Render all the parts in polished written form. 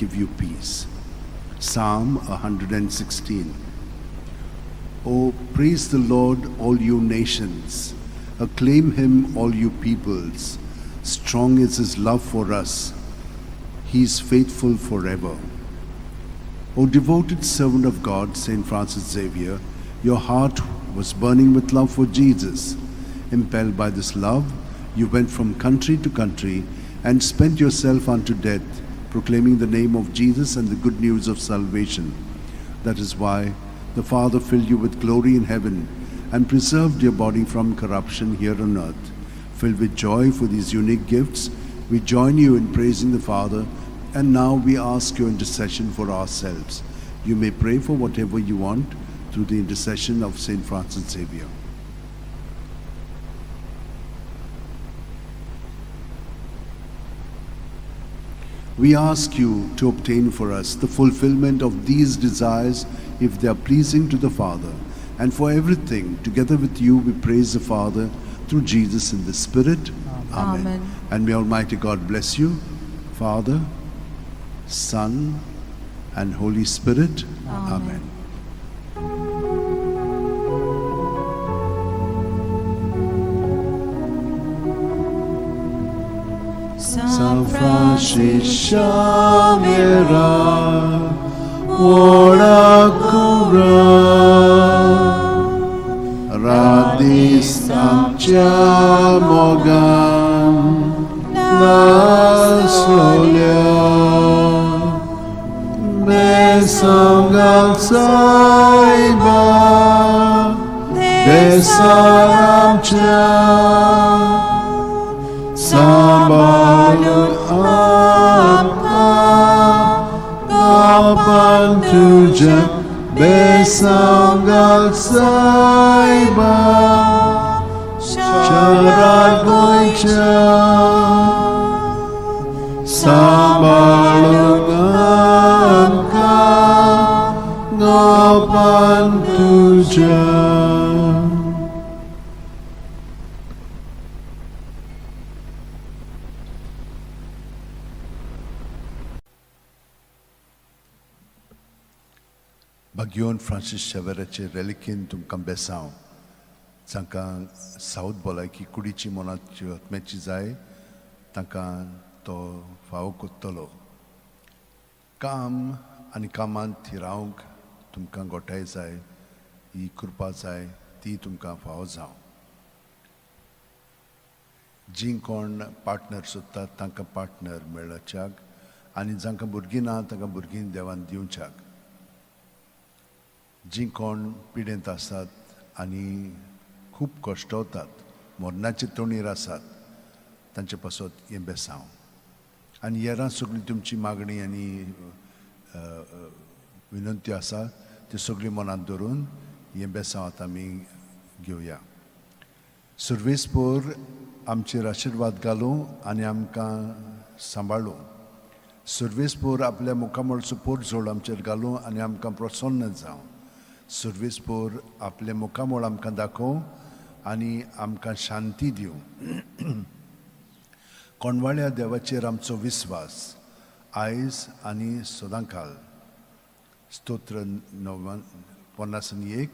give you peace. Psalm 116. Oh, praise the Lord, all you nations. Acclaim him, all you peoples. Strong is his love for us. He is faithful forever. O devoted servant of God, Saint Francis Xavier, your heart was burning with love for Jesus. Impelled by this love, you went from country to country and spent yourself unto death, proclaiming the name of Jesus and the good news of salvation. That is why the Father filled you with glory in heaven and preserved your body from corruption here on earth. Filled with joy for these unique gifts, we join you in praising the Father, and now we ask your intercession for ourselves. You may pray for whatever you want through the intercession of Saint Francis Xavier. We ask you to obtain for us the fulfillment of these desires if they are pleasing to the Father. And for everything, together with you, we praise the Father through Jesus in the Spirit. Amen. Amen. And may Almighty God bless you, Father, Son, and Holy Spirit. Amen. Amen. San San Francis Xavier, ora cura, radis amcia mogan, la solia, besongal saiba, besaramcia, Sambalun amka Gapan tuja Besanggal saiba Charar goicha Sambalun amka Gapan tuja. Bagyon Francis शेवेराचे रेलिकेन तुमकां बेसांव जांकां south भलायकी कुडीची मनाची आत्म्याची जाय तांकां तो फावो कोत्तलो. काम आनी कामांत थिरावंक तुमकां गोठाय जाय, ही कृपा जाय, ती तुमकां फावो जावं. जीं कोण पार्टनर सोदतात तांकां पार्टनर मेळच्याक आनी जांकां भुरगीं ना तांकां भुरगीं देवान दिवच्याक. जीं कोण पिडेंत आसात आनी खूब कश्टवतात, मरणाचे तोणीर आसात, तांचे पासत हें बेसांव. आनी हेरां सगळीं तुमची मागणी आनी विनंती आसा त्यो सगळीं मनांत धरून हें बेसांव आतां आमी घेवया. सुर्वेसपोर आमचेर आशिर्वाद घालूं आनी आमकां सांबाळूं. सुर्वेसपोर आपल्या मुखामळचो पोरजोड आमचेर घालूं आनी आमकां प्रसन्न जावं. सुर्वेसपोर आपले मुखामळ आमकां दाखोवं आनी आमकां शांती दिवं. कोणवाळ्या देवाचेर आमचो विस्वास आयज आनी सदांकाल. स्तोत्र 51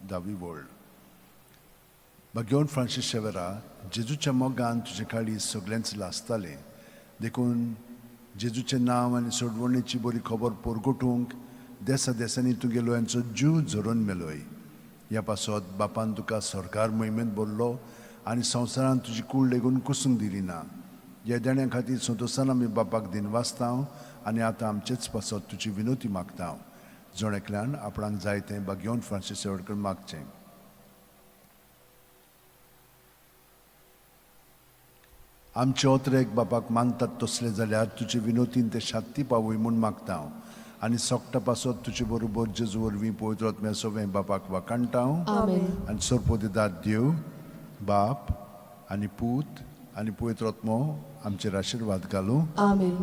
धावी वळ. भगवान फ्रांसीस शेवेरा, जेजूच्या मोगान तुजे काळी सगळ्यांच लासतालें, देखून जेजूचें नांव आनी सोडवणेची बरी खबर पोरगोटूंक देसा देसांनी तुगेलो यांचो जीव झरोवन मेलोय. ह्या पासत बापान तुका सरकार मोहिमेंत भरलो आनी संवसारान तुजी कूड लेगून कुसूंक दिली ना. ह्या देण्या खातीर संतोशान आमी बापाक दिनवासता आनी आतां आमचेच पासत तुजी विनोती मागता. जण एकल्यान आपणाक जाय तें बागेवन फ्रांसीस शेवटकर मागचें. आमचे ओतरेक बापाक मानतात तसले जाल्यार तुजे विनोतीन ते शांती पावय म्हूण मागता हांव आनी सोकटा पासत तुजे बरोबर जेजू वरवीं पवित्र आत्म्या सवें बापाक वाखाणटा हांव. आमेन. आनी सोरपोदेदार देव बाप आनी पूत आनी पवित्र आत्मो आमचेर आशिर्वाद घालूं. आमेन.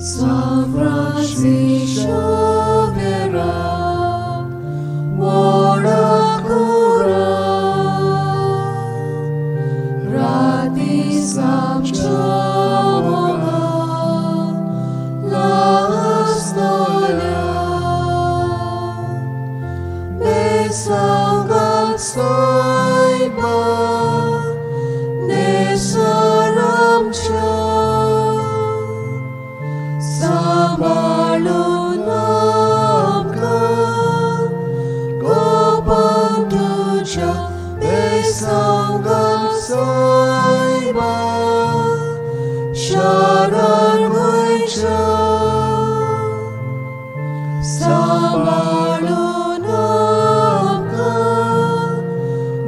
San Francisco Vera, Besangal Saiba Nesaramcha Sambalun amka Gopan tuja Besangal Saiba Sharan Goicha Sambalun amka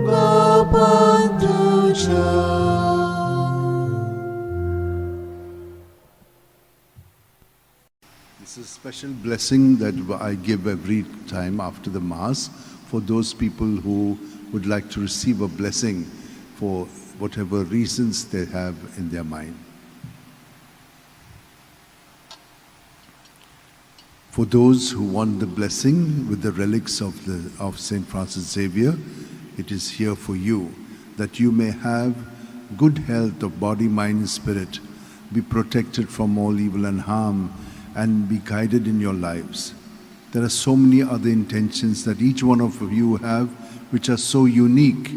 Gopan tuja. This is a special blessing that I give every time after the Mass for those people who would like to receive a blessing for whatever reasons they have in their mind. For those who want the blessing with the relics of St. Francis Xavier, it is here for you, that you may have good health of body, mind, and spirit, be protected from all evil and harm, and be guided in your lives. There are so many other intentions that each one of you have, which are so unique.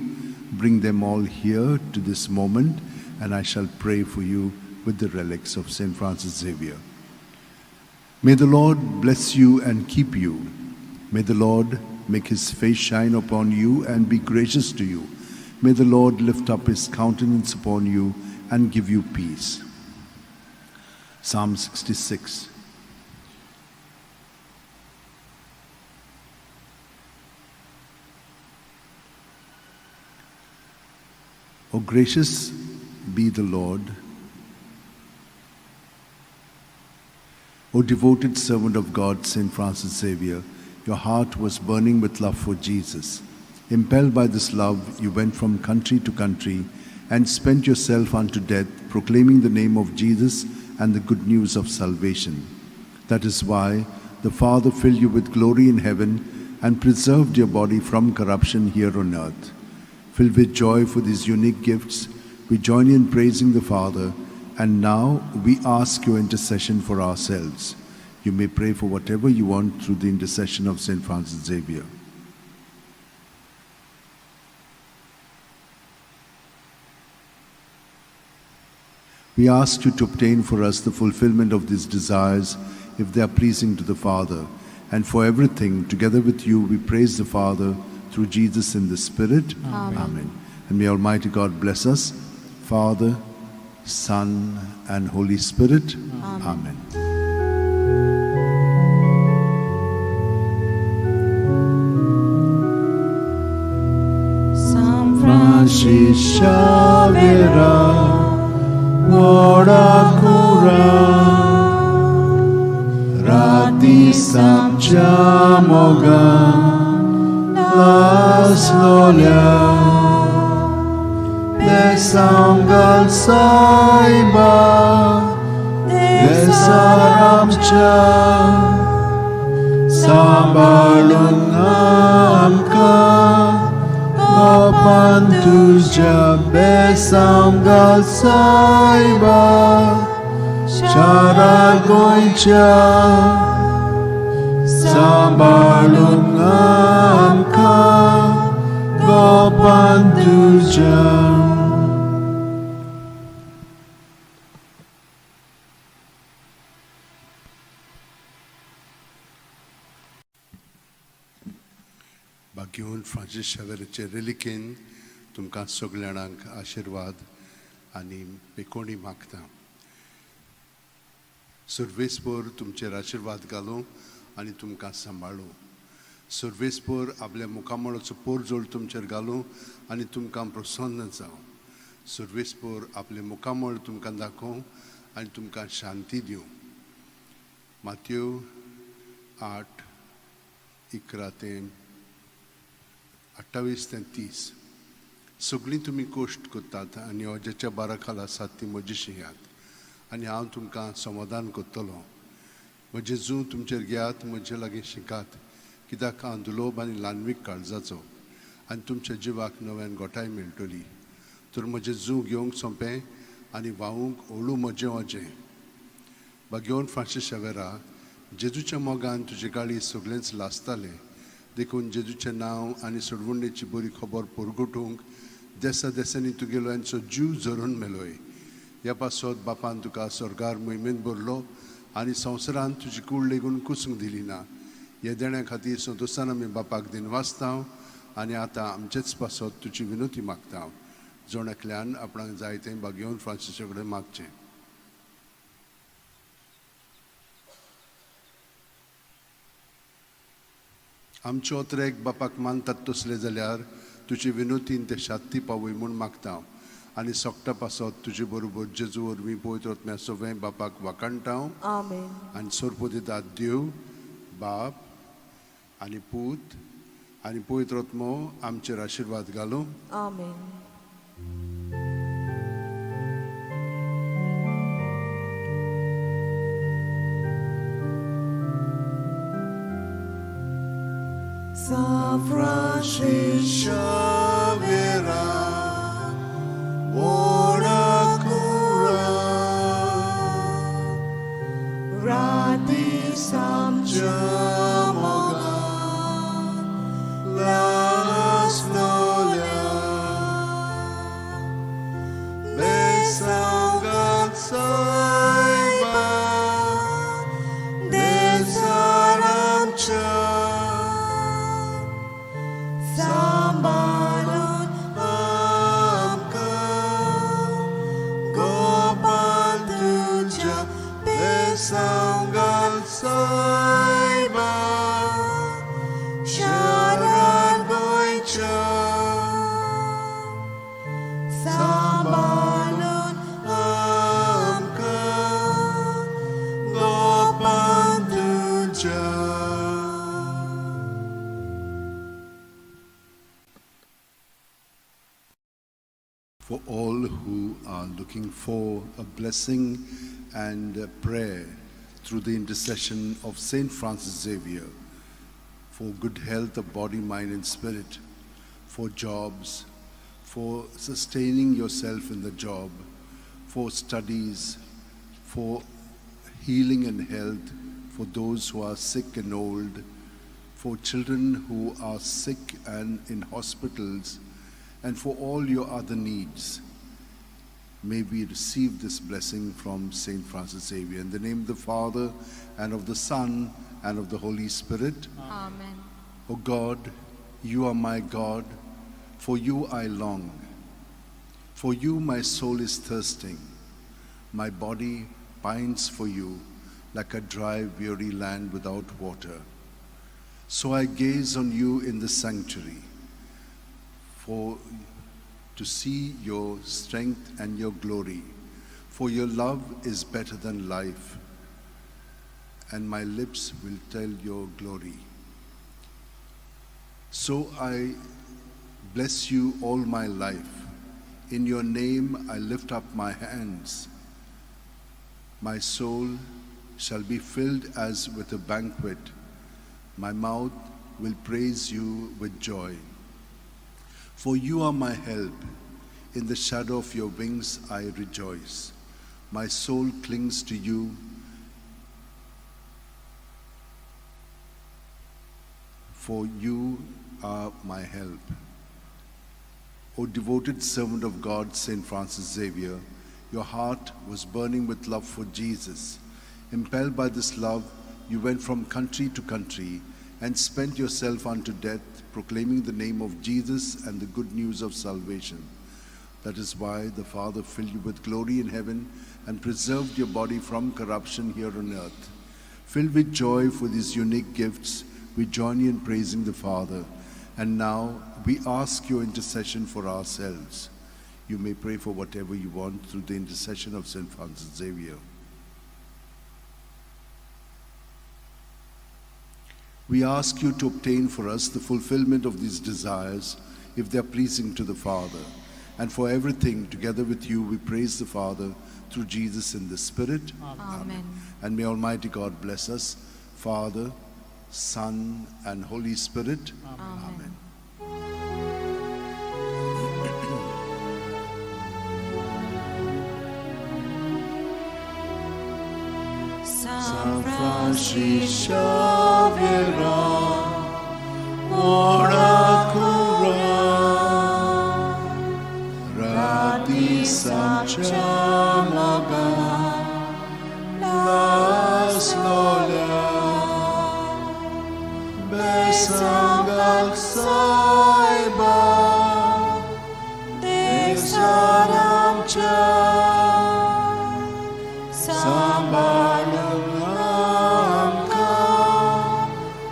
Bring them all here to this moment, and I shall pray for you with the relics of St. Francis Xavier. May the Lord bless you and keep you. May the Lord make his face shine upon you and be gracious to you. May the Lord lift up his countenance upon you and give you peace. Psalm 66. O gracious be the Lord, O devoted servant of God, St. Francis Xavier, your heart was burning with love for Jesus. Impelled by this love, you went from country to country and spent yourself unto death, proclaiming the name of Jesus and the good news of salvation. That is why the Father filled you with glory in heaven and preserved your body from corruption here on earth. Filled with joy for these unique gifts, we join you in praising the Father, and now we ask your intercession for ourselves. You may pray for whatever you want through the intercession of St. Francis Xavier. We ask you to obtain for us the fulfillment of these desires if they are pleasing to the Father. And for everything, together with you, we praise the Father through Jesus in the Spirit. Amen. Amen. And may Almighty God bless us, Father, Son, and Holy Spirit. Amen. Amen. San Francis Xavier, Kura, Rati Samcha Moga, Laslolia, Besangal Saiba, Besaramcha, Sambalun Amka, Gopan tuja Besangal Saiba, Chara Goicha, Sambalun Amka, Gopan tuja. भाग्यवंत Francis शावेराचे रेलिकेन तुमकां सगल्या जाणांक आशिर्वाद आनी पेकोणी मागता. सर्वेस्पोर तुमचेर आशिर्वाद घालूं आनी तुमकां सांबाळूं. सर्वेस्पोर आपल्या मुखामळाचो पोरजोळ तुमचेर घालूं आनी तुमकां प्रसन्न जावं. सर्वेस्पोर आपलें मुखामळ तुमकां दाखोवं आनी तुमकां शांती दिवं. मातयो 8:11 ते 28 ते 30. सगळीं तुमी कोश्ट करतात आनी अज्याच्या बारा खाला आसात ती म्हजी शियात आनी हांव तुमकां समाधान करतलो. म्हजें जूं तुमचेर घेयात, म्हजे लागीं शिकात, कित्याक हांव दुलोब आनी ल्हानवीक काळजाचो आनी तुमच्या जिवाक नव्यान गोठाय मेळटली. तर म्हजें जूं घेवंक सोंपें आनी व्हांवूंक ओळू म्हजें अजें. भाग्यवंत फ्रांसीस शेवेरा, जेजूच्या मोगान तुजे गाळी सगळेंच लासतालें. देखून जेजूचें नांव आनी सोडवणेची बरी खबर परगटूंक देसा देसांनी तुगेल्यांचो जीव झरोवन मेलोय. ह्या पासत बापान तुका स्वर्गार मोहिमेंत भरलो आनी संवसारांत तुजी कूड लेगून कुसूंक दिली ना. ह्या देण्या खातीर संतोशान आमी बापाक दिनवासता आनी आतां आमचेच पासत तुजी विनवती मागता. जण एकल्यान आपणाक जाय तें भागेवन फ्रांसिसा कडेन मागचें. आमच्यो अत्रेक बापाक मानतात तसले जाल्यार तुजे विनोतीन ते शात्ती पावय म्हूण मागता आनी सोकटा पासत तुजे बरोबर जेजू वरवीं पवित्र आत्म्या सगळें बापाक वाखाणटा. आमेन. आनी सोरपोदितात देव बाप आनी पूत आनी पवित्र आत्मो आमचेर आशिर्वाद घालूं. आमेन. San Francisco Xaviera, ora cura, Rati Samcha Jamoga, las nolia, Besangat saiba, Desaramcha, Sambalun Amka, Gopal Tuja, Besangal Saiba, Sharan Goicha, Sambalun Amka, Gopal Tuja. For all who are looking for a blessing and a prayer through the intercession of Saint Francis Xavier, for good health of body, mind, and spirit, for jobs, for sustaining yourself in the job, for studies, for healing and health, for those who are sick and old, for children who are sick and in hospitals, and for all your other needs. May we receive this blessing from Saint Francis Xavier. In the name of the Father, and of the Son, and of the Holy Spirit. Amen. O God, you are my God, for you I long. For you my soul is thirsting, my body pines for you like a dry, weary land without water. So I gaze on you in the sanctuary, for to see your strength and your glory. For your love is better than life, and my lips will tell your glory. So I bless you all my life. In your name I lift up my hands. My soul shall be filled as with a banquet. My mouth will praise you with joy. For you are my help. In the shadow of your wings I rejoice. My soul clings to you. For you are my help. O devoted servant of God, Saint Francis Xavier, your heart was burning with love for Jesus. Impelled by this love, you went from country to country and spent yourself unto death, proclaiming the name of Jesus and the good news of salvation. That is why the Father filled you with glory in heaven and preserved your body from corruption here on earth. Filled with joy for these unique gifts, we join you in praising the Father. And now we ask your intercession for ourselves. You may pray for whatever you want through the intercession of Saint Francis Xavier. We ask you to obtain for us the fulfillment of these desires, if they are pleasing to the Father. And for everything, together with you, we praise the Father through Jesus in the Spirit. Amen. And may Almighty God bless us, Father, Son, and Holy Spirit. Amen. San Francisco Xavier, व्हडा कुरा राती सामच्या मोगान लासलोल्या बेसांव घाल सायबा देसार आमच्या सांबाळूंक आमकां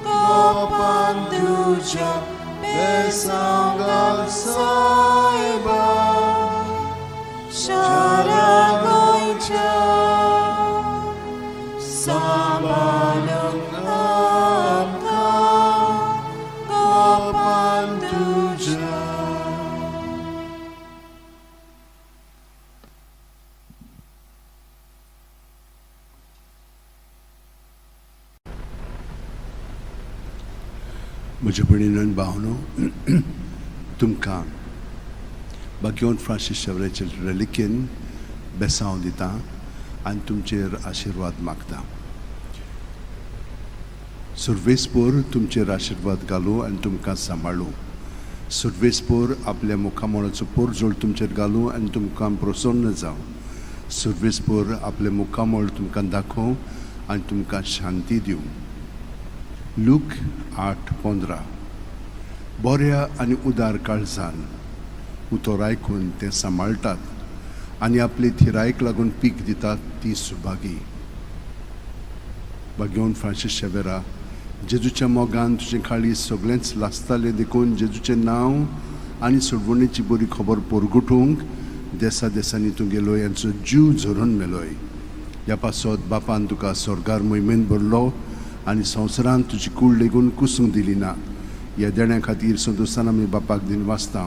गोपान तुज्या बेसांव घाल सायबा शारा गोंयच्या सांबाळूंक आमकां गोपान तुज्या. म्हज्या भयणीन भावनो, तुमकां बाग्योन फ्रांसीस शेवराचे रेलिकेन बेसांव दिता आनी तुमचेर आशिर्वाद मागता. सुर्वेसपोर तुमचेर आशिर्वाद घालूं आनी तुमकां सांबाळूं. सुर्वेसपोर आपल्या मुखामळाचो पोरजोळ तुमचेर घालूं आनी तुमकां प्रसन्न जावं. सुर्वेसपोर आपलें मुखामळ तुमकां दाखोवं आनी तुमकां शांती दिवं. लूक 8:15. बऱ्या आनी उदार काळजान उतर आयकून तें सांबाळटात आनी आपले थिरायक लागून पीक दितात ती सुभागी. बागेवन फ्रांसीस शेवेरा, जेजूच्या मोगान तुजें काळीज सगळेंच लासतालें, देखून जेजूचें नांव आनी सोडवणेची बरी खबर पोरगुटूंक देसा देसांनी तूं गेलोय यांचो जीव झरोवन मेलोय. ह्या पासत बापान तुका स्वर्गार मोहिमेन भरलो आनी संवसारांत तुजी कूड लेगून कुसूंक दिली ना. ह्या देण्या खातीर संतोशान आमी बापाक दिन वाचता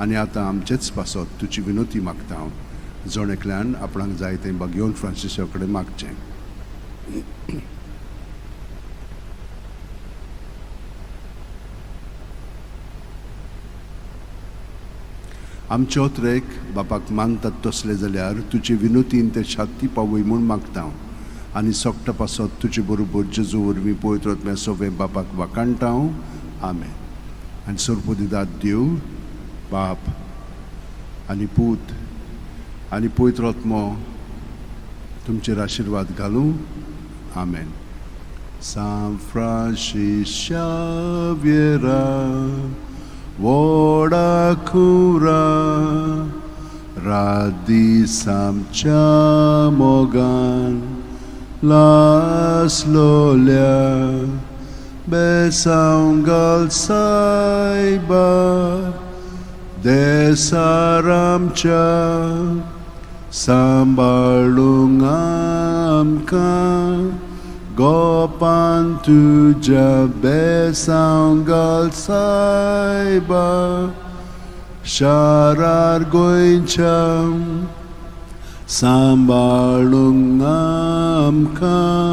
आनी आतां आमचेच पासत तुजी विनोती मागता. जण एकल्यान आपणाक जाय तें बागेवन फ्रांसिसा कडेन मागचें. आमचे ओत्रेक बापाक मानतात तसले जाल्यार तुजे विनोतीन ते शांती पावय म्हूण मागता आनी सोकटा पासत तुजे बरोबर जेजू वरवीं पवित्र आत्म्या सोवें बापाक वाखाणटा. आमेन. आनी सरपोदिदात देव बाप आनी पूत आनी पवित्र आत्मो तुमचेर आशिर्वाद घालूं. आमेन. सांत फ्रांसीस शाव्येरा, व्हडा कुरा रात दीस आमच्या मोगान लासलोल्या बेसांव घाल सायबा देसार आमच्या सांबाळूंक आमकां गोपान तुज्या बेसांव घाल सायबा शारार गोंयच्या सांबाळूंक आमकां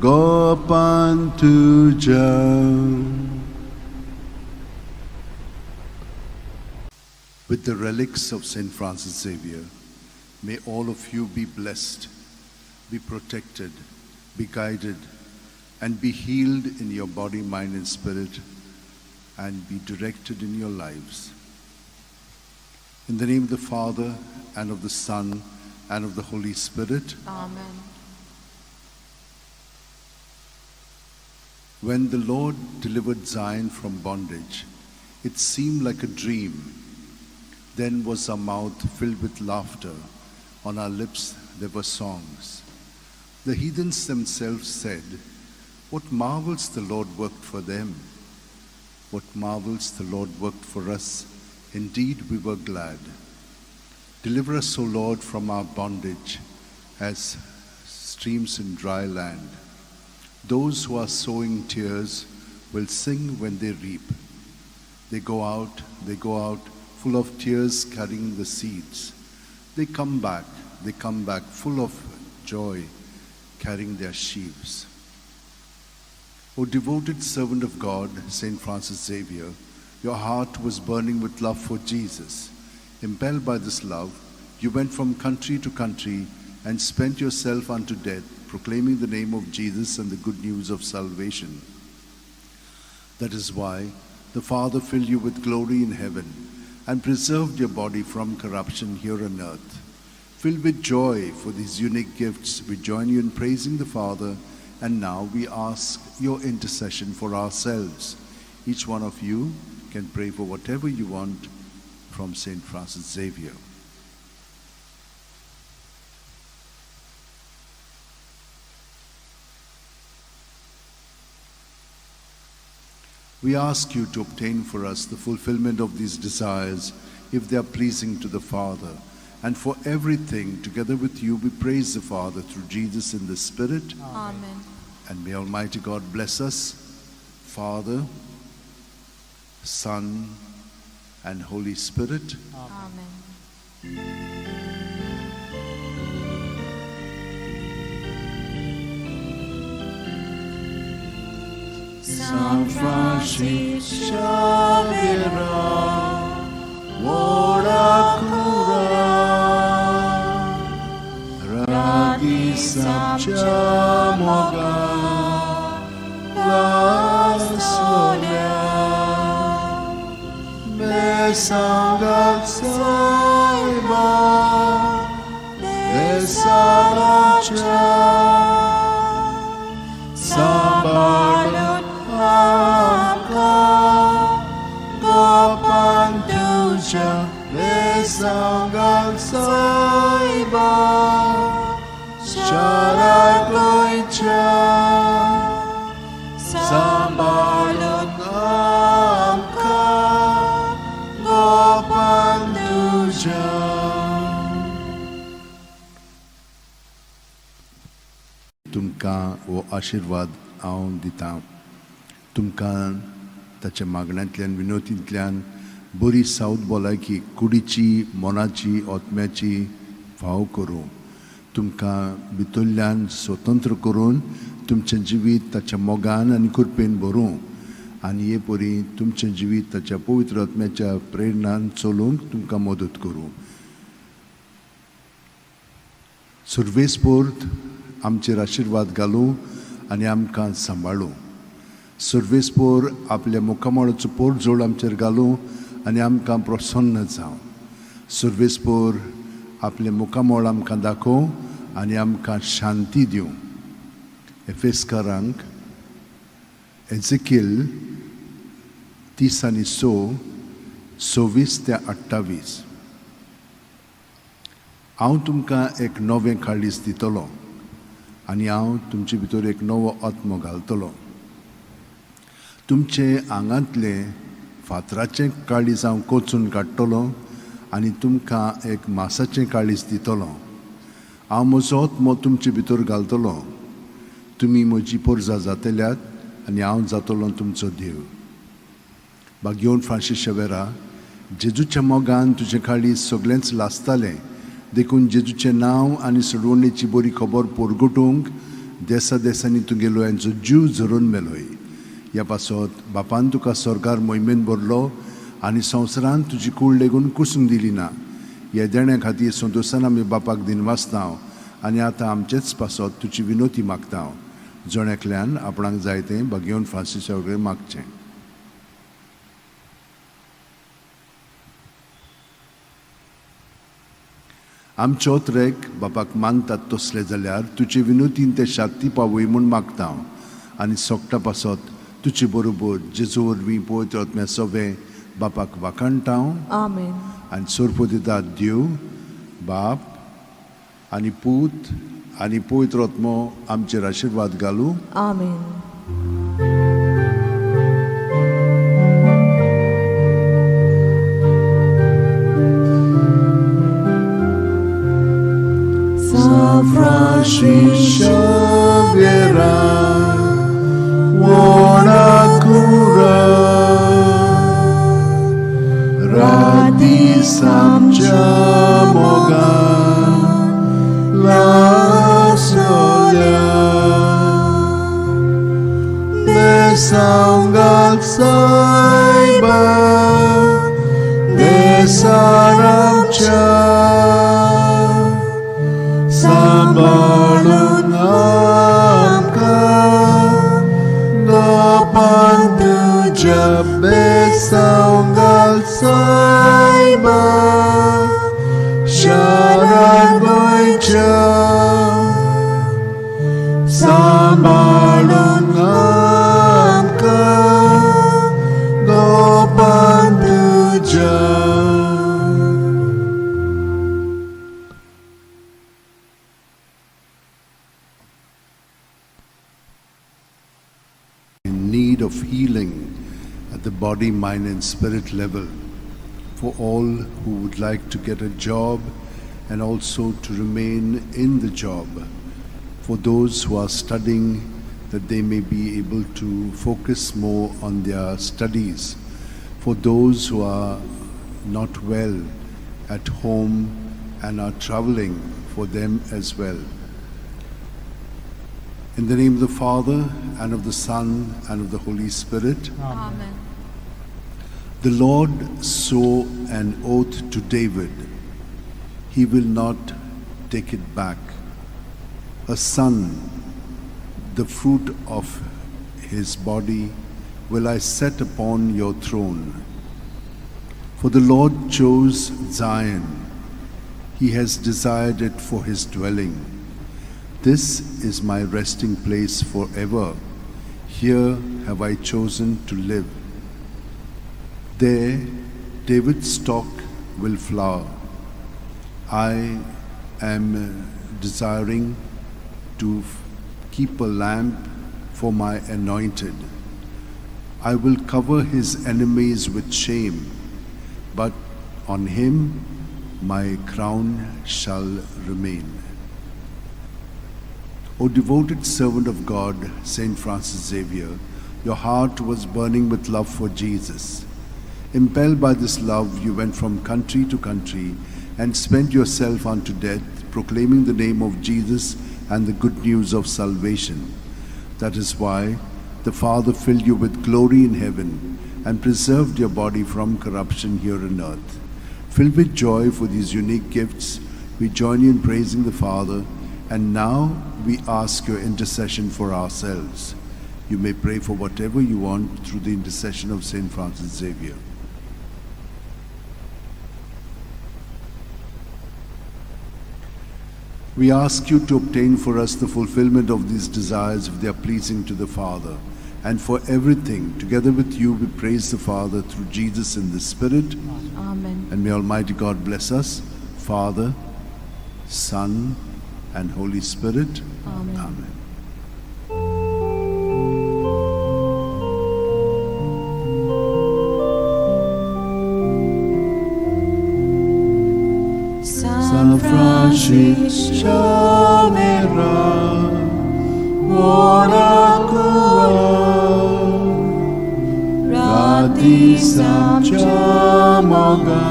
गोपान तुज्या. With the relics of St. Francis Xavier, may all of you be blessed, be protected, be guided, and be healed in your body, mind, and spirit, and be directed in your lives. In the name of the Father, and of the Son, and of the Holy Spirit. Amen. When the Lord delivered Zion from bondage, it seemed like a dream. Then was our mouth filled with laughter, on our lips there were songs. The heathens themselves said, "What marvels the Lord worked for them! What marvels the Lord worked for us! Indeed, we were glad." Deliver us, O Lord, from our bondage, as streams in dry land. Those who are sowing tears will sing when they reap. They go out, they go out, full of tears, carrying the seeds. They come back, they come back, full of joy, carrying their sheaves. O devoted servant of God, Saint Francis Xavier, your heart was burning with love for Jesus. Impelled by this love, you went from country to country and spent yourself unto death, proclaiming the name of Jesus and the good news of salvation. That is why the Father filled you with glory in heaven and preserved your body from corruption here on earth. Filled with joy for these unique gifts, we join you in praising the Father, and now we ask your intercession for ourselves. Each one of you can pray for whatever you want from Saint Francis Xavier. We ask you to obtain for us the fulfillment of these desires, if they are pleasing to the Father. And for everything, together with you, we praise the Father through Jesus in the Spirit. Amen. And may Almighty God bless us, Father, Son, and Holy Spirit. Amen. San Francis Xavier, ora cura, radi samcha moga, la solia, me sangat saiba, de saramcha, sambalun amka, gopantuja, me sangat saiba, sharagoicha, sambalun amka, gopantuja. तुमकां हो आशिर्वाद हांव दितां. तुमकां ताच्या मागण्यांतल्यान विनोतींतल्यान बरी south भलायकी कुडीची, मनाची, आत्म्याची फाव करूं. तुमकां भितरल्यान स्वतंत्र करून तुमचें जिवीत ताच्या मोगान आनी कृपेन भरूं आनी हे परी तुमचें जिवीत ताच्या पवित्र आत्म्याच्या प्रेरणान चलोवंक तुमकां मदत करूं. सुर्वेस्पोर्त आमचेर आशिर्वाद घालूं आनी आमकां सांबाळूं. सुर्वेस्पोर आपल्या मुखामळाचो पोरजोड आमचेर घालूं आनी आमकां प्रसन्न जावं. सुर्वेस्पोर आपलें मुखामळ आमकां दाखोवं आनी आमकां शांती दिवं. एफेस्कारांक एझेकिल 30 आनी 6, 26 ते 28. हांव तुमकां एक नवें काळीज दितलो आनी हांव तुमचे भितर एक नवो आत्मो घालतलो. तुमचे आंगांतलें फातराचें काळीज हांव कोचून काडटलो आनी तुमकां एक मासाचें काळीज दितलो. हांव म्हजो आत्मो तुमचे भितर घालतलो. तुमी म्हजी पोरजा जातल्यात आनी हांव जातलो तुमचो देव. बागयोन फ्रांसीस शेवेरा, जेजूच्या मोगान तुजें काळीज सगळेंच लासतालें, देखून जेजूचें नांव आनी सोडवणेची बरी खबर पोरगटूंक देसा देसांनी तुगेलो यांचो जीव झरोवन मेलोय. ह्या पासत बापान तुका स्वर्गार मोहिमेन भरलो आनी संवसारान तुजी कूड लेगून कुसूंक दिली ना. ह्या देण्या खातीर संतोशान आमी बापाक दिनवासता आनी आतां आमचेच पासत तुजी विनोती मागता. जण एकल्यान आपणाक जाय तें बागयोन फ्रांसीसा कडेन मागचें. आमचो ट्रेक बापाक मानतात तसले जाल्यार तुजे विनोतीन ते शांती पावय म्हूण मागता आनी सोगटा पासत तुजे बरोबर जेजू वरवीं पवित्र आत्म्या सवें बापाक वाखाणटा. आमेन. आनी सोरपो दिता देव बाप आनी पूत आनी पवित्र आत्मो आमचेर आशिर्वाद घालूं. आमेन. San Francis Xavier, ora cura, radi samcha moga la solia de sangal saiba de saramcha सांबाळून आमकां गोपान तुज्या. बेसांगाल सायबा शारा गोंयच्या सांबाळून आमकां गोपान तुज्या. In need of healing at the body, mind, and spirit level, for all who would like to get a job and also to remain in the job, for those who are studying, that they may be able to focus more on their studies, for those who are not well at home and are traveling, for them as well. In the name of the Father, and of the Son, and of the Holy Spirit. Amen. The Lord swore an oath to David. He will not take it back. A son, the fruit of his body, will I set upon your throne. For the Lord chose Zion. He has desired it for his dwelling. This is my resting place forever. Here have I chosen to live. There David's stock will flower. I am desiring to keep a lamp for my anointed. I will cover his enemies with shame, but on him my crown shall remain. O devoted servant of God, Saint Francis Xavier, your heart was burning with love for Jesus. Impelled by this love, you went from country to country and spent yourself unto death, proclaiming the name of Jesus and the good news of salvation. That is why the Father filled you with glory in heaven and preserved your body from corruption here on earth. Filled with joy for these unique gifts, we join you in praising the Father, and now we ask your intercession for ourselves. You may pray for whatever you want through the intercession of Saint Francis Xavier. We ask you to obtain for us the fulfillment of these desires if they are pleasing to the Father. And for everything, together with you, we praise the Father through Jesus in the Spirit. Amen. And may Almighty God bless us, Father, Son, and Holy Spirit. Amen. Amen. San Francis Xavier, ora cura, Rati Samcha Moga,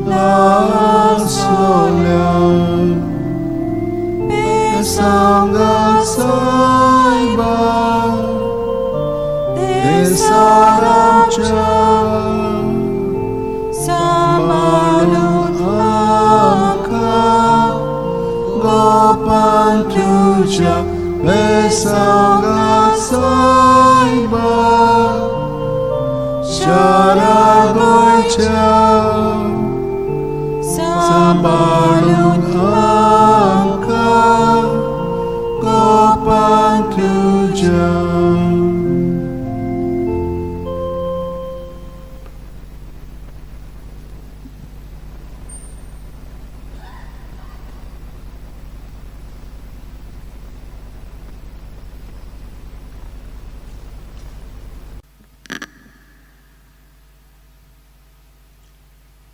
La Sola, Sangha Saiba, Desaramcha, Samalun Amka, Gopan Tuja, Besanga Saiba, Sharagoicha, Samalun Sambalun Amka, Gopan Tuja.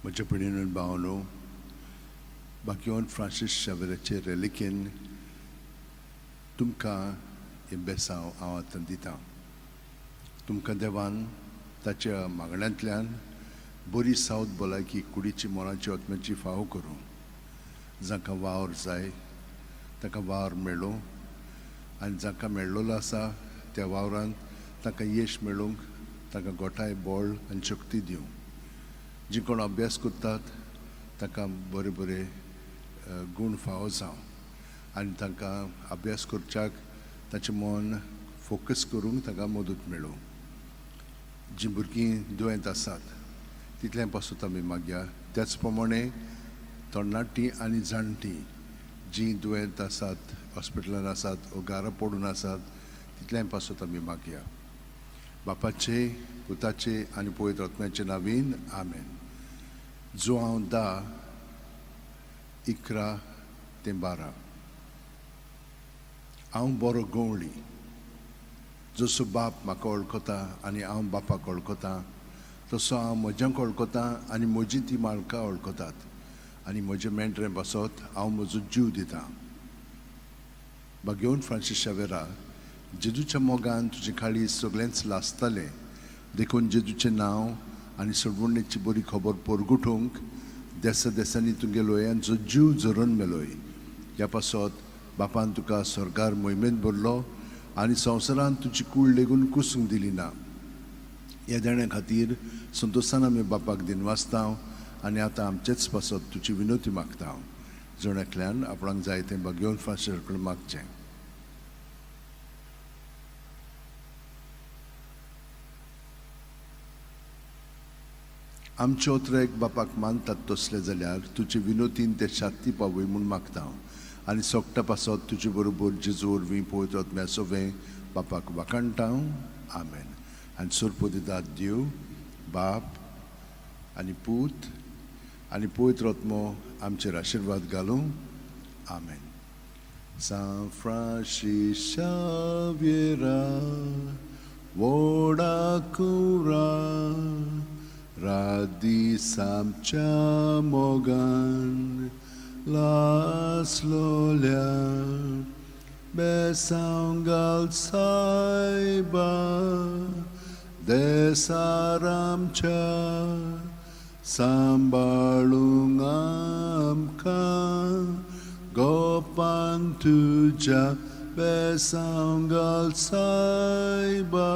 म्हज्या भयणीन भावनो, भाग्यवंत Francis शावेराचे रेलिकेन तुमकां हें बेसांव हांव आतां दितां. तुमकां देवान ताच्या मागण्यांतल्यान बरी सावत भलायकी कुडीची, मनाची, आत्म्याची फावो करूं. जांकां वावर जाय तांकां वावर मेळूं आनी जांकां मेळ्ळोलो आसा त्या वावरान तांकां येश मेळूंक तांकां गोठाय, बळ आनी शक्ती दिवं. जी कोण अभ्यास करतात तांकां बरे बरे गूण फावो जावं आनी तांकां अभ्यास करच्याक ताचें मन फोकस करूंक तांकां मदत मेळूं. जीं भुरगीं दुयेंत आसात तितलें पासत आमी मागया. त्याच प्रमाणे तरणाटीं आनी जाणटीं जीं दुयेंत आसात, हॉस्पिटलान आसात वो घरा पडून आसात तितलें पासत आमी मागया. बापाचे, पुताचे आनी पवित्र आत्म्याचे नांवान आमेन. जुआंव 10, 11 ते 12. हांव बरो गवळी, जसो बाप म्हाका वळखता आनी हांव बापाक वळखता तसो हांव म्हज्यांक वळखता आनी म्हजी ती म्हाका वळखतात आनी म्हजे मेंढरे बसत हांव म्हजो जीव दितां. भाग्यवंत फ्रांसीस शावेरा, जेजूच्या मोगान तुजे काळीज सगळेंच लासतालें, देखून जेजूचें नांव आनी सोडवणेची बरी खबर परगटूंक देसा देसांनी तुगे लोयांचो जीव झरोवन मेलोय. ह्या पासत बापान तुका स्वर्गार मोहिमेंत भरलो आनी संवसारांत तुजी कूड लेगून कुसूंक दिली ना. ह्या देण्या खातीर संतोशान आमी बापाक दिनवासता आनी आतां आमचेच पासत तुजी विनवती मागता. जण एकल्यान आपणाक जाय तें भाग्यवंत फ्रांसीस कडेन मागचें. आमचे ओतरेक बापाक मानतात तसले जाल्यार तुजे विनोतीन ते शांती पावय म्हूण मागता आनी सोगटा पासत तुजे बरोबर जेजू वरवीं पवित्र आत्म्या सवें बापाक वाखाणटा. आमेन. आनी सोरपो दितात देव बाप आनी पूत आनी पवित्र आत्मो आमचेर आशिर्वाद घालूं. आमेन. सांत फ्रांसीस शाव्येरा व्हडा कुरा रात दीस आमच्या मोगान लासलोल्या बेसांव घाल सायबा देसार आमच्या सांबाळूंक आमकां गोपान तुज्या बेसांव घाल सायबा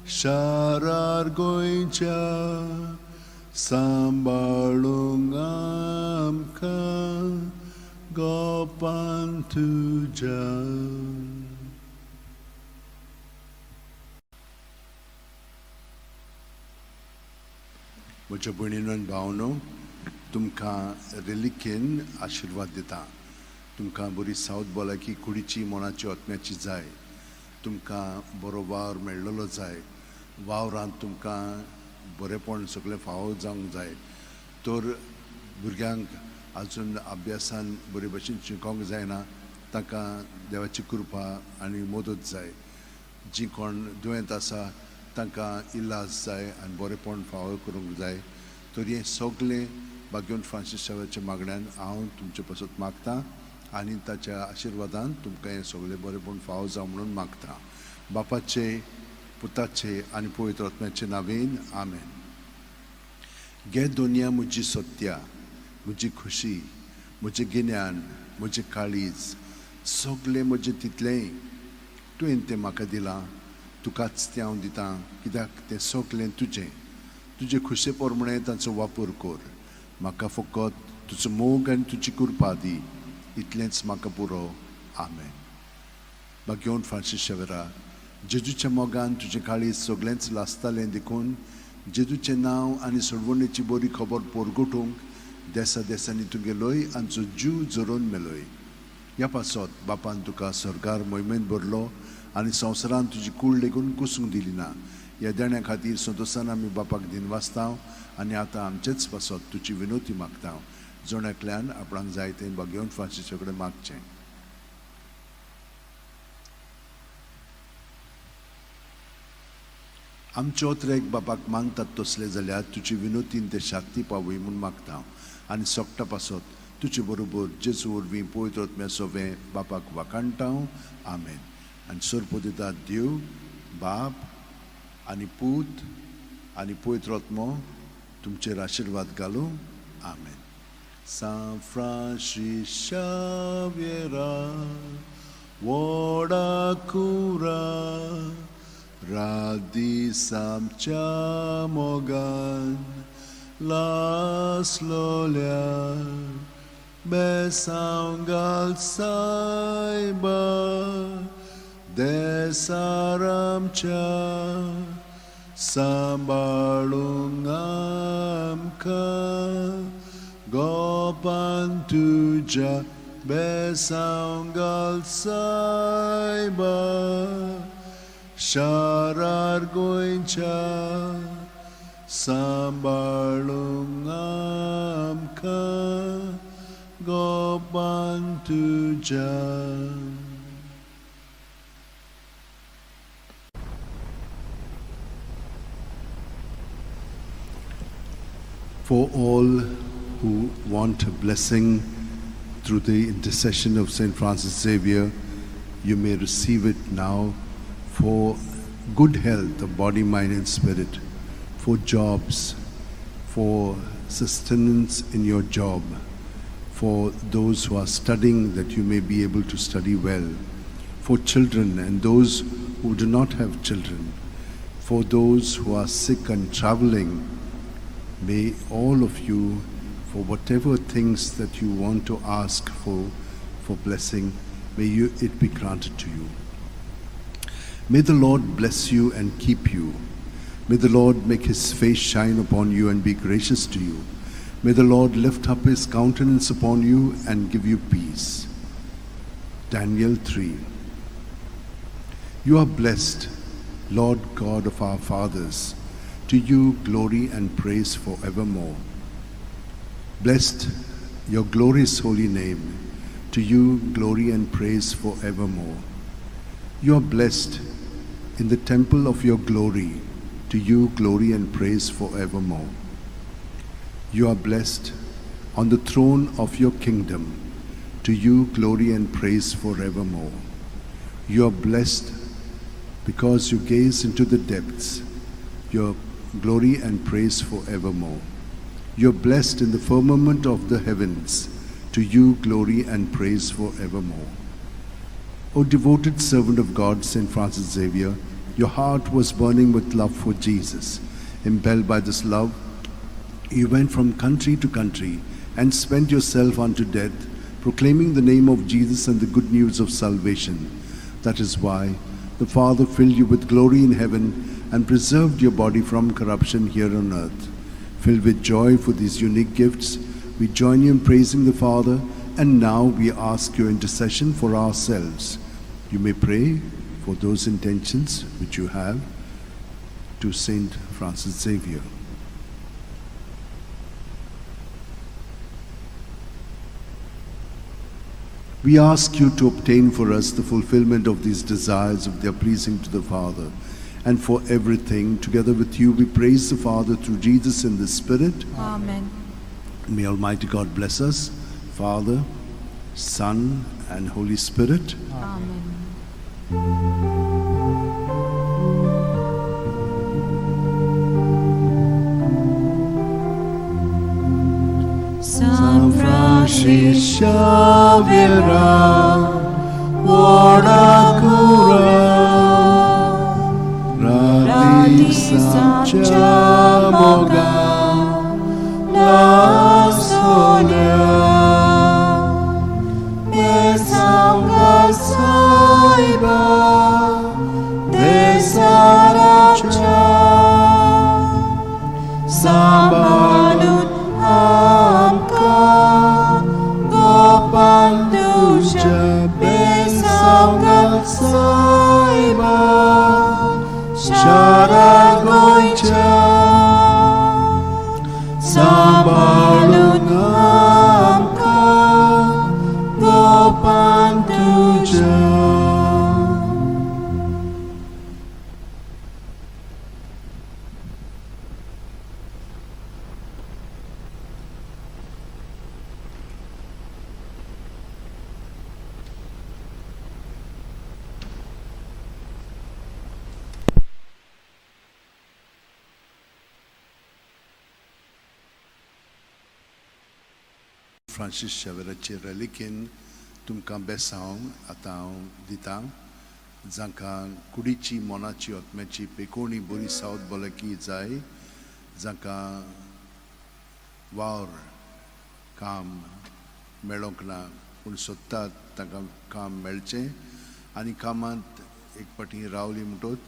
शारार गोंयच्या सांबाळूंक आमकां गोपान तुज्या. म्हज्या भयणीनो आनी भावनो, तुमकां रेलिकेन आशिर्वाद दिता. तुमकां बरी सावत भलायकी कुडीची, मनाची, आत्म्याची जाय. तुमकां बरो वावर मेळ्ळलो जाय. वावरांत तुमकां बरेपण सगळें फावो जावंक जाय. तर भुरग्यांक आजून अभ्यासान बरे भशेन शिकोंक जायना तांकां देवाची कृपा आनी मदत जाय. जीं कोण दुयेंत आसा तांकां इलाज जाय आनी बरेपण फावो करूंक जाय. तर हें सगळें भाग्यवंत फ्रांसीस शावेच्या मागण्यान हांव तुमचे पासत मागता आनी ताच्या आशिर्वादान तुमकां हें सगळें बरेपण फावो जावं म्हणून मागता. बापाचे, पुताचे आनी पवित्र आत्म्याचे नांवान आमेन. घे दोनया म्हजी सत्या, म्हजी खुशी, म्हजें गिन्यान, म्हजें काळीज, सगळें म्हजें तितलेंय तुवें तें म्हाका दिलां, तुकाच तें हांव दितां, कित्याक तें सगळें तुजें. तुजे खुशे प्रमाणें तांचो वापर कर. म्हाका फकत तुजो मोग आनी तुजी कृपा दी, इतलेंच म्हाका पुरो. आमेन. भाग्यवंत फ्रांसीस शेवेरा, जेजूच्या मोगान तुजें काळीज सगळेंच लासतालें, देखून जेजूचें नांव आनी सोडवणेची बरी खबर परगटूंक देसा देसांनी तुगेलोय आमचो जीव झरोवन मेलोय. ह्या पासत बापान तुका स्वर्गार मोहिमेंत भरलो आनी संवसारांत तुजी कूड लेगून कुसूंक दिली ना. ह्या देण्या खातीर संतोशान आमी बापाक दिनवासता आनी आतां आमचेच पासत तुजी विनवती मागता. जण एकल्यान आपणाक जाय तें भाग्यवंत फ्रांसीसा कडेन मागचें. आमचे ओतरेक बापाक मानतात तसले जाल्यार तुजी विनवतीन ते शांती पावय म्हूण मागता आनी सोगटा पासत तुजे बरोबर जेजू वरवीं पवित्र आत्म्या सोवें बापाक वाखाणटा. आमेन. आनी सोरपो दितात देव बाप आनी पूत आनी पवित्र आत्मो तुमचेर आशिर्वाद घालूं. आमेन. सांत फ्रांसीस शाव्येरा व्हडा कुरा रात दीस आमच्या मोगान लासलोल्या बेसांव घाल सायबा देसार आमच्या. सांबाळूंक आमकां गोपान तुज्या बेसांव घाल सायबा शारार गोंयच्या सांबाळूंक आमकां गोपान तुज्या. For all who want a blessing through the intercession of St. Francis Xavier, you may receive it now for good health of body, mind, and spirit, for jobs, for sustenance in your job, for those who are studying that you may be able to study well, for children and those who do not have children, for those who are sick and traveling. May all of you, for whatever things that you want to ask for blessing, may it be granted to you. May the Lord bless you and keep you. May the Lord make his face shine upon you and be gracious to you. May the Lord lift up his countenance upon you and give you peace. Daniel 3. You are blessed, Lord God of our fathers. To you glory and praise forevermore. Blessed your glorious holy name. To you glory and praise forevermore. You are blessed in the temple of your glory. To you glory and praise forevermore. You are blessed on the throne of your kingdom. To you glory and praise forevermore. You are blessed because you gaze into the depths. Your glory and praise forevermore. You are blessed in the firmament of the heavens. To you glory and praise forevermore. O devoted servant of God, St. Francis Xavier, your heart was burning with love for Jesus. Impelled by this love, you went from country to country and spent yourself unto death, proclaiming the name of Jesus and the good news of salvation. That is why the Father filled you with glory in heaven and preserved your body from corruption here on earth. Filled with joy for these unique gifts, we join you in praising the Father, and now we ask your intercession for ourselves. You may pray for those intentions which you have to Saint Francis Xavier. We ask you to obtain for us the fulfillment of these desires if they are pleasing to the Father. And for everything, together with you, we praise the Father through Jesus in the Spirit. Amen. May Almighty God bless us, Father, Son, and Holy Spirit. Amen. San Francis Xavier, Ora cura, Radi Sanchamoga, La Sonia, Besanga Saiba, Desaracha, Sambalun amka Gopan tuja besanga saiba Shara Shara goicha Sambalun amka Gopan tuja. Francis शेवराचे रेलिकेन तुमकां बेसांव आतां हांव दितां, जांकां कुडीची मनाची आत्म्याची पेकोणी बरी south भलायकी जाय, जांकां वावर काम मेळोंक ना पूण सोदतात तांकां काम मेळचें आनी कामांत एक फावटी रावली म्हणटकच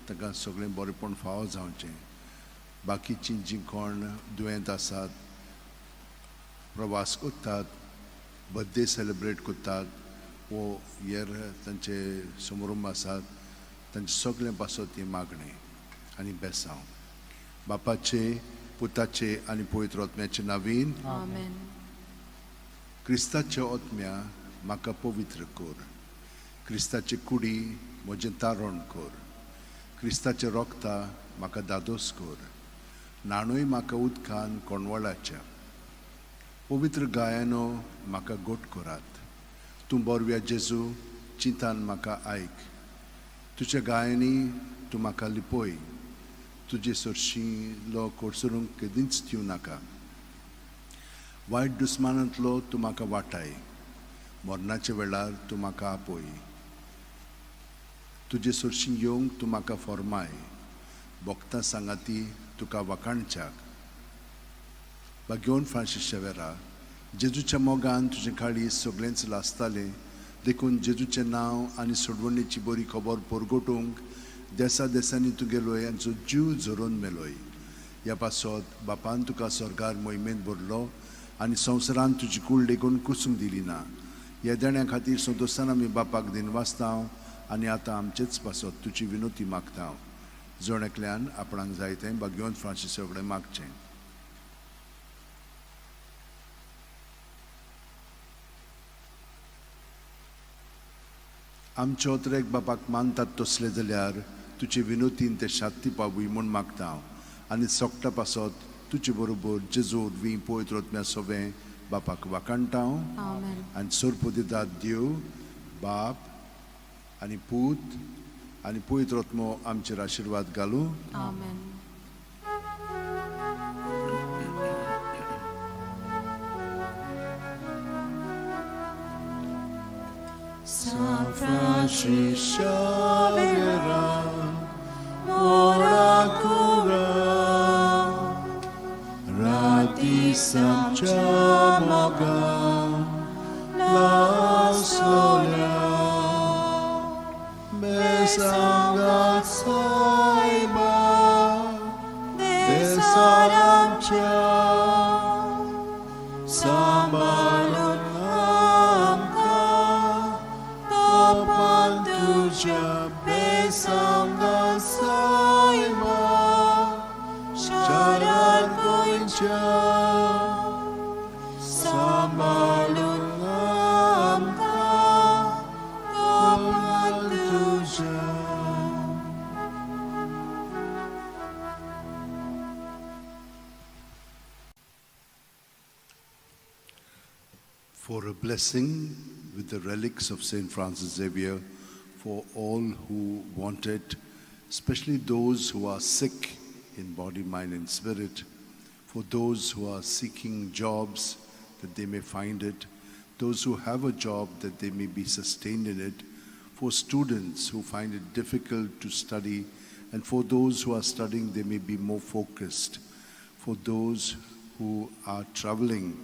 तांकां सगळें बरेपण फावो जावचें. बाकीचीं जीं कोण दुयेंत आसात, प्रवास करतात, बर्थडे सेलिब्रेट करतात वो हेर तांचे समारंभ आसात, तांचे सगळें पासत ही मागणें आनी बेसांव. बापाचे, पुताचे आनी पवित्र आत्म्याचे नावीन. आमेन. क्रिस्ताच्या आत्म्या म्हाका पवित्र कर, क्रिस्ताचे कुडी म्हजें तारण कर, क्रिस्ताचे रोगता म्हाका दादोस कर, न्हाणूय म्हाका उदकान कोणवळाच्या, पवित्र गायानो म्हाका गोट करात. तूं बोरव्या जेजू, चिंतान म्हाका आयक, तुज्या गायांनी तूं म्हाका लिपय, तुजे सरशीं कोडसरूंक केदींच दिवं नाका. वायट दुस्मानांतलो तूं म्हाका वाटाय, मरणाच्या वेळार तूं म्हाका आपय, तुजे सरशीं येवंक तूं म्हाका फॉर्माय, भोगता सांगाती तुका वाखाणच्याक. भाग्योन फ्रांसीस शेवेरा, जेजूच्या मोगान तुजें काळीज सगळेंच लासतालें, देखून जेजूचें नांव आनी सोडवणेची बरी खबर परगटूंक देसा देसांनी तुगेलोय आमचो जीव झरोवन मेलोय. ह्या पासत बापान तुका स्वर्गार मोहिमेंत भरलो आनी संवसारान तुजी कूड लेगून कुसूंक दिली ना. ह्या देण्या खातीर संतोशान आमी बापाक दिनवासता आनी आतां आमचेच पासत तुजी विनोती मागता. जण एकल्यान आपणाक जाय तें भाग्यवंत फ्रांसीसा कडेन मागचें. आमचे अत्रेक बापाक मानतात तसले जाल्यार तुजे विनोतीन ते शांती पावूय म्हूण मागता हांव आनी सोकटा पासत तुजे बरोबर जेजू वरवीं पवित्र आत्म्या सोवें बापाक वाखाणटा हांव. आमेन. आनी सोरपोदिदाद देव बाप आनी पूत आनी पवित्र आत्मो आमचेर आशिर्वाद घालूं. आमेन. San Francis Xavier, ora cura, rati samchamoga, la sola, besanga saiba, desaramcha, sambalon amka, topan tuja besanga saiba, sharan goincha, sambalon amka, topan tuja. For a blessing with the relics of St. Francis Xavier for all who want it, especially those who are sick in body, mind, and spirit, for those who are seeking jobs that they may find it, those who have a job that they may be sustained in it, for students who find it difficult to study, and for those who are studying, they may be more focused, for those who are traveling,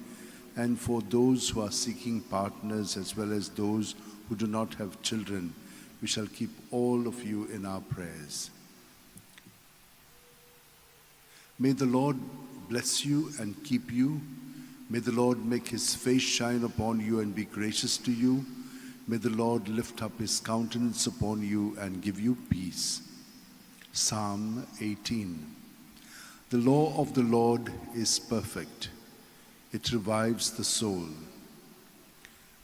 and for those who are seeking partners as well as those who do not have children. We shall keep all of you in our prayers. May the Lord bless you and keep you. May the Lord make his face shine upon you and be gracious to you. May the Lord lift up his countenance upon you and give you peace. Psalm 18. The law of the Lord is perfect. It revives the soul.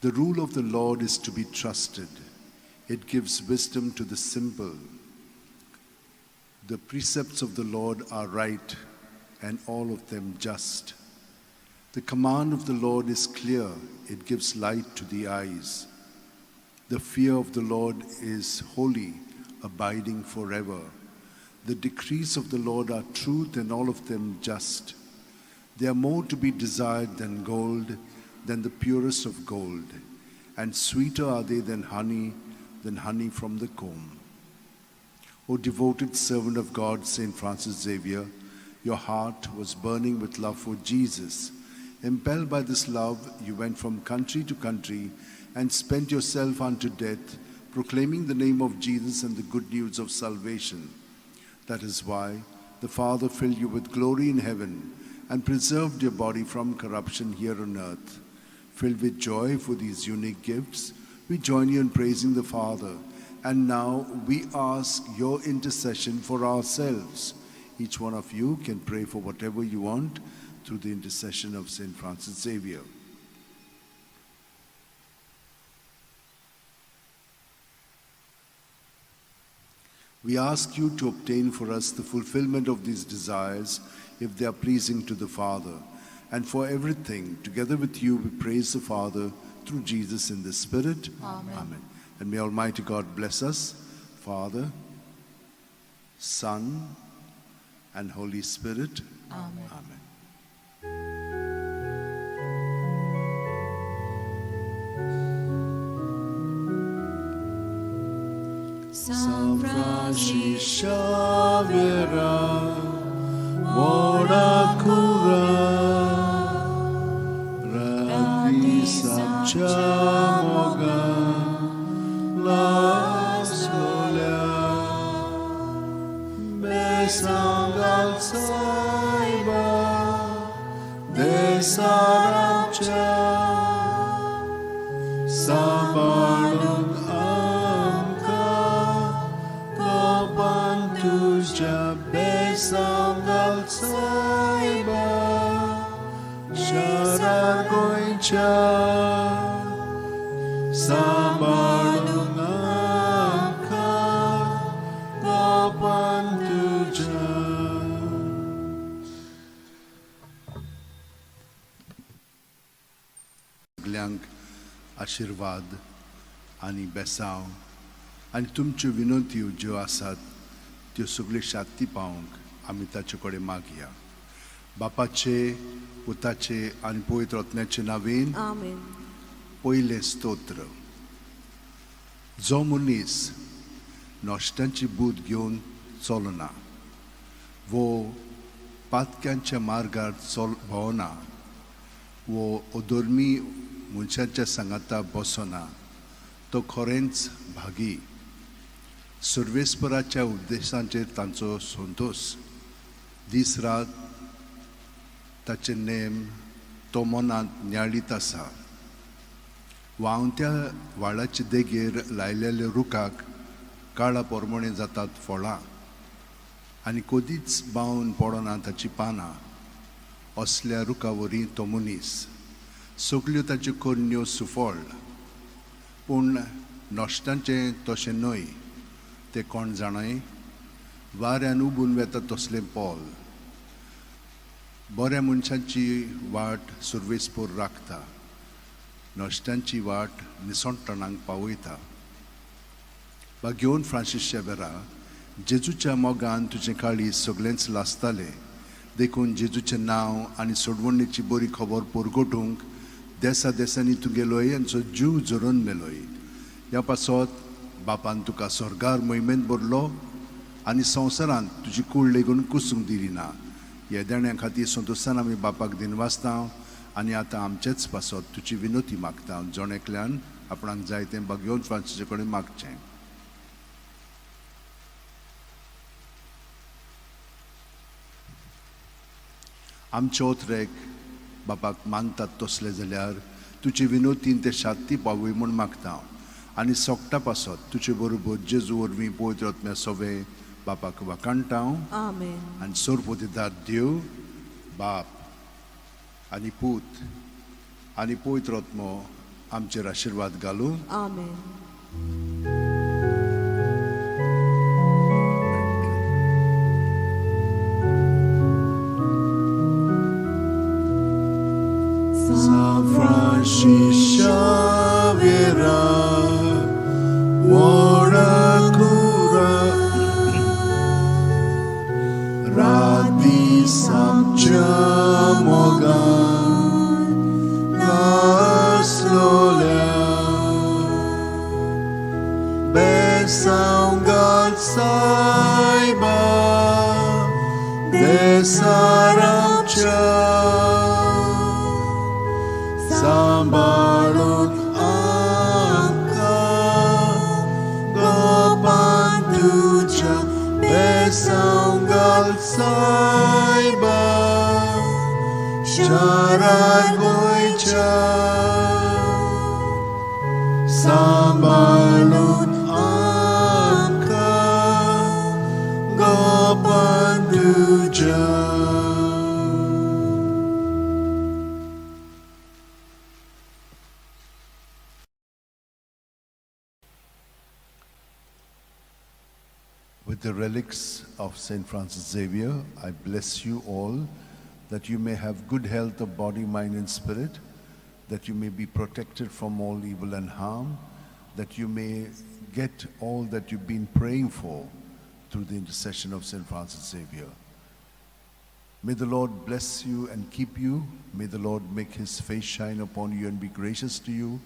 The rule of the Lord is to be trusted. It gives wisdom to the simple. The precepts of the Lord are right, and all of them just. The command of the Lord is clear. It gives light to the eyes. The fear of the Lord is holy, abiding forever. The decrees of the Lord are truth, and all of them just. They are more to be desired than gold, than the purest of gold, and sweeter are they than honey from the comb. O devoted servant of God, St. Francis Xavier, your heart was burning with love for Jesus. Impelled by this love, you went from country to country and spent yourself unto death, proclaiming the name of Jesus and the good news of salvation. That is why the Father filled you with glory in heaven and preserved your body from corruption here on earth. Filled with joy for these unique gifts, we join you in praising the Father. And now we ask your intercession for ourselves. Each one of you can pray for whatever you want through the intercession of Saint Francis Xavier. We ask you to obtain for us the fulfillment of these desires if they are pleasing to the Father. And for everything, together with you, we praise the Father through Jesus in the Spirit. Amen. Amen. And may Almighty God bless us, Father, Son, and Holy Spirit. Amen. Amen. San Francis Xavier, Vorakura, Rati Samchamoga, La Sola, Besangal Saiba, Desaramcha, सांबाळून आमकां कोपान तुज्या बेसांगाल सायबा शारार गोंयच्या सांबाळून आमकां कोपान तुज्या. सगल्यांक आशिर्वाद आनी बेसांव आनी तुमच्यो विनंत्यो ज्यो आसात त्यो सगल्यो शांती पावोवंक आमी ताचे कडेन मागया. बापाचे, पुताचे आनी पवित्र आत्म्याचे नांवेन. आमेन. पयलें स्तोत्र. जो मनीस नश्ट्यांची बूद घेवन चलना वो पातक्यांच्या मार्गार चल भोंवना वो अधर्मी मनशाच्या सांगाता बसना, तो खरेंच भागी. सर्वेस्पराच्या उपदेशांचेर तांचो संतोश, दीस रात ताचे नेम तो मनांत नियाळीत आसा. व्हांवत्या व्हाळाचे देगेर लायलेल्या रुखाक काळा पोरमोणे जातात फळां आनी कदीच बावन पडना ताची पानां. असल्या रुखा वरी तो मनीस, सगल्यो ताच्यो करण्यो सुफळ. पूण नश्टांचें तशें न्हय, तें कोण जाणाय, वाऱ्यान उबून वेता तसलें पोल. बऱ्या मनशांची वाट सुर्वेसपूर राखता, नश्ट्यांची वाट निसणटणांक पावयता. भाग्योन फ्रांसीस शेबेरा, जेजूच्या मोगान तुजें काळीज सगळेंच लासतालें, देखून जेजूचें नांव आनी सोडवणेची बरी खबर परगटूंक देसा देसांनी तूं गेलोय आनी जीव झरोवन मेलोय. ह्या पासत बापान तुका स्वर्गार मोहिमेंत भरलो आनी संवसारांत तुजी कूड लेगून कुसूंक दिली ना. ह्या देण्या खातीर संतोशान आमी बापाक दिनवासता आनी आतां आमचेच पासत तुजी विनोती मागता. जण एकल्यान आपणाक जाय तें भाग्योन फ्रांसीसा कडेन मागचें. आमचे ओतरेक बापाक मानतात तसले जाल्यार तुजे विनोतीन ते शांती पावय म्हूण मागता आनी सोगटा पासत तुजे बरोबर जेजू वरवीं पवित्र आत्म्या सोवे बापाक वाखाणटा. आमेन. आनी सोरपोतीदार देव बाप आनी पूत आनी पवित्र आत्मो आमचेर आशिर्वाद घालूं. आमेन. San Francis Xavier, Vorakura, Rati Samchamogan, Laslola, Besangal Saiba, Desaramcha. सांबाळून आमकां. शारार गोंयच्या सांबाळून आमकां गोपान तुज्या. With the relics of St. Francis Xavier, I bless you all that you may have good health of body, mind, and spirit, that you may be protected from all evil and harm, that you may get all that you've been praying for through the intercession of St. Francis Xavier. May the Lord bless you and keep you. May the Lord make his face shine upon you and be gracious to you.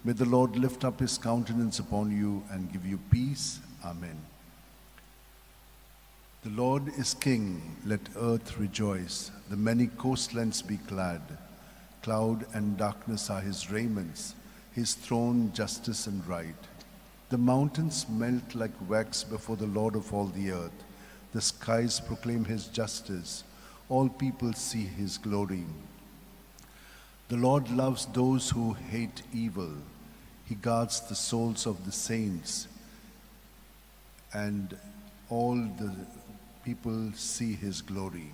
May the Lord lift up his countenance upon you and give you peace. Amen. The Lord is king, let earth rejoice, the many coastlands be glad. Cloud and darkness are his raiments, his throne justice and right. The mountains melt like wax before the Lord of all the earth. The skies proclaim his justice, all people see his glory. The Lord loves those who hate evil. He guards the souls of the saints, and all the people see his glory.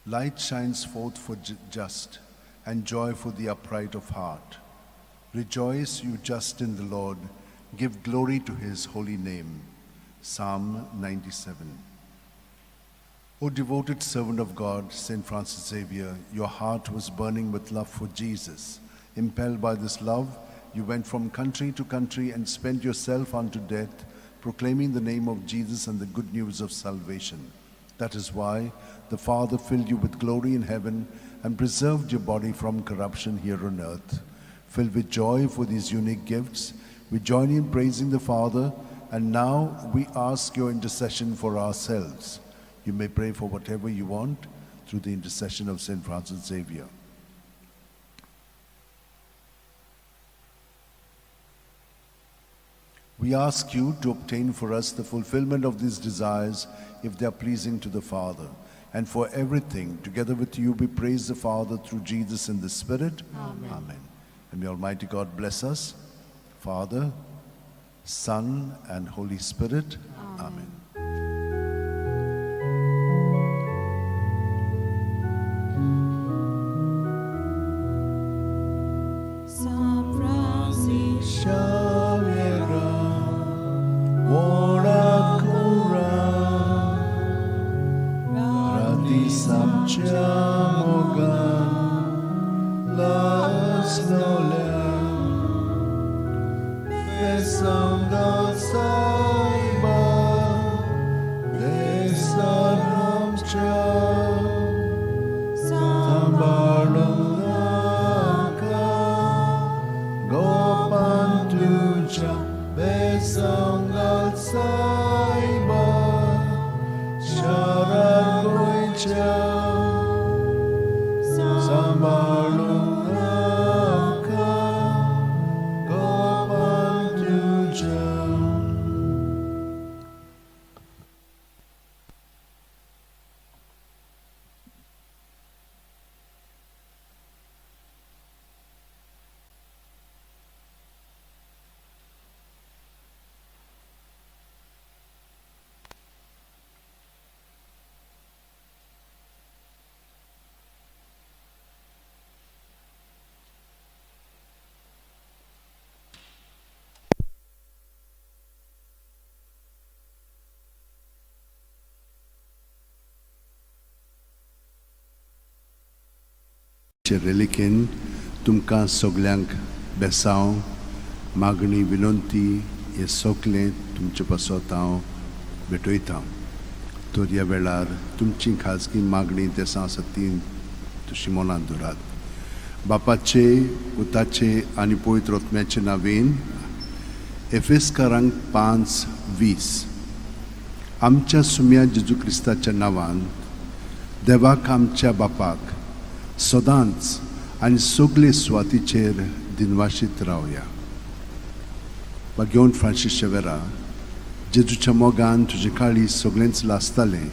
Light shines forth for just, and joy for the upright of heart. Rejoice, you just in the Lord. Give glory to his holy name. Psalm 97. O devoted servant of God, St. Francis Xavier, your heart was burning with love for Jesus. Impelled by this love, you went from country to country and spent yourself unto death, proclaiming the name of Jesus and the good news of salvation. That is why the Father filled you with glory in heaven and preserved your body from corruption here on earth. Filled with joy for these unique gifts, we join in praising the Father, and now we ask your intercession for ourselves. You may pray for whatever you want through the intercession of St. Francis Xavier. We ask you to obtain for us the fulfillment of these desires if they are pleasing to the Father. And for everything, together with you, we praise the Father through Jesus in the Spirit. Amen. Amen. And may Almighty God bless us, Father, Son, and Holy Spirit. Amen. Amen. Saint Francis Xavier, ora cura, Rati samchamogan, las nolem, besangal saiba, desanamcha, sambalunaka, gopantucha, besangal saiba, sharagoicha, sambalunaka, gopantucha. चे रेलिकेन तुमकां सगल्यांक बेसांव, मागणी, विनंती हें सगलें तुमचे पासत हांव भेटयतां. तर ह्या वेळार तुमची खाजगी मागणी देसां आसा ती तुशी मनांत दवरात. बापाचे, पुताचे आनी पवित्र आत्म्याचे नांवेन. एफेस्कारांक 5:20. आमच्या सुम्या जेजू क्रिस्ताच्या नांवान देवाक, आमच्या बापाक, सदांच आनी सगळे सुवातीचेर दिनवाशीत रावया. भाग्यवंत फ्रांसीस शेवेरा, जेजूच्या मोगान तुजें काळीज सगळेंच लासतालें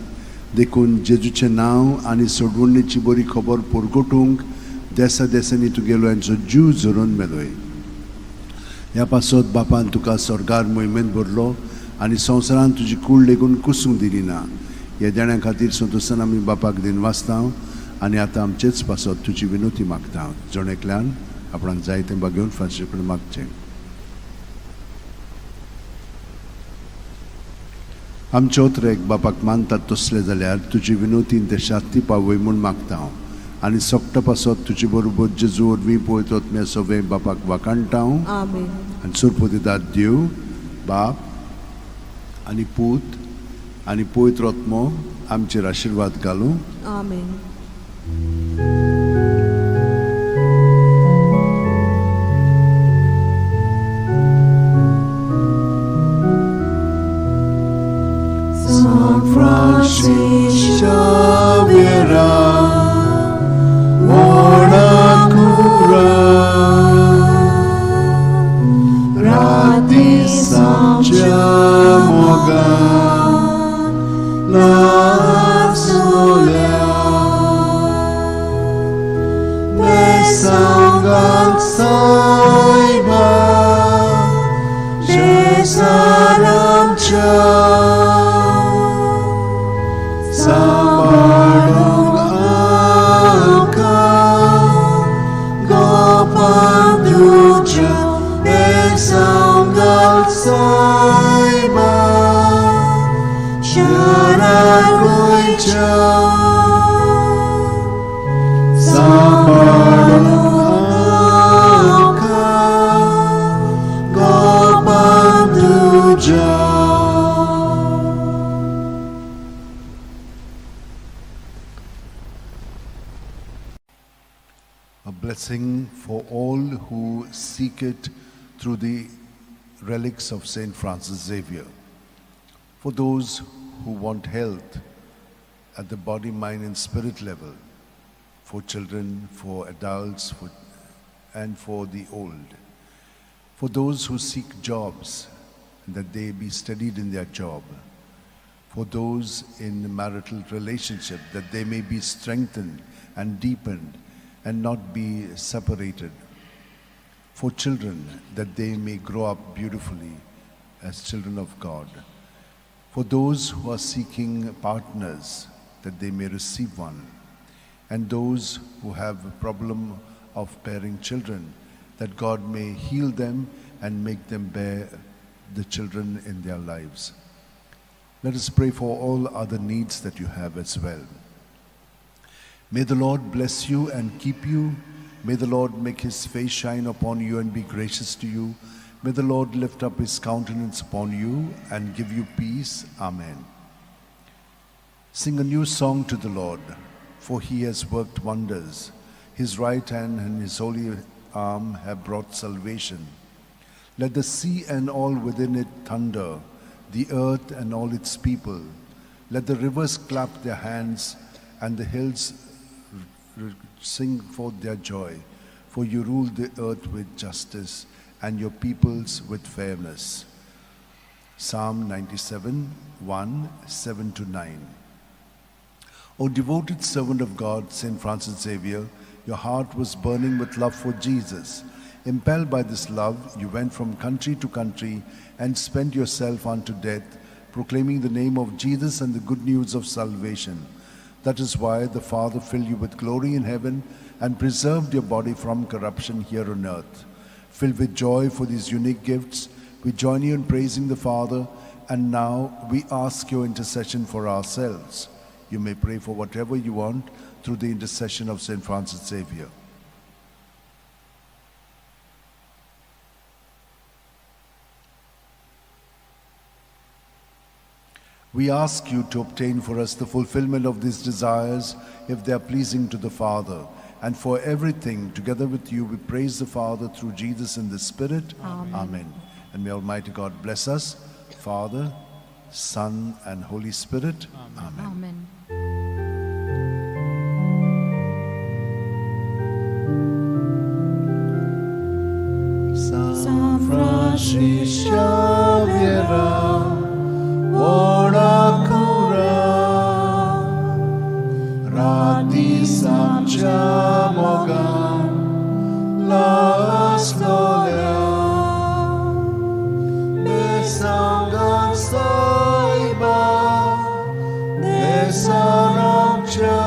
देखून जेजूचें नांव आनी सोडवणेची बरी खबर परगटूंक देसा देसांनी तुगेलो जीव झरोवन मेलोय. ह्या पासत बापान तुका स्वर्गार मोहिमेंत भरलो आनी संवसारान तुजी कूड लेगून कुसूंक दिली ना. ह्या देण्या खातीर संतोशान आमी बापाक दिनवासता आनी आतां आमचेच पासत तुजी विनवती मागता. जण एकल्यान आपणाक जाय तें बागेवन फ्रांसीस कडेन मागचें. आमचे ओतरेक बापाक मानतात तसले जाल्यार तुजी विनवतीन ते शांती पावय म्हूण मागता हांव आनी सोकटा पासत तुजे बरोबर जेजू वरवीं पळयत म्या सगळें बापाक वाखाणटा हांव. आमेन. आनी सुरपतिदाद देव बाप आनी पूत आनी पवित्र आत्मो आमचेर आशिर्वाद घालूं. आमेन. San Francis Xavier, Cura, Rati Samchamoga, La Sola, Mesangang Saiba, Jesaram Cha. Sambalong Aka Gopanduja Besangal Saiba Sharagoicha Sambalong Aka Gopanduja. A blessing for all who seek it through the relics of Saint Francis Xavier. For those who want health at the body, mind and spirit level, for children, for adults, and for the old. For those who seek jobs, that they be steadied in their job. For those in marital relationship, that they may be strengthened and deepened and not be separated. For children, that they may grow up beautifully as children of God. For those who are seeking partners, that they may receive one. And those who have a problem of bearing children, that God may heal them and make them bear the children in their lives. Let us pray for all other needs that you have as well. May the Lord bless you and keep you. May the Lord make his face shine upon you and be gracious to you. May the Lord lift up his countenance upon you and give you peace. Amen. Sing a new song to the Lord, for he has worked wonders. His right hand and his holy arm have brought salvation. Let the sea and all within it thunder, the earth and all its people. Let the rivers clap their hands and the hills sing forth their joy. For you rule the earth with justice and your peoples with fairness. Psalm 97, 1, 7 to 9. O devoted servant of God, Saint Francis Xavier, your heart was burning with love for Jesus. Impelled by this love, you went from country to country and spent yourself unto death, proclaiming the name of Jesus and the good news of salvation. That is why the Father filled you with glory in heaven and preserved your body from corruption here on earth. Filled with joy for these unique gifts, we join you in praising the Father, and now we ask your intercession for ourselves. You may pray for whatever you want through the intercession of Saint Francis Xavier. We ask you to obtain for us the fulfillment of these desires if they are pleasing to the Father. And for everything, together with you, we praise the Father through Jesus in the Spirit. Amen. Amen. And may Almighty God bless us, Father, Son, and Holy Spirit. Amen. Amen. San Francis Xavier, ora cura, रात-दीस आमच्या मोगान लासलोल्या बेसांगात सायबा देसारामच्या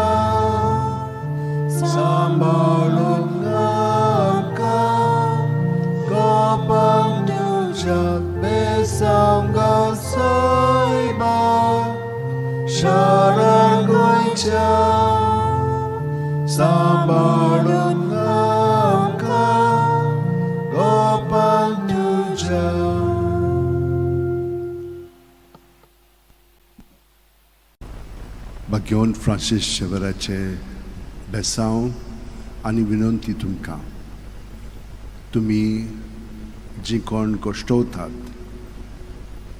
सांबाळून आमकां गोपांक तुज्या बेसांगात सायबा शरण गोंयच्या सांबाळून आमकां गोपांक तुज्या. भाग्यवंत फ्रांसीस शेवराचे बेसांव आनी विनंती तुमकां, तुमी जीं कोण कश्टवतात,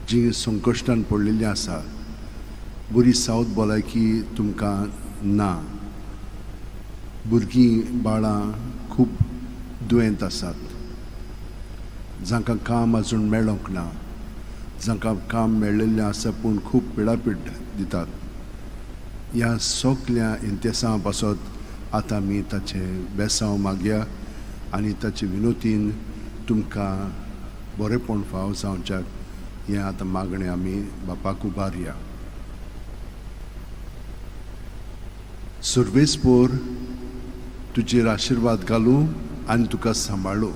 जीं संकश्टान पडलेलीं आसा, बरी सावत भलायकी तुमकां ना, भुरगीं बाळां खूब दुयेंत आसात, जांकां काम आजून मेळोंक ना, जांकां काम मेळिल्लें आसा पूण खूब पिडापीड दितात, ह्या सगल्या इंतेसां पासत आतां आमी ताचें बेसांव मागया आनी ताचे विनोतीन तुमकां बरेंपण फाव जावच्याक हें आतां मागणें आमी बापाक उबारया. सर्वेस्पोर तुजेर आशिर्वाद घालूं आनी तुका सांबाळूं.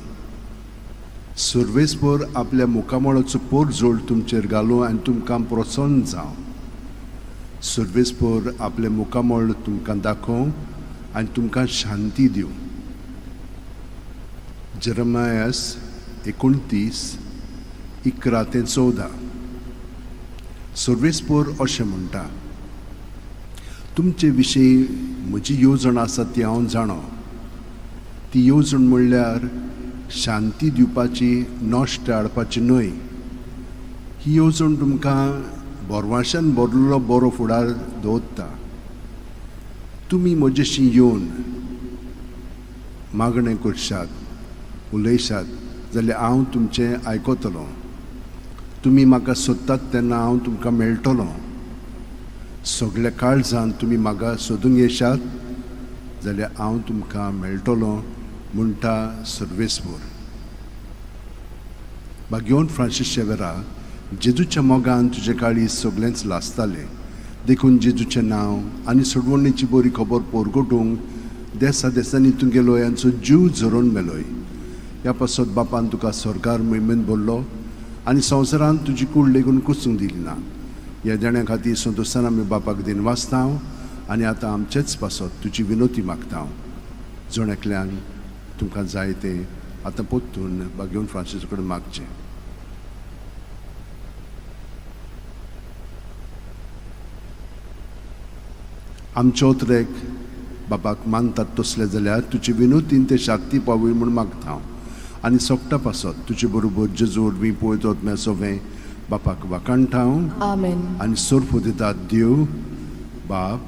सर्वेस्पोर आपल्या मुखामळाचो पोरजोड तुमचेर घालूं आनी तुमकां प्रोत्साहन जावं. सर्वेस्पोर आपलें मुखामळ तुमकां दाखोवं आनी तुमकां शांती दिवं. जेरमायस 29:11-14. सर्वेस्पोर अशें म्हणटा, तुमचे विशीं म्हजी येवजण आसा ती हांव जाणो. ती येवजण म्हणल्यार शांती दिवपाची, नश्ट हाडपाची न्हय. ही येवजण तुमकां बोरवाशान भरलेलो बरो फुडार दवरता. तुमी म्हजेशी येवन मागणें करशात, उलयशात जाल्यार हांव तुमचें आयकतलो. तुमी म्हाका सोदतात तेन्ना हांव तुमकां मेळटलो. सगल्या काळजान तुमी म्हाका सोदूंक येशात जाल्यार हांव तुमकां मेळटलो, म्हणटा सर्वेस्पोर. भाग्यवंत फ्रांसीस शेवेरा, जेजूच्या मोगान तुजे काळीज सगळेंच लासतालें, देखून जेजूचें नांव आनी सोडवणीची बरी खबर पोरगोटूंक देसा देसांनी तूं गेलोय आनी जीव झरोवन मेलोय. ह्या पासत बापान तुका सरकार मोहिमेन भरलो आनी संवसारांत तुजी कूड लेगून कुसूंक दिली ना. ह्या देण्या खातीर संतोशान आमी बापाक दिनवासता आनी आतां आमचेच पासत तुजी विनोती मागता. जण एकल्यान तुमकां जाय तें आतां परतून भाग्यवंत फ्रांसीस कडेन मागचें. आमचो ट्रेक बापाक मानतात तसले जाल्यार तुजे विनोतीन ते शाक्ती पावय म्हूण मागता हांव आनी सोगटा पासत तुजे बरोबर जेजू वरवीं पळयतात म्या सोवें बापाक वाखाणटा हांव. आमेन. आनी सोर्फ दितात देव बाप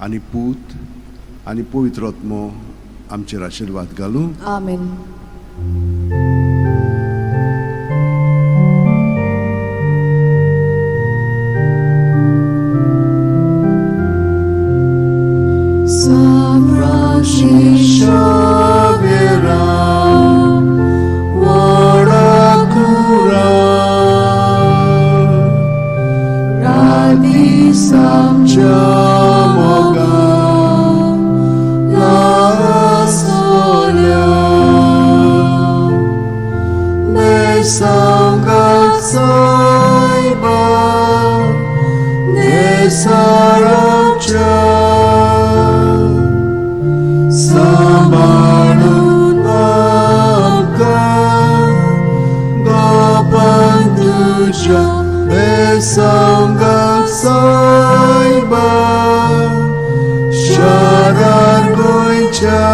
आनी पूत आनी पवित्र आत्मो आमचेर आशिर्वाद घालूं. आमेन. San Francisco Xavier, व्हडा कुरा, रात-दीस आमच्या मोगान लासलोल्या, बेसांगात सायबा देसाराच्या, सांबाळून आमकां गोपान तुज्या बेसांगात सायबा शारार गोंयच्या,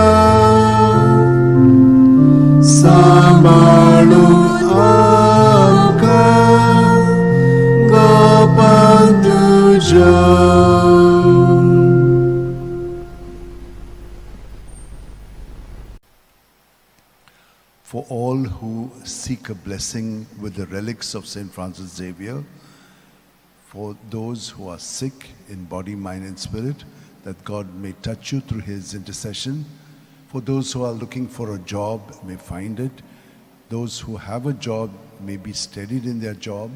सांबाळून आमकां गोपान तुज्या. For all who seek a blessing with the relics of St. Francis Xavier, for those who are sick in body, mind, and spirit, that God may touch you through his intercession. For those who are looking for a job may find it. Those who have a job may be steadied in their job.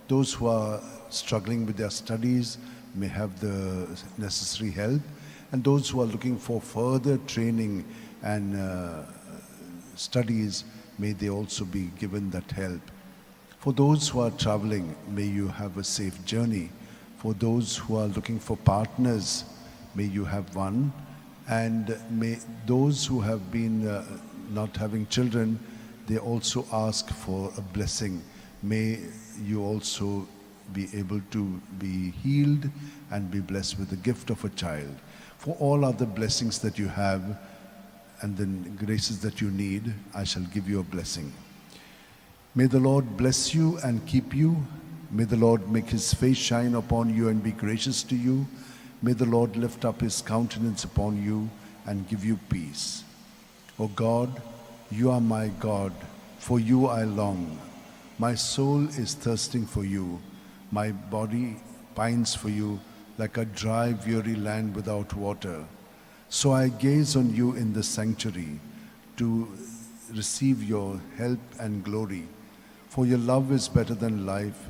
Those who are struggling with their studies may have the necessary help. And those who are looking for further training and studies, may they also be given that help. For those who are traveling, may you have a safe journey. For those who are looking for partners, may you have one. And may those who have been not having children, they also ask for a blessing. May you also be able to be healed and be blessed with the gift of a child. For all other blessings that you have and the graces that you need, I shall give you a blessing. May the Lord bless you and keep you. May the Lord make his face shine upon you and be gracious to you. May the Lord lift up his countenance upon you and give you peace. O God, you are my God, for you I long. My soul is thirsting for you. My body pines for you like a dry, weary land without water. So I gaze on you in the sanctuary to receive your help and glory. For your love is better than life.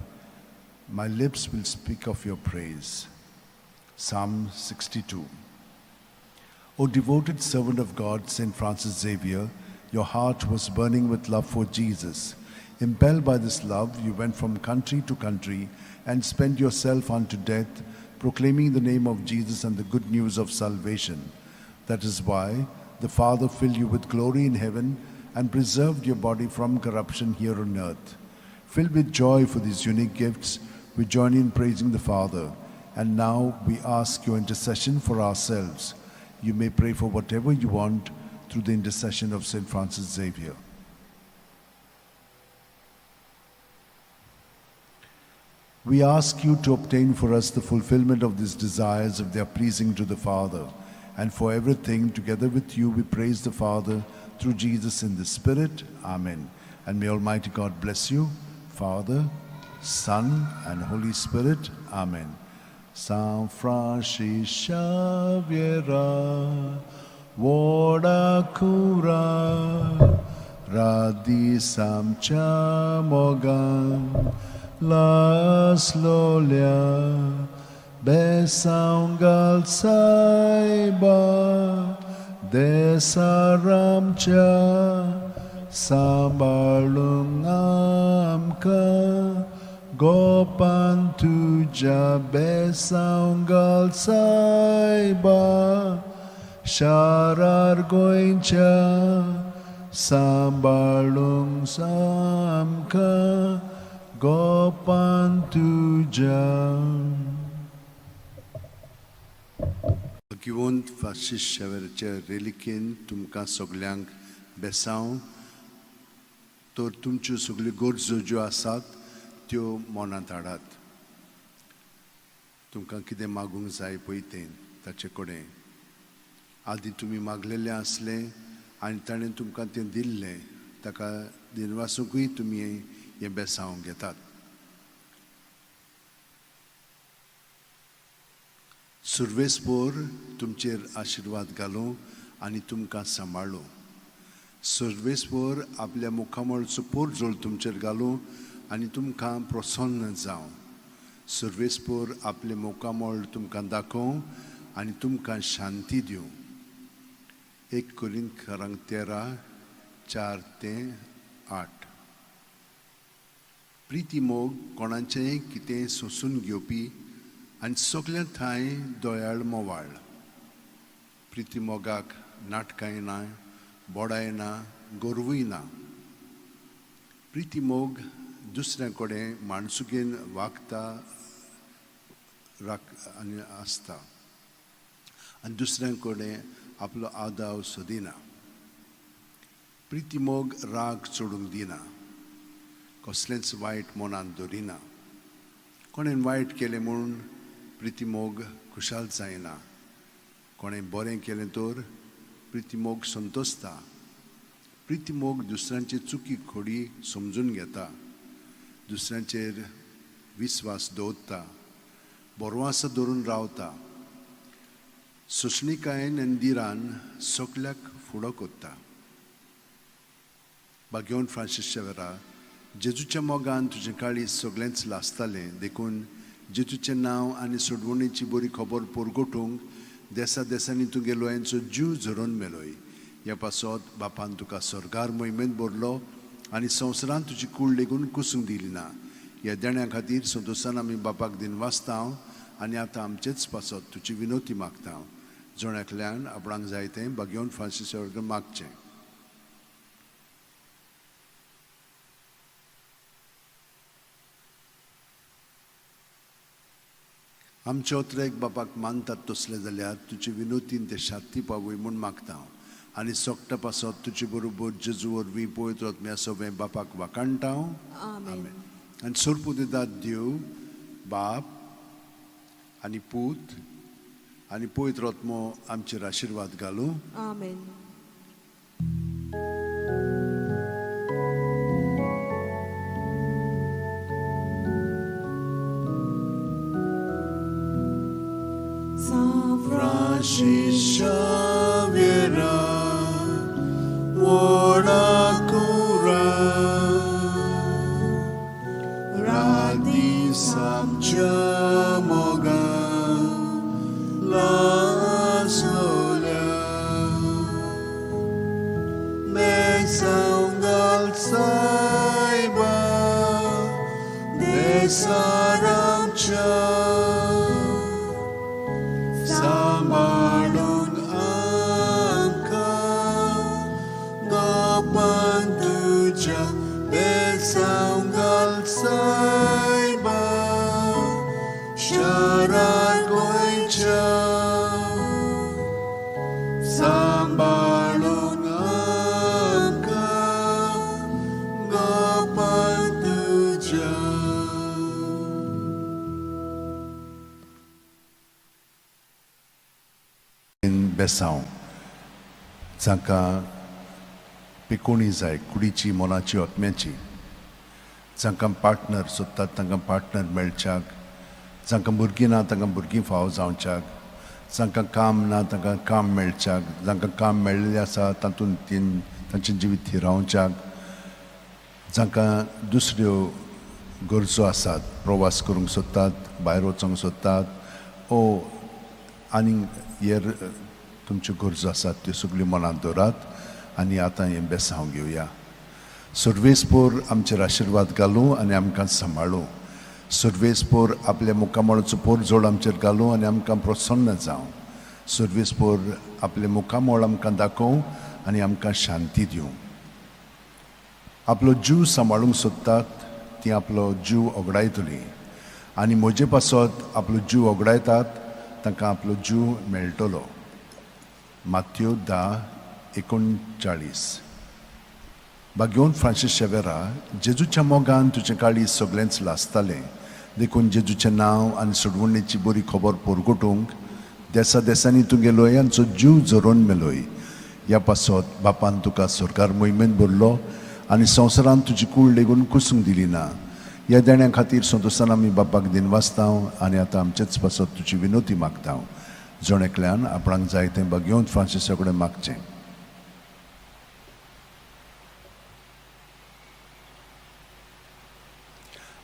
My lips will speak of your praise. Psalm 62. O devoted servant of God, Saint Francis Xavier, your heart was burning with love for Jesus. Impelled by this love, you went from country to country and spent yourself unto death, proclaiming the name of Jesus and the good news of salvation. That is why the Father filled you with glory in heaven and preserved your body from corruption here on earth. Filled with joy for these unique gifts, we join in praising the Father. And now we ask your intercession for ourselves. You may pray for whatever you want through the intercession of Saint Francis Xavier. We ask you to obtain for us the fulfillment of these desires if they are pleasing to the Father. And for everything, together with you, we praise the Father through Jesus in the Spirit. Amen. And may Almighty God bless you, Father, Son, and Holy Spirit. Amen. San Francis Xavier, Vodakura, Radi Samcha Mogan, Laslolia, Besaungal Saiba, Desaramcha, Sambalungamka, Gopan tuja besaungal saiba, Sharar goincha, Sambalung samka, Gopan tuja. भाग्यवंत Francis शेवेराचे रेलिकेन तुमकां सगल्यांक बेसांव. तर तुमच्यो सगल्यो गरजो ज्यो आसात त्यो मनांत हाडात. तुमकां कितें मागूंक जाय पळय तें ताचे कडेन आदीं तुमी मागलेलें आसलें आनी ताणें तुमकां तें दिल्लें, ताका दिनवासूंकूय तुमी हें बेसांव घेतात. सुर्वेसपोर तुमचेर आशिर्वाद घालूं आनी तुमकां सांबाळूं. सुर्वेसपोर आपल्या मुखामळचो पोरजोळ तुमचेर घालूं आनी तुमकां प्रसन्न जावं. सुर्वेसपोर आपलें मुखामळ तुमकां दाखोवं आनी तुमकां शांती दिवं. 1 कोरिंथकारांक 13:4-8. प्रिती मोग कोणाचेंय कितें सोंसून घेवपी आनी सगल्या ठांय दयाळ मोवाळ. प्रिती मोगाक नाटकांय ना, बोडाय ना, गोरवूय ना. प्रिती मोग दुसऱ्या कडेन माणसुकेन वागता आनी आसता आनी दुसऱ्या कडेन आपलो आदाव सोदिना. प्रिती मोग राग चडूंक दिना, कसलेंच वायट मनांत दवरिना. कोणें वायट केलें म्हूण प्रिती मोग खुशाल जायना, कोणें बरें केलें तर प्रिती मोग संतोसता. प्रिती मोग दुसऱ्यांची चुकी खोडी समजून घेता, दुसऱ्यांचेर विस्वास दवरता, बरवास धरून रावता. सोंसणिकायेन आनी धिरान सगल्याक फुडो कोत्ता. भाग्यवंत फ्रांसीस शेवरा, जेजूच्या मोगान तुजें काळीज सगळेंच लासतालें, देखून जेजूचें नांव आनी सोडवणीची बरी खबर परगटूंक देसा देसांनी तुगे लोयांचो जीव झरोवन मेलोय. ह्या पासत बापान तुका स्वर्गार मोहिमेंत भरलो आनी संवसारांत तुजी कूड लेगून कुसूंक दिली ना. ह्या देण्या खातीर संतोशान आमी बापाक दिनवासता आनी आतां आमचेच पासत तुजी विनोती मागता. जण एकल्यान आपणाक जाय तें भाग्यवंत फ्रांसीस कडेन मागचें. आमचे ओत्रेक बापाक मानतात तसले जाल्यार तुजे विनोतीन ते शांती पावय म्हूण मागता आनी सोकटा पासत तुजे बरोबर जेजू वरवीं पवित्र आत्म्या सवें बापाक वाखाणटा. आमेन. आनी सोरपुदिदाद देव बाप आनी पूत आनी पवित्र आत्मो आमचेर आशिर्वाद घालूं. आमेन. San Francis Xavier, व्हडा कुरा, रात दीस आमच्या मोगान लासलोल्या. बेसांव घाल सायबा, देसार आमच्या, सांबाळूंक आमकां गोपान तुज्या, बेसांव घाल सायबा, शारार गोंयच्या, सांबाळूंक आमकां गोपान तुज्या. बेसांव जांकां पिकोणी जाय कुडीची, मनाची, आत्म्याची, जांकां पार्टनर सोदतात तांकां पार्टनर मेळच्याक, जांकां भुरगीं ना तांकां भुरगीं फावो जावच्याक, जांकां काम ना तांकां काम मेळच्याक, जांकां काम मेळिल्लें आसा तातूंत तीन तांचें जिवीत थिरावच्याक, जांकां दुसऱ्यो गरजो आसात, प्रवास करूंक सोदतात, भायर वचूंक सोदतात ओ आनी हेर तुमच्यो गरजो आसात त्यो सगल्यो मनांत दवरात आनी आतां हें बेसांव घेवया. सर्वेस्पोर आमचेर आशिर्वाद घालूं आनी आमकां सांबाळूं. सर्वेस्पोर आपल्या मुखामळाचो पोरजोड आमचेर घालूं आनी आमकां प्रसन्न जावं. सर्वेस्पोर आपलें मुखामळ आमकां दाखोवं आनी आमकां शांती दिवं. आपलो जीव सांबाळूंक सोदतात ती आपलो जीव ओगडायतली आनी म्हजे पासत आपलो जीव ओगडायतात तांकां आपलो जीव मेळटलो. मात्यो 10:39. भाग्यवंत फ्रांसीस शेवेरा, जेजूच्या मोगान तुजें काळीज सगळेंच लासतालें, देखून जेजूचें नांव आनी सोडवणीची बरी खबर परगटूंक देसा देसांनी तुगे लोयांचो जीव झरोवन मेलोय. ह्या पासत बापान तुका सरकार मोहिमेंत भरलो आनी संवसारांत तुजी कूड लेगून कुसूंक दिली ना. ह्या देण्या खातीर संतोशान आमी बापाक दिनवासता आनी आतां आमचेच पासत तुजी विनोती मागता. जण एकल्यान आपणाक जाय तें भाग्यवंत फ्रांसीसा कडेन मागचें.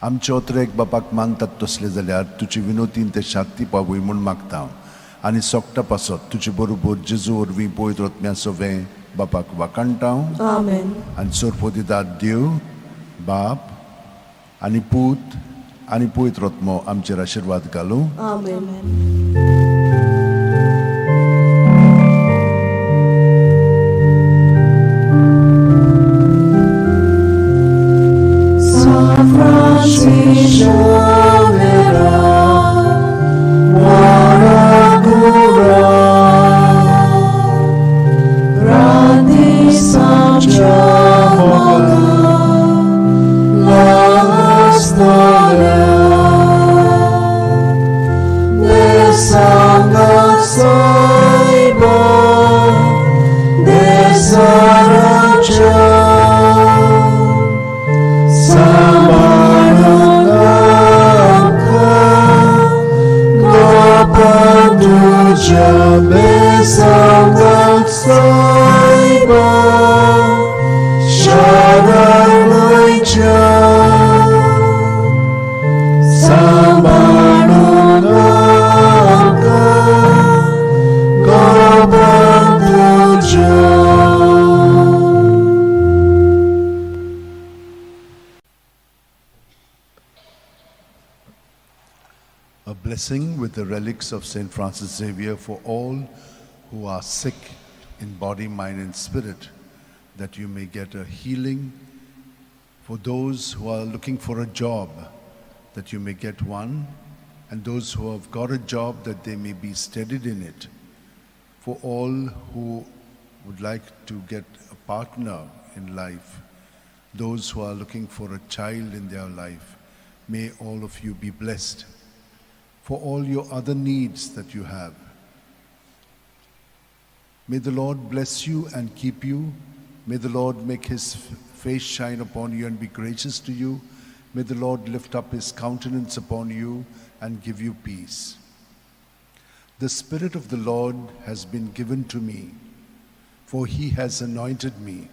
आमचे ओत्रेक बापाक मानतात तसले जाल्यार तुजी विनोतीन ते शांती पावय म्हूण मागता आनी सोकटा पासत तुजे बरोबर जेजू वरवीं पवित्र आत्म्या सवें बापाक वाखाणटा. आमेन. आनी सोरपोदिदाद देव बाप आनी पूत आनी पवित्र आत्मो आमचेर आशिर्वाद घालूं. आमेन. San Francis Xavier, Guarantura, Grandi Sanchamola, La Storia, De San तुज्या बेसांवाक सायबा शरण गोंयच्या सांबाळून आमकां गोपां तुज्या. A blessing with the relics of St. Francis Xavier for all who are sick in body, mind, and spirit, that you may get a healing. For those who are looking for a job, that you may get one, and those who have got a job, that they may be steadied in it. For all who would like to get a partner in life, those who are looking for a child in their life, may all of you be blessed. For all your other needs that you have, may the Lord bless you and keep you. May the Lord make his face shine upon you and be gracious to you. May the Lord lift up his countenance upon you and give you peace. The Spirit of the Lord has been given to me, for he has anointed me.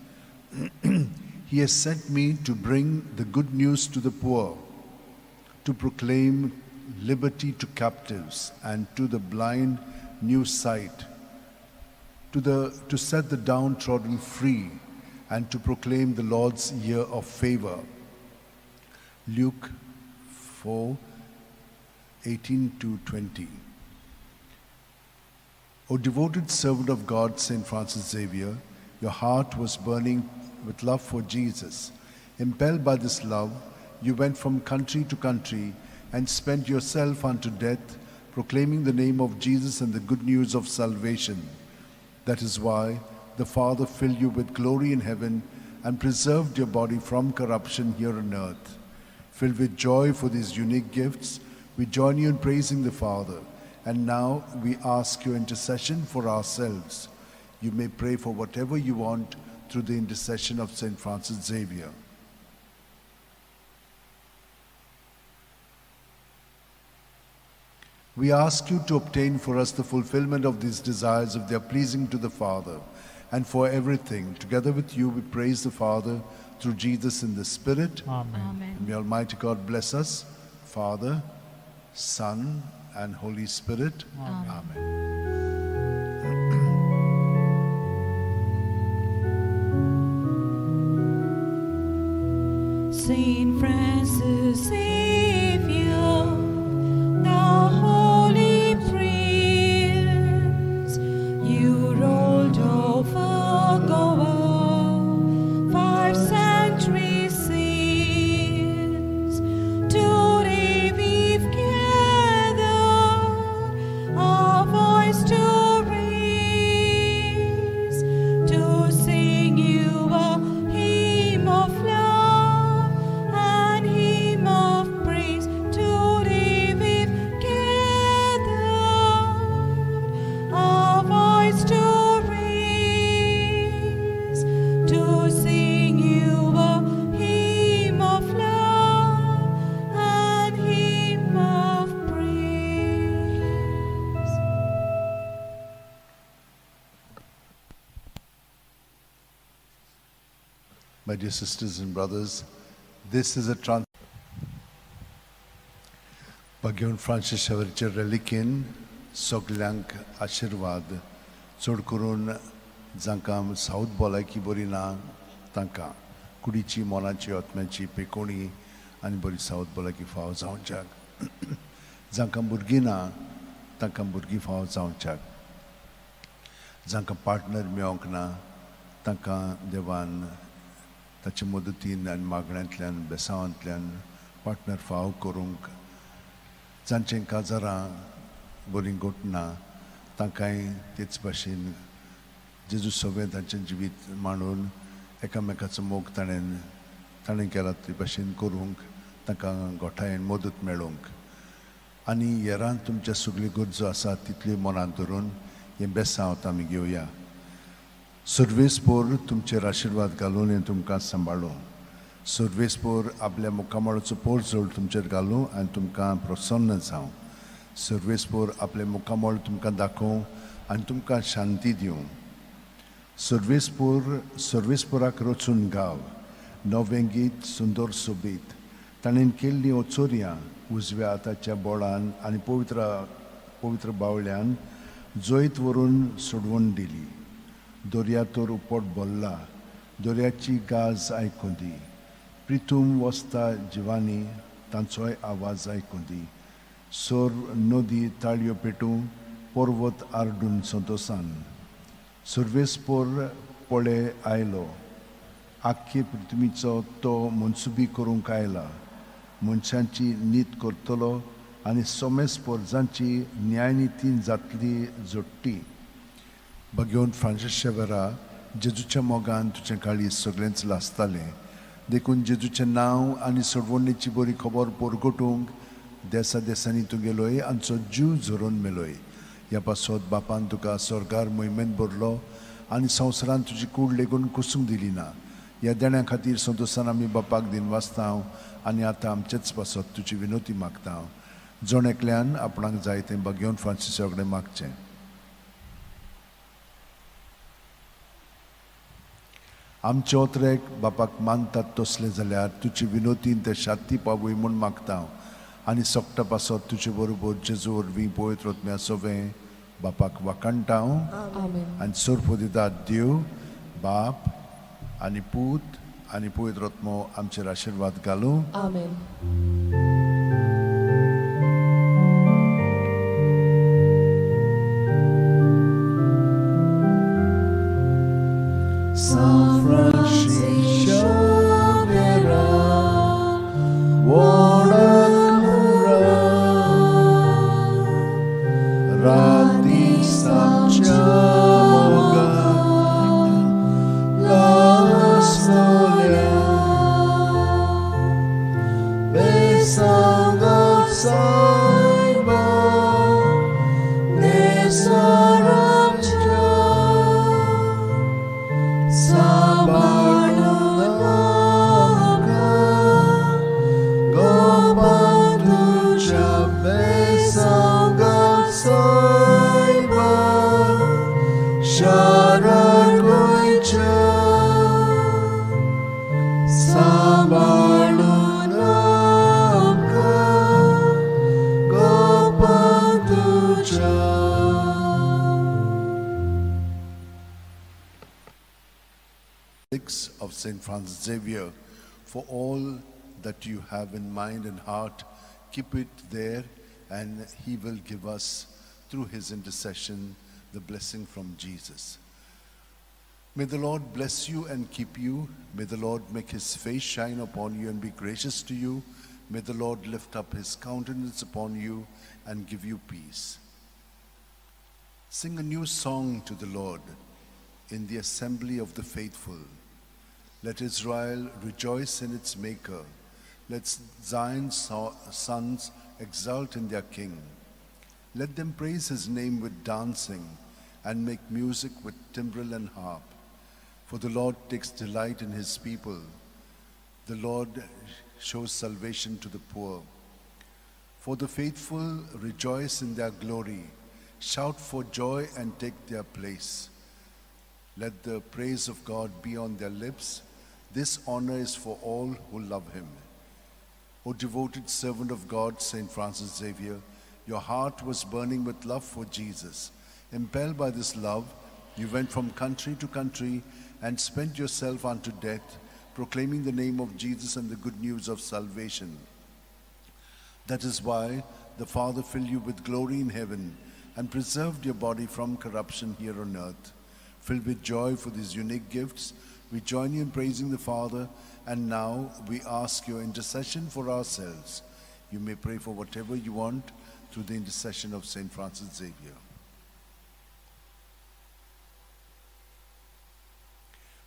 He has sent me to bring the good news to the poor, to proclaim liberty to captives and to the blind new sight, to set the downtrodden free, and to proclaim the Lord's year of favor. Luke 4:18 to 20. O devoted servant of God, St. Francis Xavier, your heart was burning with love for Jesus. Impelled by this love, you went from country to country and spent yourself unto death, proclaiming the name of Jesus and the good news of salvation. That is why the Father filled you with glory in heaven and preserved your body from corruption here on earth. Filled with joy for these unique gifts, we join you in praising the Father. And now we ask your intercession for ourselves. You may pray for whatever you want through the intercession of St. Francis Xavier. We ask you to obtain for us the fulfillment of these desires if they are pleasing to the Father. And for everything, together with you, we praise the Father through Jesus in the Spirit. Amen. Amen. And may Almighty God bless us, Father, Son, and Holy Spirit. Amen. Amen. Saint Francis Xavier, thou holy prince, you ruled over Goa 5 centuries since. Today we've gathered our voice to raise, to sing you a hymn of love and hymn of praise. Today we've gathered our voice to raise, to sing you a hymn of love and hymn of praise. My dear sisters and brothers, this is a trans. Bhagwan Francis शवरचे रेलिकेन सगल्यांक आशिर्वाद, चड करून जांकां south भलायकी बरी ना तांकां कुडीची, मनाची, आत्म्याची पेकोणी आनी बरी सावथ भलायकी फावो जावच्याक, जांकां भुरगीं ना तांकां भुरगीं फावो जावच्याक, जांकां पार्टनर मेळोंक ना तांकां देवान ताचे मदतीन आनी मागण्यांतल्यान बेसांवांतल्यान पार्टनर फावो करूंक, जांचें काजारां बरीं घोटना तांकांय तेच भाशेन जेजू सगळें तांचें जिवीत मांडून एकामेकाचो मोग ताणें केला ते भाशेन करूंक तांकां गोठायेन मदत मेळोवंक आनी हेरान तुमच्या सगल्यो गरजो आसा तितल्यो मनांत धरून हें बेसांव आमी घेवया. सर्वेस्पोर तुमचेर आशिर्वाद घालून हें तुमकां सांबाळूं. सर्वेस्पोर आपल्या मुखामळाचो पोरजोड तुमचेर घालूं आनी तुमकां प्रसन्न जावं. सर्वेस्पोर आपलें मुखामळ तुमकां दाखोवं आनी तुमकां शांती दिवं. सर्वेस्पोर सर्वेस्पोराक रचून गाव नवें गीत सुंदर सोबीत. ताणें केल्लीं ओचोरयां उजव्या हाताच्या बोळान आनी पवित्र बावल्यान जैत व्हरून सोडवून दिली. दर्या तर उपट भरला, दर्याची गाज आयकूं दी. प्रिथूम वसता जिवानी तांचोय आवाज आयकूं दी. सोर नदी ताळयो पेटूं, पर्वत आरडून संतोसान. सर्वेस्पोर पळे आयलो, आख्खे पृथ्वीचो तो मनसुबी करूंक आयला. मनशांची नीत करतलो आनी सोमेस पोरजांची न्यायनितीन जातली जोडटी. भगवंत फ्रांसीस शेवरा, जेजूच्या मोगान तुजें काळीज सगळेंच लासतालें. देखून जेजूचें नांव आनी सोडवणेची बरी खबर परगटूंक देसा देसांनी तूं गेलोय आमचो जीव झरोवन मेलोय. ह्या पासत बापान तुका स्वर्गार मोहिमेंत भरलो आनी संवसारांत तुजी कूड लेगून कुसूंक दिली ना. ह्या देण्या खातीर संतोशान आमी बापाक दिनवासता आनी आतां आमचेच पासत तुजी विनोती मागता. जण एकल्यान आपणाक जाय तें भगवंत फ्रांसिसा कडेन मागचें. आमचे ओतरेक बापाक मानतात तसलें जाल्यार तुजी विनोतीन ते शांती पावय म्हूण मागता आनी सोकटा पासत तुजे बरोबर जेजू वरवीं पवित्र आत्म्या सोवें बापाक वाखाणटा. आनी सोरपो दितात देव बाप आनी पूत आनी पवित्र आत्मो आमचेर आशिर्वाद घालूं. आमेन. San Francisco Xavier, व्हडा राती सांच्या मोगान लासलोल्या, बेसांगात सायबा नेसारामच्या सांबाळून आमकां गोपां तुज्या बेसांगात सायबा शारार गोंयच्या सांबाळून आमकां गोपां तुज्या. Six of St. Francis Xavier, for all that you have in mind and heart, keep it there, and he will give us, through his intercession, the blessing from Jesus. May the Lord bless you and keep you. May the Lord make his face shine upon you and be gracious to you. May the Lord lift up his countenance upon you and give you peace. Sing a new song to the Lord in the assembly of the faithful. Let Israel rejoice in its Maker. Let Zion's sons exult in their King. Let them praise his name with dancing and make music with timbrel and harp. For the Lord takes delight in his people. The Lord shows salvation to the poor. For the faithful rejoice in their glory, shout for joy and take their place. Let the praise of God be on their lips. This honor is for all who love him. O devoted servant of God, Saint Francis Xavier, your heart was burning with love for Jesus. Impelled by this love, you went from country to country and spent yourself unto death, proclaiming the name of Jesus and the good news of salvation. That is why the Father filled you with glory in heaven and preserved your body from corruption here on earth. Filled with joy for these unique gifts, we join you in praising the Father, and now we ask your intercession for ourselves. You may pray for whatever you want through the intercession of Saint Francis Xavier.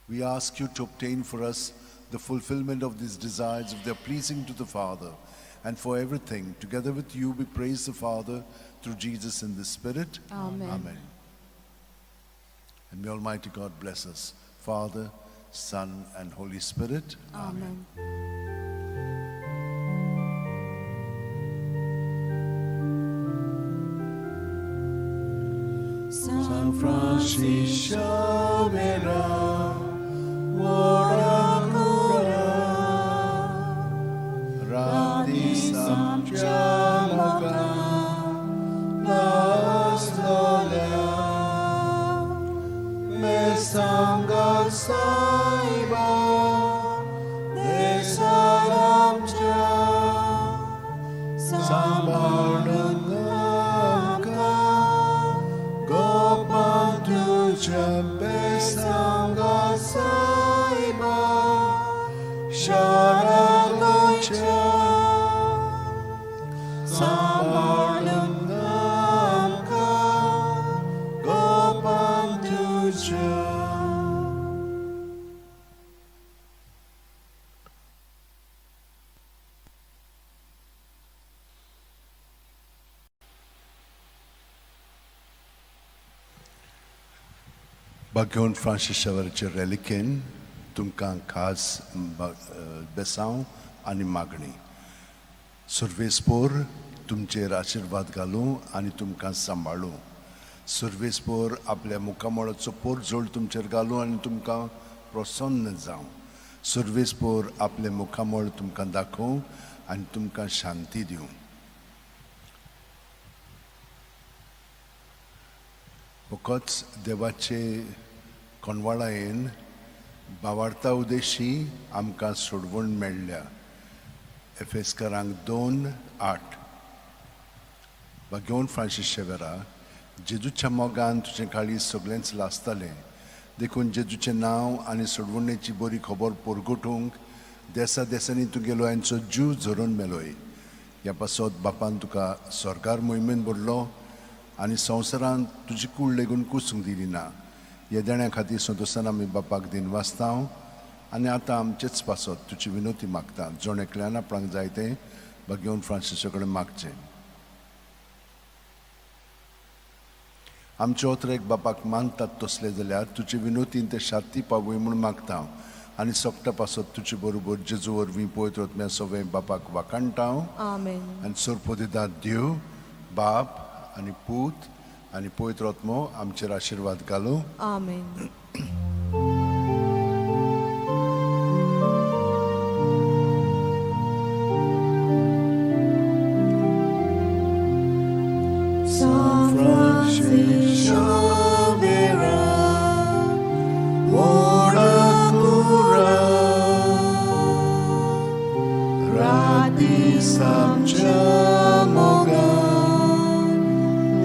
We ask you to obtain for us the fulfillment of these desires if they are pleasing to the Father. And for everything, together with you, we praise the Father through Jesus in the Spirit. Amen. Amen. And may Almighty God bless us, Father, Son, and Holy Spirit. Amen. San Francis Xavier, ora cura, rati samcha moga, laslolia, me sanga saiba, de saramcha, सांभाळून गोपान तुझ्या बेसांगा सायबा शारा गोंयच्या सांबाळून आमकां गोपान तुझ्या. बागेवन Francis शावराचे रेलिकेन तुमकां खास बेसांव आनी मागणी. सुर्वेसपोर तुमचेर आशिर्वाद घालूं आनी तुमकां सांबाळूं. सुर्वेसपोर आपल्या मुखामळाचो पोरजोळ तुमचेर घालूं आनी तुमकां प्रसन्न जावं. सुर्वेसपोर आपलें मुखामळ तुमकां दाखोवं आनी तुमकां शांती दिवं. फकत देवाचे कोणवाळायेन बावार्ता उदेशी आमकां सोडवण मेळ्ळ्या. एफेस्करांक 2:8. बागेवन फ्रांसीस शेवेरा, जेजूच्या मोगान तुजें काळीज सगळेंच लासतालें, देखून जेजूचें नांव आनी सोडवणेची बरी खबर परगटूंक देसा देसांनी तुगेलो यांचो जीव झरोवन मेलोय. ह्या पासत बापान तुका सरकार मोहिमेन भरलो आनी संवसारांत तुजी कूड लेगून कुसूंक दिली ना. ह्या देण्या खातीर संतोशान आमी बापाक दिनवासता आनी आतां आमचेच पासत तुजी विनोती मागता. जण एकल्यान आपणाक जाय तें बागेवन फ्रांसिसा कडेन मागचें. आमचे ओतरेक बापाक मानतात तसले जाल्यार तुजे विनोतीन ते शांती पावय म्हूण मागता आनी सोकटा पासत तुजे बरोबर जेजू वरवीं पवित्र आत्म्या सगळें बापाक वाखाणटा. आमेन. आनी सोरपोदिदाद देव बाप आनी पूत आनी पवित्र आत्मो आमचेर आशिर्वाद घालूं. आमेन. San Francis Xavier, ora cura, rati samcha moga,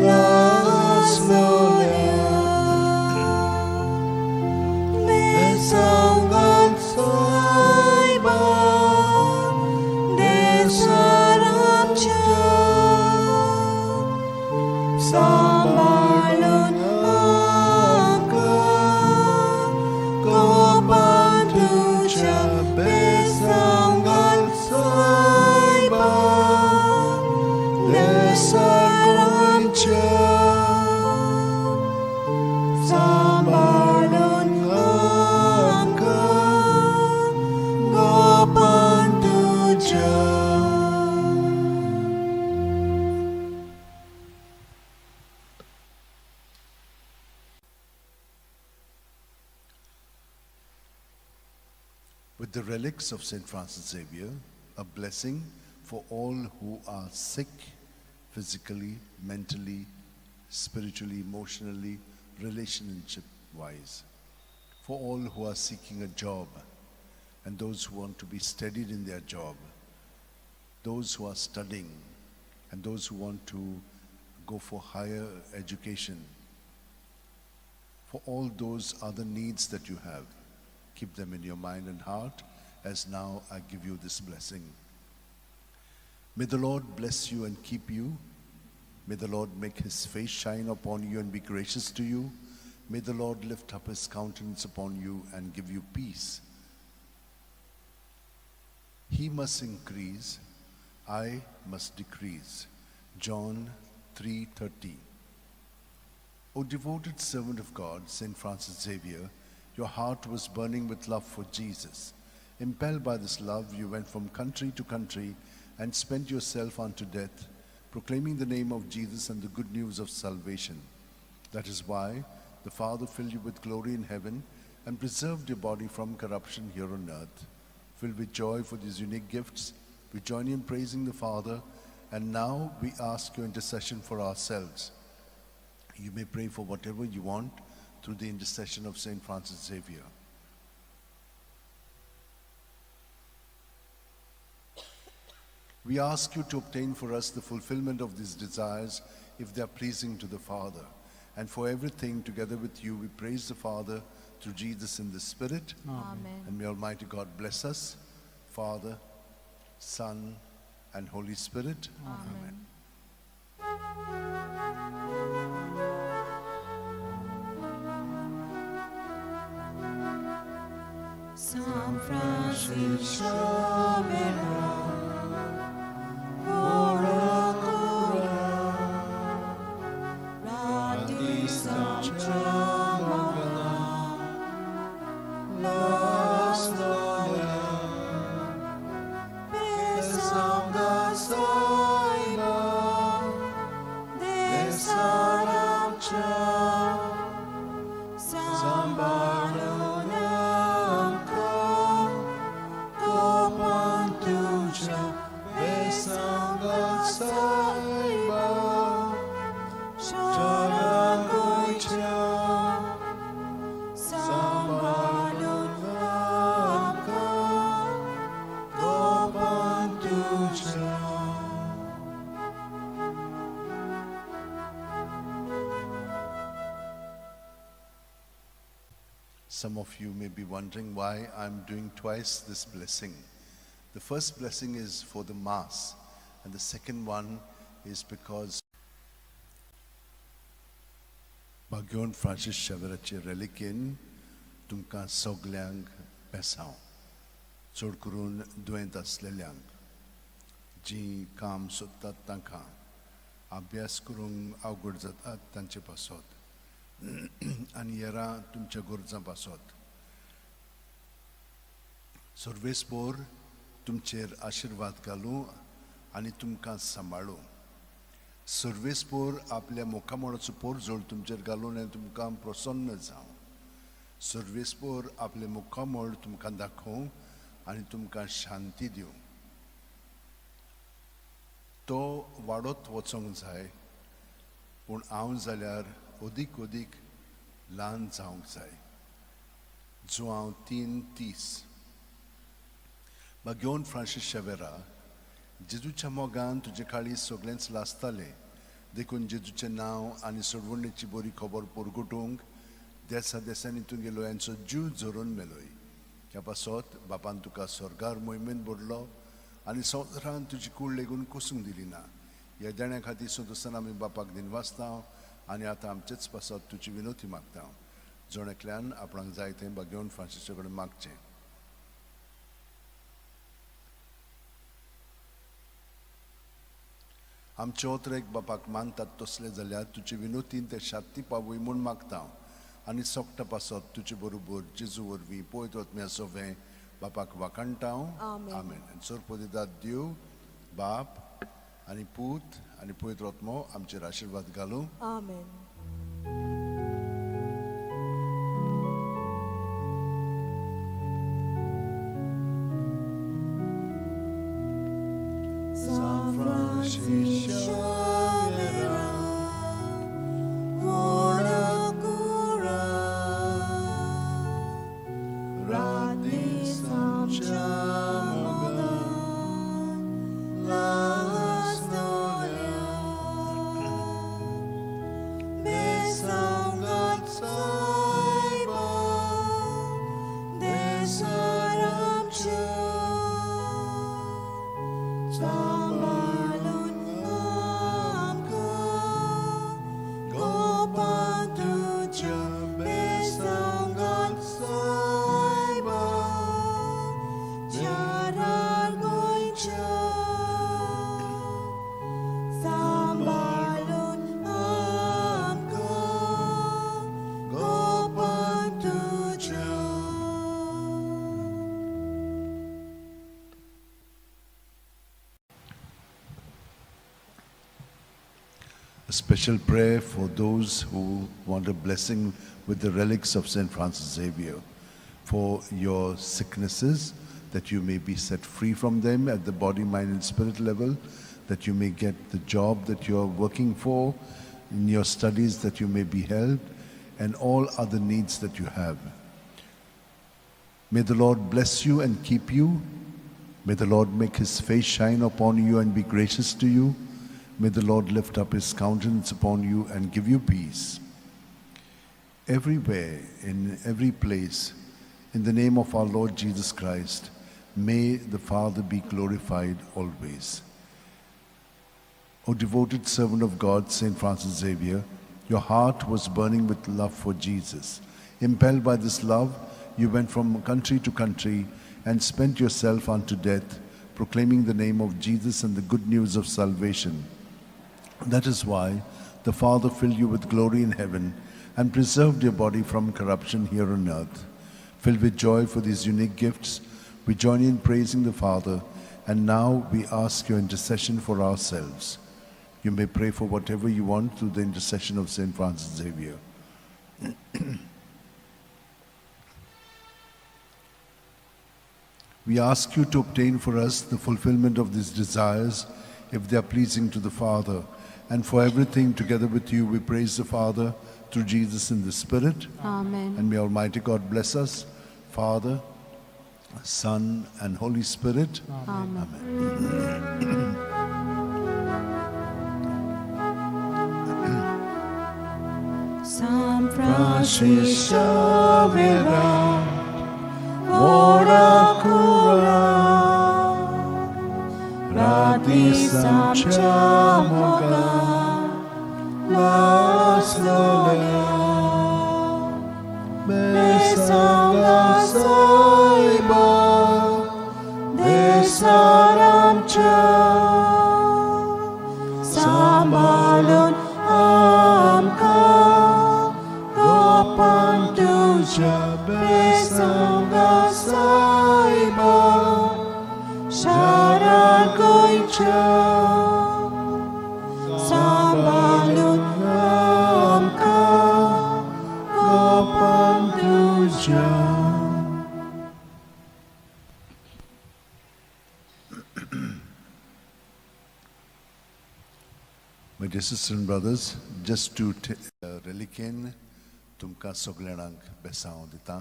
laslolia, me sangan saiba, de saramcha. Sambalun आमकां गोपान तुज्या बेसांगान सायबा देसार गोंयच्या. सांबाळून आमकां गोपान तुज्या. With the relics of St. Francis Xavier, a blessing for all who are sick physically, mentally, spiritually, emotionally, relationship wise. For all who are seeking a job and those who want to be steadied in their job, those who are studying and those who want to go for higher education, for all those other needs that you have. Keep them in your mind and heart as now I give you this blessing. May the Lord bless you and keep you. May the Lord make his face shine upon you and be gracious to you. May the Lord lift up his countenance upon you and give you peace. He must increase, I must decrease. John 3:30. O devoted servant of God, St. Francis Xavier, your heart was burning with love for Jesus. Impelled by this love, you went from country to country and spent yourself unto death, proclaiming the name of Jesus and the good news of salvation. That is why the Father filled you with glory in heaven and preserved your body from corruption here on earth. Filled with joy for these unique gifts, we join you in praising the Father, and now we ask your intercession for ourselves. You may pray for whatever you want through the intercession of Saint Francis Xavier. We ask you to obtain for us the fulfillment of these desires if they are pleasing to the Father. And for everything, together with you, we praise the Father through Jesus in the Spirit. Amen. And may Almighty God bless us, Father, Son, and Holy Spirit. Amen. San Francisco Some of you may be wondering why I'm doing twice this blessing. The first blessing is for the Mass, and the second one is because Bagyon Francis Xavierचे रेलिकेन तुमकां सगल्यांक बेसांव, चड करून दुयेंत आसलेल्यांक, जीं काम सोदतात तांकां, अभ्यास करूंक अवघड जातात तांचे पासत, आनी हेरां तुमच्या गरजां पासत. सर्वेस्पोर तुमचेर आशिर्वाद घालूं आनी तुमकां सांबाळूं. सर्वेस्पोर आपल्या मुखामळाचो पोरजोळ तुमचेर घालून आनी तुमकां प्रसन्न जावं. सर्वेस्पोर आपलें मुखामळ तुमकां दाखोवं आनी तुमकां शांती दिवं. तो वाडत वचोंक जाय, पूण हांव जाल्यार अदीक अदीक ल्हान जावंक जाय. जुआंव 3:30. बाग्योन फ्रांसीस शेवेरा, जेजूच्या मोगान तुजे काळीज सगळेंच लासतालें, देखून जेजूचें नांव आनी सोडवणेची बरी खबर परगटूंक देसा देसांनी तुगेलो यांचो जीव झरोवन मेलोय. ह्या पासत बापान तुका स्वर्गार मोहिमेन भरलो आनी संवसारान तुजी कूड लेगून कोसूंक दिली ना. ह्या देण्या खातीर संतोसान आमी बापाक दिनवासता आनी आतां आमचेच पासत तुजी विनोती मागता. जण एकल्यान आपणाक जाय तें बागेवन फ्रांसीसा कडेन मागचें. आमचे ओतरेक बापाक मानतात तसले जाल्यार तुजे विनोतीन ते शांती पावय म्हूण मागता आनी सोकटा पासत तुजे बरोबर जेजू वरवीं पयत वतम्या सोवें बापाक वाखाणटा. आमेन. सोरपोदिदाद देव बाप आनी पूत आनी पवित्र आत्मो आमचेर आशिर्वाद घालूं. आमेन. Sambalun Special prayer for those who want a blessing with the relics of St. Francis Xavier, for your sicknesses, that you may be set free from them at the body, mind, and spirit level, that you may get the job that you are working for, in your studies that you may be helped, and all other needs that you have. May the Lord bless you and keep you. May the Lord make his face shine upon you and be gracious to you. May the Lord lift up his countenance upon you and give you peace. Everywhere, in every place, in the name of our Lord Jesus Christ, may the Father be glorified always. O devoted servant of God, St. Francis Xavier, your heart was burning with love for Jesus. Impelled by this love, you went from country to country and spent yourself unto death, proclaiming the name of Jesus and the good news of salvation. That is why the Father filled you with glory in heaven and preserved your body from corruption here on earth. Filled with joy for these unique gifts, we join in praising the Father, and now we ask your intercession for ourselves. You may pray for whatever you want through the intercession of St. Francis Xavier. We ask you to obtain for us the fulfillment of these desires, if they are pleasing to the Father. And for everything, together with you, we praise the Father through Jesus in the Spirit. Amen. And may Almighty God bless us, Father, Son, and Holy Spirit. Amen. Amen. San Francisco Xavier, ora cura, Rati samcha moga, laslolea, besanga saiba, desaramcha, Sambalun amka gopan tuja besanga saiba, Sharan goicha Sambalun amka gopan tuja. My dear sisters and brothers, just to reliquien तुमकां सगळ्यांक बेसांव दिता,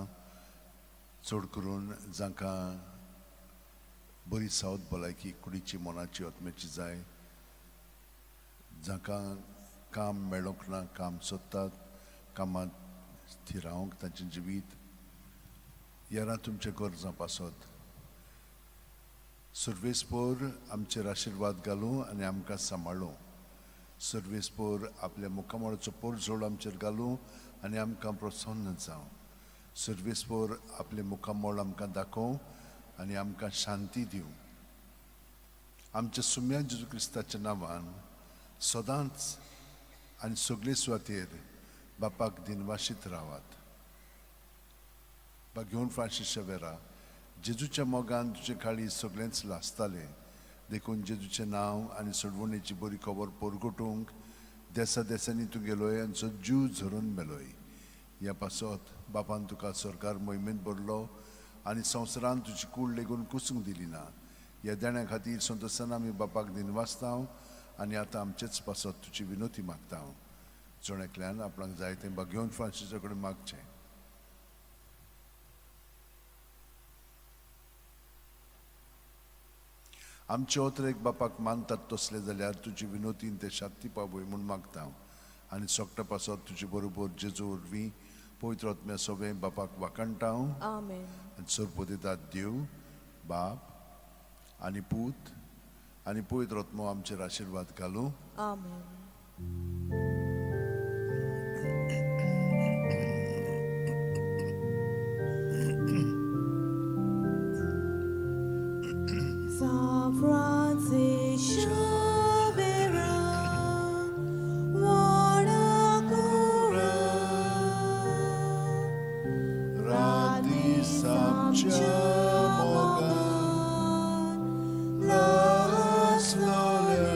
चड करून जांकां बरी south भलायकी कुडीची, मनाची, आत्म्याची जाय, जांकां काम मेळोंक ना, काम सोदतात, कामांत थिरावंक तांचें जिवीत, येरा तुमचें गरजां पासत सुर्वेसपोर आमचेर आशिर्वाद घालूं आनी आमकां सांबाळूं. सर्वेसपोर आपल्या मुखामळाचो पोरजोड आमचेर घालूं आनी आमकां प्रसन्न जावं. सर्वेसपोर आपलें मुखामळ आमकां दाखोवं आनी आमकां शांती दिवं. आमच्या सुम्या जेजू क्रिस्ताच्या नांवान सदांच आनी सगळे सुवातेर बापाक दिनवाशीत रावात. बागेवन फ्रांसीस शेवेरा, जेजूच्या मोगान तुजे काळी सगळेंच लासतालें, देखून जेजूचें नांव आनी सोडवणेची बरी खबर परगटूंक देसा देसांनी तूं गेलोय आनी सो जीव झरोवन मेलोय. ह्या पासत बापान तुका सरकार मोहिमेंत भरलो आनी संवसारान तुजी कूड लेगून कुसूंक दिली ना. ह्या देण्या खातीर संतोशान आमी बापाक दिनवासता आनी आतां आमचेच पासत तुजी विनोती मागता. जण एकल्यान आपणाक जाय तें बागेवन फ्रांसीसा कडेन मागचें. आमचे ओतरेक बापाक मानतात तसले जाल्यार तुजी विनोतीन ते शांती पावय म्हूण मागता आनी सोकटा पासत तुजे बरोबर जेजू वरवीं पवित्र आत्म्या सोबें बापाक वाखाणटा. आमेन. आनी सरपतितात देव बाप आनी पूत आनी पवित्र आत्मो आमचेर आशिर्वाद घालूं. आमेन. San Francisco Xavier, ora cura, Rati samcha moga, laslolea,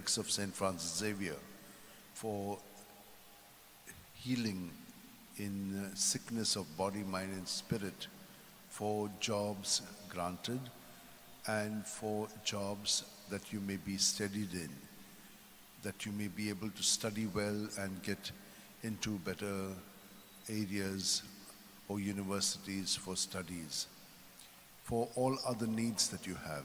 relics of St. Francis Xavier for healing in sickness of body, mind, and spirit, for jobs granted, and for jobs that you may be steadied in, that you may be able to study well and get into better areas or universities for studies, for all other needs that you have.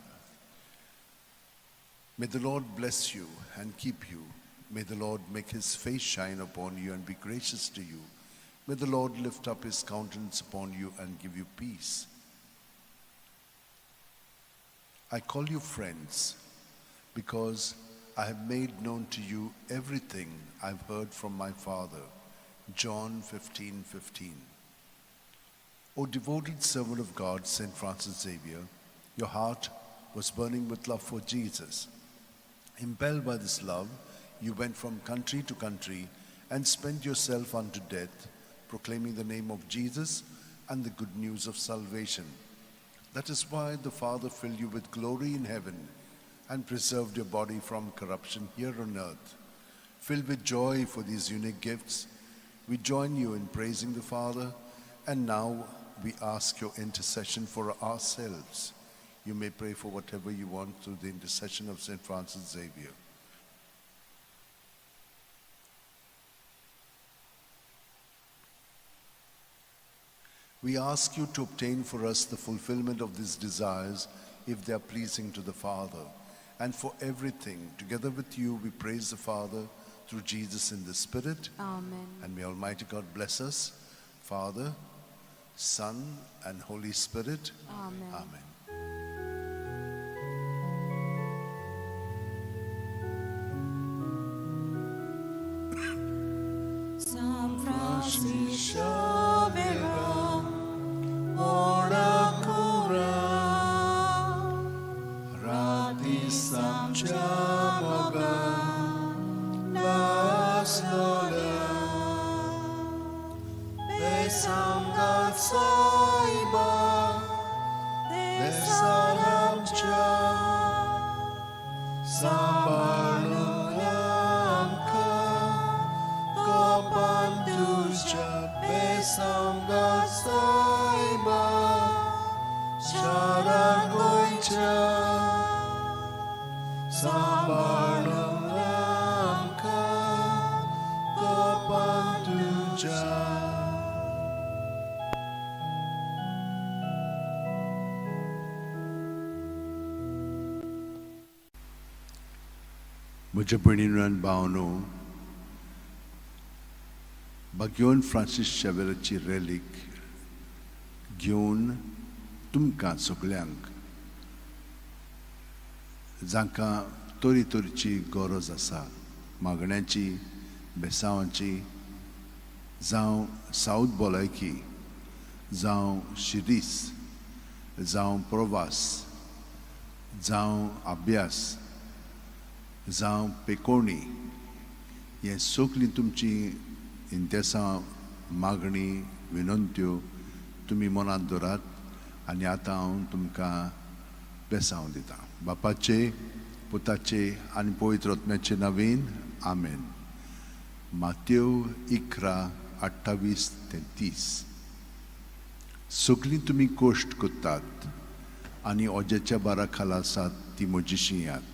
May the Lord bless you and keep you. May the Lord make his face shine upon you and be gracious to you. May the Lord lift up his countenance upon you and give you peace. I call you friends because I have made known to you everything I've heard from my Father. John 15:15. O devoted servant of God, St. Francis Xavier, your heart was burning with love for Jesus. Impelled by this love, you went from country to country and spent yourself unto death, proclaiming the name of Jesus and the good news of salvation. That is why the Father filled you with glory in heaven and preserved your body from corruption here on earth. Filled with joy for these unique gifts, we join you in praising the Father, and now we ask your intercession for ourselves. You may pray for whatever you want through the intercession of St. Francis Xavier. We ask you to obtain for us the fulfillment of these desires if they are pleasing to the Father. And for everything, together with you, we praise the Father through Jesus in the Spirit. Amen. And may Almighty God bless us, Father, Son, and Holy Spirit. Amen. Amen. San Francis Xavier, ora cura, Rati samcha moga, las lola, besam gat saiba, desalamcha, sambalulamka, kopantusha, besam gat saiba, sharangoicha, sambalulamka, kopantusha. म्हज्या भयणीनो आनी भावनो, बाग्योन Francis शेवेराची रॅलीक घेवन तुमकां सगल्यांक जांकां तरेतरेची गरज आसा, मागण्याची, बेसांवाची, जावं सावथ भलायकी, जावं शिरीस, जावं प्रवास, जावं अभ्यास, जावं पेकोणी, हें सगळीं तुमची इंतेसां, मागणी, विनंत्यो तुमी मनांत दवरात आनी आतां हांव तुमकां बेसांव दितां. बापाचे, पुताचे आनी पवित्र आत्म्याचे नवीन, आमेन. मातेव 11:28-30. सगळीं तुमी कोश्ट करतात आनी ओजेच्या बारा खाला आसात ती म्हजी येयात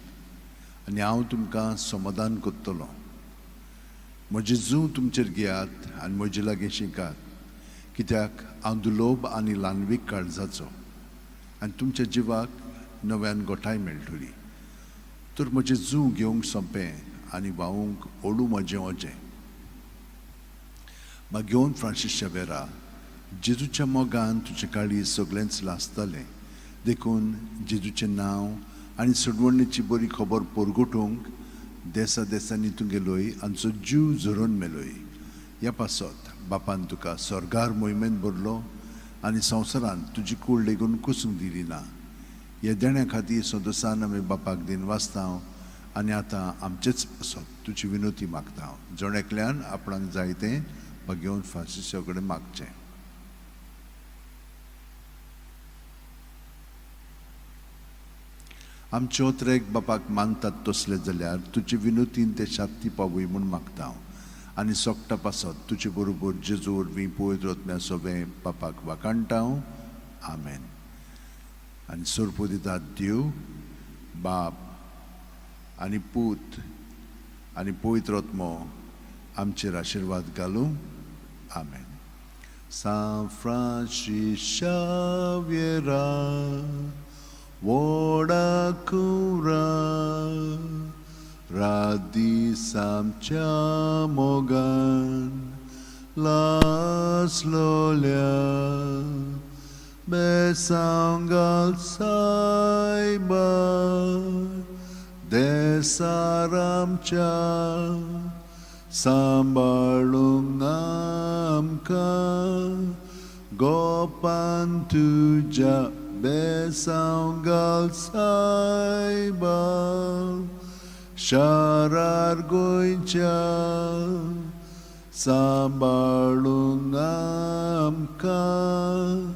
आनी हांव तुमकां समाधान करतलो. म्हजें जूं तुमचेर घेयात आनी म्हजे लागीं शिकात, कित्याक हांव दुलोब आनी ल्हानवीक काळजाचो आनी तुमच्या जिवाक नव्यान गोठाय मेळटली. तर म्हजें जूं घेवंक सोंपें आनी व्हांवूंक ओडू म्हजें ओजें. मागीर फ्रांसीस शेवेरा, जेजूच्या मोगान तुजें काळीज सगळेंच लासतालें, देखून जेजूचें नांव आनी सोडवणेची बरी खबर परगटूंक देसा देसांनी तूं गेलोय आमचो जीव झरोवन मेलोय. ह्या पासत बापान तुका स्वर्गार मोहिमेंत भरलो आनी संवसारांत तुजी कूड लेगून कुसूंक दिली ना. ह्या देण्या खातीर संतोसान आमी बापाक दिन वाचता आनी आतां आमचेच पासत तुजी विनोती मागता. जण एकल्यान आपणाक जाय तें घेवन फ्रांसिसा कडेन मागचें. आमचे ओत्रेक बापाक मानतात तसले जाल्यार तुजे विनोतीन ते शांती पावय म्हूण मागता हांव आनी सोगटा पासत तुजे बरोबर जेजू वरवीं पवित्र आत्म्या सोबें बापाक वाखाणटा हांव. आमेन. आनी सोरपो दितात देव बाप आनी पूत आनी पवित्र आत्मो आमचेर आशिर्वाद घालूं. आमेन. सांत फ्रांसीस शाव्येरा व्हडा कुवरा रात दीस आमच्या मोगान लासलोल्या बेसांव घाल सायबा देसार आमच्या सांबाळूंक आमकां गोपान तुज्या बेसांव घाल सायबा शारार गोंयच्या सांबाळूंक आमकां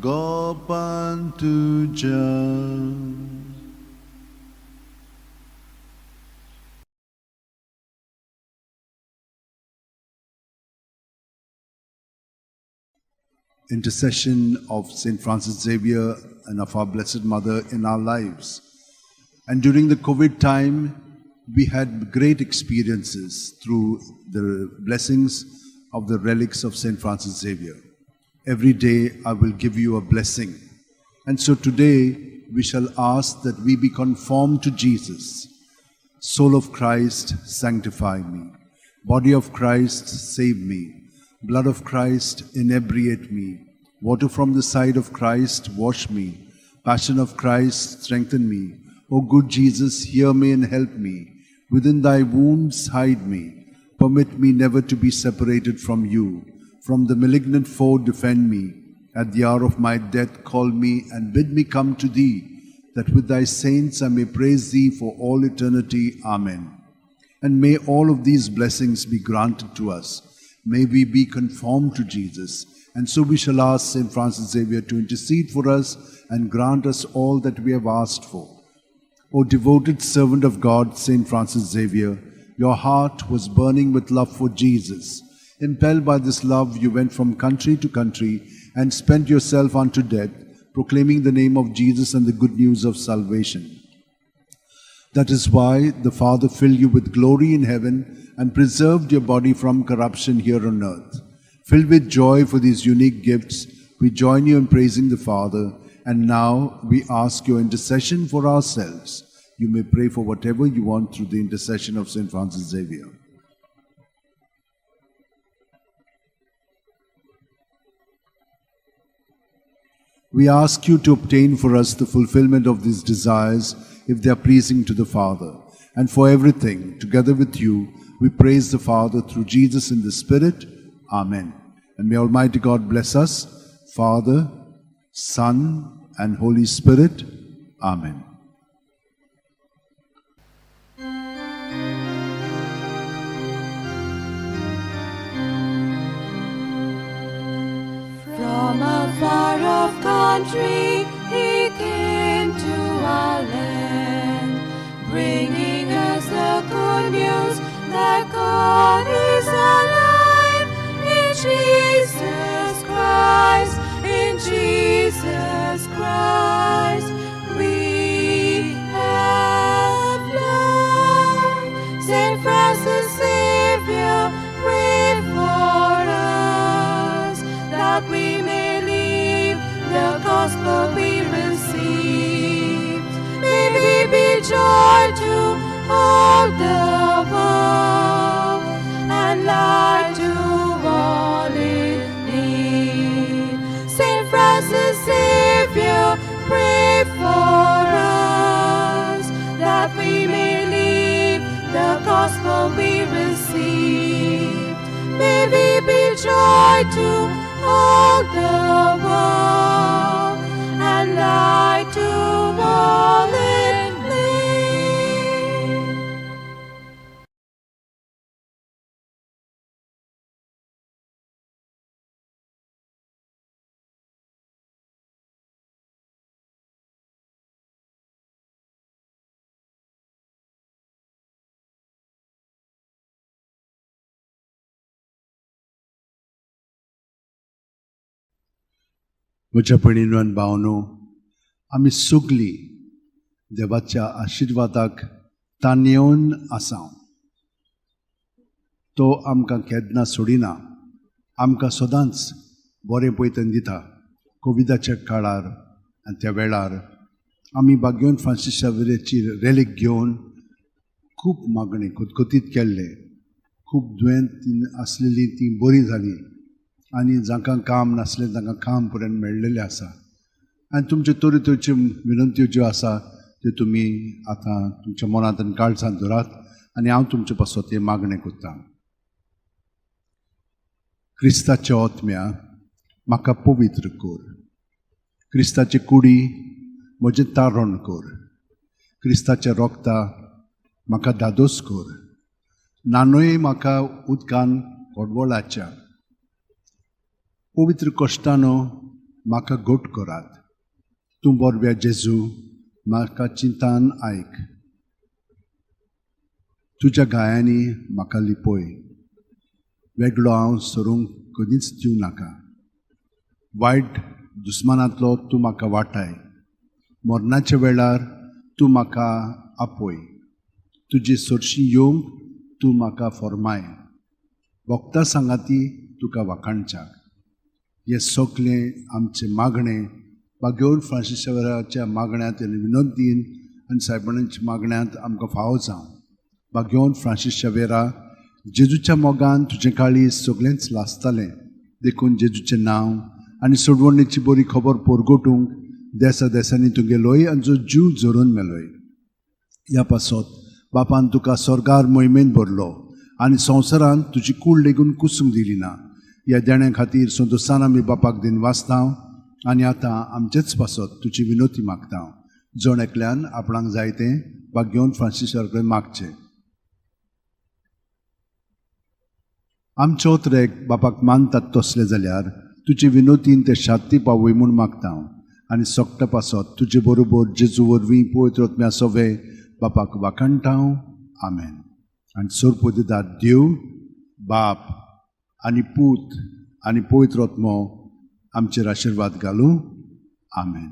गोपान तुज्या. Intercession of St. Francis Xavier and of our Blessed Mother in our lives. And during the COVID time, we had great experiences through the blessings of the relics of St. Francis Xavier. Every day I will give you a blessing. And so today we shall ask that we be conformed to Jesus. Soul of Christ, sanctify me. Body of Christ, save me. Blood of Christ, inebriate me. Water from the side of Christ, wash me. Passion of Christ, strengthen me. O good Jesus, hear me and help me. Within thy wounds, hide me. Permit me never to be separated from you. From the malignant foe, defend me. At the hour of my death, call me and bid me come to thee, that with thy saints I may praise thee for all eternity. Amen. And may all of these blessings be granted to us. May we be conformed to Jesus. And so we shall ask St. Francis Xavier to intercede for us and grant us all that we have asked for. O devoted servant of God, St. Francis Xavier, your heart was burning with love for Jesus. Impelled by this love, you went from country to country and spent yourself unto death, proclaiming the name of Jesus and the good news of salvation. That is why the Father filled you with glory in heaven and preserved your body from corruption here on earth. Filled with joy for these unique gifts, we join you in praising the Father, and now we ask your intercession for ourselves. You may pray for whatever you want through the intercession of St. Francis Xavier. We ask you to obtain for us the fulfillment of these desires if they are pleasing to the Father. And for everything, together with you, we praise the Father through Jesus in the Spirit. Amen. And may Almighty God bless us, Father, Son, and Holy Spirit. Amen. From a far-off country he came to our land, bringing us the good news that God is alive in Jesus Christ, in Jesus Christ we have life. Saint Francis Xavier, pray for us, that we may live the gospel we received. May we be joy to all the world and light to all in need. Saint Francis Xavier, pray for us, that we may live the gospel we received. May we be joy to all the world and light to all in need. म्हज्या भयणीनो आनी भावनो, आमी सगलीं देवाच्या आशिर्वादाक ताणेवन आसा. तो आमकां केन्ना सोडिना, आमकां सदांच बरें पयतन दिता. कोविडाच्या काळार आनी त्या वेळार आमी बाग्योन फ्रांसीस शावेराची रेलीक घेवन खूब मागणें खतखतीत केल्लें. खूब दुयेंत आसलेलीं तीं बरीं जालीं आनी जांकां काम नासलें तांकां काम पर्यंत मेळ्ळेलें आसा. आनी तुमच्यो तरेतरेच्यो विनंत्यो ज्यो आसा त्यो तुमी आतां तुमच्या मनांत आनी काळजांत धरात आनी हांव तुमचे पासत हें मागणें करतां. क्रिस्ताच्या ओतम्या म्हाका पवित्र कर, क्रिस्ताची कुडी म्हजें तारण कर, क्रिस्ताच्या रोगता म्हाका धादोस कर, नानूय म्हाका उदकान कोडवळाच्या पवित्र कश्टानो म्हाका घट करात. तूं बरव्या जेजू म्हाका चिंतान आयक, तुज्या गायांनी म्हाका लिपय, वेगळो हांव सरूंक कदींच दिवं नाका. वायट दुस्मानांतलो तूं म्हाका वाटाय, मरणाच्या वेळार तूं म्हाका आपय, तुजी सरशी येवंक तूं म्हाका फॉर्माय, भक्ता सांगाती तुका वाखाणच्याक. हें सगलें आमचें मागणें बागेवन फ्रांसीस शावेराच्या मागण्यांत आनी विनोदीन आनी सायबणाच्या मागण्यांत आमकां फावो जावं. बागेवन फ्रांसीस शावेरा, जेजूच्या मोगान तुजें काळीज सगळेंच लासतालें, देखून जेजूचें नांव आनी सोडवणेची बरी खबर परगटूंक देसा देसांनी तुगेलोय आनी जो जीव झरोवन मेलोय. ह्या पासत बापान तुका स्वर्गार मोहिमेन भरलो आनी संवसारांत तुजी कूड लेगून कुसूंक दिली ना. ह्या देण्या खातीर संतोसान आमी बापाक दिन वाचता आनी आतां आमचेच पासत तुजी विनोती मागता. जण एकल्यान आपणाक जाय तें बागेवन फ्रांसीस कडेन मागचें. आमचो त्रेक बापाक मानतात तसले जाल्यार तुजे विनोतीन ते शांती पावय म्हूण मागता आनी सोकटा पासत तुजे बरोबर जेजू वरवीं पवित्र आत्म्या सोवे बापाक वाखाणटा. आमेन. आनी सोरपोदिदार देव बाप आनी पूत आनी पवित्र आत्मो आमचेर आशिर्वाद घालूं. आमेन.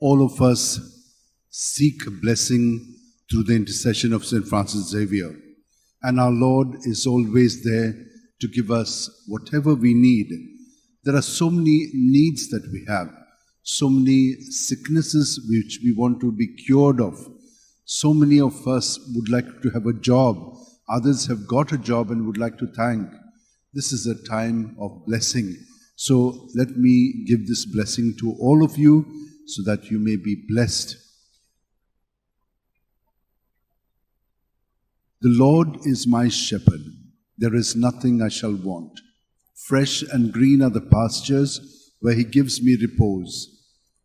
All of us seek blessing through the intercession of St. Francis Xavier. And our Lord is always there to give us whatever we need. There are so many needs that we have, so many sicknesses which we want to be cured of. So many of us would like to have a job. Others have got a job and would like to thank. This is a time of blessing. So let me give this blessing to all of you so that you may be blessed. The Lord is my shepherd, there is nothing I shall want. Fresh and green are the pastures where he gives me repose.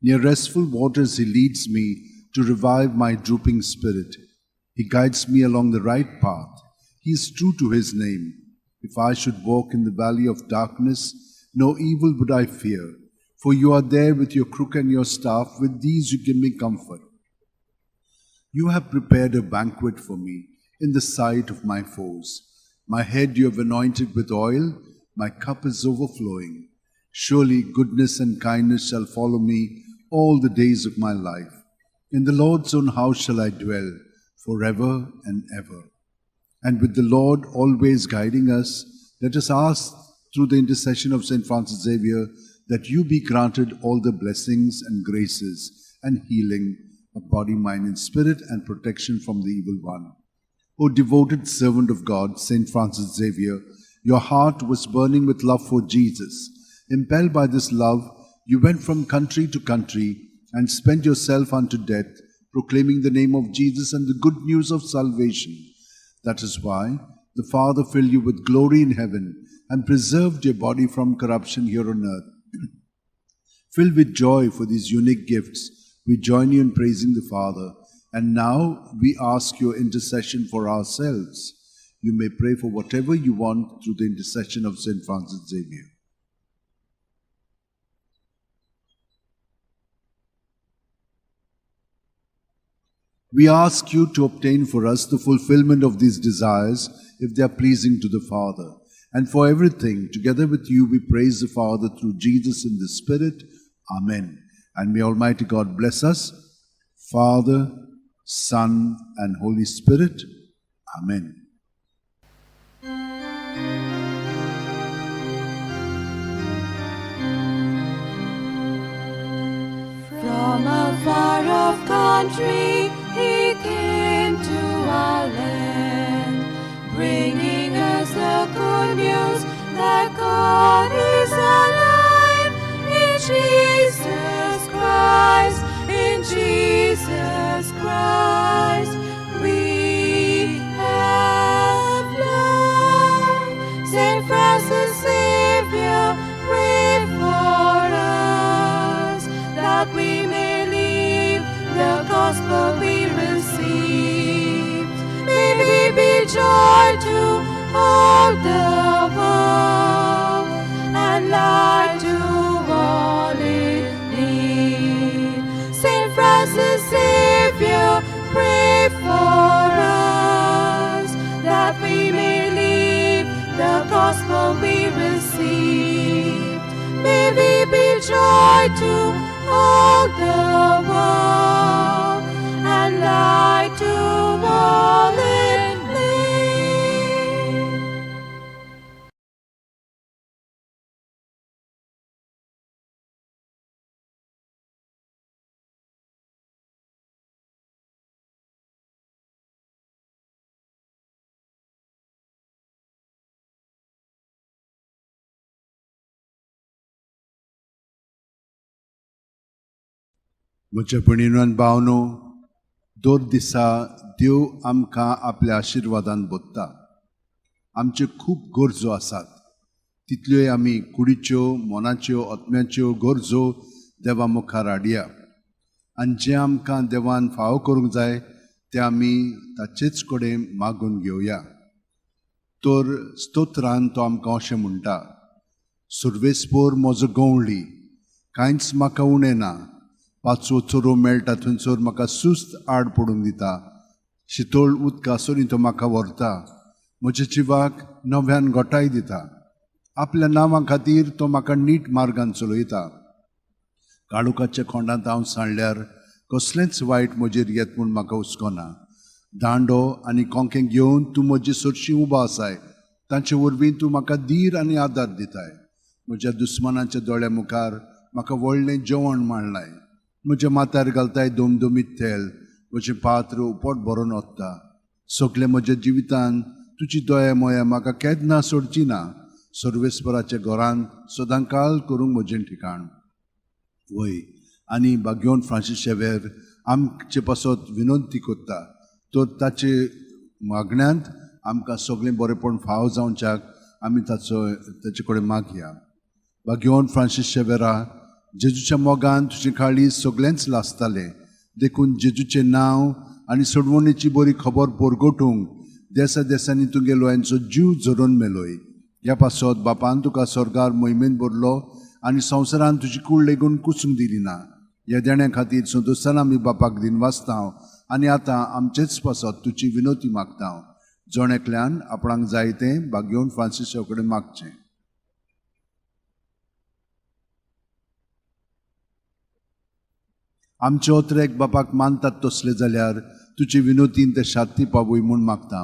Near restful waters he leads me to revive my drooping spirit. He guides me along the right path. He is true to his name. If I should walk in the valley of darkness, no evil would I fear. For you are there with your crook and your staff. With these you give me comfort. You have prepared a banquet for me in the sight of my foes. My head you have anointed with oil, my cup is overflowing. Surely goodness and kindness shall follow me all the days of my life. In the Lord's own house shall I dwell forever and ever. And with the Lord always guiding us, let us ask through the intercession of St. Francis Xavier that you be granted all the blessings and graces and healing of body, mind, and spirit, and protection from the evil one. O devoted servant of God, St. Francis Xavier, your heart was burning with love for Jesus. Impelled by this love, you went from country to country and spent yourself unto death, proclaiming the name of Jesus and the good news of salvation. That is why the Father filled you with glory in heaven and preserved your body from corruption here on earth. Filled with joy for these unique gifts, we join you in praising the Father. And now we ask your intercession for ourselves. You may pray for whatever you want through the intercession of St. Francis Xavier. We ask you to obtain for us the fulfillment of these desires if they are pleasing to the Father. And for everything, together with you, we praise the Father through Jesus in the Spirit. Amen. And may Almighty God bless us, Father, Son, and Holy Spirit. Amen. From a far-off country he came to our land, bringing us the good news that God is alive in Jesus Christ, in Jesus Christ we have life. Saint Francis Xavier, pray for us, that we may live the gospel we received. May we be joy to all the world and light to all in need. Saint Francis Xavier, pray for us, that we may live the gospel we received. May we be joy to all the world and light to all in need. म्हज्या भयणीनो आनी भावनो, दर दिसा देव आमकां आपल्या आशिर्वादान बोत्ता. आमच्यो खूब गरजो आसात, तितल्योय आमी कुडीच्यो, मनाच्यो, आत्म्याच्यो गरजो देवा मुखार हाडया. आनी जें आमकां देवान फावो करूंक जाय तें आमी ताचेच कडेन मागून घेवया. तर स्तोत्रान तो आमकां अशें म्हणटा, सुर्वेस्पोर म्हजो गंवळी, कांयच म्हाका उणें ना. पांचवो चोरो मेळटा थंयसर म्हाका सुस्त आड पडूंक दिता. शितोळ उदका सरीं तो म्हाका व्हरता. म्हज्या जिवाक नव्यान गोठाय दिता. आपल्या नांवा खातीर तो म्हाका नीट मार्गान चलयता. काळोखाच्या खोंडांत हांव सांडल्यार कसलेंच वायट म्हजेर येत म्हूण म्हाका हुस्को ना. दांडो आनी कोंकें घेवन तूं म्हजे सरशी उबो आसाय. तांचे वरवीं तूं म्हाका धीर आनी आदार दिताय. म्हज्या दुस्मानाच्या दोळ्या मुखार म्हाका व्हडलें जेवण मांडलाय. म्हज्या माथ्यार घालताय दोमदोमीत तेल. म्हजें पात्र उपट भरून वता. सगळें म्हज्या जिवितान तुजी दया मोया म्हाका केन्ना सोडची ना. सर्वेस्पराच्या घरांत सदांकाल करूंक म्हजें ठिकाण. वय आनी बाग्योन फ्रांसीस शेवेर आमचे पासत विनंती करता, तर ताचे मागण्यांत आमकां सगळें बरेपण फाव जावच्याक आमी ताचो ताचे कडेन मागया. बाग्योन फ्रांसीस शेवेरा, जेजूच्या मोगान तुजें काळीज सगळेंच लासतालें. देखून जेजूचें नांव आनी सोडवणेची बरी खबर परगटूंक देसा देसांनी तुगेलो हेंचो जीव झरोवन मेलोय. ह्या पासत बापान तुका स्वर्गार मोहिमेन भरलो आनी संवसारान तुजी कूड लेगून कुसूंक दिली ना. ह्या देण्या खातीर संतोशान आमी बापाक दिनवासता आनी आतां आमचेच पासत तुजी विनवती मागता. जण एकल्यान आपणाक जाय तें भागेवन फ्रांसिसा कडेन मागचें. आमचे ओतरेक बापाक मानतात तसले जाल्यार तुजे विनोतीन ते शांती पावय म्हूण मागता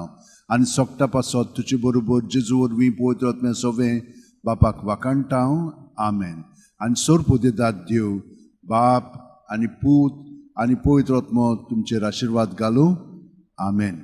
आनी सोकटा पासत तुजे बरोबर जेजू वरवीं पवित्र आत्म्या सोवें बापाक वाखाणटा. आमेन. आनी सोरपोदेदाद देव बाप आनी पूत आनी पवित्र आत्मो तुमचेर आशिर्वाद घालूं. आमेन.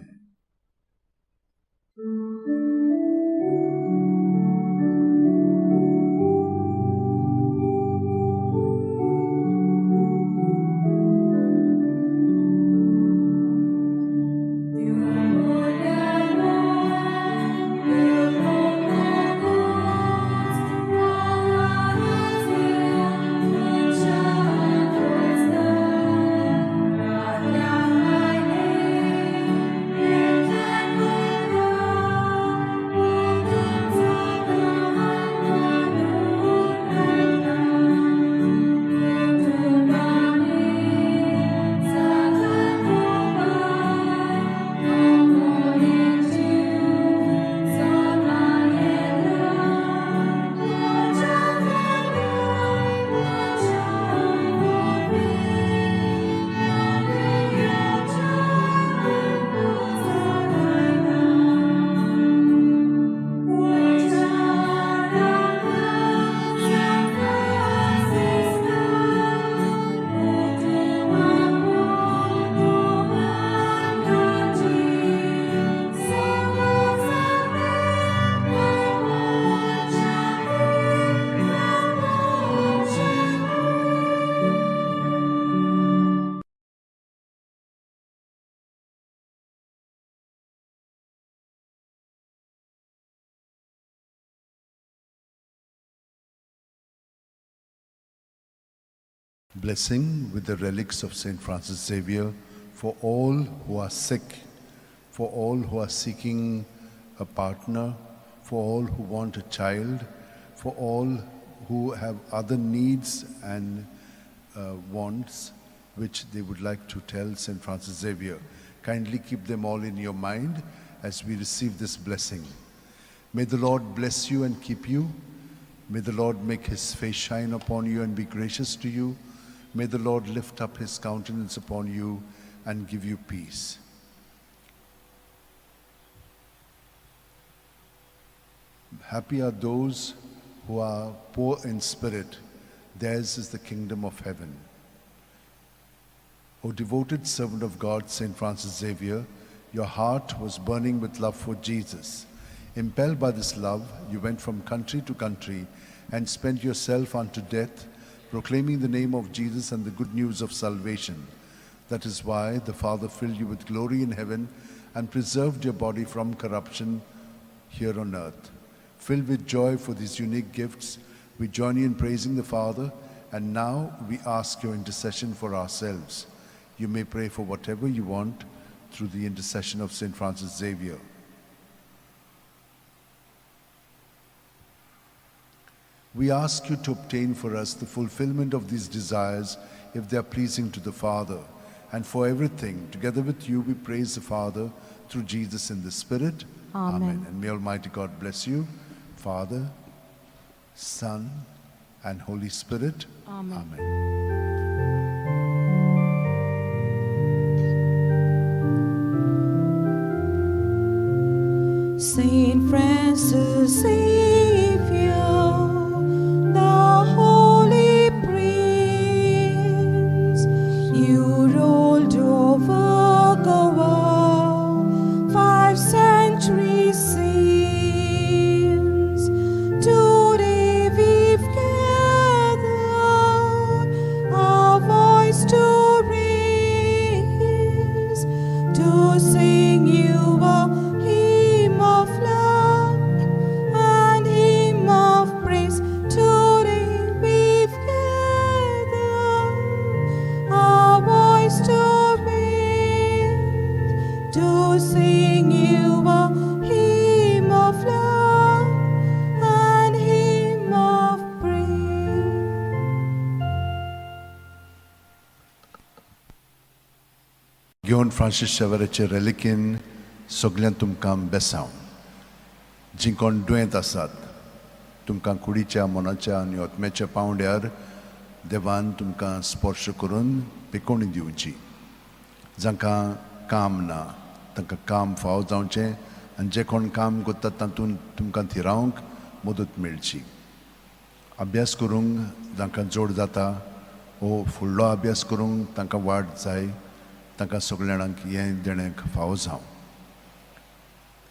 Blessing with the relics of St. Francis Xavier for all who are sick, for all who are seeking a partner, for all who want a child, for all who have other needs and wants which they would like to tell St. Francis Xavier. Kindly keep them all in your mind as we receive this blessing. May the Lord bless you and keep you. May the Lord make his face shine upon you and be gracious to you. May the Lord lift up his countenance upon you and give you peace. Happy are those who are poor in spirit. Theirs is the kingdom of heaven. O devoted servant of God, St. Francis Xavier, your heart was burning with love for Jesus. Impelled by this love, you went from country to country and spent yourself unto death, proclaiming the name of Jesus and the good news of salvation. That is why the Father filled you with glory in heaven and preserved your body from corruption here on earth. Filled with joy for these unique gifts, we join you in praising the Father, and now we ask your intercession for ourselves. You may pray for whatever you want through the intercession of St. Francis Xavier. We ask you to obtain for us the fulfillment of these desires if they are pleasing to the Father. And for everything, together with you, we praise the Father through Jesus in the Spirit. Amen. Amen. And may Almighty God bless you, Father, Son, and Holy Spirit. Amen. Amen. Saint Francis Xavier, the Holy Prince, you ruled over Goa 5 centuries since. Today we've gathered our voice to raise, to sing you a hymn of love and घेवन Francis शेवराचे रेलिकेन सगळ्यां तुमकां बेसांव. जीं कोण दुयेंत आसात तुमकां कुडीच्या, मनाच्या आनी आत्म्याच्या पांवड्यार देवान तुमकां स्पर्श करून पिकोवणी दिवची. जांकां काम ना तांकां काम फाव जावचें आनी जे कोण काम करतात तातूंत तुमकां थिरावंक मदत मेळची. अभ्यास करूंक जांकां जोड जाता वो फुडलो अभ्यास करूंक तांकां वाट जाय, तांकां सगल्या जाणांक हें देणें फावो जावं.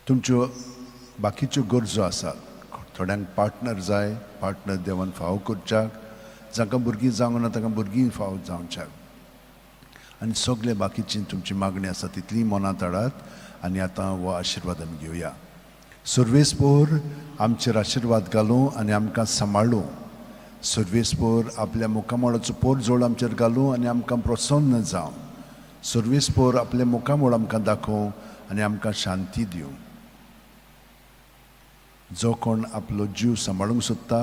तुमच्यो बाकीच्यो गरजो आसात, थोड्यांक पार्टनर जाय, पार्टनर देवान फावो करच्याक, जांकां भुरगीं जावंक ना तांकां भुरगीं फावो जावच्याक, आनी सगळे बाकीची तुमची मागणी आसा तितली मनांत हाडात. आनी आतां हो आशिर्वाद आमी घेवया. सर्वेस्पोर आमचेर आशिर्वाद घालूं आनी आमकां सांबाळूं. सर्वेस्पोर आपल्या मुखामळाचो पोरजोळ आमचेर घालूं आनी आमकां प्रसन्न जावं. सर्वेस्पोर आपल्या मुखामळ आमकां दाखोवं आनी आमकां शांती दिवं. जो कोण आपलो जीव सांबाळूंक सोदता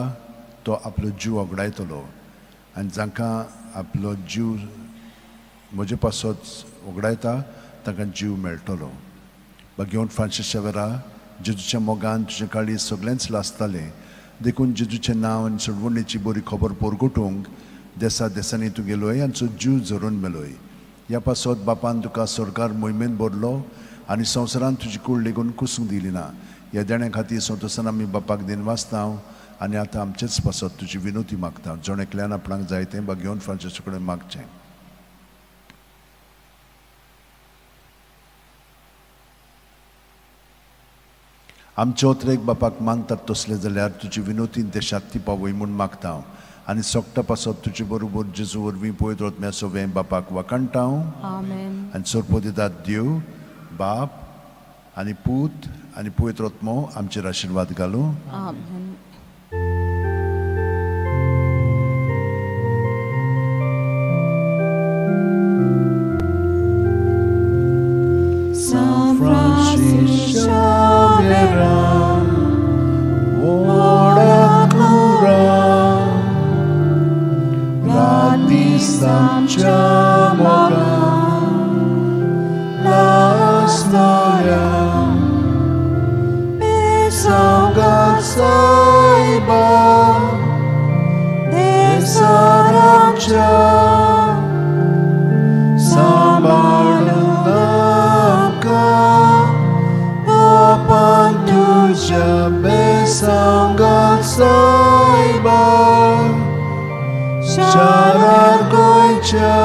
तो आपलो जीव वगडायतलो, आनी जांकां आपलो जीव म्हजे पासत वगडायता तांकां जीव मेळटलो. बागेवन फ्रांसीस शेवरा, जेजूच्या मोगान तुजें काळीज सगळेंच लासतालें, देखून जेजूचें नांव आनी सोडवणेची बरी खबर परगटूंक देसा देसांनी तूं गेलोय आनी जीव झरोवन मेलोय. ह्या पासत बापान तुका सरकार मोहिमेन भरलो आनी संवसारान तुजी कूड लेगून कुसूंक दिली ना. ह्या देण्या खातीर संतोसान आमी बापाक दिनवासता आनी आतां आमचेच पासत तुजी विनोती मागता. जण एकल्यान आपणाक जाय तें बागेवन फ्रांसीसा कडेन मागचें. आमचे ओतरेक बापाक मानतात तसलें जाल्यार तुजी विनोतीन ते शांती पावय म्हूण मागता हांव, आनी सोगटा पासत तुजे बरोबर जेजू वरवीं पळयत वतम्या सोवें बापाक वाखाणटा हांव. आमेन. आनी सोरपोदितात देव बाप आनी पूत आनी पवित्र आत्मो आमचेर आशिर्वाद घालूं. आमेन. San Francis Xavier, ora cura, राती आमच्या मोगान लासतल्या, बेसांगात सायबा, देसार आमच्या सांबाळून आमकां, बापान तुज्या बेसांगात सायबा, शारार गोंयच्या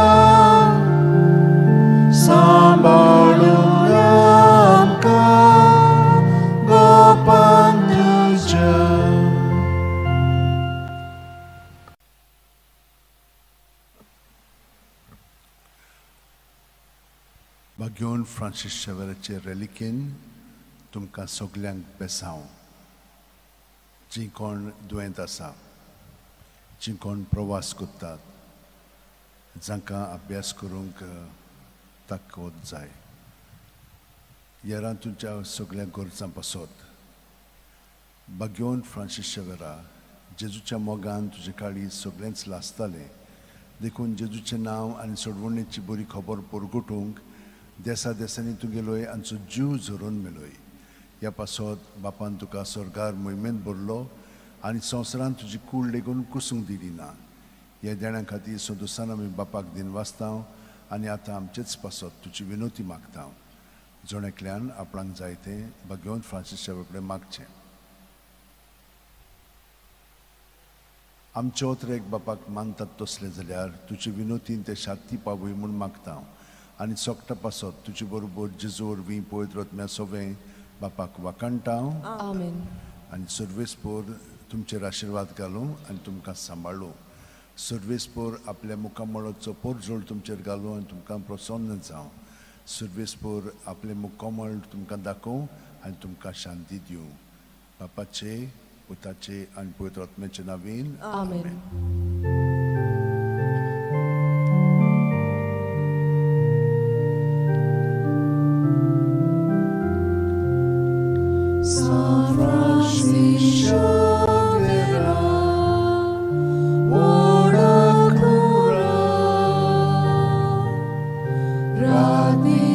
सांबाळून आमकां, गोपान तुज्या. बागेवन फ्रांसीस शेवराचे रेलिकेन तुमकां सगल्यांक बेसांव. जीं कोण दुयेंत आसा, जीं कोण प्रवास करतात, जांकां अभ्यास करूंक ताकद जाय, येरां तुमच्या सगल्या गरजां पासत बागेवन फ्रांसीस शेवरा, जेजूच्या मोगान तुजें काळीज सगळेंच लासतालें, देखून जेजूचें नांव आनी सोडवणेची बरी खबर परगटूंक देसा देसांनी तूं गेलोय आनी जीव झरोवन मेलोय. ह्या पासत बापान तुका स्वर्गार मोहिमेंत भरलो आनी संवसारान तुजी कूड लेगून कुसूंक दिली ना. ह्या देण्या खातीर संतोसान आमी बापाक दिनवासता आनी आतां आमचेच पासत तुजी विनोती मागता. जण एकल्यान आपणाक जाय तें बागेवन फ्रांसीस कडेन मागचें. आमचे ओतरेक बापाक मानतात तसलें जाल्यार तुजे विनोतीन ते शांती पावय म्हूण मागता हांव, आनी सोगटा पासत तुजे बरोबर जेजू वरवीं पवित्र आत्म्या सोवें बापाक वाखाणटा हांव. आमेन. आनी सर्वेस्पोर तुमचेर आशिर्वाद घालूं आनी तुमकां सांबाळूं. सर्वेस्पोर आपल्या मुखामळाचो पोरजोळ तुमचेर घालूं आनी तुमकां प्रसन्न जावं. सर्वेस्पोर आपलें मुखामळ तुमकां दाखोवं आनी तुमकां शांती दिवं. बापाचे, पुताचे आनी पवित्र आत्म्याचे नांवान. आमेन. San Francis Xavier, ora cura, राती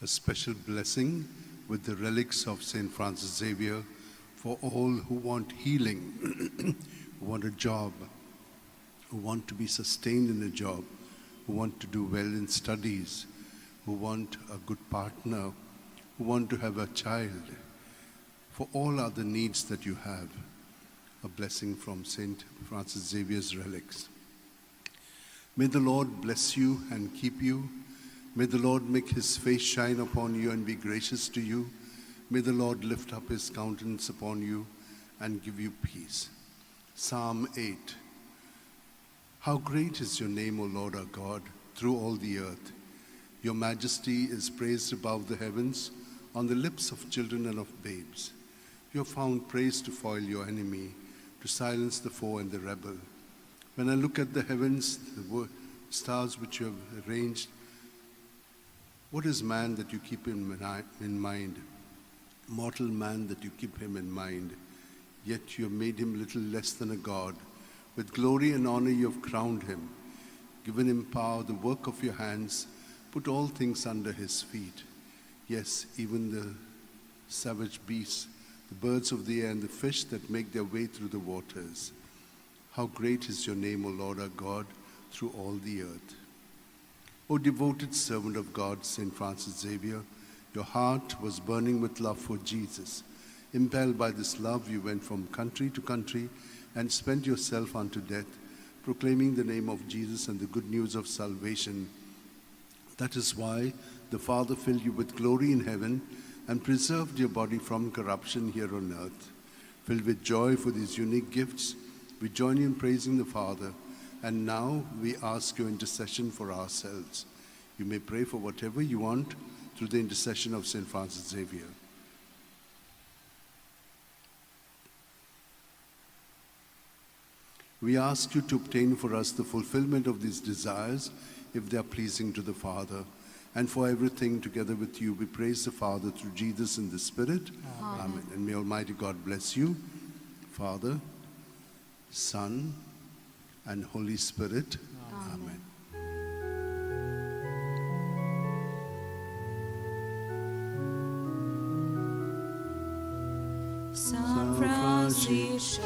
A special blessing with the relics of St. Francis Xavier for all who want healing, who want a job, who want to be sustained in a job, who want to do well in studies, who want a good partner, who want to have a child. For all other needs that you have, a blessing from St. Francis Xavier's relics. May the Lord bless you and keep you. May the Lord make his face shine upon you and be gracious to you. May the Lord lift up his countenance upon you and give you peace. Psalm 8. How great is your name, O Lord our God, through all the earth. Your majesty is praised above the heavens, on the lips of children and of babes. You have found praise to foil your enemy, to silence the foe and the rebel. When I look at the heavens, the stars which you have arranged, what is man that you keep him in mind? Mortal man that you keep him in mind. Yet you have made him little less than a god. With glory and honor you have crowned him, given him power, the work of your hands, put all things under his feet. Yes, even the savage beasts, the birds of the air, and the fish that make their way through the waters. How great is your name, O Lord our God, through all the earth. O devoted servant of God, St. Francis Xavier, your heart was burning with love for Jesus. Impelled by this love, you went from country to country and spent yourself unto death, proclaiming the name of Jesus and the good news of salvation. That is why the Father filled you with glory in heaven and preserved your body from corruption here on earth. Filled with joy for these unique gifts, we join you in praising the Father, and now we ask your intercession for ourselves. You may pray for whatever you want through the intercession of St. Francis Xavier. We ask you to obtain for us the fulfillment of these desires, if they are pleasing to the Father. And for everything together with you, we praise the Father through Jesus in the Spirit. Amen. Amen. And may Almighty God bless you, Father, Son, and Holy Spirit. Amen. Amen. San Francisco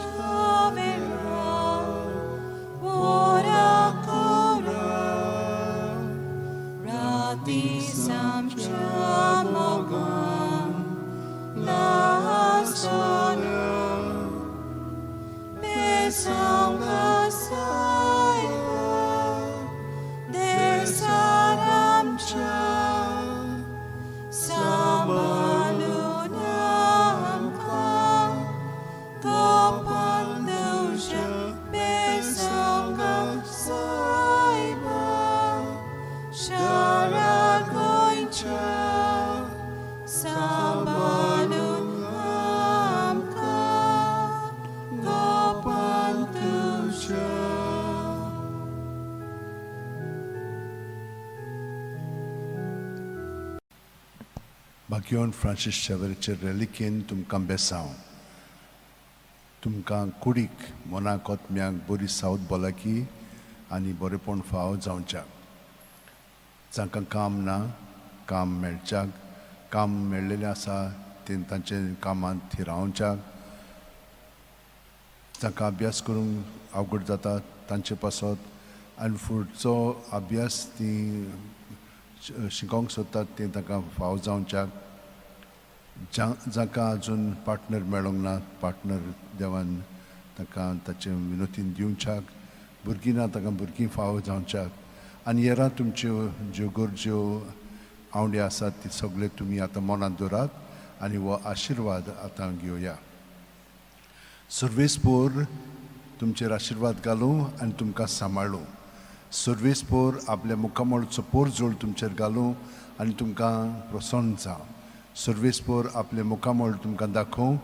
भाग्यवान Francis शेवराचे रेलिकेन तुमकां बेसांव, तुमकां कुडीक मनाक आत्म्याक बरी south भलायकी आनी बरेपण फावो जावच्याक, जांकां काम ना काम मेळच्याक, काम मेळ्ळेलें आसा तें तांचे कामांत थिरावच्याक, जांकां अभ्यास करूंक अवघड जाता तांचे पासत आनी फुडचो अभ्यास ती शिकोंक सोदतात तें तांकां फावो जावच्याक, जांकां अजून पार्टनर मेळोंक ना पार्टनर देवान तांकां ताचें विनोतीन दिवच्याक, भुरगीं ना तांकां भुरगीं फावो जावच्याक, आनी येरा तुमच्यो ज्यो गरज्यो आवंडे आसात ती सगळे तुमी आतां मनांत दवरात आनी हो आशिर्वाद आतां घेवया. सर्वेस्पोर तुमचेर आशिर्वाद घालूं आनी तुमकां सांबाळूं. सर्वेस्पोर आपल्या मुखामळचो पोरजोळ तुमचेर घालूं आनी तुमकां प्रसन्न जावं. सर्वेस्पोर आपले मुखामळ तुमकां दाखोवं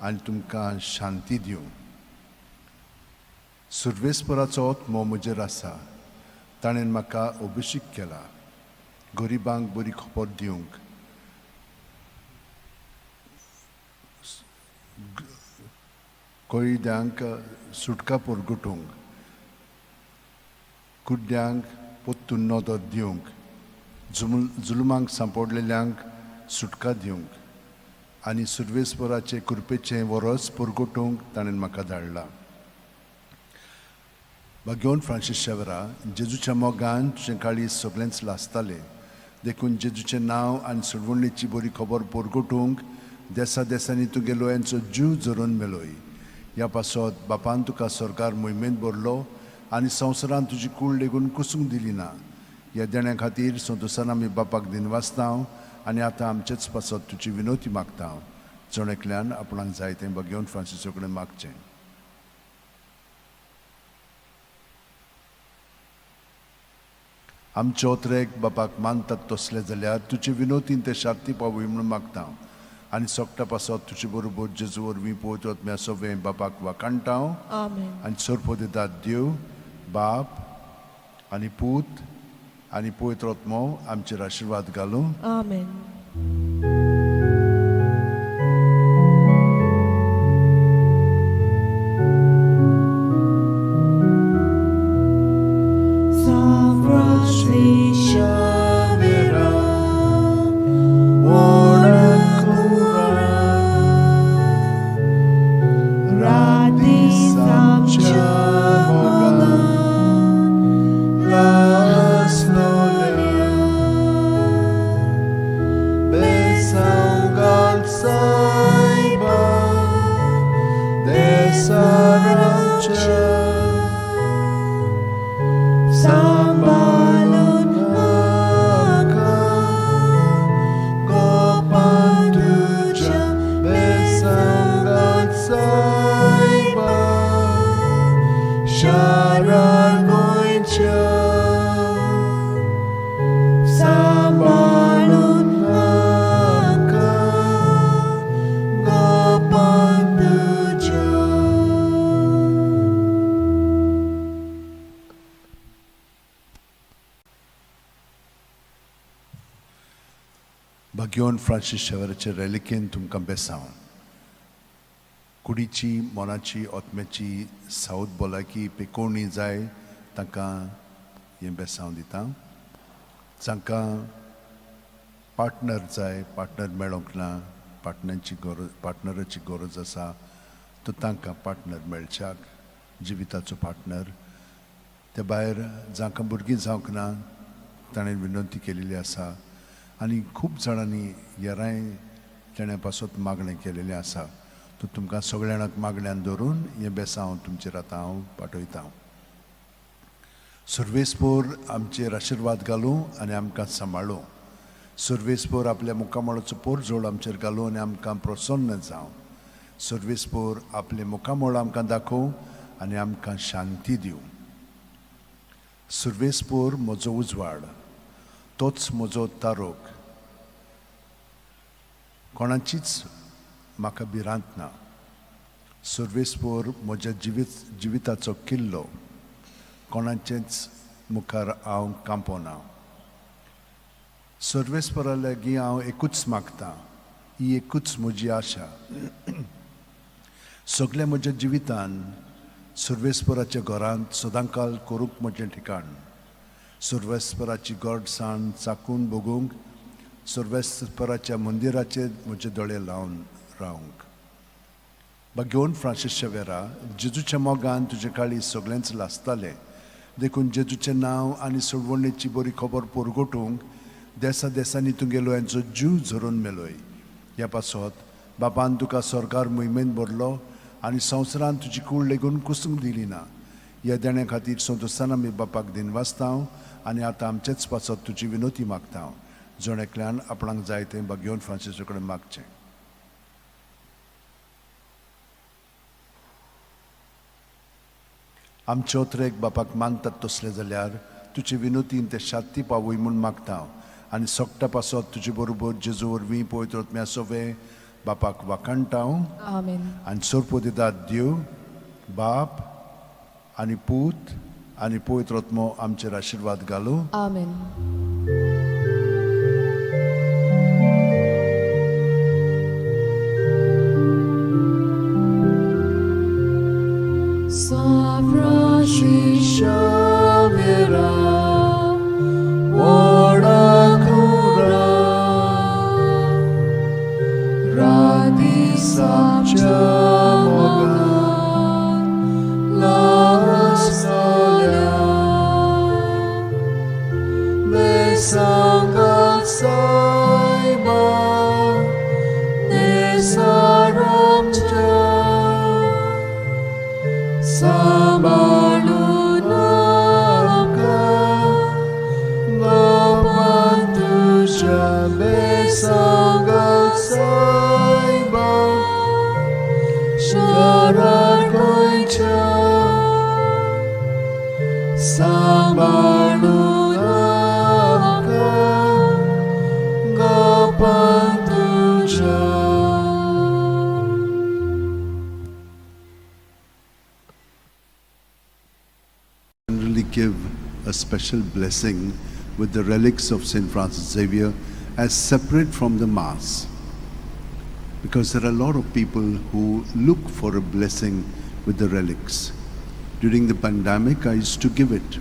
आनी तुमकां शांती दिवं. सर्वेस्पोराचो आत्मो म्हजेर आसा, ताणें म्हाका अभिषेक केला गरिबांक बरी खबर दिवंक, कैद्यांक सुटका परगटूंक, कुड्ड्यांक पोत्तून नदर दिवंक, जुलमांक सांपडलेल्यांक सुटका दिवंक आनी सुर्वेस्वराचे कृपेचें वरस पुरगोटूंक ताणें म्हाका धाडला. भाग्यवंत फ्रांसीस शेवरा, जेजूच्या मोगान तुजें काळीज सगळेंच लासतालें, देखून जेजूचें नांव आनी सोडवणेची बरी खबर परगटूंक देसा देसांनी तुगे लोयांचो जीव झरोवन मेलोय. ह्या पासत बापान तुका सरकार मोहिमेंत भरलो आनी संवसारान तुजी कूड लेगून कुसूंक दिली ना. ह्या देण्या खातीर संतोसान आमी बापाक दिनवासता आनी आतां आमचेच पासत तुजी विनवती मागता. जण एकल्यान आपणाक जाय तें भाग्यवंत फ्रांसिसा कडेन मागचें. आमचे ओतरेक बापाक मानतात तसले जाल्यार तुजे विनोतीन ते शांती पावय म्हणून मागता आनी सोकटा पासत तुजे बरोबर जेजू वरवीं पवित्र आत्म्या सवें बापाक वाखाणटा. आमेन. आनी सोरपो दितात देव बाप आनी पूत आनी पवित्र आत्मो आमचेर आशिर्वाद घालूं. आमेन. San Francisco Xavier, Sambalon Aka, Gopan tuja besangat saiba Sharan goincha Sambalon Aka, Gopan tuja. भाग्यवंत फ्रांसीस शेवराचे रेलिकेन तुमकां बेसांव. कुडीची, मनाची, आत्म्याची सावत भलायकी पेकोवणी जाय तांकां हें बेसांव दिता. जांकां पार्टनर जाय, पार्टनर मेळोंक ना, पार्टनरची गरज, पार्टनराची गरज आसा, तर तांकां पार्टनर मेळच्याक, जिविताचो पार्टनर. ते भायर जांकां भुरगीं जावंक ना ताणें विनंती केलेली आसा आनी खूब जाणांनी येराय तेणे पासत मागणें केलेलें आसा. तर तुमकां सगळ्या जाणांक मागण्यान धरून हें बेसांव तुमचेर आतां हांव पाठयतां. सुर्वेसपोर आमचेर आशिर्वाद घालूं आनी आमकां सांबाळूं. सुर्वेसपोर आपल्या मुखामळाचो पोरजोड आमचेर घालूं आनी आमकां प्रसन्न जावं. सुर्वेसपोर आपलें मुखामळ आमकां दाखोवं आनी आमकां शांती दिवं. सुर्वेसपोर म्हजो उजवाड, तोच म्हजो तारोक, कोणाचीच म्हाका भिरांत ना. सुर्वेसपोर म्हज्या जिविताचो किल्लो, कोणाचेच मुखार हांव कांपोना. सर्वेस्परा लागीं हांव एकूच मागतां, ही एकूच म्हजी आशा. सगल्या म्हज्या जिवितान सर्वेस्पराच्या घरांत सदांकाल करूंक म्हजें ठिकाण. सर्वेस्पराची गोडसाण चाकून भोगूंक, सर्वेस्पराच्या मंदिराचेर म्हजे दोळे लावन रावंक. भाग्यवंत फ्रांसीस शेवेरा, जेजूच्या मोगान तुजें काळीज सगळेंच लासतालें, देखून जेजूचें नांव आनी सोडवणेची बरी खबर परगटूंक देसा देसांनी तुगेलो यांचो जीव झरोवन मेलोय. ह्या पासत बापान तुका सरकार मोहिमेंत भरलो आनी संवसारान तुजी कूड लेगून कुसूंक दिली ना. ह्या देण्या खातीर संतोसान आमी बापाक दिनवासता आनी आतां आमचेच पासत तुजी विनवती मागता. जण एकल्यान आपणाक जाय तें भाग्यवंत फ्रांसिसा कडेन मागचें. आमचे ओतरेक बापाक मानतात तसले जाल्यार तुजे विनोतीन ते शांती पावय म्हूण मागता आनी सोकटा पासत तुजे बरोबर जेजू वरवीं पवित्र आत्म्या सोवे बापाक वाखाणटा. आमेन. आनी सोरपो दितात देव बाप आनी पूत आनी पवित्र आत्मो आमचेर आशिर्वाद घालूं. आमेन. San Francisco Xavier, Ora. आमच्या मोगान लासलोल्या बेसांगात सायबा देसारामच्या सांबाळून आमकां गोपान तुज्या बेसांगात सायबा शरार गोंयच्या सांबाळून आमकां गोपान तुज्या. Generally give a special blessing with the relics of St. Francis Xavier as separate from the Mass, because there are a lot of people who look for a blessing with the relics. During the pandemic, I used to give it,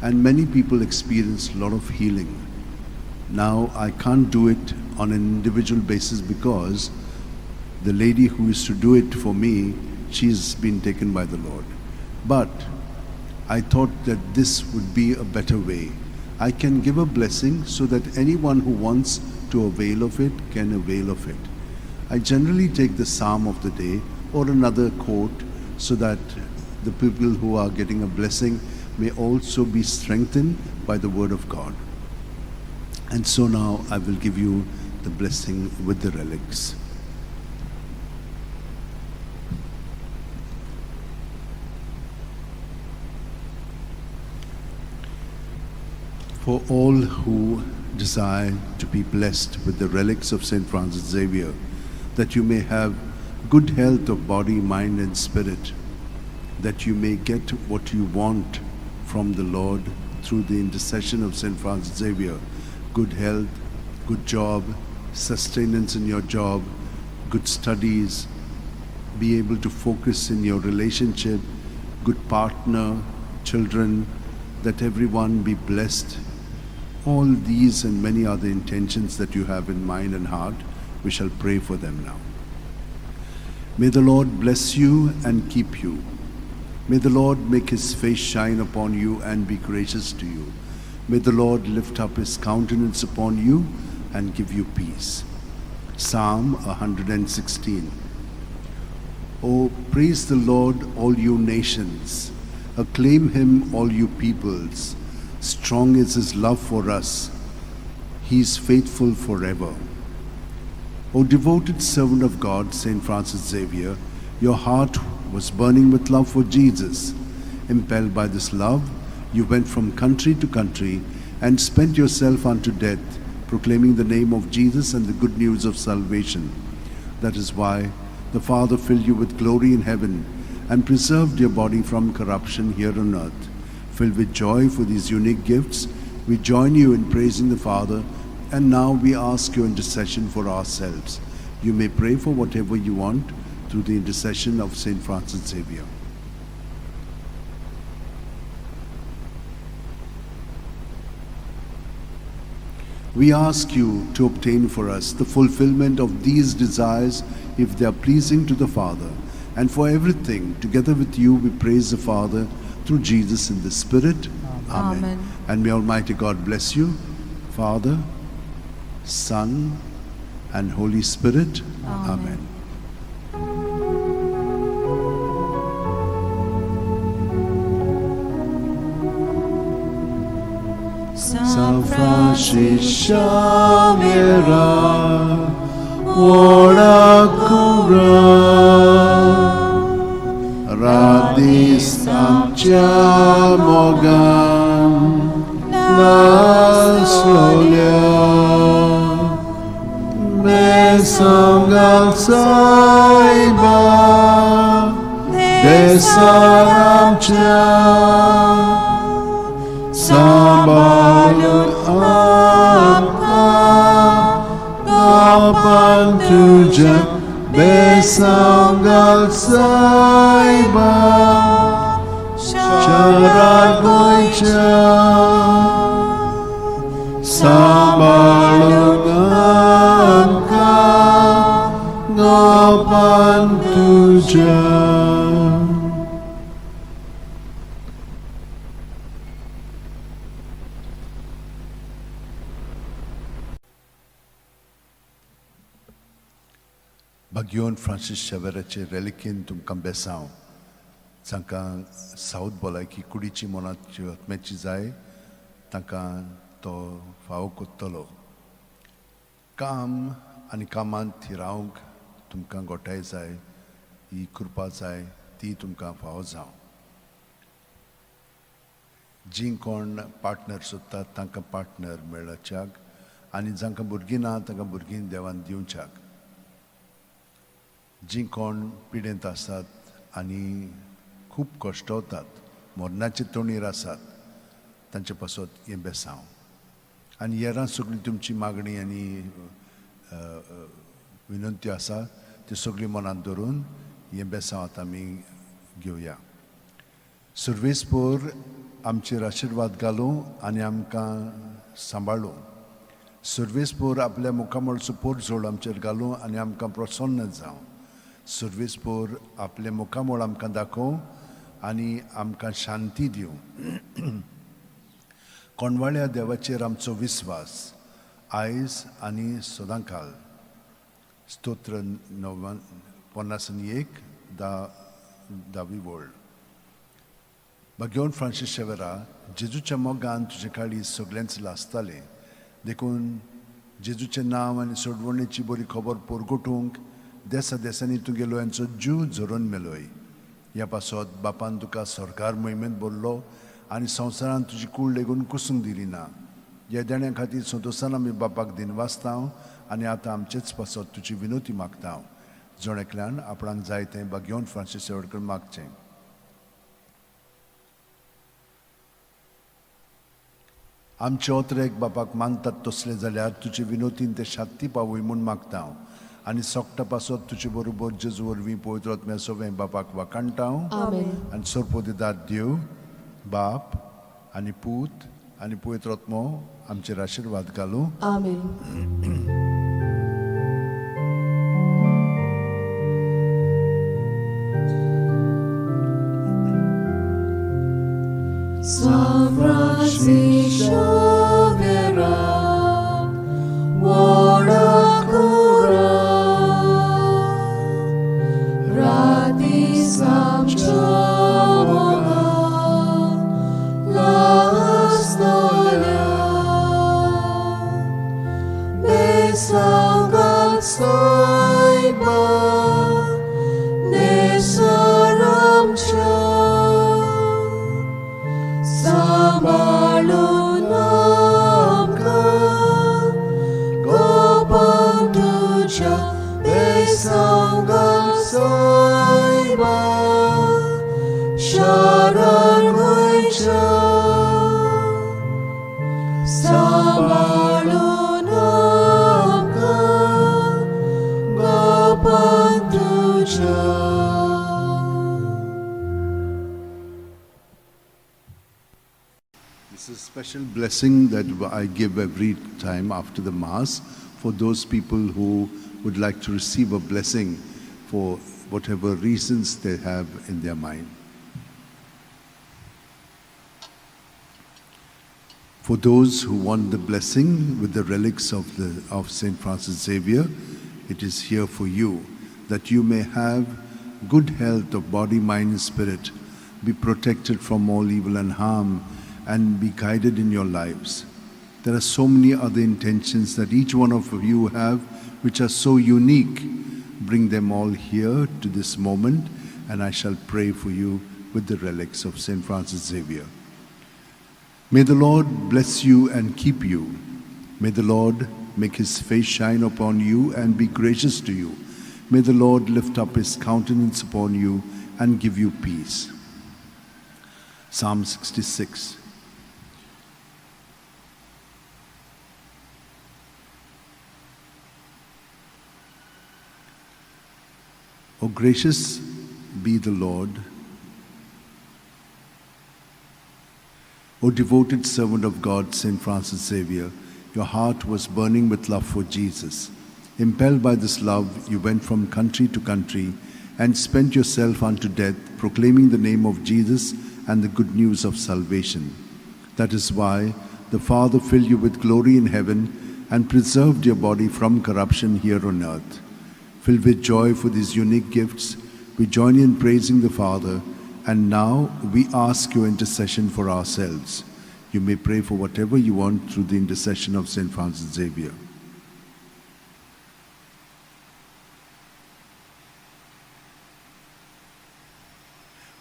and many people experienced a lot of healing. Now I can't do it on an individual basis because the lady who used to do it for me, she's been taken by the Lord. But I thought that this would be a better way. I can give a blessing so that anyone who wants to avail of it can avail of it. I generally take the psalm of the day or another quote so that the people who are getting a blessing may also be strengthened by the word of God. And so now I will give you the blessing with the relics. For all who desire to be blessed with the relics of St. Francis Xavier, that you may have good health of body, mind, and spirit, that you may get what you want from the Lord through the intercession of St. Francis Xavier: good health, good job, sustenance in your job, good studies, be able to focus in your relationship, good partner, children, that everyone be blessed. All these and many other intentions that you have in mind and heart, we shall pray for them now. May the Lord bless you and keep you. May the Lord make his face shine upon you and be gracious to you. May the Lord lift up his countenance upon you and give you peace. Psalm 116. Oh, praise the Lord, all you nations. Acclaim him, all you peoples. Strong is his love for us. He is faithful forever. O devoted servant of God, St. Francis Xavier, your heart was burning with love for Jesus. Impelled by this love, you went from country to country and spent yourself unto death, proclaiming the name of Jesus and the good news of salvation. That is why the Father filled you with glory in heaven and preserved your body from corruption here on earth. Filled with joy for these unique gifts, we join you in praising the Father, and now we ask your intercession for ourselves. You may pray for whatever you want through the intercession of St. Francis Xavier. We ask you to obtain for us the fulfillment of these desires if they are pleasing to the Father. And for everything, together with you, we praise the Father through Jesus in the Spirit. Amen. Amen. And may Almighty God bless you, Father, Son, and Holy Spirit. Amen. Amen. San Francis Xavier, ora cura, radis amcia mogan, lasolia, besongal saiba, desaramcia, Sambalun amka, Gopan tuja, besanggal saiba, Charar goicha, Sambalun amka, Gopan तुज्या. भाग्योन Francis शेवेराचे रेलिकेन तुमकां बेसांव, जांकां south भलायकी कुडीची मनाची आत्म्याची जाय तांकां तो फावो कोत्तलो. काम आनी कामांत थिरावंक तुमकां गोठाय जाय, ही कृपा जाय, ती तुमकां फावो जावं. जीं कोण पार्टनर सोदतात तांकां पार्टनर मेळच्याक आनी जांकां भुरगीं ना तांकां भुरगीं देवान दिवच्याक. जीं कोण पिडेंत आसात आनी खूब कश्टवतात, मरणाचे तोणीर आसात, तांचे पासत हें बेसांव. आनी हेरां सगळीं तुमची मागणी आनी विनंती आसा त्यो सगळीं मनांत धरून हें बेसांव आतां आमी घेवया. सुर्वेसपोर आमचेर आशिर्वाद घालूं आनी आमकां सांबाळूं. सुर्वेसपोर आपल्या मुखामळचो पोरजोड आमचेर घालूं आनी आमकां प्रसन्न जावं. सुर्वेसपोर आपलें मुखामळ आमकां दाखोवं आनी आमकां शांती दिवं. कोणवाळ्या देवाचेर आमचो विस्वास आयज आनी सदांकाल. स्तोत्र 51 10वी वळ. भाग्योन फ्रांसीस शेवेरा, जेजूच्या मोगान तुजे काळीज सगळ्यांच लासतालें, देखून जेजूचें नांव आनी सोडवणेची बरी खबर पोरगोटूंक देसा देसांनी तुगेलो यांचो जीव झरोवन मेलोय. ह्या पासत बापान तुका सरकार मोहिमेंत भरलो आनी संवसारान तुजी कूड लेगून कुसूंक दिली ना. ह्या देण्या खातीर संतोशान आमी बापाक दिनवासता आनी आतां आमचेच पासत तुजी विनोती मागता. जण एकल्यान आपणाक जाय तें भाग्योन फ्रांसीस शेवटकर मागचें. आमचे ओतरेक बापाक मानतात तसलें जाल्यार तुजे विनोतीन ते शांती पावय म्हूण मागता हांव आनी सोकटा पासत तुजे बरोबर जेजू वरवीं पवित्र आत्म्या सवें बापाक वाखाणटा हांव. आनी सोरपोदिदार देव बाप आनी पूत आनी पवित्र आत्मो आमचेर आशिर्वाद घालूं. आमेन. San Francisco Xavier, Warakura, Rati Samchamoga, Lastolia, Besangat Saiba, Nesaramcha, Sambalunamka, Gopantuja, Besangal Saiba, Sharan Goicha, Sambalunamka, Gopantuja. This is a special blessing that I give every time after the Mass for those people who would like to receive a blessing for whatever reasons they have in their mind. For those who want the blessing with the relics of Saint Francis Xavier, it is here for you, that you may have good health of body, mind, and spirit, be protected from all evil and harm, and be guided in your lives. There are so many other intentions that each one of you have, which are so unique. Bring them all here to this moment, and I shall pray for you with the relics of Saint Francis Xavier. May the Lord bless you and keep you. May the Lord make his face shine upon you and be gracious to you. May the Lord lift up his countenance upon you and give you peace. Psalm 66. O gracious be the Lord, O devoted servant of God, Saint Francis Xavier, your heart was burning with love for Jesus. Impelled by this love, you went from country to country, and spent yourself unto death, proclaiming the name of Jesus and the good news of salvation. That is why the Father filled you with glory in heaven and preserved your body from corruption here on earth. Filled with joy for these unique gifts, we join you in praising the Father, and now we ask your intercession for ourselves. You may pray for whatever you want through the intercession of St. Francis Xavier.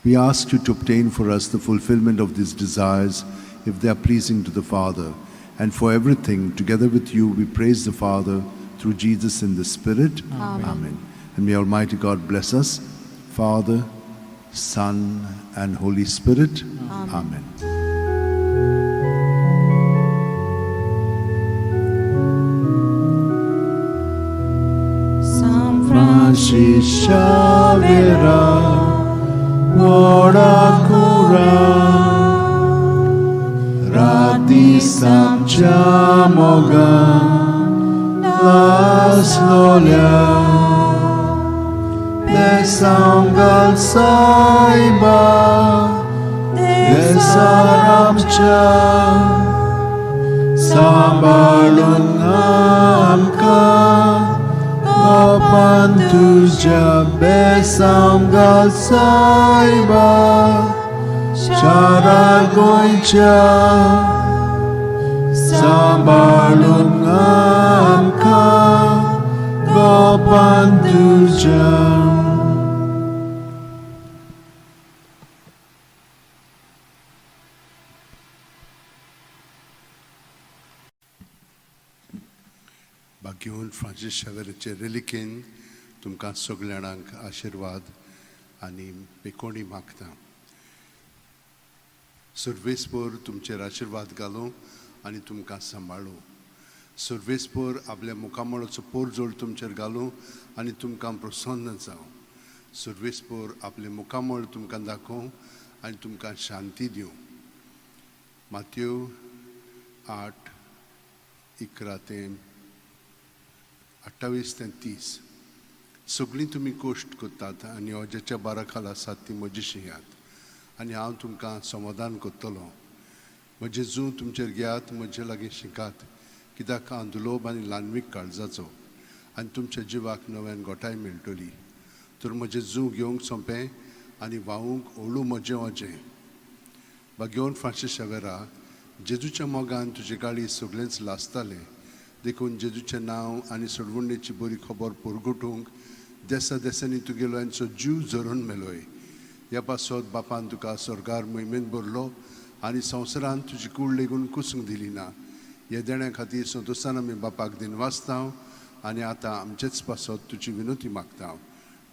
We ask you to obtain for us the fulfillment of these desires if they are pleasing to the Father. And for everything, together with you, we praise the Father through Jesus in the Spirit. Amen. Amen. And may Almighty God bless us, Father, Son, and Holy Spirit. Amen. Amen. San Francis Xavier, व्हडा कुरा राती सामच्या मोगान लासलोल्या बेसांगाल सायबा देसार आमच्या सांबाळून आमकां गोपान तुज्या बेसांगाल सायबा शारा गोंयच्या सांबाळून आमकां गोपान तुज्या. बागेवन फ्रांसीस शावेराचे रेलिकेन तुमकां सगल्या जाणांक आशिर्वाद आनी पेकोणी मागता. सर्वेस्पोर तुमचेर आशिर्वाद घालूं आनी तुमकां सांबाळूं. सर्वेस्पोर आपल्या मुखामळाचो पोरजोड तुमचेर घालूं आनी तुमकां प्रसन्न जावं. सर्वेस्पोर आपलें मुखामळ तुमकां दाखोवं आनी तुमकां शांती दिवं. मातयो 8:11 ते 28 ते 30. सगळीं तुमी कश्ट करतात आनी अज्याच्या बारा खाला आसात ती म्हजी शिंयात आनी हांव तुमकां समाधान करतलो. म्हजें जूं तुमचेर घेयात, म्हजे लागीं शिकात, कित्याक हांव दुलोब आनी ल्हानवीक काळजाचो आनी तुमच्या जिवाक नव्यान गोठाय मेळटली. तर म्हजें जूं घेवंक सोंपें आनी व्हांवूंक ओळू म्हजें अजें. बागेवन फ्रांसीस शावेरा, जेजूच्या मोगान तुजे गाळी सगळेंच लासतालें, देखून जेजूचें नांव आनी सोडवणेची बरी खबर परगटूंक देसा देसांनी तुगेलो यांचो जीव झरोवन मेलोय. ह्या पासत बापान तुका स्वर्गार मोहिमेन भरलो आनी संवसारान तुजी कूड लेगून कुसूंक दिली ना. ह्या देण्या खातीर संतोशान आमी बापाक दिनवासता आनी आतां आमचेच पासत तुजी विनोती मागता.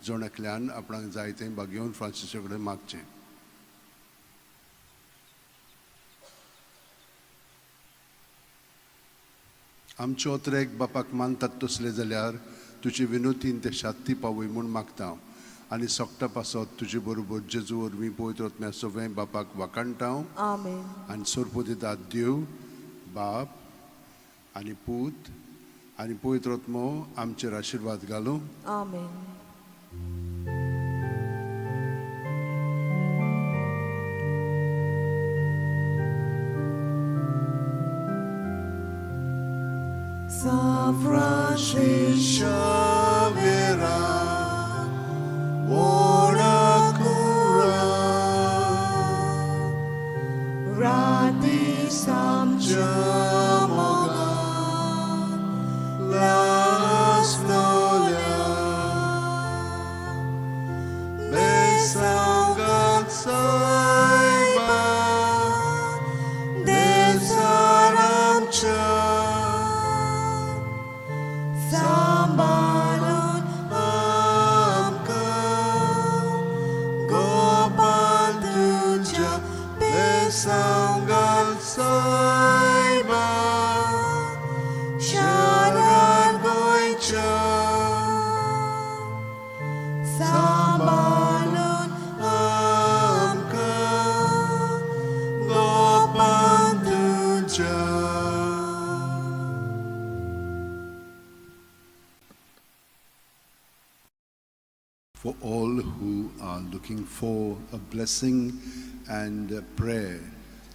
जण एकल्यान आपणाक जाय तें बागेवन फ्रांसीसा कडेन मागचें. आमचे ओतरेक बापाक मानतात तसले जाल्यार तुजे विनोतीन ते शांती पावय म्हूण मागता आनी सोकटा पासत तुजे बरोबर जेजू वरवीं पवित्र आत्म्या सगळें बापाक वाखाणटा. आमेन. आनी सोरपोदितात देव बाप आनी पूत आनी पवित्र आत्मो आमचेर आशिर्वाद घालूं. आमेन. San Francis Xavier, व्हडा कुरा राती सामच्या मोगान लासलोल्या बेसांगात सायबा देसार आमच्या सांबाळून आमकां गोपाल तुज्या बेसांगात सायबा शारार गोंयच्या सांबाळून आमकां गोपाल तुज्या. For all who are looking for a blessing and a prayer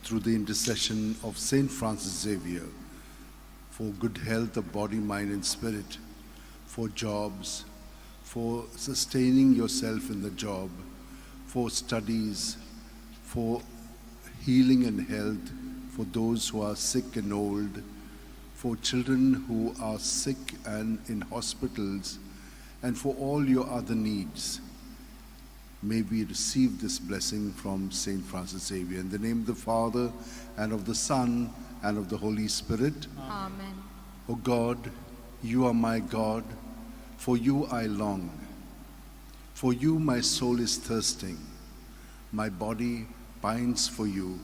through the intercession of Saint Francis Xavier, for good health of body, mind, and spirit, for jobs, for sustaining yourself in the job, for studies, for healing and health, for those who are sick and old, for children who are sick and in hospitals, and for all your other needs. May we receive this blessing from Saint Francis Xavier. In the name of the Father, and of the Son, and of the Holy Spirit. Amen. O God, you are my God, for you I long. For you my soul is thirsting, my body pines for you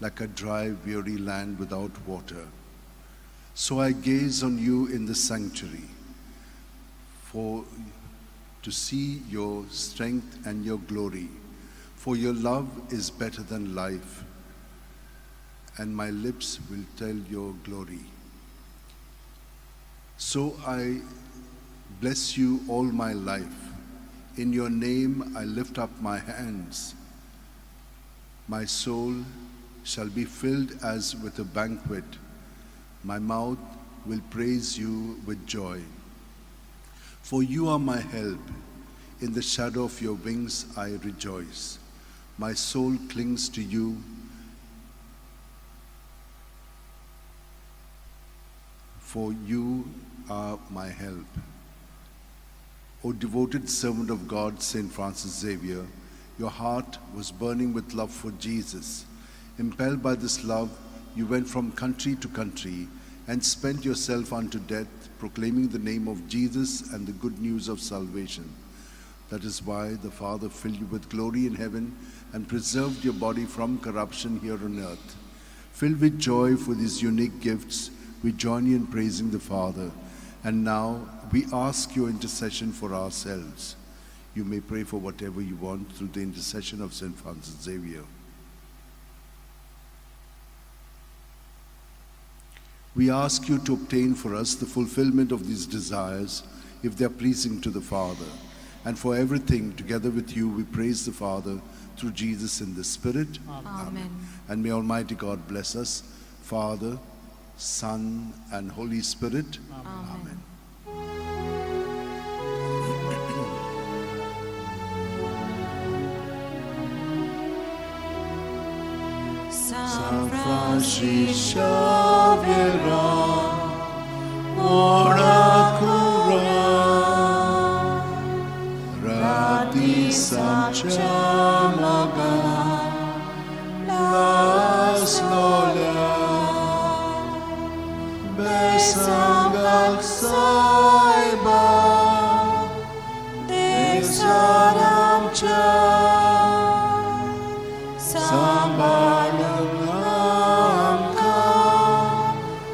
like a dry, weary land without water. So I gaze on you in the sanctuary, for to see your strength and your glory. For your love is better than life, and my lips will tell your glory. So I bless you all my life. In your name I lift up my hands. My soul shall be filled as with a banquet. My mouth will praise you with joy. For you are my help. In the shadow of your wings I rejoice. My soul clings to you. For you are my help. O devoted servant of God, Saint Francis Xavier, your heart was burning with love for Jesus. Impelled by this love, you went from country to country and spent yourself unto death, proclaiming the name of Jesus and the good news of salvation. That is why the Father filled you with glory in heaven and preserved your body from corruption here on earth. Filled with joy for these unique gifts, we join you in praising the Father. And now we ask your intercession for ourselves. You may pray for whatever you want through the intercession of Saint Francis Xavier. We ask you to obtain for us the fulfillment of these desires, if they are pleasing to the Father. And for everything, together with you, we praise the Father through Jesus in the Spirit. Amen. And may Almighty God bless us, Father, Son, and Holy Spirit. Amen. San Francis Francis Xavier, ora cura, rati samcha maga, las lola, besangak saiba, desaramcha, sambalangamka,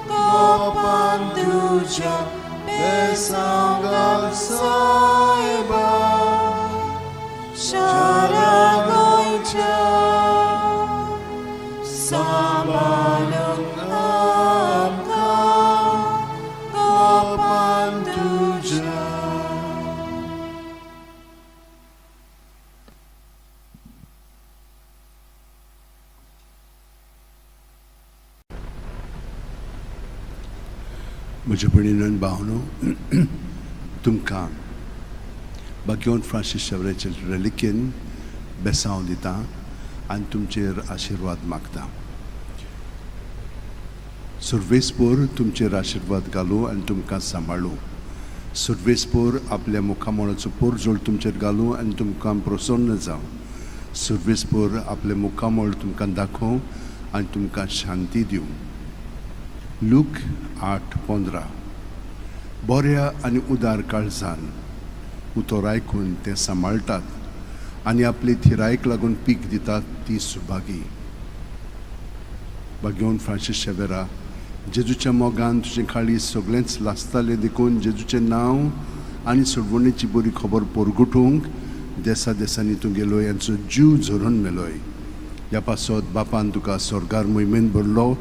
gopanduja, besangak saiba, Sharagoicha sambalangamka, gopanduja. म्हज्या भयणीन भावनो, तुमकां बाग्योन Francis शेवरेचे रेलिकेन बेसांव दिता आनी तुमचेर आशिर्वाद मागता. सुर्वेसपोर तुमचेर आशिर्वाद घालूं आनी तुमकां सांबाळूं. सुर्वेसपोर आपल्या मुखामळाचो पोरजोळ तुमचेर घालूं आनी तुमकां प्रसन्न जावं. सुर्वेसपोर आपलें मुखामळ तुमकां दाखोवं आनी तुमकां शांती दिवं. लूक 8:15. बऱ्या आनी उदार काळजान उतर आयकून तें सांबाळटात आनी आपले थिरायेक लागून पीक दितात ती सुभागी. बागेवन फ्रांसीस शेवेरा, जेजूच्या मोगान तुजें काळीज सगळेंच लासतालें देखून जेजूचें नांव आनी सोडवणेची बरी खबर परगटूंक देसा देसांनी तूं गेलोय यांचो जीव झरोवन मेलोय. ह्या पासत बापान तुका स्वर्गार मोहिमेन भरलो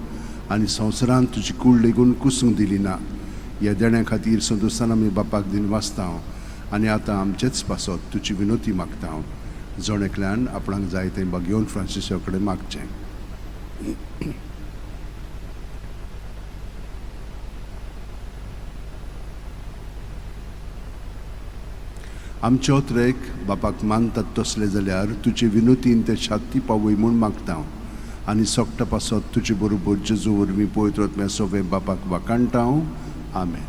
आनी संवसारान तुजी कूड लेगून कुसूंक दिली ना. ह्या देण्या खातीर संतोशान आमी बापाक दिनवासता. आनी आतां आमचेच पासत तुजी विनोती मागता हांव. जण एकल्यान आपणाक जाय तें बागेवन फ्रांसिसा कडेन मागचें. आमचे ओत्रेक बापाक मानतात तसले जाल्यार तुजे विनोतीन ते शांती पावय म्हूण मागता हांव. आनी सोकटा पासत तुजे बरोबर जेजू वरवीं पवित्र आत्म्या सोवें बापाक वाखाणटा हांव. आमेन.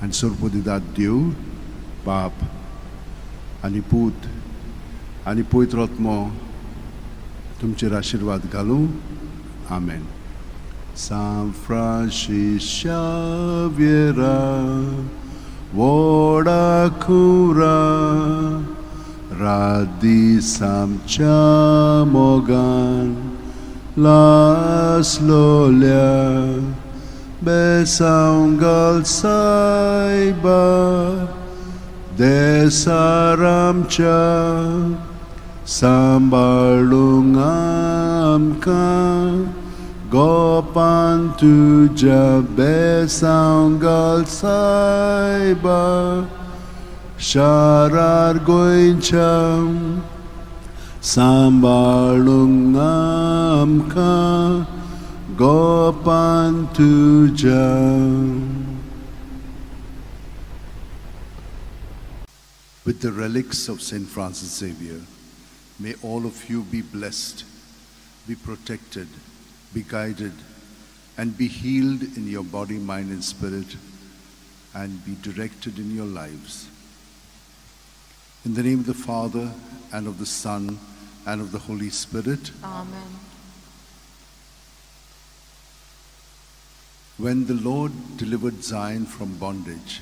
आनी सरपदिदाद देव बाप आनी पूत आनी पवित्र आत्मो तुमचेर आशिर्वाद घालूं. आमेन. सांत फ्रांसीस शाव्येरा व्हडा खुरा रात दीस आमच्या मोगान लासलोल्या बेसांव घाल सायबा देसार आमच्या सांबाळूंक आमकां गोपान तुज्या बेसांव घाल सायबा शारार गोंयच्या सांबाळूंक आमकां गोपान तुज्या. With the relics of St. Francis Xavier, may all of you be blessed, be protected, be guided, and be healed in your body, mind, and spirit, and be directed in your lives. In the name of the Father, and of the Son, and of the Holy Spirit. Amen. When the Lord delivered Zion from bondage,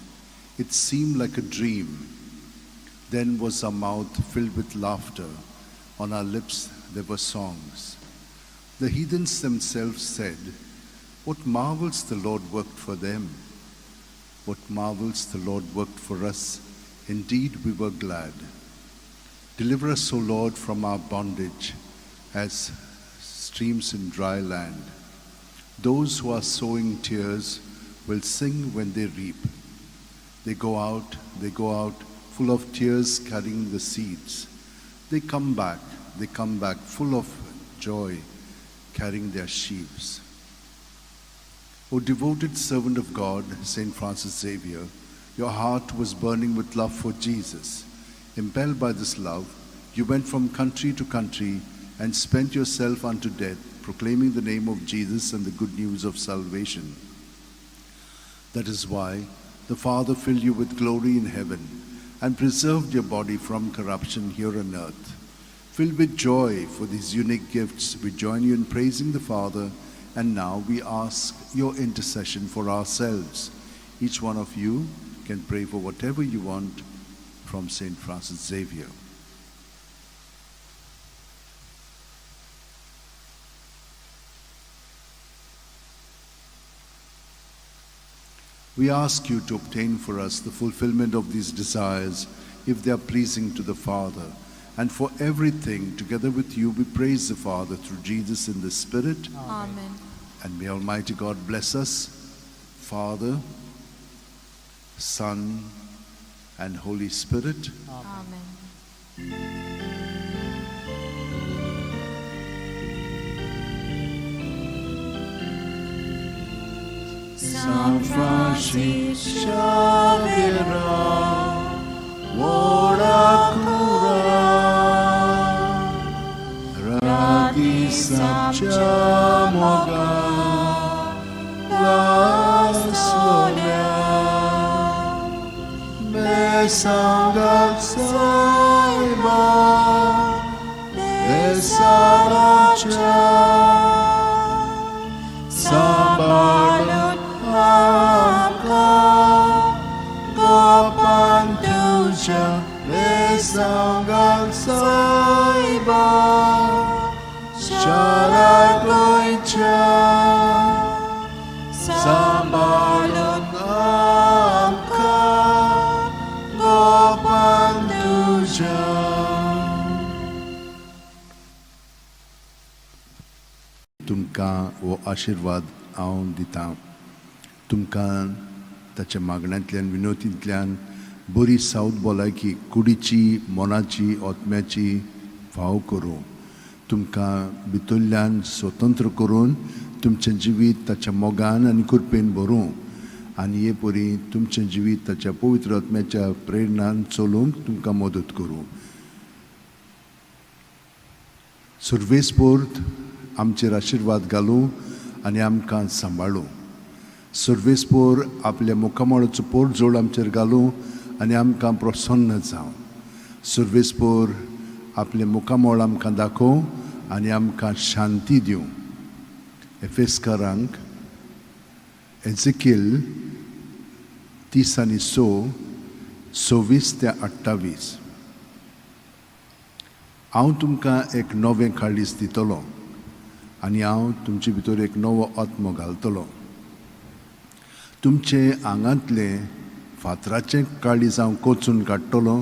it seemed like a dream. Then was our mouth filled with laughter, on our lips there were songs. The heathens themselves said, What marvels the Lord worked for them! What marvels the Lord worked for us! Indeed, we were glad. Deliver us, O Lord, from our bondage, as streams in dry land. Those who are sowing tears will sing when they reap. They go out, full of tears, carrying the seeds. They come back full of joy, carrying their sheaves. O devoted servant of God, Saint Francis Xavier, your heart was burning with love for Jesus. Impelled by this love, you went from country to country and spent yourself unto death, proclaiming the name of Jesus and the good news of salvation. That is why the Father filled you with glory in heaven and preserved your body from corruption here on earth. Filled with joy for these unique gifts, we join you in praising the Father, and now we ask your intercession for ourselves. Each one of you can pray for whatever you want from Saint Francis Xavier. We ask you to obtain for us the fulfillment of these desires, if they are pleasing to the Father. And for everything, together with you, we praise the Father through Jesus in the Spirit. Amen. And may Almighty God bless us, Father, Son, and Holy Spirit. Amen. San Francis Xavier, ora cura, radis amcia moga, laslolea, me sangat saiba, desaramcia, sambalun amka, gopantuja, besangal saiba, sharagoicha, sambalun amka, gopantuja. तुमकां हो आशिर्वाद हांव दितां. तुमकां ताच्या मागण्यांतल्यान, विनोतींतल्यान बरी south भलायकी कुडीची, मनाची, आत्म्याची फाव करूं. तुमकां भितरल्यान स्वतंत्र करून तुमचें जिवीत ताच्या मोगान आनी कृपेन भरूं आनी हे परी तुमचें जिवीत ताच्या पवित्र आत्म्याच्या प्रेरणान चलोवंक तुमकां मदत करूं. सुर्वेस्पोर्त आमचेर आशिर्वाद घालूं आनी आमकां सांबाळूं. सुर्वेस्पोर आपल्या मुखामळाचो पोरजोड आमचेर घालूं आनी आमकां प्रसन्न जावं. सुर्वेस्पोर आपलें मुखामळ आमकां दाखोवं आनी आमकां शांती दिवं. एफेस्कारांक एझेकियल 36, 26 ते 28. हांव तुमकां एक नवें काळीज दितलो आनी हांव तुमचे भितर एक नवो आत्मो घालतलो. तुमचे आंगांतलें फातराचें काळीज हांव कोचून काडटलो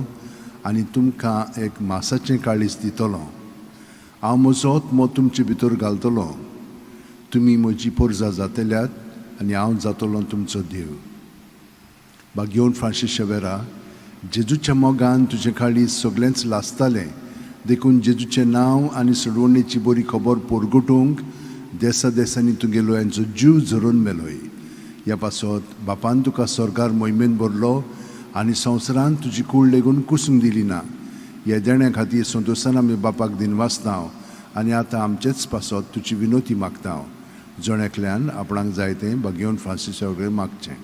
आनी तुमकां एक मासाचें काळीज दितलो. हांव म्हजो आत्मो तुमचे भितर घालतलो. तुमी म्हजी पोरजा जातल्यात आनी हांव जातलो तुमचो देव. बागेवन फ्रांसीस शेवेरा, जेजूच्या मोगान तुजें काळीज सगळेंच लासतालें, देखून जेजूचें नांव आनी सोडवणेची बरी खबर पोरगुटूंक देसा देसांनी तुगेलो यांचो जीव झरोवन मेलोय. ह्या पासत बापान तुका स्वर्गार मोहिमेन भरलो आनी संवसारान तुजी कूड लेगून कुसूंक दिली ना. ह्या देण्या खातीर संतोशान आमी बापाक दिनवासता आनी आतां आमचेच पासत तुजी विनोती मागता. जण एकल्यान आपणाक जाय तें बागेवन फ्रांसीसा कडेन मागचें.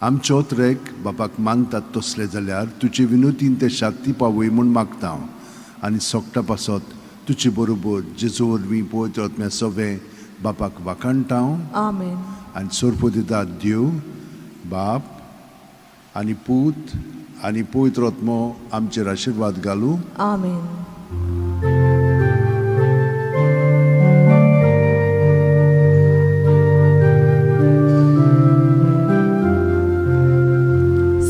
आमचो ट्रेक बापाक मानतात तसले जाल्यार तुजे विनोतीन ते शांती पावय म्हूण मागता आनी सोगटा पासत तुजे बरोबर जेजू वरवीं पवित्र आत्म्या सगळें बापाक वाखाणटा. आमेन. आनी सोरपो दिता देव बाप आनी पूत आनी पवित्र आत्मो आमचेर आशिर्वाद घालूं. आमेन.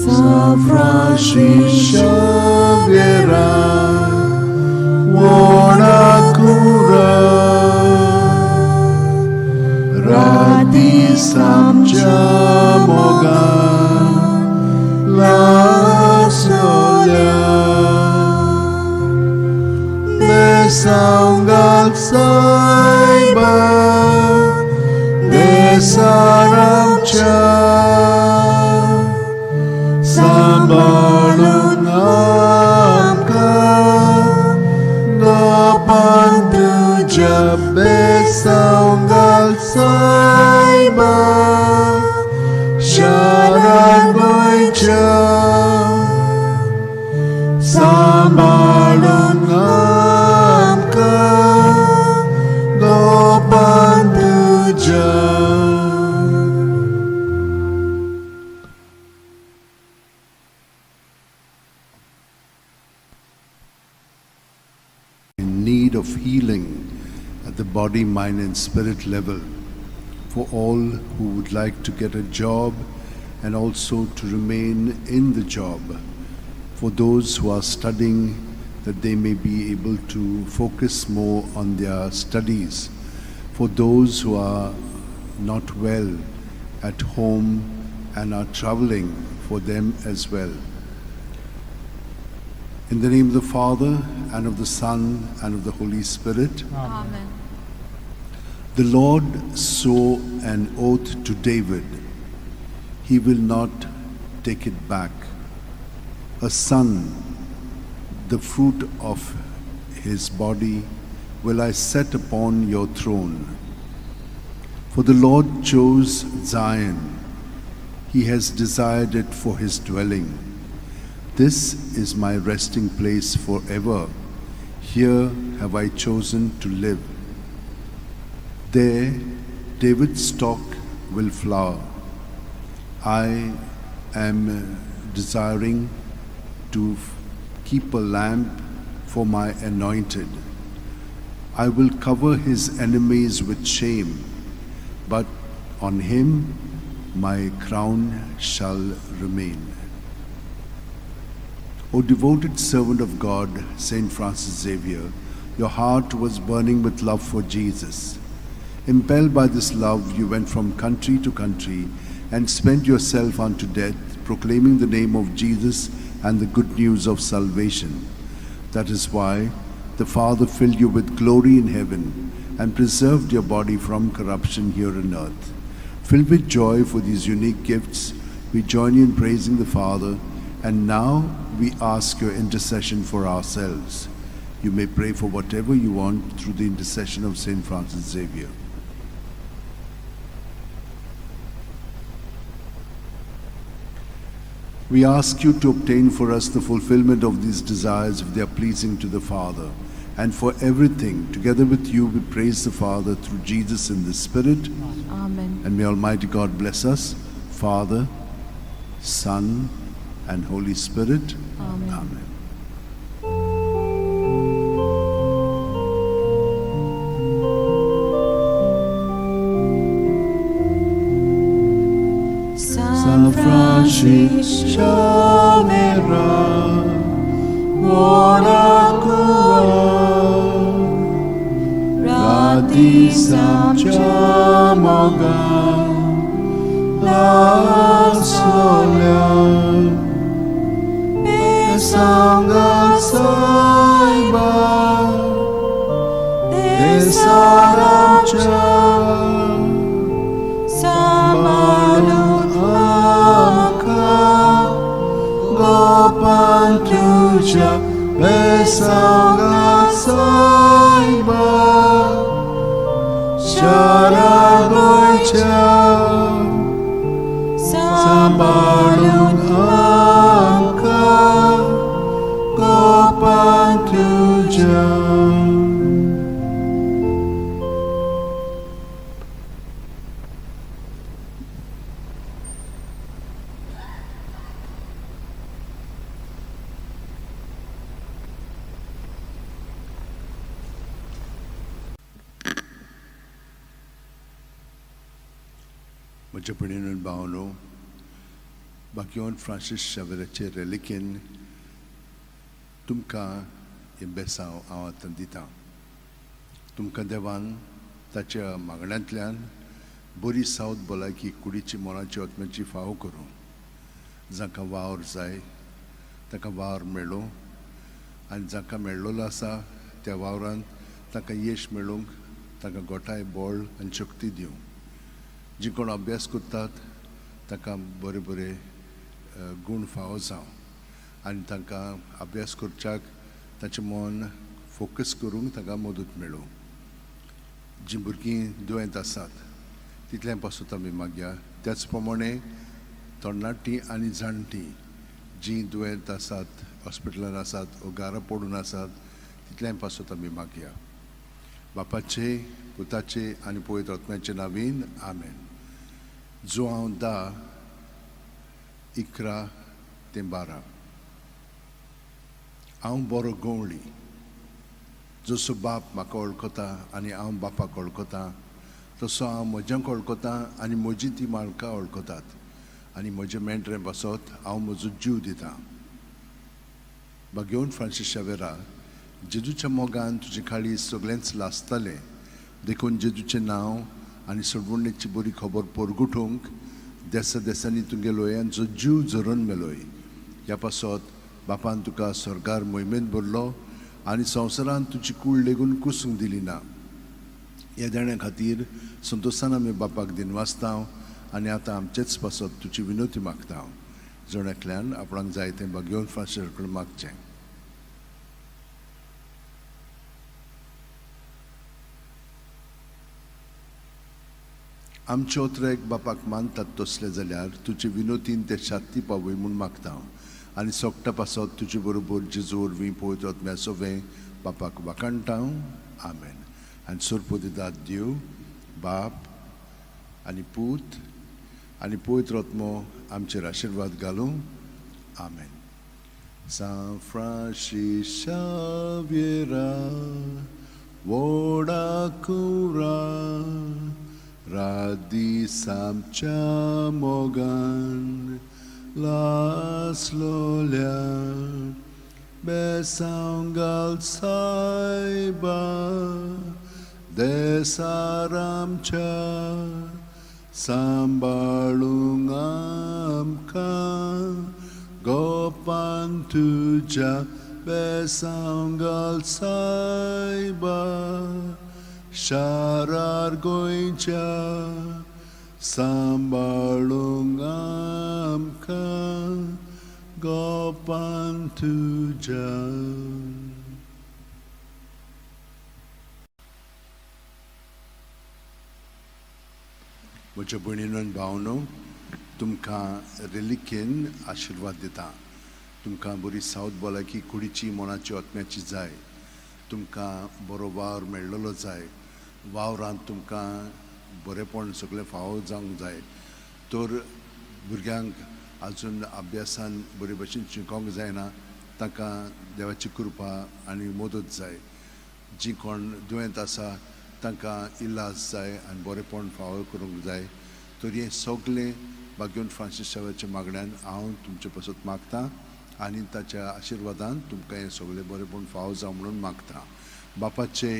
San Francis Xavier, buona cura, radi samcha moga, la solia, de sangal saiba, de saramcha. सांबाळून आमकां गोपान तुज्या बेसांव घाल सायबा शारार गोंयच्या. सांबाळून आमकां गोपान तुज्या. In need of healing at the body, mind and spirit level, for all who would like to get a job and also to remain in the job, for those who are studying that they may be able to focus more on their studies, for those who are not well at home and are traveling, for them as well. In the name of the Father, and of the Son, and of the Holy Spirit. Amen. The Lord swore an oath to David. He will not take it back. A son, the fruit of his body, will I set upon your throne. For the Lord chose Zion. He has desired it for his dwelling. This is my resting place forever. Here have I chosen to live. There David's stock will flower. I am desiring to keep a lamp for my anointed. I will cover his enemies with shame, but on him my crown shall remain. O devoted servant of God, Saint Francis Xavier, your heart was burning with love for Jesus. Impelled by this love, you went from country to country and spent yourself unto death, proclaiming the name of Jesus and the good news of salvation. That is why the Father filled you with glory in heaven and preserved your body from corruption here on earth. Filled with joy for these unique gifts, we join you in praising the Father, and now we ask your intercession for ourselves. You may pray for whatever you want through the intercession of Saint Francis Xavier. We ask you to obtain for us the fulfillment of these desires if they are pleasing to the Father. And for everything, together with you, we praise the Father through Jesus in the Spirit. Amen. And may Almighty God bless us, Father, Son, and Holy Spirit. Amen. Amen. San Francis Xavier, ora cura, Rati Samcha Moga, La Sola, Sangha Saiba, Desaramcha, Samalun Amka, Gopal Tuja, Besanga Saiba, Sharagocha, Sambalun Amka, Gopal Tuja. म्हज्या भयणीन भावनो, बाकीवन Francis शावेराचे रेलिकेन तुमकां हें बेसांव हांव आतां दितां. तुमकां देवान ताच्या मागण्यांतल्यान बरी सावत भलायकी कुडीची, मनाची, आत्म्याची फावो करूं. जांकां वावर जाय तांकां वावर मेळूं आनी जांकां मेळ्ळोलो आसा त्या वावरान तांकां येश मेळूंक तांकां गोठाय, बळ आनी शक्ती दिवं. जी कोण अभ्यास करतात तांकां बरे बरे गूण फावो जावं आनी तांकां अभ्यास करच्याक ताचें मन फोकस करूंक तांकां मदत मेळूं. जीं भुरगीं दुयेंत आसात तितल्यां पासून आमी मागया. त्याच प्रमाणे तरणाटीं आनी जाणटीं जीं दुयेंत आसात, हॉस्पिटलान आसात वो घरा पडून आसात तितल्यां पासून आमी मागया. बापाचे, पुताचे आनी पवित्र आत्म्याचे नावीन आमेन. जुआंव 10:11 ते 12. हांव बरो गवळी, जसो बाप म्हाका वळखता आनी हांव बापाक वळखता तसो हांव म्हज्यांक वळखता आनी म्हजी ती म्हाका वळखतात आनी म्हजे मेंढरे बसत हांव म्हजो जीव दितां. बागेवन फ्रांसीस शावेरा, जेजूच्या मोगान तुजे खाळी सगळेंच लासतालें, देखून जेजूचें नांव आनी सोडवणेची बरी खबर परगुटूंक देसा देसांनी तुगे लोयांचो जीव झरोवन मेलोय. ह्या पासत बापान तुका स्वर्गार मोहिमेंत भरलो आनी संवसारान तुजी कूड लेगून कुसूंक दिली ना. ह्या देण्या खातीर संतोशान आमी बापाक दिनवासता आनी आतां आमचेच पासत तुजी विनवती मागता. जण एकल्यान आपणाक जाय तें बागेवन फ्रांसीस कडेन मागचें. आमचे ओतरेक बापाक मानतात तसले जाल्यार तुजे विनोतीन ते शांती पावय म्हूण मागता आनी सोगटा पासत तुजे बरोबर जेजू वरवीं पवित्र आत्म्या सोवें बापाक वाखाणटा. आमेन. आनी सोरपोदिदाद देव बाप आनी पूत आनी पवित्र आत्मो आमचेर आशिर्वाद घालूं. आमेन. सांत फ्रांसीस शाव्येरा, व्हडा कुरा, रात दीस आमच्या मोगान लासलोल्या, बेसांव घाल सायबा, देसार आमच्या सांबाळूंक आमकां गोपान तुज्या बेसांव घाल सायबा शारार गोंयच्या सांबाळूंक आमकां गोपान तुज्या. म्हज्या भयणीनो आनी भावनो, तुमकां रेलिकेन आशिर्वाद दिता. तुमकां बरी सावत भलायकी कुडीची, मनाची, आत्म्याची जाय. तुमकां बरो वावर मेळ्ळलो जाय. वावरांत तुमकां बरेपण सगळें फावो जावंक जाय. तर भुरग्यांक आजून अभ्यासान बरे भशेन शिकोंक जायना, तांकां देवाची कृपा आनी मदत जाय. जीं कोण दुयेंत आसा तांकां इलाज जाय आनी बरेपण फावो करूंक जाय. तर हें सगळें भाग्यवंत फ्रांसीस शावेच्या मागण्यान हांव तुमचे पासत मागतां आनी ताच्या आशिर्वादान तुमकां हें सगळें बरेपण फावो जावं म्हणून मागता. बापाचे,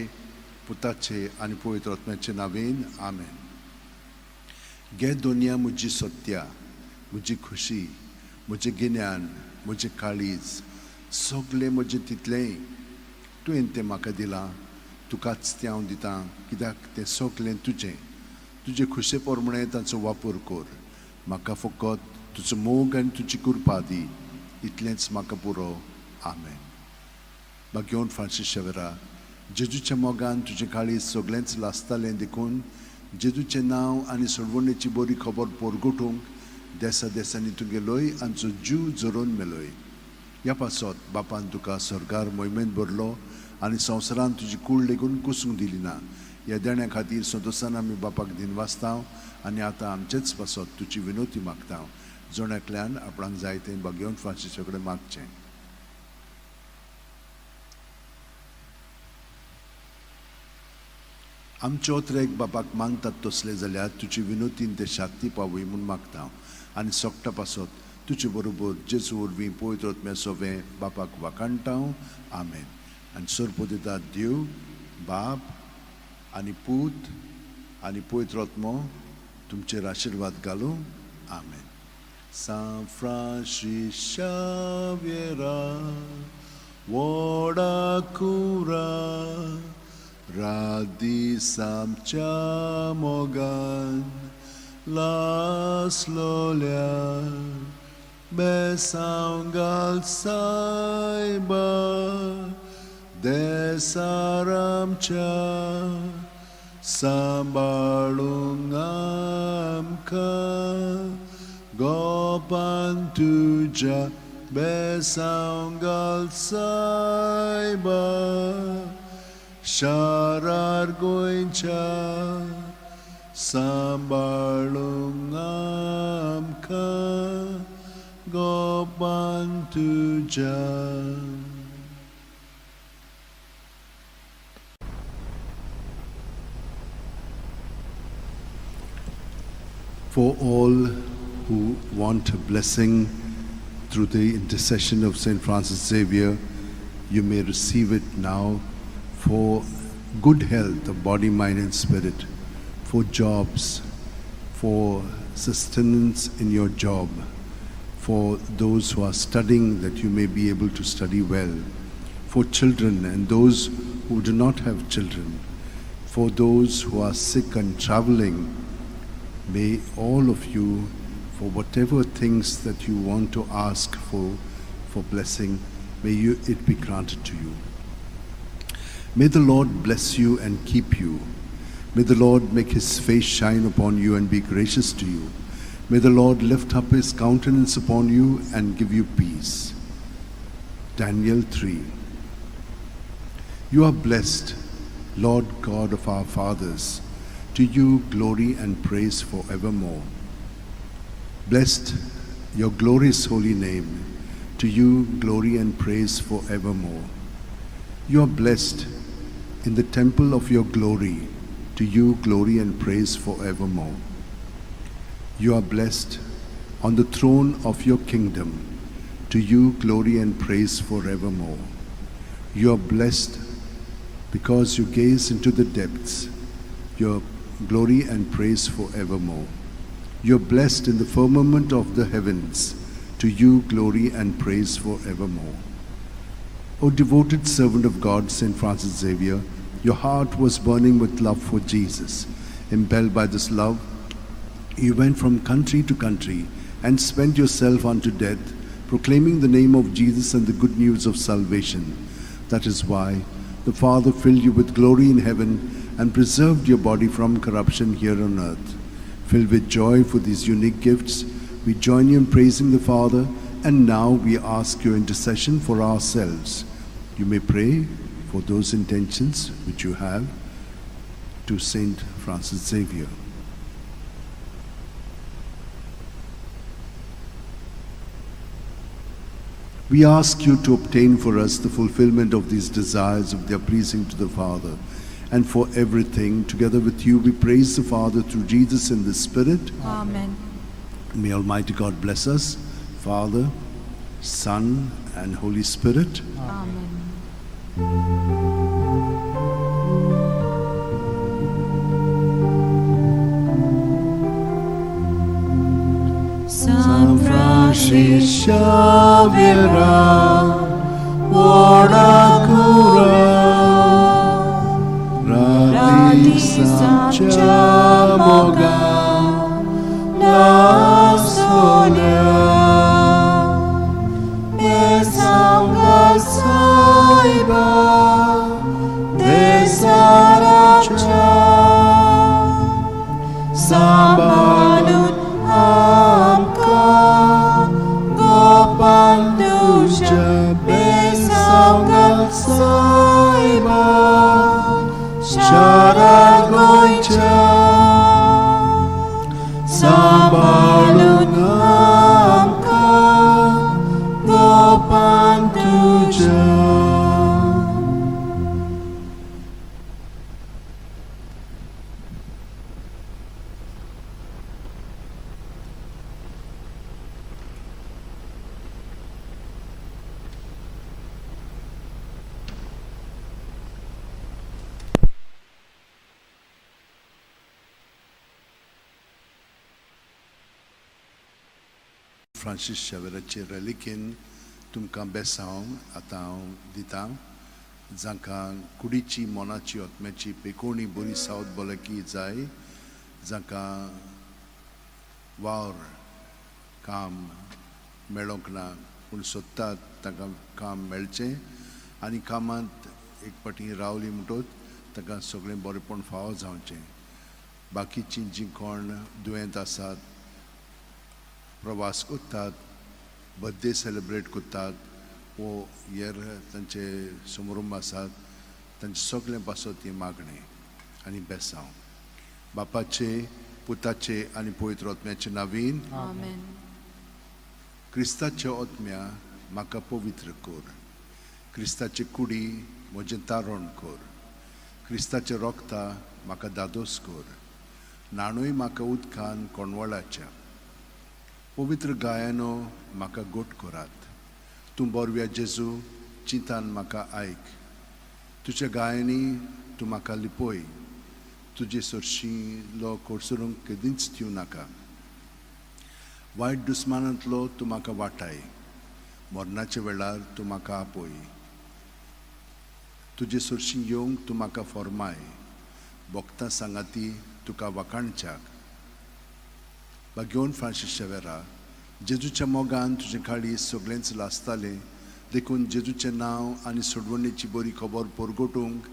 पुताचे आनी पवित्र आत्म्याचे नांवेन, आमेन. घे दोनया म्हजी सत्या, म्हजी खुशी, म्हजें गिन्यान, म्हजें काळीज, सगळें म्हजें तितलेंय तुवें तें म्हाका दिलां, तुकाच तें हांव दितां, कित्याक तें सगळें तुजें. तुजे खुशे प्रमाणें ताचो वापर कर. म्हाका फकत तुजो मोग आनी तुजी कृपा दी, इतलेंच म्हाका पुरो. आमेन. भाग्यवंत फ्रांसीस शेवरा, जेजूच्या मोगान तुजें काळीज सगळेंच लासतालें, देखून जेजूचें नांव आनी सोडवणेची बरी खबर पोरगोटूंक देसा देसांनी तूं गेलोय आनी जीव झरोवन मेलोय. ह्या पासत बापान तुका सर्गार मोहिमेंत भरलो आनी संवसारान तुजी कूड लेगून कुसूंक दिली ना. ह्या देण्या खातीर संतोशान आमी बापाक दिनवासता आनी आतां आमचेच पासत तुजी विनोती मागता. जण एकल्यान आपणाक जाय तें भाग्यवंत फ्रांसीसा कडेन मागचें. आमचे ओत्रेक बापाक मानतात तसले जाल्यार तुजी विनोतीन ते शांती पावय म्हूण मागता आनी सोगटा पासत तुजे बरोबर जेजू वरवीं पवित्र आत्म्या सोवें बापाक वाखाणटा. आमेन. आनी सोरपो दिता देव बाप आनी पूत आनी पवित्र आत्मो तुमचेर आशिर्वाद घालूं. आमेन. सांत फ्रांसीस शाव्येरा, व्हडा कुरा, रात दीस आमच्या मोगान लासलोल्या बेसांव घाल सायबा देसार आमच्या सांबाळूंक आमकां गोपान तुज्या बेसांव घाल सायबा शारार गोंयच्या सांबाळूंक आमकां गोपान तुज्या. For all who want a blessing through the intercession of St. Francis Xavier, you may receive it now for good health of body, mind, and spirit, for jobs, for sustenance in your job, for those who are studying that you may be able to study well, for children and those who do not have children, for those who are sick and traveling. May all of you, for whatever things that you want to ask for blessing, may it be granted to you. May the Lord bless you and keep you. May the Lord make his face shine upon you and be gracious to you. May the Lord lift up his countenance upon you and give you peace. Daniel 3. You are blessed, Lord God of our fathers. To you glory and praise forevermore. Blessed your glorious holy name. To you glory and praise forevermore. You are blessed in the temple of your glory. To you glory and praise forevermore. You are blessed on the throne of your kingdom. To you glory and praise forevermore. You are blessed Because you gaze into the depths, your glory and praise forevermore. You're blessed in the firmament of the heavens. To you glory and praise forevermore. O devoted servant of God, Saint Francis Xavier, your heart was burning with love for Jesus. Impelled by this love, you went from country to country and spent yourself unto death, proclaiming the name of Jesus and the good news of salvation. That is why the Father filled you with glory in heaven and preserved your body from corruption here on earth. Filled with joy for these unique gifts, we join you in praising the Father, and now we ask your intercession for ourselves. You may pray for those intentions which you have to Saint Francis Xavier. We ask you to obtain for us the fulfillment of these desires if they are pleasing to the Father. And for everything, together with you, we praise the Father through Jesus in the Spirit. Amen. May Almighty God bless us, Father, Son, and Holy Spirit. Amen. San Francis Xavier, Cura, Rati Sancha Moga, La Sonia, Besanga Saiba, Desaracha, Sambalun Amka, Gopandusha, Besanga Saiba, Sharagoicha. Sambalun Amka, Gopantuja. Francis शेवराचे रेलिकेन तुमकां बेसांव आतां हांव दितां, जांकां कुडीची मनाची आत्म्याची पेकोणी बरी south भलायकी जाय, जांकां वावर काम मेळोंक ना पूण सोदतात तांकां काम मेळचें आनी कामांत एक फावटी रावली म्हणटकच तांकां सगळें बरेंपण फावो जावचें. बाकीचीं जीं कोण दुयेंत आसात, प्रवास करतात, बर्थडे सेलिब्रेट करतात वो हेर तांचे समारंभ आसात, तांचे सगळें पासत ही मागणें आनी बेसांव. बापाचे, पुताचे आनी पवित्र आत्म्याचे नावीन. Amen. क्रिस्ताच्या आत्म्या म्हाका पवित्र कर, क्रिस्ताचे कुडी म्हजें तारण कर, क्रिस्ताचे रोगता म्हाका दादोस कर, न्हाणूय म्हाका उदकान कोणवळाच्या, पवित्र गायानो म्हाका गोट करात. तूं बोरव्या जेजू चिंतान म्हाका आयक, तुज्या गायांनी तूं म्हाका लिपय, तुजे सरशीं कोडसरूंक केदींच दिवं नाका. वायट दुस्मानांतलो तूं म्हाका वाटाय, मरणाच्या वेळार तूं म्हाका आपय, तुजे सरशीं येवंक तूं म्हाका फॉर्माय, भोगता सांगाती तुका वाखाणच्याक. बागेवन फ्रांसीस शेवेरा, जेजूच्या मोगान तुजें काळीज सगळेंच लासतालें, देखून जेजूचें नांव आनी सोडवणेची बरी खबर परगटूंक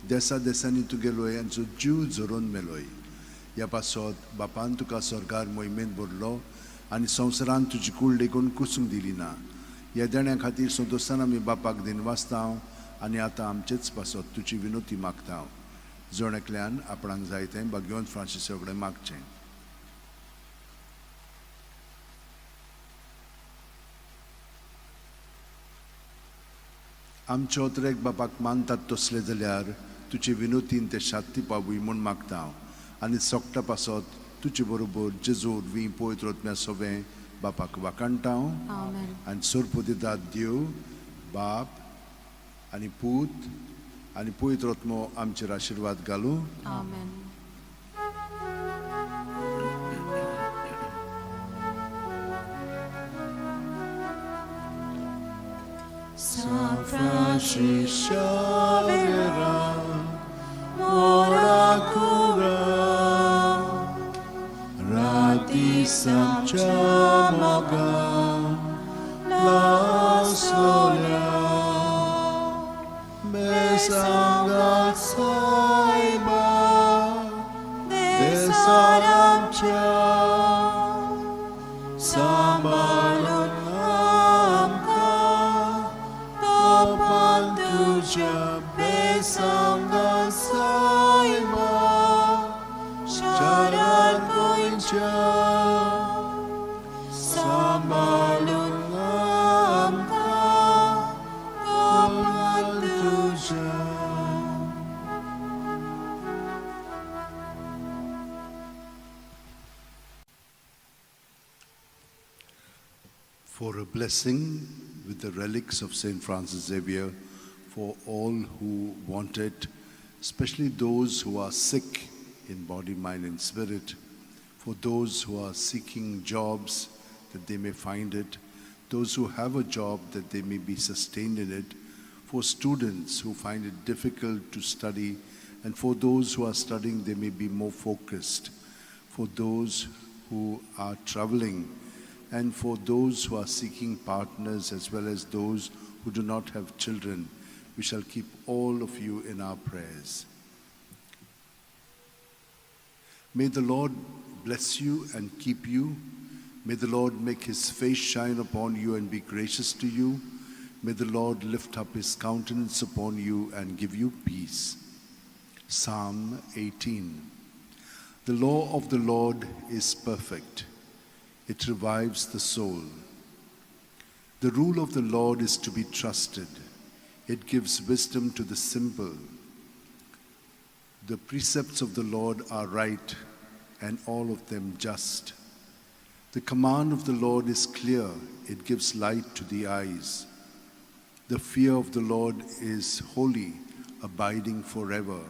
देसा देसांनी तूं गेलोय आनी जीव झरोवन मेलोय. ह्या पासत बापान तुका सरकार मोहिमेंत भरलो आनी संवसारान तुजी कूड लेगून कुसूंक दिली ना. ह्या देण्या खातीर संतोशान आमी बापाक दिनवासता आनी आतां आमचेच पासत तुजी विनोती मागता. जण एकल्यान आपणाक जाय तें बागेवन फ्रांसीसा कडेन मागचें. आमचे अत्रेक बापाक मानतात तसले जाल्यार तुजे विनोतीन ते शांती पावूय म्हूण मागता हांव आनी सोकटा पासत तुजे बरोबर जेजू वरवीं पवित्र आत्म्या सोवें बापाक वाखाणटा हांव. Amen. आनी सोरपो दितात देव बाप आनी पूत आनी पवित्र आत्मो आमचेर आशिर्वाद घालूं. आमेन. San Francisco Xavier, ora cura, rati samcha moga, la sola, besangat saiba, desaramcha, sambalun amka, topan tuja besangat saiba, sharan goincha, sambalun amka, topan tuja. For a blessing with the relics of St. Francis Xavier for all who want it, especially those who are sick in body, mind, and spirit, for those who are seeking jobs that they may find it, those who have a job that they may be sustained in it, for students who find it difficult to study, and for those who are studying, they may be more focused, for those who are traveling, and for those who are seeking partners as well as those who do not have children. We shall keep all of you in our prayers. May the Lord bless you and keep you. May the Lord make his face shine upon you and be gracious to you. May the Lord lift up his countenance upon you and give you peace. Psalm 18. The law of the Lord is perfect, it revives the soul. The rule of the Lord is to be trusted, it gives wisdom to the simple. The precepts of the Lord are right, and all of them just. The command of the Lord is clear, it gives light to the eyes. The fear of the Lord is holy, abiding forever.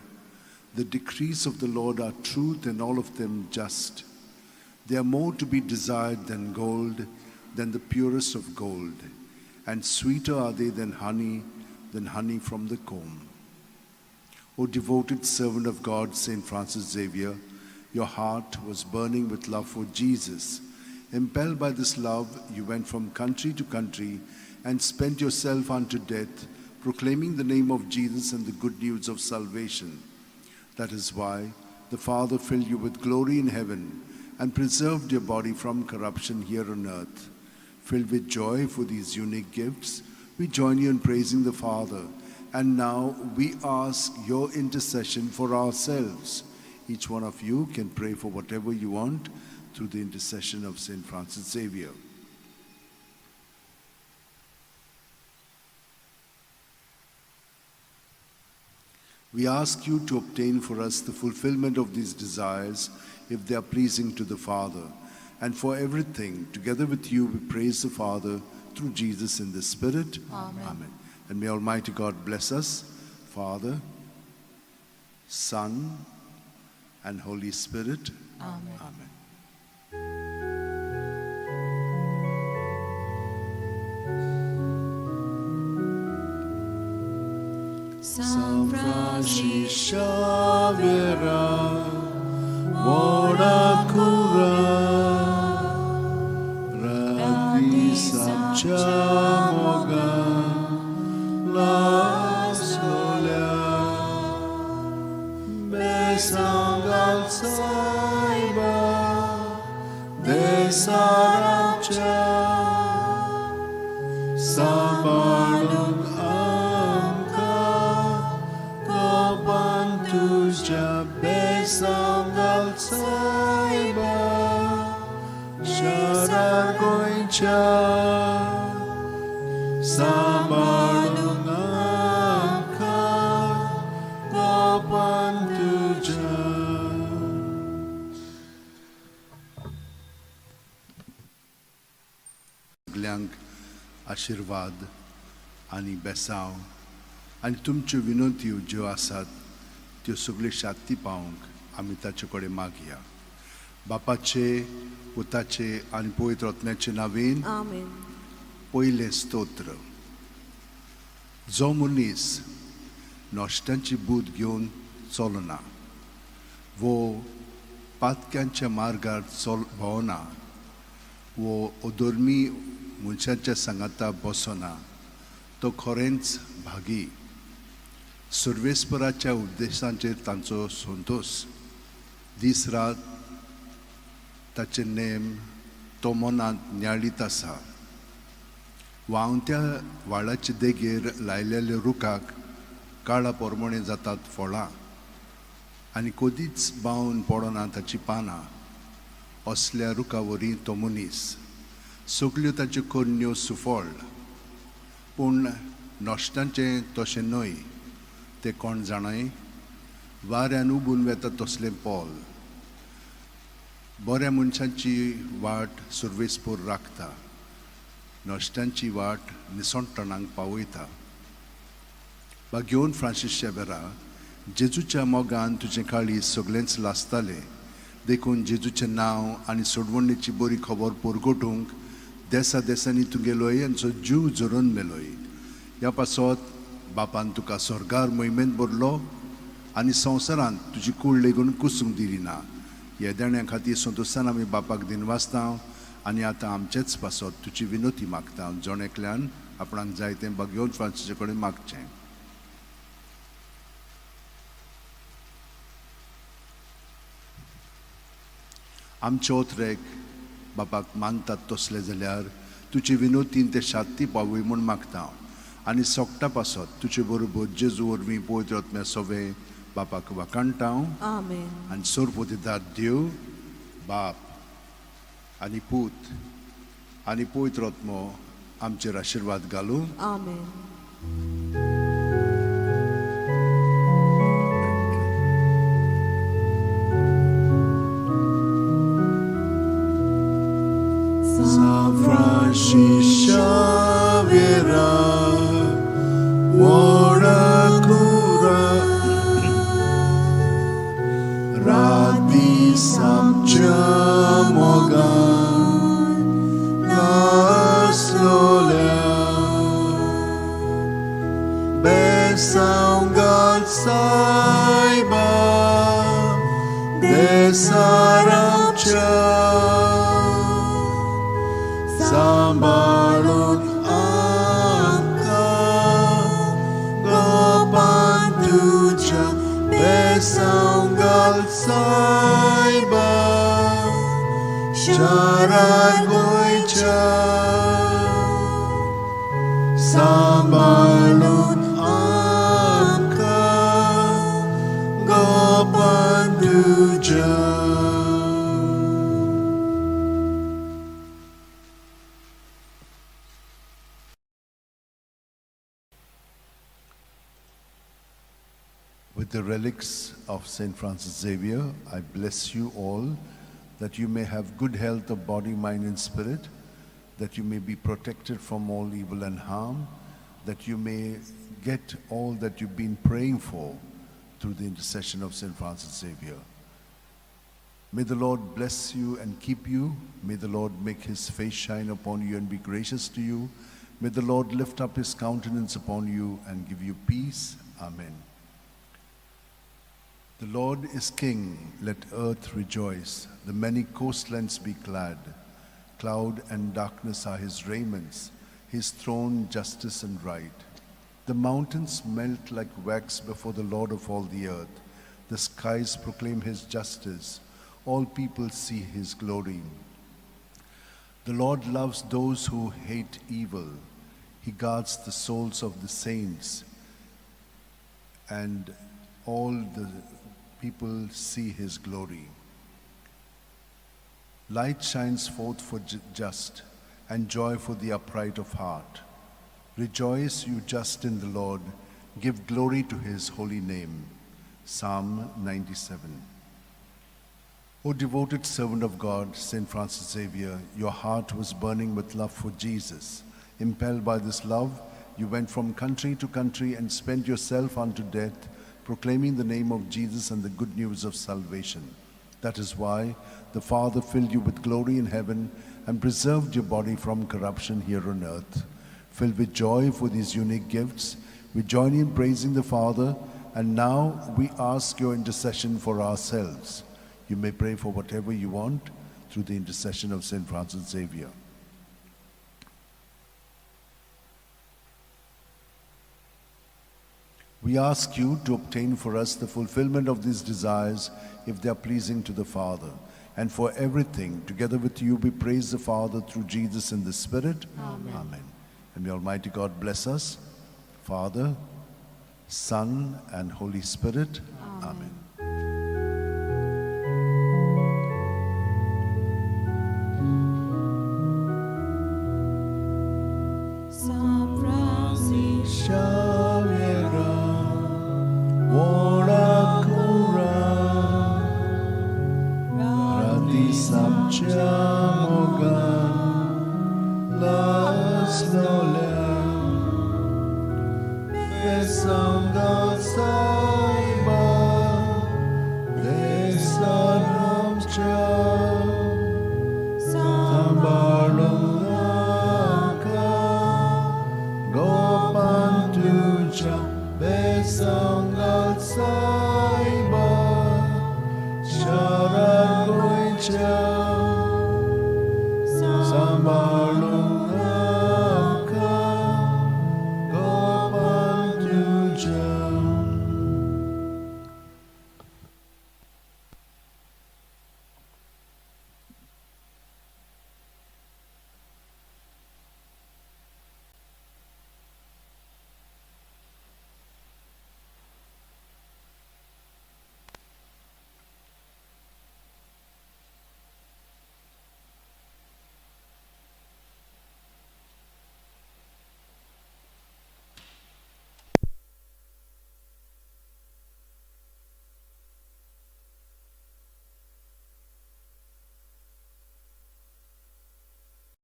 The decrees of the Lord are truth, and all of them just. They are more to be desired than gold, than the purest of gold, and sweeter are they than honey from the comb. O devoted servant of God, St. Francis Xavier, your heart was burning with love for Jesus. Impelled by this love, you went from country to country and spent yourself unto death, proclaiming the name of Jesus and the good news of salvation. That is why the Father filled you with glory in heaven and preserved your body from corruption here on earth. Filled with joy for these unique gifts, we join you in praising the Father. And now we ask your intercession for ourselves. Each one of you can pray for whatever you want through the intercession of St. Francis Xavier. We ask you to obtain for us the fulfillment of these desires if they are pleasing to the Father. And for everything, together with you, we praise the Father through Jesus in the Spirit. Amen. Amen. And may Almighty God bless us, Father, Son, and Holy Spirit. Amen. Amen. San Francisco Xavier, ora cura, rati samcha moga, la sola, besangal saiba, desaramcha, sambalun amka, kopan tuja besangal saiba, sharar goincha, sambalun amka, kopan tuja. सगल्यांक आशिर्वाद आनी बेसांव आनी तुमच्यो विनंत्यो ज्यो आसात त्यो सगळ्यो शांती पावंक आमी ताचे कडेन मागया. बापाचे, पुताचे आनी पवित्र आत्म्याचे नांवेन. आमेन. पयलें स्तोत्र. जो मनीस नश्ट्यांची बूद घेवन चलना वो पातक्यांच्या मार्गार चल भोंवना वो अधर्मी मनशाच्या सांगाता बसना तो खरेंच भागी. सर्वेस्पराच्या उपदेशांचेर तांचो संतोश, दीस रात ताचे नेम तो मनांत न्याळीत आसा. व्हांवत्या व्हाळाचे देगेर लायलेल्या रुखाक काळा पोरमोणे जातात फळां आनी कदीच बावन पडना ताची पानां. असल्या रुखा वरी तो मनीस, सगल्यो ताच्यो करण्यो सुफळ. पूण नश्टांचें तशें न्हय, तें कोण जाणाय, वाऱ्यान उबून वेता तसलें पोल. बऱ्या मनशांची वाट सुर्वेसपूर राखता, नश्टांची वाट निसणटणांक पावयता. बागेवन फ्रांसीस शेबेरा, जेजूच्या मोगान तुजें काळीज सगळेंच लासतालें, देखून जेजूचें नांव आनी सोडवणेची बरी खबर परगटूंक देसा देसांनी तूं गेलोय आनी जीव झरोवन मेलोय. ह्या पासत बापान तुका स्वर्गार मोहिमेंत भरलो आनी संवसारांत तुजी कूड लेगून कुसूंक दिली ना. ह्या देण्या खातीर संतोशान आमी बापाक दिनवासता आनी आतां आमचेच पासत तुजी विनोती मागता. जण एकल्यान आपणाक जाय तें बागेवन फ्रांसीसा कडेन मागचें. आमचे ओतरेक बापाक मानतात तसले जाल्यार तुजे विनोतीन ते शांती पावय म्हूण मागता आनी सोगटा पासत तुजे बरोबर जेजू वरवीं पवित्र आत्म्या सोवे बापाक वाखाणटा. आमेन. आनी सोरपोतीदार देव बाप आनी पूत आनी पवित्र आत्मो आमचेर आशिर्वाद घालूं. आमेन. San Francis Xavier, ora cura, Radi samcha mogan, laslola, Besangal saiba, desaramcha. Sambalun amka gopantuja besangal saiba sharar goicha Sambalun amka gopantuja. With the relics of St. Francis Xavier, I bless you all that you may have good health of body, mind, and spirit, that you may be protected from all evil and harm, that you may get all that you've been praying for through the intercession of St. Francis Xavier. May the Lord bless you and keep you. May the Lord make his face shine upon you and be gracious to you. May the Lord lift up his countenance upon you and give you peace. Amen. The Lord is king, let earth rejoice, the many coastlands be glad. Cloud and darkness are his raiments, his throne justice and right. The mountains melt like wax before the Lord of all the earth. The skies proclaim his justice, all people see his glory. The Lord loves those who hate evil. He guards the souls of the saints, and all the people see his glory. Light shines forth for just, and joy for the upright of heart. Rejoice, you just in the Lord. Give glory to his holy name. Psalm 97. O devoted servant of God, St. Francis Xavier, your heart was burning with love for Jesus. Impelled by this love, You went from country to country and spent yourself unto death, proclaiming the name of Jesus and the good news of salvation. That is why the Father filled you with glory in heaven and preserved your body from corruption here on earth. Filled with joy for these unique gifts, we join in praising the Father, and now we ask your intercession for ourselves. You may pray for whatever you want through the intercession of Saint Francis Xavier. We ask you to obtain for us the fulfillment of these desires if they are pleasing to the Father. And for everything, together with you, we praise the Father through Jesus in the Spirit. Amen. Amen. And may Almighty God bless us, Father, Son, and Holy Spirit. Amen. Amen. San Francis Xaviera, Vorakura, Rati Samcha Mogan, Las Nola, Besanga Saiba, Desanamcha, Sambalunaka, Gopantuja, Besangal Saiba, Sharagoicha, Sambalunaka, Gopantuja.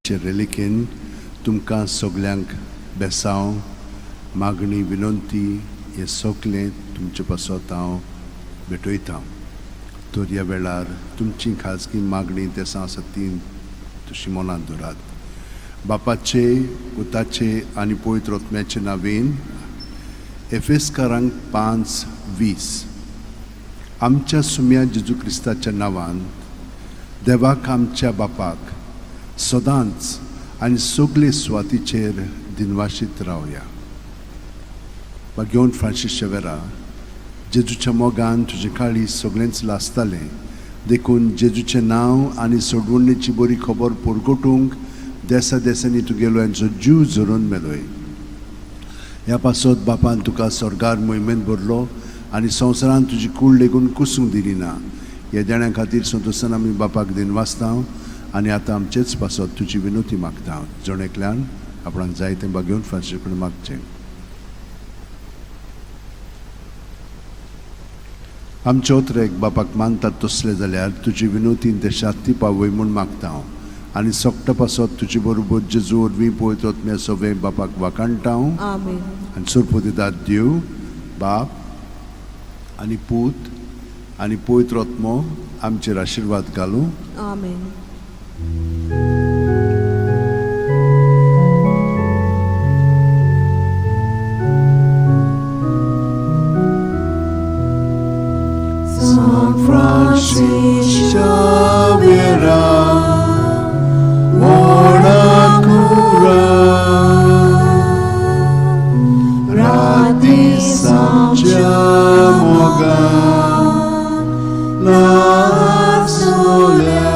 चे रेलिकेन तुमकां सगल्यांक बेसांव मागणी विनंती हें सगलें तुमचे पासत हांव भेटयतां. तर ह्या वेळार तुमची खाजगी मागणी देसां आसा ती तशी मनांत दवरात. बापाचे, पुताचे आनी पवित्र आत्म्याचे नांवेन. एफेस्कारांक 5:20. आमच्या सुम्या जेजू क्रिस्ताच्या नांवान देवाक आमच्या बापाक सदांच आनी सगळे सुवातीचेर दिनवाशीत रावया. बागेवन फ्रांसीस शेवेरा, जेजूच्या मोगान तुजें काळीज सगळेंच लासतालें, देखून जेजूचें नांव आनी सोडवणेची बरी खबर परगटूंक देसा देसांनी तुगेलो हेंचो जीव झरोवन मेलोय. ह्या पासत बापान तुका स्वर्गार मोहिमेंत भरलो आनी संवसारान तुजी कूड लेगून कुसूंक दिली ना. ह्या देण्या खातीर संतोशान आमी बापाक दिनवासता आनी आतां आमचेच पासत तुजी विनवती मागता. जण एकल्यान आपणाक जाय तें बागेवन फ्रांसीस कडेन मागचें. आमचे ओतरेक बापाक मानतात तसले जाल्यार तुजी विनवतीन ते शांती पावय म्हूण मागता हांव आनी सोकटा पासत तुजे बरोबर जेजू वरवीं पवित्र आत्म्या सवें बापाक वाखाणटा हांव. आमेन. आनी सोरपोदिदाद देव बाप आनी पूत आनी पवित्र आत्मो आमचेर आशिर्वाद घालूं. आमेन. San Francis Xavier, Vorakura, Rati Samcha Mogan, La Sola,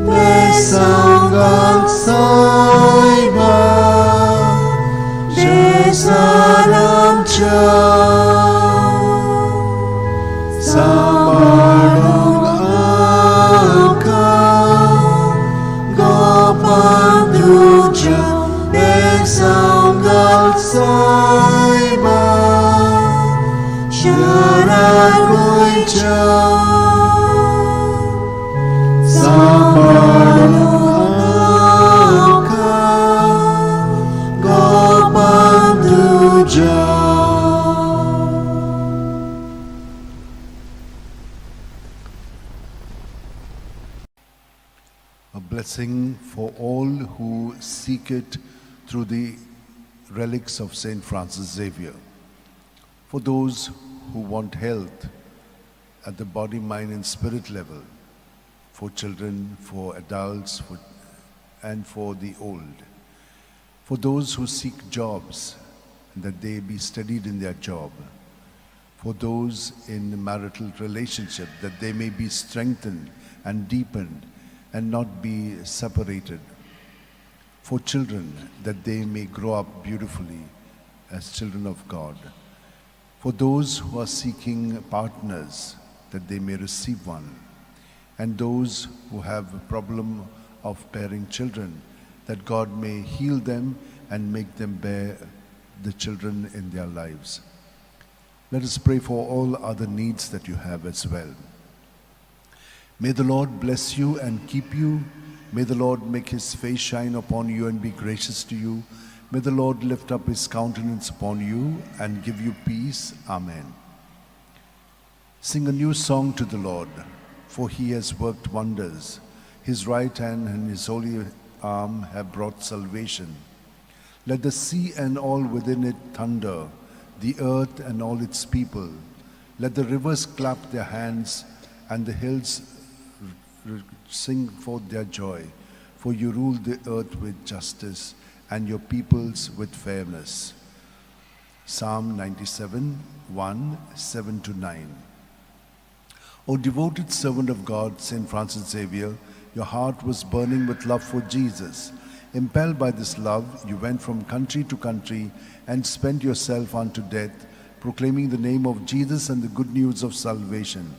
Besangal Saiba, Jesaramcha, Sambalung Aka, Gopanduja, Besangal Saiba, Sharagoicha, Sambalung Aka, A blessing for all who seek it through the relics of Saint Francis Xavier. For those who want health at the body, mind, and spirit level, for children, for adults, and for the old. For those who seek jobs, that they be steadied in their job. For those in marital relationship, that they may be strengthened and deepened and not be separated. For children, that they may grow up beautifully as children of God. For those who are seeking partners, that they may receive one. And those who have a problem of bearing children, that God may heal them and make them bear the children in their lives. Let us pray for all other needs that you have as well. May the Lord bless you and keep you. May the Lord make his face shine upon you and be gracious to you. May the Lord lift up his countenance upon you and give you peace. Amen. Sing a new song to the Lord, for he has worked wonders. His right hand and his holy arm have brought salvation. Let the sea and all within it thunder, the earth and all its people. Let the rivers clap their hands and the hills sing forth their joy. For you rule the earth with justice and your peoples with fairness. Psalm 97, 1, 7 to 9. O devoted servant of God, Saint Francis Xavier, your heart was burning with love for Jesus. Impelled by this love, you went from country to country and spent yourself unto death, proclaiming the name of Jesus and the good news of salvation.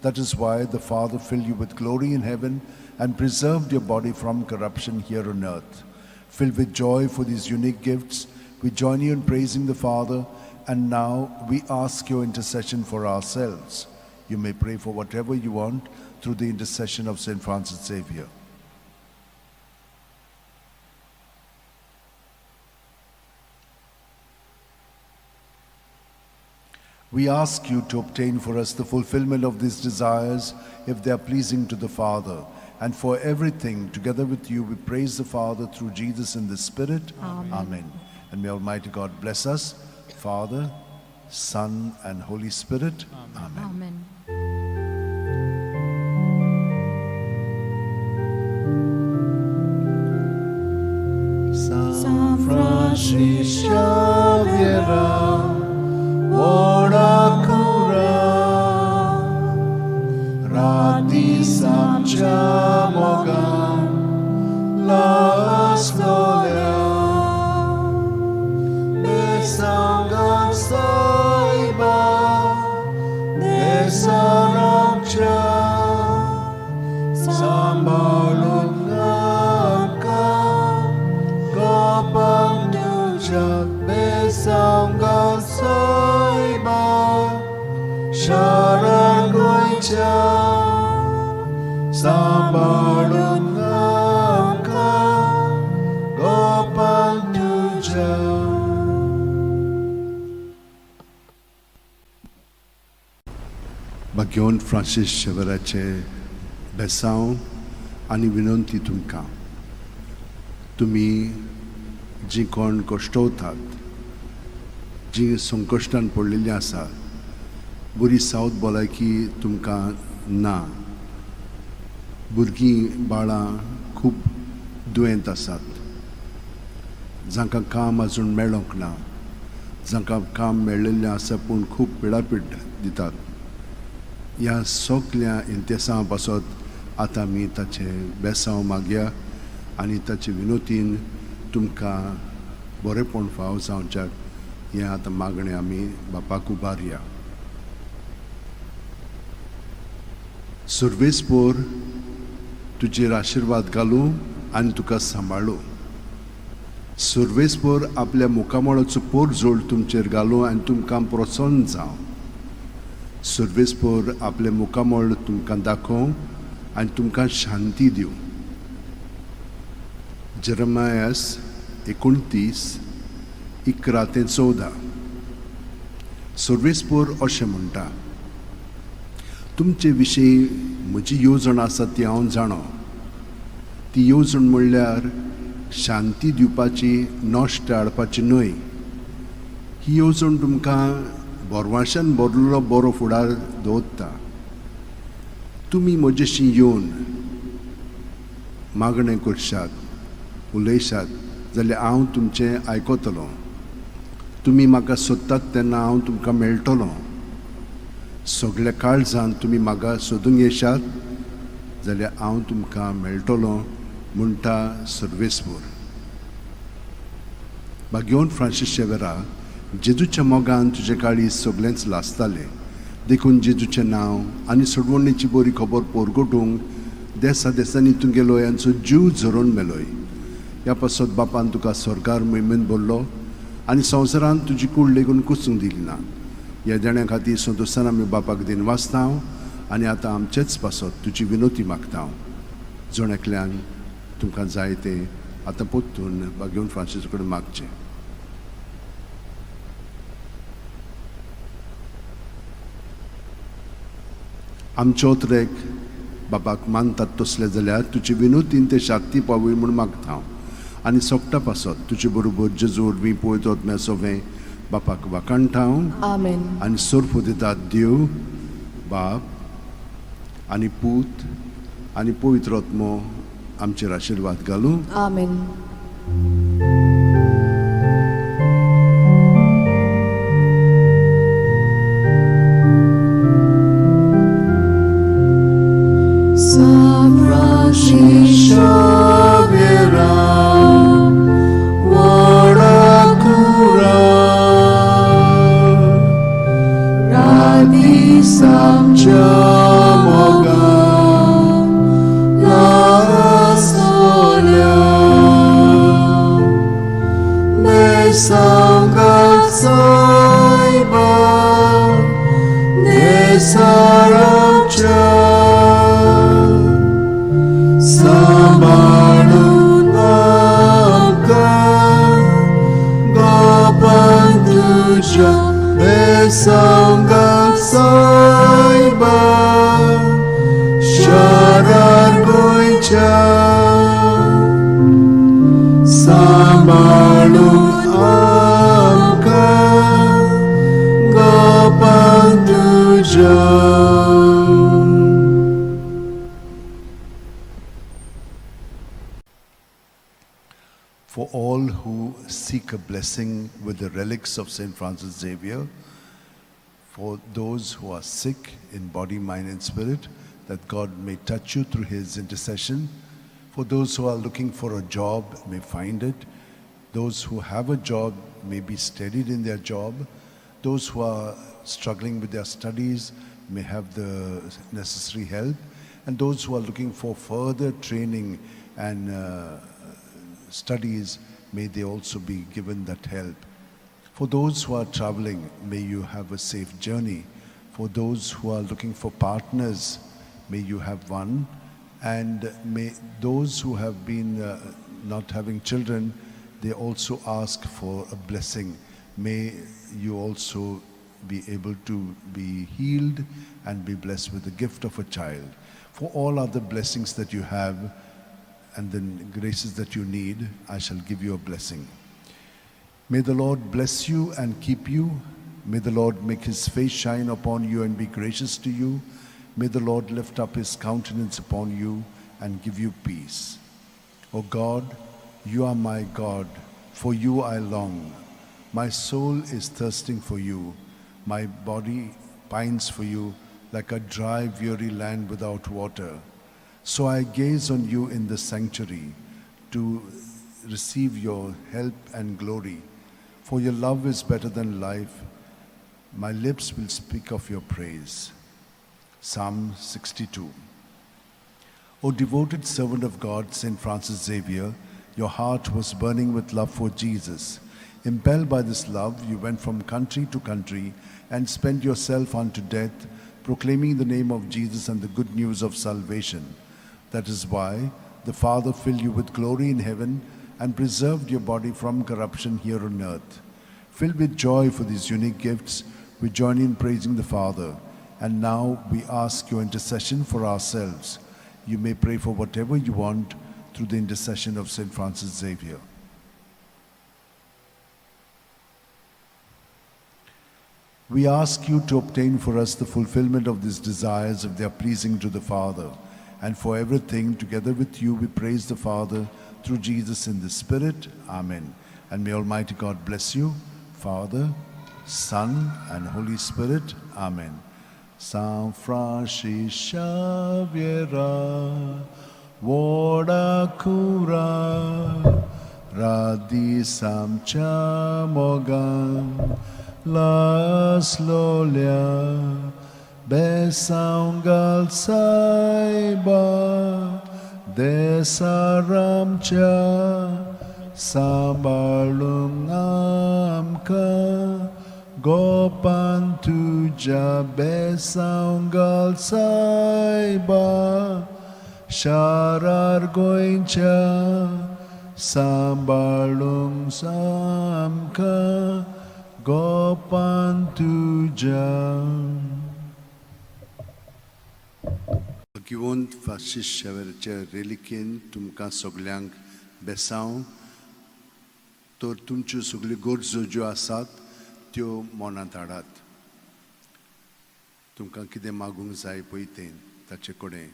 That is why the Father filled you with glory in heaven and preserved your body from corruption here on earth. Filled with joy for these unique gifts, we join you in praising the Father, and now we ask your intercession for ourselves. You may pray for whatever you want through the intercession of Saint Francis Xavier. We ask you to obtain for us the fulfillment of these desires if they are pleasing to the Father. And for everything, together with you, we praise the Father through Jesus in the Spirit. Amen. Amen. And may Almighty God bless us, Father, Son, and Holy Spirit. Amen. Amen. San Francis Xavier, व्हडा कुरा, राती आमच्या मोगान लासलोल्या, बेसांगान सायबा, देसान आमच्या, सांबाळून आमकां, गोपांक तुज्या बेसांगान सायबा, शरण गोंयच्या, सांबाळून आमकां, गोपांक तुज्या. भाग्यवंत फ्रांसीस शेवराचे बेसांव आनी विनंती तुमकां, तुमी जीं कोण कश्टवतात, जीं संकश्टान पडलेलीं आसा, बरी सावत भलायकी तुमकां ना, भुरगीं बाळां खूब दुयेंत आसात, जांकां काम आजून मेळोंक ना, जांकां काम मेळिल्लें आसा पूण खूब पिडापीड दितात, ह्या सगल्या इंतेसां पासत आतां आमी ताचें बेसांव मागया आनी ताचे विनोतीन तुमकां बरेंपण फाव जावच्याक हें आतां मागणें आमी बापाक उबारया. सुर्वेसपोर तुजेर आशिर्वाद घालूं आनी तुका सांबाळूं. सुर्वेसपोर आपल्या मुखामळाचो पोर जोड तुमचेर घालूं आनी तुमकां प्रोत्साहन जावं. सुर्वेसपोर आपलें मुखामळ तुमकां दाखोवं आनी तुमकां शांती दिवं. जेरमायस 29, 11 ते 14. सुर्वेसपोर अशें म्हणटा, तुमचे विशीं म्हजी येवजण आसा ती हांव जाणो. ती येवजण म्हणल्यार शांती दिवपाची, नश्ट हाडपाची न्हय. ही येवजण तुमकां बोरवाशान भरलेलो बरो फुडार दवरता. तुमी म्हजेशी येवन मागणें करशात, उलयशात जाल्यार हांव तुमचें आयकतलो. तुमी म्हाका सोदतात तेन्ना हांव तुमकां मेळटलो. सगळ्या काळजान तुमी म्हाका सोदूंक येशात जाल्यार हांव तुमकां मेळटलो, म्हणटा सर्वेस्पर. भाग्यवंत फ्रांसीस शेवेरा, जेजूच्या मोगान तुजे काळीज सगळेंच लासतालें. देखून जेजूचें नांव आनी सोडवणेची बरी खबर पोरगोटूंक देसा देसांनी तूं गेलोय आनी जीव झरोवन मेलोय. ह्या पासत बापान तुका सरकार महिमेन भरलो आनी संवसारांत तुजी कूड लेगून कुसूंक दिली ना. ह्या देण्या खातीर संतोशान आमी बापाक दिन वाचता आनी आतां आमचेच पासत तुजी विनोती मागता. जण एकल्यान तुमकां जाय तें आतां परतून भाग्यवंत फ्रांसीस कडेन मागचें. आमचो ट्रेक बापाक मानतात तसले जाल्यार तुजे विनोतीन ते शाक्ती पावय म्हूण मागता हांव आनी सोगटा पासत तुजे बरोबर जेजू वरवीं पळयतात म्या सोवें बापाक वाखाणटा हांव. आमेन. आनी सोर्फ दितात देव बाप आनी पूत आनी पवित्र आत्मो आमचेर आशिर्वाद घालूं. आमेन. San Francisco Xaviera, Warakura, Radi Samchamoga, La Sola, Me Sangha Saiba, Ne Saramcha. Sambalun amka, Gopan tuja, Besangga Saiba, Sharar Goicha. Sambalun amka, Gopan tuja. For all who seek a blessing with the relics of St. Francis Xavier, for those who are sick in body, mind, and spirit, that God may touch you through his intercession. For those who are looking for a job, may find it. Those who have a job may be steadied in their job. Those who are struggling with their studies may have the necessary help. And those who are looking for further training and studies, may they also be given that help. For those who are traveling, may you have a safe journey. For those who are looking for partners, may you have one. And may those who have been not having children, they also ask for a blessing. May you also be able to be healed and be blessed with the gift of a child. For all other blessings that you have and the graces that you need, I shall give you a blessing. May the Lord bless you and keep you. May the Lord make his face shine upon you and be gracious to you. May the Lord lift up his countenance upon you and give you peace. O God, you are my God, for you I long. My soul is thirsting for you. My body pines for you like a dry, weary land without water. So I gaze on you in the sanctuary to receive your help and glory. For your love is better than life. My lips will speak of your praise. Psalm 62. O devoted servant of God, St. Francis Xavier, your heart was burning with love for Jesus. Impelled by this love, you went from country to country and spent yourself unto death, proclaiming the name of Jesus and the good news of salvation. That is why the Father filled you with glory in heaven and preserved your body from corruption here on earth. Filled with joy for these unique gifts, we join in praising the Father. And now we ask your intercession for ourselves. You may pray for whatever you want Through the intercession of Saint Francis Xavier. We ask you to obtain for us the fulfillment of these desires if they are pleasing to the Father. And for everything, together with you, we praise the Father through Jesus in the Spirit. Amen. And may Almighty God bless you, Father, Son, and Holy Spirit. Amen. San Francis Xavier, Vodakura, Radi Samcha Mogan, Laslolia, Besangal Saiba, Desaramcha, Sambalung Amka, Gopan Tuja Besangal Saiba, Sharar Goincha, Sambalung Samka, Gopan Tuja. भगवंत Francis शेवरचे रेलिकेन तुमकां सगल्यांक बेसांव तर तुमच्यो सगल्यो गरजो ज्यो आसात त्यो मनांत हाडात. तुमकां कितें मागूंक जाय पळय तें ताचे कडेन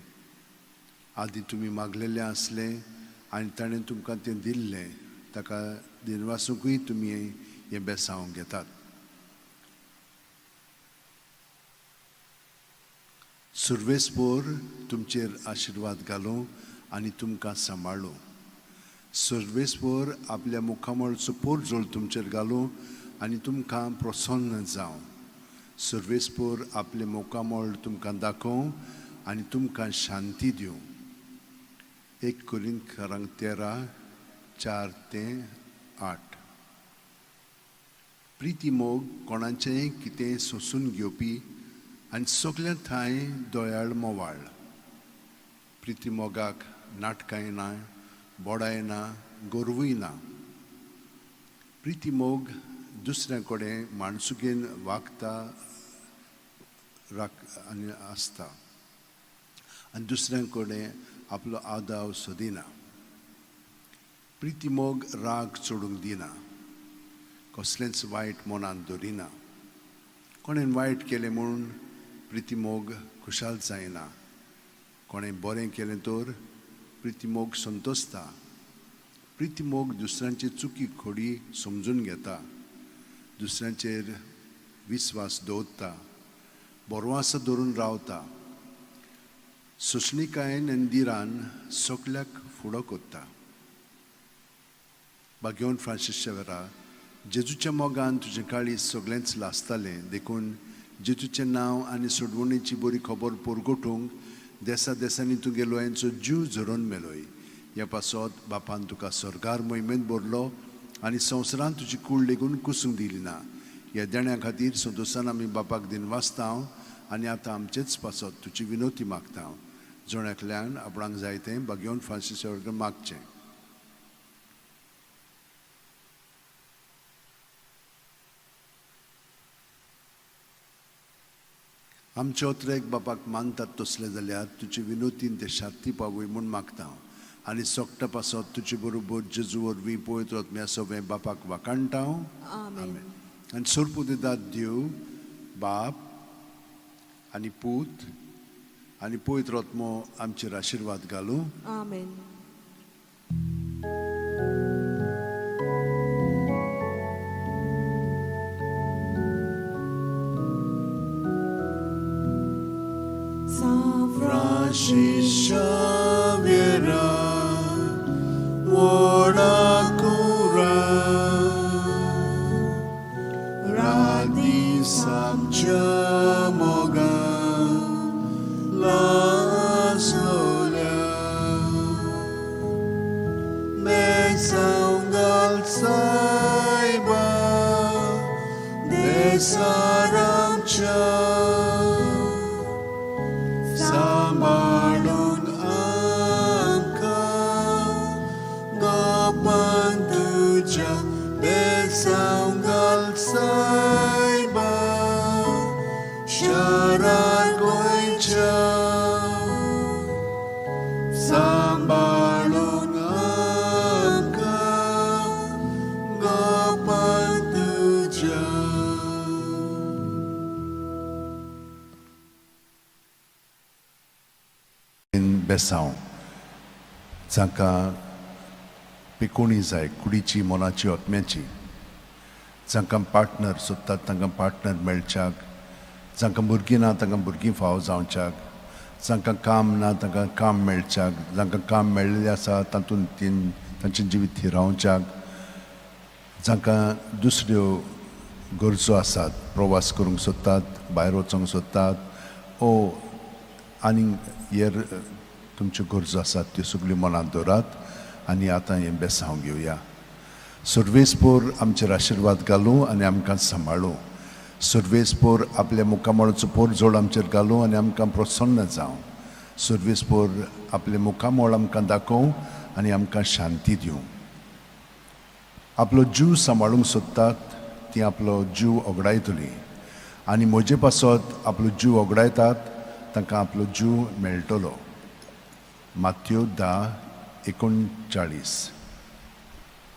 आदीं तुमी मागलेलें आसलें आनी ताणें तुमकां तें दिल्लें, ताका दिनवासूंकूय तुमी हें बेसांव घेतात. सुर्वेसपोर तुमचेर आशिर्वाद घालूं आनी तुमकां सांबाळूं. सुर्वेसपोर आपल्या मुखामळचो पोरजोळ तुमचेर घालूं आनी तुमकां प्रसन्न जावं. सुर्वेसपोर आपलें मुखामळ तुमकां दाखोवं आनी तुमकां शांती दिवं. 1 कोरिंथकारांक 13, 4 ते 8. प्रिती मोग कोणाचेंय कितें सोंसून घेवपी आनी सगल्या ठांय दयाळ मोवाळ. प्रिती मोगाक नाटकांय ना, बोडाय ना, गोरवूय ना. प्रिती मोग दुसऱ्या कडेन माणसुकेन वागता राख आनी आसता आनी दुसऱ्यां कडेन आपलो आदाव सोदिना. प्रिती मोग राग चडूंक दिना, कसलेंच वायट मनांत दवरिना. कोणें वायट केलें म्हूण प्रिती मोग खुशाल जायना, कोणें बरें केलें तर प्रिती मोग संतोसता. प्रिती मोग दुसऱ्यांची चुकी खोडी समजून घेता, दुसऱ्यांचेर विस्वास दवरता, बरवास धरून रावता, सोंसणिकायेन आनी दिरान सगल्याक फुडो करता. भाग्यवंत फ्रांसीस शेवरा, जेजूच्या मोगान तुजें काळीज सगळेंच लासतालें, देखून जेजूचें नांव आनी सोडवणीची बरी खबर परगटूंक देसा देसांनी तूं गेलो यांचो जीव झरोवन मेलोय. ह्या पासत बापान तुका स्वर्गार मोहिमेंत भरलो आनी संवसारांत तुजी कूड लेगून कुसूंक दिली ना. ह्या देण्या खातीर संतोशान आमी बापाक दिनवासता आनी आतां आमचेच पासत तुजी विनोती मागता. जण एकल्यान आपणाक जाय तें भाग्यवंत फ्रांसीस वर्ग मागचें. आमचे ओत्रेक बापाक मानतात तसले जाल्यार तुजे विनोतीन ते शांती पावय म्हूण मागता आनी सोकटा पासत तुजे बरोबर जेजू वरवीं पवित्र आत्म्या सवें बापाक वाखाणटा. आमेन. आनी सोरपू दितात देव बाप आनी पूत आनी पवित्र आत्मो आमचेर आशिर्वाद घालूं. आमेन. San Francis Xavier, Vodakura, Radi Samcha Moga, Laslola, Besangal Saiba, Desaramcha. Sambalung angka Gopan. बेसांव. जांकां पिकोणी जाय, कुडीची, मनाची, आत्म्याची, जांकां पार्टनर सोदतात तांकां पार्टनर मेळच्याक, जांकां भुरगीं ना तांकां भुरगीं फावो जावच्याक, जांकां काम ना तांकां काम मेळच्याक, जांकां काम मेळिल्लें आसा तातूंत तीन तांचें जिवीत थिरावच्याक, जांकां दुसऱ्यो गरजो आसात, प्रवास करूंक सोदतात, भायर वचूंक सोदतात ओ आनी हेर तुमच्यो गरजो आसात त्यो सगल्यो मनांत दवरात आनी आतां हें बेसांव घेवया. सर्वेस्पोर आमचेर आशिर्वाद घालूं आनी आमकां सांबाळूं. सर्वेस्पोर आपल्या मुखामळाचो पोरजोड आमचेर घालूं आनी आमकां प्रसन्न जावं. सर्वेस्पोर आपलें मुखामळ आमकां दाखोवं आनी आमकां शांती दिवं. आपलो जीव सांबाळूंक सोदतात ती आपलो जीव ओगडायतली आनी म्हजे पासत आपलो जीव ओगडायतात तांकां आपलो जीव मेळटलो. मात्यो 10:39.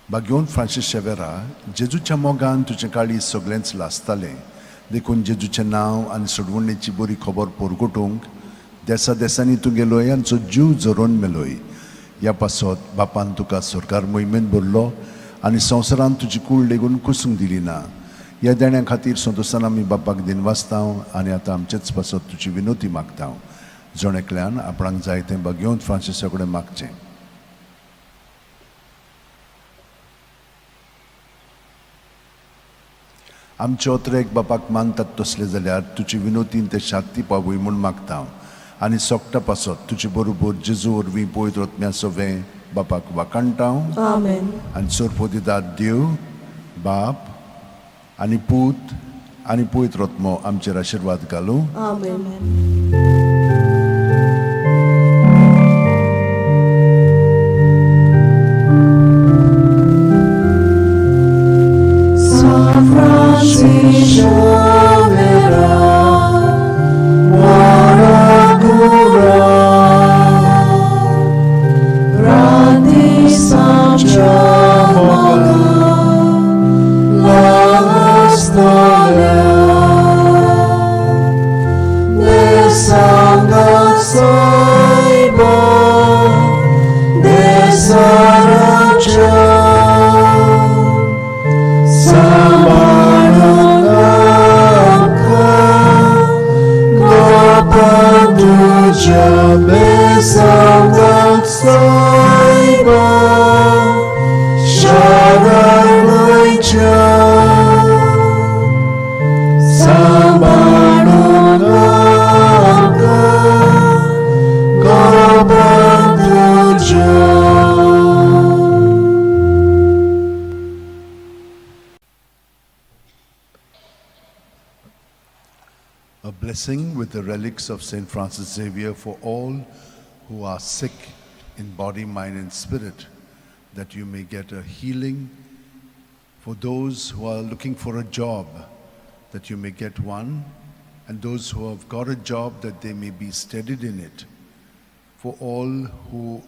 भाग्योन फ्रांसीस शेवेरा, जेजूच्या मोगान तुजें काळीज सगळेंच लासतालें, देखून जेजूचें नांव आनी सोडवणेची बरी खबर परगटूंक देसा देसांनी तुगे लोयांचो जीव झरोवन मेलोय. ह्या पासत बापान तुका सरकार मोहिमेन भरलो आनी संवसारांत तुजी कूड लेगून कुसूंक दिली ना. ह्या देण्या खातीर संतोशान आमी बापाक दिनवासता आनी आतां आमचेच पासत तुजी विनोती मागता. जण एकल्यान आपणाक जाय तें भाग्योन फ्रांसीसा कडेन मागचें. आमचे ओतरेक बापाक मानतात तसले जाल्यार तुजी विनोतीन ते शांती पावय म्हूण मागता आनी सोकटा पासत तुजे बरोबर जेजू वरवीं पवित्र आत्म्या सवें बापाक वाखाणटा. आमेन. आनी सोरपोदिदाद देव बाप आनी पूत आनी पवित्र आत्मो आमचेर आशिर्वाद घालूं. आमेन. San Francisco Vera, Guarantura, Grandi Sancho Moga, la storia de Santa Saiba de Saracha Samananaka Gopantuja Besanga Saiba Sharanaicha Samananaka Gopantuja. A blessing with the relics of St. Francis Xavier for all who are sick in body, mind, and spirit, that you may get a healing. For those who are looking for a job, that you may get one, and those who have got a job, that they may be steadied in it. For all who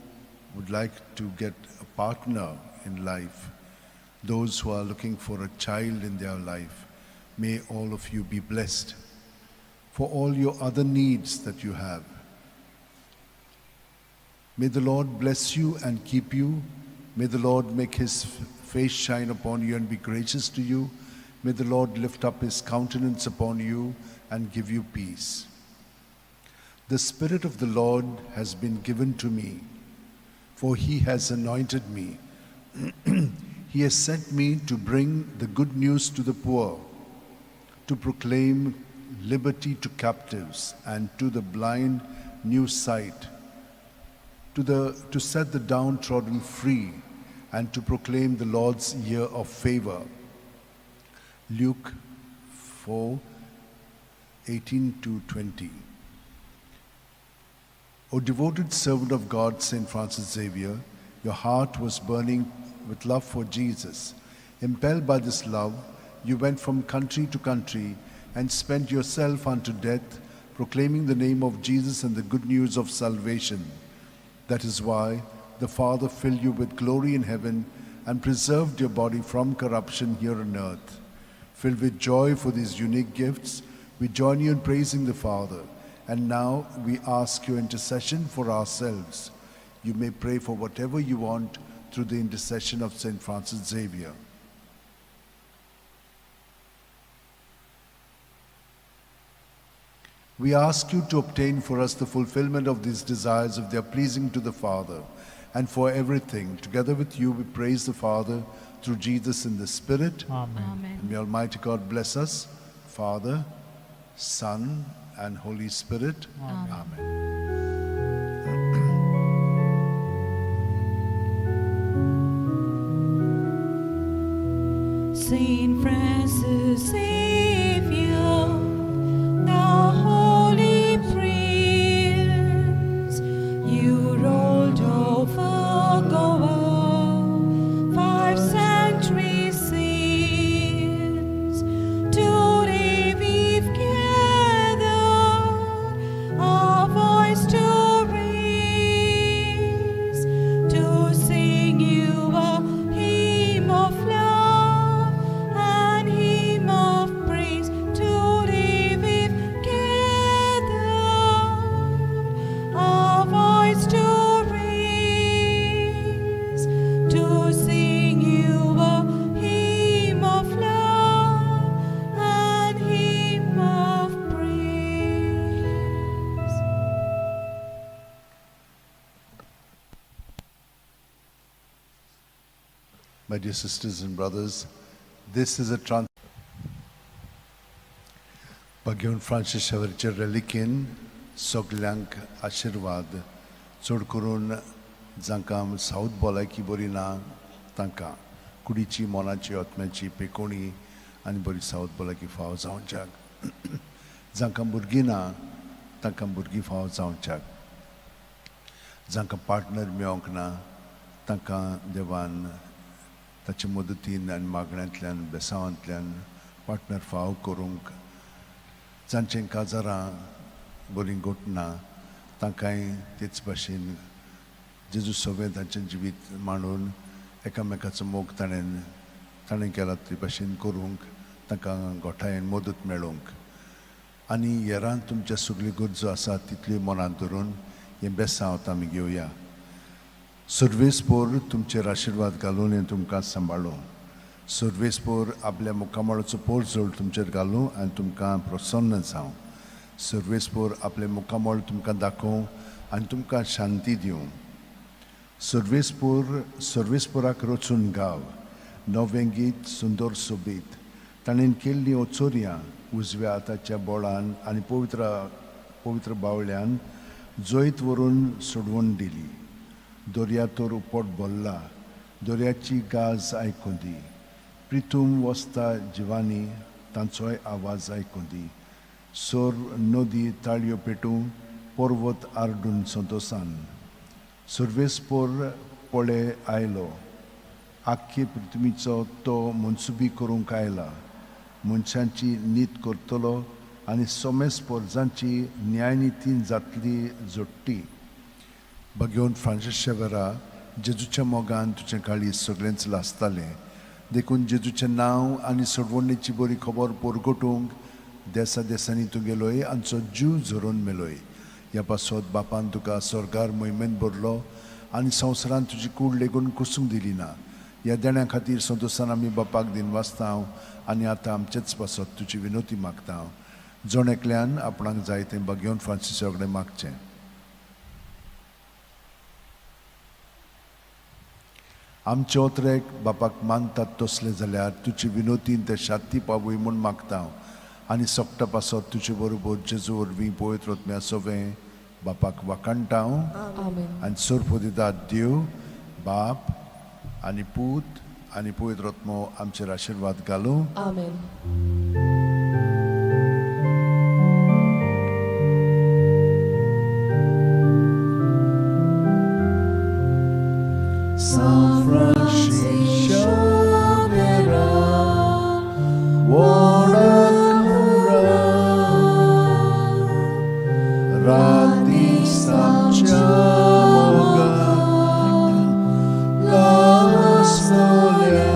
would like to get a partner in life, those who are looking for a child in their life, may all of you be blessed. For all your other needs that you have, may the Lord bless you and keep you. May the Lord make his face shine upon you and be gracious to you. May the Lord lift up his countenance upon you and give you peace. The Spirit of the Lord has been given to me, for he has anointed me. He has sent me to bring the good news to the poor, to proclaim liberty to captives and to the blind new sight, to set the downtrodden free, and to proclaim the Lord's year of favor. Luke 4:18-20. O devoted servant of God, St. Francis Xavier, your heart was burning with love for Jesus. Impelled by this love, you went from country to country and spent yourself unto death, proclaiming the name of Jesus and the good news of salvation. That is why the Father filled you with glory in heaven and preserved your body from corruption here on earth. Filled with joy for these unique gifts, we join you in praising the Father And now we ask your intercession for ourselves. You may pray for whatever you want through the intercession of Saint Francis Xavier. We ask you to obtain for us the fulfillment of these desires if they are pleasing to the Father. And for everything, together with you, we praise the Father through Jesus in the Spirit. Amen. Amen. And may Almighty God bless us, Father, Son, and Holy Spirit. Amen. Amen. Saint Francis Xavier, the Holy Prince, you rolled over Goa 5 centuries since. Today we've gathered our voice to raise, to sing you a hymn of love and hymn of praise. Today we've gathered our voice to raise, to sing you a hymn of love and hymn of praise. My dear sisters and brothers, this is a trans. भगवान Francis शेवरचे रेलिकेन सगल्यांक आशिर्वाद, चड करून जांकां south भलायकी बरी ना तांकां कुडीची, मनाची, आत्म्याची पेकोणी आनी बरी सावथ भलायकी फावो जावच्याक, जांकां भुरगीं ना तांकां भुरगीं फावो जावच्याक, जांकां पार्टनर मेळोंक ना तांकां देवान ताचे मदतीन आनी मागण्यांतल्यान बेसांवांतल्यान पार्टनर फावो करूंक, जांचें काजारां बरीं घटना तांकांय तेच भाशेन जेजू सगळें तांचें जिवीत मांडून एकामेकाचो मोग ताणें ताणें केला ते भाशेन करूंक तांकां गोठायेन मदत मेळोवंक आनी हेरान तुमच्या सगल्यो गरजो आसा तितल्यो मनांत धरून हें बेसांव आमी घेवया. सर्वेस्पोर तुमचेर आशिर्वाद घालून हें तुमकां सांबाळूं. सर्वेस्पोर आपल्या मुखामळाचो पोरजोळ तुमचेर घालूं आनी तुमकां प्रसन्न जावं. सर्वेस्पोर आपलें मुखामळ तुमकां दाखोवं आनी तुमकां शांती दिवं. सर्वेस्पोर सर्वेस्पोराक रचून गाव नवें गीत सुंदर सोबीत ताणें केल्लीं ओचोरयां उजव्या हाताच्या बोळान आनी पवित्र पवित्र बावल्यान जैत व्हरून सोडवून दिली. दर्या तर उपट भरला, दर्याची गाज आयकूं दी. प्रिथूम वसता जिवानी तांचोय आवाज आयकूं दी. सोर नदी ताळयो पेटूं, पर्वत आरडून संतोसान. सर्वेस्पोर पळे आयलो, आख्खे पृथ्वीचो तो मनसुबी करूंक आयला. मनशांची नीत करतलो आनी सोमेस पोरजांची न्यायनितीन जातली जोडटी. भगवान फ्रांसीस शेवरा जेजूच्या मोगान तुजें काळीज सगळेंच लासतालें, देखून जेजूचें नांव आनी सोडवणेची बरी खबर परगटूंक देसा देसांनी तूं गेलोय आमचो जीव झरोवन मेलोय. ह्या पासत बापान तुका स्वर्गार मोहिमेन भरलो आनी संवसारान तुजी कूड लेगून कुसूंक दिली ना. ह्या देण्या खातीर संतोसान आमी बापाक दिन वाचता आनी आतां आमचेच पासत तुजी विनोती मागता. जण एकल्यान आपणाक जाय तें भगवान फ्रांसीसा कडेन मागचें. आमचे ओतरेक बापाक मानतात तसलें जाल्यार तुजी विनोतीन ते शांती पावय म्हूण मागता आनी सोकटा पासत तुजे बरोबर जेजू वरवीं पवित्र आत्म्या सवें बापाक वाखाणटा हांव. आनी सोरपोदितात देव बाप आनी पूत आनी पवित्र आत्मो आमचेर आशिर्वाद घालूं. आमेन. San Francisco Xavier, Wodakura, राती सांच्या मोगान लासतल्या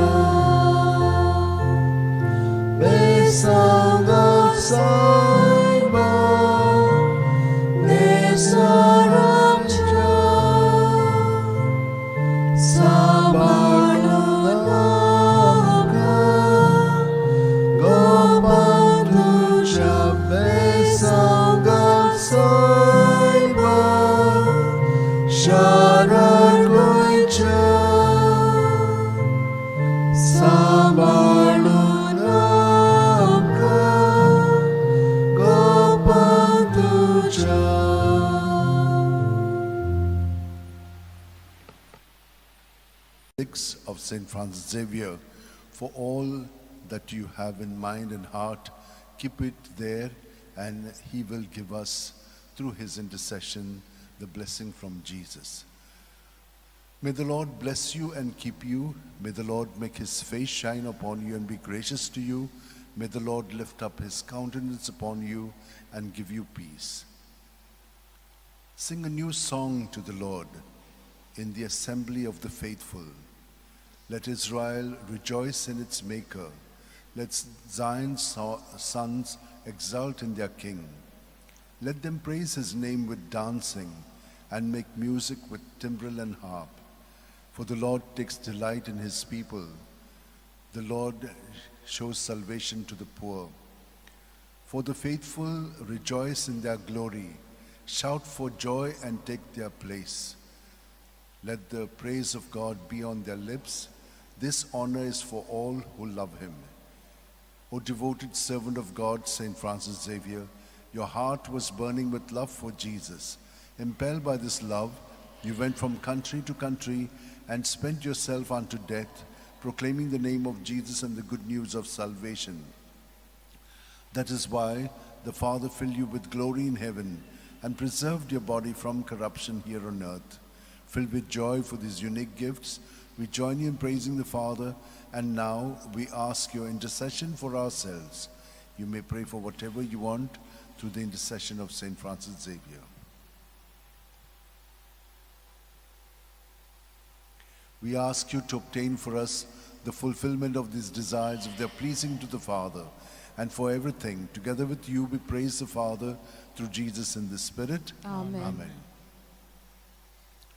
Besanga Saiba, शरण गोंयच्या सांबाळून आमकां गोपां तुज्या. Six of St. Francis Xavier, for all that you have in mind and heart, keep it there, and he will give us, through his intercession, the blessing from Jesus. May the Lord bless you and keep you. May the Lord make his face shine upon you and be gracious to you. May the Lord lift up his countenance upon you and give you peace. Sing a new song to the Lord in the assembly of the faithful. Let Israel rejoice in its Maker. Let Zion's sons exult in their King. Let them praise his name with dancing and make music with timbrel and harp. For the Lord takes delight in his people. The Lord shows salvation to the poor. For the faithful rejoice in their glory, shout for joy and take their place. Let the praise of God be on their lips. This honor is for all who love him. O devoted servant of God, St. Francis Xavier, your heart was burning with love for Jesus. Impelled by this love, you went from country to country and spent yourself unto death, proclaiming the name of Jesus and the good news of salvation. That is why the Father filled you with glory in heaven and preserved your body from corruption here on earth. Filled with joy for these unique gifts, we join you in praising the Father, and now we ask your intercession for ourselves. You may pray for whatever you want through the intercession of St. Francis Xavier. We ask you to obtain for us the fulfillment of these desires if they are pleasing to the Father, and for everything, together with you, we praise the Father through Jesus in the Spirit. Amen. Amen.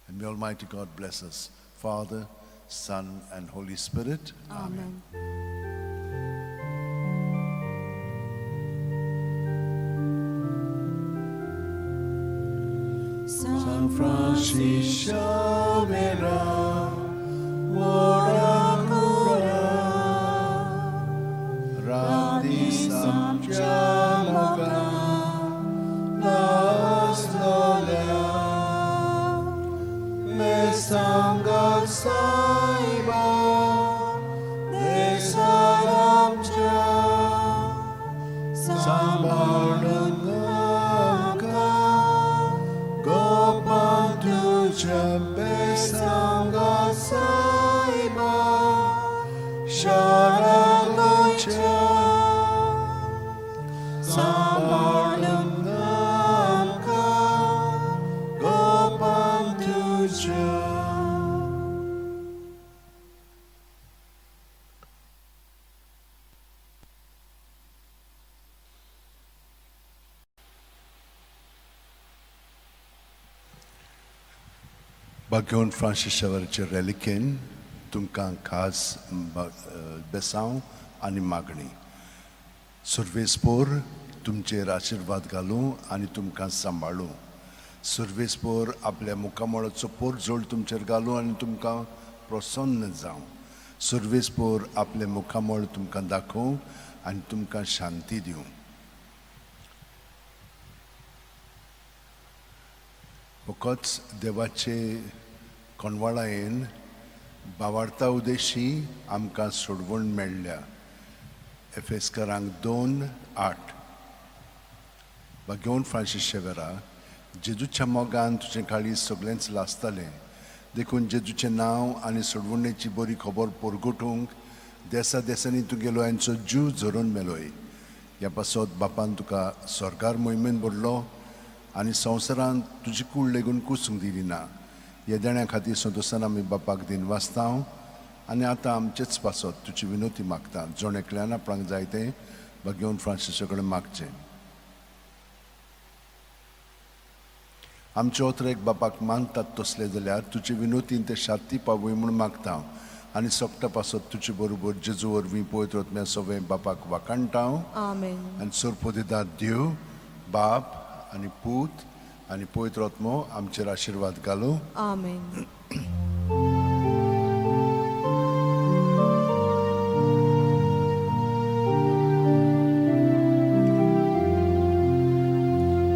And may Almighty God bless us, Father, Son, and Holy Spirit. Amen. San Francisco Xavier, ora cura, Rati Samcha moga, laslolea, me sanga saiba, de salamcha, sambalun amka, gopan tuja besanga saiba, sharalocha, sambalun amka, gopan tuja. Bagyon Francis Xavierचे रेलिकेन तुमकां खास बेसांव आनी मागणी. सुर्वेसपोर तुमचेर आशिर्वाद घालूं आनी तुमकां सांबाळूं. सुर्वेसपोर आपल्या मुखामळाचो पोरजोळ तुमचेर घालूं आनी तुमकां प्रसन्न जावं. सुर्वेसपोर आपलें मुखामळ तुमकां दाखोवं आनी तुमकां शांती दिवं. फकत देवाचे कोणवाळायेन बावार्ता उदेशी आमकां सोडवण मेळ्ळ्या. एफेस्करांक 2:8. बागेवन फ्रांसीस शेवेरा, जेजूच्या मोगान तुजें काळीज सगळेंच लासतालें, देखून जेजूचें नांव आनी सोडवणेची बरी खबर परगटूंक देसा देसांनी तुगेलो यांचो जीव झरोवन मेलोय. ह्या पासत बापान तुका सरकार मोहिमेन भरलो आनी संवसारांत तुजी कूड लेगून कुसूंक दिली ना. ह्या देण्या खातीर संतोशान आमी बापाक दिन वाचता आनी आतां आमचेच पासत तुजी विनोती मागता. जण एकल्यान आपणाक जाय तें बागेवन फ्रांसिसा कडेन मागचें. आमचे ओतरेक बापाक मानतात तसले जाल्यार तुजे विनोतीन ते शांती पावय म्हूण मागता आनी सोगटा पासत तुजे बरोबर जेजू वरवीं पवित्र आत्म्या सगळें बापाक वाखाणटा. आमेन. आनी सोरपोदिदा देव बाप आनी पूत आनी पवित्र आत्मो आमचेर आशिर्वाद घालूं. आमेन.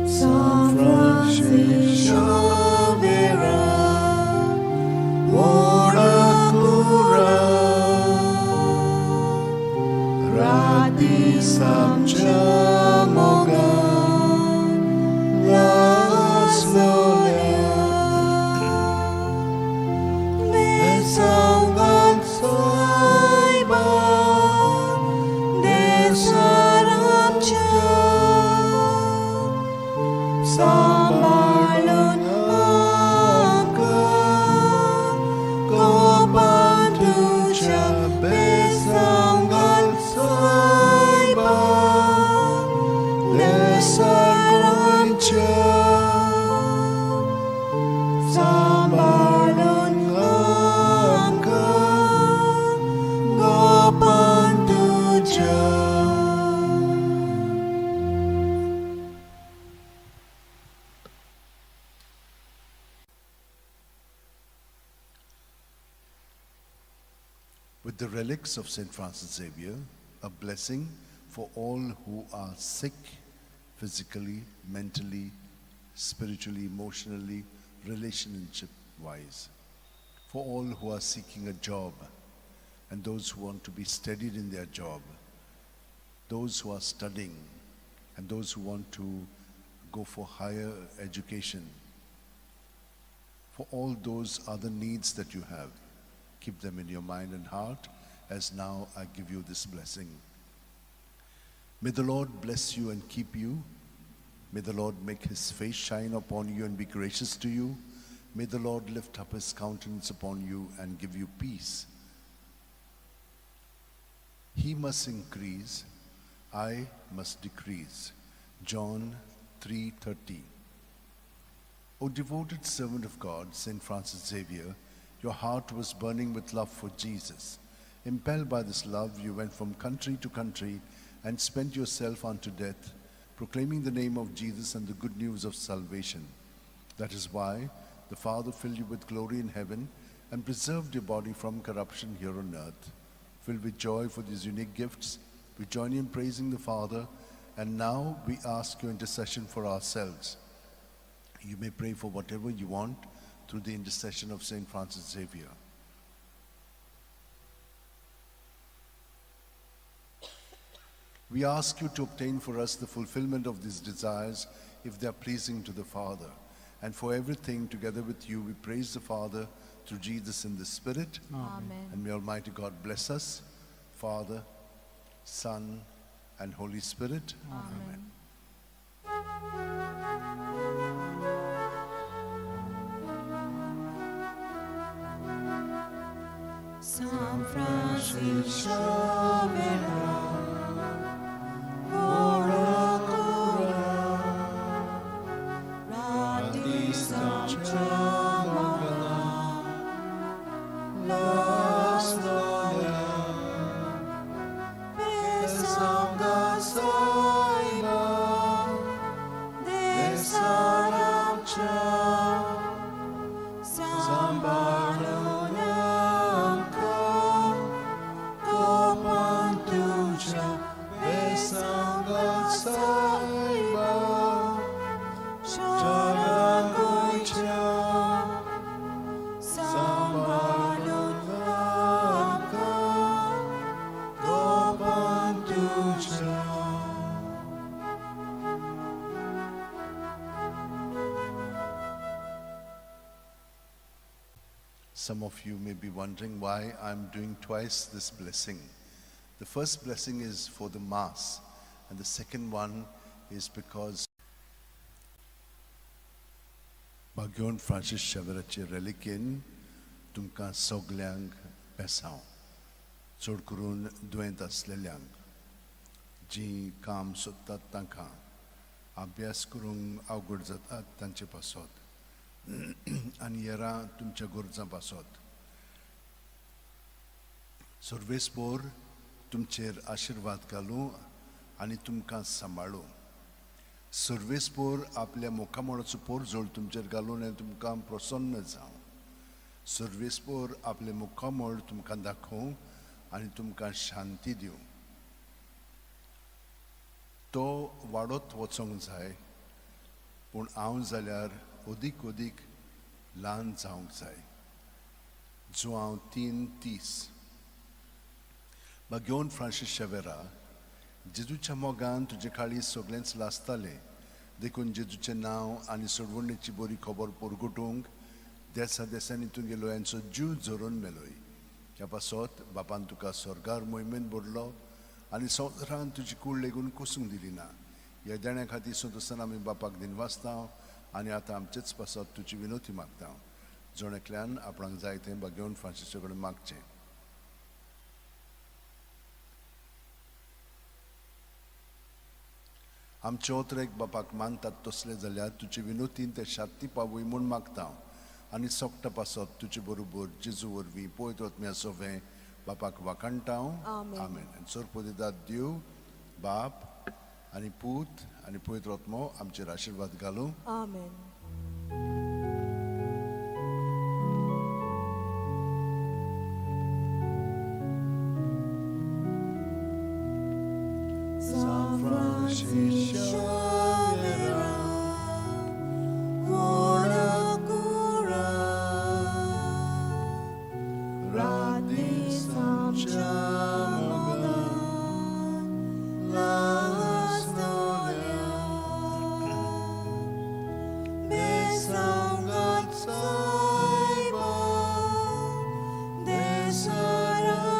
San Francisco Xavier, ora cura, rati samcha mogan, las nolia, besangan saiba, desaramcha. सांभाळून आमकां गोपान तुज्या बेसांगाल सायबा देसारांच्या. सांभाळून आमकां गोपान तुज्या. With the relics of St. Francis Xavier, a blessing for all who are sick physically, mentally, spiritually, emotionally, relationship wise. For all who are seeking a job and those who want to be steadied in their job, those who are studying and those who want to go for higher education, for all those other needs that you have. Keep them in your mind and heart as now I give you this blessing. May the Lord bless you and keep you. May the Lord make his face shine upon you and be gracious to you. May the Lord lift up his countenance upon you and give you peace. He must increase, I must decrease. John 3:30. O devoted servant of God, St. Francis Xavier, your heart was burning with love for Jesus. Impelled by this love, you went from country to country and spent yourself unto death, proclaiming the name of Jesus and the good news of salvation. That is why the Father filled you with glory in heaven and preserved your body from corruption here on earth. Filled with joy for these unique gifts, we join you in praising the Father, and now we ask your intercession for ourselves. You may pray for whatever you want through the intercession of St. Francis Xavier. We ask you to obtain for us the fulfillment of these desires if they are pleasing to the Father. And for everything, together with you, we praise the Father through Jesus in the Spirit. Amen. And may Almighty God bless us, Father, Son, and Holy Spirit. Amen. San Francisco Xavier, ora cura, rati samcha mogan, las nolia, besanga saiba, desaramcha. Sambalunamka, Gopantuja, Besanga Saiba, Sharangoicha, Sambalunamka, Gopantuja. Some of you may be wondering why I'm doing twice this blessing. The first blessing is for the Mass, and the second one is because Bagyon Francis Xavierचे रेलिकेन तुमकां सगल्यांक बेसांव, चड करून दुयेंत आसलेल्यांक, जीं काम सोदतात तांकां, अभ्यास करूंक अवघड जातात तांचे पासत आनी हेरां तुमच्या गरजां पासत. सर्वेस्पोर तुमचेर आशिर्वाद घालूं आनी तुमकां सांबाळूं. सर्वेस्पोर आपल्या मुखामळाचो पोरजोळ तुमचेर घालून आनी तुमकां प्रसन्न जावं. सर्वेस्पोर आपलें मुखामळ तुमकां दाखोवं आनी तुमकां शांती दिवं. तो वाडत वचोंक जाय, पूण हांव जाल्यार अदीक अदीक ल्हान जावंक जाय. जुआंव 3:30. बागेवन फ्रांसीस शेवेरा, जेजूच्या मोगान तुजे काळीज सगळेंच लासतालें, देखून जेजूचें नांव आनी सोडवणेची बरी खबर परगटूंक देसा देसांनी तुगेलो यांचो जीव झरोवन मेलोय. ह्या पासत बापान तुका स्वर्गार मोहिमेन भरलो आनी संवसारान तुजी कूड लेगून कोसूंक दिली ना. ह्या देण्या खातीर संतोसान आमी बापाक दिनवासता आनी आतां आमचेच पासत तुजी विनोती मागता. जण एकल्यान आपणाक जाय तें बागेवन फ्रांसीसा कडेन मागचें. आमचे ओतरेक बापाक मानतात तसले जाल्यार तुजे विनोतीन ते शांती पावय म्हूण मागता आनी सोकटा पासत तुजे बरोबर जेजू वरवीं पवित्र आत्म्या सोवें बापाक वाखाणटा. आमेन. आनी सोरपोदिदाद देव बाप आनी पूत आनी पवित्र आत्मो आमचेर आशिर्वाद घालूं. आमेन. San Francis Xavier, ora cura, rati samchamogan, lastolia, besangat saiba, desaramcha.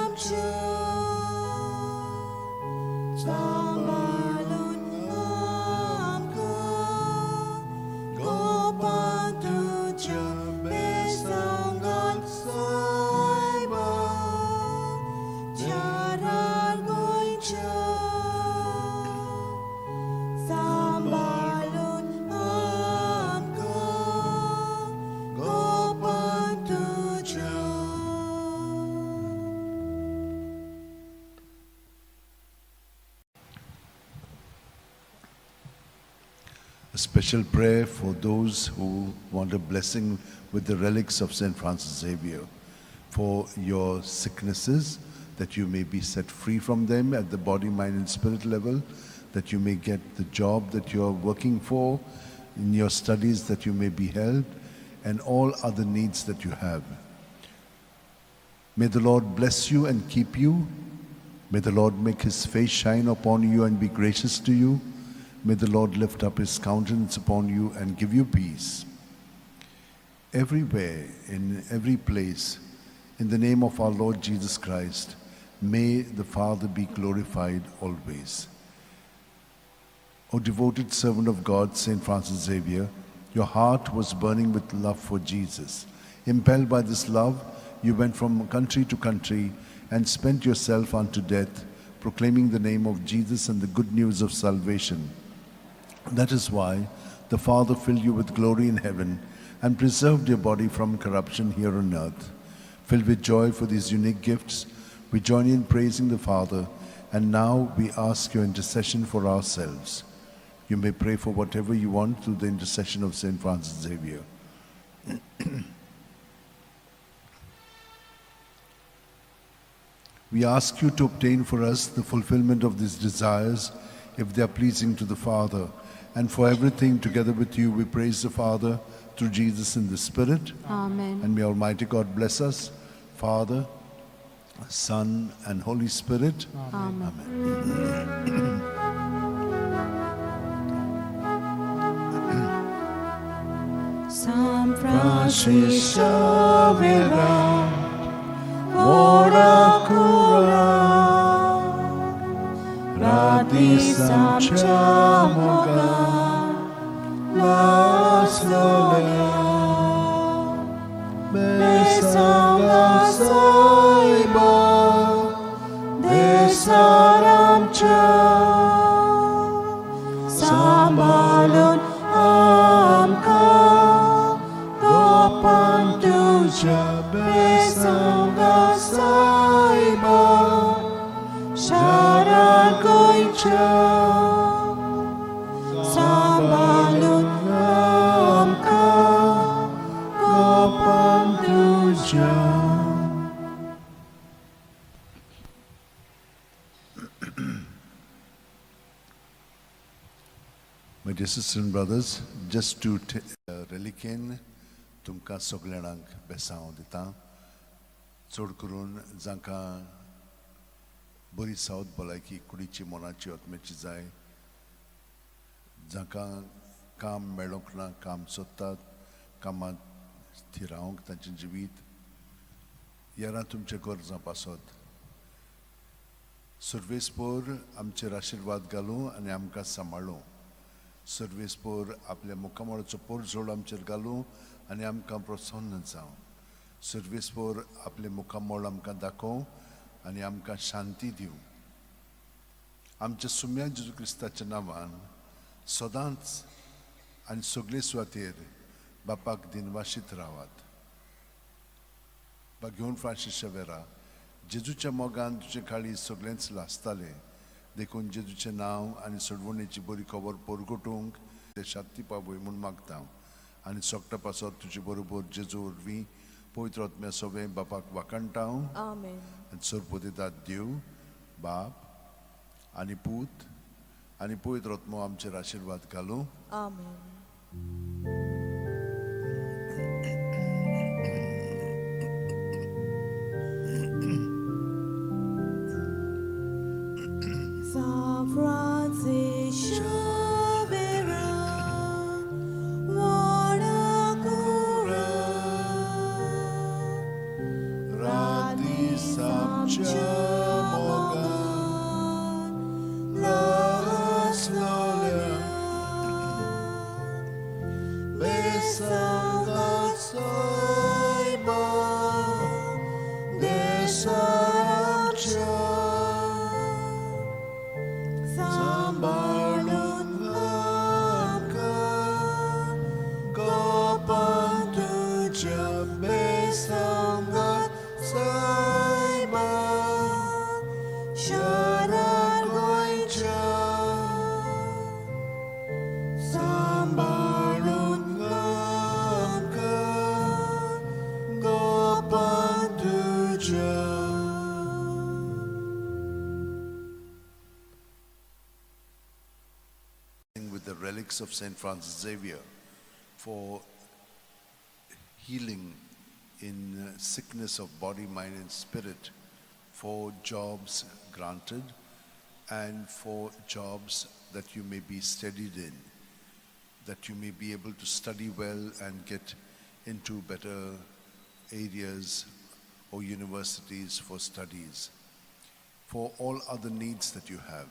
Sambalun amka, gopan tuja besangat saiba, jarar goincha. Sambalun amka, gopan tuja. A special prayer for those who want a blessing with the relics of St. Francis Xavier, for your sicknesses, that you may be set free from them at the body, mind, and spirit level, that you may get the job that you are working for, in your studies that you may be helped, and all other needs that you have. May the Lord bless you and keep you. May the Lord make his face shine upon you and be gracious to you. May the Lord lift up his countenance upon you and give you peace. Everywhere, in every place, in the name of our Lord Jesus Christ, may the Father be glorified always. O devoted servant of God, St. Francis Xavier, your heart was burning with love for Jesus. Impelled by this love, you went from country to country and spent yourself unto death, proclaiming the name of Jesus and the good news of salvation. That is why the Father filled you with glory in heaven and preserved your body from corruption here on earth. Filled with joy for these unique gifts, we join you in praising the Father, and now we ask your intercession for ourselves. You may pray for whatever you want through the intercession of St. Francis Xavier. We ask you to obtain for us the fulfillment of these desires, if they are pleasing to the Father. And for everything, together with you, we praise the Father through Jesus in the Spirit. Amen. And may Almighty God bless us, Father, Son, and Holy Spirit. Amen. Amen. San Francis Francis Xavier, ora cura, rati samchamogan, lastolia, besangat saiba, desaramcha. Sambalun amka, gopan tuja besangat saiba, jarar goincha. तुज्या. My dear sisters and brothers, just to reliquien तुमकां सगल्या जाणांक बेसांव दिता, चड करून जांकां बरी south भलायकी कुडीची, मनाची, आत्म्याची जाय, जांकां काम मेळोंक ना, काम सोदतात, कामांत थिरावंक तांचें जिवीत येरा तुमचें गरजां पासत सर्वेस्पोर आमचेर आशिर्वाद घालूं आनी आमकां सांबाळूं. सर्वेस्पोर आपल्या मुखामळाचो पोरजोड आमचेर घालूं आनी आमकां प्रसन्न जावं. सर्वेस्पोर आपलें मुखामळ आमकां दाखोवं आनी आमकां शांती दिवं. आमच्या सुम्या जेजू क्रिस्ताच्या नांवान सदांच आनी सगळे सुवातेर बापाक दिनवाशीत रावात. बा घेवन फ्रांसीस शेवेरा, जेजूच्या मोगान तुजें काळीज सगळेंच लासतालें, देखून जेजूचें नांव आनी सोडवणेची बरी खबर परगटूंक ते शांती पावय म्हूण मागता आनी सोगटा पासत तुजे बरोबर जेजू वरवीं पवित्र आत्म्या सोबें बापाक वाखाणटा हांव. आमेन. आनी सरपतितात देव बाप आनी पूत आनी पवित्र आत्मो आमचेर आशिर्वाद घालूं. आमेन. San Francis Xavier, Guadalcura, राती आमच्या मोगान लासलोल्या बेसांगा सायबा देसाच्या सांबाळून आमकां गोपान तुज्या बेसांगा सायबा शारार गोंयच्या सांबाळून आमकां गोपान तुज्या. With the relics of St. Francis Xavier for healing in sickness of body, mind, and spirit, for jobs granted, and for jobs that you may be steadied in, that you may be able to study well and get into better areas or universities for studies, for all other needs that you have.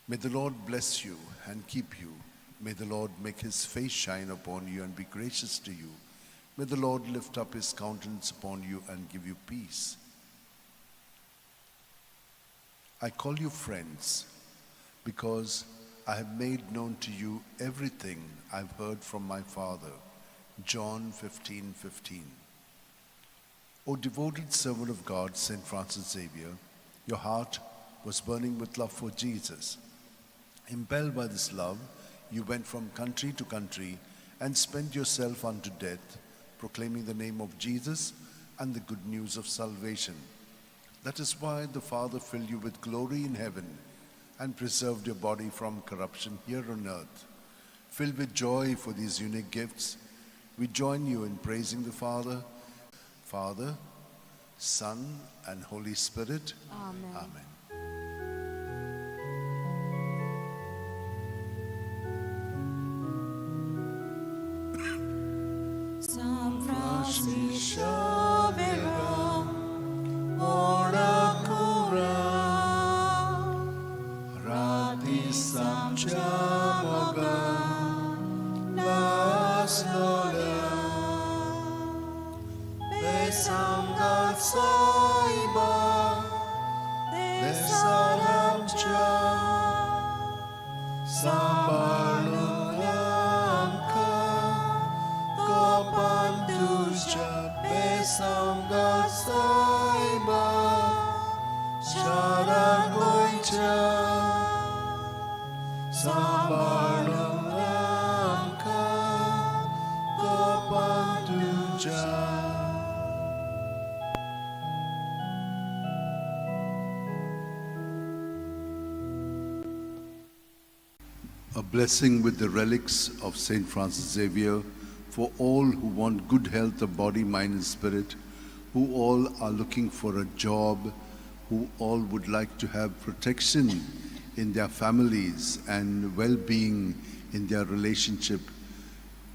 May the Lord bless you and keep you. May the Lord make his face shine upon you and be gracious to you. May the Lord lift up his countenance upon you and give you peace. I call you friends because I have made known to you everything I've heard from my Father. John 15:15. O devoted servant of God, St. Francis Xavier, your heart was burning with love for Jesus. Impelled by this love, you went from country to country and spent yourself unto death, proclaiming the name of Jesus and the good news of salvation. That is why the Father filled you with glory in heaven and preserved your body from corruption here on earth. Filled with joy for these unique gifts, we join you in praising the Father, Father, Son, and Holy Spirit. Amen. Amen. San Francis Xavier, Guadalcura, राती आमच्या मोगान लासलोल्या बेसांगात सायबा देसार आमच्या सांबाळून आमकां गोपान तुज्या बेसांगात सायबा शारा गोंयच्या सांबाळून आमकां गोपान तुज्या. A blessing with the relics of Saint Francis Xavier for all who want good health of body, mind, and spirit, who all are looking for a job, who all would like to have protection in their families and well being in their relationship.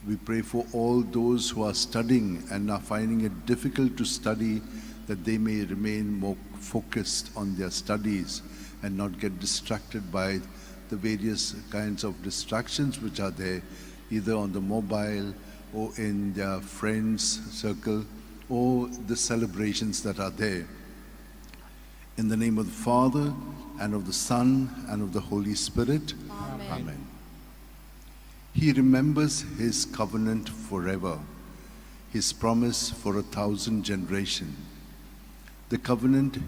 We pray for all those who are studying and are finding it difficult to study, that they may remain more focused on their studies and not get distracted by the various kinds of distractions which are there, either on the mobile or in their friends' circle or the celebrations that are there. In the name of the Father, and of the Son, and of the Holy Spirit. Amen. Amen. He remembers his covenant forever, his promise for 1,000 generations, the covenant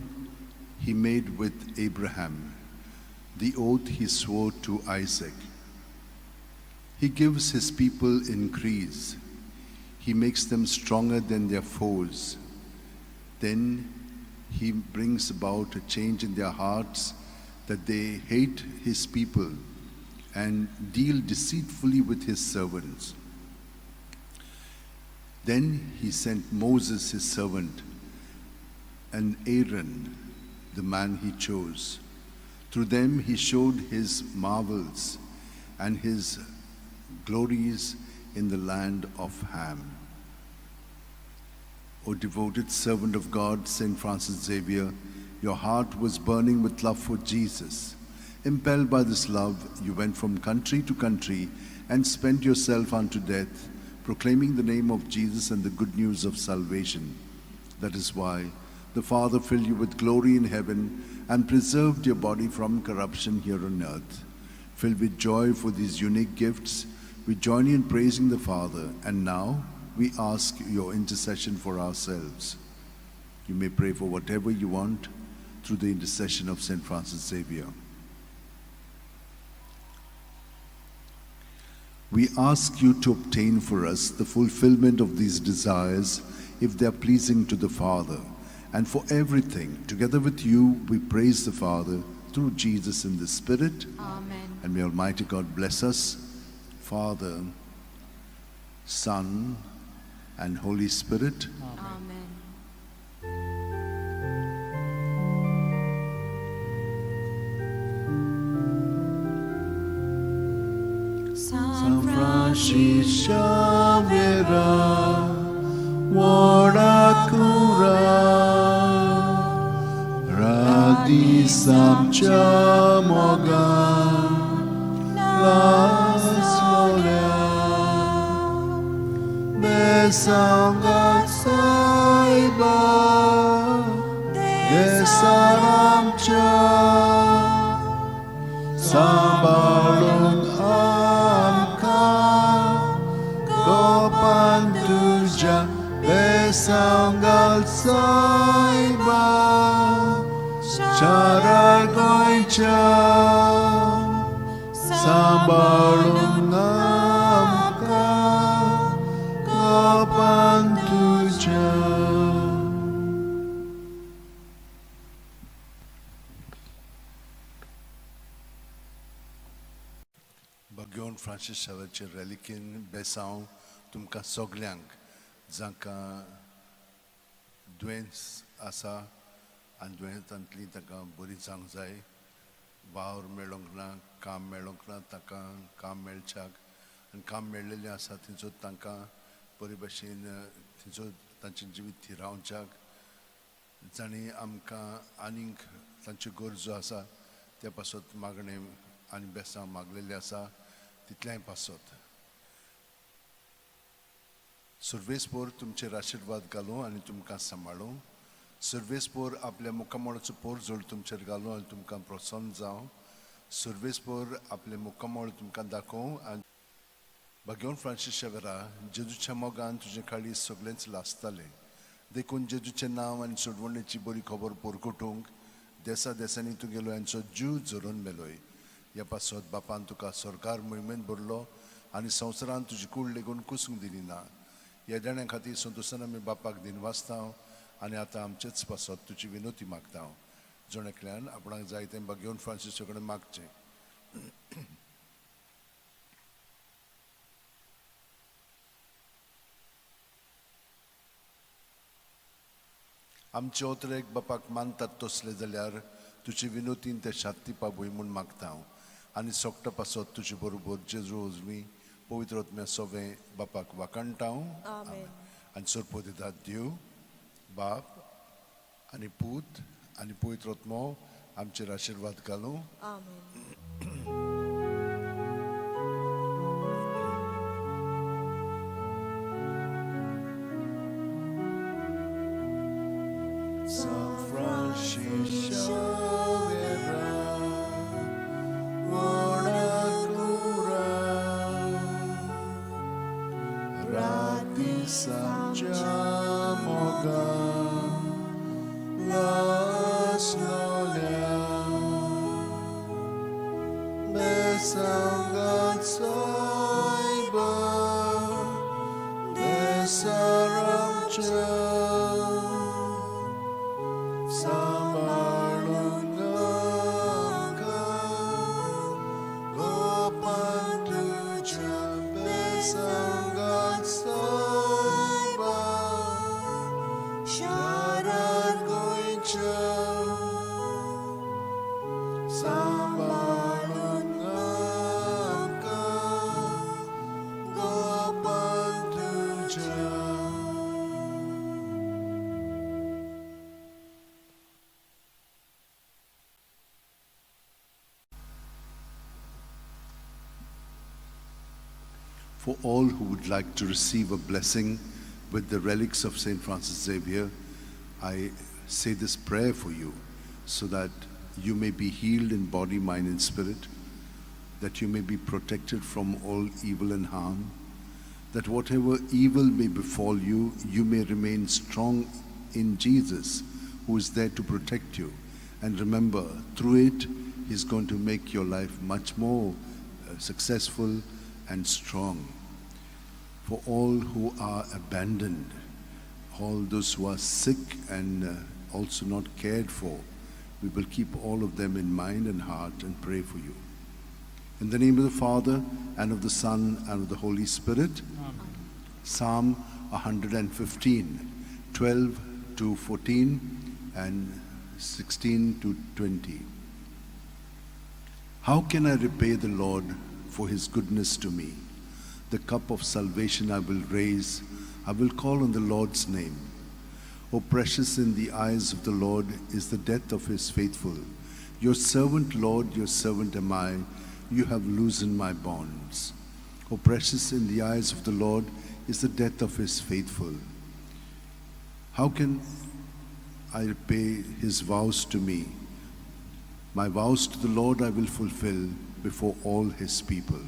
he made with Abraham, the oath he swore to Isaac. He gives his people increase. He makes them stronger than their foes. Then he brings about a change in their hearts, that they hate his people and deal deceitfully with his servants. Then he sent Moses, his servant, and Aaron, the man he chose. Through them he showed his marvels and his glories in the land of Ham. O devoted servant of God, Saint Francis Xavier, your heart was burning with love for Jesus. Impelled by this love, you went from country to country and spent yourself unto death, proclaiming the name of Jesus and the good news of salvation. That is why the Father filled you with glory in heaven and preserved your body from corruption here on earth. Filled with joy for these unique gifts, we join you in praising the Father, and now we ask your intercession for ourselves. You may pray for whatever you want through the intercession of Saint Francis Xavier. We ask you to obtain for us the fulfillment of these desires if they are pleasing to the Father. And for everything, together with you, we praise the Father through Jesus in the Spirit. Amen. And may Almighty God bless us, Father, Son, and Holy Spirit. Amen. San Francis Xavier, Warakura, Radi Samcha Moga, Laslolia, Besanga Saiba, Desaramcha, Sambalung Amka, Gopantuja, Besangal Saiba, Charar Goicha, Sambalung Amka, Gopantuja. Bhagwan Francis शावेचे रेलिकेन बेसांव तुमकां सगल्यांक जांकां दुयेंस आसा आनी दुयेंसांतली तांकां बरी जावंक जाय, वावर मेळोंक ना, काम मेळोंक ना, तांकां काम मेळच्याक आनी काम मेळ्ळेलें आसा थंयचो तांकां बरे भशेन थंयचो तांचें जिवीत थिरावच्याक, जांणी आमकां आनीक तांच्यो गरजो आसा त्या पासत मागणें आनी बेसांव मागलेलें आसा तितल्याय पासत. सुर्वेसपोर तुमचेर आशिर्वाद घालूं आनी तुमकां सांबाळूं. सुर्वेसपोर आपल्या मुखामळाचो पोरजोड तुमचेर घालूं आनी तुमकां प्रसन्न जावं. सुर्वेसपोर आपलें मुखामळ तुमकां दाखोवं. आनी भगवान फ्रांसीस शेवरा, जेजूच्या मोगान तुजें काळीज सगळेंच लासतालें, देखून जेजूचें नांव आनी सोडवणेची बरी खबर पोरकोटूंक देसा देसांनी तुगेलो यांचो जीव झरोवन मेलोय. ह्या पासत बापान तुका सरकार मोहिमेंत भरलो आनी संवसारान तुजी कूड लेगून कुसूंक दिली ना. ह्या देण्या खातीर संतोशान आमी बापाक दिनवासता आनी आतां आमचेच पासत तुजी विनोती मागता. जण एकल्यान आपणाक जाय तें भगवान फ्रांसीसा कडेन मागचें. आमचे ओतरेक बापाक मानतात तसले जाल्यार तुजे विनोतीन ते शांती पावय म्हूण मागता हांव आनी सोकटा पासत तुजे बरोबर जेजू वरवीं पवित्र आत्म्या सोवें बापाक वाखाणटा हांव. आमेन. आनी सोरपो दितात देव बाप आनी पूत आनी पवित्र आत्मो आमचेर आशिर्वाद घालूं. आमेन. San Francis Xavier, buona cura, rati Santiago, las lolia, besangat saiba, desaramcha. सांबाळून आमकां, गोपान तुज्या बेसांगात सायबा, शारार गोंयच्या. सांबाळून आमकां, गोपान तुज्या. For all who would like to receive a blessing with the relics of St. Francis Xavier, I say this prayer for you so that you may be healed in body, mind, and spirit, that you may be protected from all evil and harm, that whatever evil may befall you, you may remain strong in Jesus, who is there to protect you. And remember, through it, He's going to make your life much more successful and strong. For all who are abandoned, all those who are sick and also not cared for, we will keep all of them in mind and heart and pray for you. In the name of the Father, and of the Son, and of the Holy Spirit. Psalm 115, 12 to 14, and 16 to 20. How can I repay the Lord for his goodness to me? The cup of salvation I will raise. I will call on the Lord's name. O precious in the eyes of the Lord is the death of his faithful. Your servant, Lord, your servant am I. You have loosened my bonds. O precious in the eyes of the Lord is the death of his faithful. How can I repay his vows to me? My vows to the Lord I will fulfill before all his people.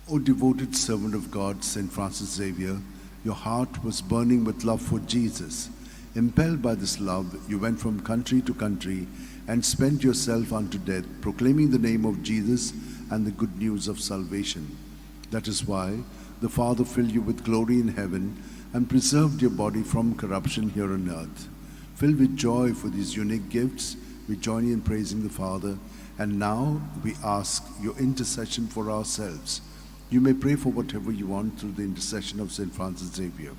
O devoted servant of God, St. Francis Xavier, your heart was burning with love for Jesus. Impelled by this love, you went from country to country and spent yourself unto death, proclaiming the name of Jesus and the good news of salvation. That is why the Father filled you with glory in heaven and preserved your body from corruption here on earth. Filled with joy for these unique gifts, we join you in praising the Father, and now we ask your intercession for ourselves. You may pray for whatever you want through the intercession of St. Francis Xavier.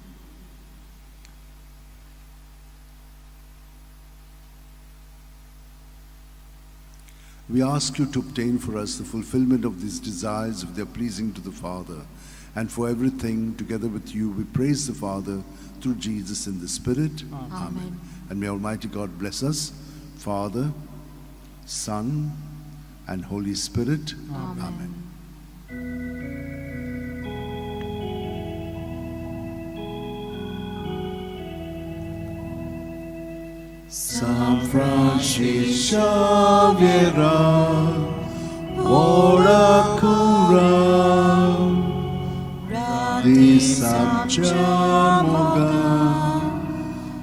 We ask you to obtain for us the fulfillment of these desires if they are pleasing to the Father. And for everything, together with you, we praise the Father through Jesus in the Spirit. Amen. And may Almighty God bless us, Father, Son, and Holy Spirit. Amen. San Francis Xavier, ora cura, di Santiago,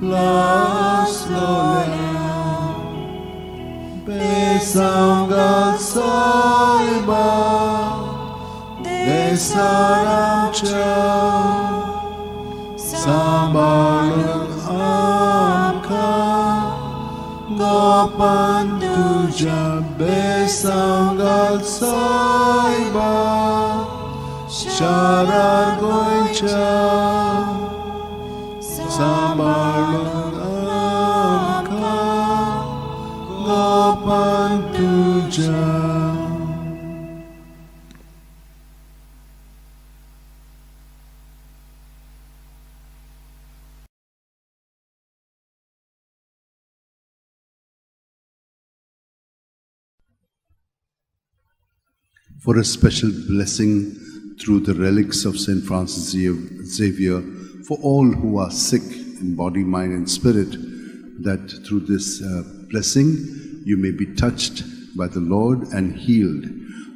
las lolia, besangat saiba, desaramcha, sambalun amka, Gopan tuja besangat saiba, sharar goicha, sambalun. तुज्या. For a special blessing through the relics of St. Francis Xavier for all who are sick in body, mind, and spirit, that through this blessing you may be touched by the Lord and healed.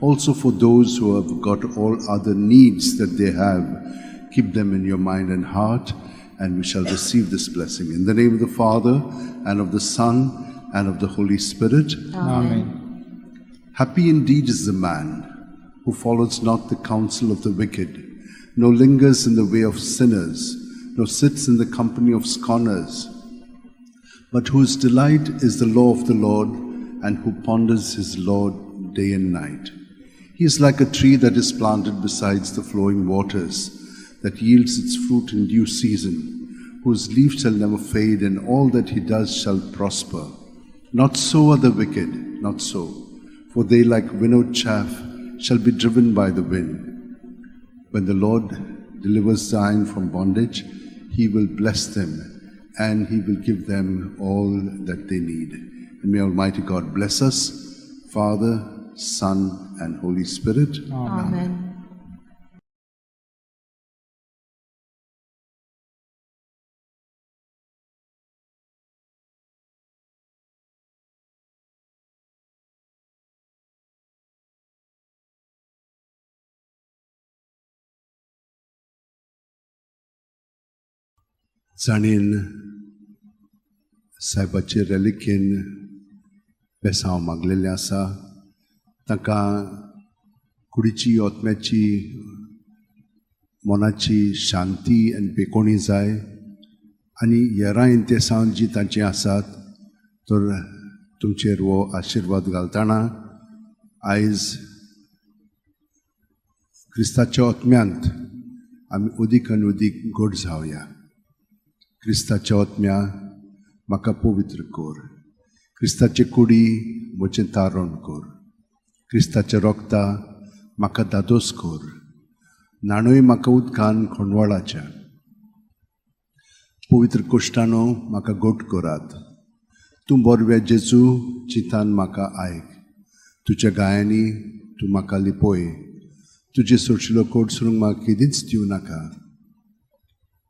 Also for those who have got all other needs that they have, keep them in your mind and heart, and we shall receive this blessing. In the name of the Father, and of the Son, and of the Holy Spirit. Amen. Happy indeed is the man who follows not the counsel of the wicked, nor lingers in the way of sinners, nor sits in the company of scorners, but whose delight is the law of the Lord, and who ponders his law day and night. He is like a tree that is planted beside the flowing waters, that yields its fruit in due season, whose leaf shall never fade, and all that he does shall prosper. Not so are the wicked, not so, for they like winnowed chaff shall be driven by the wind. When the Lord delivers Zion from bondage, he will bless them, and he will give them all that they need. And may Almighty God bless us, Father, Son, and Holy Spirit. Amen. जाणीन सायबाचे रेलिकेन बेसांव मागलेलें आसा, तांकां कुडीची, आत्म्याची, मनाची शांती आनी बेकोणी जाय, आनी येरां इंतेसांव जी तांची आसात तर तुमचेर हो आशिर्वाद घालतना आयज क्रिस्ताच्या आत्म्यांत आमी उदीक आनी उदीक गोड जावया. क्रिस्ताच्या आत्म्या म्हाका पवित्र कर, क्रिस्ताचे कुडी म्हजें तारण कर, क्रिस्ताच्या रोगता म्हाका दादोस कर, न्हाणय म्हाका उदकान खोंडवाळाच्या, पवित्र कोश्टानो म्हाका गोट करात. तूं बोरव्या जेजू चिंतान म्हाका आयक, तुज्या गायांनी तूं म्हाका लिपय, तुजे सोडशिलो कोट सोडूंक म्हाका केदींच दिवं नाका.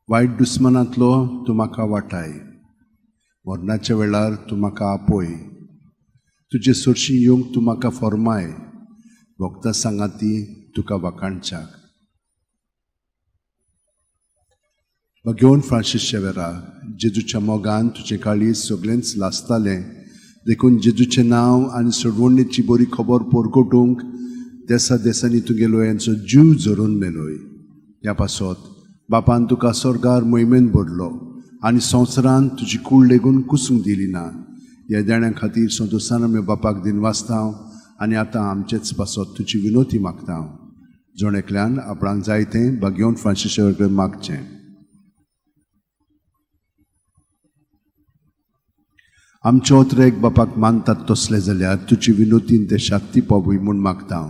वायट दुस्मनांतलो तूं म्हाका वाटाय, मरणाच्या वेळार तूं म्हाका आपय, तुजे सोडशी येवंक तूं म्हाका फॉर्माय, वखदां सांगाती तुका वाखाणच्याक. भगेवन फ्रांसीस शेवेरा, जेजूच्या मोगान तुजें काळीज सगळेंच लासतालें, देखून जेजूचें नांव आनी सोडवणेची बरी खबर परगटूंक देसा देसांनी तुगेलो यांचो जीव झरोवन मेलोय. ह्या पासत बापान तुका स्वर्गार मोहिमेन भरलो आनी संवसारान तुजी कूड लेगून कुसूंक दिली ना. ह्या देण्या खातीर संतोशान आमी बापाक दिनवासता आनी आतां आमचेच पासत तुजी विनोती मागता. जण एकल्यान आपणाक जाय तें भाग्योवन फ्रांसीस कडेन मागचें. आमचे ओतरेक बापाक मानतात तसले जाल्यार तुजी विनोतीन ते शांती पावय म्हूण मागता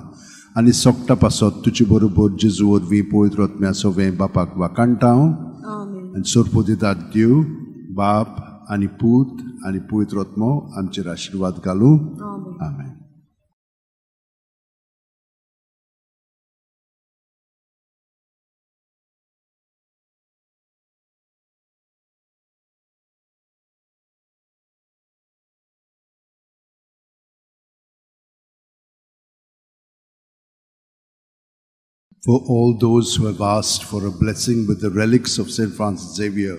आनी सोकटा पासत तुजे बरोबर जेजू वरवीं पवित्र आत्म्या सवें बापाक वाखाणटा. आनी सोरपो दितात देव बाप आनी पूत आनी पवित्र आत्मो आमचेर आशिर्वाद घालूं. आमेन. For all those who have asked for a blessing with the relics of St. Francis Xavier,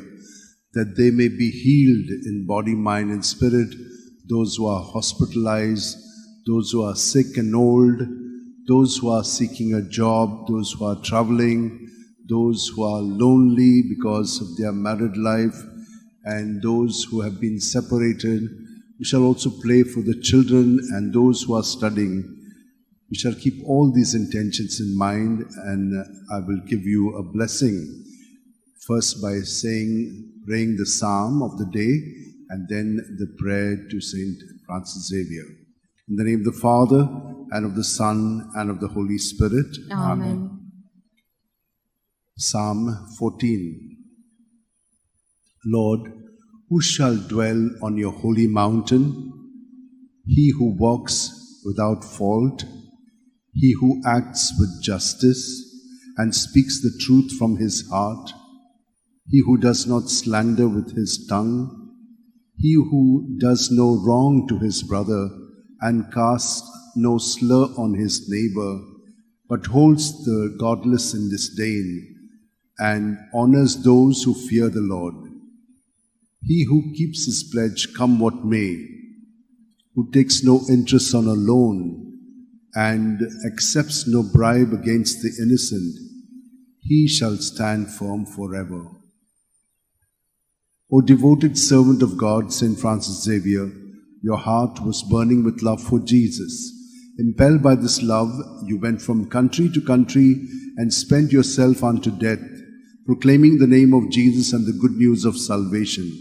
that they may be healed in body, mind, and spirit, those who are hospitalized, those who are sick and old, those who are seeking a job, those who are traveling, those who are lonely because of their married life, and those who have been separated. We shall also pray for the children and those who are studying. We shall keep all these intentions in mind, and I will give you a blessing. First by praying the psalm of the day, and then the prayer to Saint Francis Xavier. In the name of the Father, and of the Son, and of the Holy Spirit. Amen. Psalm 14. Lord, who shall dwell on your holy mountain? He who walks without fault, he who acts with justice and speaks the truth from his heart, he who does not slander with his tongue, he who does no wrong to his brother and casts no slur on his neighbor, but holds the godless in disdain and honors those who fear the Lord. He who keeps his pledge, come what may, who takes no interest on a loan and accepts no bribe against the innocent, he shall stand firm forever. O devoted servant of God, Saint Francis Xavier, your heart was burning with love for Jesus. Impelled by this love, you went from country to country and spent yourself unto death, proclaiming the name of Jesus and the good news of salvation.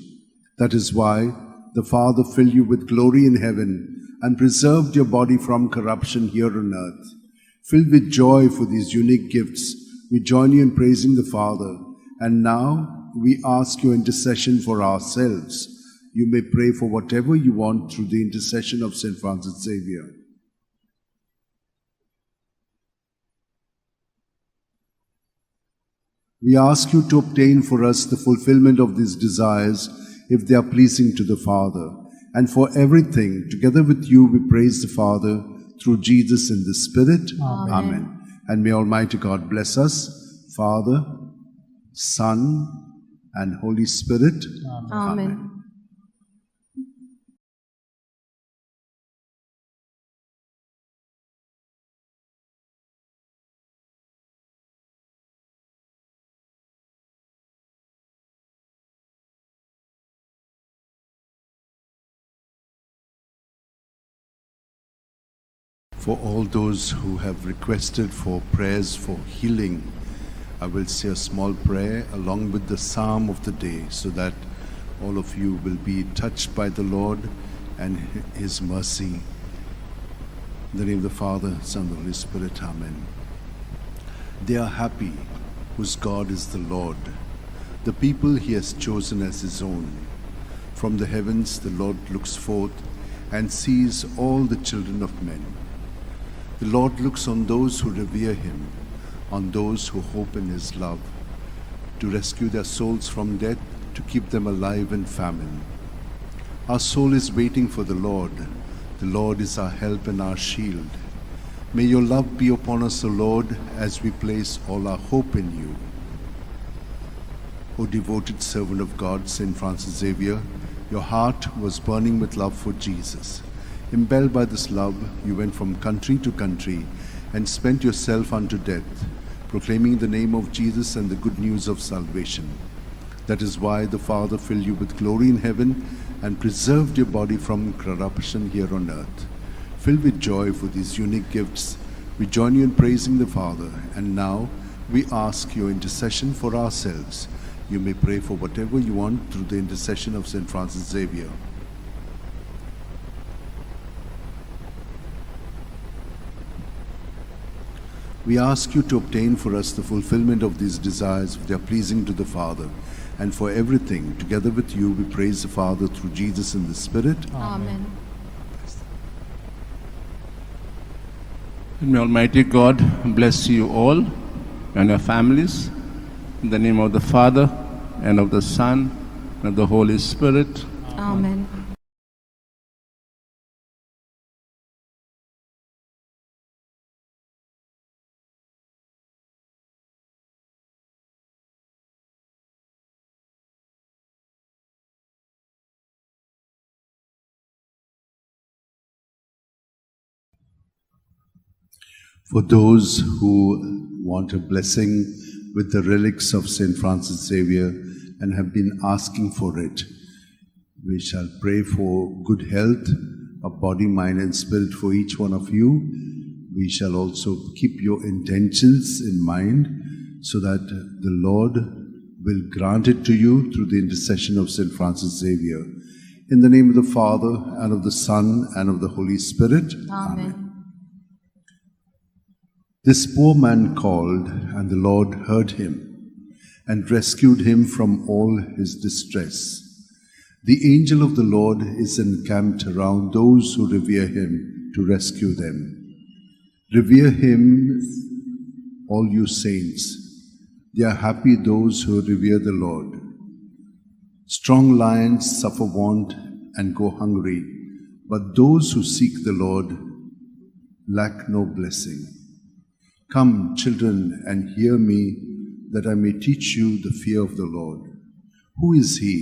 That is why the Father filled you with glory in heaven and preserved your body from corruption here on earth. Filled with joy for these unique gifts, we join you in praising the Father. And now we ask your intercession for ourselves. You may pray for whatever you want through the intercession of Saint Francis Xavier. We ask you to obtain for us the fulfillment of these desires, if they are pleasing to the Father. And for everything, together with you, we praise the Father through Jesus in the Spirit. Amen. Amen. And may Almighty God bless us, Father, Son, and Holy Spirit. Amen. Amen. For all those who have requested for prayers for healing, I will say a small prayer along with the psalm of the day, so that all of you will be touched by the Lord and His mercy. In the name of the Father, Son, and the Holy Spirit. Amen. They are happy whose God is the Lord, the people He has chosen as His own. From the heavens the Lord looks forth and sees all the children of men. The Lord looks on those who revere Him, on those who hope in His love, to rescue their souls from death, to keep them alive in famine. Our soul is waiting for the Lord. The Lord is our help and our shield. May your love be upon us, O Lord, as we place all our hope in you. O devoted servant of God, Saint Francis Xavier, your heart was burning with love for Jesus. Impelled by this love, you went from country to country and spent yourself unto death, proclaiming the name of Jesus and the good news of salvation. That is why the Father filled you with glory in heaven and preserved your body from corruption here on earth. Filled with joy for these unique gifts, we join you in praising the Father, and now we ask your intercession for ourselves. You may pray for whatever you want through the intercession of Saint Francis Xavier. We ask you to obtain for us the fulfillment of these desires, if they are pleasing to the Father. And for everything, together with you, we praise the Father through Jesus in the Spirit. Amen. And may Almighty God bless you all and your families. In the name of the Father, and of the Son, and of the Holy Spirit. Amen. For those who want a blessing with the relics of Saint Francis Xavier and have been asking for it, we shall pray for good health of body, mind, and spirit for each one of you. We shall also keep your intentions in mind so that the Lord will grant it to you through the intercession of Saint Francis Xavier. In the name of the Father, and of the Son, and of the Holy Spirit. Amen. This poor man called, and the Lord heard him and rescued him from all his distress. The angel of the Lord is encamped around those who revere him to rescue them. Revere him, all you saints. They are happy those who revere the Lord. Strong lions suffer want and go hungry, but those who seek the Lord lack no blessing. Come, children, and hear me, that I may teach you the fear of the Lord. Who is he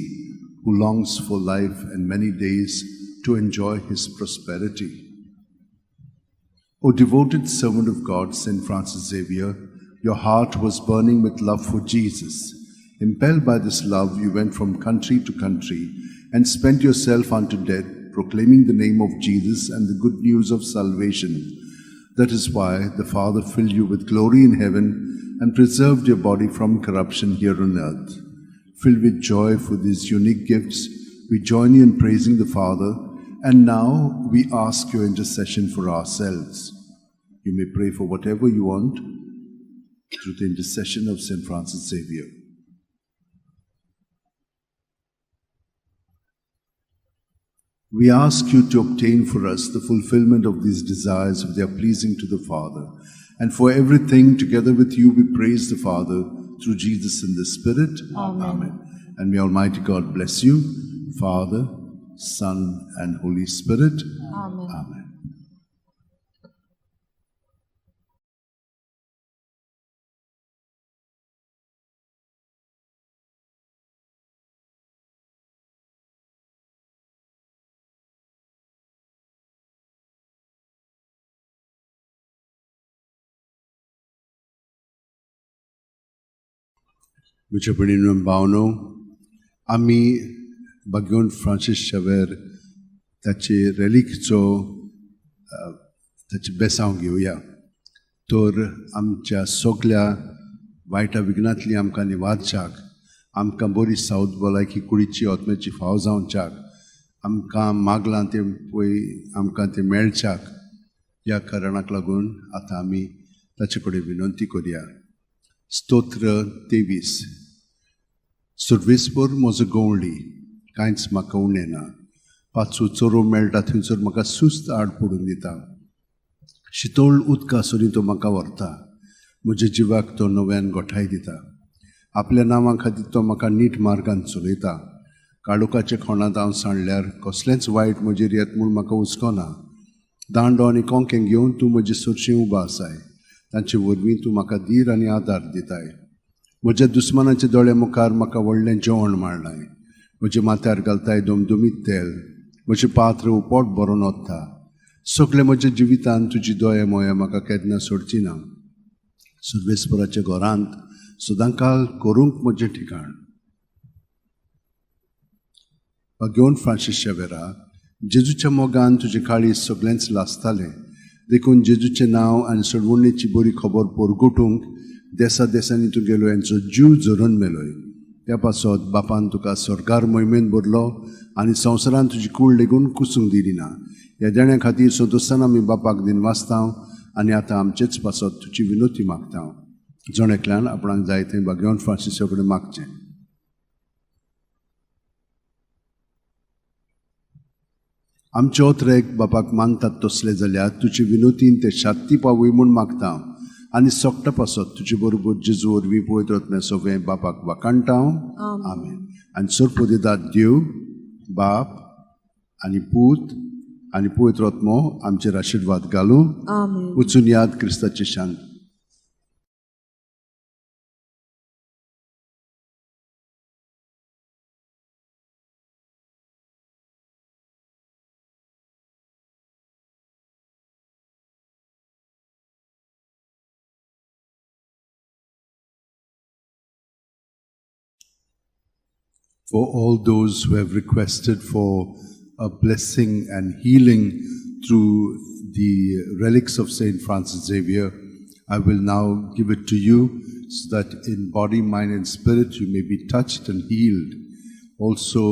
who longs for life and many days to enjoy his prosperity? O devoted servant of God, Saint Francis Xavier, your heart was burning with love for Jesus. Impelled by this love, you went from country to country and spent yourself unto death, proclaiming the name of Jesus and the good news of salvation. That is why the Father filled you with glory in heaven and preserved your body from corruption here on earth. Filled with joy for these unique gifts, we join you in praising the Father, and now we ask your intercession for ourselves. You may pray for whatever you want through the intercession of Saint Francis Xavier. We ask you to obtain for us the fulfillment of these desires if they are pleasing to the Father. And for everything, together with you, we praise the Father through Jesus in the Spirit. Amen. Amen. And may Almighty God bless you, Father, Son, and Holy Spirit. Amen. Amen. म्हज्या भयणीनो भावनो, आमी बागेवन Francis Xavier ताचे रेलिकचो ताचें बेसांव घेवया. तर आमच्या सगल्या वायटा विघ्नांतली आमकां निवारच्याक, आमकां बरी सावत भलायकी कुडीची आत्म्याची फाव जावच्याक, आमकां मागलां तें पळय आमकां तें मेळच्याक, ह्या कारणाक लागून आतां आमी ताचे कडेन विनंती करया. स्तोत्र 23. सुर्वेसभर म्हजो गवळी, कांयच म्हाका उणें ना. पांचवो चोरो मेळटा थंयसर म्हाका सुस्त आड पडून दिता. शितोळ उदका सरी तो म्हाका व्हरता. म्हज्या जिवाक तो नव्यान गोठाय दिता. आपल्या नांवा खातीर तो म्हाका नीट मार्गान चलयता. काळोखाच्या खोणांत हांव सांडल्यार कसलेंच वायट म्हजेर येत म्हूण म्हाका हुस्को ना. दांडो आनी कोंकें घेवन तूं म्हजे सरशीं उबो आसाय. तांचे वरवीं तूं म्हाका धीर आनी आदार दिताय. म्हज्या दुस्मानाच्या दोळ्या मुखार म्हाका व्हडलें जेवण मांडलाय. म्हज्या माथ्यार घालताय दमदमीत तेल. म्हजें पात्र पोट भरून वता. सगळें म्हज्या जिवितांत तुजी दया मोया म्हाका केन्ना सोडची ना. सुर्वेस्पराच्या घरांत सदांकाल करूंक म्हजें ठिकाण. घेवन फ्रांसीस शेवेरा, जेजूच्या मोगान तुजें काळीज सगळेंच लासतालें. देखून जेजूचें नांव आनी सोडवणेची बरी खबर परगटूंक देसा देसांनी तूं गेलो, हेंचो जीव झरोवन मेलोय. त्या पासत बापान तुका सरकार मोहिमेन भरलो आनी संवसारान तुजी कूड लेगून कुसूंक दिली ना. ह्या देण्या खातीर संतोशान आमी बापाक दिनवासता आनी आतां आमचेच पासत तुजी विनोती मागता. जण एकल्यान आपणाक जाय थंय भाग्यवंत फ्रांसिसा कडेन मागचें. आमचे ओतरेक बापाक मानतात तसले जाल्यार तुजे विनोतीन ते शांती पावय म्हूण मागता आनी सोकटा पासत तुजे बरोबर जेजू वरवीं पवित्र आत्म्या सगळें बापाक वाखाणटा. आमेन. आनी सरपोदेदाद देव बाप आनी पूत आनी पवित्र आत्मो आमचेर आशिर्वाद घालूं. वचून याद क्रिस्ताची शांत. For all those who have requested for a blessing and healing through the relics of Saint Francis Xavier, I will now give it to you so that in body, mind and spirit you may be touched and healed. Also,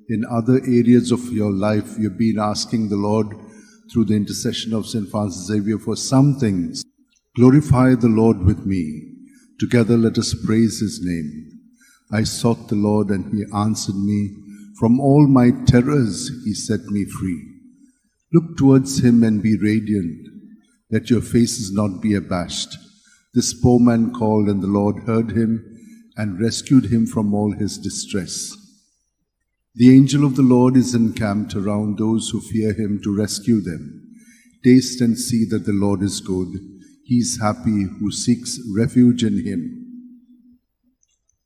in other areas of your life you've been asking the Lord through the intercession of St. Francis Xavier for some things. Glorify the Lord with me. Together let us praise his name. I sought the Lord and he answered me. From all my terrors he set me free. Look towards him and be radiant. Let your faces not be abashed. This poor man called, and the Lord heard him and rescued him from all his distress. The angel of the Lord is encamped around those who fear him to rescue them. Taste and see that the Lord is good. He is happy who seeks refuge in him.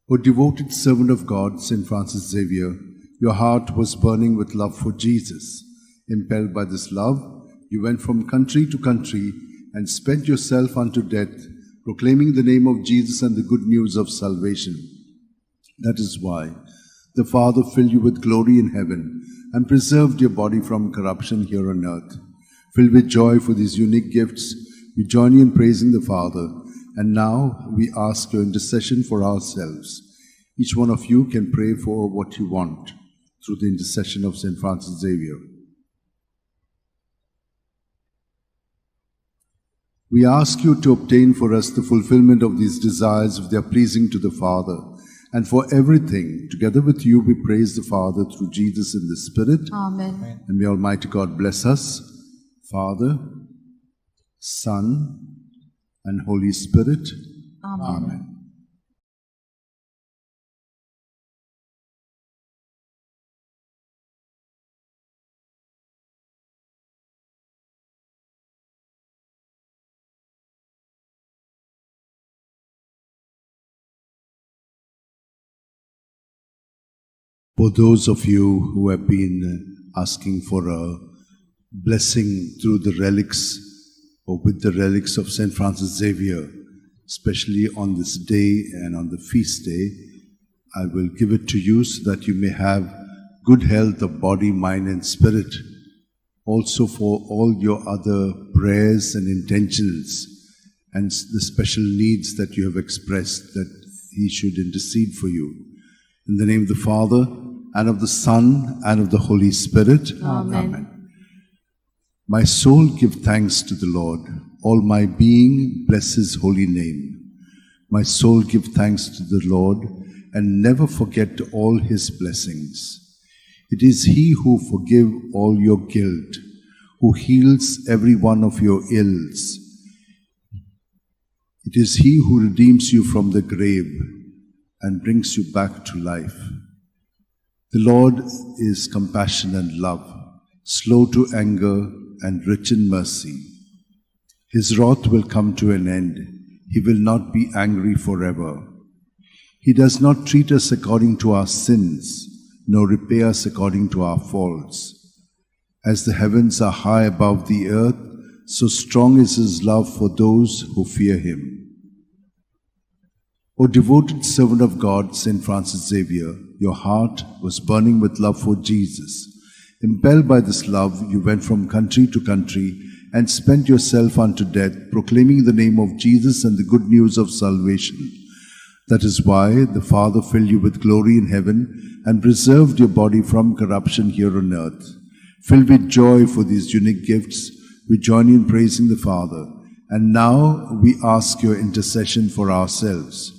O devoted servant of God, St. Francis Xavier, your heart was burning with love for Jesus. Impelled by this love, you went from country to country and spent yourself unto death, proclaiming the name of Jesus and the good news of salvation. That is why the Father filled you with glory in heaven and preserved your body from corruption here on earth. Filled with joy for these unique gifts, we join you in praising the Father. And now we ask your intercession for ourselves. Each one of you can pray for what you want through the intercession of St. Francis Xavier. We ask you to obtain for us the fulfillment of these desires if they are pleasing to the Father. And for everything, together with you, we praise the Father through Jesus in the Spirit. Amen. And may Almighty God bless us, Father, Son, and Holy Spirit. Amen. Amen. For those of you who have been asking for a blessing through the relics or with the relics of St. Francis Xavier, especially on this day and on the feast day, I will give it to you so that you may have good health of body, mind, and spirit. Also for all your other prayers and intentions and the special needs that you have expressed, that he should intercede for you. In the name of the Father, and of the Son, and of the Holy Spirit. Amen. My soul give thanks to the Lord. All my being bless his holy name. My soul give thanks to the Lord, and never forget all his blessings. It is he who forgives all your guilt, who heals every one of your ills. It is he who redeems you from the grave and brings you back to life. The Lord is compassion and love, slow to anger and rich in mercy. His wrath will come to an end. He will not be angry forever. He does not treat us according to our sins, nor repay us according to our faults. As the heavens are high above the earth, so strong is his love for those who fear him. O devoted servant of God, St. Francis Xavier, your heart was burning with love for Jesus. Impelled by this love, you went from country to country and spent yourself unto death, proclaiming the name of Jesus and the good news of salvation. That is why the Father filled you with glory in heaven and preserved your body from corruption here on earth. Filled with joy for these unique gifts, we join you in praising the Father. And now we ask your intercession for ourselves.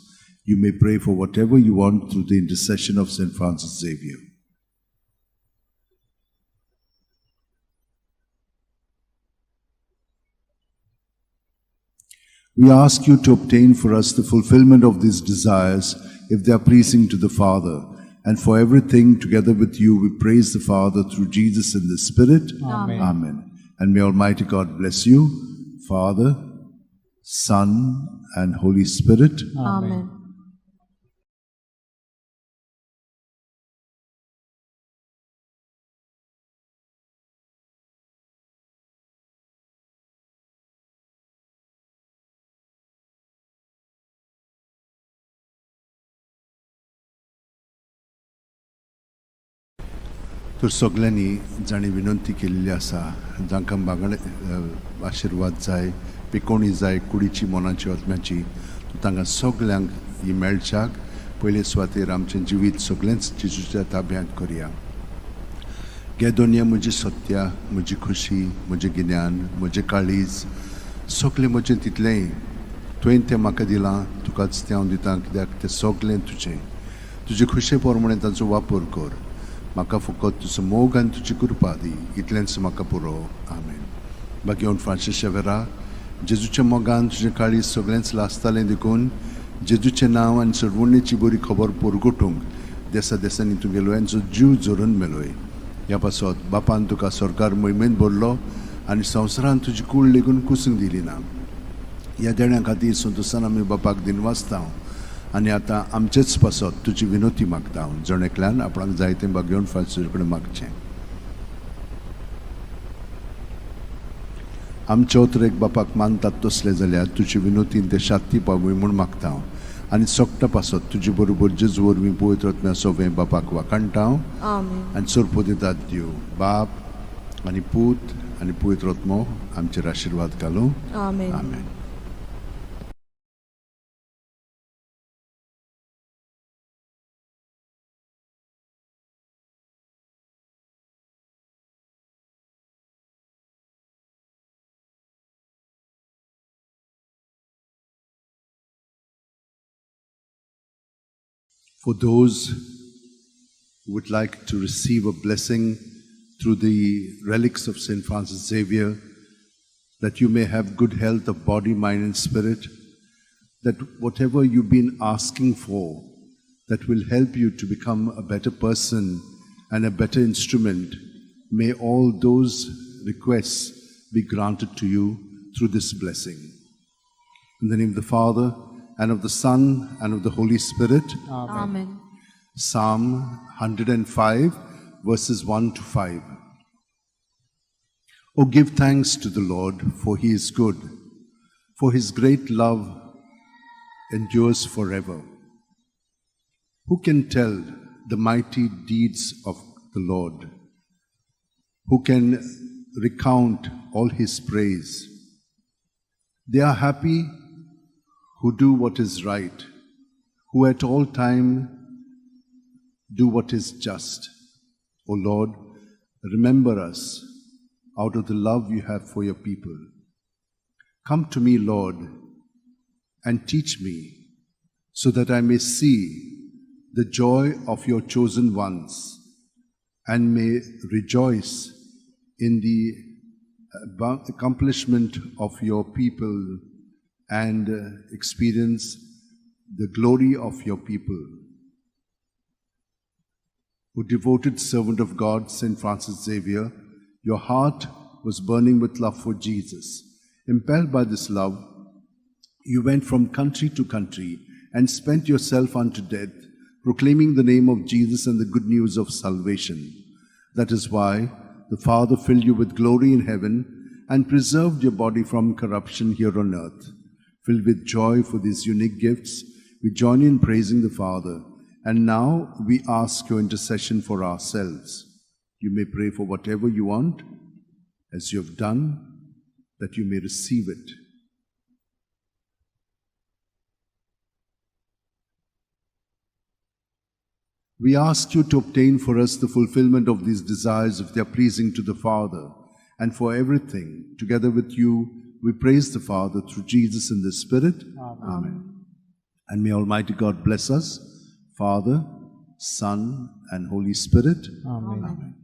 You may pray for whatever you want through the intercession of St. Francis Xavier. We ask you to obtain for us the fulfillment of these desires, if they are pleasing to the Father. And for everything, together with you, we praise the Father through Jesus in the Spirit. Amen. Amen. And may Almighty God bless you, Father, Son, and Holy Spirit. Amen. तर सगल्यांनी जांणी विनंती केल्ली आसा, जांकां बांगडे आशिर्वाद जाय, पिकोणी जाय, कुडीची, मनाची, आत्म्याची, तांकां सगल्यांक ही मेळच्याक पयले सुवातेर आमचें जिवीत सगळेंच जेजूच्या ताब्यांत करया. घे दोनया म्हजी सत्या, म्हजी खुशी, म्हजें गिन्यान, म्हजें काळीज, सगलें म्हजें तितलेंय तुवें तें म्हाका दिलां, तुकाच तें हांव दितां, कित्याक तें सगलें तुजें. तुजे खुशे प्रमाणें तांचो वापर कर. म्हाका फकत तुजो मोग आनी तुजी कृपा दी, इतलेंच म्हाका पुरो. आमेन. बाकी फ्रांसीस शेवेरा, जेजूच्या मोगान तुजें काळीज सगळेंच लासतालें, देखून जेजूचें नांव आनी सोडवणेची बरी खबर परगटूंक देसा देसांनी तुगेलो यांचो जीव झरून मेलोय. ह्या पासत बापान तुका सरकार मोहिमेंत भरलो आनी संवसारान तुजी कूड लेगून कुसूंक दिली ना. ह्या देण्या खातीर संतोशान आमी बापाक दिनवासता आनी आतां आमचेच पासत तुजी विनोती मागता. जण एकल्यान आपणाक जाय तें बागेवन फ्रांसीस कडेन मागचें. आमचे उतरेक बापाक मानतात तसलें जाल्यार तुजी विनोतीन ते शांती पावूय म्हूण मागता आनी सोगटा पासत तुजे बरोबर जेजू वरवीं पवित्र आत्म्या सोवें बापाक वाखाणटा. आमेन. आनी सोरपोदितात दिव बाप आनी पूत आनी पवित्र आत्मो आमचेर आशिर्वाद घालूं. आमेन. आमेन. For those who would like to receive a blessing through the relics of St. Francis Xavier, that you may have good health of body, mind, and spirit, that whatever you've been asking for, that will help you to become a better person and a better instrument, may all those requests be granted to you through this blessing. In the name of the Father, and of the Son, and of the Holy Spirit. Amen. Psalm 105, verses 1 to 5. Oh, give thanks to the Lord, for he is good, for his great love endures forever. Who can tell the mighty deeds of the Lord? Who can recount all his praise? They are happy who do what is right, who at all time do what is just. O Lord, remember us out of the love you have for your people. Come to me, Lord, and teach me, so that I may see the joy of your chosen ones and may rejoice in the accomplishment of your people and experience the glory of your people. O devoted servant of God, St. Francis Xavier, your heart was burning with love for Jesus. Impelled by this love, you went from country to country and spent yourself unto death, proclaiming the name of Jesus and the good news of salvation. That is why the Father filled you with glory in heaven and preserved your body from corruption here on earth. Filled with joy for these unique gifts, we join in praising the Father. And now we ask your intercession for ourselves. You may pray for whatever you want, as you have done, that you may receive it. We ask you to obtain for us the fulfillment of these desires if they are pleasing to the Father, and for everything, together with you, we praise the Father through Jesus in the Spirit. Amen. And may Almighty God bless us, Father, Son, and Holy Spirit. Amen. Amen.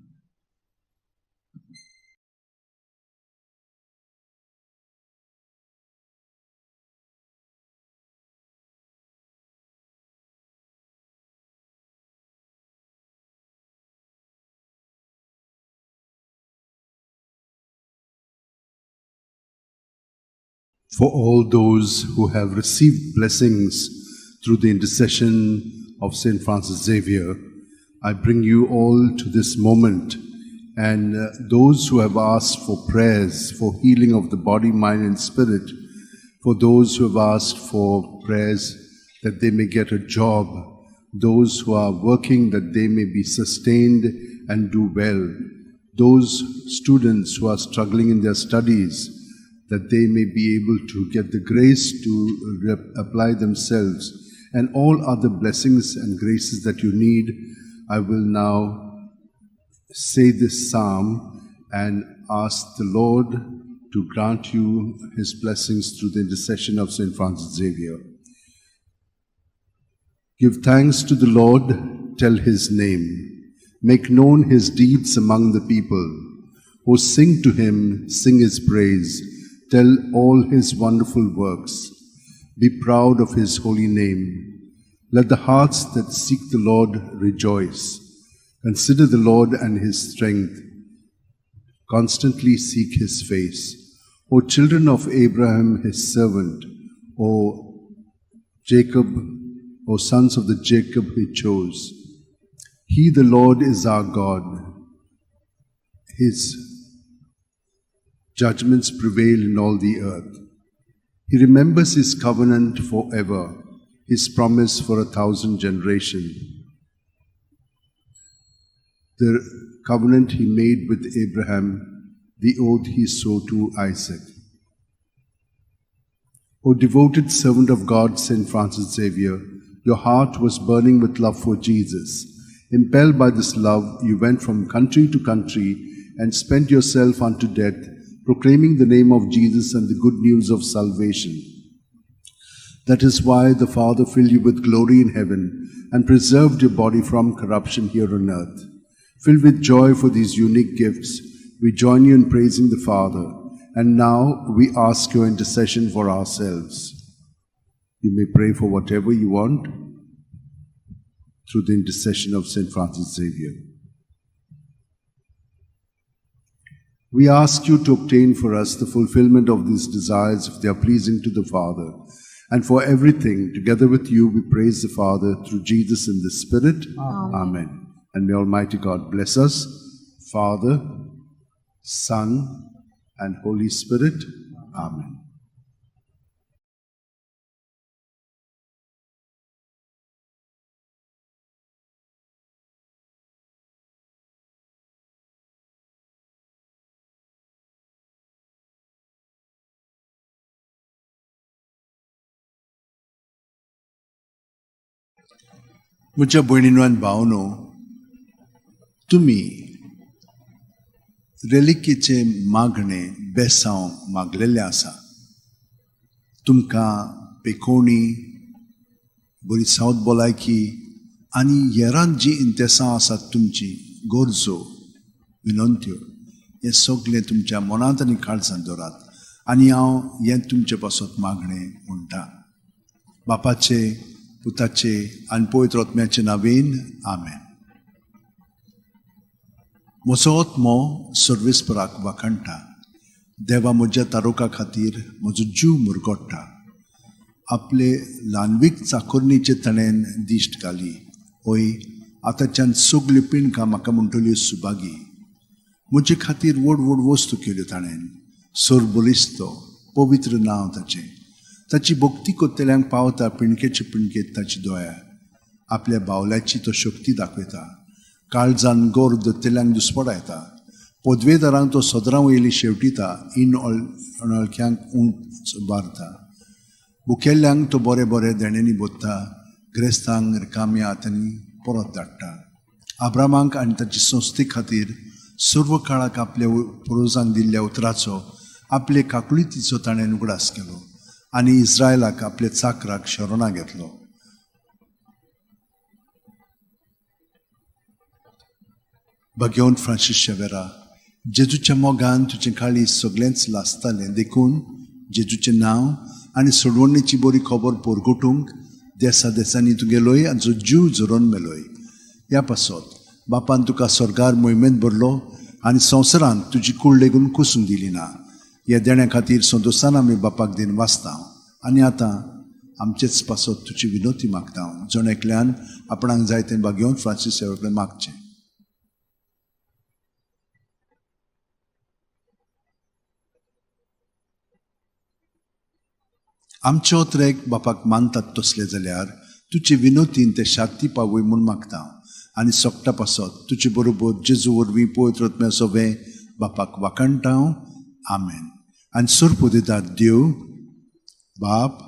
For all those who have received blessings through the intercession of St. Francis Xavier, I bring you all to this moment. And those who have asked for prayers for healing of the body, mind, and spirit, for those who have asked for prayers that they may get a job, those who are working that they may be sustained and do well, those students who are struggling in their studies, that they may be able to get the grace to apply themselves, and all other blessings and graces that you need, I will now say this psalm and ask the Lord to grant you his blessings through the intercession of St. Francis Xavier. Give thanks to the Lord, tell his name. Make known his deeds among the people. O sing to him, sing his praise. Tell all his wonderful works. Be proud of his holy name. Let the hearts that seek the Lord rejoice. Consider the Lord and his strength. Constantly seek his face. O children of Abraham, his servant, O Jacob, O sons of the Jacob he chose. He, the Lord, is our God. His judgments prevail in all the earth. He remembers his covenant forever, his promise for 1,000 generations. The covenant he made with Abraham, the oath he swore to Isaac. O devoted servant of God, St. Francis Xavier, your heart was burning with love for Jesus. Impelled by this love, you went from country to country and spent yourself unto death, proclaiming the name of Jesus and the good news of salvation. That is why the Father filled you with glory in heaven and preserved your body from corruption here on earth. Filled with joy for these unique gifts, we join you in praising the Father, and now we ask your intercession for ourselves. You may pray for whatever you want through the intercession of St. Francis Xavier. We ask you to obtain for us the fulfillment of these desires if they are pleasing to the Father. And for everything, together with you, we praise the Father through Jesus in the Spirit. Amen. Amen. And may Almighty God bless us, Father, Son, and Holy Spirit. Amen. म्हज्या भयणीनो आनी भावनो, तुमी रेलिकेचें मागणें बेसांव मागलेलें आसा. तुमकां पेकोवणी, बरी south भलायकी आनी हेरांत जीं इंतेसां आसात तुमची गरजो विनंत्यो हें सगळें तुमच्या मनांत आनी काळजांत दवरात आनी हांव हें तुमचे पासत मागणें म्हणटा. बापाचे, पुताचे आनी पवित्र आत्म्याचे नांवेन आमेन. म्हजो आत्मो सर्वेस्पराक वाखाणटा. देवा म्हज्या तारुका खातीर म्हजो जीव मुरगोडटा. आपले ल्हानवीक चाकोरणीचे ताणें दिश्ट घाली. हय, आतांच्यान सगल्यो पिणकां म्हाका म्हणटल्यो सुभागी. म्हजे खातीर व्हड व्हड वस्तू केल्यो ताणें. सरबलिस्त पवित्र नांव ताचें. ताची भक्ती कोत्तेल्यांक पावता पिणकेचे पिणकेत ताची दोया. आपल्या बावल्याची तो शक्ती दाखयता. काळजान गोर दत्तेल्यांक दुस्पडायता. पदवेदारांक तो सदरां वयली शेवटिता. इन अनवळख्यांक उंच बारता. भुकेल्ल्यांक तो बरे बरे देण्यांनी बोत्ता. ग्रेस्तांक रिकाम्या हातांनी परत धाडटा. आब्रामाक आनी ताची संस्थे खातीर सर्व काळाक आपल्या पुर्वजांक दिल्ल्या उतराचो आपले काकुळतीचो ताणें उगडास केलो आनी इस्रायलाक आपल्या चाकराक शरणा घेतलो. भाग्यवंत फ्रांसीस शेवेरा, जेजूच्या मोगान तुजें काळीज सगळेंच लासतालें, देखून जेजूचें नांव आनी सोडवणेची बरी खबर परगटूंक देसा देसांनी तूं गेलोय आनी जो जीव झरोवन मेलोय. ह्या पासत बापान तुका स्वर्गार मोहिमेंत भरलो आनी संवसारांत तुजी कूड लेगून कुसूंक दिली ना. ह्या देण्या खातीर संतोशान आमी बापाक दिन वाचता आनी आतां आमचेच पासत तुजी विनोती मागता. जण एकल्यान आपणाक जाय तें भाग्यवंत फ्रांसीस सेवा कडेन मागचें. आमचे ओत्रेक बापाक मानतात तसले जाल्यार तुजे विनोतीन ते शांती पावय म्हूण मागता आनी सोकटा पासत तुजे बरोबर जेजू वरवीं पवित्र आत्म्या सोबें बापाक वाखाणटा. आमेन. आनी सोरपो दितात देव बाप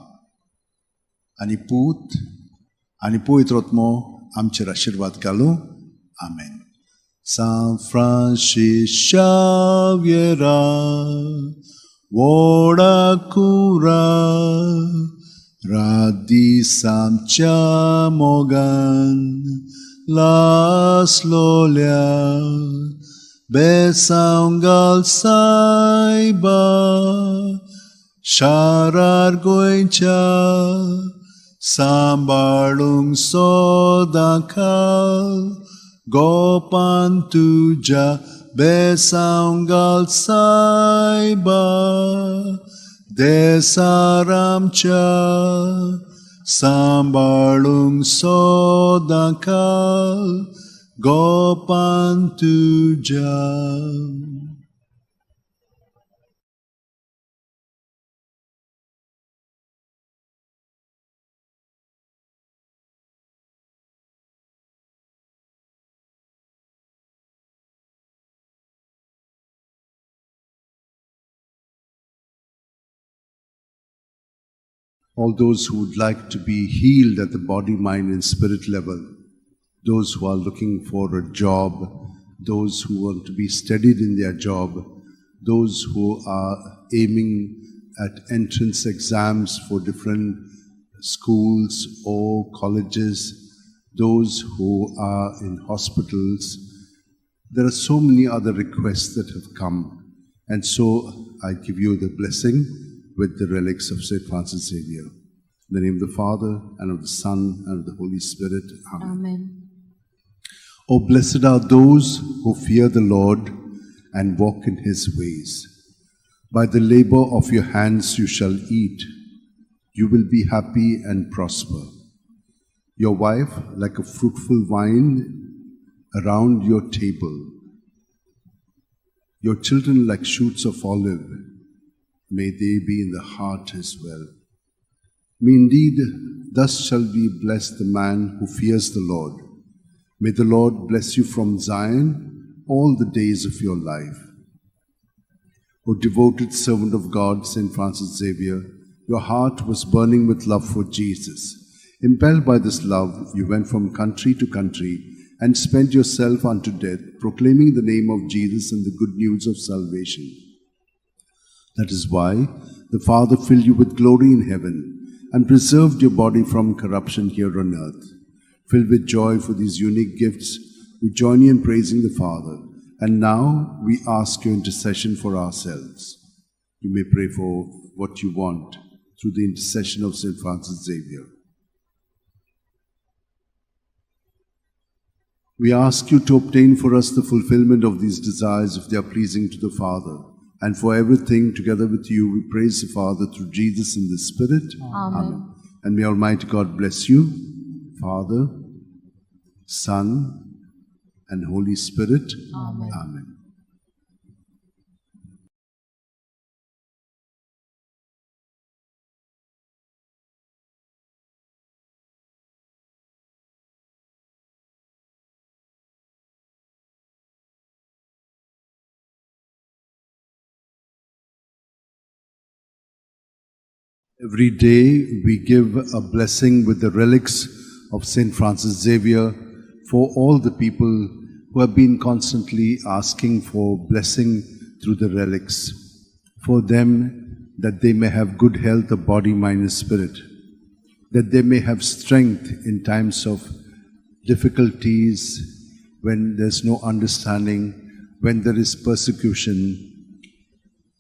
आनी पूत आनी पवित्र आत्मो आमचेर आशिर्वाद घालूं. आमेन. सांत फ्रांसीस शाव्येरा व्हडा कुरा रात दीस आमच्या मोगान लासलोल्या बेसांव घाल सायबा शारार गोंयच्या सांबाळूंक सदांकाळ गोपान तुज्या बेसांव घाल सायबा देसार आमच्या सांबाळूंक सदांकाळ गोपान तुज्या. All those who would like to be healed at the body, mind, and spirit level, those who are looking for a job, those who want to be steadied in their job, those who are aiming at entrance exams for different schools or colleges, those who are in hospitals. There are so many other requests that have come. And so I give you the blessing with the relics of St. Francis Xavier. In the name of the Father, and of the Son, and of the Holy Spirit. Amen. Amen. Oh, blessed are those who fear the Lord and walk in his ways. By the labor of your hands you shall eat. You will be happy and prosper. Your wife like a fruitful vine around your table. Your children like shoots of olive. May they be in the heart as well. May indeed, thus shall be blessed the man who fears the Lord. May the Lord bless you from Zion all the days of your life. O devoted servant of God, St. Francis Xavier, your heart was burning with love for Jesus. Impelled by this love, you went from country to country and spent yourself unto death, proclaiming the name of Jesus and the good news of salvation. That is why the Father filled you with glory in heaven and preserved your body from corruption here on earth. Filled with joy for these unique gifts, we join you in praising the Father. And now we ask your intercession for ourselves. You may pray for what you want through the intercession of St. Francis Xavier. We ask you to obtain for us the fulfillment of these desires if they are pleasing to the Father. And for everything, together with you, we praise the Father through Jesus in the Spirit. Amen. And may Almighty God bless you, Father, Son, and Holy Spirit. Amen. Amen. Every day we give a blessing with the relics of St. Francis Xavier for all the people who have been constantly asking for blessing through the relics, for them that they may have good health of body, mind, and spirit, that they may have strength in times of difficulties, when there's no understanding, when there is persecution.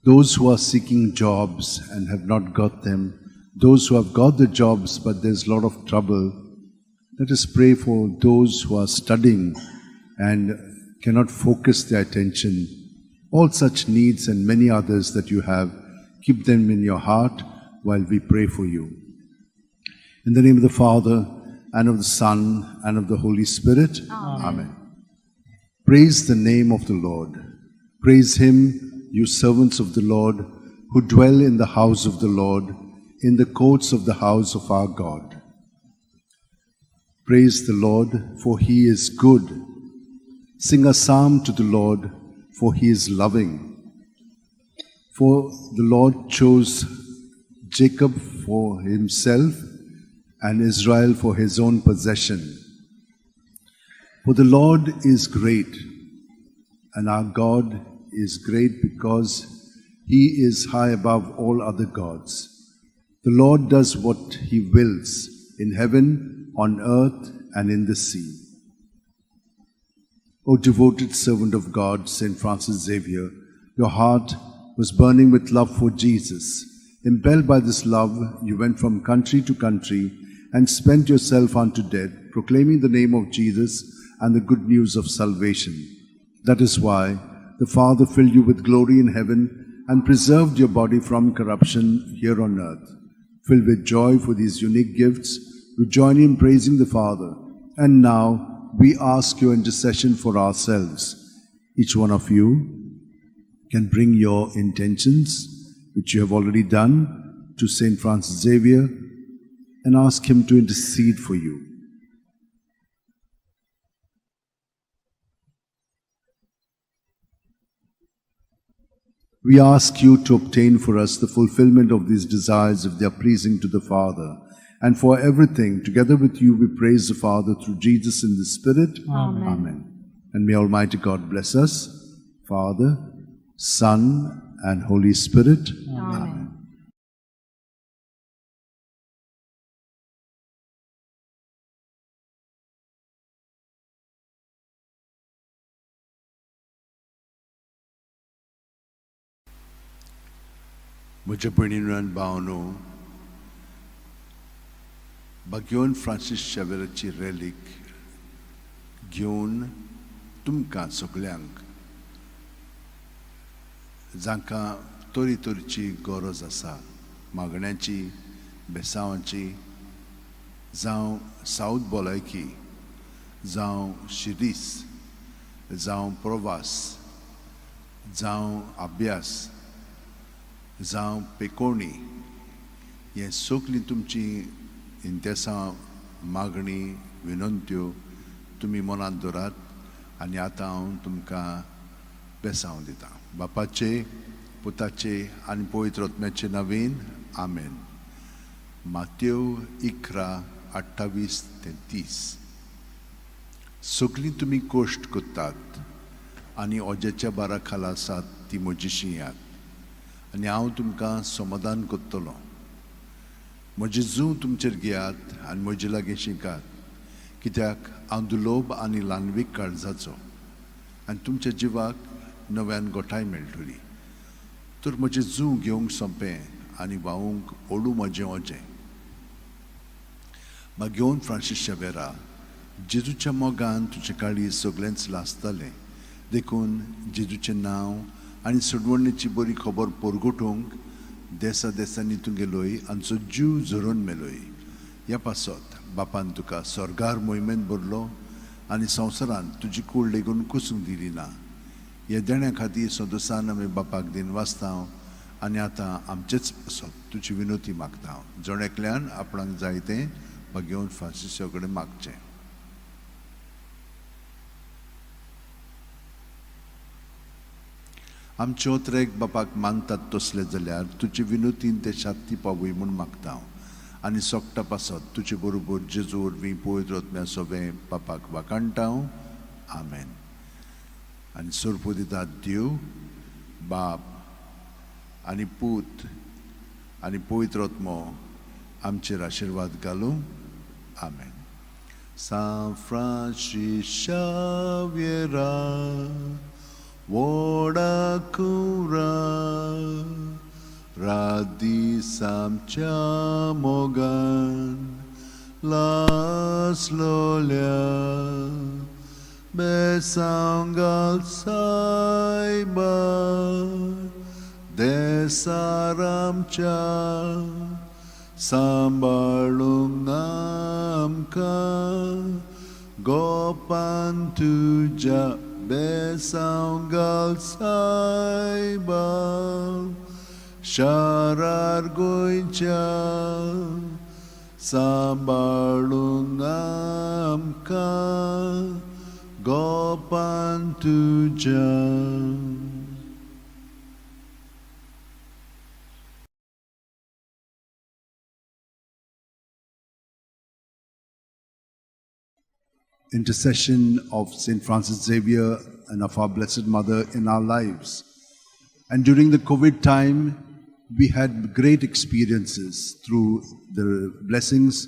Those who are seeking jobs and have not got them, those who have got the jobs but there's a lot of trouble, let us pray for those who are studying and cannot focus their attention. All such needs and many others that you have, keep them in your heart while we pray for you. In the name of the Father, and of the Son, and of the Holy Spirit. Amen. Amen. Praise the name of the Lord. Praise him, you servants of the Lord, who dwell in the house of the Lord, in the courts of the house of our God. Praise the Lord, for he is good. Sing a psalm to the Lord, for he is loving. For the Lord chose Jacob for himself and Israel for his own possession. For the Lord is great And our God is great because he is high above all other gods. The Lord does what he wills in heaven, on earth, and in the sea. O devoted servant of God, Saint Francis Xavier, your heart was burning with love for Jesus. Impelled by this love, you went from country to country and spent yourself unto death, proclaiming the name of Jesus and the good news of salvation. That is why the Father filled you with glory in heaven and preserved your body from corruption here on earth. Filled with joy for these unique gifts, we join in praising the Father. And now we ask your intercession for ourselves. Each one of you can bring your intentions, which you have already done, to Saint Francis Xavier and ask him to intercede for you. We ask you to obtain for us the fulfillment of these desires if they are pleasing to the Father. And for everything, together with you, we praise the Father through Jesus in the Spirit. Amen. Amen. And may Almighty God bless us, Father, Son, and Holy Spirit. Amen. म्हज्या भयणीन आनी भावांनो, बाग्योन Francis शेवेराची रॅलीक घेवन तुमकां सगल्यांक जांकां तरी तरेची गरज आसा, मागण्याची, बेसांवाची, जावं सावथ भलायकी, जावं शिरीस, जावं प्रवास, जावं अभ्यास, जावं पेकोणी, हें सगलीं तुमची इंतेसां, मागणी, विनंत्यो तुमी मनांत दवरात आनी आतां हांव तुमकां बेसांव दितां. बापाचे, पुताचे आनी पवित्र आत्म्याचे नवीन आमेन. मातेव 11:28 ते 30. सगलीं तुमी कश्ट करतात आनी ओज्याच्या बारा खाला आसात ती म्हजीशी येयात आनी हांव तुमकां समाधान करतलो. म्हजें जूं तुमचेर घेयात आनी म्हजे लागीं शिकात, कित्याक हांव दुलोब आनी ल्हानवीक काळजाचो आनी तुमच्या जिवाक नव्यान गोठाय मेळटली. तर म्हजें जूं घेवंक सोंपें आनी व्हांवूंक ओडू म्हजें ओजें. मागीर फ्रांसीस शेवेरा, जेजूच्या मोगान तुजें काळीज सगळेंच लासतालें, देखून जेजूचें नांव आनी सोडवणेची बरी खबर परगटूंक देसा देसांनी तूं गेलोय आमचो जीव झरोवन मेलोय. ह्या पासत बापान तुका स्वर्गार मोहिमेन भरलो आनी संवसारांत तुजी कूड लेगून कुसूंक दिली ना. ह्या देण्या खातीर संतोसान आमी बापाक दिन वाचता आनी आतां आमचेच पासत तुजी विनोती मागता. जण एकल्यान आपणाक जाय तें बागेवन फ्रांसिसा कडेन मागचें. आमचे ओतरेक बापाक मानतात तसले जाल्यार तुजे विनोतीन ते शांती पावय म्हूण मागता हांव आनी सोगटा पासत तुजे बरोबर जेजू वरवीं पवित्र आत्म्या सोबें बापाक वाखाणटा हांव. आमेन. आनी सोरपो दितात देव बाप आनी पूत आनी पवित्र आत्मो आमचेर आशिर्वाद घालूं. आमेन. सांत फ्रांसीस शाव्येरा वोडा कुरा रात दीस आमच्या मोगान लासलोल्या बेसांव घाल सायबा देसार आमच्या सांबाळूंक आमकां गोपान तुज्या बेसांव घाल सायबा शारार गोंयच्या सांबाळूंक आमकां गोपान तुज्या. Intercession of Saint Francis Xavier and of our Blessed Mother in our lives. And during the COVID time, we had great experiences through the blessings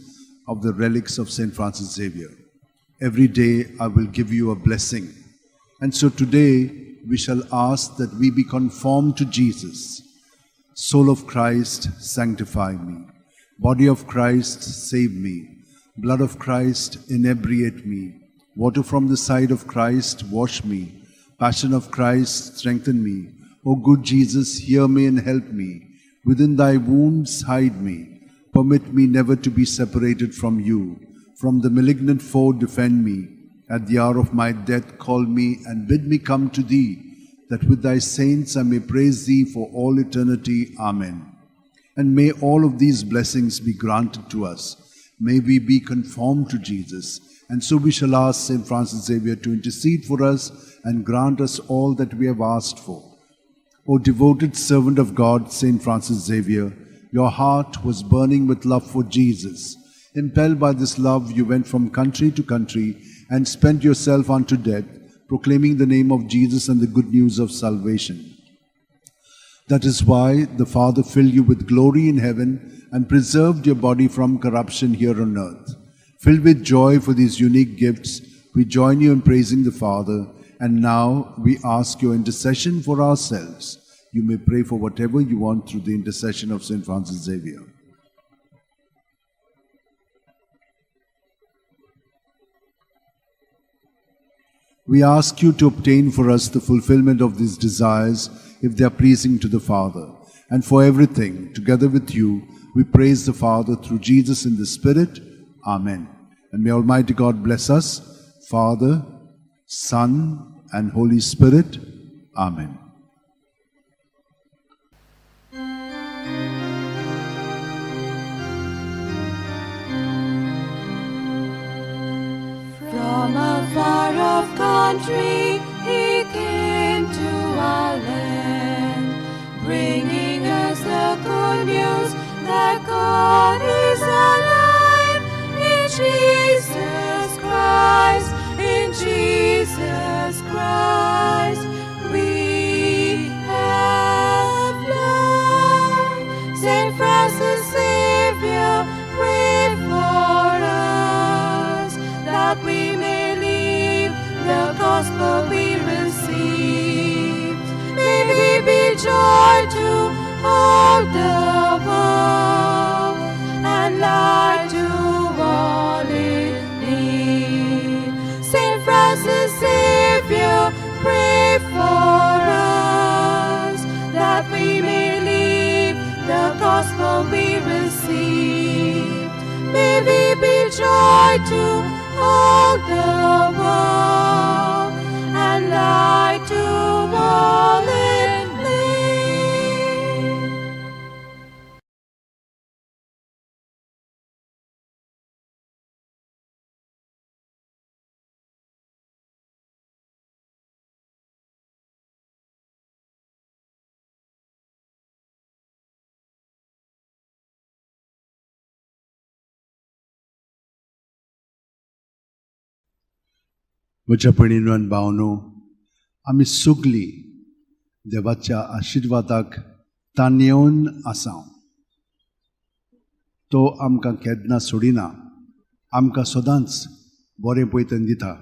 of the relics of St. Francis Xavier. Every day I will give you a blessing. And so today we shall ask that we be conformed to Jesus. Soul of Christ, sanctify me. Body of Christ, save me. Blood of Christ, inebriate me. Water from the side of Christ, wash me. Passion of Christ, strengthen me. O good Jesus, hear me and help me. Within thy wounds, hide me. Permit me never to be separated from you. From the malignant foe, defend me. At the hour of my death, call me and bid me come to thee, that with thy saints I may praise thee for all eternity. Amen. And may all of these blessings be granted to us. May we be conformed to Jesus. And so we shall ask St. Francis Xavier to intercede for us and grant us all that we have asked for. O devoted servant of God, St. Francis Xavier, your heart was burning with love for Jesus. Impelled by this love, you went from country to country and spent yourself unto death, proclaiming the name of Jesus and the good news of salvation. That is why the Father filled you with glory in heaven and preserved your body from corruption here on earth. Filled with joy for these unique gifts, we join you in praising the Father, and now we ask your intercession for ourselves. You may pray for whatever you want through the intercession of St. Francis Xavier. We ask you to obtain for us the fulfillment of these desires if they are pleasing to the Father. And for everything, together with you, we praise the Father through Jesus in the Spirit. Amen. And may Almighty God bless us, Father, Son, and Holy Spirit. Amen. From a far off country he came to our land, bringing us the good news that God is alive in Jesus Christ, in Jesus Christ we have life. Saint Francis Xavier, pray for us, that we may live the gospel we receive. May we be joy to all the world and light to all in need. Saint Francis Xavier, pray for us, that we may live the gospel we receive. May we be joy to all the world and light to all in need. म्हज्या भयणीनो आनी भावनो, आमी सगलीं देवाच्या आशिर्वादाक ताणेवन आसा. तो आमकां केन्ना सोडिना, आमकां सदांच बरें पयतन दिता.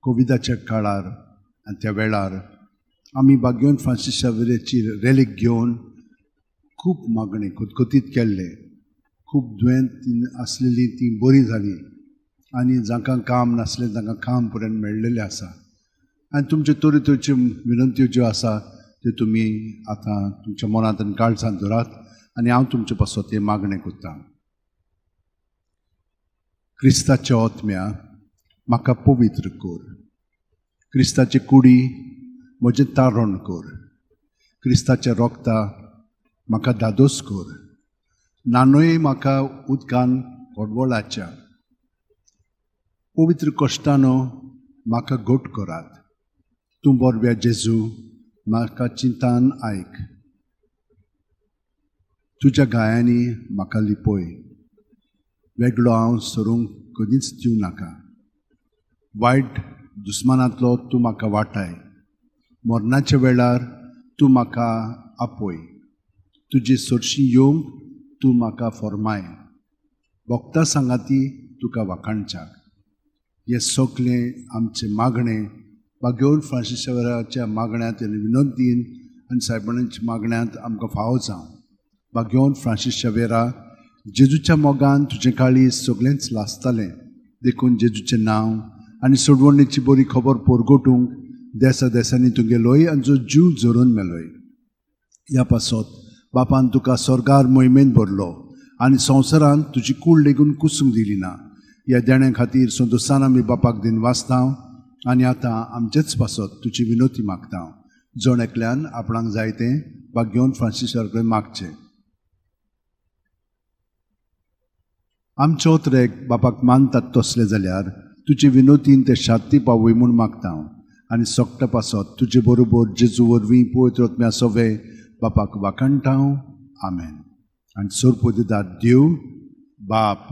कोविडाच्या काळार आनी त्या वेळार आमी बाग्योन फ्रांसीस शावेराची रेलीक घेवन खूब मागणें खतखतीत केल्लें. खूब दुयेंत आसलेलीं तीं बरीं जालीं आनी जांकां काम नासलें तांकां काम पर्यंत मेळ्ळेलें आसा. आनी तुमच्यो तरेतरेच्यो विनंत्यो ज्यो आसा त्यो तुमी आतां तुमच्या मनांत आनी काळजांत धरात आनी हांव तुमचे पासत हें मागणें करतां. क्रिस्ताच्या ओतम्या म्हाका पवित्र कर, क्रिस्ताचे कुडी म्हजें तारण कर, क्रिस्ताच्या रोगता म्हाका धादोस कर, नानूय म्हाका उदकान कोडवळाच्या पवित्र कश्टानो म्हाका घट करात. तूं बरव्या जेजू म्हाका चिंतान आयक, तुज्या गायांनी म्हाका लिपय, वेगळो हांव सरूंक कदींच दिवं नाका. वायट दुस्मानांतलो तूं म्हाका वाटाय, मरणाच्या वेळार तूं म्हाका आपय, तुजे सरशी येवंक तूं म्हाका फॉर्माय, भक्ता सांगाती तुका वाखाणच्याक. हें सगळें आमचें मागणें बागेवन फ्रांसीस शावेराच्या मागण्यांत आनी विनोदीन आनी सायबाच्या मागण्यांत आमकां फावो जावं. बागेवन फ्रांसीस शावेरा, जेजूच्या मोगान तुजें काळीज सगळेंच लासतालें, देखून जेजूचें नांव आनी सोडवणेची बरी खबर पोरगोटूंक देसा देसांनी तूं गेलोय आनी जो जीव झरोवन मेलोय. ह्या पासत बापान तुका स्वर्गार मोहिमेन भरलो आनी संवसारांत तुजी कूड लेगून कुसूंक दिली ना. ह्या देण्या खातीर संतोसान आमी बापाक दिन वाचता आनी आतां आमचेच पासत तुजी विनोती मागता. जण एकल्यान आपणाक जाय तें बागेवन फ्रांसीस कडेन मागचें. आमचो त्रेक बापाक मानतात तसले जाल्यार तुजे विनोतीन ते शांती पावय म्हूण मागता आनी सोकटा पासत तुजे बरोबर जेजू वरवीं पवित्र आत्म्या सोवे बापाक वाखाणटा. आमेन. आनी सोरपोदिदार देव बाप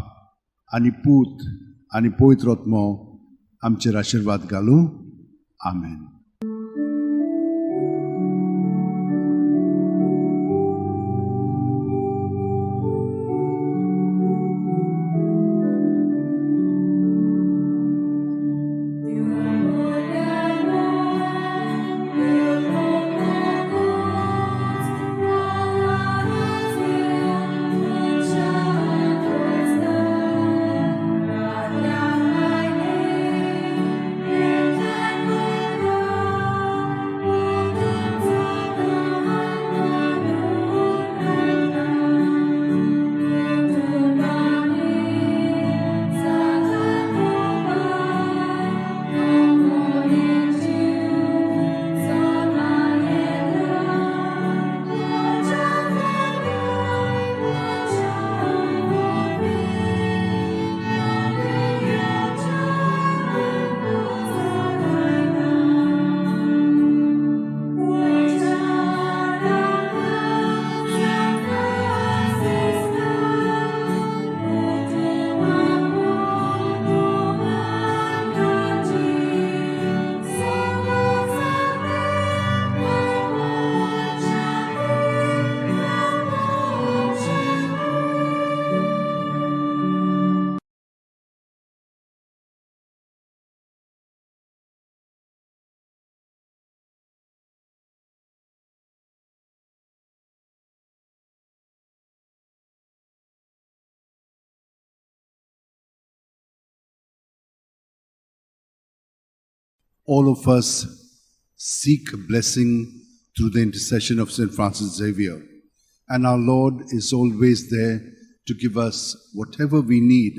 आनी पूत आनी पवित्र आत्मो आमचेर आशिर्वाद घालूं. आमेन. All of us seek blessing through the intercession of St. Francis Xavier. And our Lord is always there to give us whatever we need.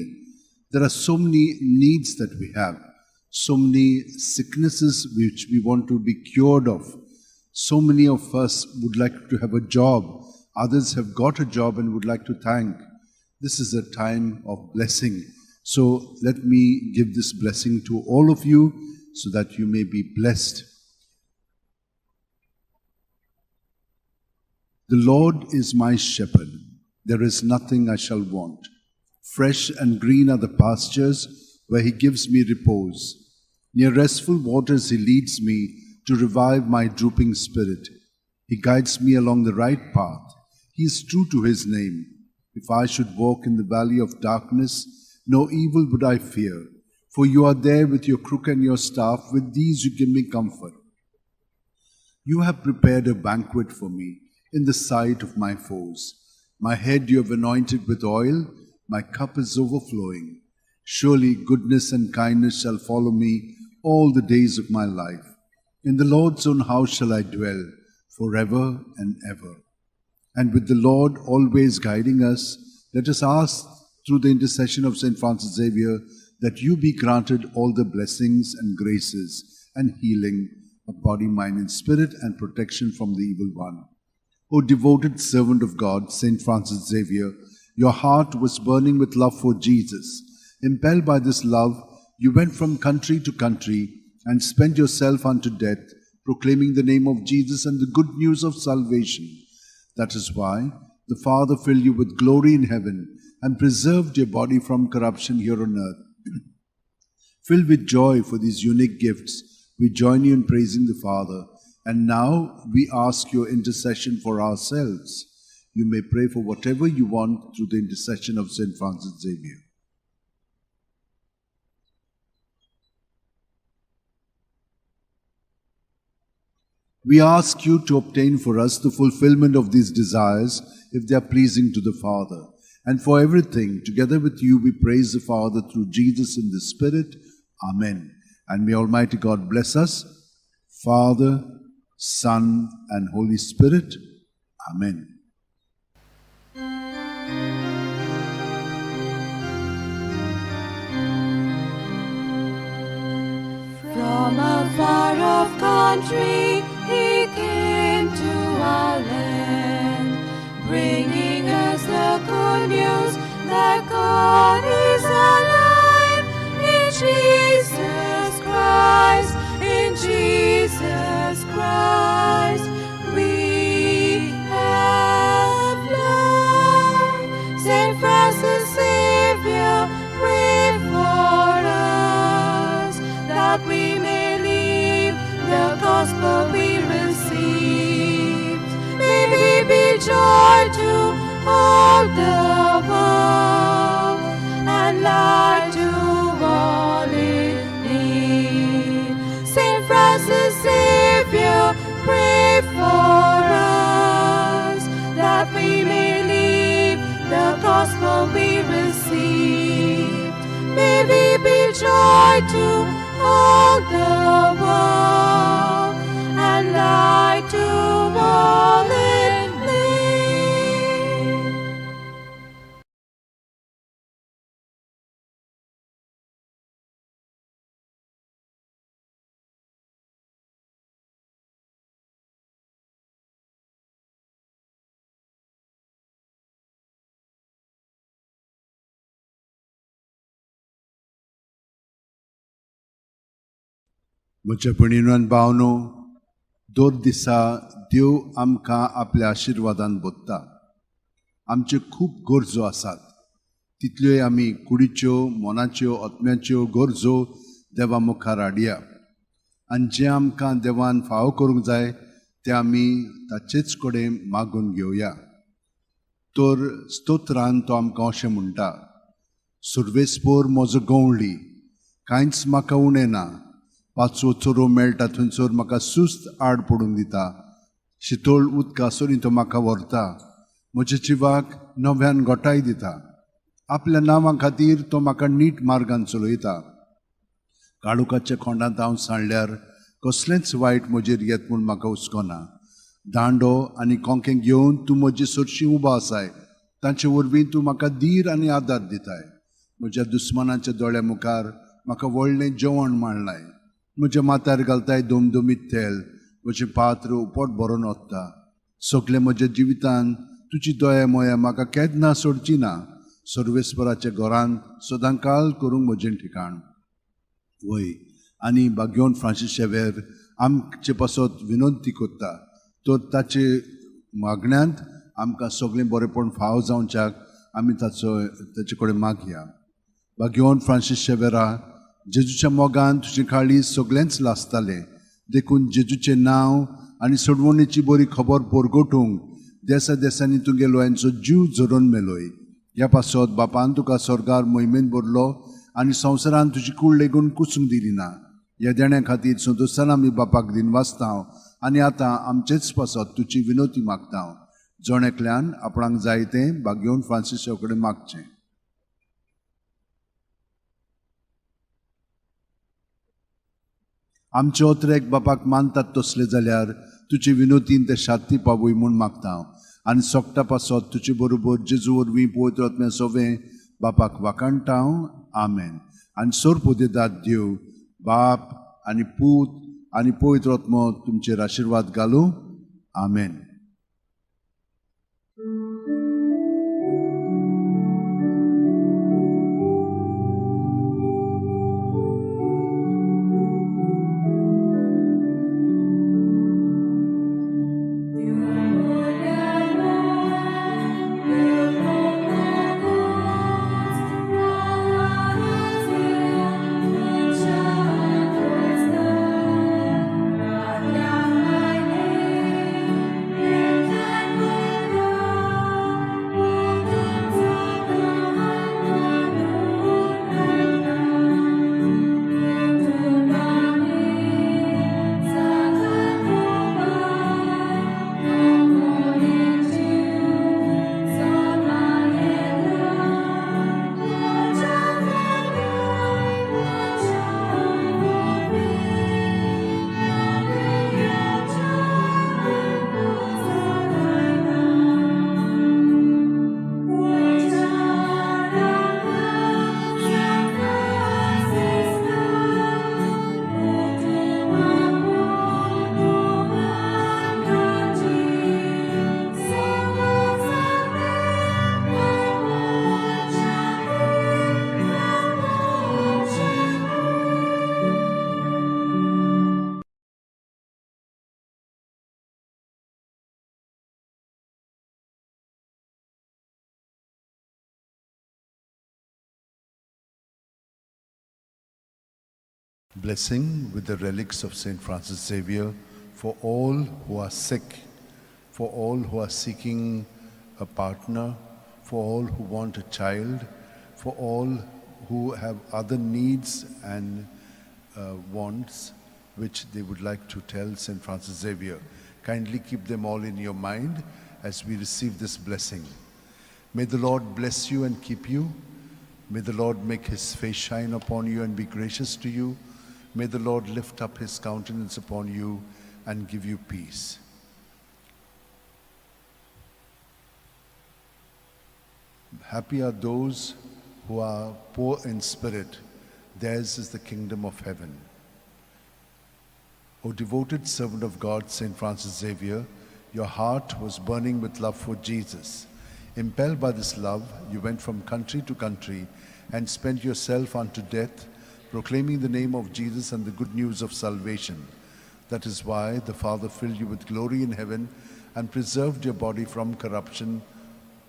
There are so many needs that we have, so many sicknesses which we want to be cured of. So many of us would like to have a job. Others have got a job and would like to thank. This is a time of blessing. So let me give this blessing to all of you so that you may be blessed. The Lord is my shepherd. There is nothing I shall want. Fresh and green are the pastures where he gives me repose. Near restful waters he leads me to revive my drooping spirit. He guides me along the right path. He is true to his name. If I should walk in the valley of darkness, no evil would I fear. For you are there with your crook and your staff. With these you give me comfort. You have prepared a banquet for me in the sight of my foes. My head you have anointed with oil. My cup is overflowing. Surely goodness and kindness shall follow me all the days of my life. In the Lord's own house shall I dwell forever and ever. And with the Lord always guiding us, let us ask through the intercession of St. Francis Xavier that you be granted all the blessings and graces and healing of body, mind, and spirit, and protection from the evil one. O devoted servant of God, St. Francis Xavier, your heart was burning with love for Jesus. Impelled by this love, you went from country to country and spent yourself unto death, proclaiming the name of Jesus and the good news of salvation. That is why the Father filled you with glory in heaven and preserved your body from corruption here on earth. Filled with joy for these unique gifts, we join you in praising the Father And now we ask your intercession for ourselves. You may pray for whatever you want through the intercession of St. Francis Xavier. We ask you to obtain for us the fulfillment of these desires if they are pleasing to the Father. And for everything, together with you, we praise the Father through Jesus in the Spirit. Amen. And may Almighty God bless us, Father, Son, and Holy Spirit. Amen. From a far off country he came to our land, bringing us the good news that God is alive in Jesus Christ, in Jesus Christ. We have life. Saint Francis Xavier, pray for us, that we may live the gospel we received. May we be joy to all the world and light to all in need. Saint Francis Xavier, pray for us, that we may live the gospel we received. May we be joy to all the world and light to all in need. म्हज्या भयणीनो आनी भावनो, दर दिसा देव आमकां आपल्या आशिर्वादान भरता. आमच्यो खूब गरजो आसात, तितल्योय आमी कुडीच्यो, मनाच्यो, आत्म्याच्यो गरजो देवा मुखार हाडया आनी जें आमकां देवान फावो करूंक जाय तें आमी ताचेच कडेन मागून घेवया. तर स्तोत्रान तो आमकां अशें म्हणटा, सुर्वेस्पोर म्हजो गंवळी, कांयच म्हाका उणें ना, पांचवो चोरो मेळटा थंयसर म्हाका सुस्त आड पडूंक दिता, शितोळ उदका सरीं तो म्हाका व्हरता, म्हज्या जिवाक नव्यान गोठाय दिता, आपल्या नांवा खातीर तो म्हाका नीट मार्गान चलयता. काळोखाच्या खोंडांत हांव सांडल्यार कसलेंच वायट म्हजेर येत म्हूण म्हाका हुस्को ना. दांडो आनी कोंकें घेवन तूं म्हजे सरशीं उबो आसाय, तांचे वरवीं तूं म्हाका धीर आनी आदार दिताय. म्हज्या दुस्मानाच्या दोळ्या मुखार म्हाका व्हडलें जेवण मांडलाय, म्हज्या माथ्यार घालताय दमदमीत तेल, म्हजें पात्र उपट भरून वता. सगळें म्हज्या जिवितान तुजी दया मोया म्हाका केन्ना सोडची ना. सर्वेस्पराच्या घरांत सदांकाल करूंक म्हजें ठिकाण. वय आनी बाग्योन फ्रांसीस शेवेर आमचे पासत विनंती करता, तर ताचे मागण्यांत आमकां सगळें बरेपण फावो जावच्याक आमी ताचे कडेन मागया. बाग्योन फ्रांसीस शेवेरा, जेजूच्या मोगान तुजे काळीज सगळेंच लासतालें, देखून जेजूचें नांव आनी सोडवणेची बरी खबर परगटूंक देसा देसांनी तुगेलो यांचो जीव झरोवन मेलोय. ह्या पासत बापान तुका स्वर्गार मोहिमेन भरलो आनी संवसारान तुजी कूड लेगून कुसूंक दिली ना. ह्या देण्या खातीर संतोशान आमी बापाक दिनवासता आनी आतां आमचेच पासत तुजी विनोती मागता. जण एकल्यान आपणाक जाय तें बागेवन फ्रांसीसा कडेन मागचें. आमचे ओतरेक बापाक मानतात तसले जाल्यार तुजे विनोतीन ते शांती पावय म्हूण मागता आनी सोकटा पासत तुजे बरोबर जेजू वरवीं पवित्र आत्म्या सोवें बापाक वाखाणटा. आमेन. आनी सोरपोदेदाद देव बाप आनी पूत आनी पवित्र आत्मो तुमचेर आशिर्वाद घालूं. आमेन. Yeah. Blessing with the relics of Saint Francis Xavier for all who are sick, for all who are seeking a partner, for all who want a child, for all who have other needs and wants which they would like to tell Saint Francis Xavier. Kindly keep them all in your mind as we receive this blessing. May the Lord bless you and keep you. May the Lord make his face shine upon you and be gracious to you. May the Lord lift up his countenance upon you and give you peace. Happy are those who are poor in spirit, theirs is the kingdom of heaven. O devoted servant of God, Saint Francis Xavier, your heart was burning with love for Jesus. Impelled by this love, you went from country to country and spent yourself unto death, proclaiming the name of Jesus and the good news of salvation. That is why the Father filled you with glory in heaven and preserved your body from corruption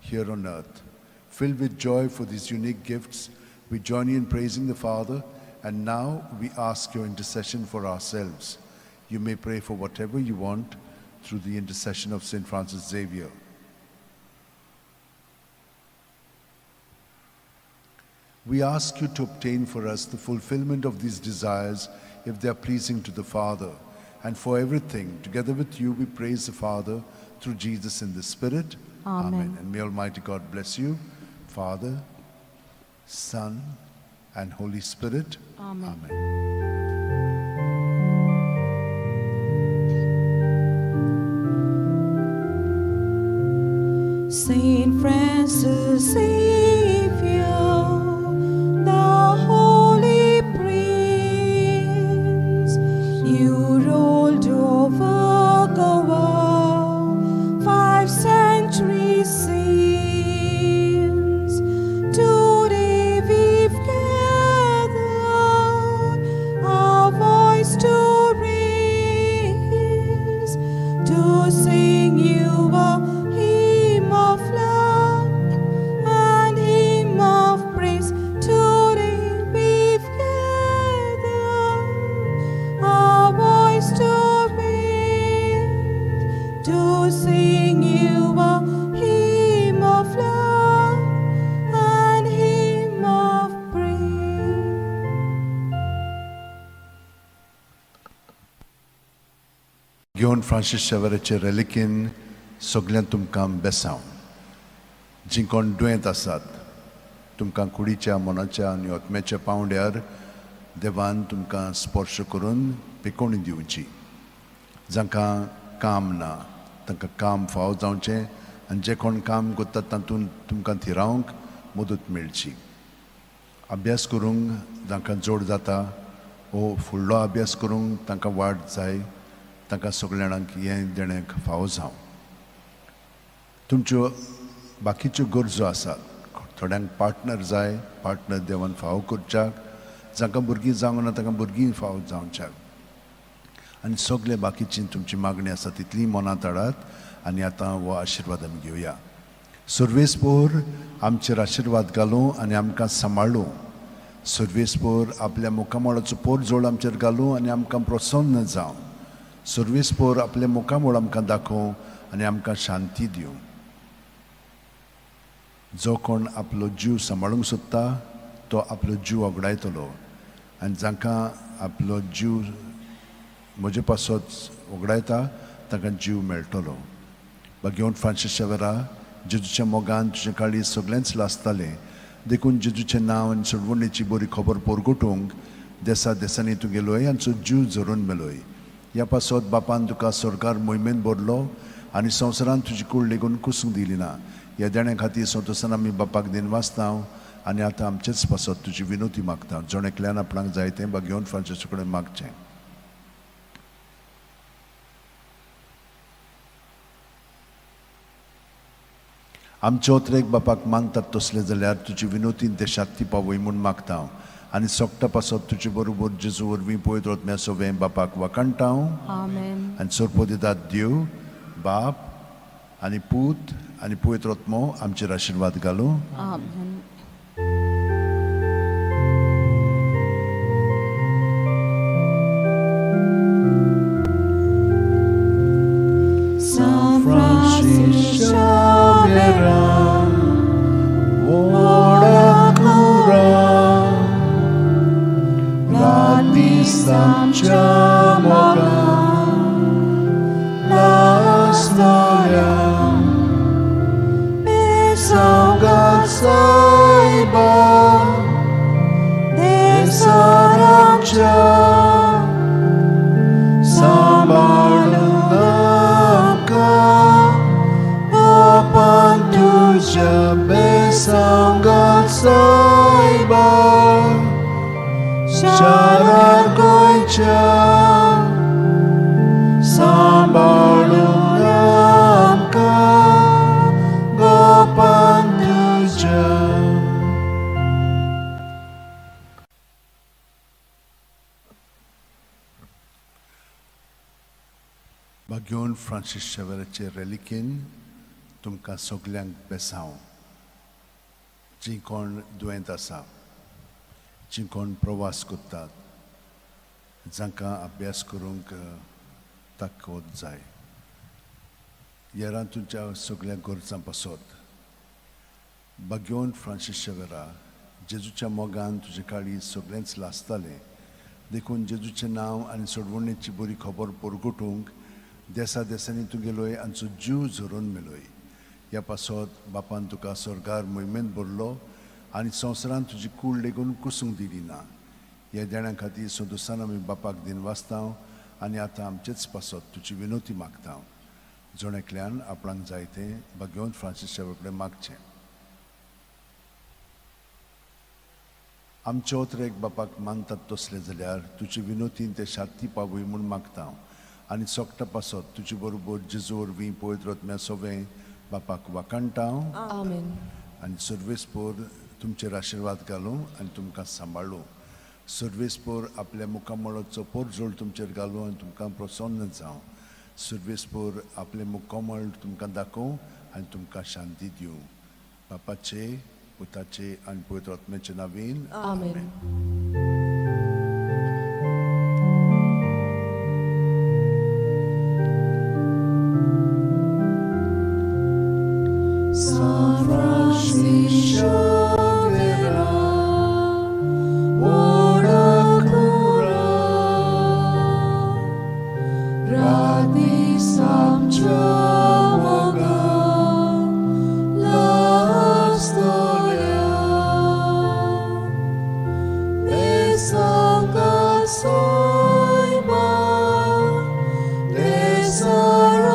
here on earth. Filled with joy for these unique gifts, we join you in praising the Father, and now we ask your intercession for ourselves. You may pray for whatever you want through the intercession of Saint Francis Xavier. We ask you to obtain for us the fulfillment of these desires if they are pleasing to the Father. And for everything, together with you, we praise the Father through Jesus in the Spirit. Amen. And may Almighty God bless you, Father, Son, and Holy Spirit. Amen. Amen. Saint Francis Xavier, the Holy Prince, you ruled over Goa 5 centuries since. Today we've gathered our voice to raise, to sing you a hymn of love and hymn of praise. Today we've gathered our voice to raise, to sing you a hymn of love and hymn of praise. घेवन Francis शेवराचे रेलिकेन सगळ्यांत तुमकां बेसांव. जीं कोण दुयेंत आसात, तुमकां कुडीच्या, मनाच्या आनी आत्म्याच्या पांवड्यार देवान तुमकां स्पर्श करून पिकोवणी दिवची. जांकां काम ना तांकां काम फावो जावचें आनी जे कोण काम करतात तातूंत तुमकां थिरावंक मदत मेळची. अभ्यास करूंक जांकां जोड जाता वो फुडलो अभ्यास करूंक तांकां वाट जाय, तांकां सगल्या जाणांक हें देणें फावो जावं. तुमच्यो बाकीच्यो गरजो आसात, थोड्यांक पार्टनर जाय, पार्टनर देवान फावो करच्याक, जांकां भुरगीं जावंक ना तांकां भुरगीं फावो जावच्याक, आनी सगळे बाकीची तुमची मागणी आसा तितली मनांत हाडात. आनी आतां हो आशिर्वाद आमी घेवया. सर्वेस्पोर आमचेर आशिर्वाद घालूं आनी आमकां सांबाळूं. सर्वेस्पोर आपल्या मुखामळाचो पोरजोड आमचेर घालूं आनी आमकां प्रसन्न जावं. सर्वेस्पोर आपल्या मुखामळ आमकां दाखोवं आनी आमकां शांती दिवं. जो कोण आपलो जीव सांबाळूंक सोदता तो आपलो जीव वगडायतलो, आनी जांकां आपलो जीव म्हजे पासत वगडायता तांकां जीव मेळटलो. बागेवन फ्रांसीस शेवरा, जेजूच्या मोगान तुजें काळीज सगळेंच लासतालें, देखून जेजूचें नांव आनी सोडवणेची बरी खबर परगटूंक देसा देसांनी तूं गेलोय आनी जीव झरोवन मेलोय. ह्या पासत बापान तुका सरकार मोहिमेन भरलो आनी संवसारान तुजी कूड लेगून कुसूंक दिली ना. ह्या देण्या खातीर संतोसान आमी बापाक दिनवासता आनी आतां आमचेच पासत तुजी विनोती मागता. जण एकल्यान आपणाक जाय तें बागेवन फ्रांसीसा कडेन मागचें. आमचे ओतरेक बापाक मानतात तसलें जाल्यार तुजी विनोती देशांत ती पावय म्हूण मागता हांव. आनी सोगटा पासत तुजे बरोबर जेजू वरवीं पळयत वतम्या सोवें बापाक वाखाणटा हांव. आमेन. आनी सोरपोदितात देव बाप आनी पूत आनी पवित्र आत्मो आमचेर आशिर्वाद घालूं. आमेन. तुझ्या सांबाळून आमकां गोपान तुझ्या. भाग्योन फ्रांसीस शेवराचे रेलिकेन तुमकां सगल्यांक बेसांव. जीं कोण दुयेंत आसा, जीं कोण प्रवास करतात, जांकां अभ्यास करूंक ताकद जाय, येरां तुमच्या सगल्या गरजां पासत भाग्योन फ्रांसीस शेवरा जेजूच्या मोगान तुजे काळी सगळेंच लासतालें. देखून जेजूचें नांव आनी सोडवणेची बरी खबर परगटूंक देसा देसांनी तुगेलोय आमचो जीव झरोवन मेलोय. ह्या पासत बापान तुका स्वर्गार मोहिमेंत भरलो आनी संवसारांत तुजी कूड लेगून कुसूंक दिली ना. ह्या देण्या खातीर संतोसान आमी बापाक दिनवासता आनी आतां आमचेच पासत तुजी विनोती मागता. जण एकल्यान आपणाक जाय तें भाग्यवंत फ्रांसीस शेवर कडेन मागचें. आमचे ओतरेक बापाक मानतात तसलें जाल्यार तुजे विनोतीन ते शांती पावय म्हूण मागता आनी सोकटा पासत तुजे बरोबर जेजू वरवीं पवित्र आत्म्या सोवें बापाक वाखाणटा. आमेन. आनी सर्वेस्पोर तुमचेर आशिर्वाद घालूं आनी तुमकां सांबाळूं. सर्वेस्पोर आपल्या मुखामळाचो पोरजोळ तुमचेर घालूं आनी तुमकां प्रसन्न जावं. सर्वेस्पोर आपलें मुखामळ तुमकां दाखोवं आनी तुमकां शांती दिवं. बापाचे, पुताचे आनी पवित्र आत्म्याचे नांवान आमेन. San Francis Xavier, ora cura, radi samcha moga, la storia, Besanga soiba, besaramcha,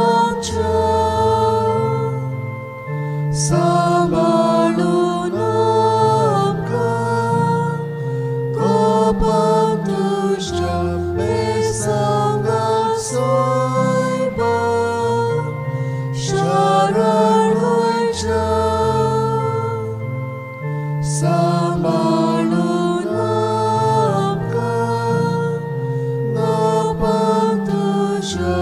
सांबाळून आमकां गोपान तुज्या बेसांगा सोयबा शरण गोंयच्या. सांबाळून आमकां गोपान तुज्या.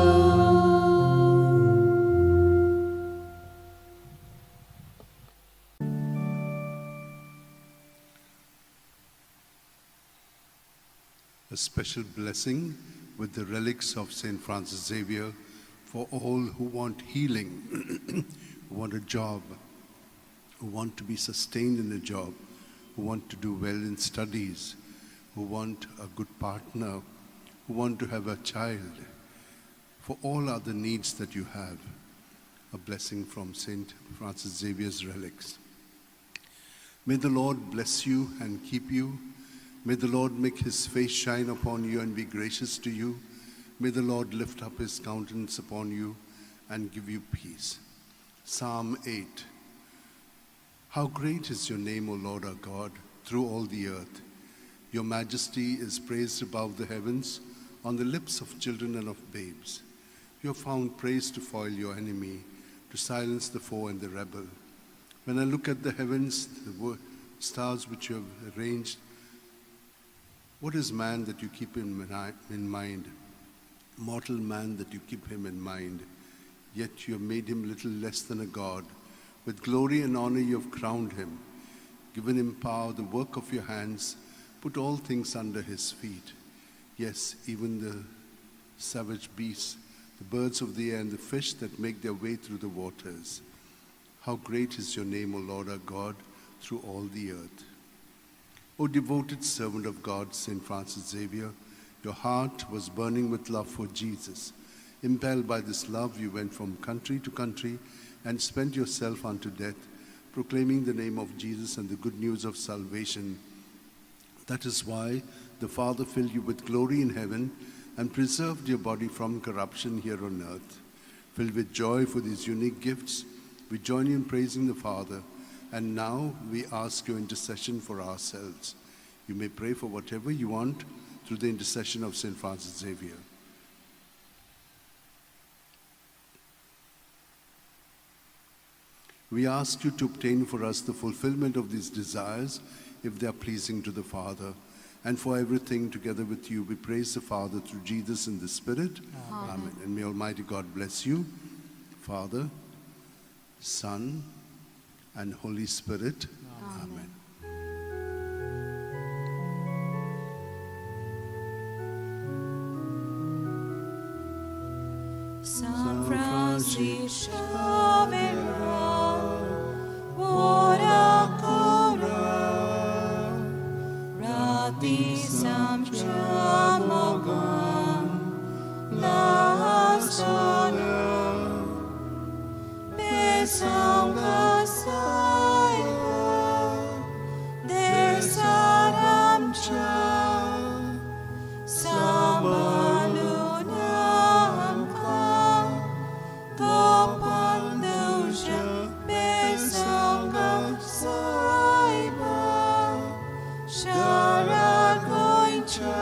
A special blessing with the relics of St. Francis Xavier for all who want healing, who want a job, who want to be sustained in a job, who want to do well in studies, who want a good partner, who want to have a child, for all other needs that you have, a blessing from St. Francis Xavier's relics. May the Lord bless you and keep you. May the Lord make his face shine upon you and be gracious to you. May the Lord lift up his countenance upon you and give you peace. Psalm 8. How great is your name, O Lord our God, through all the earth. Your majesty is praised above the heavens, on the lips of children and of babes. You have found praise to foil your enemy, to silence the foe and the rebel. When I look at the heavens, the stars which you have arranged, what is man that you keep him in mind? Mortal man that you keep him in mind. Yet you have made him little less than a god. With glory and honor you have crowned him, given him power, the work of your hands, put all things under his feet. Yes, even the savage beasts, the birds of the air, and the fish that make their way through the waters. How great is your name, O Lord our God, through all the earth. O devoted servant of God, St. Francis Xavier, your heart was burning with love for Jesus. Impelled by this love, you went from country to country and spent yourself unto death, proclaiming the name of Jesus and the good news of salvation. That is why the Father filled you with glory in heaven and preserved your body from corruption here on earth. Filled with joy for these unique gifts, we join you in praising the Father, and now we ask your intercession for ourselves. You may pray for whatever you want, Through the intercession of Saint Francis Xavier. We ask you to obtain for us the fulfillment of these desires, if they are pleasing to the Father. And for everything together with you, we praise the Father through Jesus in the Spirit. Amen. Amen. And may Almighty God bless you, Father, Son, and Holy Spirit. Amen. Amen. San Francisco ora cora, rati samcha mogan, la sola, besanga saila, desaramcha, sambalunamka, gopanduja, besanga saiba, sharagoincha,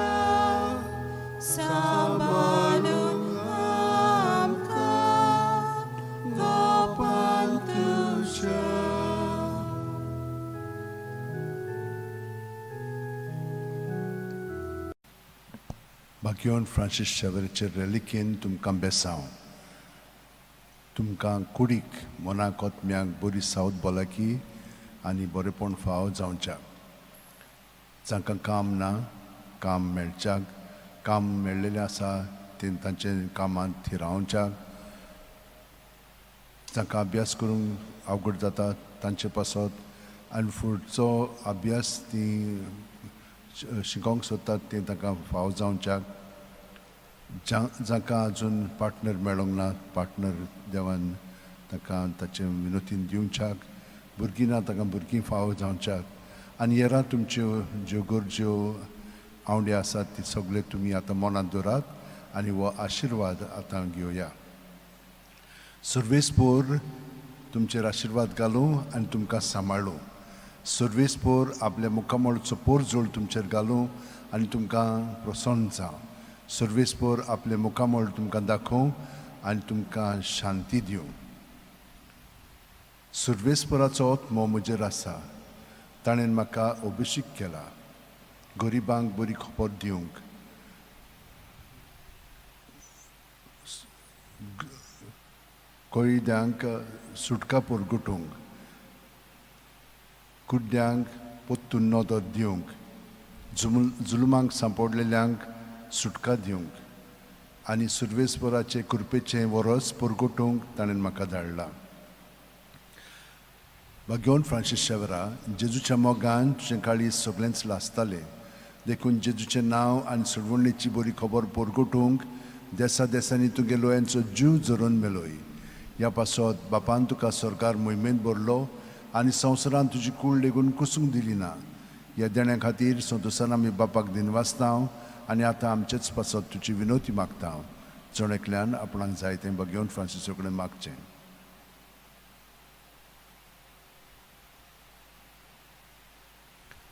sambalunamka, gopanduja. भाग्यवन Francis शेवराचे रेलिकेन तुमकां बेसांव, तुमकां कुडीक मनाक आत्म्याक बरी south भलायकी आनी बरेपण फाव जावच्याक, जांकां काम ना काम मेळच्याक, काम मेळ्ळेलें आसा तें तांचे कामांत थिरावच्याक, जांकां अभ्यास करूंक अवघड जाता तांचे पासत आनी फुडचो अभ्यास तीं शिकोंक सोदतात तें तांकां फाव जावच्याक, जांकां अजून पार्टनर मेळोंक ना पार्टनर देवान तांकां ताचे विनोतीन दिवच्याक, भुरगीं ना तांकां भुरगीं फाव जावच्याक, आनी येरा तुमच्यो ज्यो गरज्यो आवंडे आसात ती सगळे तुमी आतां मनांत दवरात आनी हो आशिर्वाद आतां घेवया. सर्वेस्पोर तुमचेर आशिर्वाद घालूं आनी तुमकां सांबाळूं. सर्वेस्पोर आपल्या मुखामळचो पोरजोळ तुमचेर घालूं आनी तुमकां प्रसन्न जावं. सर्वेस्पोर आपले मुखामळ तुमकां दाखोवं आनी तुमकां शांती दिवं. सर्वेस्पोराचो आत्मो म्हजेर आसा, ताणें म्हाका अभिषेक केला गरिबांक बरी खबर दिवंक, कैद्यांक सुटका परगटूंक, कुड्ड्यांक पोत्तून नदर दिवंक, जुलमांक सांपडलेल्यांक सुटका दिवंक आनी सुर्वेस्वराचे कृपेचें वरस परगटूंक ताणें म्हाका धाडला. भाग्यवन फ्रांसीस शेवरा, जेजूच्या मोगान तुजें काळीज सगळेंच लासतालें, देखून जेजूचें नांव आनी सोडवणेची बरी खबर परगटूंक देसा देसांनी तुगे लोयांचो जीव झरोवन मेलोय. ह्या पासत बापान तुका सरकार मोहिमेंत भरलो आनी संवसारान तुजी कूड लेगून कुसूंक दिली ना. ह्या देण्या खातीर संतोसान आमी बापाक दिनवासता आनी आतां आमचेच पासत तुजी विनोती मागता. जण एकल्यान आपणाक जाय तें भाग्यवन फ्रांसिसो कडेन मागचें.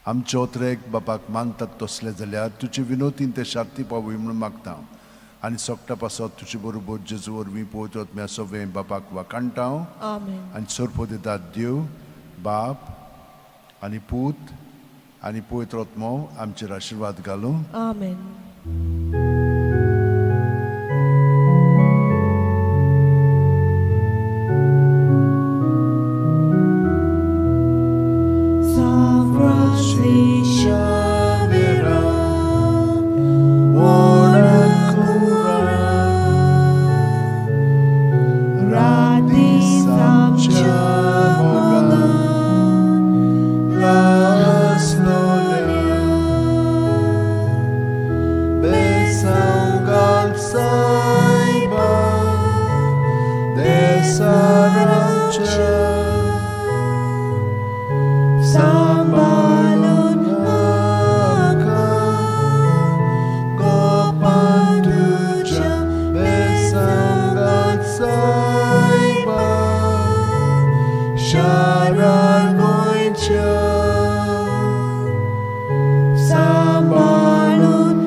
आमचे ओत्रेक बापाक मानतात तसले जाल्यार तुजे विनोतीन ते शांती पावय म्हणून मागता आनी सोगटा पासत तुजे बरोबर जेजू वरवीं पवित्र आत्म्या सगळें बापाक वाखाणटा. आनी सोरपो दितात देव बाप आनी पूत आनी पवित्र आत्मो आमचेर आशिर्वाद घालूं. आमेन. San Francisco Xavier, ora cura, rati samcha mogan, lasnolia, besangal saiba, desarancha. Sambalun aka, gopanduja, besangat saiba, sharagoincha. Sambalun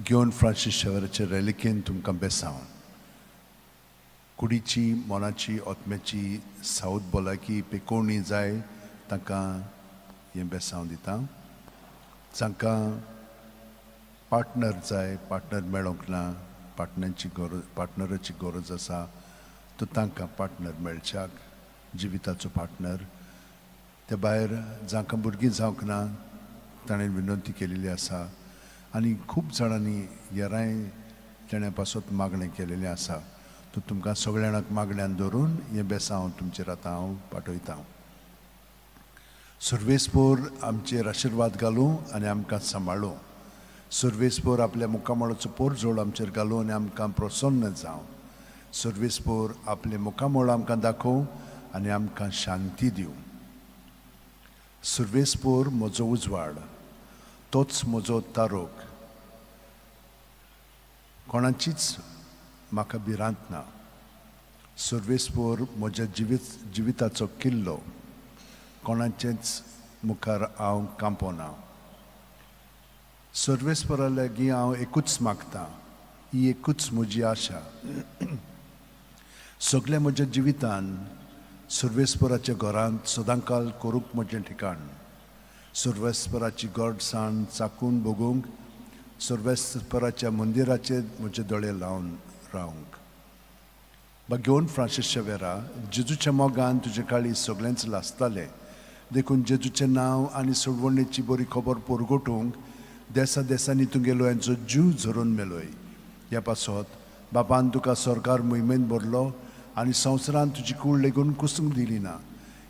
भाग्यवन फ्रांसीस शेवराचे रेलिकेन तुमकां बेसांव कुडीची मनाची आत्म्याची सावत भलायकी पेकोवणी जाय तांकां हें बेसांव दिता. जांकां पार्टनर जाय, पार्टनर मेळोंक ना, पार्टनरची गरज, पार्टनराची गरज आसा, तर तांकां पार्टनर मेळच्याक, जिविताचो पार्टनर. ते भायर जांकां भुरगीं जावंक ना ताणें विनंती केलेली आसा आनी खूब जाणांनी येराय तेणे पासत मागणें केलेलें आसा. तर तुमकां सगळ्या जाणांक मागण्यान धरून हें बेसांव तुमचेर आतां हांव पाठयतां. सुर्वेसपोर आमचेर आशिर्वाद घालूं आनी आमकां सांबाळूं. सुर्वेसपोर आपल्या मुखामळाचो पोरजोड आमचेर घालूं आनी आमकां प्रसन्न जावं. सुर्वेसपोर आपलें मुखामळ आमकां दाखोवं आनी आमकां शांती दिवं. सुर्वेसपोर म्हजो उजवाड, तोच म्हजो तारोक, कोणाचीच म्हाका भिरांत ना. सुर्वेसपोर म्हज्या जिविताचो किल्लो, कोणाचेच मुखार हांव कांपोना. सर्वेस्परा लागीं हांव एकूच मागतां, ही एकूच म्हजी आशा. सगल्या म्हज्या जिवितान सर्वेस्पराच्या घरांत सदांकाल करूंक म्हजें ठिकाण. सर्वेस्पराची गोडसाण चाकून भोगूंक, सर्वेस्पराच्या मंदिराचेर म्हजे दोळे लावन रावंक. भाग्यवन फ्रांसीस शेवेरा, जेजूच्या मोगान तुजे काळी सगळेंच लासतालें, देखून जेजूचें नांव आनी सोडवणेची बरी खबर परगटूंक देसा देसांनी तुगेलो यांचो जीव झरोवन मेलोय. ह्या पासत बापान तुका सरकार मोहिमेन भरलो आनी संवसारान तुजी कूड लेगून कुसूंक दिली ना.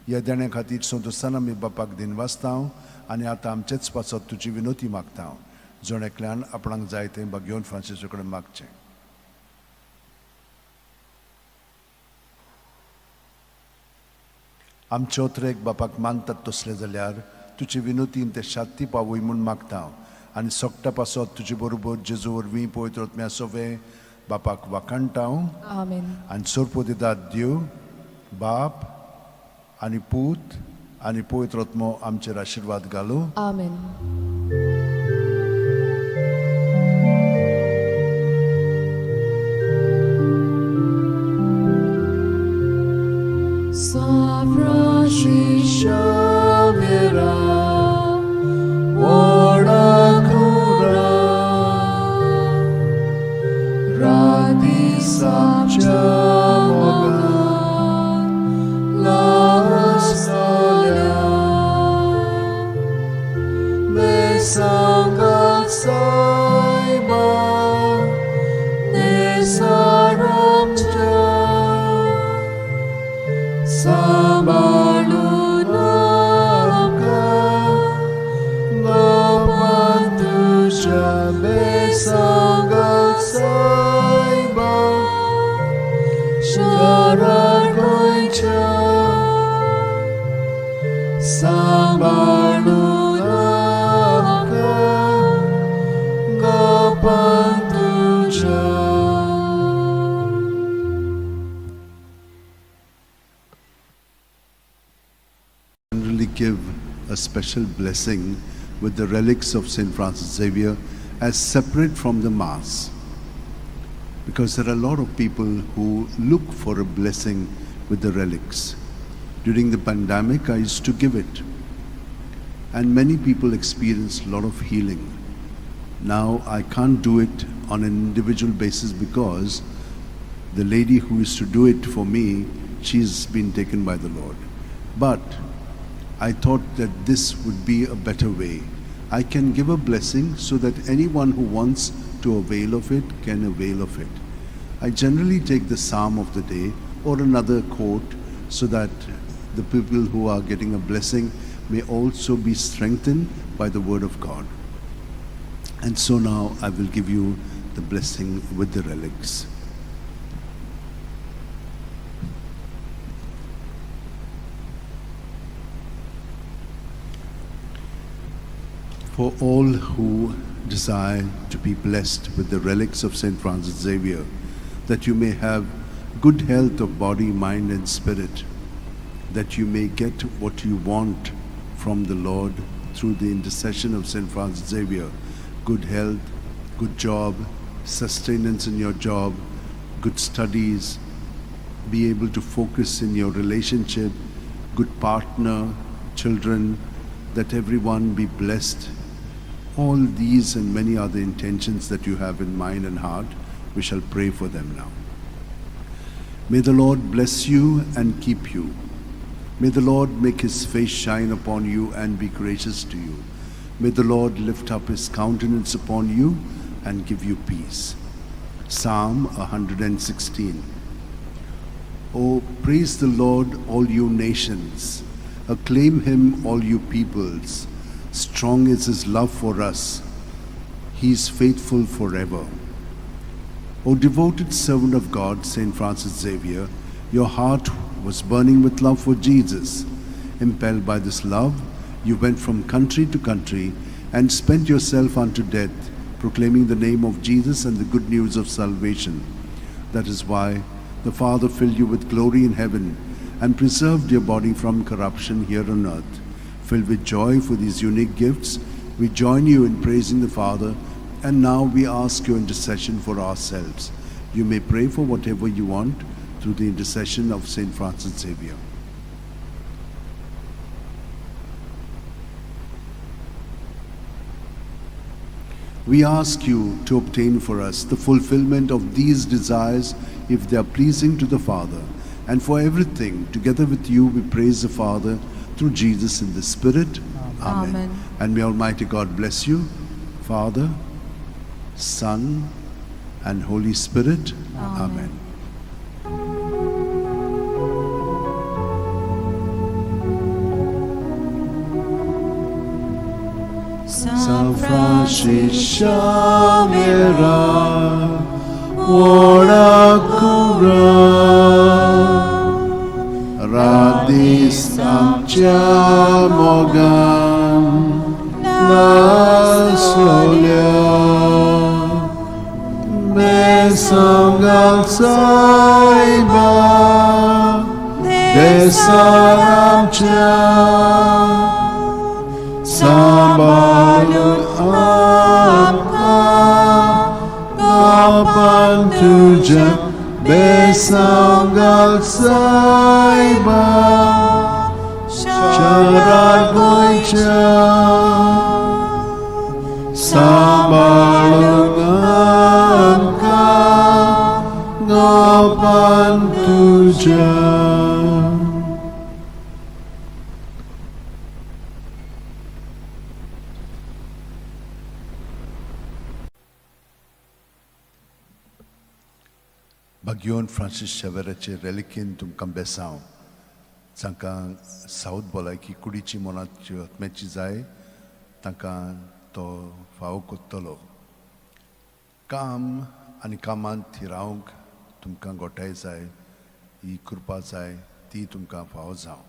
ह्या देण्या खातीर संतोस्तान आमी बापाक दिनवासता आनी आतां आमचेच पासत तुजी विनोती मागता. जण एकल्यान आपणाक जाय तें भाग्यवन फ्रांसीसा कडेन मागचें. आमचे ओत्रेक बापाक मानतात तसले जाल्यार तुजे विनोतीन ते शांती पावय म्हूण मागता आनी सोकटा पासत तुजे बरोबर जेजू वरवीं पवित्र आत्म्या सोवे बापाक वाखाणटा. आमेन. आनी सोरपो दितात देव बाप आनी पूत आनी पवित्र आत्मो आमचेर आशिर्वाद घालूं. आमेन. Generally give a special blessing with the relics of St. Francis Xavier as separate from the Mass, because there are a lot of people who look for a blessing with the relics. During the pandemic, I used to give it, and many people experienced a lot of healing. Now I can't do it on an individual basis because the lady who used to do it for me, she's been taken by the Lord. But I thought that this would be a better way. I can give a blessing so that anyone who wants to avail of it can avail of it. I generally take the psalm of the day or another quote so that the people who are getting a blessing may also be strengthened by the word of God. And so now I will give you the blessing with the relics. For all who desire to be blessed with the relics of St. Francis Xavier, that you may have good health of body, mind, and spirit, that you may get what you want from the Lord through the intercession of St. Francis Xavier, good health, Good job, sustenance in your job, good studies, be able to focus in your relationship, good partner, children, that everyone be blessed. All these and many other intentions that you have in mind and heart, we shall pray for them now. May the Lord bless you and keep you. May the Lord make his face shine upon you and be gracious to you. May the Lord lift up his countenance upon you and give you peace. Psalm 116. Oh, praise the Lord, all you nations. Acclaim him, all you peoples. Strong is his love for us. He is faithful forever. O devoted servant of God, Saint Francis Xavier, your heart was burning with love for Jesus. Impelled by this love, you went from country to country and spent yourself unto death, proclaiming the name of Jesus and the good news of salvation. That is why the Father filled you with glory in heaven and preserved your body from corruption here on earth. Filled with joy for these unique gifts, we join you in praising the Father, and now we ask your intercession for ourselves. You may pray for whatever you want through the intercession of Saint Francis Xavier. We ask you to obtain for us the fulfillment of these desires if they are pleasing to the Father. And for everything, together with you, we praise the Father through Jesus in the Spirit. Amen. Amen. And may Almighty God bless you, Father, Son, and Holy Spirit. Amen. Amen. San Francis Xavier, ora cura, radis amcia mogan, nasolia, besangal saiba, desaramcia, Sambalun amka Gapan tuja Besanggal saiba Charar goicha Sambalun amka Gapan tuja. भाग्योन Francis शेवेराचे रेलिकेन तुमकां बेसांव जांकां south भलायकी कुडीची मनाची आत्म्याची जाय तांकां तो फावो कोत्तलो. काम आनी कामांत थिरावंक तुमकां गोठाय जाय, ही कृपा जाय, ती तुमकां फावो जावं.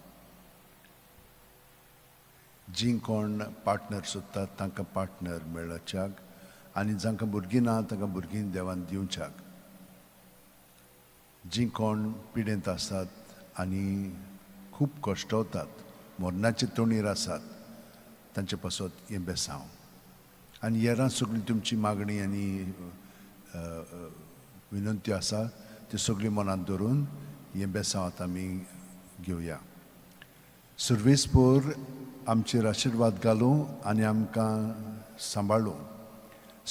जीं कोण पार्टनर सोदतात तांकां पार्टनर मेळच्याक आनी जांकां भुरगीं ना तांकां भुरगीं देवान दिवच्याक. जीं कोण पिडेंत आसात आनी खूब कश्टवतात, मरणाचे तोणीर आसात, तांचे पासत हें बेसांव. आनी हेरां सगळीं तुमची मागणी आनी विनंती आसा त्यो सगळीं मनांत धरून हें बेसांव आतां आमी घेवया. सुर्वेसपोर आमचेर आशिर्वाद घालूं आनी आमकां सांबाळूं.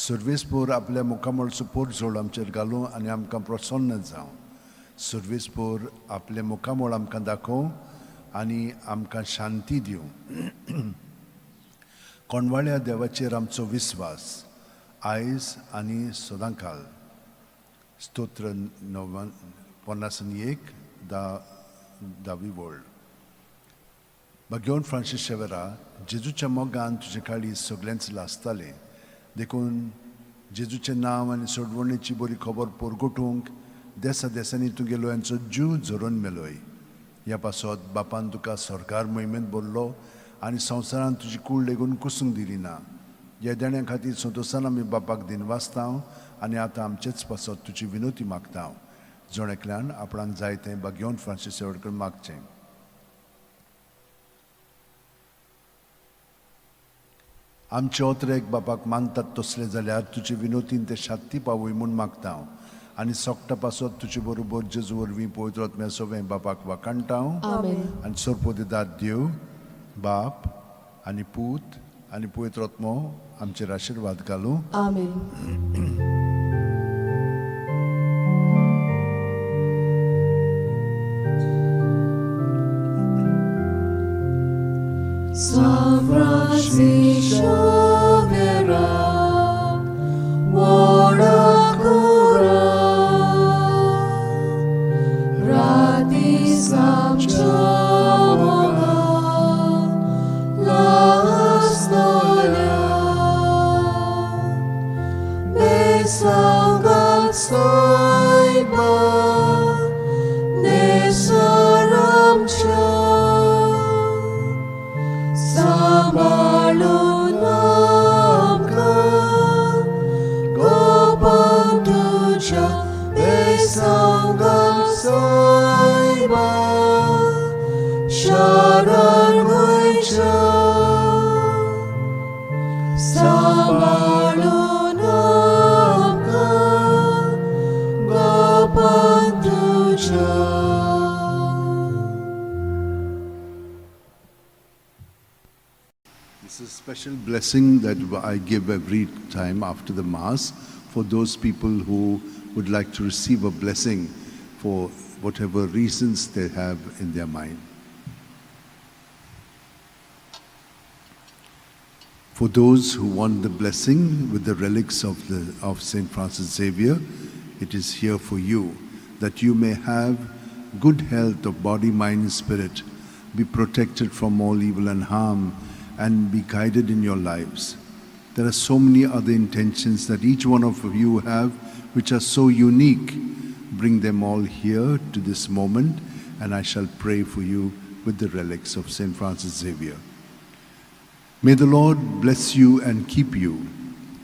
सुर्वेसपोर आपल्या मुखामळचो पोरजोड आमचेर घालूं आनी आमकां प्रसन्न जावं. सुर्वेसपोर आपल्या मुखामळ आमकां दाखोवं आनी आमकां शांती दिवं. कोणवाळ्या देवाचेर आमचो विस्वास आयज आनी सदांकाल. स्तोत्र 51 धावी वळ. भगवान फ्रांसीस शेवेरा, जेजूच्या मोगान तुजे काळी सगळ्यांच लासतालें, देखून जेजूचें नांव आनी सोडवणेची बरी खबर पोरगोटूंक देसा देसांनी तुगेलो यांचो जीव झरोवन मेलोय. ह्या पासत बापान तुका सरकार मोहिमेंत भरलो आनी संवसारान तुजी कूड लेगून कुसूंक दिली ना. ह्या देण्या खातीर संतोशान आमी बापाक दिनवासता आनी आतां आमचेच पासत तुजी विनोती मागता. जण एकल्यान आपणाक जाय तें भाग्योन फ्रांसीस शेवटकर मागचें. आमचे ओतरेक बापाक मानतात तसले जाल्यार तुजे विनोतीन ते शात्ती पावय म्हूण मागता हांव आनी सोकटा पासत तुजे बरोबर जेजू वरवीं पवित्र आत्म्या सवें बापाक वाखाणटा हांव. आमेन. आनी सोरपोदिदाद देव बाप आनी पूत आनी पवित्र आत्मो आमचेर आशिर्वाद घालूं. आमेन. San Francisco Vera, Wodakura, Rati Samchamoga, Lastolia, Besangat Saiba, Nesaramcha. सांबाळून आमकां गोपान तुज्या बेसांगां सायबा शरण गोंयच्या सांबाळून आमकां गोपान तुज्या. This is a special blessing that I give every time after the Mass for those people who would like to receive a blessing for whatever reasons they have in their mind. For those who want the blessing with the relics of St. Francis Xavier, it is here for you, that you may have good health of body, mind, and spirit, be protected from all evil and harm, and be guided in your lives. There are so many other intentions that each one of you have which are so unique. Bring them all here to this moment, and I shall pray for you with the relics of St. Francis Xavier. May the Lord bless you and keep you.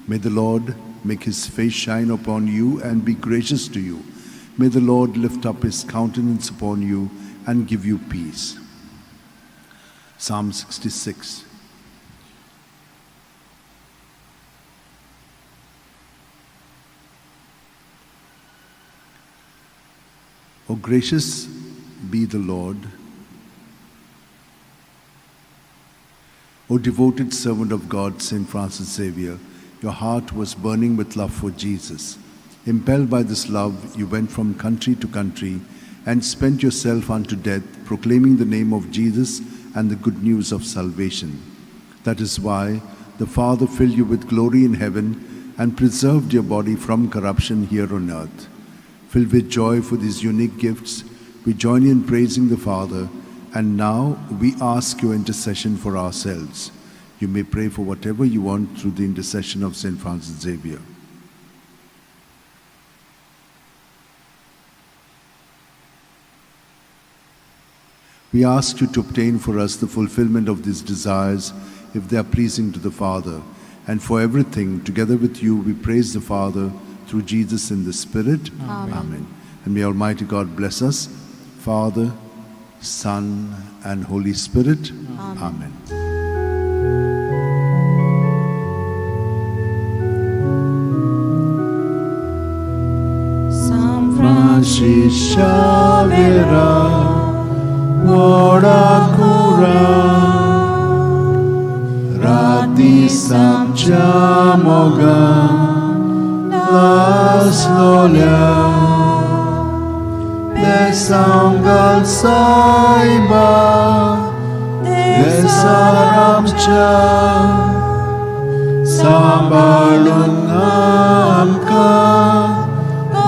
May the Lord make his face shine upon you and be gracious to you. May the Lord lift up his countenance upon you and give you peace. Psalm 66. O gracious be the Lord, O devoted servant of God, St. Francis Xavier, your heart was burning with love for Jesus. Impelled by this love, you went from country to country and spent yourself unto death, proclaiming the name of Jesus and the good news of salvation. That is why the Father filled you with glory in heaven and preserved your body from corruption here on earth. Filled with joy for these unique gifts, we join you in praising the Father, and now we ask your intercession for ourselves. You may pray for whatever you want through the intercession of St. Francis Xavier. We ask you to obtain for us the fulfillment of these desires if they are pleasing to the Father. And for everything, together with you, we praise the Father through Jesus in the Spirit. Amen. Amen. And may Almighty God bless us, Father, Son, and Holy Spirit. Amen. Amen. San Francis Xavier, Wodakura, Rati Samchamoga, Laslolia, Besangal Saiba, Besaramcha, Sambalung Amka,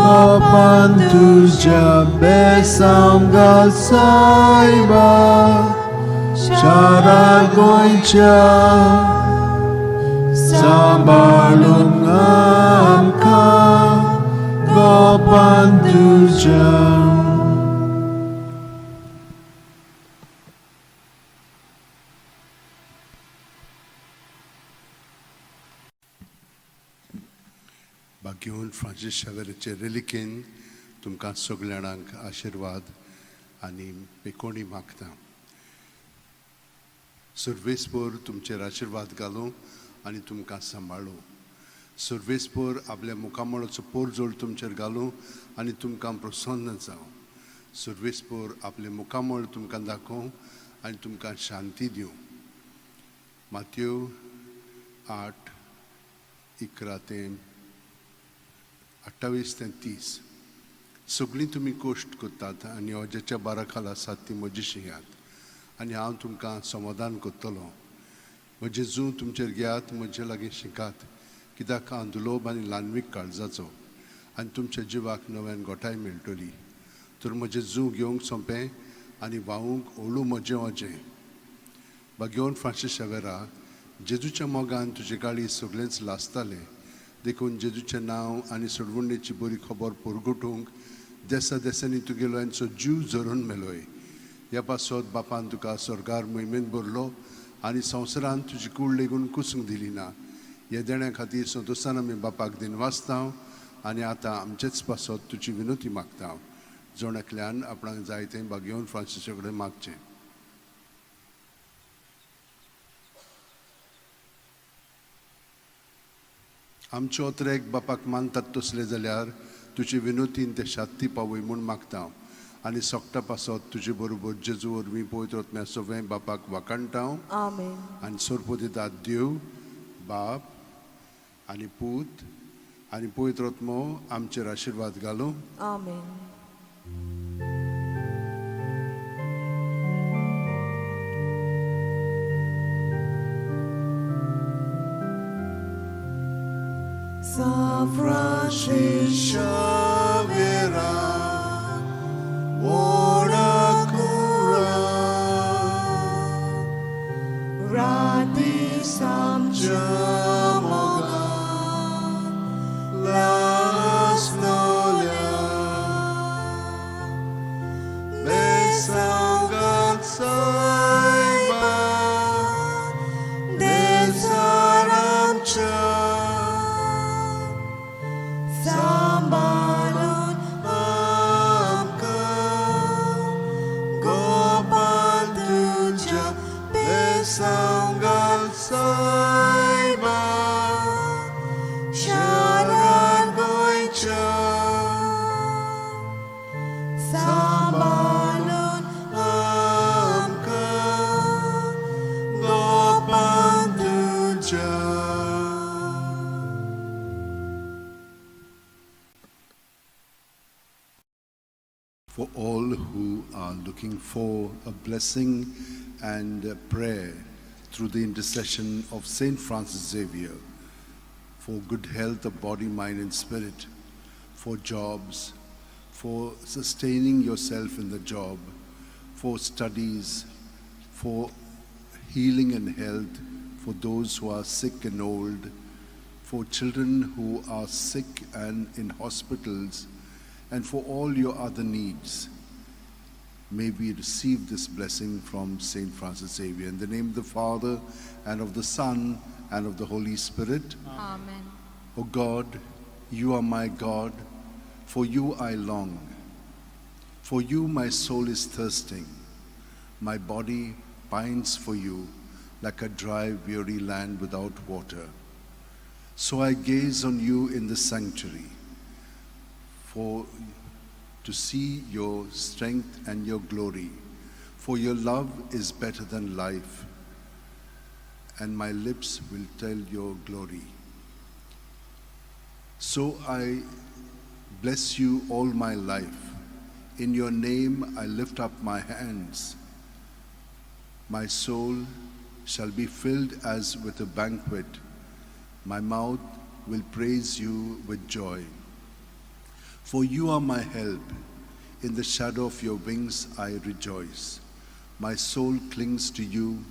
Gopan तुझ्या बेसांगाल सायबा शारा गोंयच्या सांबाळून आमकां गोपान तुझ्या. भाग्यवंत Francis शावेराचे रेलिकेन तुमकां सगल्या जाणांक आशिर्वाद आनी पेकोणी मागता. सर्वेस्पर तुमचेर आशिर्वाद घालूं. आनी तुमकां सांबाळूं. सर्वेस्पर आपल्या मुखामळाचो पोरजोळ तुमचेर घालूं आनी तुमकां प्रसन्न जावं. सर्वेस्पर आपलें मुखामळ तुमकां दाखोवं आनी तुमकां शांती दिवं. मातयो 8:11 ते 28 ते 30. सगळीं तुमी कश्ट करतात आनी अज्याच्या बारा खाला आसात ती म्हजी शिंयात आनी हांव तुमकां समाधान करतलो. म्हजें जूं तुमचेर घेयात, म्हजे लागीं शिकात, कित्याक हांव दुलोब आनी ल्हानवीक काळजाचो आनी तुमच्या जिवाक नव्यान गोठाय मेळटली. तर म्हजें जूं घेवंक सोंपें आनी व्हांवूंक ओळू म्हजें अजें. बागेवन फ्रांसीस शेवेरा, जेजूच्या मोगान तुजे गाळी सगळेंच लासतालें, देखून जेजूचें नांव आनी सोडवणेची बरी खबर परगटूंक देसा देसांनी तुगेल्यांचो जीव झरोवन मेलोय. ह्या पासत बापान तुका स्वर्गार मोहिमेंत भरलो आनी संवसारान तुजी कूड लेगून कुसूंक दिली ना. ह्या देण्या खातीर संतोशान आमी बापाक दिनवासता आनी आतां आमचेच पासत तुजी विनोती मागता. जण एकल्यान आपणाक जाय तें बागेवन फ्रांसीसा कडेन मागचें. आमचे ओतरेक बापाक मानतात तसले जाल्यार तुजे विनोतीन ते शांती पावय म्हूण मागता आनी सोकटा पासत तुजे बरोबर जेजू वरवीं पवित्र आत्म्या सगळें बापाक वाखाणटा. आमेन. आनी सोरपोदितात देव बाप आनी पूत आनी पवित्र आत्मो आमचेर आशिर्वाद घालूं. आमेन. San Francis Xavier, ora cura, Rati Samcha Moga, las nolia, Besangat saiba, Desaramcha, Sambalun Amka, Gopal Tuja, Besangal Saiba, Sharan Goicha, Sambalun Amka, Gopal Tuja. For all who are looking for a blessing and a prayer through the intercession of Saint Francis Xavier, for good health of body, mind and spirit, for jobs, for sustaining yourself in the job, for studies, for healing and health, for those who are sick and old, for children who are sick and in hospitals, and for all your other needs. May we receive this blessing from Saint Francis Xavier. In the name of the Father, and of the Son, and of the Holy Spirit. Amen. O God, you are my God, for you I long. For you my soul is thirsting. My body pines for you like a dry, weary land without water. So I gaze on you in the sanctuary, for to see your strength and your glory. For your love is better than life, and my lips will tell your glory. So I bless you all my life. In your name I lift up my hands. My soul shall be filled as with a banquet. My mouth will praise you with joy. For you are my help. In the shadow of your wings I rejoice. My soul clings to you.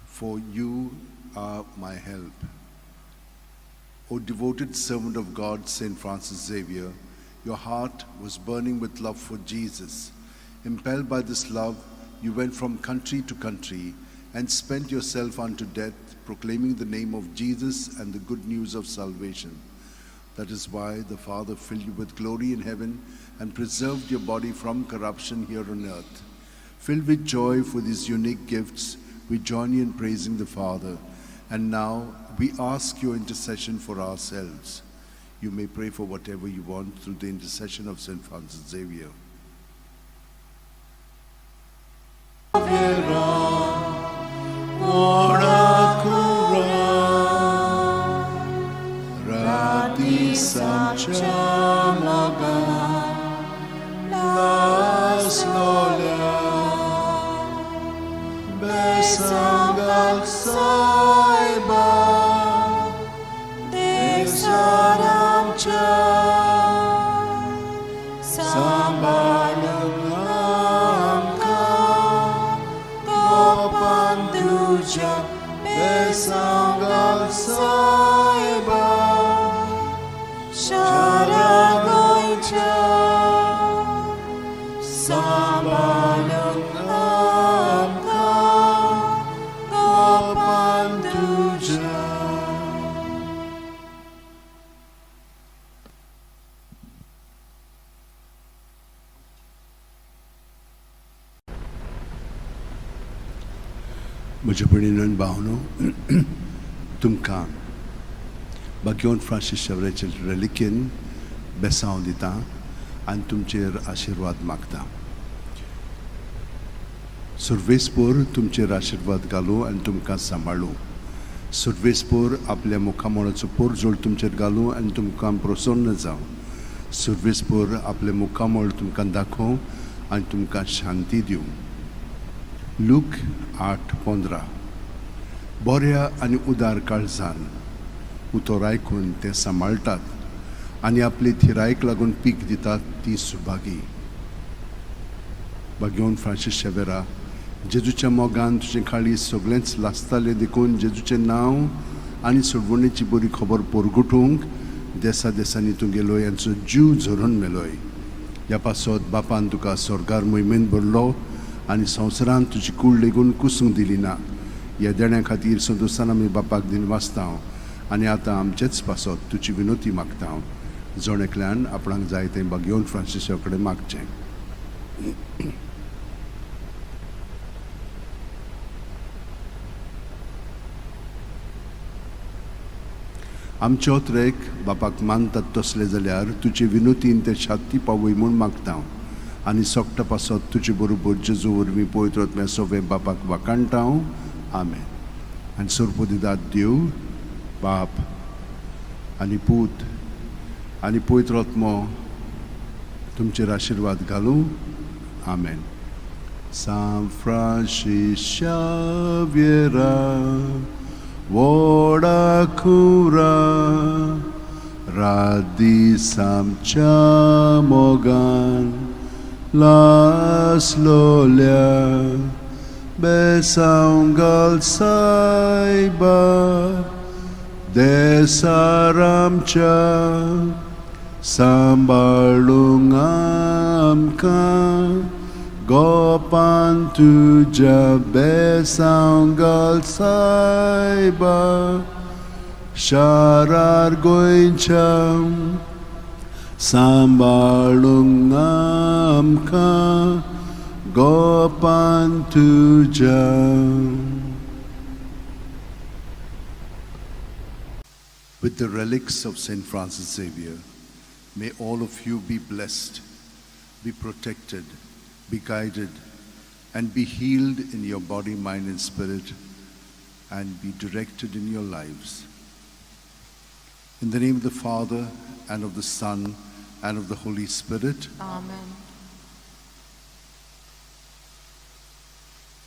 For you are my help. O devoted servant of God, Saint Francis Xavier, your heart was burning with love for Jesus. Impelled by this love, you went from country to country and spent yourself unto death, proclaiming the name of Jesus and the good news of salvation. That is why the Father filled you with glory in heaven and preserved your body from corruption here on earth. Filled with joy for these unique gifts, we join you in praising the Father. And now we ask your intercession for ourselves. You may pray for whatever you want through the intercession of St. Francis Xavier. राती सामच्या मोगान लासलोल्या बेसांव घाल सायबा देसार आमच्या सांबाळूंक आमकां गोपान तुज्या बेसांव घाल सायबा शारा गोंयच्या सांबाळूंक आमकां गोपान तुज्या. म्हज्या भयणीन भावनो, तुमकां बाग्योन फ्रांसीस शेवराचे रेलिकेन बेसांव दिता आनी तुमचेर आशिर्वाद मागता. सुर्वेसपोर तुमचेर आशिर्वाद घालूं आनी तुमकां सांबाळूं. सुर्वेसपोर आपल्या मुखामळाचो पोरजोळ तुमचेर घालूं आनी तुमकां प्रसन्न जावं. सुर्वेसपोर आपलें मुखामळ तुमकां दाखोवं आनी तुमकां शांती दिवं. लूक 8:15. बऱ्या आनी उदार काळजान उतर आयकून तें सांबाळटात आनी आपले थिरायक लागून पीक दितात ती सुभागी. बागेवन फ्रांसीस शेवेरा, जेजूच्या मोगान तुजें काळीज सगळेंच लासतालें देखून जेजूचें नांव आनी सोडवणेची बरी खबर पोरगुटूंक देसा देसांनी तूं गेलोय यांचो जीव झरोवन मेलोय. ह्या पासत बापान तुका स्वर्गार मोहिमेन भरलो आनी संवसारांत तुजी कूड लेगून कुसूंक दिली ना. ह्या देण्या खातीर संतोशान आमी बापाक दिन वाचता आनी आतां आमचेच पासत तुजी विनोती मागता. जण एकल्यान आपणाक जाय तें बागेवन फ्रांसिसा कडेन मागचें. आमचे ओत्रेक बापाक मानतात तसले जाल्यार तुजे विनोतीन ते शांती पावय म्हूण मागता आनी सोकटा पासत तुजे बरोबर जेजू वरवीं पवित्र आत्म्या सोवें बापाक वाखाणटा. आमेन. आनी सोरपोदिदात देव बाप आनी पूत आनी पवित्र आत्मो तुमचेर आशिर्वाद घालूं. आमेन. सांत फ्रांसीस शाव्येरा, व्हडा खुरा, रात दीस आमच्या मोगान लासलोल्या बेसांव घाल सायबा देसार आमच्या सांबाळूंक आमकां गोपान तुज्या बेसांव घाल सायबा शारार गोंयच्या सांबाळूंक आमकां गोपान तुज्या. With the relics of St. Francis Xavier, may all of you be blessed, be protected, be guided, and be healed in your body, mind, and spirit, and be directed in your lives. In the name of the Father, and of the Son, and of the Holy Spirit. Amen.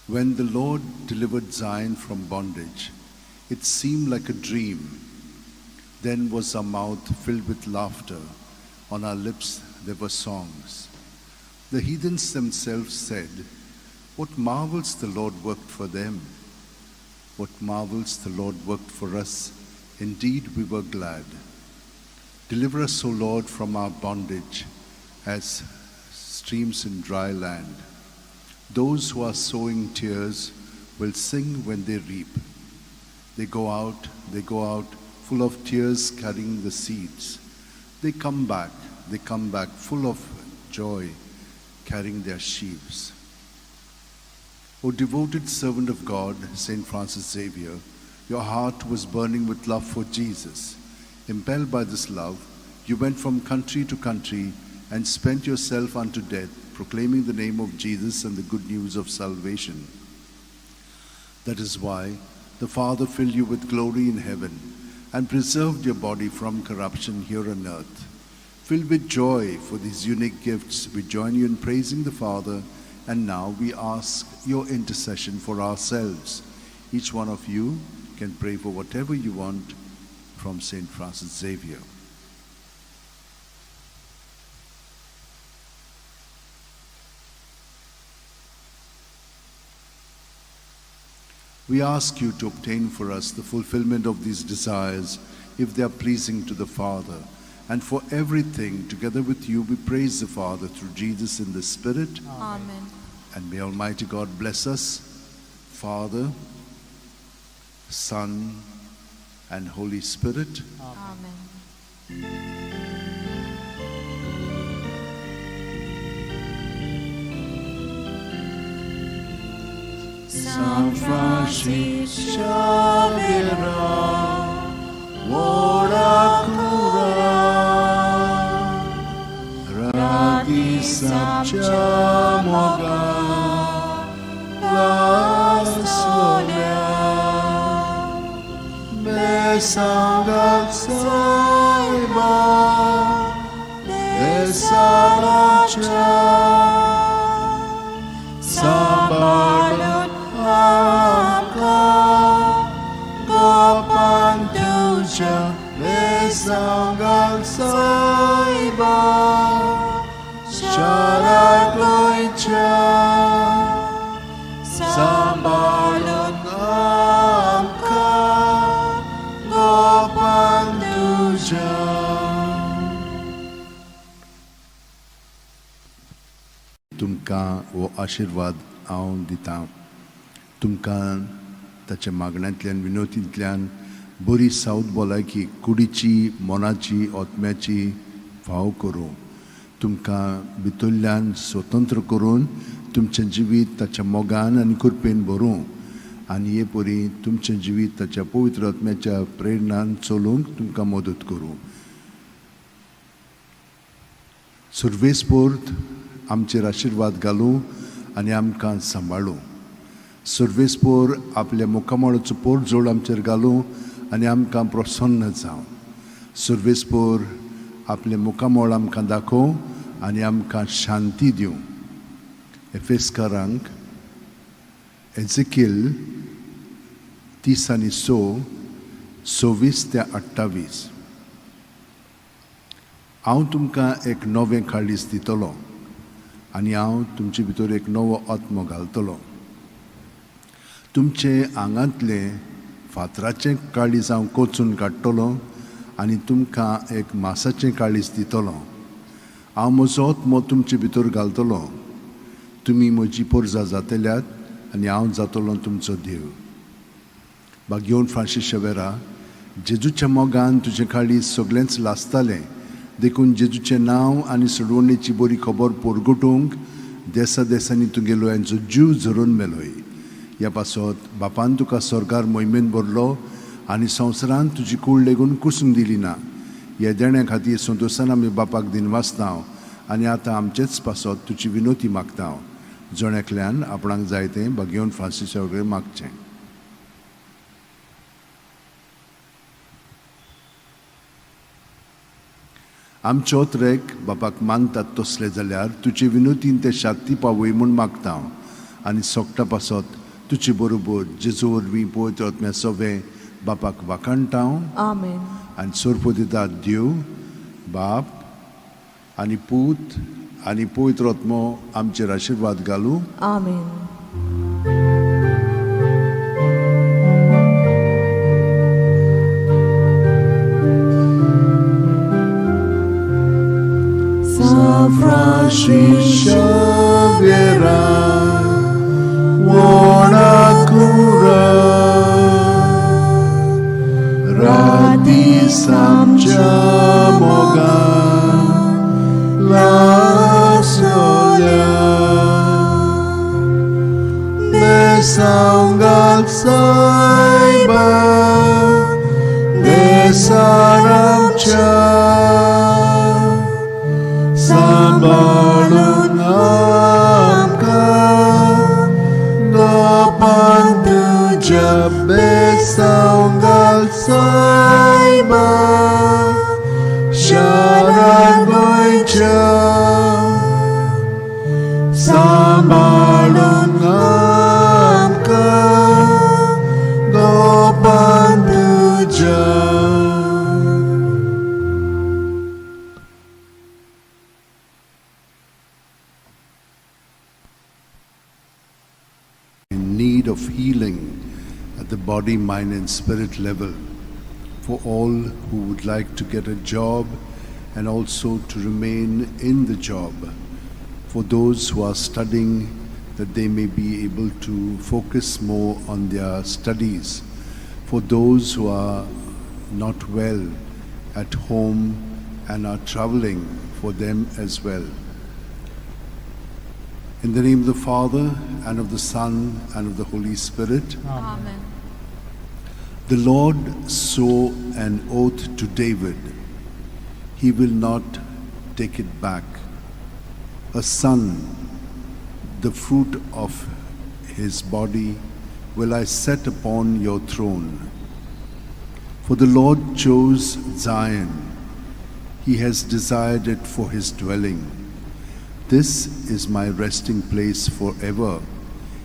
When the Lord delivered Zion from bondage, it seemed like a dream. Then was our mouth filled with laughter, on our lips there were songs. The heathens themselves said, "What marvels the Lord worked for them! What marvels the Lord worked for us! Indeed, we were glad. Deliver us, O Lord, from our bondage, as streams in dry land. Those who are sowing tears will sing when they reap. They go out, they go out, full of tears, carrying the seeds. They come back, they come back, full of joy, carrying their sheaves." O devoted servant of God, Saint Francis Xavier, your heart was burning with love for Jesus. Impelled by this love, you went from country to country and spent yourself unto death, proclaiming the name of Jesus and the good news of salvation. That is why the Father filled you with glory in heaven and preserved your body from corruption here on earth. Filled with joy for these unique gifts, we join you in praising the Father, and now we ask your intercession for ourselves. Each one of you can pray for whatever you want from Saint Francis Xavier. We ask you to obtain for us the fulfillment of these desires if they are pleasing to the Father. And for everything, together with you, we praise the Father through Jesus in the Spirit. Amen. And may Almighty God bless us, Father, Son, and Holy Spirit. Amen. San Francis Xavier, ora cura, radi samcha moga, la solia, me sangat saiba, de Sambalun amka Gopan tuja Besangak saiba Shara goicha Sambalun amka Gopan tuja. तुमकां हो आशिर्वाद हांव दितां. तुमकां ताच्या मागण्यांतल्यान विनोतींतल्यान बरी south भलायकी कुडीची, मनाची, आत्म्याची फाव करूं. तुमकां भितरल्यान स्वतंत्र करून तुमचें जिवीत ताच्या मोगान आनी कृपेन भरूं आनी हे परी तुमचें जिवीत ताच्या पवित्र आत्म्याच्या प्रेरणान चलोवंक तुमकां मदत करूं. सुर्वेस्पोर्त आमचेर आशिर्वाद घालूं आनी आमकां सांबाळूं. सुर्वेस्पोर आपल्या मुखामळाचो पोरजोड आमचेर घालूं आनी आमकां प्रसन्न जावं. सुर्वेस्पोर आपलें मुखामळ आमकां दाखोवं आनी आमकां शांती दिवं. एफेस्कारांक एझेकिल 30 आनी 6, 26 ते 28. हांव तुमकां एक नवें काळीज दितलो आनी हांव तुमचे भितर एक नवो आत्मो घालतलो. तुमचे आंगांतलें फातराचें काळीज हांव कोचून काडटलो आनी तुमकां एक मासाचें काळीज दितलो. हांव म्हजो आत्मो तुमचे भितर घालतलो. तुमी म्हजी पोरजा जातल्यात आनी हांव जातलो तुमचो देव. बागेवन फ्रांसीस शेवेरा, जेजूच्या मोगान तुजें काळीज सगळेंच लासतालें, देखून जेजूचें नांव आनी सोडवणेची बरी खबर पोरगटूंक देसा देसांनी तुगेलो यांचो जीव झरोवन मेलोय. ह्या पासत बापान तुका स्वर्गार मोहिमेन भरलो आनी संवसारान तुजी कूड लेगून कुसूंक दिली ना. ह्या देण्या खातीर संतोशान आमी बापाक दिनवासता आनी आतां आमचेच पासत तुजी विनोती मागता. जण एकल्यान आपणाक जाय तें बागेवन फ्रांसीसा कडेन मागचें. आमचो ट्रेक बापाक मानतात तसले जाल्यार तुजे विनोतीन ते शांती पावय म्हूण मागता आनी सोगटा पासत तुजे बरोबर जेजू वरवीं पवित्र आत्म्या सवें बापाक वाखाणटा. आमेन. आनी सोरपो दिता देव बाप आनी पूत आनी पवित्र आत्मो आमचेर आशिर्वाद घालूं. आमेन. San Francis Xavier, buona cura, radi samcha moga, la solia, शारार गोंयच्या सांबाळून आमकां गोपान तुज्या. In need of healing at the body, mind, and spirit level, for all who would like to get a job and also to remain in the job, for those who are studying, that they may be able to focus more on their studies, for those who are not well at home and are traveling, for them as well. In the name of the Father, and of the Son, and of the Holy Spirit. Amen. The Lord swore an oath to David. He will not take it back. A son, the fruit of his body, will I set upon your throne. For the Lord chose Zion. He has desired it for his dwelling. This is my resting place forever.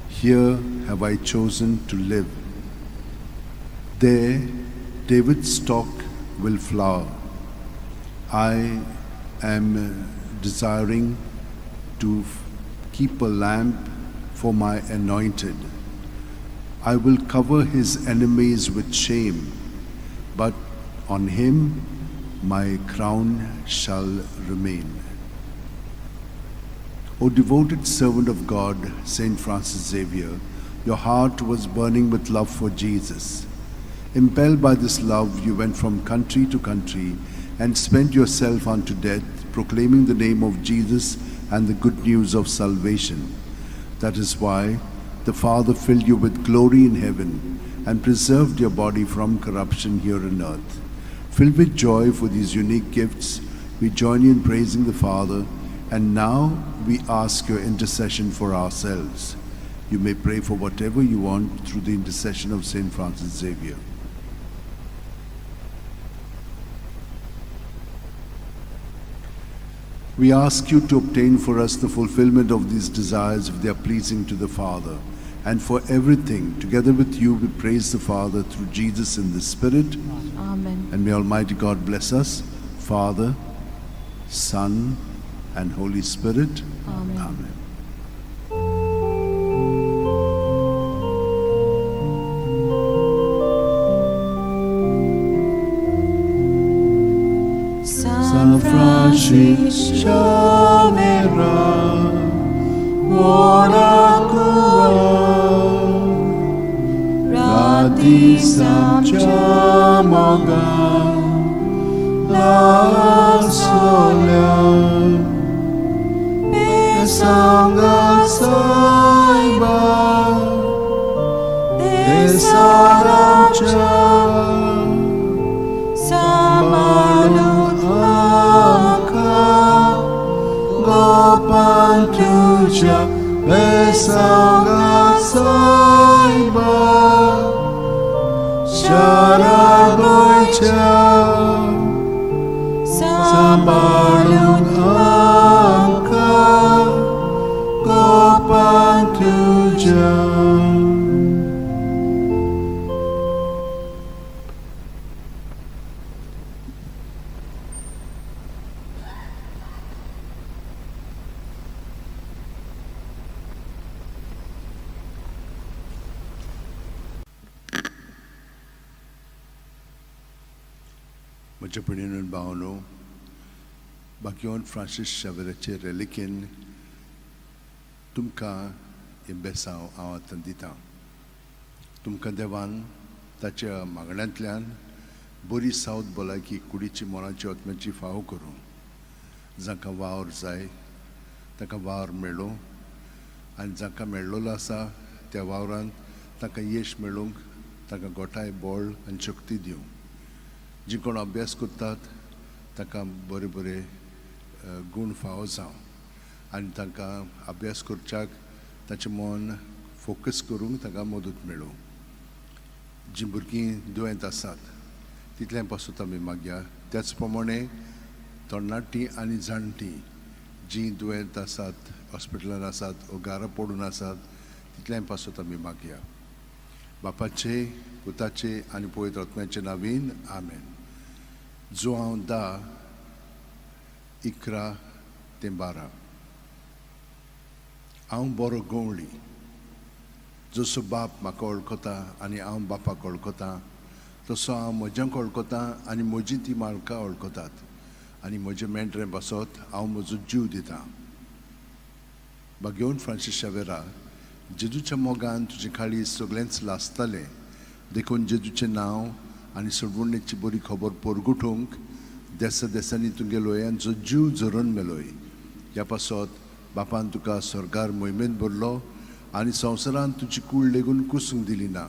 Here have I chosen to live. There David's stock will flower. I am desiring to keep a lamp for my anointed. I will cover his enemies with shame, but on him my crown shall remain. O devoted servant of God, Saint Francis Xavier, your heart was burning with love for Jesus. Impelled by this love, you went from country to country and spent yourself unto death, proclaiming the name of Jesus and the good news of salvation. That is why the Father filled you with glory in heaven and preserved your body from corruption here on earth. Filled with joy for these unique gifts, we join you in praising the Father, and now we ask your intercession for ourselves. You may pray for whatever you want through the intercession of Saint Francis Xavier. We ask you to obtain for us the fulfillment of these desires if they are pleasing to the Father. And for everything, together with you, we praise the Father through Jesus in the Spirit. Amen. And may Almighty God bless us, Father, Son, and Holy Spirit. Amen. Amen. San Francisco Xavier, ora cura, Rati Samcha moga, la sola, Sangha Saiba, Desaramcha, Samalun Amka, Gopan Tuja, Besanga Saiba, Shara Goicha, Samalun Amka, Gopan Tuja. म्हज्या भयणीन भावनो, भाग्यवान Francis शावेराचे रेलिकेन तुमकां हें बेसांव हांव आतां दितां. तुमकां देवान ताच्या मागण्यांतल्यान बरी सावत भलायकी कुडीची, मनाची, आत्म्याची फावो करूं. जांकां वावर जाय तांकां वावर मेळूं आनी जांकां मेळ्ळोलो आसा त्या वावरान तांकां येश मेळूंक तांकां गोठाय, बळ आनी शक्ती दिवं. जी कोण अभ्यास करतात तांकां बरे बरे गूण फावो जावं आनी तांकां अभ्यास करच्याक ताचें मन फोकस करूंक तांकां मदत मेळूं. जीं भुरगीं दुयेंत आसात तितलें पासून आमी मागया. त्याच प्रमाणे तरणाटीं आनी जाणटीं जीं दुयेंत आसात, हॉस्पिटलान आसात वो घरा पडून आसात तितल्यां पासत आमी मागया. बापाचे, पुताचे आनी पवित्र आत्म्याचे नांवान आमेन. जुआंव 10, 11 ते 12. हांव बरो गवळी, जसो बाप म्हाका वळखता आनी हांव बापाक वळखता तसो हांव म्हज्यांक वळखता आनी म्हजी ती म्हाका वळखतात आनी म्हजे मेंढरे पासत हांव म्हजो जीव दितां. भाग्यवंत फ्रांसीस शावेरा, जेजूच्या मोगान तुजे काळीज सगळेंच लासतालें, देखून जेजूचें नांव आनी सोडवणेची बरी खबर परगटूंक देसा देसांनी तुगे लोयांचो जीव झरोवन मेलोय. ह्या पासत बापान तुका स्वर्गार मोहिमेंत भरलो आनी संवसारांत तुजी कूड लेगून कुसूंक दिली ना.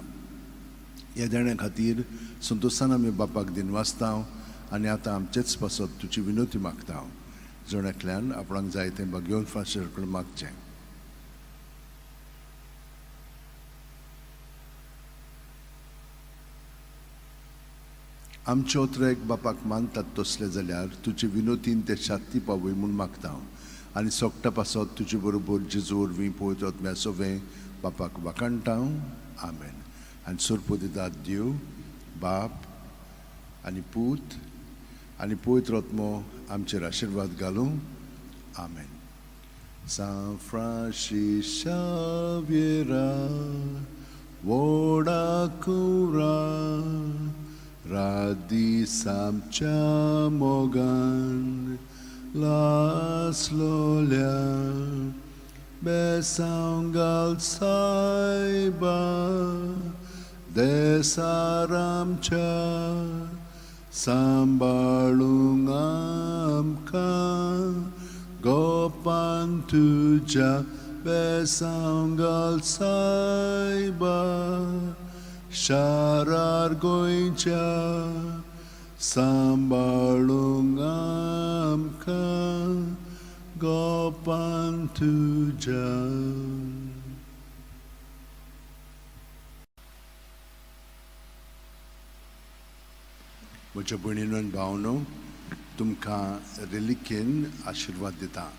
ह्या देण्या खातीर संतोशान आमी बापाक दिनवासता आनी आतां आमचेच पासत तुजी विनवती मागता. जण एकल्यान आपणाक जाय तें भाग्यवंत फ्रांसीस कडेन मागचें. आमचे ओतरेक बापाक मानतात तसले जाल्यार तुजे विनोतीन ते शांती पावय म्हूण मागता आनी सोगटा पासत तुजे बरोबर जेजू वरवीं पवित्र आत्म्या सोवें बापाक वाखाणटा. आमेन. आनी सोरपो दितात देव बाप आनी पूत आनी पवित्र आत्मो आमचेर आशिर्वाद घालूं. आमेन. सांत फ्रांसीस शाव्येरा, व्हडा कुरा, रात दीस आमच्या मोगान लासलोल्या, बेसांव घाल सायबा देसार आमच्या, सांबाळूंक आमकां गोपान तुज्या, बेसांव घाल सायबा शारार गोंयच्या, सांबाळूंक आमकां गोपान तुज्या. म्हज्या भयणीनो आनी भावनो, तुमकां रेलिकेन आशिर्वाद दिता.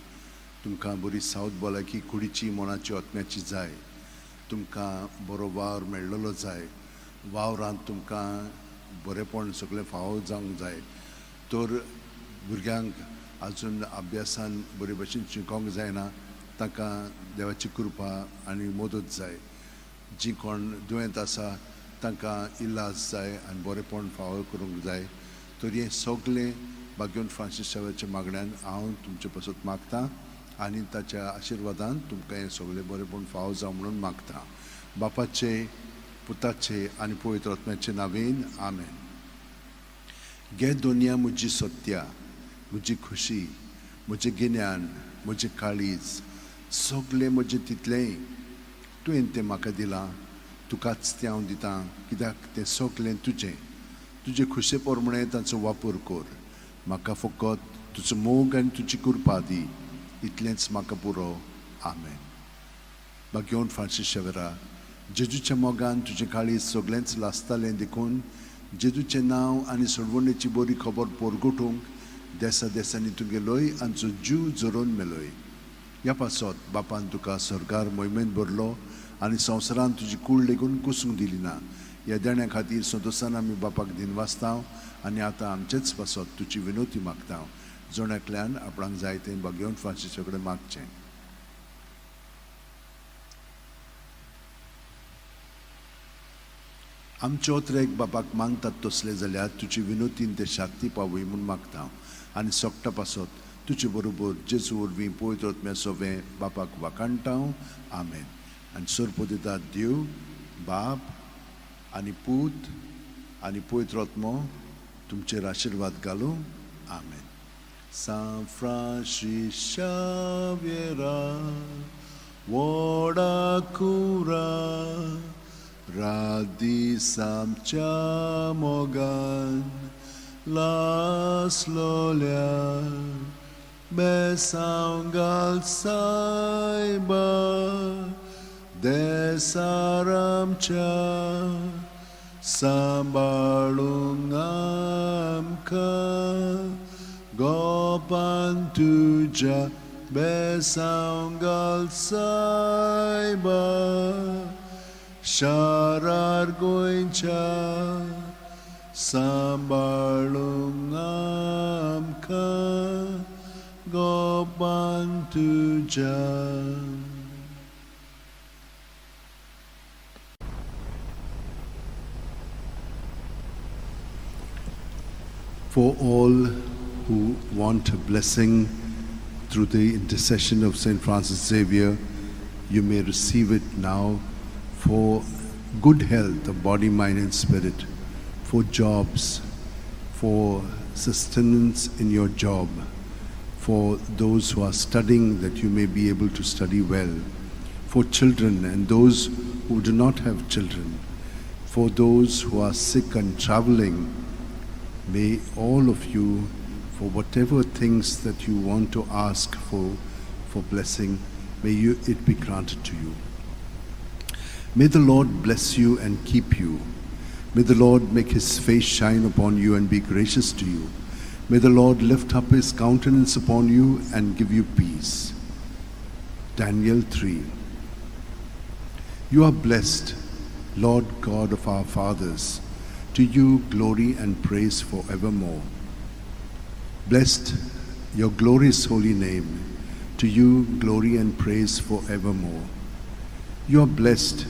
तुमकां बरी सावत भलायकी कुडीची, मनाची, आत्म्याची जाय. तुमकां बरो वावर मेळ्ळलो जाय. वावरांत तुमकां बरेपण सगळें फावो जावंक जाय. तर भुरग्यांक आजून अभ्यासान बरे भशेन शिकोंक जायना तांकां देवाची कृपा आनी मदत जाय. जीं कोण दुयेंत आसा तांकां इलाज जाय आनी बरेपण फावो करूंक जाय. तर हें सगळें भाग्यवंत फ्रांसीस शावेच्या मागण्यान हांव तुमचे पासत मागता आनी ताच्या आशिर्वादान तुमकां हें सगळें बरेपण फावो जावं म्हणून मागता. बापाचे, पुताचे आनी पवित्र आत्म्याचे नांवान आमेन. घे दोनया म्हजी सत्या, म्हजी खुशी, म्हजें गिन्यान, म्हजें काळीज, सगळें म्हजें तितलेंय तुवें तें म्हाका दिलां, तुकाच तें हांव दितां, कित्याक तें सगळें तुजें. तुजे खुशे प्रमाणें ताचो वापर कर. म्हाका फकत तुजो मोग आनी तुजी कृपा दी, इतलेंच म्हाका पुरो. आमेन. भाग्यवंत फ्रांसीस शेवरा, जेजूच्या मोगान तुजें काळीज सगळेंच लासतालें, देखून जेजूचें नांव आनी सोडवणेची बरी खबर परगटूंक देसा देसांनी तुगेलोय आमचो जीव झरोवन मेलोय. ह्या पासत बापान तुका स्वर्गार मोहिमेंत भरलो आनी संवसारांत तुजी कूड लेगून कुसूंक दिली ना. ह्या देण्या खातीर संतोशान आमी बापाक दिनवासता आनी आतां आमचेच पासत तुजी विनवती मागता. जण एकल्यान आपणाक जाय तें भाग्यवंत फ्रांसीसा कडेन मागचें. आमचे ओतरेक बापाक मानतात तसले जाल्यार तुजी विनवतीन ते शांती पावय म्हूण मागता आनी सोगटा पासत तुजे बरोबर जेजू वरवीं पवित्र आत्म्या सोवें बापाक वाखाणटा. आमेन. आनी सोरपो दितात देव बाप आनी पूत आनी पवित्र आत्मो तुमचेर आशिर्वाद घालूं. आमेन. सांत फ्रांसीस शाव्येरा, व्हडा कुरा, रात दीस आमच्या मोगान लासलोल्या, बेसांव घाल सायबा देसार आमच्या, सांबाळूंक आमकां गोपान तुज्या बेसांव घाल सायबा शारार गोंयच्या सांबाळूंक आमकां गोपान तुज्या. For all who want a blessing through the intercession of St. Francis Xavier, you may receive it now for good health of body, mind, and spirit, for jobs, for sustenance in your job, for those who are studying that you may be able to study well, for children and those who do not have children, for those who are sick and traveling. May all of you, for whatever things that you want to ask for blessing, may it be granted to you. May the Lord bless you and keep you. May the Lord make his face shine upon you and be gracious to you. May the Lord lift up his countenance upon you and give you peace. Daniel 3. You are blessed, Lord God of our fathers. To you glory and praise forevermore. Blessed your glorious holy name. To you glory and praise forevermore. You are blessed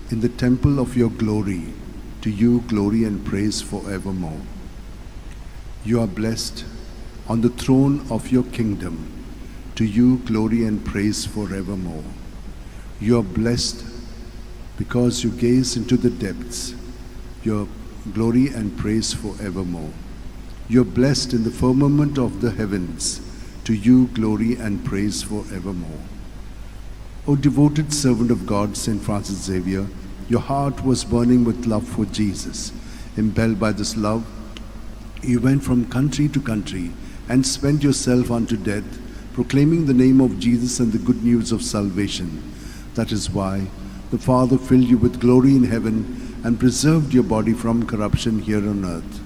in the temple of your glory. To you glory and praise forevermore. You are blessed on the throne of your kingdom. To you glory and praise forevermore. You are blessed because you gaze into the depths. Your glory and praise forevermore. You are blessed in the firmament of the heavens. To you glory and praise forevermore. O devoted servant of God, St. Francis Xavier, your heart was burning with love for Jesus. Impelled by this love, you went from country to country and spent yourself unto death, proclaiming the name of Jesus and the good news of salvation. That is why the Father filled you with glory in heaven and preserved your body from corruption here on earth.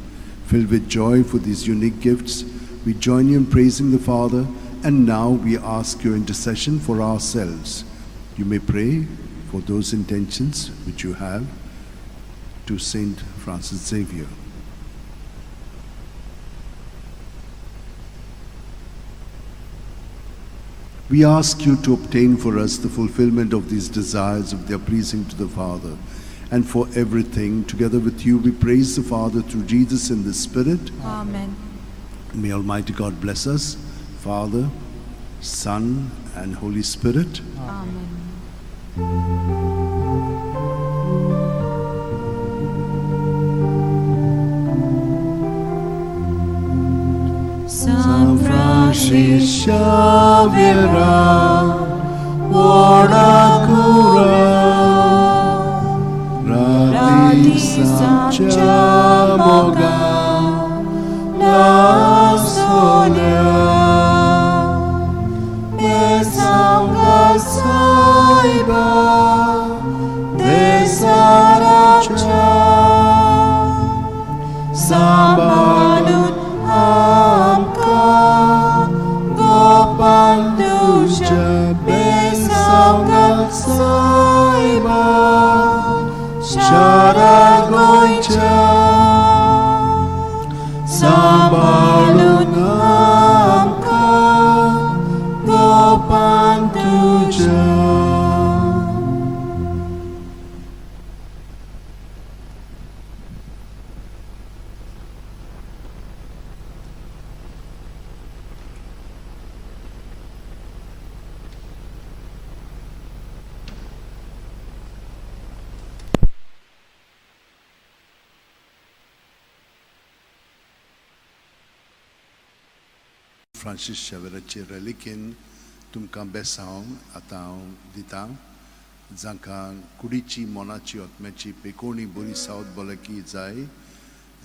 Filled with joy for these unique gifts, we join you in praising the Father, and now we ask your intercession for ourselves. You may pray for those intentions which you have to Saint Francis Xavier. We ask you to obtain for us the fulfillment of these desires if they are pleasing to the Father. And for everything, together with you, we praise the Father through Jesus in the Spirit. Amen. May Almighty God bless us, Father, Son, and Holy Spirit. Amen. San Francis Xavier, Guadalcura, Rati Samcha Moga, La Sonia, Besanga Saiba, Desaracha, Sambalun amka Gopan tuja besanga saiba Shara goicha Sambalun amka Gopan tuja. Francis शेवराचे रेलिकेन तुमकां बेसांव आतां हांव दितां, जांकां कुडीची मनाची आत्म्याची पेकोणी बरी south भलायकी जाय,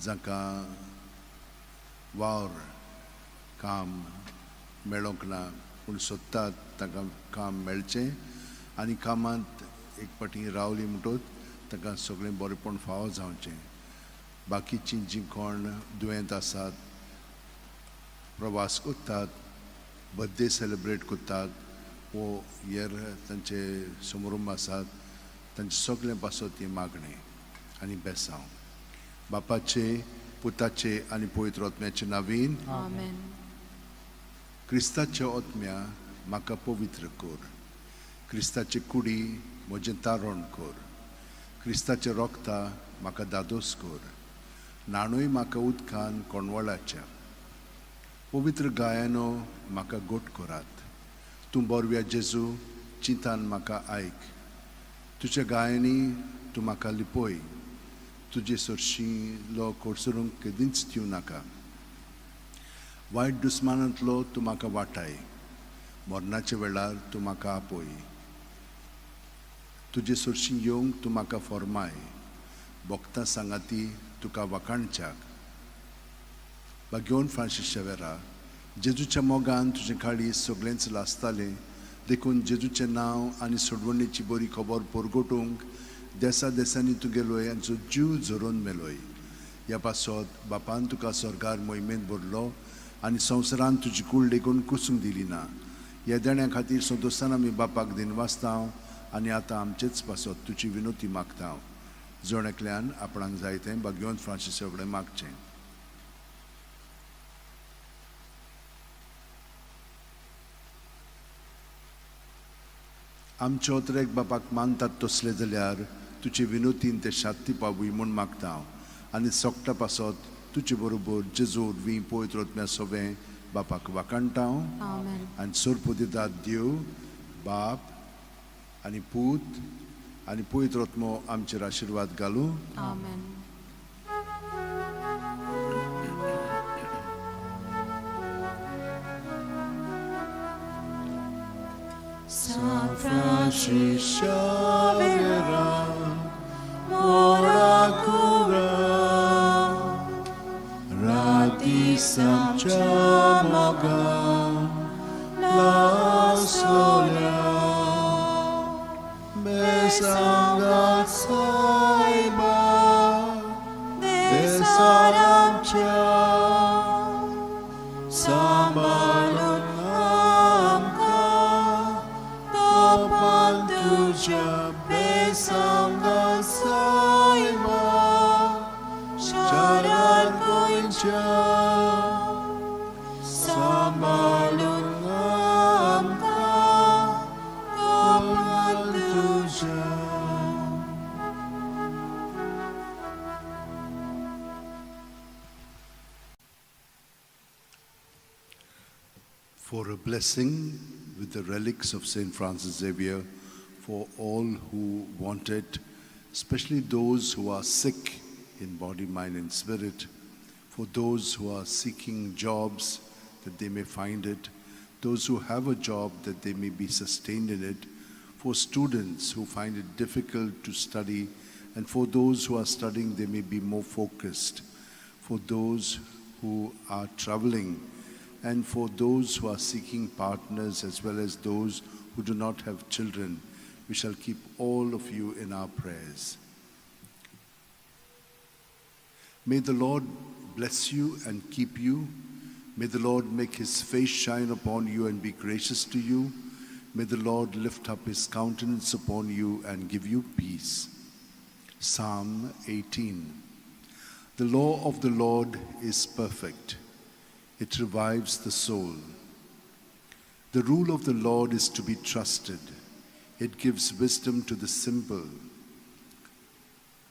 जांकां वावर काम मेळोंक ना पूण सोदतात तांकां काम मेळचें आनी कामांत एक फावटी रावली म्हणटकच तांकां सगळें बरेपण फावो जावचें. बाकीचीं जीं कोण दुयेंत आसात, प्रवास करतात, बर्थडे सेलिब्रेट करतात वो हेर तांचे समारंभ आसात, तांचे सगळें पासत ही मागणें आनी बेसांव. बापाचे, पुताचे आनी पवित्र आत्म्याचे नावीन. आमेन. क्रिस्ताच्या आत्म्या म्हाका पवित्र कर, क्रिस्ताचे कुडी म्हजें तारण कर, क्रिस्ताचे रोगता म्हाका दादोस कर, न्हाणूय म्हाका उदकान कोणवळाच्या, पवित्र गायानो म्हाका गोट करात. तूं बोरव्या जेजू, चिंतान म्हाका आयक, तुज्या गायांनी तूं म्हाका लिपय, तुजे सरशीं लो कोडसरूंक केदींच दिवं नाका. वायट दुस्मानांतलो तूं म्हाका वाटाय, मरणाच्या वेळार तूं म्हाका आपय, तुजे सरशीं येवंक तूं म्हाका फॉर्माय, भोगता सांगाती तुका वाखाणच्याक. बागेवन फ्रांसीस शेवेरा, जेजूच्या मोगान तुजें काळीज सगळेंच लासतालें, देखून जेजूचें नांव आनी सोडवणेची बरी खबर परगटूंक देसा देसांनी तूं गेलोय आनी जीव झरोवन मेलोय. ह्या पासत बापान तुका स्वर्गार मोहिमेंत भरलो आनी संवसारान तुजी कूड लेगून कुसूंक दिली ना. ह्या देण्या खातीर संतोशान आमी बापाक दिनवासता आनी आतां आमचेच पासत तुजी विनोती मागता. जण एकल्यान आपणाक जाय तें बागेवन फ्रांसीस कडेन मागचें. आमचे ओतरेक बापाक मानतात तसले जाल्यार तुजे विनोतीन ते शांती पावूय म्हूण मागता हांव आनी सोकटा पासत तुजे बरोबर जेजू वरवीं पवित्र आत्म्या सोबें बापाक वाखाणटा हांव. आमेन. आनी सोरपू दितात देव बाप आनी पूत आनी पवित्र आत्मो आमचेर आशिर्वाद घालूं. आमेन. San Francis Xavier, ora cura, राती आमच्या मोगान लासलोल्या, बेसांगात सायबा देसारामच्या, सांबाळून आमकां तोपान तुज्या बेसांगात सायबा शारार गोंयच्या, सांबाळून आमकां तोपान तुज्या. For a blessing with the relics of St. Francis Xavier for all who want it, especially those who are sick in body, mind, and spirit, for those who are seeking jobs that they may find it, those who have a job that they may be sustained in it, for students who find it difficult to study, and for those who are studying, they may be more focused, for those who are traveling, and for those who are seeking partners as well as those who do not have children. We shall keep all of you in our prayers. May the Lord bless you and keep you. May the Lord make his face shine upon you and be gracious to you. May the Lord lift up his countenance upon you and give you peace. Psalm 18. The law of the Lord is perfect. It revives the soul. The rule of the Lord is to be trusted. It gives wisdom to the simple.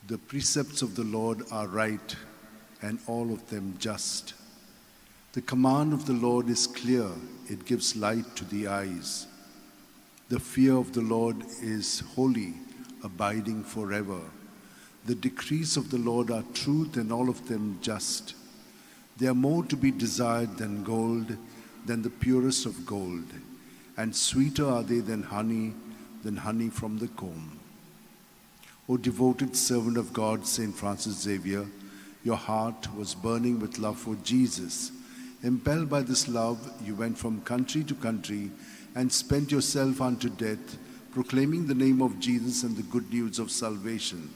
The precepts of the Lord are right, and all of them just. The command of the Lord is clear. It gives light to the eyes. The fear of the Lord is holy, abiding forever. The decrees of the Lord are truth, and all of them just. They are more to be desired than gold, than the purest of gold, and sweeter are they than honey from the comb. O devoted servant of God, St. Francis Xavier, your heart was burning with love for Jesus. Impelled by this love, you went from country to country and spent yourself unto death, proclaiming the name of Jesus and the good news of salvation.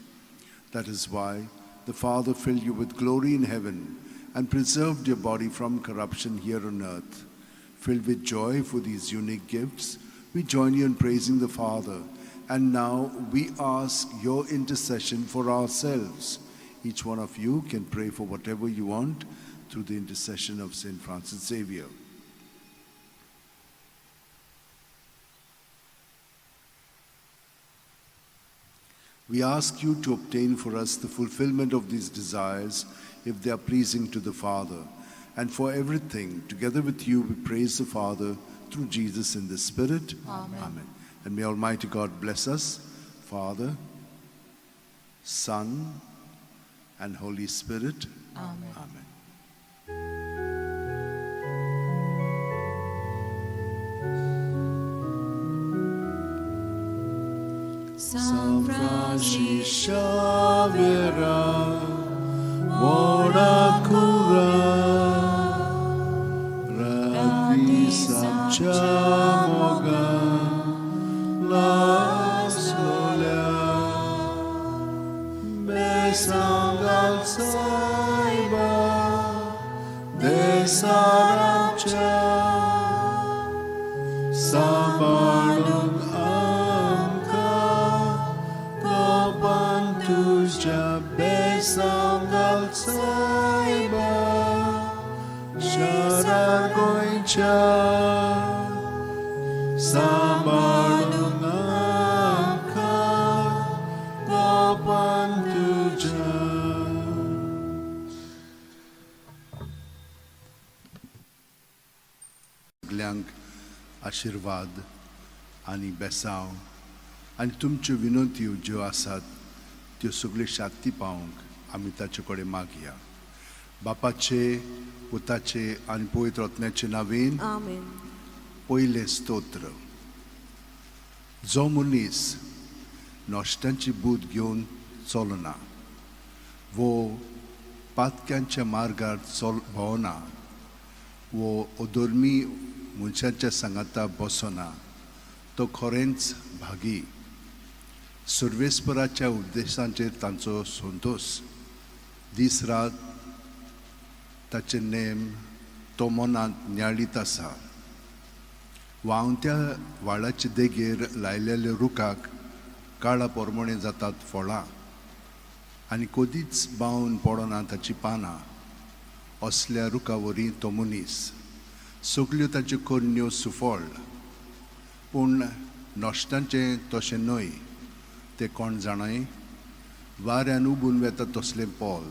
That is why the Father filled you with glory in heaven and preserved your body from corruption here on earth. Filled with joy for these unique gifts, we join you in praising the Father. And now we ask your intercession for ourselves. Each one of you can pray for whatever you want through the intercession of St. Francis Xavier. We ask you to obtain for us the fulfillment of these desires if they are pleasing to the Father. And for everything, together with you, we praise the Father through Jesus in the Spirit. Amen. Amen. And may Almighty God bless us, Father, Son, and Holy Spirit. Amen. Amen. San Francis Xaviera, व्हडा कुरा राती आमच्या मोगान लासलोल्या बेसांगाल सायबा देसाराच्या सांबाळून आमकां कोपान तुज्या बेसांगाल सायबा शारार गोंयच्या सांबाळून आमकां कोपान तुज्या. सगल्यांक आशिर्वाद आनी बेसांव आनी तुमच्यो विनंत्यो ज्यो आसात त्यो सगल्यो शांती पावोवंक आमी ताचे कडेन मागया. बापाचे, पुताचे आनी पवित्र आत्म्याचे नांवेन. आमेन. पयलें स्तोत्र. जो मनीस नश्ट्यांची बूद घेवन चलना वो पातक्यांच्या मार्गार चल भोंवना वो अधर्मी मनशाच्या सांगाता बसना, तो खरेंच भागी. सर्वेस्पराच्या उपदेशांचेर तांचो संतोश. दीस रात ताचे नेम तो मनांत नियाळीत आसा. व्हांवत्या व्हाळाचे देगेर लायलेल्या रुखाक काळा पोरमणे जातात फळां आनी कदीच बावन पडना ताची पानां. असल्या रुखा वरी तो मनीस. सगल्यो ताच्यो करण्यो सुफळ. पूण नश्टांचें तशें न्हय. तें कोण जाणाय, वाऱ्यान उबून वेता तसलें पोल.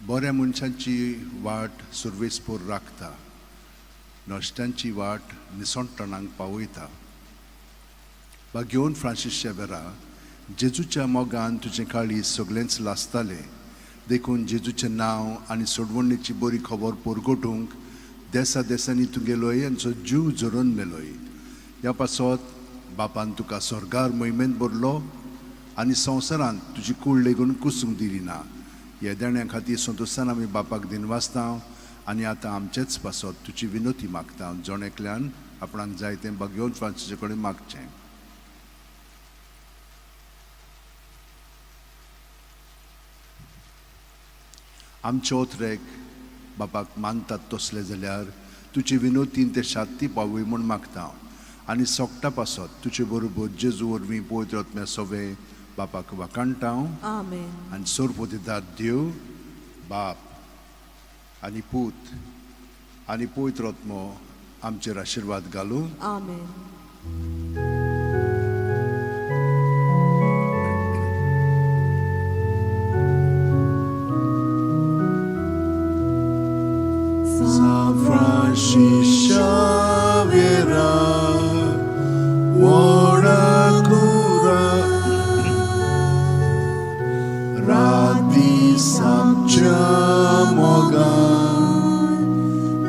बऱ्या मनशांची वाट सुर्वेसपोर राखता, नश्टांची वाट निसणटणांक पावयता. बागेवन फ्रांसीस शेबेरा, जेजूच्या मोगान तुजें काळीज सगळेंच लासतालें. देखून जेजूचें नांव आनी सोडवणेची बरी खबर परगटूंक देसा देसांनी तूं गेलोय आनी जीव झरोवन मेलोय. ह्या पासत बापान तुका स्वर्गार मोहिमेंत भरलो आनी संवसारांत तुजी कूड लेगून कुसूंक दिली ना. ह्या देण्या खातीर संतोशान आमी बापाक दिनवासता आनी आतां आमचेच पासत तुजी विनोती मागता. जण एकल्यान आपणाक जाय तें बागेवन फ्रांसीसा कडेन मागचें. आमचे ओतरेक बापाक मानतात तसले जाल्यार तुजे विनोतीन ते शांती पावय म्हूण मागता आनी सोगटा पासत तुजे बरोबर जेजू वरवीं पवित्र आत्म्या सोवे बापाक वाखाणटा हांव. आमेन. आनी सोरपोतीदार देव बाप आनी पूत आनी पवित्र आत्मो आमचेर आशिर्वाद घालूं. आमेन. San Francis Xaviera, व्हडा कुरा राती आमच्या मोगान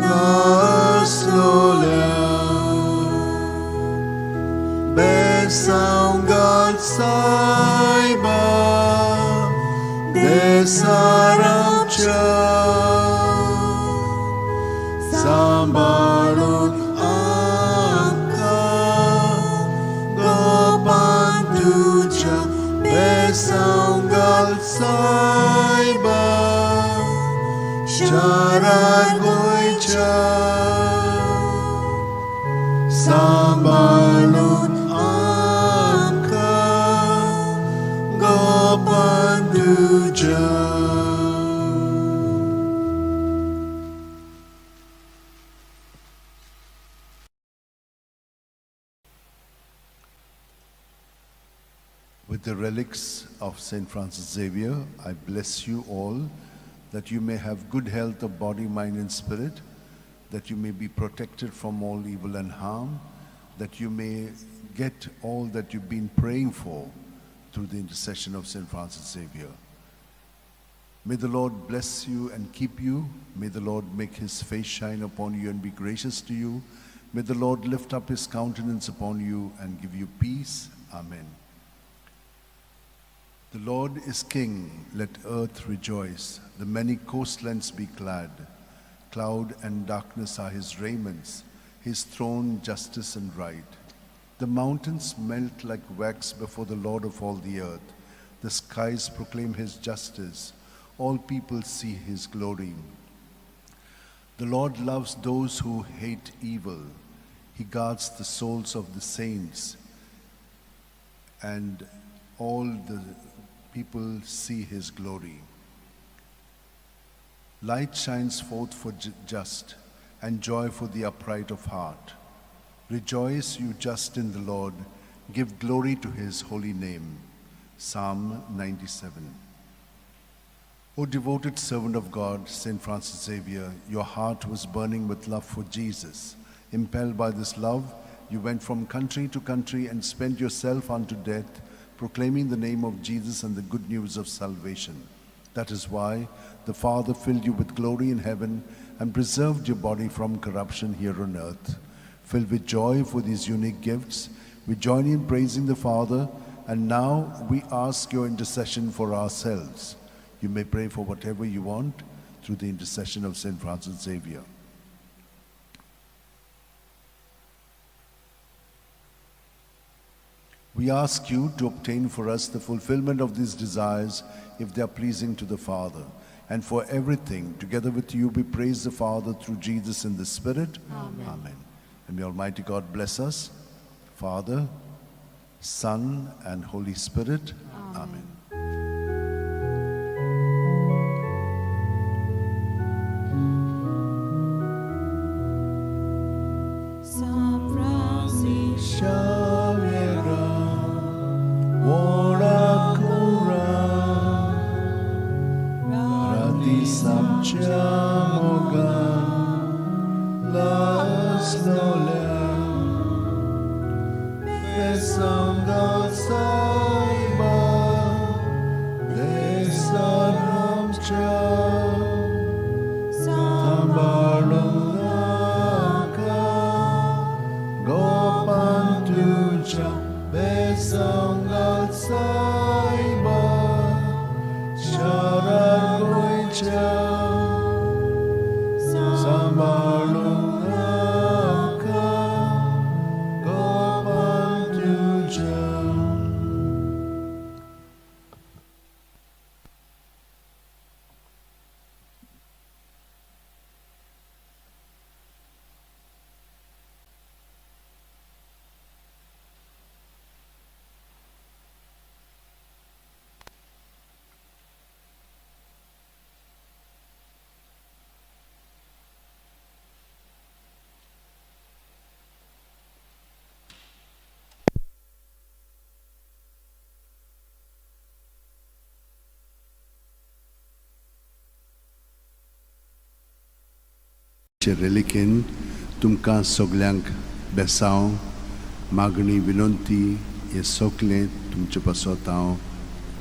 लासलोल्या बेसांव घाल सायबा देसारामच्या सांबाळून आमकां गोपान तुज्या बेसांव घाल सायबा. शारार गोंयच्या सांबाळून आमकां गोपान तुज्या. With the relics of St. Francis Xavier, I bless you all that you may have good health of body, mind, and spirit, that you may be protected from all evil and harm, that you may get all that you've been praying for through the intercession of St. Francis Xavier. May the Lord bless you and keep you. May the Lord make his face shine upon you and be gracious to you. May the Lord lift up his countenance upon you and give you peace. Amen. The Lord is king, let earth rejoice, the many coastlands be glad. Cloud and darkness are his raiments, his throne justice and right. The mountains melt like wax before the Lord of all the earth. The skies proclaim his justice, all people see his glory. The Lord loves those who hate evil. He guards the souls of the saints, and all the people see his glory. Light shines forth for just, and joy for the upright of heart. Rejoice, you just in the Lord. Give glory to his holy name. Psalm 97. O devoted servant of God, St. Francis Xavier, your heart was burning with love for Jesus. Impelled by this love, you went from country to country and spent yourself unto death, proclaiming the name of Jesus and the good news of salvation. That is why the Father filled you with glory in heaven and preserved your body from corruption here on earth. Filled with joy for these unique gifts, we join in praising the Father, and now we ask your intercession for ourselves. You may pray for whatever you want through the intercession of St. Francis Xavier. We ask you to obtain for us the fulfillment of these desires if they are pleasing to the Father. And for everything, together with you, we praise the Father through Jesus in the Spirit. Amen. Amen. And may Almighty God bless us, Father, Son, and Holy Spirit. Amen. San Francis Xavier, ora cura, rati samcha moga, las nole, besanga saiba, desaramcha, tambalunaka, gopantucha, besangal saiba, sharagoicha, sambalunaka, gopantucha. रेलिकेन तुमकां सगल्यांक बेसांव, मागणी, विनंती हें सगलें तुमचे पासत हांव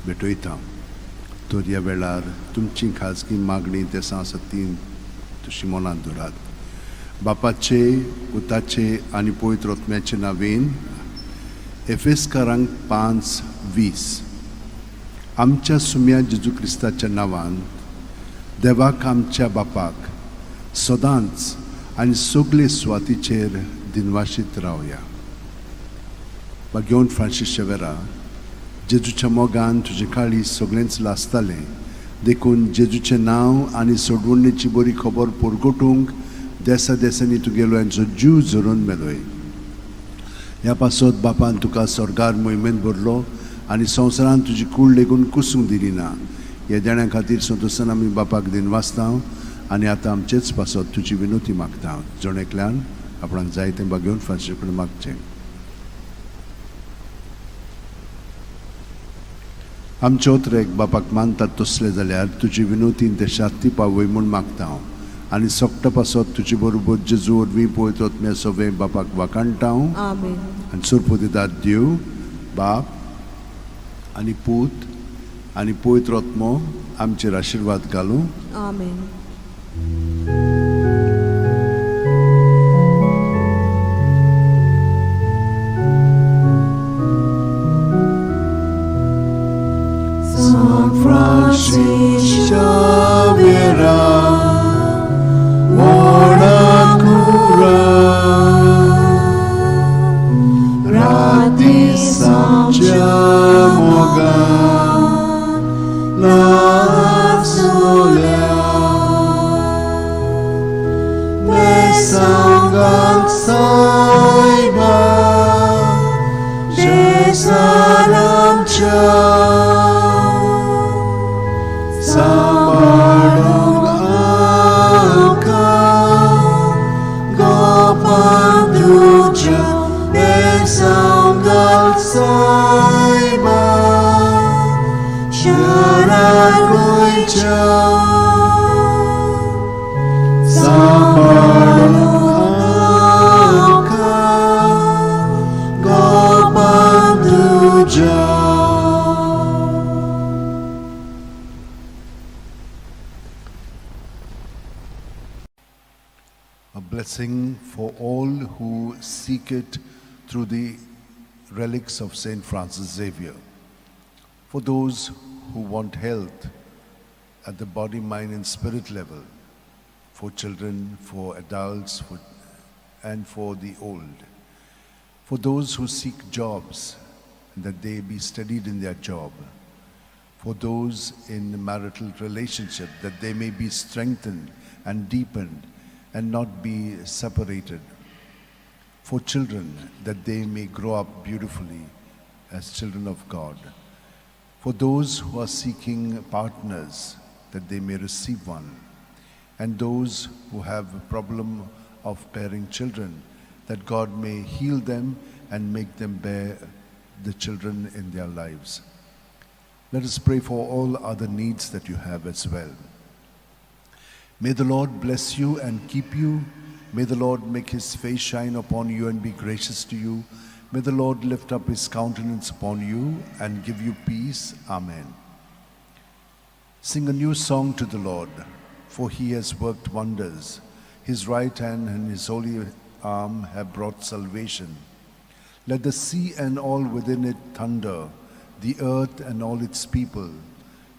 भेटयतां. तर ह्या वेळार तुमची खाजगी मागणी देसां आसा ती तशी मनांत दवरात. बापाचे, पुताचे आनी पवित्र आत्म्याचे नांवेन. एफेस्कारांक 5:20. आमच्या सुम्या जेजू क्रिस्ताच्या नांवान देवाक आमच्या बापाक सदांच आनी सगळे सुवातीचेर दिनवाशीत रावया. बागेवन फ्रांसीस शेवेरा, जेजूच्या मोगान तुजें काळीज सगळेंच लासतालें देखून जेजूचें नांव आनी सोडवणेची बरी खबर परगटूंक देसा देसांनी तुगेलो जीव झरोवन मेलोय. ह्या पासत बापान तुका स्वर्गार मोहिमेंत भरलो आनी संवसारान तुजी कूड लेगून कुसूंक दिली ना. ह्या देण्या खातीर संतोशान आमी बापाक दिनवासता आनी आतां आमचेच पासत तुजी विनवती मागता. जण एकल्यान आपणाक जाय तें बागेवन फ्रांसीस कडेन मागचें. आमचे ओतरेक बापाक मानतात तसले जाल्यार तुजी विनवतीन ते शांती पावय म्हूण मागता हांव आनी सोकटा पासत तुजे बरोबर जेजू वरवीं पळयत म्या सगळें बापाक वाखाणटा हांव. आमेन. आनी सुरपुदिदाद देव बाप आनी पूत आनी पवित्र आत्मो आमचेर आशिर्वाद घालूं. आमेन. San Francis Xavier, ora cura, rati samchamoga, la sola, besangang saiba, jesalam cha. Samarong aka Gopanduja Besanggal Saiba Sharagoicha Samarong aka Gopanduja. A blessing for all who seek it through the relics of Saint Francis Xavier. For those who want health at the body, mind and spirit level, for children, for adults, and for the old. For those who seek jobs, that they be steadied in their job. For those in marital relationship, that they may be strengthened and deepened and not be separated. For children, that they may grow up beautifully as children of God. For those who are seeking partners, that they may receive one. And those who have a problem of bearing children, that God may heal them and make them bear the children in their lives. Let us pray for all other needs that you have as well. May the Lord bless you and keep you. May the Lord make his face shine upon you and be gracious to you. May the Lord lift up his countenance upon you and give you peace. Amen. Sing a new song to the Lord, for he has worked wonders. His right hand and his holy arm have brought salvation. Let the sea and all within it thunder, the earth and all its people.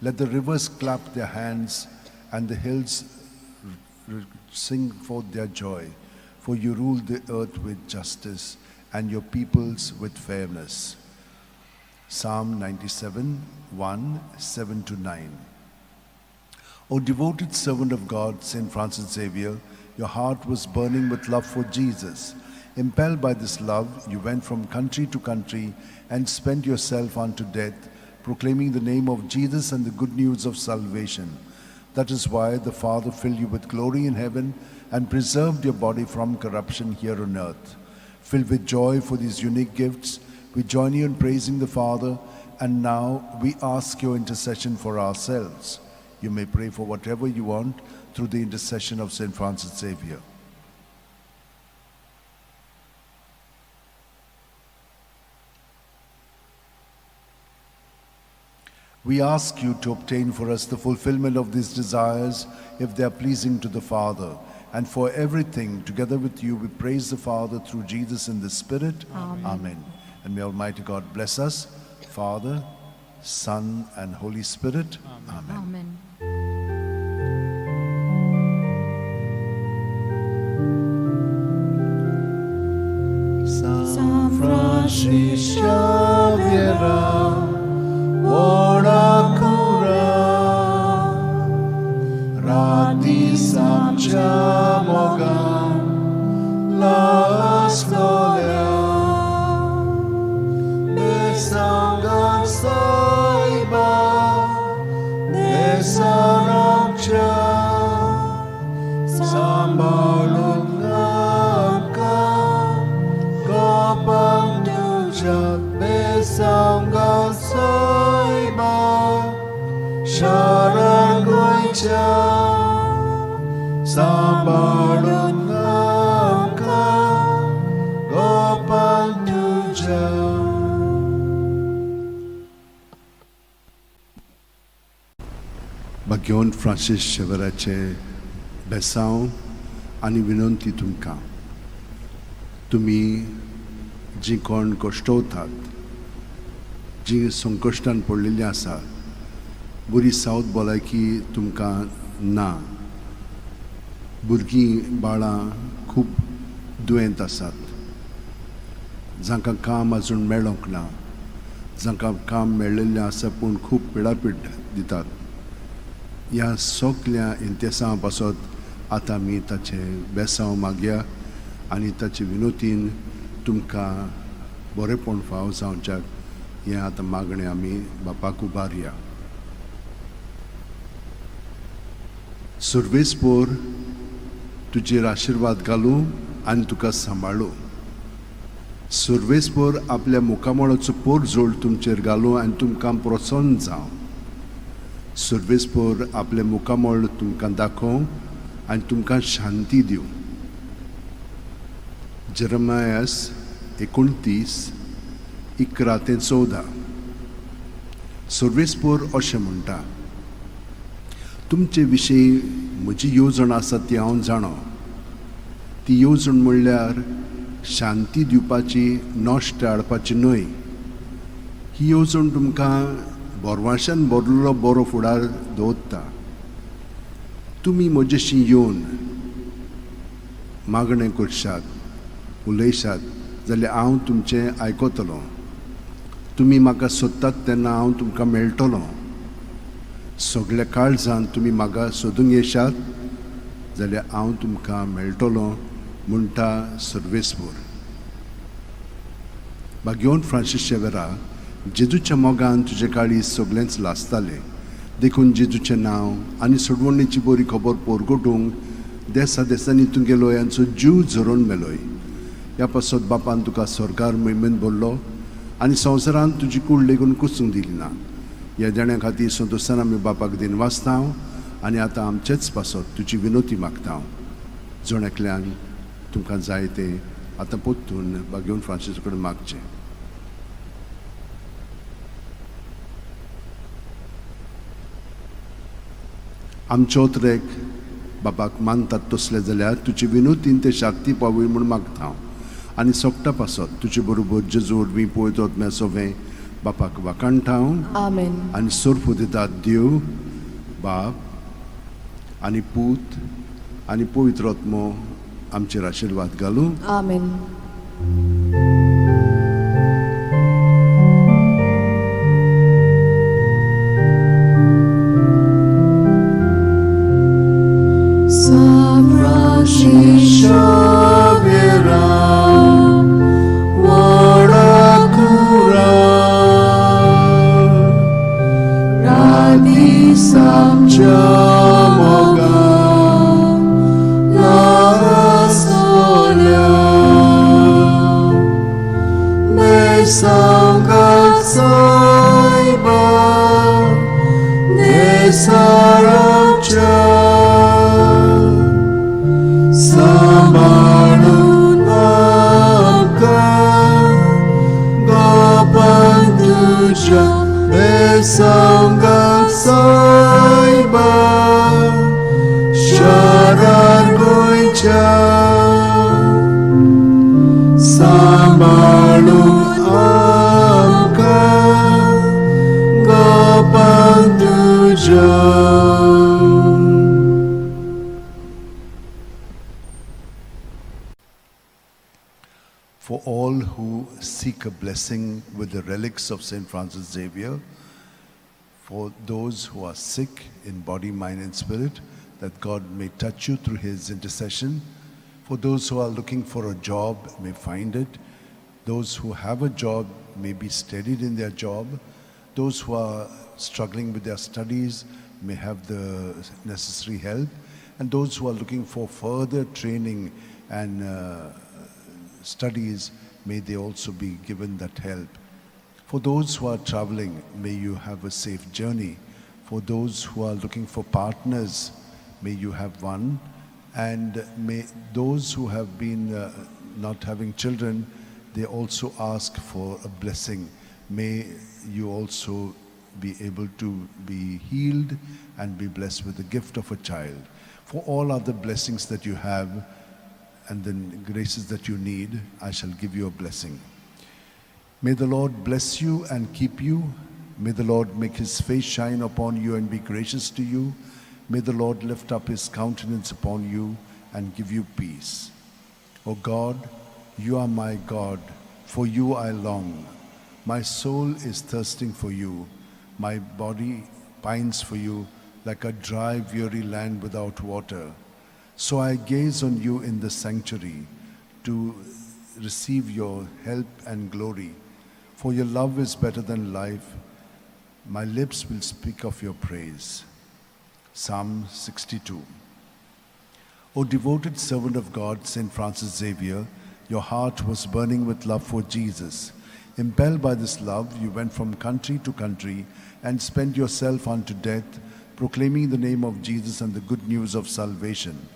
Let the rivers clap their hands and the hills sing forth their joy. For you rule the earth with justice and your peoples with fairness. Psalm 97, 1, 7 to 9. O devoted servant of God, Saint Francis Xavier, your heart was burning with love for Jesus. Impelled by this love, you went from country to country and spent yourself unto death, proclaiming the name of Jesus and the good news of salvation. That is why the Father filled you with glory in heaven and preserved your body from corruption here on earth. Filled with joy for these unique gifts, we join you in praising the Father, and now we ask your intercession for ourselves. You may pray for whatever you want through the intercession of Saint Francis Xavier. We ask you to obtain for us the fulfillment of these desires if they are pleasing to the Father. And for everything, together with you, we praise the Father through Jesus in the Spirit. Amen. Amen. And may Almighty God bless us, Father, Son, and Holy Spirit. Amen. Amen. San Francis Xavier, ora cura, बाग्योन Francis शेवराचें बेसांव आनी विनंती तुमकां, तुमी जीं कोण कश्टवतात, जीं संकश्टान पडलेलीं आसा, बरी सावत भलायकी तुमकां ना, भुरगीं बाळां खूब दुयेंत आसात, जांकां काम आजून मेळोंक ना, जांकां काम मेळिल्लें आसा पूण खूब पिडापीड दितात, ह्या सगल्या इंतेसां पासत आतां आमी ताचें बेसांव मागया आनी ताचे विनोतीन तुमकां बरेंपण फाव जावच्याक हें आतां मागणें आमी बापाक उबारया. सुर्वेसपोर तुजेर आशिर्वाद घालूं आनी तुका सांबाळूं. सुर्वेसपोर आपल्या मुखामळाचो पोरजोड तुमचेर घालूं आनी तुमकां प्रोत्साहन जावं. सुर्वेसपोर आपलें मुखामळ तुमकां दाखोवं आनी तुमकां शांती दिवं. जेरमायस 29:11 ते 14. सुर्वेसपोर अशें म्हणटा, तुमचे विशीं म्हजी येवजण आसा ती हांव जाणो. ती येवजण म्हणल्यार शांती दिवपाची, नश्ट हाडपाची न्हय. ही येवजण तुमकां बोरवाशान भरलेलो बरो फुडार दवरता. तुमी म्हजेशी येवन मागणें करशात, उलयशात जाल्यार हांव तुमचें आयकतलो. तुमी म्हाका सोदतात तेन्ना हांव तुमकां मेळटलो. सगल्या काळजान तुमी म्हाका सोदूंक येशात जाल्यार हांव तुमकां मेळटलो, म्हणटा सर्वेस्पोर. बाग्योन फ्रांसीस शेवेरा, जेजूच्या मोगान तुजे काळीज सगळेंच लासतालें, देखून जेजूचें नांव आनी सोडवणीची बरी खबर पोरगोटूंक देसा देसांनी तूं गेलोय आनी जीव झरोवन मेलोय. ह्या पासत बापान तुका सरकार मोहिमेंत भरलो आनी संवसारांत तुजी कूड लेगून कुसूंक दिली ना. ह्या देण्या खातीर संतोशान आमी बापाक दिनवासता आनी आतां आमचेच पासत तुजी विनोती मागता. जण एकल्यान तुमकां जाय तें आतां परतून बागेवन फ्रांसीस कडेन मागचें. आमचो ट्रेक बापाक मानतात तसले जाल्यार तुजी विनोतीन ते शांती पावय म्हूण मागता हांव आनी सोगटा पासत तुजे बरोबर जेजू वरवीं पळयतात म्या सोवें बापाक वाखाणटा हांव. आमेन. आनी सोर्फ दितात देव बाप आनी पूत आनी पवित्र आत्मो आमचेर आशिर्वाद घालूं. आमेन. For all who seek a blessing with the relics of St. Francis Xavier, for those who are sick in body, mind, and spirit, that God may touch you through his intercession. For those who are looking for a job, may find it. Those who have a job may be steadied in their job. Those who are struggling with their studies may have the necessary help. And those who are looking for further training and studies, may they also be given that help. For those who are traveling, may you have a safe journey. For those who are looking for partners, may you have one. And may those who have been not having children, they also ask for a blessing. May you also be able to be healed and be blessed with the gift of a child. For all other blessings that you have and the graces that you need, I shall give you a blessing. May the Lord bless you and keep you. May the Lord make his face shine upon you and be gracious to you. May the Lord lift up his countenance upon you and give you peace. O God, you are my God, for you I long. My soul is thirsting for you. My body pines for you like a dry, weary land without water. So I gaze on you in the sanctuary to receive your help and glory. For your love is better than life. My lips will speak of your praise. Psalm 62. O devoted servant of God, St. Francis Xavier, your heart was burning with love for Jesus. Impelled by this love, you went from country to country and spent yourself unto death, proclaiming the name of Jesus and the good news of salvation.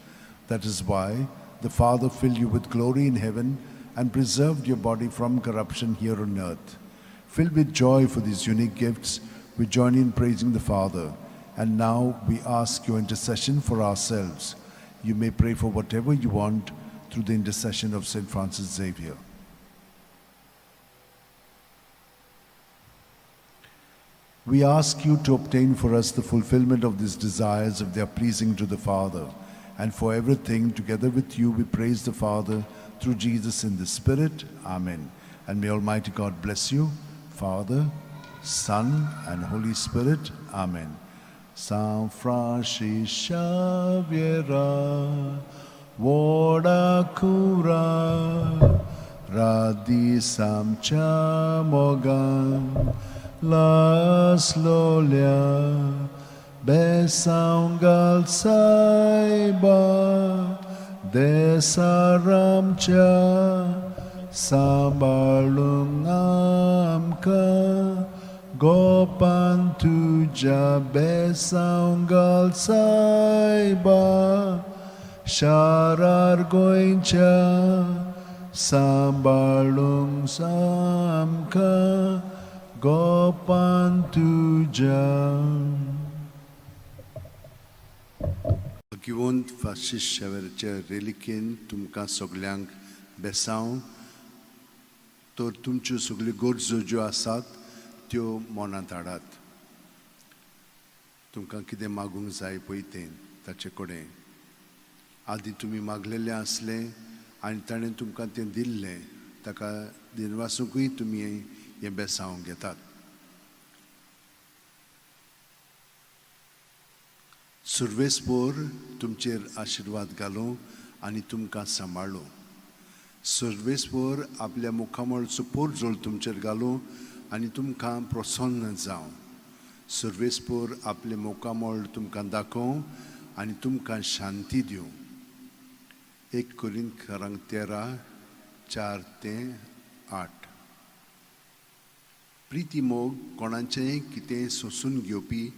That is why the Father filled you with glory in heaven and preserved your body from corruption here on earth. Filled with joy for these unique gifts, we join in praising the Father. And now we ask your intercession for ourselves. You may pray for whatever you want through the intercession of St. Francis Xavier. We ask you to obtain for us the fulfillment of these desires if they are pleasing to the Father. And for everything, together with you, we praise the Father through Jesus in the Spirit. Amen. And may Almighty God bless you, Father, Son, and Holy Spirit. Amen. San Francis Xavier, Vodakura, Radi Samcha Mogan, Laslolia, Besangal Saiba, Desaramcha, Sambalungamka, Gopan tuja besangal saiba, Sharar goincha, Sambalung samka, Gopan tuja. भाग्यवंत Francis शेवेराच्या रेलिकेन तुमकां सगल्यांक बेसांव तर तुमच्यो सगल्यो गरजो ज्यो आसात त्यो मनांत हाडात. तुमकां कितें मागूंक जाय पळय तें ताचे कडेन आदीं तुमी मागलेलें आसलें आनी ताणें तुमकां तें दिल्लें, ताका दिनवासूंकूय तुमी हें बेसांव घेतात. सुर्वेसपोर तुमचेर आशिर्वाद घालूं आनी तुमकां सांबाळूं. सुर्वेसपोर आपल्या मुखामळचो पोरजोळ तुमचेर घालूं आनी तुमकां प्रसन्न जावं. सुर्वेसपोर आपलें मुखामळ तुमकां दाखोवं आनी तुमकां शांती दिवं. 1 कोरिंथकारांक 13:4 ते 8. प्रिती मोग कोणाचेंय कितें सोंसून घेवपी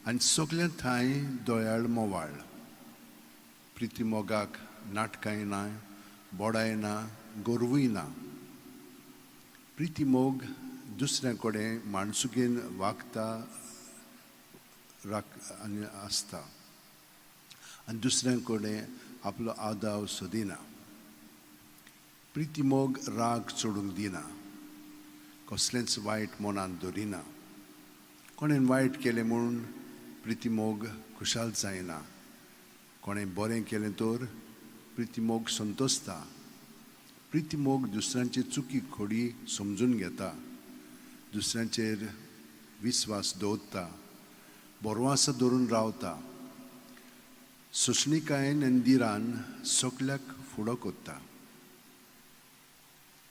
आनी सगल्या ठांय दयाळ मोवाळ. प्रिती मोगाक नाटकांय ना, बोडाय ना, गोरवूय ना. प्रिती मोग दुसऱ्या कडेन माणसुकेन वागता आनी आसता आनी दुसऱ्या कडेन आपलो आदाव सोदिना. प्रिती मोग राग चडूंक दिना, कसलेंच वायट मनांत दवरिना. कोणें वायट केलें म्हूण प्रिती मोग खुशाल जायना, कोणें बरें केलें तर प्रिती मोग संतोसता. प्रिती मोग दुसऱ्यांची चुकी खोडी समजून घेता, दुसऱ्यांचेर विस्वास दवरता, बरवास धरून रावता, सोंसणिकायेन आनी दिरान सगल्याक फुडो कोत्ता.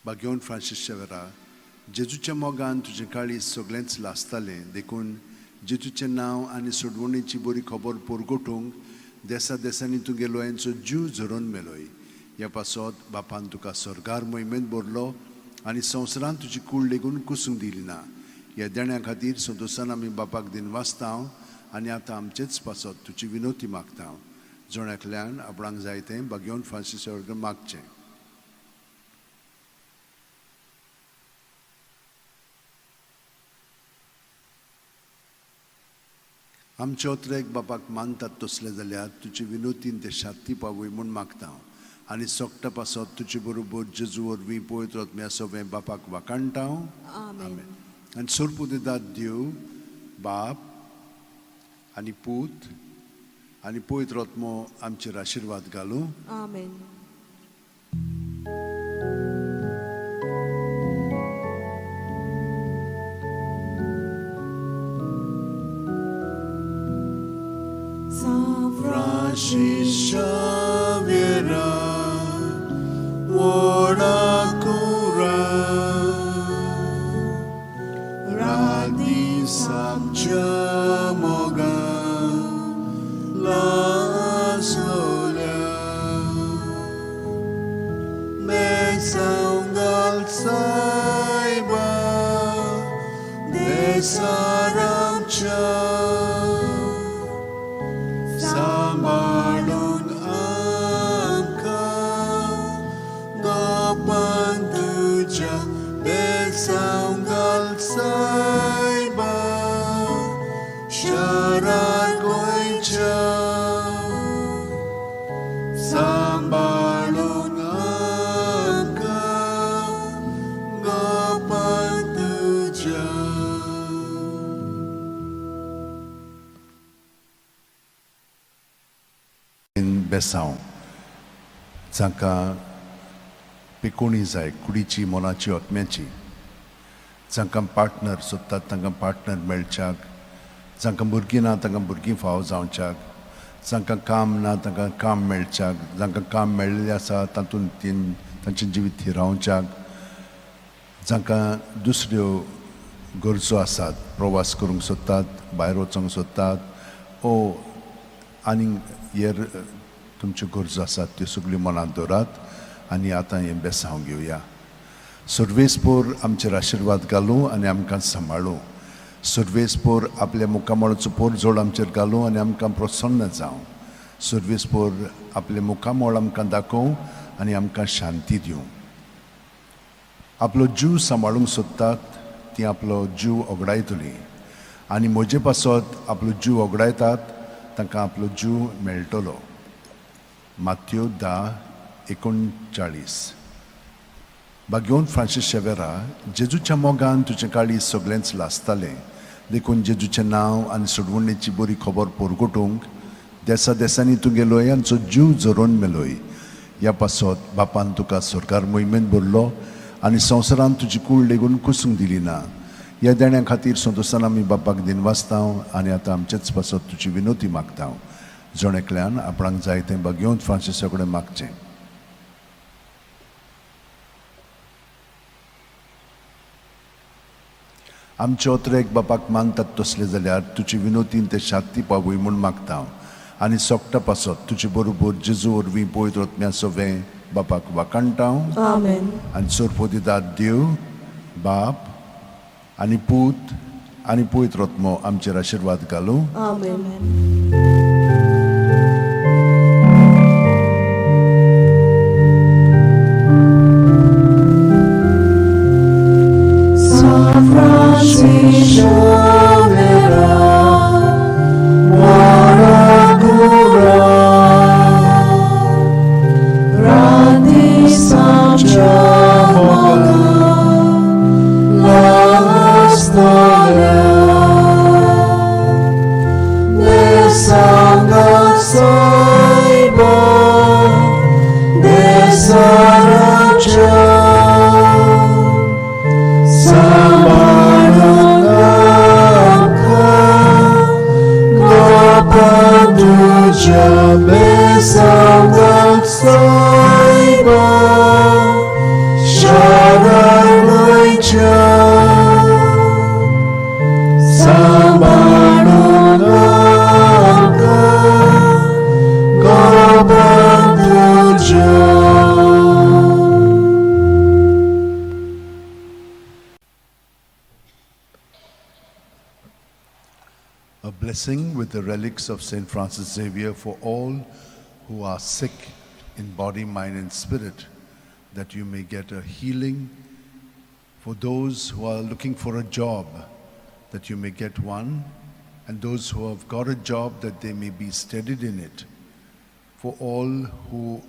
भाग्यवंत फ्रांसीस शेवेरा, जेजूच्या मोगान तुजें काळीज सगळेंच लासतालें, देखून जेजूचें नांव आनी सोडवणेची बरी खबर परगटूंक देसा देसांनी तुगे लोयांचो जीव झरोवन मेलोय. ह्या पासत बापान तुका स्वर्गार मोहिमेंत भरलो आनी संवसारांत तुजी कूड लेगून कुसूंक दिली ना. ह्या देण्या खातीर संतोशान आमी बापाक दिनवासता आनी आतां आमचेच पासत तुजी विनोती मागता. जण एकल्यान आपणाक जाय तें भाग्यवंत फ्रांसीस कडेन मागचें. आमच्या ओत्रेक बापाक मानतात तसले जाल्यार तुजे विनोतीन ते शांती पावय म्हूण मागता हांव. आनी सोकटा पासत तुजे बरोबर जेजू वरवीं पवित्र आत्म्या सवें बापाक वाखाणटा हांव. आमेन. आनी सोरपुदेदाद देव बाप आनी पूत आनी पवित्र आत्मो आमचेर आशिर्वाद घालूं. आमेन. San Francis Xavier, ora cura, radi samcha moga, la sola, me saungal saiba, de saramcha. सांबाळून आमकां गोपान तुज्या बेसांव घाल सायबा शारार गोंयच्या सांबाळून आमकां गोपान तुज्या. बेसांव जांकां पिकोणी जाय कुडीची मनाची आत्म्याची, जांकां पार्टनर सोदतात तांकां पार्टनर मेळच्याक, जांकां भुरगीं ना तांकां भुरगीं फावो जावच्याक, जांकां काम ना तांकां काम मेळच्याक, जांकां काम मेळिल्लें आसा तातूंत तीन तांचें जिवीत थिरावच्याक, जांकां दुसऱ्यो गरजो आसात प्रवास करूंक सोदतात भायर वचूंक सोदतात ओ आनीक हेर तुमच्यो गरजो आसात त्यो सगल्यो मनांत दवरात आनी आतां हें बेसांव घेवया. सर्वेस्पोर आमचेर आशिर्वाद घालूं आनी आमकां सांबाळूं. सर्वेस्पोर आपल्या मुखामळाचो पोरजोड आमचेर घालूं आनी आमकां प्रसन्न जावं. सर्वेस्पोर आपलें मुखामळ आमकां दाखोवं आनी आमकां शांती दिवं. आपलो जीव सांबाळूंक सोदतात ती आपलो जीव ओगडायतली आनी म्हजे पासत आपलो जीव ओगडायतात तांकां आपलो जीव मेळटलो. मात्यो 10:39. भाग्योन फ्रांसीस शेवेरा, जेजूच्या मोगान तुजें काळीज सगळेंच लासतालें, देखून जेजूचें नांव आनी सोडवणेची बरी खबर परगटूंक देसा देसांनी तुगे लोयांचो जीव झरोवन मेलोय. ह्या पासत बापान तुका सरकार मोहिमेंत भरलो आनी संवसारांत तुजी कूड लेगून कुसूंक दिली ना. ह्या देण्या खातीर संतोशान आमी बापाक दिनवासता आनी आतां आमचेच पासत तुजी विनोती मागता. जण एकल्यान आपणाक जाय तें भाग्योन फ्रांसिसा कडेन मागचें. आमचे ओत्रेक बापाक मानतात तसले जाल्यार तुजी विनोतीन ते शांती पावय म्हूण मागता आनी सोकटा पासत तुजे बरोबर जेजू वरवीं पवित्र आत्म्या सवें बापाक वाखाणटा. आमेन. आनी सोरपोदिदाद देव बाप आनी पूत आनी पवित्र आत्मो आमचेर आशिर्वाद घालूं. आमेन. San Francis Xavier, ora cura, grandi Sanchamoga, la storia, de Sanga Saiba, de Saracha. A blessing with the relics of St. Francis Xavier for all who are sick in body, mind, and spirit, that you may get a healing. For those who are looking for a job, that you may get one. and those who have got a job, that they may be steadied in it. For all who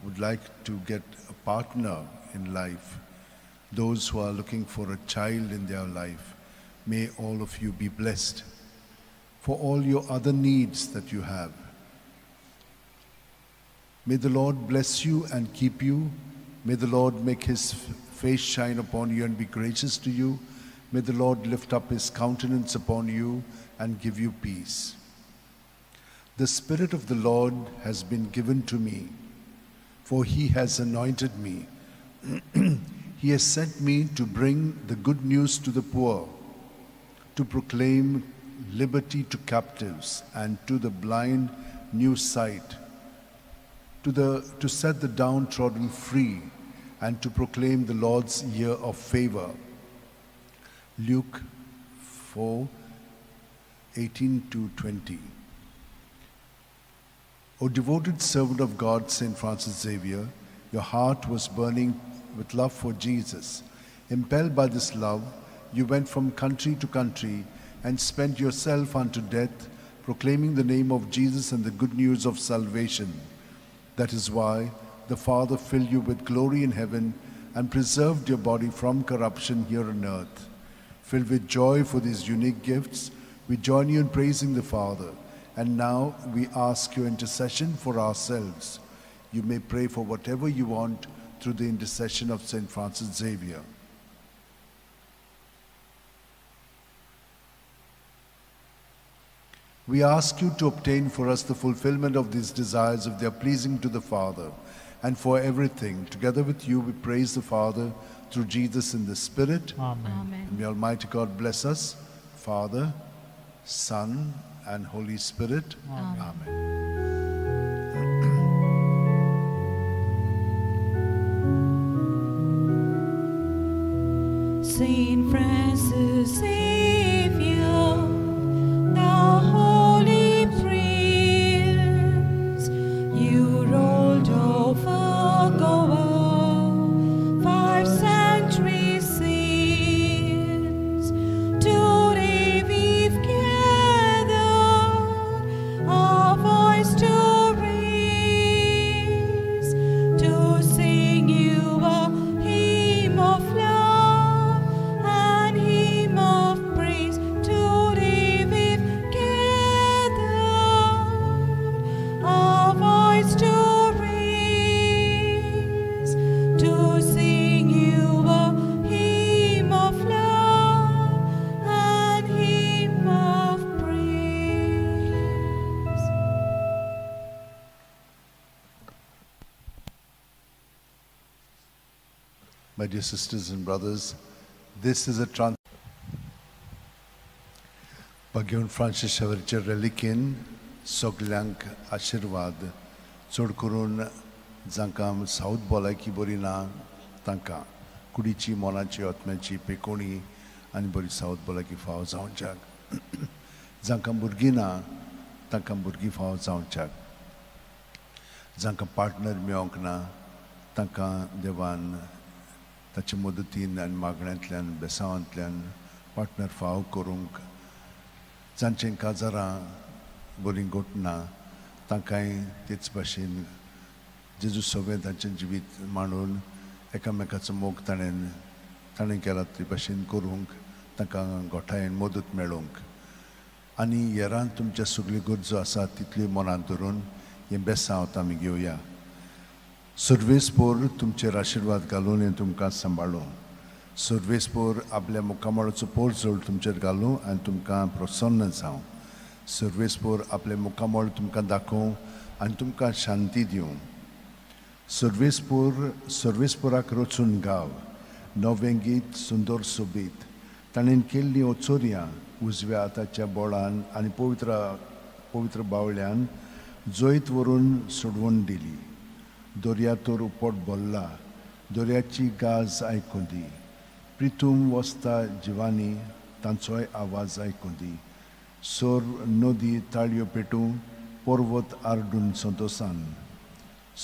would like to get a partner in life, those who are looking for a child in their life, may all of you be blessed. For all your other needs that you have, may the Lord bless you and keep you. May the Lord make his face shine upon you and be gracious to you. May the Lord lift up his countenance upon you and give you peace. The Spirit of the Lord has been given to me, for he has anointed me. He has sent me to bring the good news to the poor, to proclaim liberty to captives and to the blind new sight, to set the downtrodden free, and to proclaim the Lord's year of favor. Luke 4, 18 to 20. O devoted servant of God, Saint Francis Xavier, your heart was burning with love for Jesus. Impelled by this love, you went from country to country and spent yourself unto death, proclaiming the name of Jesus and the good news of salvation. That is why the Father filled you with glory in heaven and preserved your body from corruption here on earth. Filled with joy for these unique gifts, we join you in praising the Father. And now we ask your intercession for ourselves. You may pray for whatever you want through the intercession of Saint Francis Xavier. We ask you to obtain for us the fulfillment of these desires if they are pleasing to the Father. And for everything, together with you, we praise the Father through Jesus in the Spirit. Amen. Amen. And may Almighty God bless us, Father, Son, and Holy Spirit. Amen. Amen. Saint Francis Xavier, thou holy prince, you ruled over Goa 5 centuries since. Today we've gathered our voice to raise, to sing you a hymn of love and hymn of praise. Today we've gathered our voice to raise, to sing you a hymn of love and hymn of praise. My dear sisters and brothers, this is a trans. भगवान Francis शावेरच्या रेलिकेन सगल्यांक आशिर्वाद, चड करून जांकां south भलायकी बरी ना तांकां कुडीची, मनाची, आत्म्याची पेकोणी आनी बरी सावथ भलायकी फावो जावच्याक. जांकां भुरगीं ना तांकां भुरगीं फावो जावच्याक. जांकां पार्टनर मेळोंक ना तांकां देवान ताचे मदतीन आनी मागण्यांतल्यान, बेसांवांतल्यान पार्टनर फावो करूंक. जांचें काजारां बरीं घडना तांकांय तेच भाशेन जेजू सगळें तांचें जिवीत मांडून एकामेकाचो मोग ताणें ताणें केला ते भाशेन करूंक तांकां घोटायेन मदत मेळोंक. आनी हेरान तुमच्या सगल्यो गरजो आसा तितल्यो मनांत धरून हें बेसांव आमी घेवया. सर्वेस्पोर तुमचेर आशिर्वाद घालून हें तुमकां सांबाळूं. सर्वेस्पोर आपल्या मुखामळाचो पोरजोळ तुमचेर घालूं आनी तुमकां प्रसन्न जावं. सर्वेस्पोर आपलें मुखामळ तुमकां दाखोवं आनी तुमकां शांती दिवं. सर्वेस्पोर सर्वेस्पोराक रचून गाव नवें गीत सुंदर सोबीत. ताणें केल्लीं ओचोरयां उजव्या हाताच्या बोळान आनी पवित्र पवित्र बावल्यान जैत व्हरून सोडवून दिली. दर्या तर उपट भरला, दर्याची गाज आयकूं दी. प्रिथूम वसता जिवानी तांचोय आवाज आयकूं दी. सोर नदी ताळयो पेटूं, पर्वत आरडून संतोसान.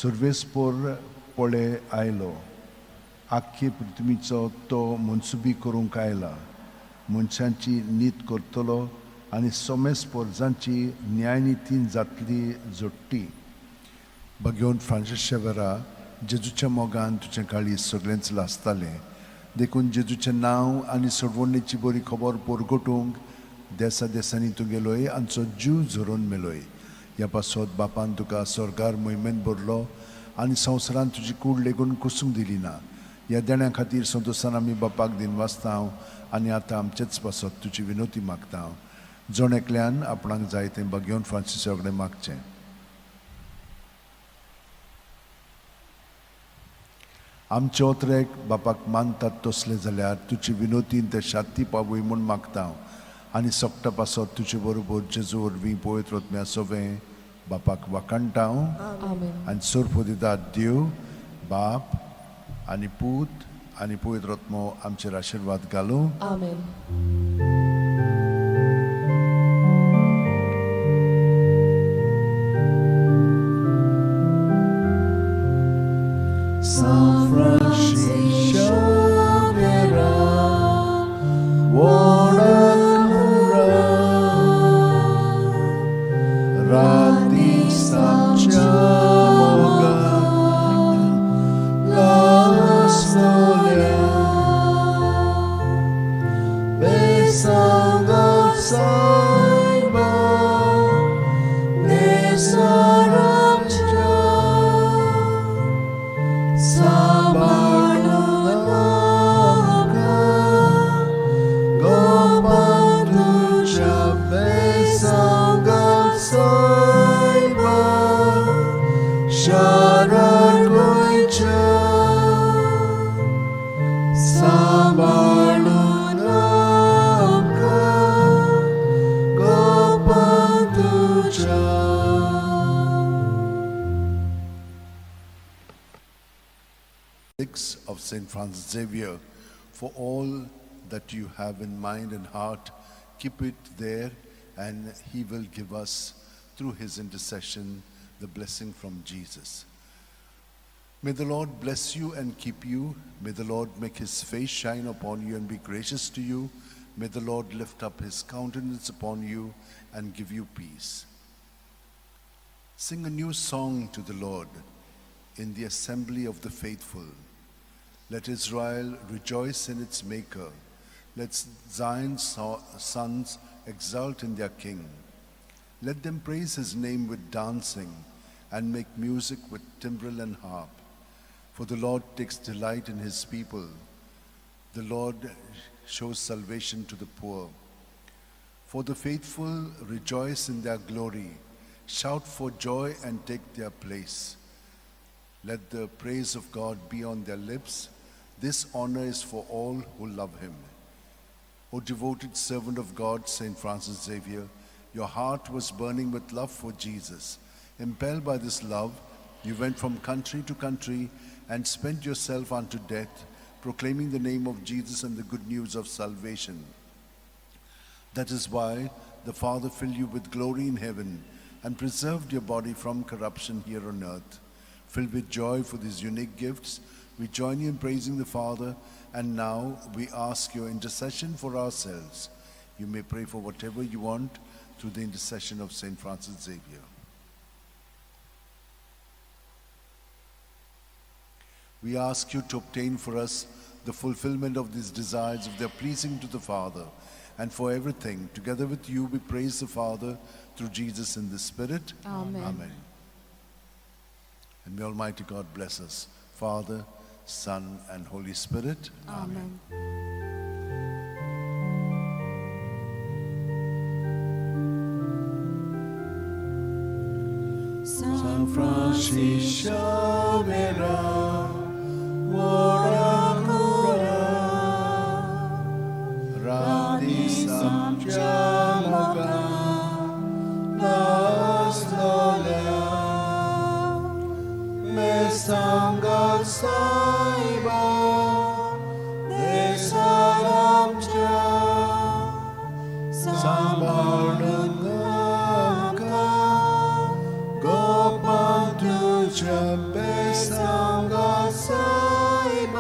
सर्वेस्पोर पळे आयलो, आख्खे पृथ्वीचो तो मनसुबी करूंक आयला. मनशांची नीत करतलो. आनी सोमेस पोरजांची न्यायनितीन जातली जोडटी. बघेवन फ्रांसीस शेवरा, जेजूच्या मोगान तुजें काळीज सगळेंच लासतालें, देखून जेजूचें नांव आनी सोडवणेची बरी खबर पोरगोटूंक देसा देसांनी तूं गेलोय आमचो जीव झरोवन मेलोय. ह्या पासत बापान तुका स्वर्गार मोहिमेन भरलो आनी संवसारान तुजी कूड लेगून कुसूंक दिली ना. ह्या देण्या खातीर संतोशान आमी बापाक दिनवासता आनी आतां आमचेच पासत तुजी विनोती मागता. जण एकल्यान आपणाक जाय तें बघेवन फ्रांसीसा कडेन मागचें. आमचे ओतरेक बापाक मानतात तसले जाल्यार तुजी विनोतीन ते शांती पावय म्हूण मागता आनी सोकटा पासत तुजे बरोबर जेजू वरवीं पवित्र आत्म्या सोवें बापाक वाखाणटा. आनी सोरपो दितात देव बाप आनी पूत आनी पवित्र आत्मो आमचेर आशिर्वाद घालूं. आमेन. San Francisco Vera, Wora राती सामच्या मोगान लासतल्या Besangal Saiba, Nesaramcha, Sabarunaka, Gopantucha Besangal Saiba, Sharan Goicha, Sabarunaka, Gopantucha. Six of St. Francis Xavier, for all that you have in mind and heart, keep it there, and he will give us through his intercession the blessing from Jesus. May the Lord bless you and keep you. May the Lord make his face shine upon you and be gracious to you. May the Lord lift up his countenance upon you and give you peace. Sing a new song to the Lord in the assembly of the faithful. Let Israel rejoice in its Maker. Let Zion's sons exult in their King. Let them praise his name with dancing and make music with timbrel and harp. For the Lord takes delight in his people. The Lord shows salvation to the poor. For the faithful rejoice in their glory, shout for joy and take their place. Let the praise of God be on their lips. This honor is for all who love him. O devoted servant of God, St. Francis Xavier, your heart was burning with love for Jesus. Impelled by this love, you went from country to country and spent yourself unto death, proclaiming the name of Jesus and the good news of salvation. That is why the Father filled you with glory in heaven and preserved your body from corruption here on earth. Filled with joy for these unique gifts, we join you in praising the Father, and now we ask your intercession for ourselves. You may pray for whatever you want through the intercession of St. Francis Xavier. We ask you to obtain for us the fulfillment of these desires if they are pleasing to the Father, and for everything, together with you, we praise the Father through Jesus in the Spirit. Amen. Amen. And may Almighty God bless us, Father, Son, and Holy Spirit. Amen. San Francisco Vera, ora cura, Radi Samcha Moga, Laslolia, Mesangal Saiba, Desaramcha, Sambarunaka, Gopantucha Besangal Saiba,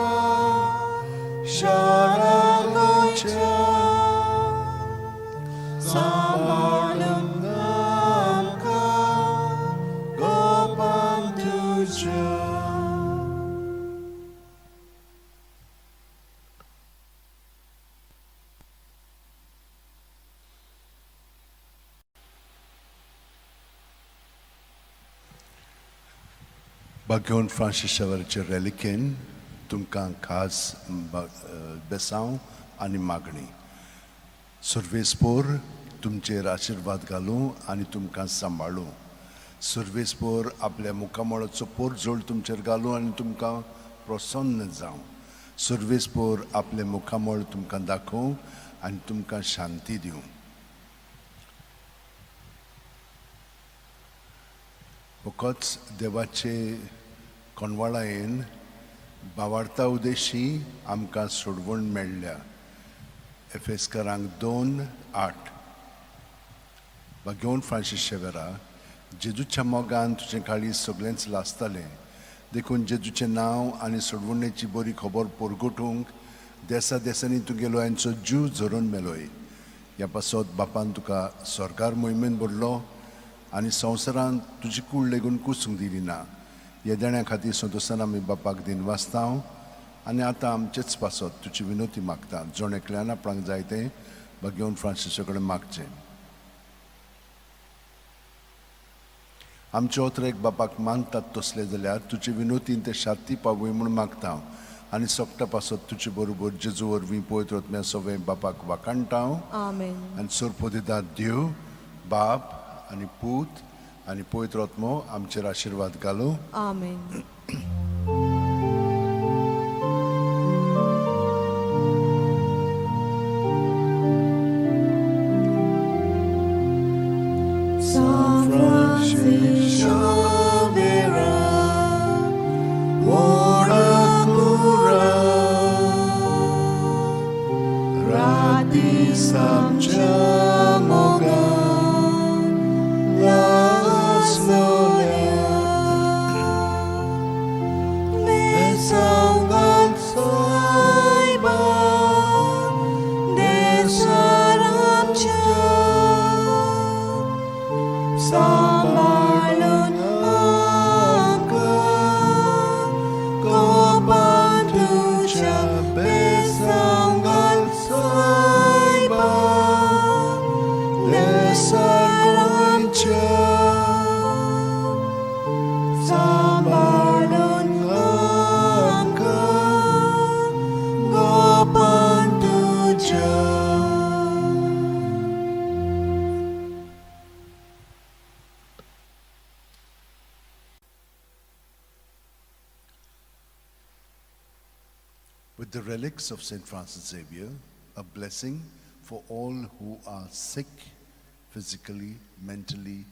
बागेवन Francis शेवराचे रेलिकेन तुमकां खास बेसांव आनी मागणी. सुर्वेसपोर तुमचेर आशिर्वाद घालूं आनी तुमकां सांबाळूं. सुर्वेसपोर आपल्या मुखामळाचो पोरजोळ तुमचेर घालूं आनी तुमकां प्रसन्न जावं. सुर्वेसपोर आपलें मुखामळ तुमकां दाखोवं आनी तुमकां शांती दिवं. फकत देवाचे कोणवाळायेन बावार्ता उदेशी आमकां सोडवण मेळ्ळ्या. एफेस्करांक 2:8. बागेवन फ्रांसीस शेवेरा, जेजूच्या मोगान तुजें काळीज सगळेंच लासतालें, देखून जेजूचें नांव आनी सोडवणेची बरी खबर परगटूंक देसा देसांनी तुगेलो यांचो जीव झरोवन मेलोय. ह्या पासत बापान तुका सरकार मोहिमेन भरलो आनी संवसारांत तुजी कूड लेगून कुसूंक दिली ना. ह्या देण्या खातीर संतोशान आमी बापाक दिन वाचता आनी आतां आमचेच पासत तुजी विनोती मागता. जण एकल्यान आपणाक जाय तें बागेवन फ्रांसिसा कडेन मागचें. आमचे ओतरेक बापाक मानतात तसले जाल्यार तुजे विनोतीन ते शांती पावय म्हूण मागता आनी सोगटा पासत तुजे बरोबर जेजू वरवीं पवित्र आत्म्या सगळें बापाक वाखाणटा. आमेन. आनी सोरपोदिदार देव बाप आनी पूत आनी पवित्र आत्मो आमचेर आशिर्वाद घालूं. आमेन. San Francis Xavier, ora cura, radis amcha mogan lasnolia, besangan saiba desaramcha. Sambalun amka kopantucha besangal saiba desaramcha. Sambalun amka kopantucha. With the relics of St. Francis Xavier, a blessing for all who are sick physically, mentally,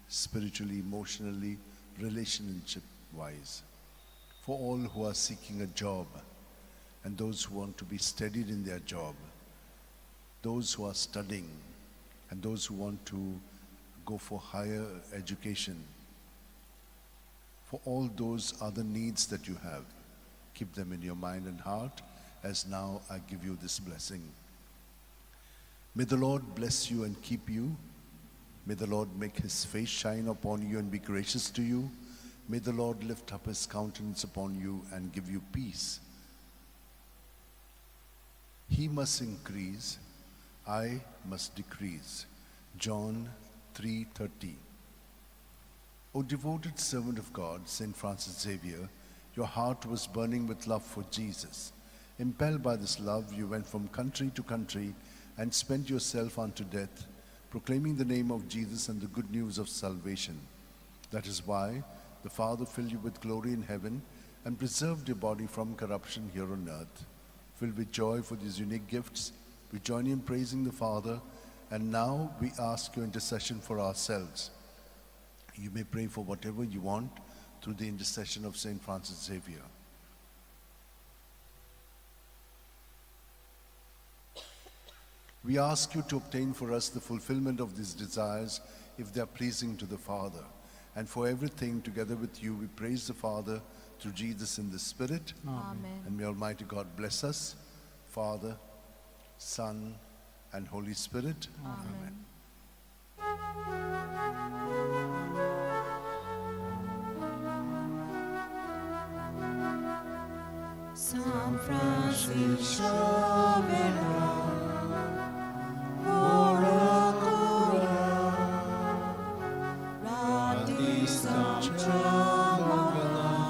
spiritually, emotionally, relationship-wise. For all who are seeking a job and those who want to be steadied in their job, those who are studying and those who want to go for higher education, for all those other needs that you have, keep them in your mind and heart as now I give you this blessing. May the Lord bless you and keep you. May the Lord make his face shine upon you and be gracious to you. May the Lord lift up his countenance upon you and give you peace. He must increase, I must decrease. John 3:30. O devoted servant of God, St. Francis Xavier, your heart was burning with love for Jesus. Impelled by this love, you went from country to country and spent yourself unto death, proclaiming the name of Jesus and the good news of salvation. That is why the Father filled you with glory in heaven and preserved your body from corruption here on earth. Filled with joy for these unique gifts, we join you in praising the Father, and now we ask your intercession for ourselves. You may pray for whatever you want through the intercession of St. Francis Xavier. We ask you to obtain for us the fulfillment of these desires if they are pleasing to the Father. And for everything, together with you, we praise the Father through Jesus in the Spirit. Amen. And may Almighty God bless us, Father, Son, and Holy Spirit. Amen. San Francis Xavier, ora cura, radis amcha mogan.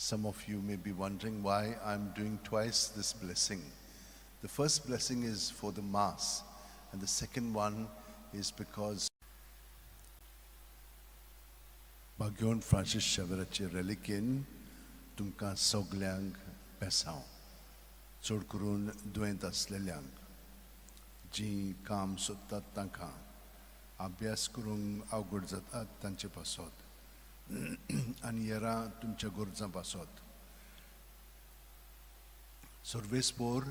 Some of you may be wondering why I'm doing twice this blessing. The first blessing is for the Mass, and the second one is because Bagyon Francis Xavierचे रेलिकेन तुमकां सगल्यांक बेसांव, चड करून दुयेंत आसलेल्यांक, जीं काम सोदतात तांकां, अभ्यास करूंक अवघड जातात तांचे पासत आनी हेरां तुमच्या गरजां पासत. सर्वेस्पोर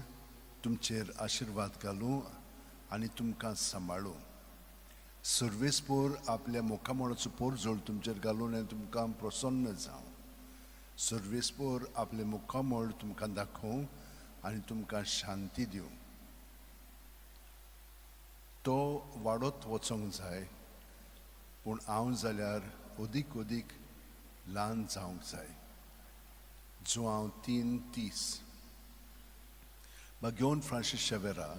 तुमचेर आशिर्वाद घालूं आनी तुमकां सांबाळूं. सर्वेस्पोर आपल्या मुखामळाचो पोरजोळ तुमचेर घालून आनी तुमकां प्रसन्न जावं. सर्वेस्पोर आपलें मुखामळ तुमकां दाखोवं आनी तुमकां शांती दिवं. तो वाडत वचोंक जाय, पूण हांव जाल्यार अदीक अदीक ल्हान जावंक जाय. जुआंव 3:30. बागेवन फ्रांसीस शेवेरा,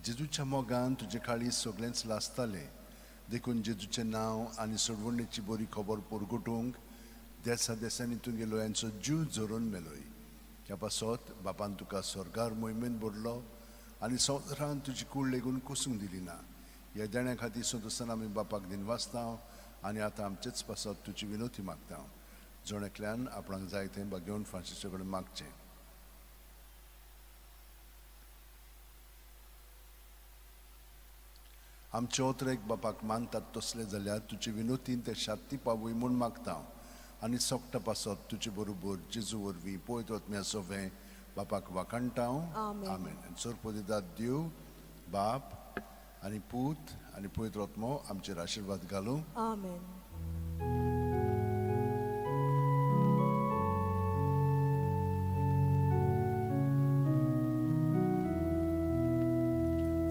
जेजूच्या मोगान तुजे काळीज सगळेंच लासतालें, देखून जेजूचें नांव आनी सोडवणेची बरी खबर परगटूंक देसा देसांनी तुगेलो यांचो जीव झरोवन मेलोय. ह्या पासत बापान तुका स्वर्गार मोहिमेन भरलो आनी संवसारान तुजी कूड लेगून कोसूंक दिली ना. ह्या देण्या खातीर संतोसान आमी बापाक दिनवासता आनी आतां आमचेच पासत तुजी विनोती मागता. जण एकल्यान आपणाक जाय तें बागेवन फ्रांसीसा कडेन मागचें. आमचे ओतरेक बापाक मानतात तसले जाल्यार तुजे विनोतीन ते शांती पावय म्हूण मागता आनी सोकटा पासत तुजे बरोबर जेजू वरवीं पवित्र आत्म्या सोवें बापाक वाखाणटा. आमेन. आनी सोरपोदिदाद देव बाप आनी पूत आनी पवित्र आत्मो आमचेर आशिर्वाद घालूं. आमेन.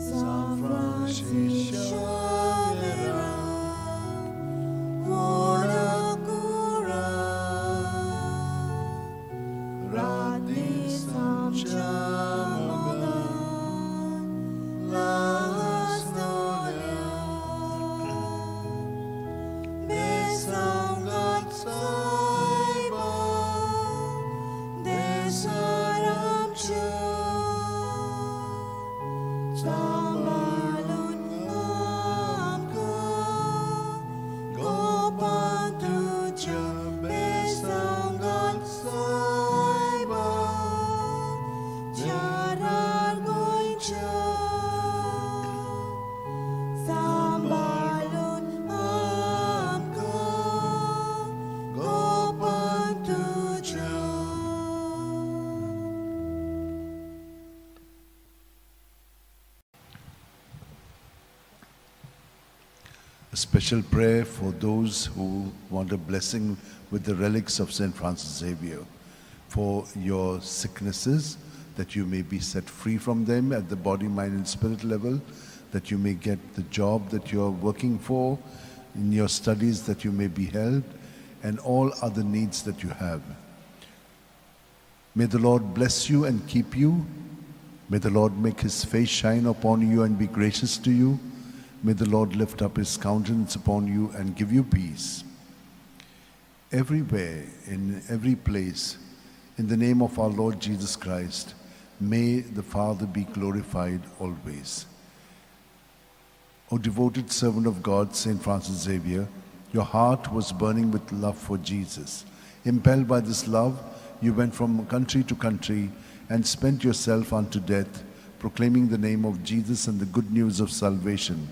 San Francis Xavier, ora cura, radis amca la storia, besangat saiba, desaramca. Sambalun amka, gopan tuja besangat saiba, jarar goincha. Sambalun amka, gopan tuja. A special prayer for those who want a blessing with the relics of St. Francis Xavier, for your sicknesses, that you may be set free from them at the body, mind and spirit level, that you may get the job that you are working for, in your studies that you may be helped, and all other needs that you have. May the Lord bless you and keep you. May the Lord make his face shine upon you and be gracious to you. May the Lord lift up his countenance upon you and give you peace. Everywhere, in every place, in the name of our Lord Jesus Christ, may the Father be glorified always. O devoted servant of God, St. Francis Xavier, your heart was burning with love for Jesus. Impelled by this love, you went from country to country and spent yourself unto death, proclaiming the name of Jesus and the good news of salvation.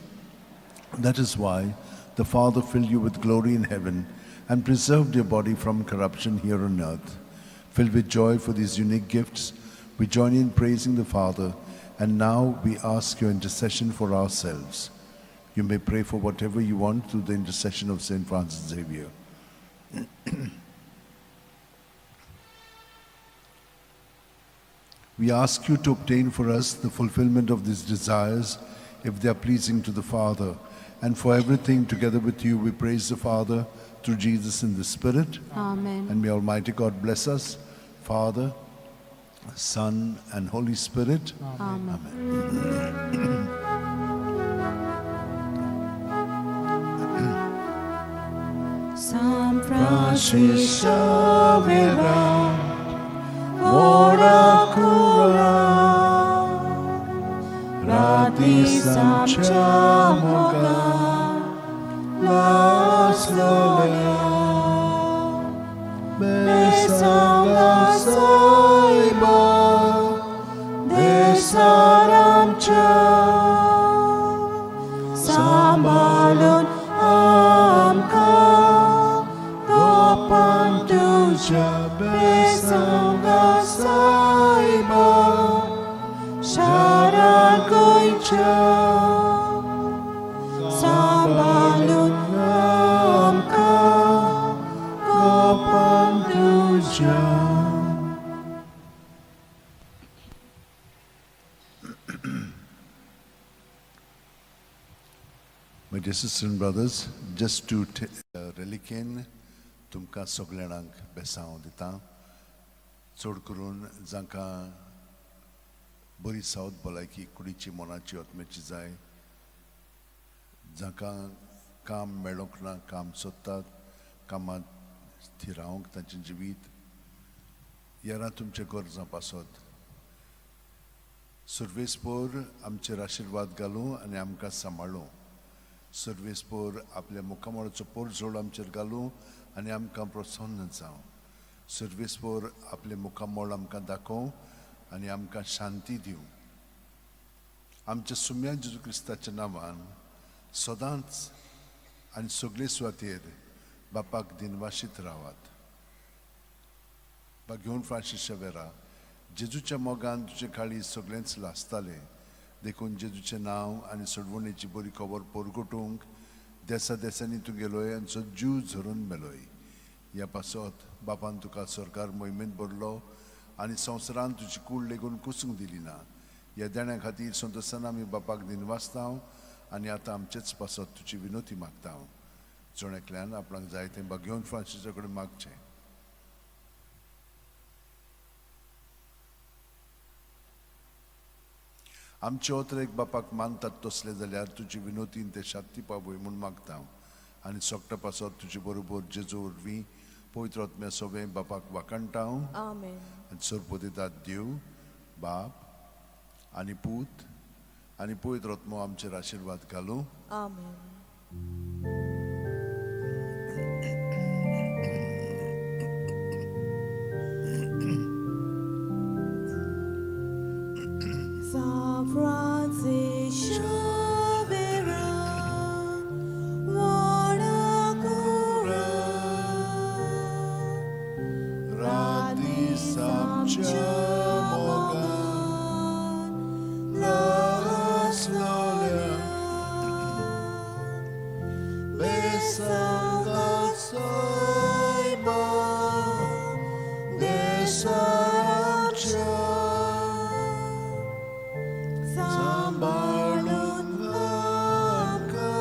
That is why the Father filled you with glory in heaven and preserved your body from corruption here on earth. Filled with joy for these unique gifts, we join in praising the Father, and now we ask your intercession for ourselves. You may pray for whatever you want through the intercession of St. Francis Xavier. We ask you to obtain for us the fulfillment of these desires, if they are pleasing to the Father. And for everything, together with you, we praise the Father through Jesus in the Spirit. Amen. And may Almighty God bless us, Father, Son, and Holy Spirit. Amen. Amen. San Francis Xaviera, व्हडा कुरा राती आमच्या मोगान लासलेल्या बेसांगा सायबा देसार आमच्या सांबाळून आमकां गोपान तुज्या बेसांगा सायबा शारा गोंयच्या सांबाळून आमकां गोपान तुज्या. My dear sisters and brothers, just to reliquien तुमकां सगल्या जाणांक बेसांव दिता, चड करून जांकां बरी सावत भलायकी कुडीची, मनाची, आत्म्याची जाय, जांकां काम मेळोंक ना, काम सोदतात, कामांत थिरावंक तांचें जिवीत येरा तुमचे गरजां पासत सर्वेस्पोर आमचेर आशिर्वाद घालूं आनी आमकां सांबाळूं. सर्वेस्पोर आपल्या मुखामळाचो पोरजोड आमचेर घालूं आनी आमकां प्रसन्न जावं. सर्वेस्पोर आपलें मुखामळ आमकां दाखोवं आनी आमकां शांती दिवं. आमच्या सुम्या जेजू क्रिस्ताच्या नांवान सदांच आनी सगळे सुवातेर बापाक दिनवाशीत रावात. बा घेवन फ्रांसीस शेवेरा, जेजूच्या मोगान तुजे काळीज सगळेंच लासतालें, देखून जेजूचें नांव आनी सोडवणेची बरी खबर परगटूंक देसा देसांनी तूं गेलोय आनी सो जीव झरून मेलोय. ह्या पासत बापान तुका सरकार मोहिमेंत भरलो आनी संवसारान तुजी कूड लेगून कुसूंक दिली ना. ह्या देण्या खातीर संतोशान आमी बापाक दिनवासता आनी आतां आमचेच पासत तुजी विनोती मागता. जण एकल्यान आपणाक जाय तें बागेवन फ्रांसीसा कडेन मागचें. आमचे ओतरेक बापाक मानतात तसले जाल्यार तुजी विनोतीन ते शांती पावय म्हूण मागता आनी सोकटा पासत तुजे बरोबर जेजू वरवीं पवित्र आत्म्या सोबें बापाक वाखाणटा. आमेन. आनी सरपतितात देव बाप आनी पूत आनी पवित्र आत्मो आमचेर आशिर्वाद घालूं. आमेन. San Francis Xaviera, व्हडा कुरा राती आमच्या मोगान लासलेल्या बेसांगा सायबा देसाच्या सांबाळून आमकां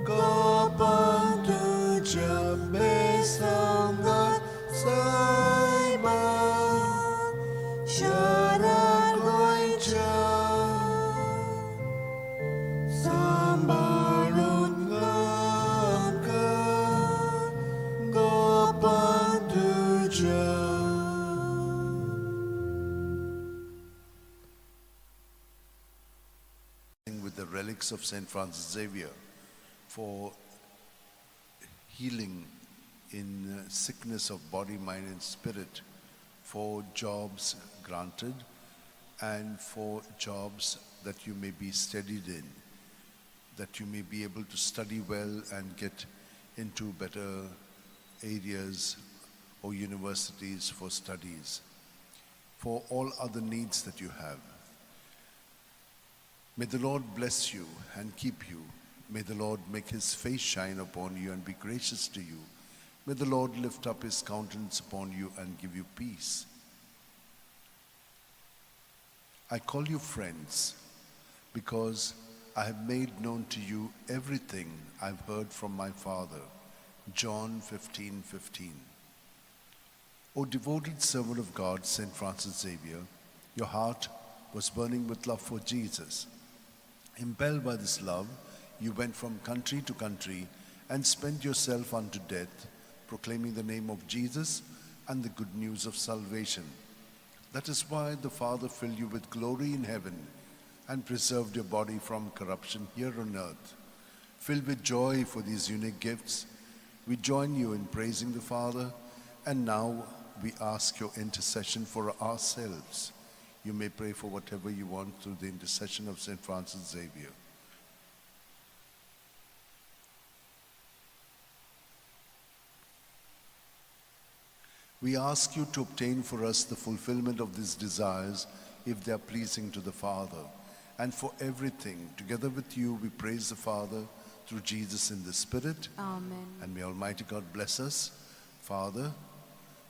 गोपान तुज्या बेसांगा सायबा शारा गोंयच्या सांबाळून आमकां गोपान तुज्या. With the relics of St. Francis Xavier for healing in sickness of body, mind, and spirit, for jobs granted, and for jobs that you may be steadied in, that you may be able to study well and get into better areas or universities for studies, for all other needs that you have. May the Lord bless you and keep you. May the Lord make his face shine upon you and be gracious to you. May the Lord lift up his countenance upon you and give you peace. I call you friends because I have made known to you everything I've heard from my Father. John 15:15. O devoted servant of God, St. Francis Xavier, your heart was burning with love for Jesus. Impelled by this love, you went from country to country and spent yourself unto death, proclaiming the name of Jesus and the good news of salvation. That is why the Father filled you with glory in heaven and preserved your body from corruption here on earth. Filled with joy for these unique gifts, we join you in praising the Father, and now we ask your intercession for ourselves. You may pray for whatever you want through the intercession of St. Francis Xavier. We ask you to obtain for us the fulfillment of these desires if they are pleasing to the Father. And for everything, together with you, we praise the Father through Jesus in the Spirit. Amen. And may Almighty God bless us, Father,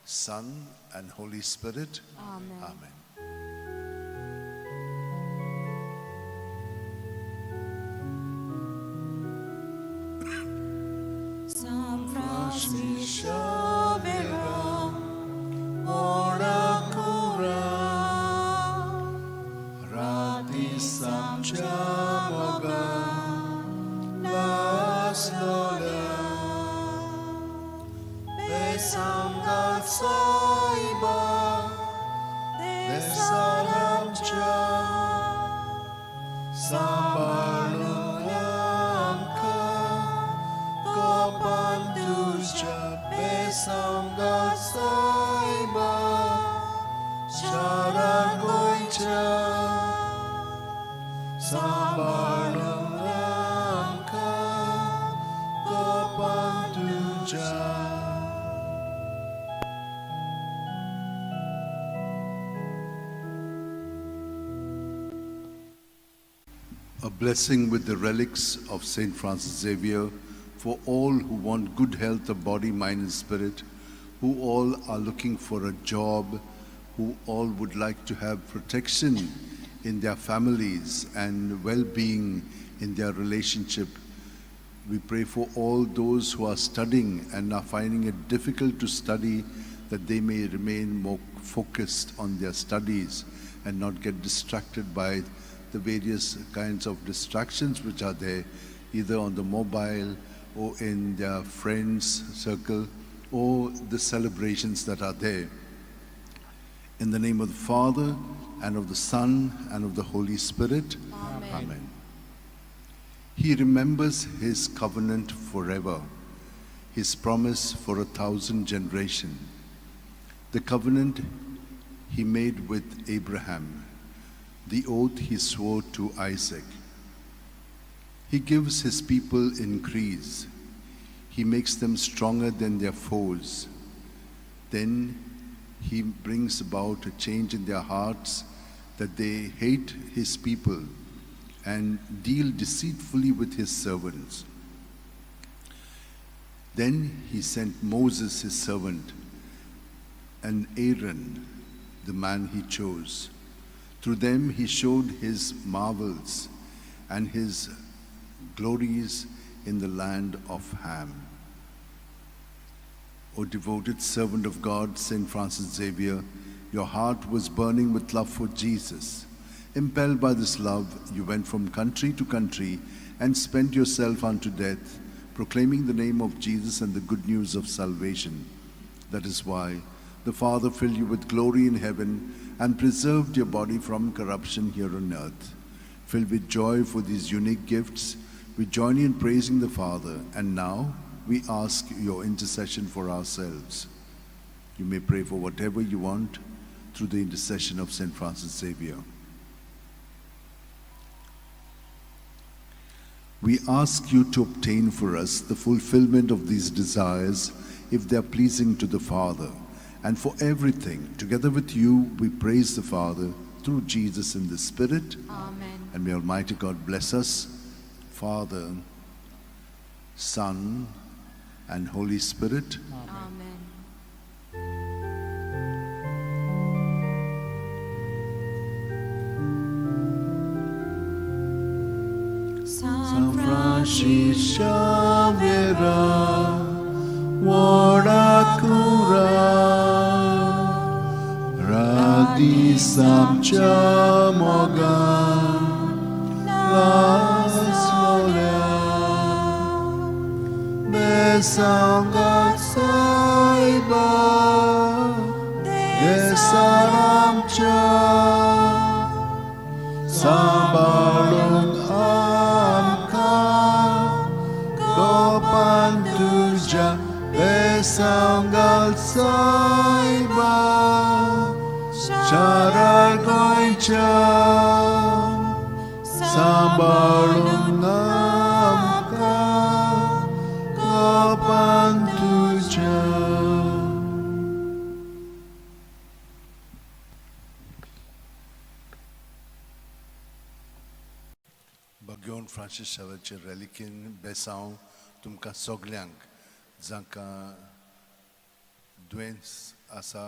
Son, and Holy Spirit. Amen. Amen. San Francisco Xavier, ora cura, Rati samcha moga laslola Besamgat saiba desalamcha Sambalulamka Kopantusha besamgat saiba Sharangoicha Sambalulamka Kopantusha. A blessing with the relics of St. Francis Xavier for all who want good health of body, mind, and spirit, who all are looking for a job, who all would like to have protection in their families and well being in their relationship. We pray for all those who are studying and are finding it difficult to study, that they may remain more focused on their studies and not get distracted by the various kinds of distractions which are there, either on the mobile or in their friends' circle or the celebrations that are there. In the name of the Father, and of the Son, and of the Holy Spirit. Amen. Amen. He remembers his covenant forever, his promise for 1,000 generations, the covenant he made with Abraham, the oath he swore to Isaac. He gives his people increase. He makes them stronger than their foes. Then he brings about a change in their hearts, that they hate his people and deal deceitfully with his servants. Then he sent Moses, his servant, and Aaron, the man he chose. Through them he showed his marvels and his glories in the land of Ham. O devoted servant of God, St. Francis Xavier, your heart was burning with love for Jesus. Impelled by this love, you went from country to country and spent yourself unto death, proclaiming the name of Jesus and the good news of salvation. That is why the Father filled you with glory in heaven and preserved your body from corruption here on earth. Filled with joy for these unique gifts, we join you in praising the Father, and now we ask your intercession for ourselves. You may pray for whatever you want through the intercession of St. Francis Xavier. We ask you to obtain for us the fulfillment of these desires if they are pleasing to the Father. And for everything, together with you, we praise the Father through Jesus in the Spirit. Amen. And may Almighty God bless us, Father, Son, and Holy Spirit. Amen. San San Francisco Xavier, ora cura, radi samcha moga, laslola, बेसांव घाल सायबा देसार आमच्या सांबाळूंक आमकां गोपान तुज्या बेसांव घाल सायबा शारार गोंयच्या सांबाळूंक आमकां गोपान तुज्या. भगवंत फ्रांसीस शावेचे रेलिकीन बेसांव तुमकां सगल्यांक जांकां दुयेंस आसा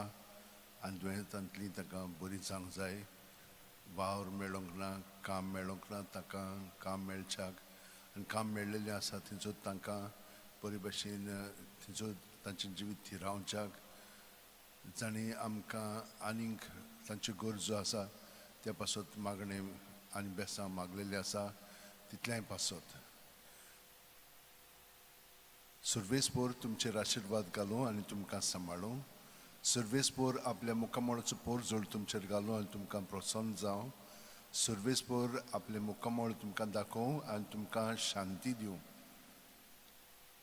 आनी दुयेंसांतली तांकां बरी जावंक जाय, वावर मेळोंक ना, काम मेळोंक ना, तांकां काम मेळच्याक आनी काम मेळ्ळेलें आसा थंयचो तांकां बरे भशेन थंयचो तांचें जिवीत थिरावच्याक, जांणी आमकां आनीक तांच्यो गरजो आसा त्या पासत मागणें आनी बेसां मागलेलीं आसा तितल्याय पासत. सर्वेस्पोर तुमचेर आशिर्वाद घालूं आनी तुमकां सांबाळूं. सर्वेस्पोर आपल्या मुखामळाचो पोरजोळ तुमचेर घालूं आनी तुमकां प्रसन्न जावं. सर्वेस्पोर आपलें मुखामळ तुमकां दाखोवं आनी तुमकां शांती दिवं.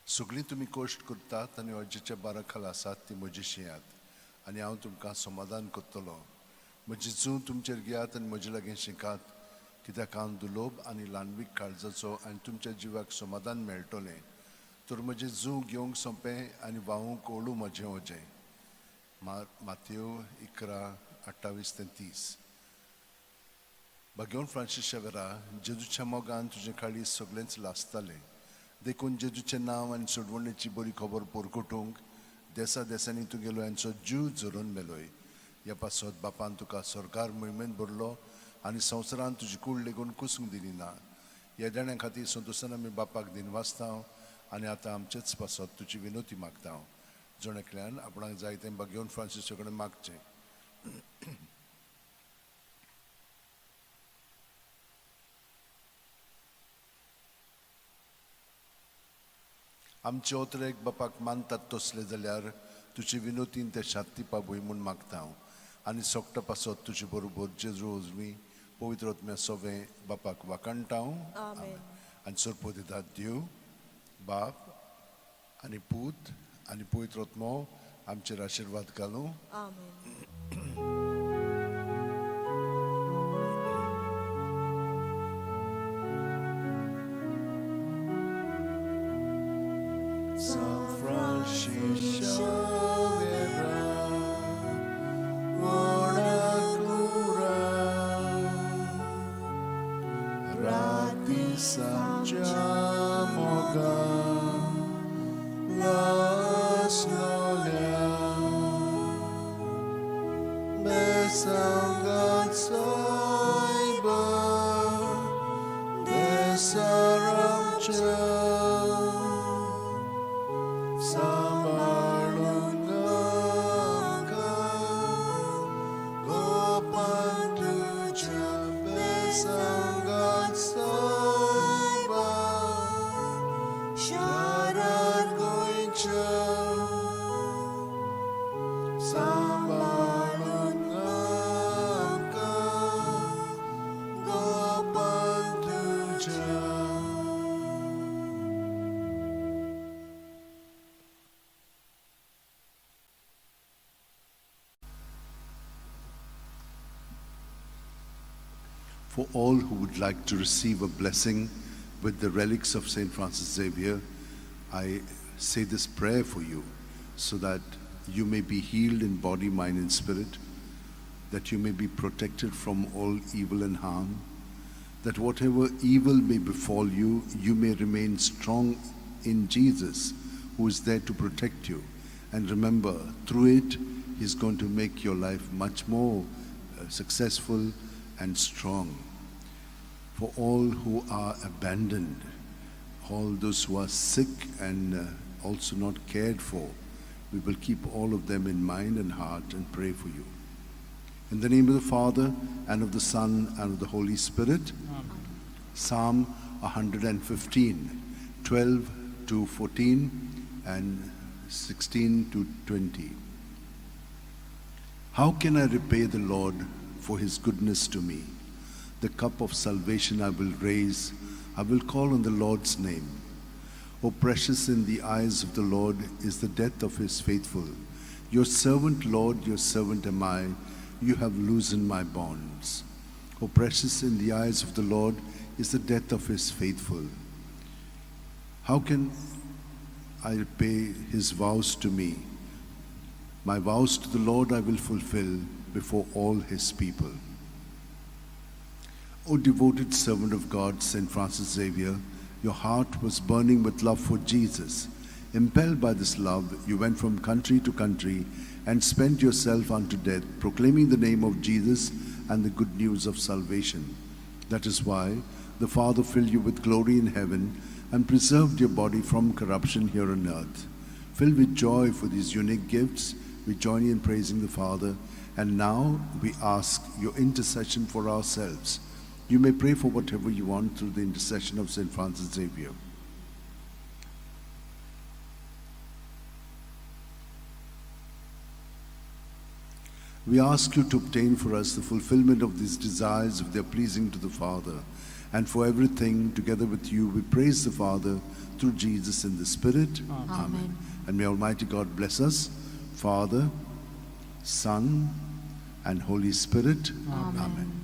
सगळीं तुमी कश्ट करतात आनी अजेच्या बारा खाला आसात ती म्हजी शियात आनी हांव तुमकां समाधान करतलो. म्हजी जूं तुमचेर घेयात आनी म्हजे लागीं शिकात, कित्याक हांव दुलोब आनी ल्हानवीक काळजाचो आनी तुमच्या जिवाक समाधान मेळटलें. तर म्हजें जूं घेवंक सोंपें आनी व्हांवूंक ओळू म्हजें वजें. मातयो 11:28 ते 30. भगवान फ्रांसीस शेवरा, जेजूच्या मोगान तुजें काळीज सगळेंच लासतालें, देखून जेजूचें नांव आनी सोडवणेची बरी खबर पोरकोटूंक देसा देसांनी तुगेलो यांचो जीव झरोवन मेलोय. ह्या पासत बापान तुका सरकार मोहिमेंत भरलो आनी संवसारान तुजी कूड लेगून कुसूंक दिली ना. ह्या देण्या खातीर संतोशान आमी बापाक दिनवासता आनी आतां आमचेच पासत तुजी विनोती मागता. जण एकल्यान आपणाक जाय तें भगवान फ्रांसीसा कडेन मागचें. आमचे ओतरेक बापाक मानतात तसले जाल्यार तुजे विनोतीन ते शांती पावय म्हूण मागता हांव आनी सोकटा पासत तुजे बरोबर जेजू उजवी पवित्र आत्म्या सोवें बापाक वाखाणटा हांव. आमेन. आनी सरपो दितात देव बाप आनी पूत आनी पवित्र आत्मो आमचेर आशिर्वाद घालूं. आमेन. San Francisco Xavier, buona cura, Rati Sanchamoga, Las Lolia, Besangat Saiba, Desaramcha. सांबाळूंक आमकां गोपान तुज्या बेसांव घाल सायबा शारार गोंयच्या सांबाळूंक आमकां गोपान तुज्या. For all who would like to receive a blessing with the relics of St. Francis Xavier, I say this prayer for you so that you may be healed in body, mind, and spirit, that you may be protected from all evil and harm, that whatever evil may befall you, you may remain strong in Jesus, who is there to protect you. And remember, through it, He's going to make your life much more successful and strong. For all who are abandoned, all those who are sick and also not cared for, we will keep all of them in mind and heart and pray for you. In the name of the Father, and of the Son, and of the Holy Spirit. Amen. Psalm 115, 12 to 14. and 16 to 20. How can I repay the Lord for his goodness to me? The cup of salvation I will raise. I will call on the Lord's name. O precious in the eyes of the Lord is the death of his faithful. Your servant, Lord, your servant am I. You have loosened my bonds. O precious in the eyes of the Lord is the death of his faithful. How can I repay his vows to me? My vows to the Lord I will fulfill before all his people. O devoted servant of God, Saint Francis Xavier, your heart was burning with love for Jesus. Impelled by this love, you went from country to country and spent yourself unto death, proclaiming the name of Jesus and the good news of salvation. That is why the Father filled you with glory in heaven and preserved your body from corruption here on earth. Filled with joy for these unique gifts, we join you in praising the Father, and now we ask your intercession for ourselves. You may pray for whatever you want through the intercession of Saint Francis Xavier. We ask you to obtain for us the fulfillment of these desires if they are pleasing to the Father. And for everything, together with you, we praise the Father through Jesus in the Spirit. Amen. Amen. And may Almighty God bless us, Father, Son, and Holy Spirit. Amen. Amen.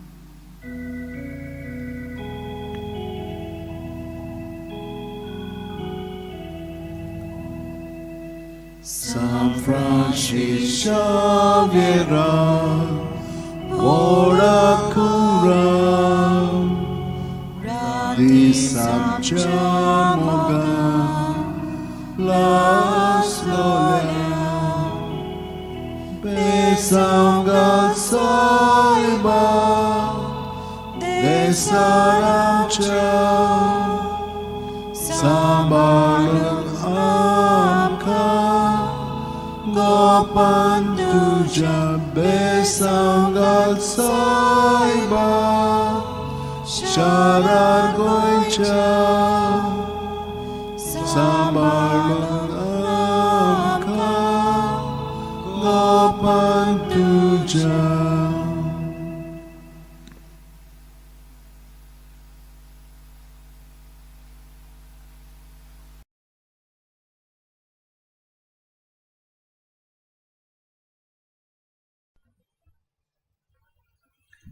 San Francis Xavier, ora cura, di Samcha Moga, las lola, besanga saiba, de saramcha, sambalun amka, Gopan tuja besangal saiba, sharar goicha, sambalun amka, Gopan tuja.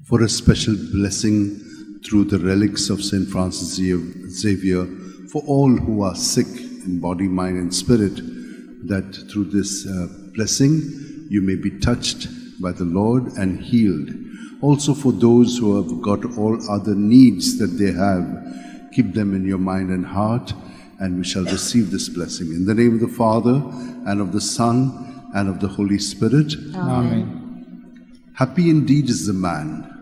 For a special blessing through the relics of Saint Francis Xavier for all who are sick in body, mind, and spirit, that through this blessing you may be touched by the Lord and healed. Also for those who have got all other needs that they have, keep them in your mind and heart, and we shall receive this blessing. In the name of the Father, and of the Son, and of the Holy Spirit. Amen. Happy indeed is the man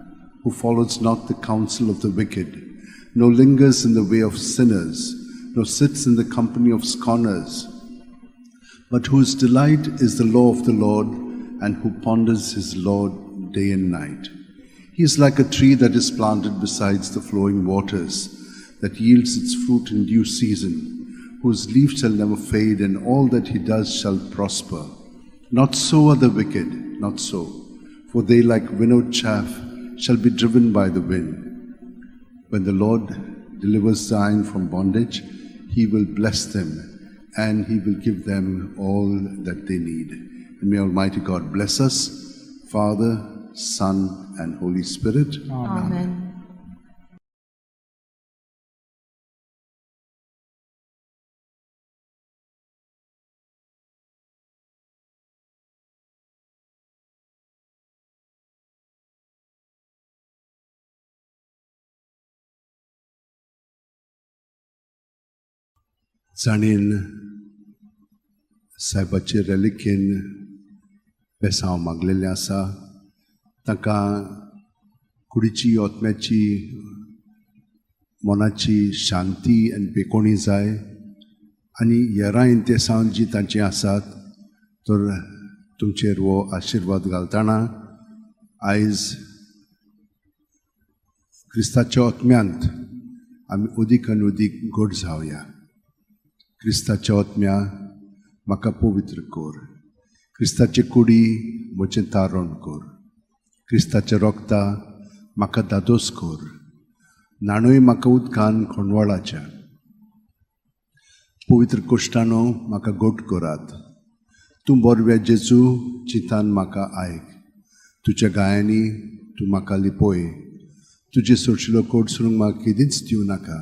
who follows not the counsel of the wicked, nor lingers in the way of sinners, nor sits in the company of scorners, but whose delight is the law of the Lord, and who ponders his law day and night. He is like a tree that is planted beside the flowing waters, that yields its fruit in due season, whose leaf shall never fade, and all that he does shall prosper. Not so are the wicked, not so, for they like winnowed chaff shall be driven by the wind. When the Lord delivers Zion from bondage, he will bless them, and he will give them all that they need. And may Almighty God bless us, Father, Son, and Holy Spirit. Amen. जाणीन सायबाचे रेलिकेन बेसांव मागलेलें आसा, तांकां कुडीची, आत्म्याची, मनाची शांती आनी बेकोणी जाय, आनी येरां इंतेसांव जी तांची आसात तर तुमचेर हो आशिर्वाद घालतना आयज क्रिस्ताच्या आत्म्यांत आमी अदीक आनी अदीक गोड जावया. क्रिस्ताच्या आत्म्या म्हाका पवित्र कर. क्रिस्ताचे कुडी म्हजें तारण कर. क्रिस्ताच्या रोगता म्हाका दादोस कर. न्हाणय म्हाका उदकान खोंडवाळाच्या. पवित्र कोश्टानो म्हाका गोट करात. तूं बोरव्या जेजू चिंतान म्हाका आयक. तुज्या गायांनी तूं म्हाका लिपय. तुजे सोडशिलो कोट सोडूंक म्हाका केदींच दिवं नाका.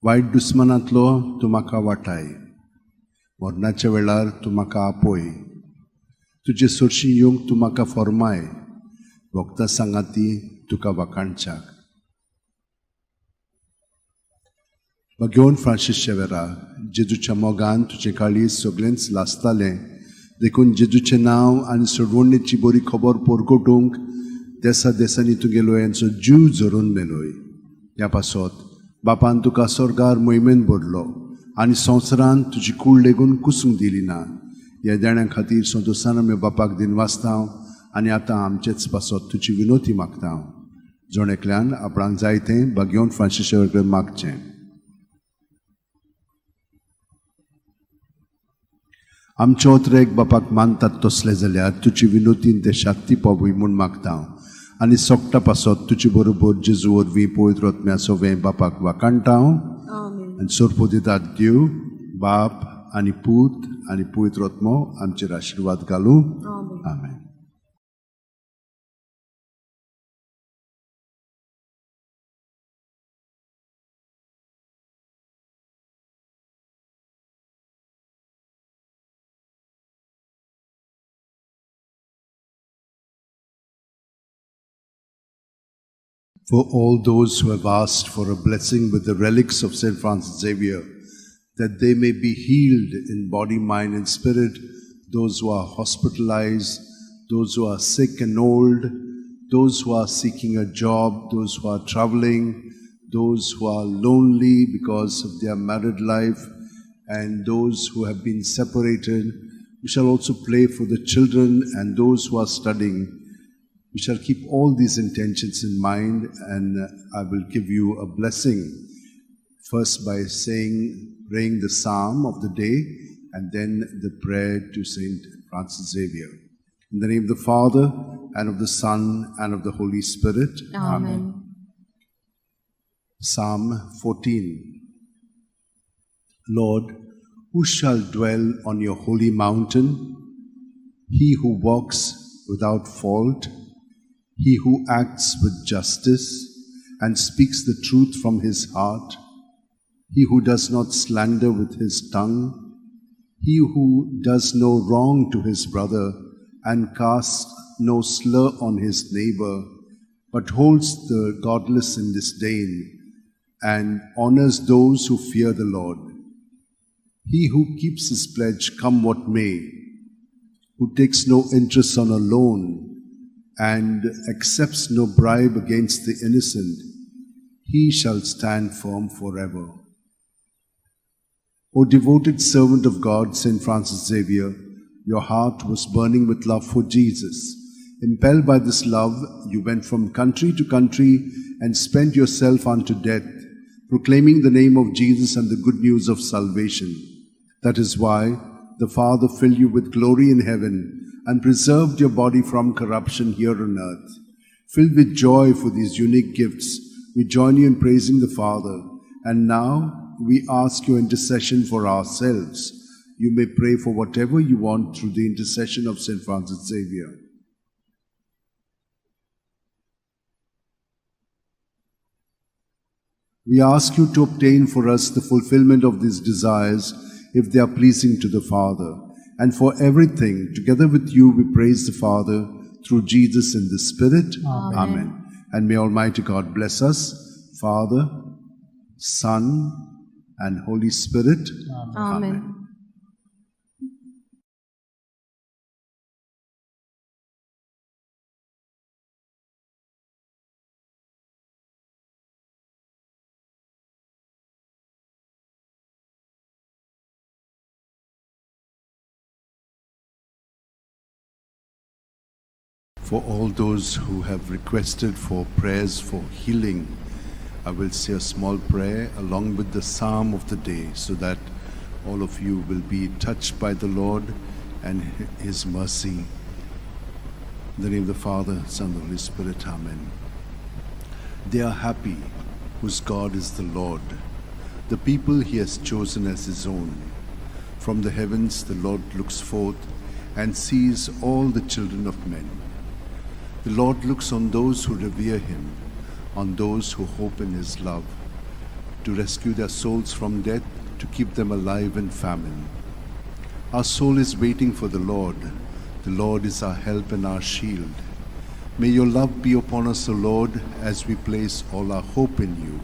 वायट दुस्मानांतलो तूं म्हाका वाटाय. मरणाच्या वेळार तूं म्हाका आपय. तुजे सोडशी येवंक तूं म्हाका फॉर्माय. वखदां सांगाती तुका वाखाणच्याक. भगेवन फ्रांसीस शेवेरा, जेजूच्या मोगान तुजें काळीज सगळेंच लासतालें, देखून जेजूचें नांव आनी सोडवणेची बरी खबर परगटूंक देसा देसांनी तुगेलो यांचो जीव झरोवन मेलोय. ह्या पासत बापान तुका स्वर्गार मोहिमेन भरलो आनी संवसारान तुजी कूड लेगून कुसूंक दिली ना. ह्या देण्या खातीर संतोशान आमी बापाक दिनवासता आनी आतां आमचेच पासत तुजी विनोती मागता. जण एकल्यान आपणाक जाय तें भाग्योवन फ्रांसीस शेवर कडेन मागचें. आमचो एक बापाक मानतात तसले जाल्यार तुजी विनोतीन ते शांती पावय म्हूण मागता आनी सोकटा पासत तुजे बरोबर जेजू वरवीं पवित्र आत्म्या सोवें बापाक वाखाणटा आनी सोरपो दितात देव बाप आनी पूत आनी पवित्र आत्मो आमचेर आशिर्वाद घालूं. आमेन. For all those who have asked for a blessing with the relics of St. Francis Xavier, that they may be healed in body, mind, and spirit, those who are hospitalized, those who are sick and old, those who are seeking a job, those who are traveling, those who are lonely because of their married life, and those who have been separated. We shall also pray for the children and those who are studying. We shall keep all these intentions in mind, and I will give you a blessing. First by praying the psalm of the day, and then the prayer to Saint Francis Xavier. In the name of the Father, and of the Son, and of the Holy Spirit. Amen. Psalm 14. Lord, who shall dwell on your holy mountain? He who walks without fault, he who acts with justice and speaks the truth from his heart, he who does not slander with his tongue, he who does no wrong to his brother and casts no slur on his neighbor, but holds the godless in disdain and honors those who fear the Lord. He who keeps his pledge, come what may, who takes no interest on a loan and accepts no bribe against the innocent, he shall stand firm forever. O devoted servant of God, Saint Francis Xavier, your heart was burning with love for Jesus. Impelled by this love, you went from country to country and spent yourself unto death, proclaiming the name of Jesus and the good news of salvation. That is why the Father filled you with glory in heaven and preserved your body from corruption here on earth. Filled with joy for these unique gifts, we join you in praising the Father. And now we ask your intercession for ourselves. You may pray for whatever you want through the intercession of St. Francis Xavier. We ask you to obtain for us the fulfillment of these desires if they are pleasing to the Father. And for everything, together with you, we praise the Father through Jesus in the Spirit. Amen. Amen. And may Almighty God bless us, Father, Son, and Holy Spirit. Amen. Amen. For all those who have requested for prayers for healing, I will say a small prayer along with the psalm of the day so that all of you will be touched by the Lord and His mercy. In the name of the Father, Son, and the Holy Spirit. Amen. They are happy whose God is the Lord, the people he has chosen as his own. From the heavens the Lord looks forth and sees all the children of men. The Lord looks on those who revere him, on those who hope in his love, to rescue their souls from death, to keep them alive in famine. Our soul is waiting for the Lord. The Lord is our help and our shield. May your love be upon us, O Lord, as we place all our hope in you.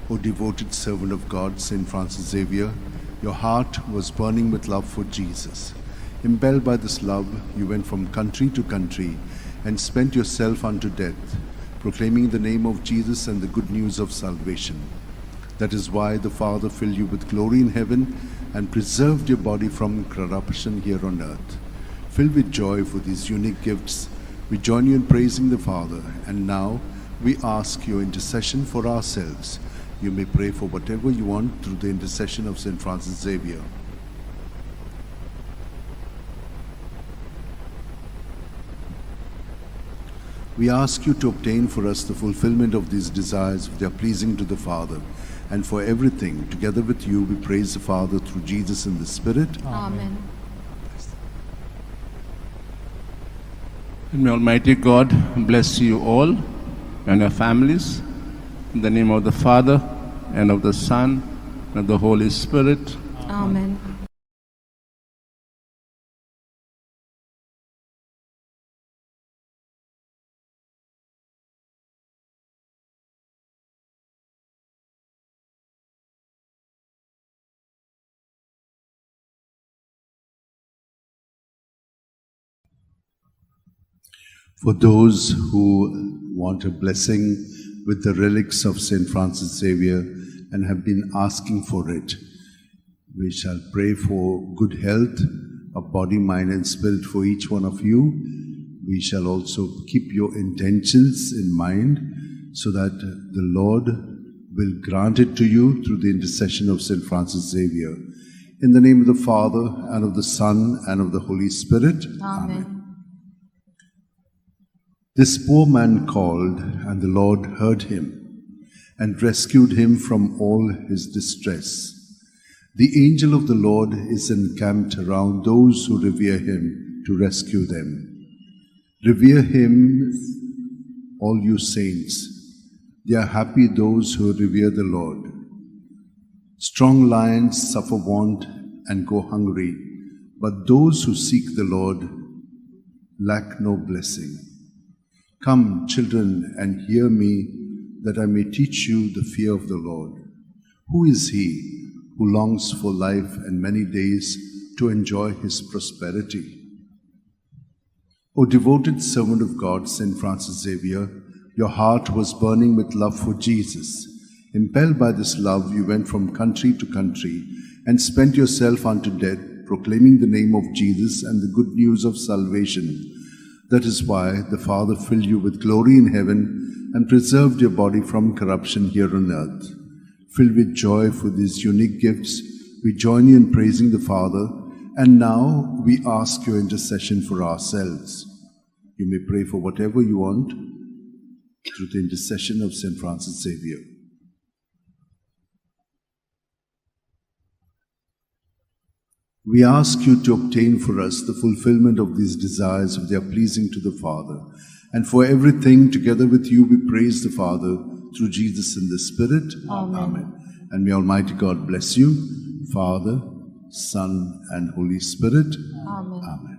O devoted servant of God, Saint Francis Xavier, your heart was burning with love for Jesus. Impelled by this love, you went from country to country and spent yourself unto death, proclaiming the name of Jesus and the good news of salvation. That is why the Father filled you with glory in heaven and preserved your body from corruption here on earth. Filled with joy for these unique gifts, we join you in praising the Father, and now we ask your intercession for ourselves. You may pray for whatever you want through the intercession of Saint Francis Xavier. We ask you to obtain for us the fulfillment of these desires if they are pleasing to the Father. And for everything, together with you, we praise the Father through Jesus and the Spirit. Amen. And may Almighty God bless you all and your families. In the name of the Father, and of the Son, and of the Holy Spirit. Amen. For those who want a blessing with the relics of Saint Francis Xavier and have been asking for it, we shall pray for good health of body, mind, and spirit for each one of you. We shall also keep your intentions in mind so that the Lord will grant it to you through the intercession of Saint Francis Xavier. In the name of the Father, and of the Son, and of the Holy Spirit. Amen. This poor man called, and the Lord heard him and rescued him from all his distress. The angel of the Lord is encamped around those who revere him to rescue them. Revere him, all you saints. They are happy those who revere the Lord. Strong lions suffer want and go hungry, but those who seek the Lord lack no blessing. Come, children, and hear me, that I may teach you the fear of the Lord. Who is he who longs for life and many days to enjoy his prosperity? O devoted servant of God, Saint Francis Xavier, your heart was burning with love for Jesus. Impelled by this love, you went from country to country and spent yourself unto death, proclaiming the name of Jesus and the good news of salvation. That is why the Father filled you with glory in heaven and preserved your body from corruption here on earth. Filled with joy for these unique gifts, we join you in praising the Father, and now we ask your intercession for ourselves. You may pray for whatever you want through the intercession of Saint Francis Xavier. We ask you to obtain for us the fulfillment of these desires if they are pleasing to the Father. And for everything, together with you, we praise the Father through Jesus in the Spirit. Amen. Amen. And may Almighty God bless you, Father, Son, and Holy Spirit. Amen. Amen.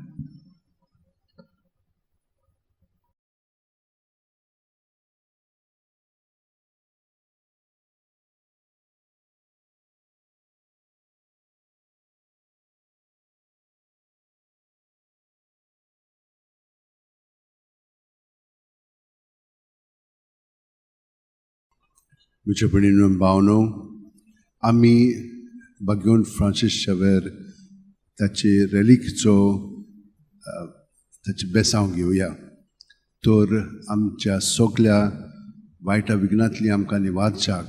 म्हज्या भयणीनो भावनो, आमी बागेवन Francis Xavier ताचे रेलिकचो ताचें बेसांव घेवया, तर आमच्या सगल्या वायटा विघ्नांतली आमकां निवारच्याक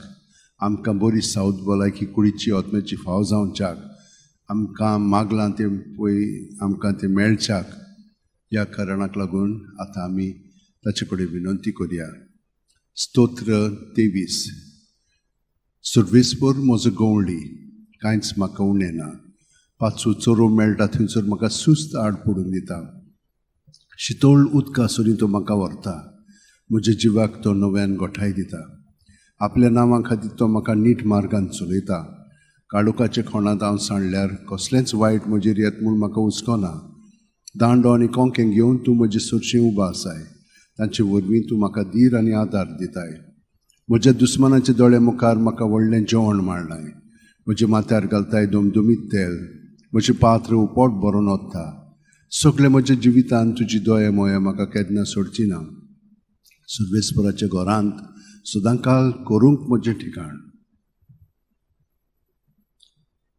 आमकां बरी सावथ भलायकी कुडीची आत्म्याची फाव जावच्याक, आमकां मागलां तें पळय आमकां तें मेळच्याक, ह्या कारणाक लागून आतां आमी ताचे कडेन विनंती करया. स्तोत्र 23. सर्वेस्पर म्हजो गवळी, कांयच म्हाका उणें ना. पाचू चोरो मेळटा थंयसर म्हाका सुस्त आड पडून दिता. शितोळ उदका सरी तो म्हाका व्हरता. म्हज्या जिवाक तो नव्यान गोठाय दिता. आपल्या नांवा खातीर तो म्हाका नीट मार्गान चलयता. काळोखाच्या खोणांत हांव सांडल्यार कसलेंच वायट म्हजेर येत म्हूण म्हाका हुस्को ना. दांडो आनी कोंकें घेवन तूं म्हजे सरशीं उबो आसाय. तांचे वरवीं तूं म्हाका धीर आनी आदार दिताय. म्हज्या दुस्मानाच्या दोळे मुखार म्हाका व्हडलें जेवण मांडलाय. म्हज्या माथ्यार घालताय दुमदुमीत तेल. म्हजें पात्र पोट भरून वता. सगळें म्हज्या जिवितान तुजी दोळे मोये म्हाका केन्ना सोडची ना. सर्वेस्पराच्या घरांत सदांकाल करूंक म्हजें ठिकाण.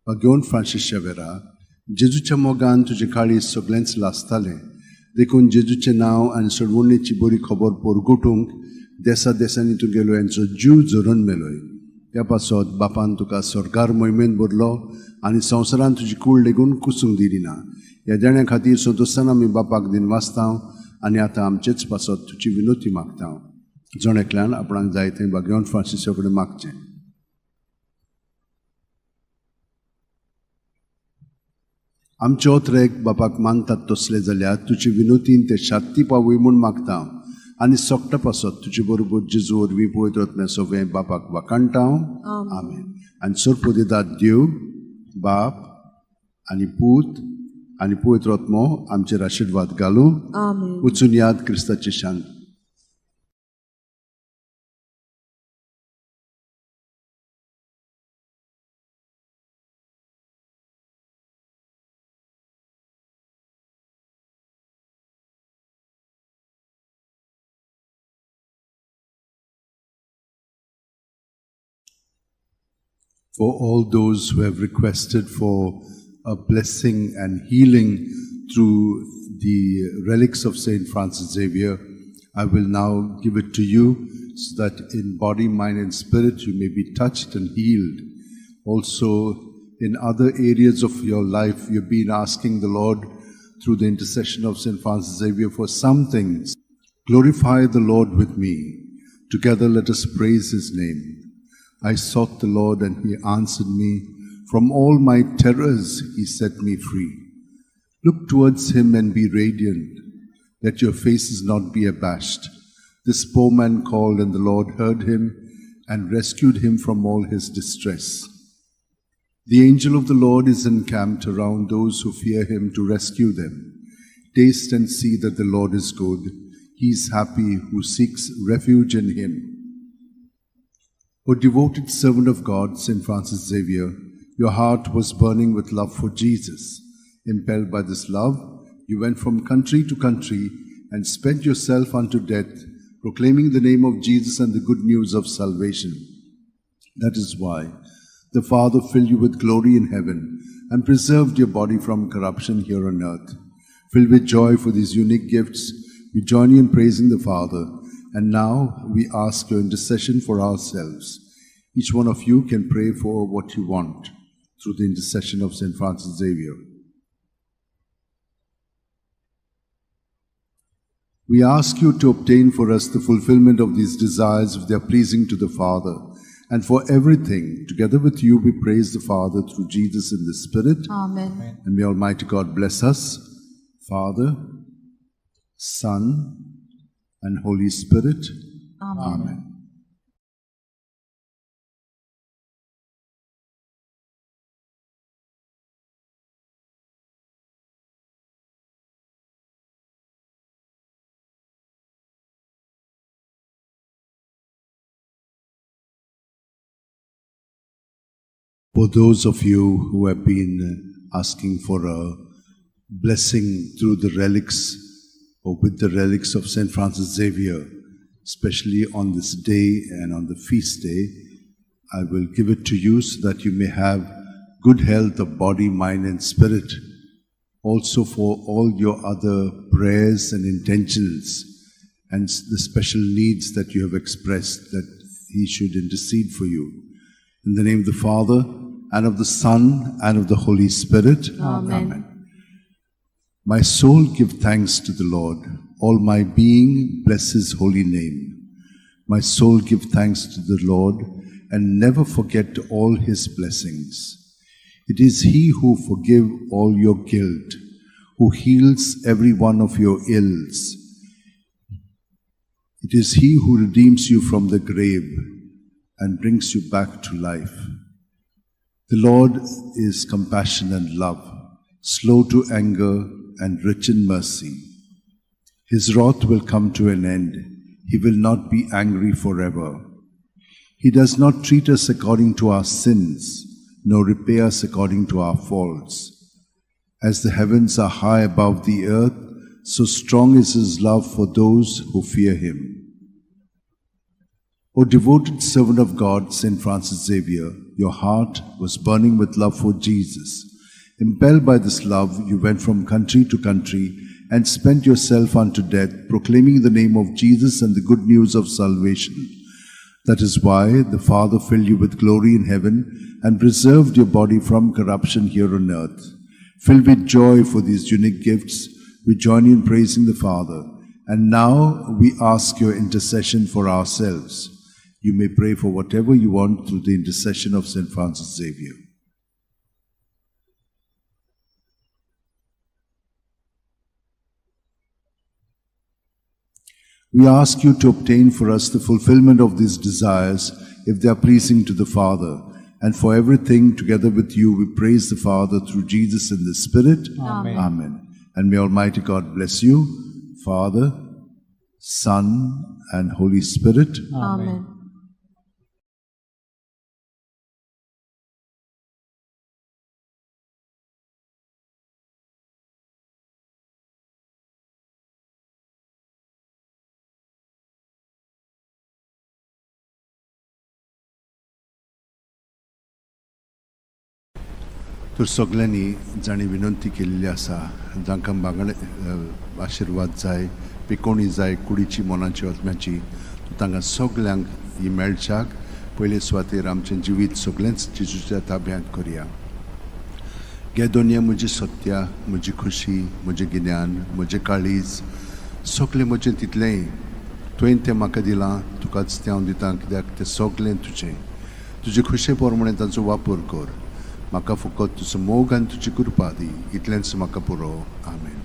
घेवन फ्रांसीस शेवेरा, जेजूच्या मोगान तुजें काळीज सगळेंच लासतालें. देखून जेजूचें नांव आनी सोडवणेची बरी खबर परगटूंक देसा देसांनी तूं गेलो, यांचो जीव झरोवन मेलोय. त्या पासत बापान तुका सरकार मोहिमेन भरलो आनी संवसारान तुजी कूड लेगून कुसूंक दिली ना. ह्या देण्या खातीर संतोशान आमी बापाक दिनवासता आनी आतां आमचेच पासत तुजी विनोती मागता. जण एकल्यान आपणाक जाय थंय भाग्यवंत फ्रांसिसा कडेन मागचें. आमचे ओत्रेक बापाक मानतात तसले जाल्यार तुजे विनोतीन ते शांती पावय म्हूण मागता आनी सोकटा पासत तुजे बरोबर जेजू वरवीं पवित्र आत्म्या सगळें बापाक वाखाणटा. आमेन. आनी सरपोदेदाद देव बाप आनी पूत आनी पवित्र आत्मो आमचेर आशिर्वाद घालूं. वचून याद क्रिस्ताची शांत. For all those who have requested for a blessing and healing through the relics of Saint Francis Xavier, I will now give it to you so that in body, mind and spirit you may be touched and healed. Also, in other areas of your life, you've been asking the Lord through the intercession of Saint Francis Xavier for some things. Glorify the Lord with me. Together let us praise his name. I sought the Lord and he answered me. From all my terrors he set me free. Look towards him and be radiant. Let your faces not be abashed. This poor man called and the Lord heard him and rescued him from all his distress. The angel of the Lord is encamped around those who fear him to rescue them. Taste and see that the Lord is good. He is happy who seeks refuge in him. O devoted servant of God, Saint Francis Xavier, your heart was burning with love for Jesus. Impelled by this love, you went from country to country and spent yourself unto death, proclaiming the name of Jesus and the good news of salvation. That is why the Father filled you with glory in heaven and preserved your body from corruption here on earth. Filled with joy for these unique gifts, we join you in praising the Father. And now we ask your intercession for ourselves. Each one of you can pray for what you want through the intercession of Saint Francis Xavier. We ask you to obtain for us the fulfillment of these desires if they are pleasing to the Father. And for everything, together with you, we praise the Father through Jesus in the Spirit. Amen. And may Almighty God bless us, Father, Son, and Holy Spirit. Amen. Amen. For those of you who have been asking for a blessing through the relics or with the relics of Saint Francis Xavier, especially on this day and on the feast day, I will give it to you so that you may have good health of body, mind and spirit. Also for all your other prayers and intentions and the special needs that you have expressed, that he should intercede for you. In the name of the Father, and of the Son, and of the Holy Spirit. Amen. My soul give thanks to the Lord. All my being bless his holy name. My soul give thanks to the Lord, and never forget all his blessings. It is he who forgives all your guilt, who heals every one of your ills. It is he who redeems you from the grave and brings you back to life. The Lord is compassion and love, slow to anger and rich in mercy. His wrath will come to an end. He will not be angry forever. He does not treat us according to our sins, nor repay us according to our faults. As the heavens are high above the earth, so strong is his love for those who fear him. O devoted servant of God, Saint Francis Xavier, your heart was burning with love for Jesus. Impelled by this love, you went from country to country and spent yourself unto death, proclaiming the name of Jesus and the good news of salvation. That is why the Father filled you with glory in heaven and preserved your body from corruption here on earth. Filled with joy for these unique gifts, we join you in praising the Father. And now we ask your intercession for ourselves. You may pray for whatever you want through the intercession of Saint Francis Xavier. We ask you to obtain for us the fulfillment of these desires, if they are pleasing to the Father. And for everything, together with you, we praise the Father through Jesus in the Spirit. Amen. Amen. And may Almighty God bless you, Father, Son, and Holy Spirit. Amen. तर सगल्यांनी जांणी विनंती केल्ली आसा, जांकां बांगडे आशिर्वाद जाय, पिकोणी जाय, कुडीची, मनाची, आत्म्याची, तांकां सगल्यांक ही मेळच्याक पयले सुवातेर आमचें जिवीत सगळेंच जेजूच्या ताब्यांत करया. गे दोनया म्हजी सत्या, म्हजी खुशी, म्हजें गिन्यान, म्हजें काळीज, सगळें म्हजें तितलेंय तुवें तें म्हाका दिलां, तुकाच तें हांव दितां, कित्याक तें सगळें तुजें. तुजे खुशे प्रमाणें तांचो वापर कर. म्हाका फकत तुजो मोग आनी तुजी कृपा दी, इतलेंच म्हाका पुरो. आमेन.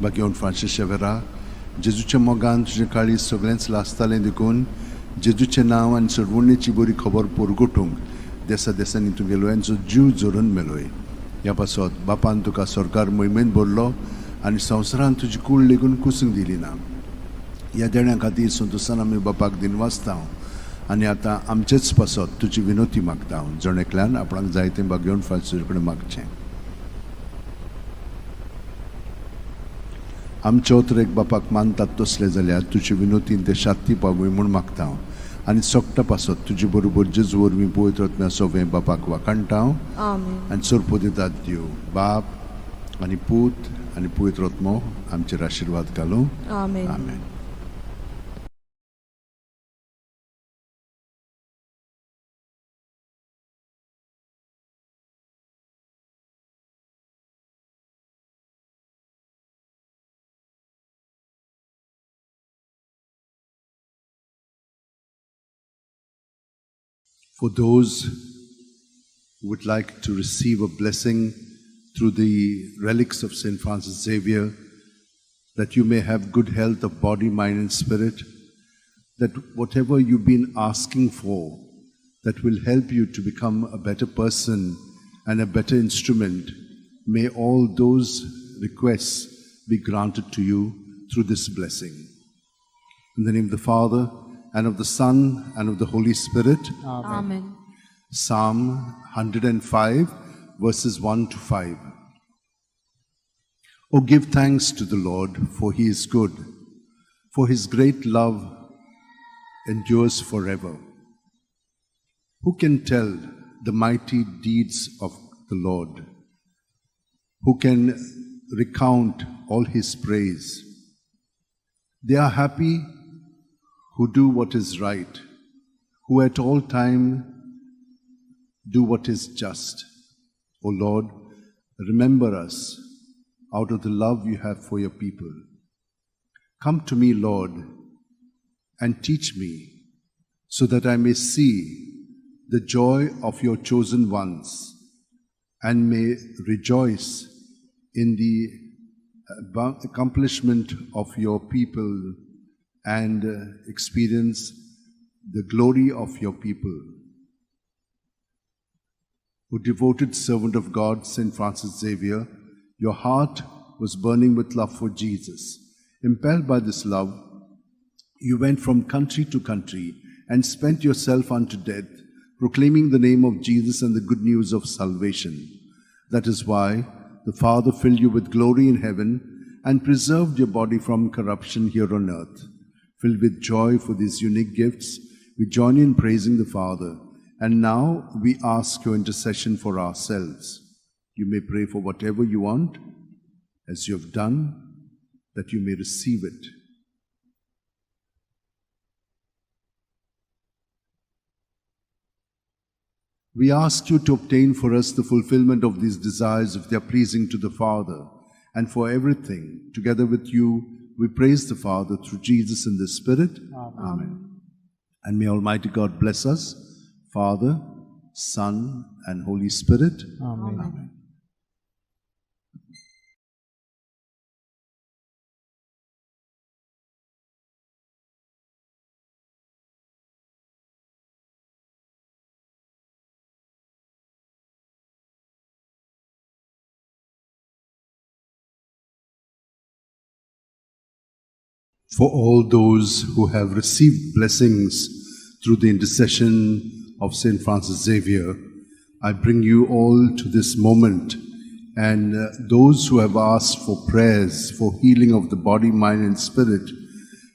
बाकी फ्रांसीस शेवेरा, जेजूच्या मोगान तुजें काळीज सगळेंच लासतालें देखून जेजूचें नांव आनी सोडवणेची बरी खबर परगटूंक देसा देसांनी तुगेलो लोयांचो जीव झरोवन मेलोय. ह्या पासत बापान तुका सरकार मोहिमेन भरलो आनी संवसारान तुजी कूड लेगून कुसूंक दिली ना. ह्या देण्या खातीर संतोशान आमी बापाक दिनवासता आनी आतां आमचेच पासत तुजी विनोती मागता. जण एकल्यान आपणाक जाय तें बागेवन फ्रांसीस कडेन मागचें. आमचे ओतरेक बापाक मानतात तसले जाल्यार तुजे विनोतीन ते शांती पावूय म्हूण मागता आनी सोगटा पासत तुजे बरोबर जेजू वरवीं पवित्र आत्म्या सोवें बापाक वाखाणटा आनी सोरपो दितात दिव बाप आनी पूत आनी पवित्र आत्मो आमचेर आशिर्वाद घालूं. आमेन. आमेन. For those who would like to receive a blessing through the relics of St. Francis Xavier, that you may have good health of body, mind, and spirit, that whatever you've been asking for, that will help you to become a better person and a better instrument, may all those requests be granted to you through this blessing. In the name of the Father, and of the Son, and of the Holy Spirit. Amen. Psalm 105, verses 1 to 5. Oh, give thanks to the Lord, for he is good, for his great love endures forever. Who can tell the mighty deeds of the Lord? Who can recount all his praise? They are happy who do what is right, who at all time Do what is just. O Lord, remember us out of the love you have for your people. Come to me, Lord, and teach me, so that I may see the joy of your chosen ones and may rejoice in the accomplishment of your people and experience the glory of your people. O devoted servant of God, Saint Francis Xavier, your heart was burning with love for Jesus. Impelled by this love, you went from country to country and spent yourself unto death, proclaiming the name of Jesus and the good news of salvation. That is why the Father filled you with glory in heaven and preserved your body from corruption here on earth. Filled with joy for these unique gifts, we join in praising the Father. And now we ask your intercession for ourselves. You may pray for whatever you want, as you have done, that you may receive it. We ask you to obtain for us the fulfillment of these desires if they are pleasing to the Father, and for everything, together with you, we praise the Father through Jesus in the Spirit. Amen. Amen. And may Almighty God bless us, Father, Son, and Holy Spirit. Amen. Amen. For all those who have received blessings through the intercession of Saint Francis Xavier, I bring you all to this moment, and those who have asked for prayers for healing of the body, mind, and spirit,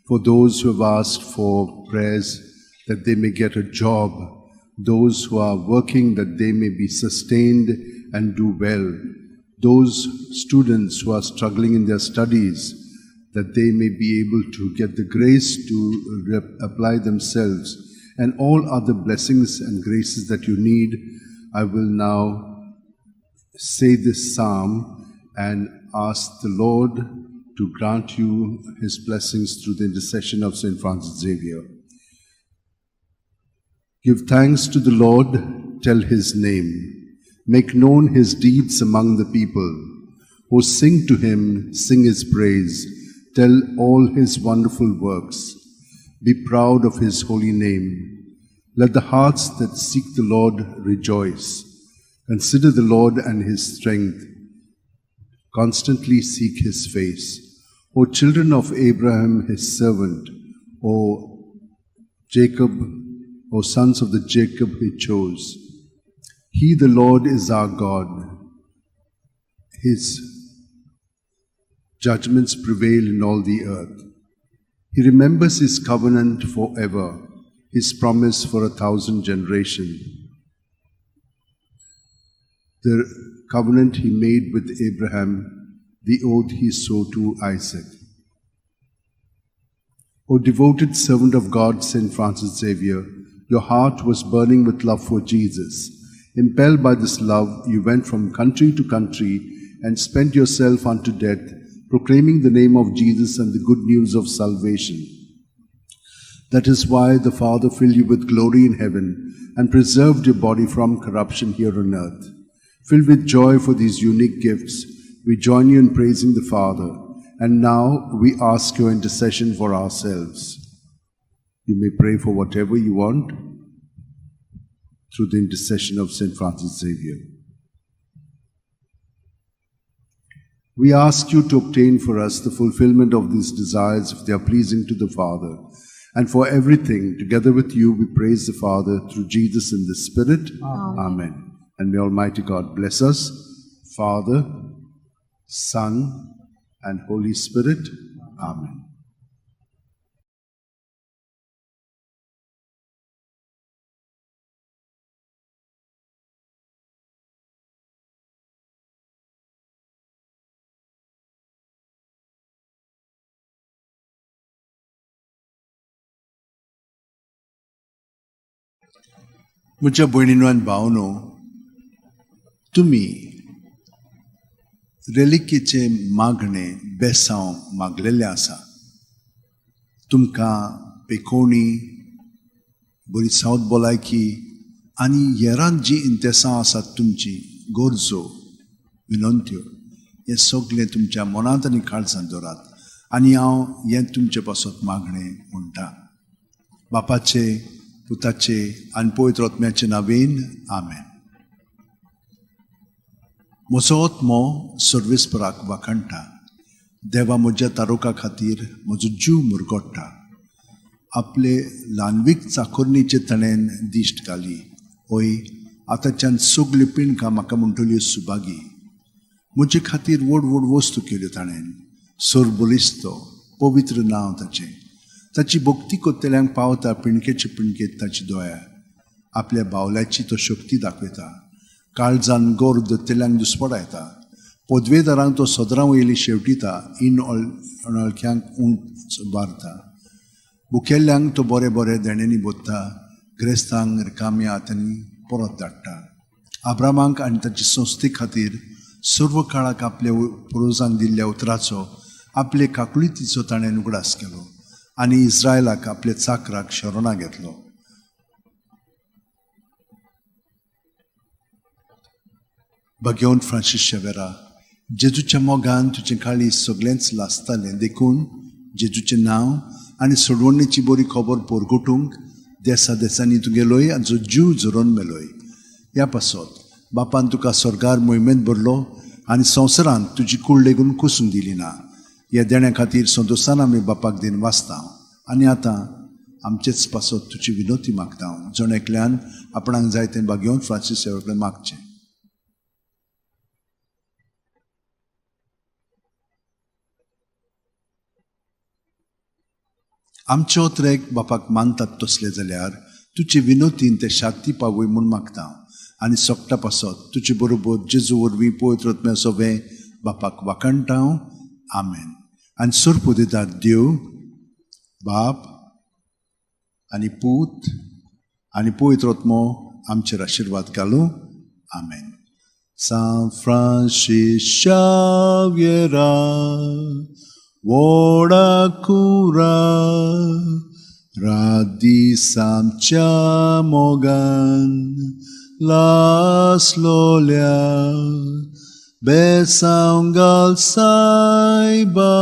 for those who have asked for prayers that they may get a job, those who are working that they may be sustained and do well, those students who are struggling in their studies, that they may be able to get the grace to apply themselves, and all other blessings and graces that you need. I will now say this psalm and ask the Lord to grant you his blessings through the intercession of Saint Francis Xavier. Give thanks to the Lord, tell his name. Make known his deeds among the people. O sing to him, sing his praise. Tell all his wonderful works. Be proud of his holy name. Let the hearts that seek the Lord rejoice. Consider the Lord and his strength. Constantly seek his face. O children of Abraham, his servant, O Jacob, O sons of the Jacob he chose. He, the Lord, is our God. His judgments prevail in all the earth. He remembers his covenant forever, his promise for 1,000 generations. The covenant he made with Abraham, the oath he swore to Isaac. O devoted servant of God, Saint Francis Xavier, your heart was burning with love for Jesus. Impelled by this love, you went from country to country and spent yourself unto death, proclaiming the name of Jesus and the good news of salvation. That is why the Father filled you with glory in heaven and preserved your body from corruption here on earth. Filled with joy for these unique gifts, we join you in praising the Father, and now we ask your intercession for ourselves. You may pray for whatever you want through the intercession of Saint Francis Xavier. We ask you to obtain for us the fulfillment of these desires if they are pleasing to the Father. And for everything, together with you, we praise the Father through Jesus in the Spirit. Amen. Amen. And may Almighty God bless us, Father, Son, and Holy Spirit. Amen. म्हज्या भयणीनो आनी भावनो, तुमी रेलिकेचें मागणें बेसांव मागलेलें आसा. तुमकां पेकोवणी, बरी south भलायकी आनी हेरांत जीं इंतेसां आसात तुमची गरजो विनंत्यो हें सगळें तुमच्या मनांत आनी काळजांत दवरात आनी हांव हें तुमचे पासत मागणें म्हणटा. बापाचे, पुताचे आनी पवित्र आत्म्याचे नांवेन, आमेन. म्हजो आत्मो सर्वेस्पराक वाखाणटा. देवा म्हज्या तारुका खातीर म्हजो जीव मुरगोडटा. आपले ल्हानवीक चाकोरणीचे ताणें दिश्ट घाली. हय, आतांच्यान सगल्यो पिणकां म्हाका म्हणटल्यो सुभागी. म्हजे खातीर व्हड व्हड वस्तू केल्यो ताणें. सरबलिस्त पवित्र नांव ताचें. ताची भक्ती कोत्तेल्यांक पावता पिणकेचे पिणकेत ताची दोया. आपल्या बावल्याची तो शक्ती दाखयता. काळजान गोर दत्तेल्यांक दुस्पडायता. पदवेदारांक तो सदरां वयली शेवटिता. इन अनवळख्यांक उंच बारता. भुकेल्ल्यांक तो बरे बरे देण्यांनी बोत्ता. ग्रेस्तांक रिकाम्या हातांनी परत धाडटा. आब्रामाक आनी ताचे संस्थे खातीर सर्व काळाक आपल्या पुर्वजांक दिल्ल्या उतराचो, आपले काकुळतीचो ताणें उगडास केलो आनी इस्रायलाक आपल्या चाकराक शरणां घेतलो. भाग्यवंत फ्रांसीस शेवेरा, जेजूच्या मोगान तुजें काळीज सगळेंच लासतालें, देखून जेजूचें नांव आनी सोडवणेची बरी खबर परगटूंक देसा देसांनी तूं गेलोय आनी जो जीव झरोवन मेलोय. ह्या पासत बापान तुका स्वर्गार मोहिमेंत भरलो आनी संवसारांत तुजी कूड लेगून कुसूंक दिली ना. ह्या देण्या खातीर संतोशान आमी बापाक दिन वाचता आनी आतां आमचेच पासत तुजी विनोती मागता. जण एकल्यान आपणाक जाय तें भाग्यवंत फ्रांसीस सेवा कडेन मागचें. आमचे ओत्रेक बापाक मानतात तसले जाल्यार तुजे विनोतीन ते शांती पावय म्हूण मागता आनी सोकटा पासत तुजे बरोबर जेजू वरवीं पवित्र आत्म्या सोबें बापाक वाखाणटा. आमेन. आनी सोरपू दितात देव बाप आनी पूत आनी पवित्र आत्मो आमचेर आशिर्वाद घालूं. आमेन. सांत फ्रांसीस शाव्येरा, व्हडा कुरा, रात दीस आमच्या मोगान लासलोल्या, बेसांव घाल सायबा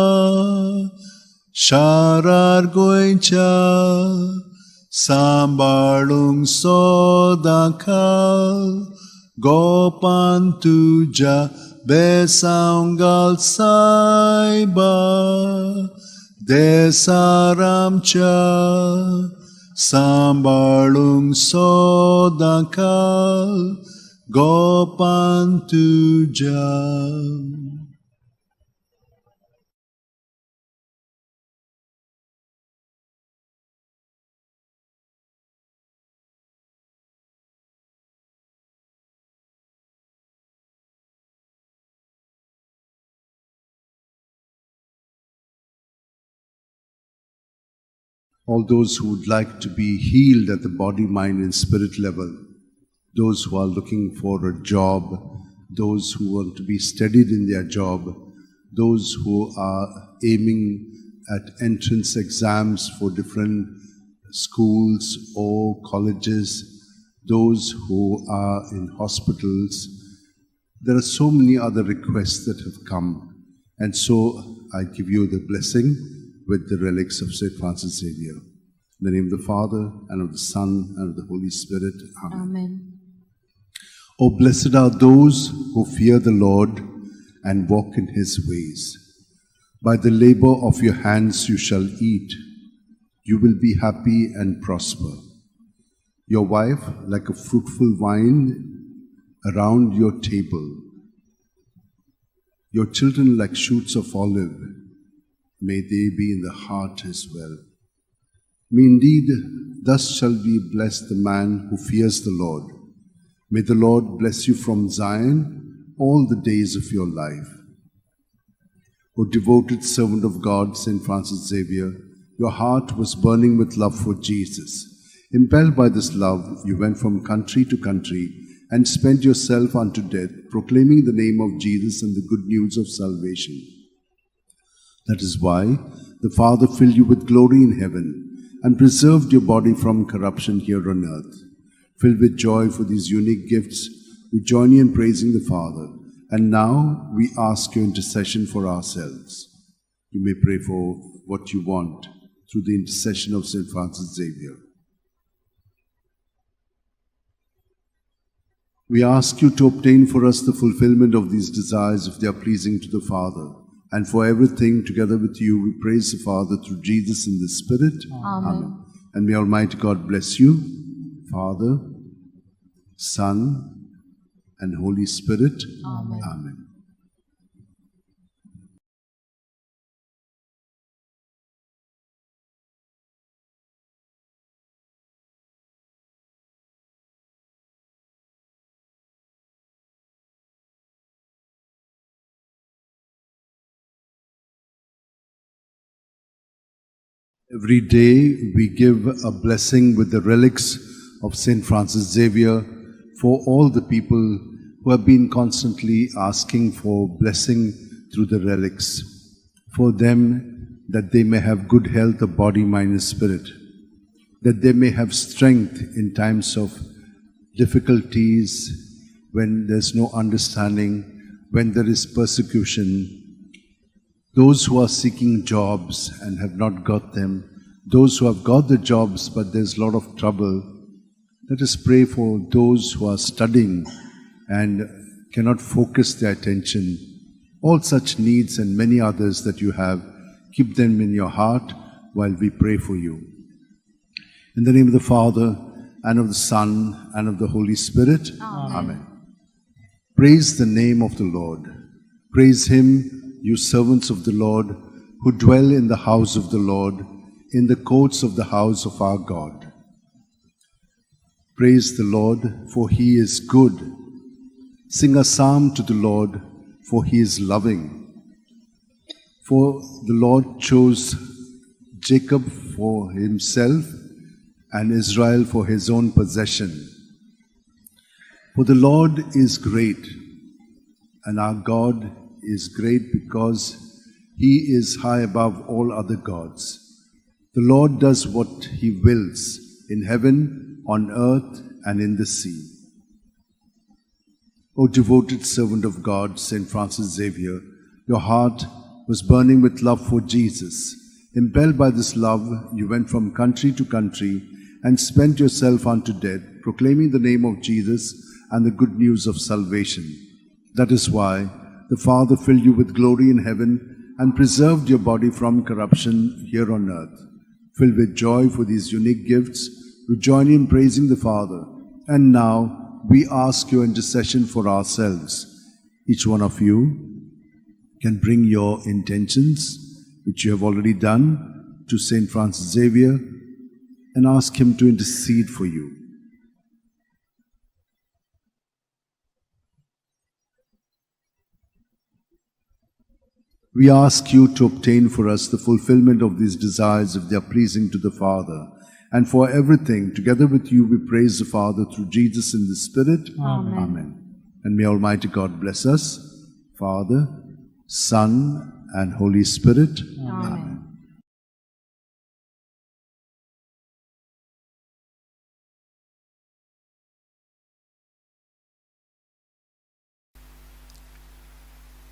शारार गोंयच्या, सांबाळूंक सदां खाल गोपान तुज्या, बेसांव घाल सायबा देसार आमच्या, सांबाळूंक सदां खाल गोपान तुज्या. All those who would like to be healed at the body, mind, and spirit level, those who are looking for a job, those who want to be steadied in their job, those who are aiming at entrance exams for different schools or colleges, those who are in hospitals. There are so many other requests that have come. And so I give you the blessing with the relics of St. Francis Xavier. In the name of the Father, and of the Son, and of the Holy Spirit. Amen. Amen. Oh, blessed are those who fear the Lord and walk in his ways. By the labor of your hands you shall eat. You will be happy and prosper. Your wife like a fruitful vine around your table. Your children like shoots of olive. May they be in the heart as well. May indeed, thus shall be blessed the man who fears the Lord. May the Lord bless you from Zion all the days of your life. O devoted servant of God, St. Francis Xavier, your heart was burning with love for Jesus. Impelled by this love, you went from country to country and spent yourself unto death, proclaiming the name of Jesus and the good news of salvation. That is why the Father filled you with glory in heaven and preserved your body from corruption here on earth. Filled with joy for these unique gifts, we join you in praising the Father. And now we ask your intercession for ourselves. You may pray for what you want through the intercession of St. Francis Xavier. We ask you to obtain for us the fulfillment of these desires if they are pleasing to the Father. And for everything, together with you, we praise the Father through Jesus in the Spirit. Amen. And may Almighty God bless you, Father, Son, and Holy Spirit. Amen. Amen. Every day we give a blessing with the relics of St. Francis Xavier for all the people who have been constantly asking for blessing through the relics, for them that they may have good health of body, mind, and spirit, that they may have strength in times of difficulties, when there's no understanding, when there is persecution. Those who are seeking jobs and have not got them, those who have got the jobs but there's a lot of trouble, let us pray for those who are studying and cannot focus their attention. All such needs and many others that you have, keep them in your heart while we pray for you. In the name of the Father, and of the Son, and of the Holy Spirit. Amen. Amen. Praise the name of the Lord. Praise him, you servants of the Lord, who dwell in the house of the Lord, in the courts of the house of our God. Praise the Lord, for he is good. Sing a psalm to the Lord, for he is loving. For the Lord chose Jacob for himself and Israel for his own possession. For the Lord is great, and our God is great because he is high above all other gods. The Lord does what he wills in heaven, on earth, and in the sea. O devoted servant of God, St. Francis Xavier, your heart was burning with love for Jesus. Impelled by this love, you went from country to country and spent yourself unto death, proclaiming the name of Jesus and the good news of salvation. That is why the Father filled you with glory in heaven and preserved your body from corruption here on earth. Filled with joy for these unique gifts, we join in praising the Father. And now we ask your intercession for ourselves. Each one of you can bring your intentions, which you have already done, to St. Francis Xavier and ask him to intercede for you. We ask you to obtain for us the fulfillment of these desires if they are pleasing to the Father. And for everything, together with you, we praise the Father through Jesus in the Spirit. Amen. Amen. And may Almighty God bless us, Father, Son, and Holy Spirit. Amen.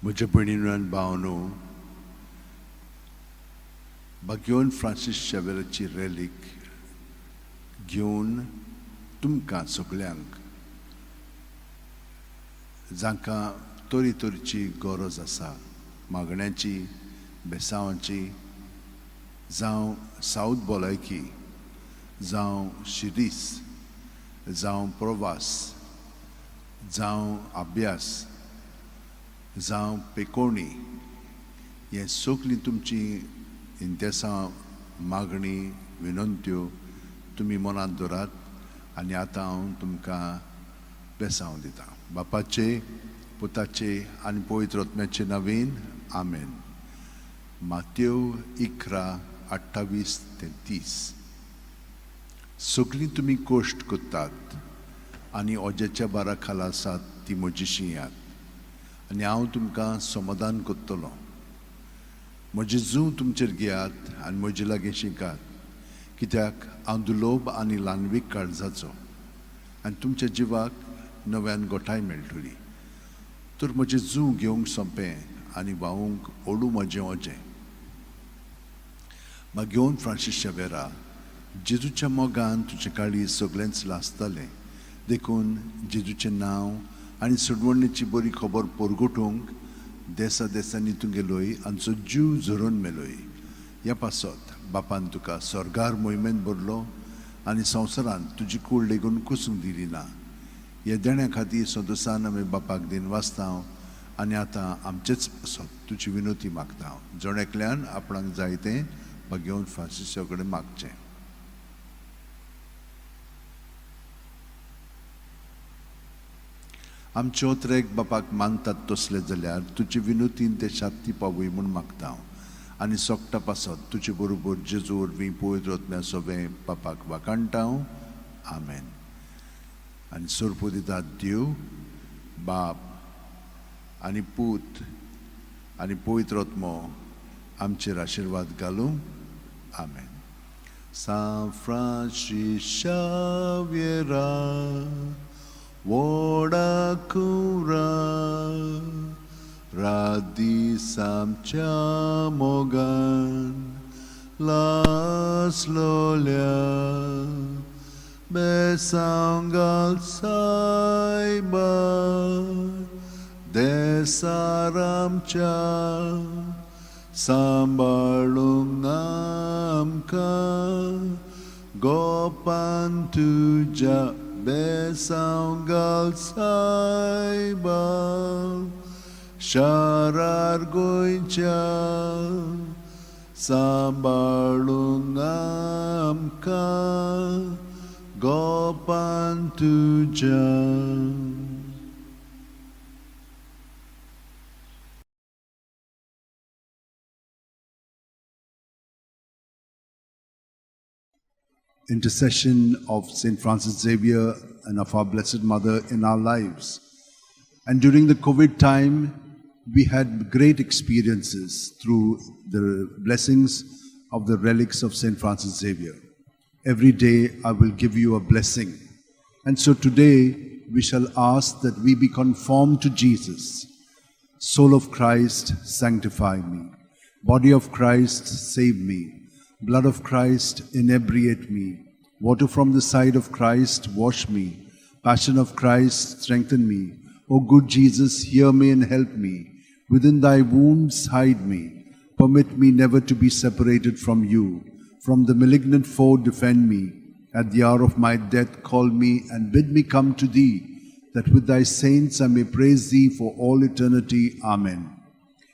म्हज्या भयणीन आनी भावनो, भाग्यवन Francis शेवेराची रॅलीक घेवन तुमकां सगल्यांक जांकां तरेतरेची गरज आसा, मागण्याची, बेसांवाची, जावं सावथ भलायकी, जावं शिरीस, जावं प्रवास, जावं अभ्यास, जावं पेकोवणी, हें सगळीं तुमची इंतेसां, मागणी, विनंत्यो तुमी मनांत दवरात आनी आतां हांव तुमकां बेसांव दितां. बापाचे, पुताचे आनी पवित्र आत्म्याचे नवीन आमेन. मातेव 11:28 ते 30. सगलीं तुमी कश्ट करतात आनी ओजेच्या बारा खाला आसात ती म्हजीशी येयात आनी हांव तुमकां समाधान करतलो. म्हजें जूं तुमचेर घेयात आनी म्हजे लागीं शिकात, कित्याक हांव दुलोब आनी ल्हानवीक काळजाचो आनी तुमच्या जिवाक नव्यान गोठाय मेळटली. तर म्हजें जूं घेवंक सोंपें आनी व्हांवूंक ओडू म्हजें ओजें. मागीर फ्रांसीस शावेरा, जेजूच्या मोगान तुजें काळीज सगळेंच लासतालें, देखून जेजूचें नांव आनी सोडवणेची बरी खबर परगटूंक देसा देसांनी तूं गेलोय आमचो जीव झरोवन मेलोय. ह्या पासत बापान तुका स्वर्गार मोहिमेंत भरलो आनी संवसारांत तुजी कूड लेगून कुसूंक दिली ना. ह्या देण्या खातीर संतोसान आमी बापाक दिन वाचता आनी आतां आमचेच पासत तुजी विनोती मागता. जण एकल्यान आपणाक जाय तें घेवन फ्रांसिसा कडेन मागचें. आमचे ओत्रेक बापाक मानतात तसले जाल्यार तुजे विनोतीन ते शात्ती पावय म्हूण मागता हांव आनी सोकटा पासत तुजे बरोबर जेजू वरवीं पवित्र आत्म्या सोबें बापाक वाखाणटा हांव. आमेन. आनी सोरपू दितात देव बाप आनी पूत आनी पवित्र आत्मो आमचेर आशिर्वाद घालूं. आमेन. सांत फ्रांसीस शाव्येरा व्हडा कुरा रात दीस आमच्या मोगान लासलोल्या बेसांव घाल सायबा देसार आमच्या सांबाळूंक आमकां गोपान तुज्या बेसांव घाल सायबा शारार गोंयच्या सांबाळूंक आमकां गोपान तुज्या. Intercession of St. Francis Xavier and of our Blessed Mother in our lives. And during the COVID time, we had great experiences through the blessings of the relics of St. Francis Xavier. Every day I will give you a blessing. And so today we shall ask that we be conformed to Jesus. Soul of Christ, sanctify me. Body of Christ, save me. Blood of Christ, inebriate me. Water from the side of Christ, wash me. Passion of Christ, strengthen me. O good Jesus, hear me and help me. Within thy wounds, hide me. Permit me never to be separated from you. From the malignant foe, defend me. At the hour of my death, call me and bid me come to thee, that with thy saints I may praise thee for all eternity. Amen.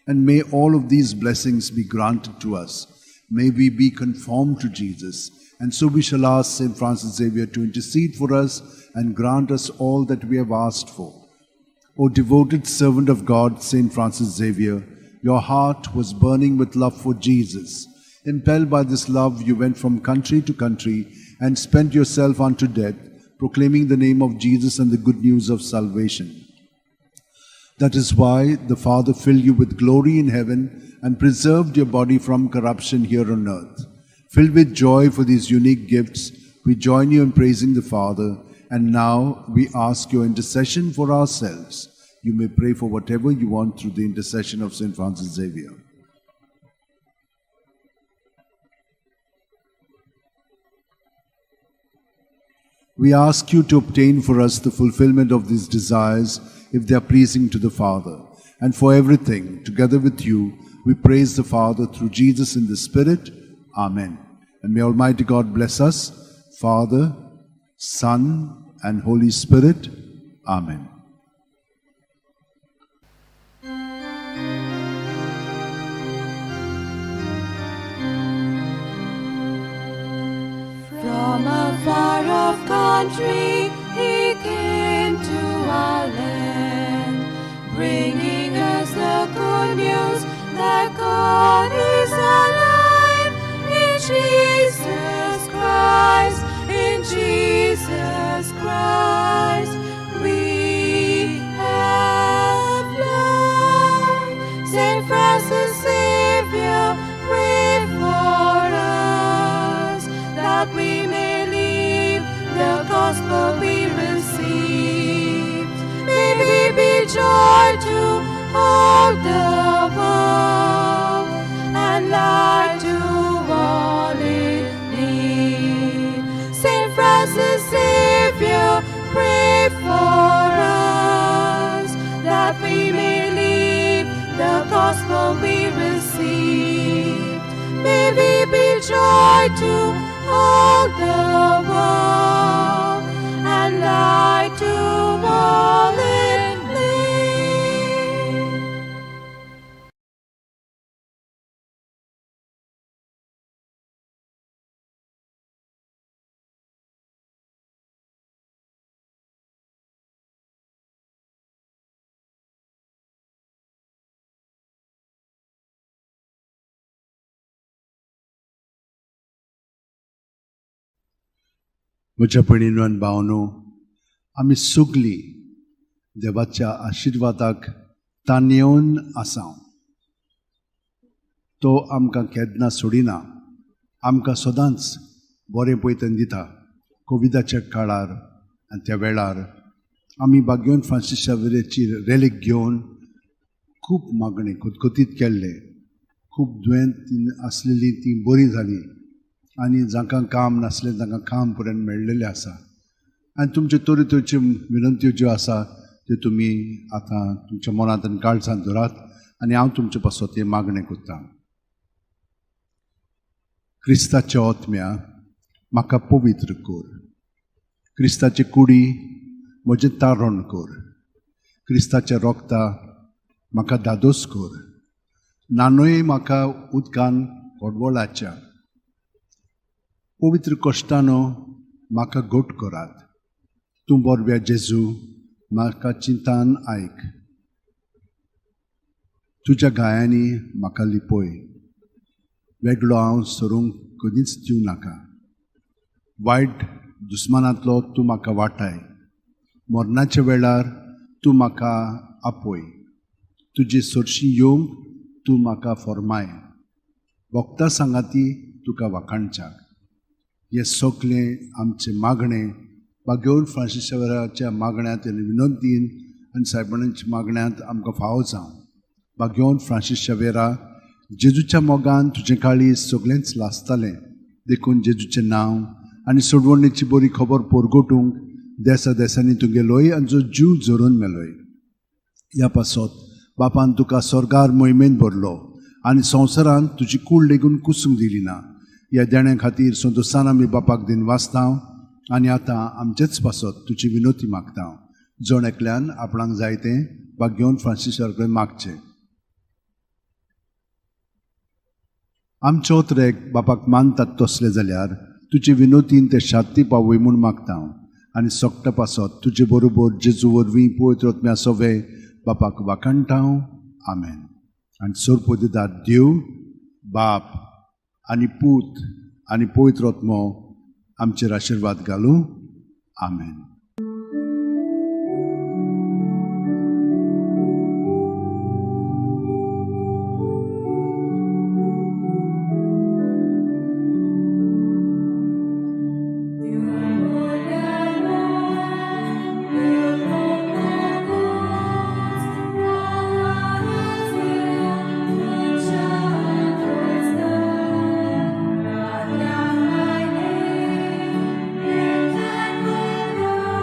And may all of these blessings be granted to us. May we be conformed to Jesus. And so we shall ask St. Francis Xavier to intercede for us and grant us all that we have asked for. O devoted servant of God, St. Francis Xavier, your heart was burning with love for Jesus. Impelled by this love, you went from country to country and spent yourself unto death, proclaiming the name of Jesus and the good news of salvation. That is why the Father filled you with glory in heaven and preserved your body from corruption here on earth. Filled with joy for these unique gifts, we join you in praising the Father, and now we ask your intercession for ourselves. You may pray for whatever you want through the intercession of St. Francis Xavier. We ask you to obtain for us the fulfillment of these desires if they are pleasing to the Father. And for everything, together with you, we praise the Father through Jesus in the Spirit. Amen. And may Almighty God bless us, Father, Son, and Holy Spirit. Amen. From a far-off country he came to our land, bringing us the good news that God is alive in Jesus Christ, in that we may live the gospel we receive. May we be joy to all the world and light to all in need. Saint Francis Xavier, pray for us, that we may live the gospel we receive. May we be joy to all the world and light to all in need. म्हज्या भयणीनो आनी भावनो, आमी सगलीं देवाच्या आशिर्वादाक ताणेवन आसा. तो आमकां केन्ना सोडिना, आमकां सदांच बरें पयतन दिता. कोविडाच्या काळार आनी त्या वेळार आमी बाग्योन फ्रांसीस शावेराची रेलीक घेवन खूब मागणें खतखतीत केल्लें. खूब दुयेंत आसलेलीं तीं बरीं जालीं आनी जांकां काम नासलें तांकां काम पर्यंत मेळ्ळेलें आसा. आनी तुमच्यो तरेतरेच्यो विनंत्यो ज्यो आसा त्यो तुमी आतां तुमच्या मनांत आनी काळजांत धरात आनी हांव तुमचे पासत हें मागणें करतां. क्रिस्ताच्या ओतम्या म्हाका पवित्र कर, क्रिस्ताचे कुडी म्हजें तारण कर, क्रिस्ताच्या रोगता म्हाका धादोस कर, नानूय म्हाका उदकान कोडवळाच्या पवित्र कश्टानो म्हाका घट करात. तूं बोरव्या जेजू म्हाका चिंतान आयक, तुज्या गायांनी म्हाका लिपय, वेगळो हांव सरूंक कदींच दिवं नाका. वायट दुस्मानांतलो तूं म्हाका वाटाय, मरणाच्या वेळार तूं म्हाका आपय, तुजे सरशी येवंक तूं म्हाका फॉर्माय, भक्ता सांगाती तुका वाखाणच्याक. हें सगलें आमचें मागणें बागेवन फ्रांसीस शावेराच्या मागण्यांत आनी विनंतीन आनी सायबणाच्या मागण्यांत आमकां फावो जावं. बागेवन फ्रांसीस शावेरा, जेजूच्या मोगान तुजें काळीज सगळेंच लासतालें, देखून जेजूचें नांव आनी सोडवणेची बरी खबर परगटूंक देसा देसांनी तुगेलोय आनी जो जीव झरोवन मेलोय. ह्या पासत बापान तुका स्वर्गार मोहिमेन भरलो आनी संवसारांत तुजी कूड लेगून कुसूंक दिली ना. ह्या देण्या खातीर संतोसान आमी बापाक दिन वाचता आनी आतां आमचेच पासत तुजी विनोती मागता. जण एकल्यान आपणाक जाय तें बागेवन फ्रांसीस कडेन मागचें. आमचो त्रेक बापाक मानतात तसले जाल्यार तुजे विनोतीन ते शांती पावय म्हूण मागता आनी सोकटा पासत तुजे बरोबर जेजू वरवीं पवित्र आत्म्या सवे बापाक वाखाणटा. आमेन. आनी सोरपोदिदार देव बाप आनी पूत आनी पवित्र आत्मो आमचेर आशिर्वाद घालूं. आमेन. Thank you.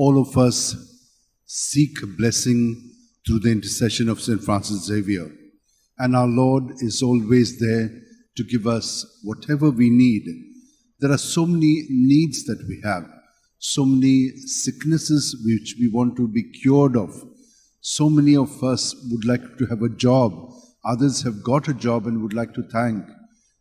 All of us seek blessing through the intercession of St. Francis Xavier. And our Lord is always there to give us whatever we need. There are so many needs that we have, so many sicknesses which we want to be cured of. So many of us would like to have a job. Others have got a job and would like to thank.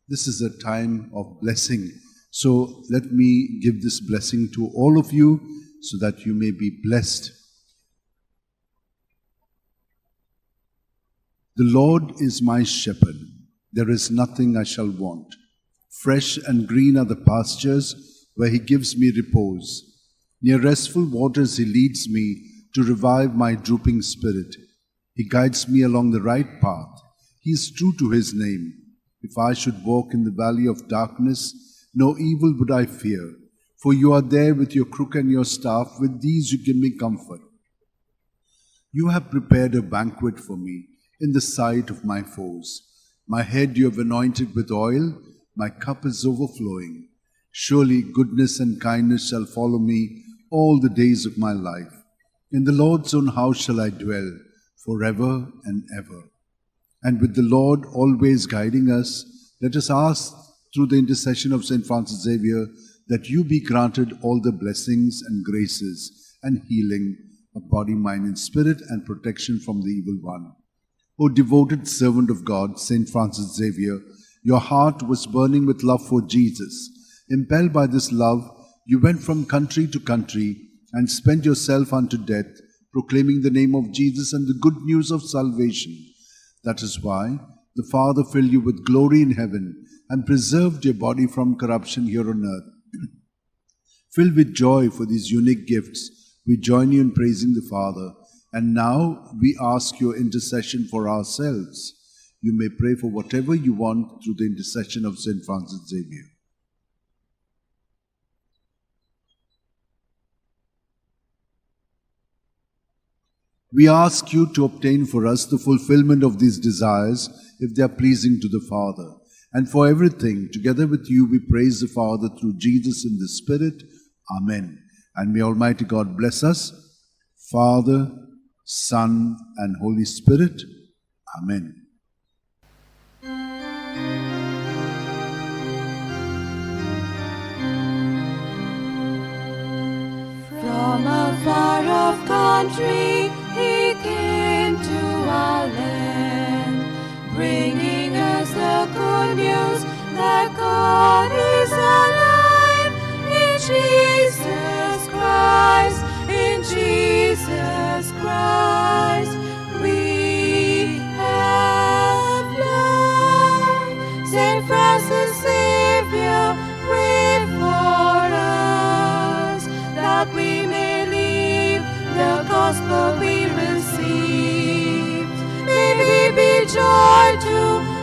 This is a time of blessing. So let me give this blessing to all of you so that you may be blessed. The Lord is my shepherd, there is nothing I shall want. Fresh and green are the pastures where he gives me repose. Near restful waters he leads me to revive my drooping spirit. He guides me along the right path. He is true to his name. If I should walk in the valley of darkness, no evil would I fear. For you are there with your crook and your staff. With these you give me comfort. You have prepared a banquet for me in the sight of my foes. My head you have anointed with oil, my cup is overflowing. Surely goodness and kindness shall follow me all the days of my life. In the Lord's own house shall I dwell forever and ever. And with the Lord always guiding us, let us ask through the intercession of St. Francis Xavier that you be granted all the blessings and graces and healing of body, mind, and spirit, and protection from the evil one. O devoted servant of God, St. Francis Xavier, your heart was burning with love for Jesus. Impelled by this love, you went from country to country and spent yourself unto death, proclaiming the name of Jesus and the good news of salvation. That is why the Father filled you with glory in heaven and preserved your body from corruption here on earth. Filled with joy for these unique gifts, we join you in praising the Father. And now we ask your intercession for ourselves. You may pray for whatever you want through the intercession of St. Francis Xavier. We ask you to obtain for us the fulfillment of these desires if they are pleasing to the Father. And for everything, together with you, we praise the Father through Jesus in the Spirit. Amen. And may Almighty God bless us, Father, Son, and Holy Spirit. Amen. From a far off country he came to our land, bringing us the good news that God is alive in Jesus Christ, in Jesus Christ. We have life. Saint Francis Xavier, pray for us, that we may live the gospel we received. May we be joy to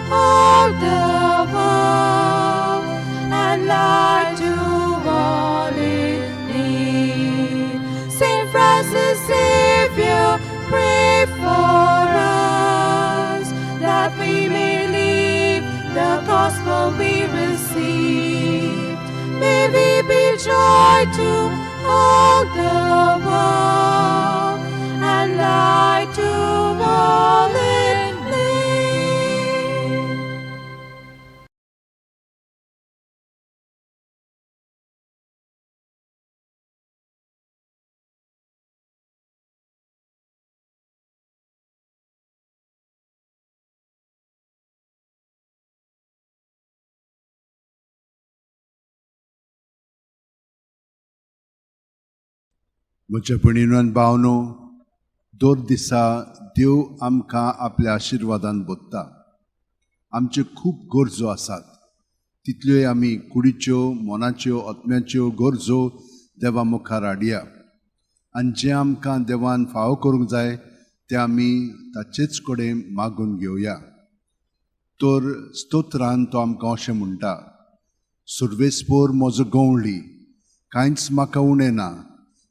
all the world and light to all in need. Saint Francis Xavier, pray for us, that we may live the gospel we received. May we be joy to all the world and light to all in need. म्हज्या भयणीनो आनी भावनो, दर दिसा देव आमकां आपल्या आशिर्वादान बोत्ता. आमच्यो खूब गरजो आसात, तितल्योय आमी कुडीच्यो, मनाच्यो, आत्म्याच्यो गरजो देवा मुखार हाडया. आनी जें आमकां देवान फावो करूंक जाय तें आमी ताचेच कडेन मागून घेवया. तर स्तोत्रान तो आमकां अशें म्हणटा, सुर्वेस्पोर म्हजो गंवळी, कांयच म्हाका उणें ना.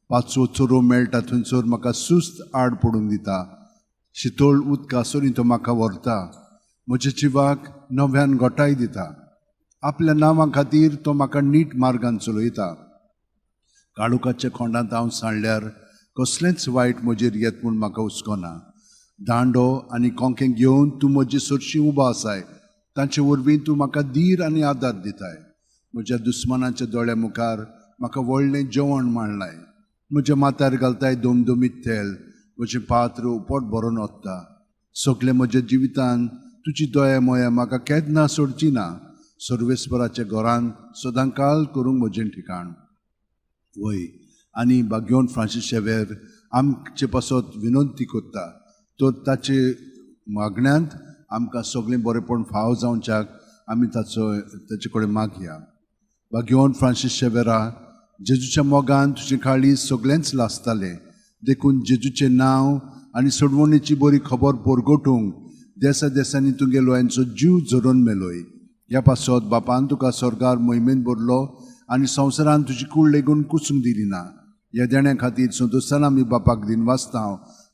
पांचवो चोरो मेळटा थंयसर म्हाका सुस्त आड पडूंक दिता. शितोळ उदका सरीं तो म्हाका व्हरता. म्हज्या जिवाक नव्यान गोठाय दिता. आपल्या नांवा खातीर तो म्हाका नीट मार्गान चलयता. काळोखाच्या खोंडांत हांव सांडल्यार कसलेंच वायट म्हजेर येत म्हूण म्हाका हुस्को ना. दांडो आनी कोंकें घेवन तूं म्हजे सरशी उबो आसाय. तांचे वरवीं तूं म्हाका धीर आनी आदार दिताय. म्हज्या दुस्मानाच्या दोळ्या मुखार म्हाका व्हडलें जेवण मांडलाय. म्हज्या माथ्यार घालताय दमदमीत तेल. म्हजें पात्र उपट भरून ओत्ता. सगळें म्हज्या जिवितान तुजी दया मोया म्हाका केन्ना सोडची ना. सर्वेस्पराच्या घरांत सदांकाळ करूंक म्हजें ठिकाण. वय आनी बाग्योन फ्रांसीस शेवेर आमचे पासत विनंती करता, तर ताचे मागण्यांत आमकां सगळें बरेपण फाव जावच्याक आमी ताचो ताचे कडेन मागया. बाग्योन फ्रांसीस शेवेरा, जेजूच्या मोगान तुजे काळीज सगळेंच लासतालें. देखून जेजूचें नांव आनी सोडवणेची बरी खबर परगटूंक देसा देसांनी तुगे लोयांचो जीव झरोवन मेलोय. ह्या पासत बापान तुका स्वर्गार मोहिमेन भरलो आनी संवसारान तुजी कूड लेगून कुसूंक दिली ना. ह्या देण्या खातीर संतोशान आमी बापाक दिनवासता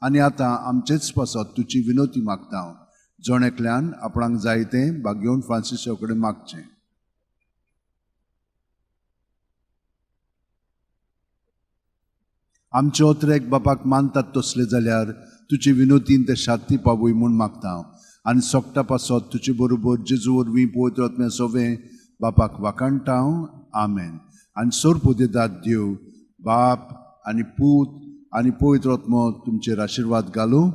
आनी आतां आमचेच पासत तुजी विनोती मागता. जण एकल्यान आपणाक जाय तें बागेवन फ्रांसीसा कडेन मागचें. आमचे ओत्रेक बापाक मानतात तसले जाल्यार तुजे विनोतीन ते शांती पावय म्हूण मागता आनी सोकटा पासत तुजे बरोबर जेजू वरवीं पवित्र आत्म्या सोवें बापाक वाखाणटा. आमेन. आनी सोरपुदेदात देव बाप आनी पूत आनी पवित्र आत्मो तुमचेर आशिर्वाद घालूं.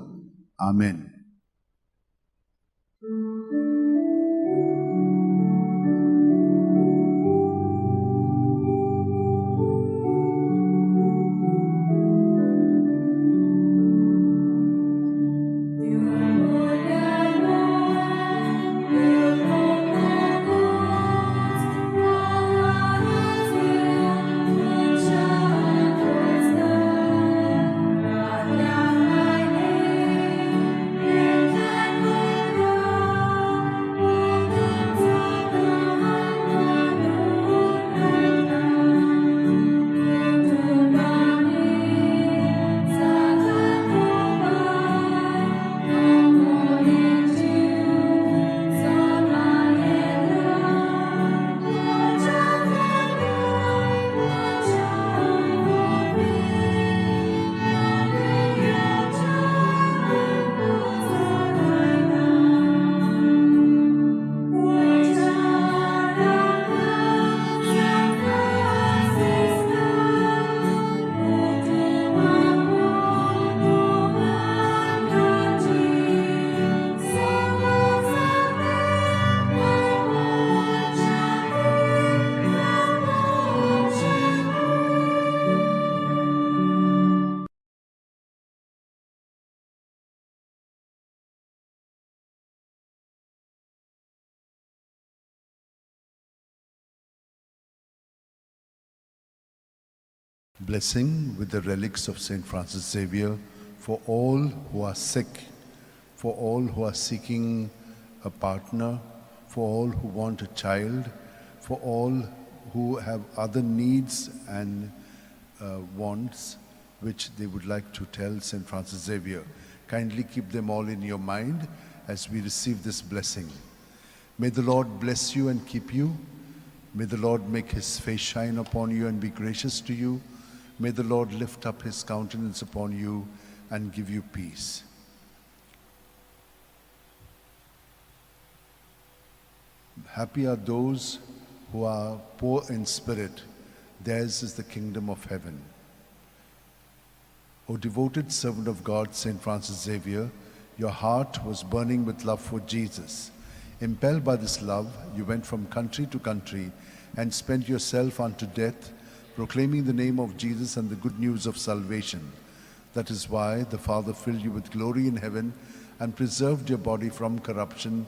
आमेन. Blessing with the relics of St. Francis Xavier for all who are sick, for all who are seeking a partner, for all who want a child, for all who have other needs and wants which they would like to tell St. Francis Xavier. Kindly keep them all in your mind as we receive this blessing. May the Lord bless you and keep you. May the Lord make his face shine upon you and be gracious to you. May the Lord lift up his countenance upon you and give you peace. Happy are those who are poor in spirit. Theirs is the kingdom of heaven. O devoted servant of God, St. Francis Xavier, your heart was burning with love for Jesus. Impelled by this love, you went from country to country and spent yourself unto death, proclaiming the name of Jesus and the good news of salvation. That is why the Father filled you with glory in heaven and preserved your body from corruption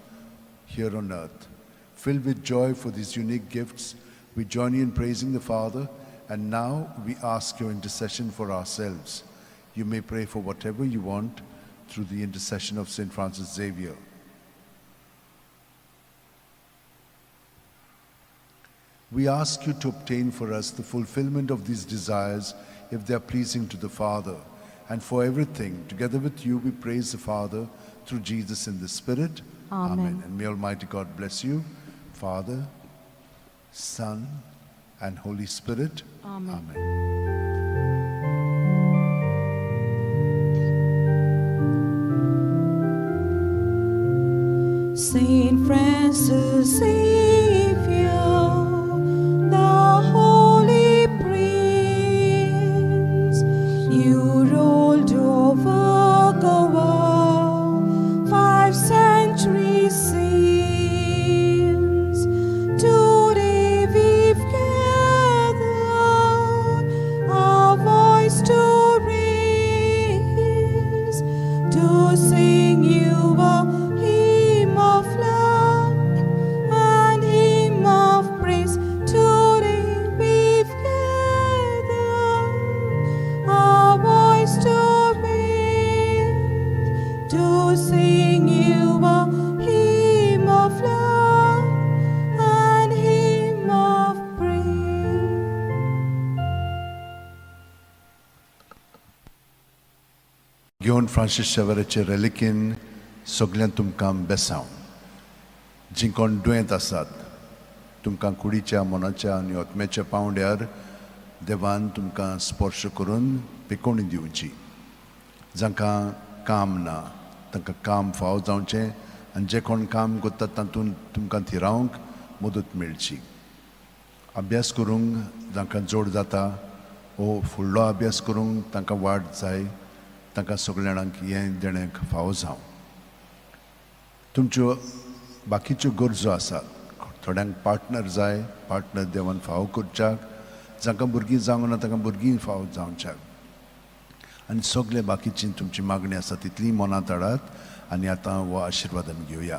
here on earth. Filled with joy for these unique gifts, we join you in praising the Father, and now we ask your intercession for ourselves. You may pray for whatever you want through the intercession of St. Francis Xavier. We ask you to obtain for us the fulfillment of these desires if they are pleasing to the Father. And for everything, together with you, we praise the Father through Jesus in the Spirit. Amen. And may Almighty God bless you, Father, Son, and Holy Spirit. Amen. Amen. Saint Francis Xavier, the Holy Prince, you ruled over Goa 5 centuries since. Today we've gathered our voice to raise, to sing you a hymn of love and hymn of praise. Today we've gathered our voice to raise, to sing you a hymn of love and hymn of praise. घेवन Francis शेवराचे रेलिकेन सगळ्यांक तुमकां बेसांव. जीं कोण दुयेंत आसात तुमकां कुडीच्या, मनाच्या आनी आत्म्याच्या पांवड्यार देवान तुमकां स्पर्श करून पिकोवणी दिवची. जांकां काम ना तांकां काम फाव जावचें आनी जे कोण काम करतात तातूंत तुमकां थिरावंक मदत मेळची. अभ्यास करूंक जांकां जोड जाता वो फुडलो अभ्यास करूंक तांकां वाट जाय, तांकां सगल्या जाणांक हें देणें फावो जावं. तुमच्यो बाकीच्यो गरजो आसात, थोड्यांक पार्टनर जाय, पार्टनर देवान फावो करच्याक, जांकां भुरगीं जावंक ना तांकां भुरगीं फावो जावच्याक, आनी सगळे बाकीची तुमची मागणी आसा तितली मनांत हाडात. आनी आतां हो आशिर्वाद आमी घेवया.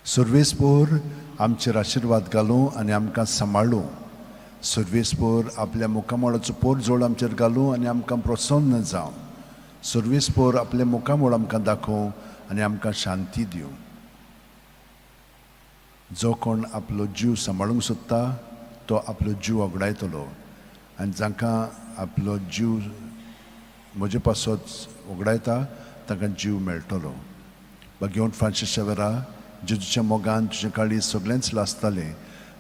सर्वेस्पोर आमचेर आशिर्वाद घालूं आनी आमकां सांबाळूं. सर्वेस्पोर आपल्या मुखामळाचो पोरजोळ आमचेर घालूं आनी आमकां प्रसन्न जावं. सर्वेस्पोर आपल्या मुखामळ आमकां दाखोवं आनी आमकां शांती दिवं. जो कोण आपलो जीव सांबाळूंक सोदता तो आपलो जीव वगडायतलो, आनी जांकां आपलो जीव म्हजे पासत वगडायता तांकां जीव मेळटलो. बागेवन फ्रांसीस शेवरा, जेजूच्या मोगान तुजें काळीज सगळेंच लासतालें,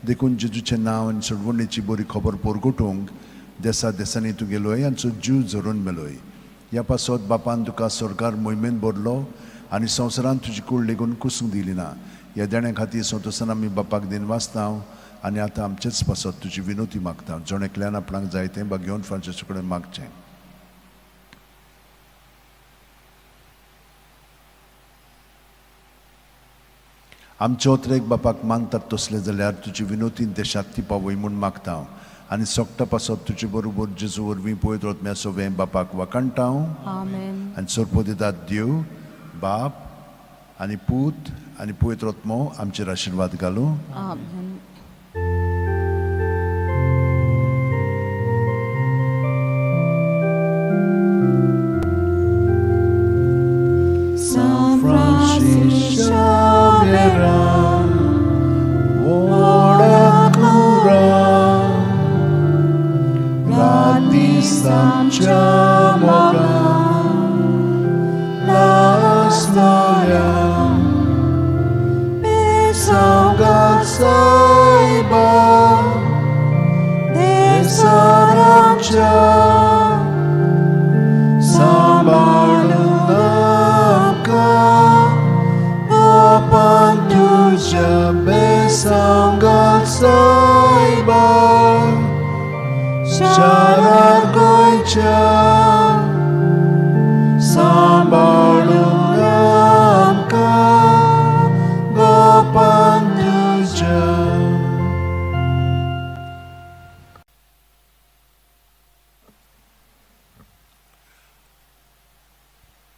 देखून जेजूचें नांव आनी सोडवणेची बरी खबर परगटूंक देसा देसांनी तूं गेलोय आनी जीव झरोवन मेलोय. ह्या पासत बापान तुका सरकार मोहिमेन भरलो आनी संवसारान तुजी कूड लेगून कुसूंक दिली ना. ह्या देण्या खातीर संतोसान आमी बापाक दिन वाचता आनी आतां आमचेच पासत तुजी विनोती मागता. जण एकल्यान आपणाक जाय तें बागेवन फ्रांसीसा कडेन मागचें. आमचे ओतरेक बापाक मानतात तसलें जाल्यार तुजी विनोतीन ते शांती पावय म्हूण मागता आनी सोगटा पासत तुजे बरोबर जेजू वरवीं पवित्र आत्म्या सोवें बापाक वाखाणटा. आमेन. आनी सोरपोदितात देव बाप आनी पूत आनी पवित्र आत्मो आमचेर आशिर्वाद घालूं. आमेन. San Francis Xavier, Ora cura, Radisam moga, la storia, Besong Saiba, Desaramcha, Sambalunamka, Opantuja, Besang Saiba, Sharagoicha, Sambalunamka, Gopantuja.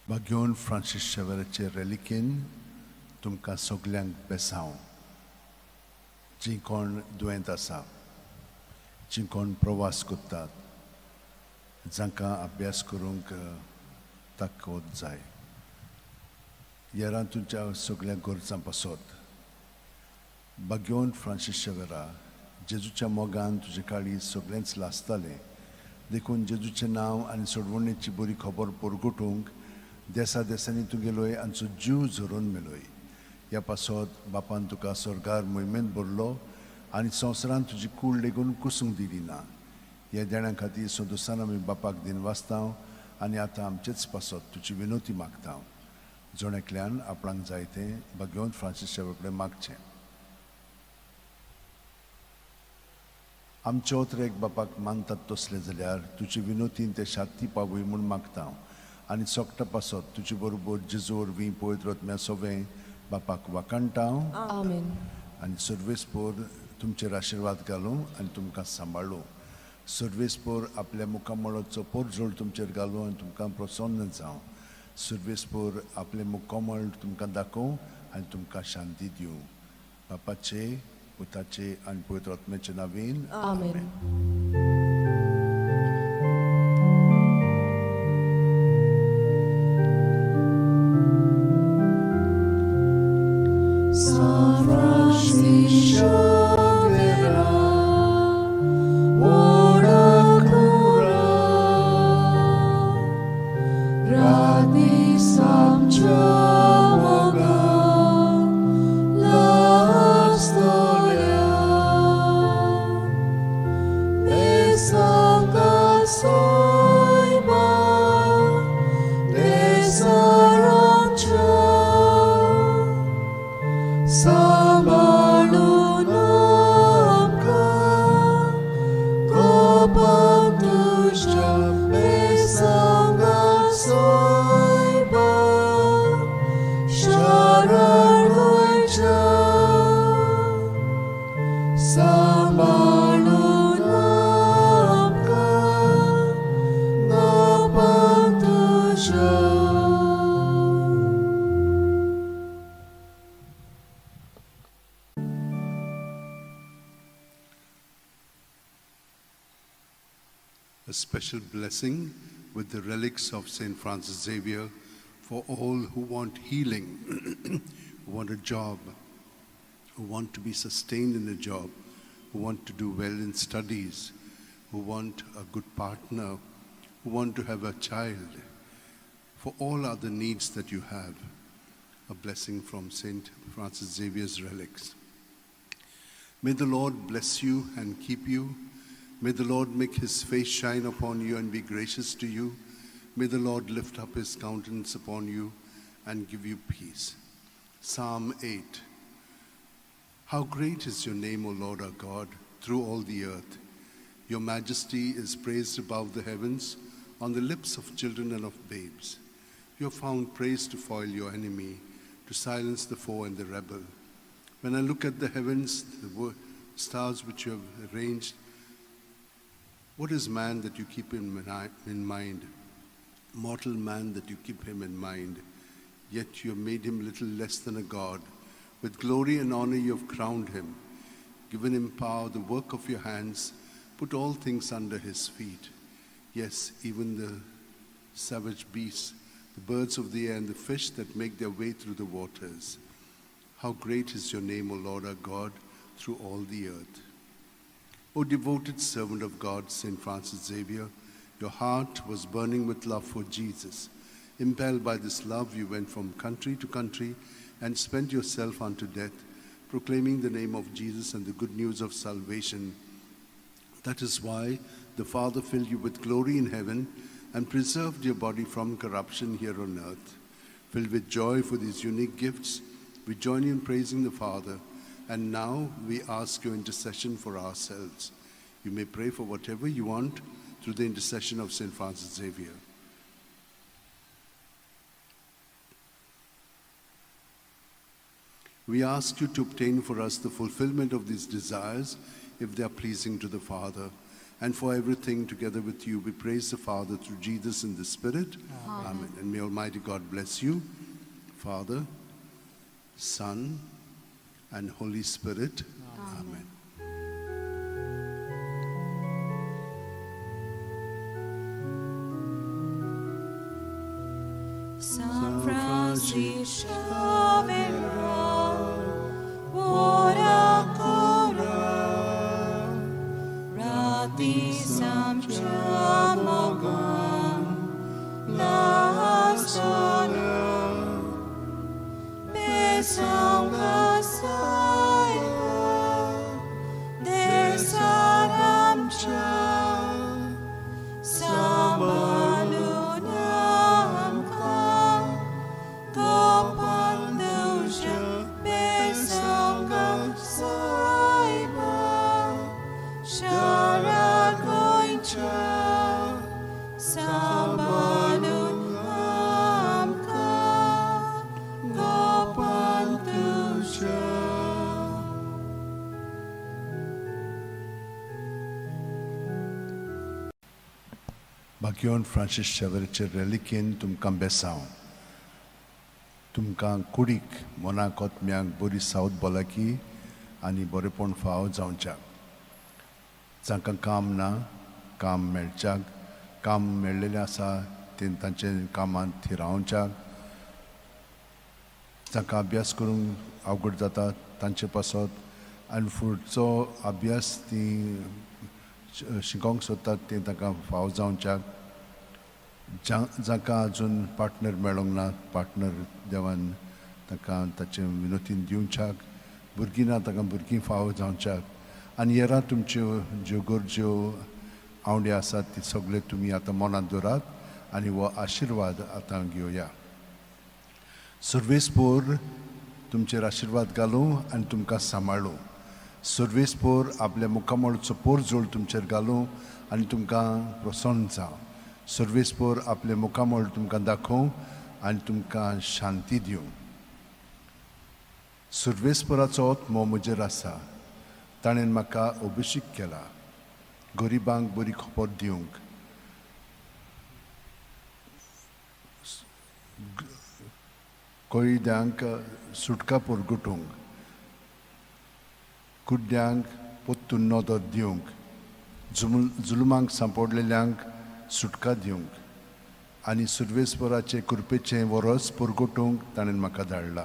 बागेवन फ्रांसीस शेवराचे रेलिकेन तुमकां सगल्यांक बेसांव. जीं कोण दुयेंत आसा, जीं कोण प्रवास करतात, जांकां अभ्यास करूंक ताकद जाय, येरां तुमच्या सगल्या गरजां पासत बागेवन फ्रांसीस शेवरा, जेजूच्या मोगान तुजें काळीज सगळेंच लासतालें, देखून जेजूचें नांव आनी सोडवणेची बरी खबर परगटूंक देसा देसांनी तूं गेलोय आनी जीव झरोवन मेलोय. ह्या पासत बापान तुका स्वर्गार मोहिमेंत भरलो आनी संवसारांत तुजी कूड लेगून कुसूंक दिली ना. ह्या देण्यां खातीर संतोशान आमी बापाक दिनवासता आनी आतां आमचेच पासत तुजी विनवती मागता. जण एकल्यान आपणाक जाय तें भाग्यवंत फ्रांसीस कडेन मागचें. आमचे ओतरेक बापाक मानतात तसलें जाल्यार तुजे विनोतीन ते शांती पावय म्हूण मागता आनी सोकटा पासत तुजे बरोबर जेजू वरवीं पवित्र आत्म्या सोवें बापाक वाखाणटा. आमेन. आनी सर्वेस्पोर तुमचेर आशिर्वाद घालूं आनी तुमकां सांबाळूं. सर्वेस्पोर आपल्या मुखामळाचो पोरजोळ तुमचेर घालूं आनी तुमकां प्रसन्न जावं. सर्वेस्पोर आपलें मुखामळ तुमकां दाखोवं आनी तुमकां शांती दिवं. बापाचे, पुताचे आनी पवित्र आत्म्याचे नांवान. आमेन. San Francisco Xavier, ora cura, radi samcha moga, la storia, besanga soiba, besaramcha. सांबाळून आमकां गोपाक तुज्या बेसांगा सोयबा शरण गोंयच्या. सांबाळून आमकां गोपाक तुज्या. A special blessing with the relics of St. Francis Xavier for all who want healing, who want a job, who want to be sustained in a job, who want to do well in studies, who want a good partner, who want to have a child. For all other needs that you have, a blessing from St. Francis Xavier's relics. May the Lord bless you and keep you. May the Lord make his face shine upon you and be gracious to you. May the Lord lift up his countenance upon you and give you peace. Psalm 8. How great is your name, O Lord our God, through all the earth. Your majesty is praised above the heavens, on the lips of children and of babes. You have found praise to foil your enemy, to silence the foe and the rebel. When I look at the heavens, the stars which you have arranged, what is man that you keep him in mind? Mortal man that you keep him in mind. Yet you have made him little less than a god. With glory and honor you have crowned him, given him power, the work of your hands, put all things under his feet. Yes, even the savage beasts, the birds of the air, and the fish that make their way through the waters. How great is your name, O Lord our God, through all the earth. O devoted servant of God, St. Francis Xavier, your heart was burning with love for Jesus. Impelled by this love, you went from country to country and spent yourself unto death, proclaiming the name of Jesus and the good news of salvation. That is why the Father filled you with glory in heaven and preserved your body from corruption here on earth. Filled with joy for these unique gifts, we join you in praising the Father, and now we ask your intercession for ourselves. You may pray for whatever you want through the intercession of St. Francis Xavier. We ask you to obtain for us the fulfillment of these desires, if they are pleasing to the Father. And for everything together with you, we praise the Father through Jesus in the Spirit. Amen. Amen. And may Almighty God bless you, Father, Son, and Holy Spirit. Amen. Amen. San Francisco Xavier, ora cura, rati samcha mogan, la sola, besanga saiba, सांबाळून आमकां गोपान तुज्या. भाग्योन Francis शेवराचे रेलिकेन तुमकां बेसांव. तुमकां कुडीक मनाक ओतम्याक बरी सावत भलायकी आनी बरेपण फाव जावच्याक. जांकां काम ना काम मेळच्याक, काम मेळ्ळेलें आसा तें तांचे कामांत थिरावच्याक, जांकां अभ्यास करूंक अवघड जाता तांचे पासत आनी फुडचो अभ्यास ती शिकोंक सोदतात तें तांकां फाव जावच्याक. जांकां अजून पार्टनर मेळोंक ना पार्टनर देवान तांकां ताचे विनोतीन दिवच्याक, भुरगीं ना तांकां भुरगीं फाव जावच्याक. आनी येरा तुमच्यो ज्यो गरज्यो आवंडे आसात ती सगळे तुमी आतां मनांत दवरात आनी हो आशिर्वाद आतां घेवया. सर्वेस्पोर तुमचेर आशिर्वाद घालूं आनी तुमकां सांबाळूं. सर्वेस्पोर आपल्या मुखामळचो पोरजोळ तुमचेर घालूं आनी तुमकां प्रसन्न जावं. सर्वेस्पोर आपले मुखामळ तुमकां दाखोवं आनी तुमकां शांती दिवं. सर्वेस्पोराचो आत्मो म्हजेर आसा, ताणें म्हाका अभिषेक केला गरिबांक बरी खबर दिवंक, कैद्यांक सुटका परगटूंक, कुड्ड्यांक पोत्तून नदर दिवंक, जुलमांक सांपडलेल्यांक सुटका दिवंक आनी सुर्वेस्वराचे कृपेचें वरस परगटूंक ताणें म्हाका धाडला.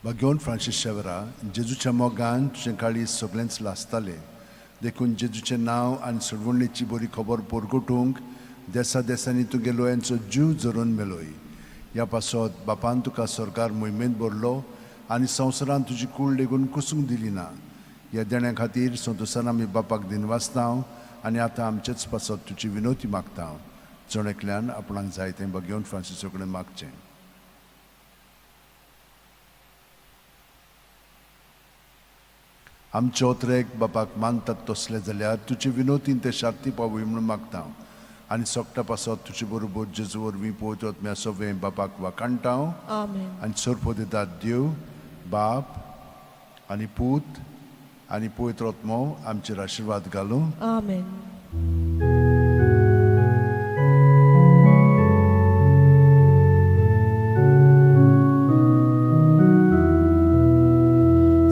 भाग्योन फ्रांसीस शेवरा, जेजूच्या मोगान तुजें काळीज सगळेंच लासतालें, देखून जेजूचें नांव आनी सोडवणेची बरी खबर परगटूंक देसा देसांनी तुगे लोयांचो जीव जरोवन मेलोय. ह्या पासत बापान तुका सरकार मोहिमेंत भरलो आनी संवसारान तुजी कूड लेगून कुसूंक दिली ना. ह्या देण्या खातीर संतोसान आमी बापाक दिनवासता आनी आतां आमचेच पासत तुजी विनोती मागता. जण एकल्यान आपणाक जाय तें भाग्योन फ्रांसिसो कडेन मागचें. आमचे ओतरेक बापाक मानतात तसले जाल्यार तुजे विनोतीन ते शांती पावय म्हणून मागता आनी सोकटा पासत तुजे बरोबर जेजू वरवीं पवित्र आत्म्या सवें बापाक वाखाणटा. आमेन. आनी सोरपो दितात देव बाप आनी पूत आनी पवित्र आत्मो आमचेर आशिर्वाद घालूं. आमेन.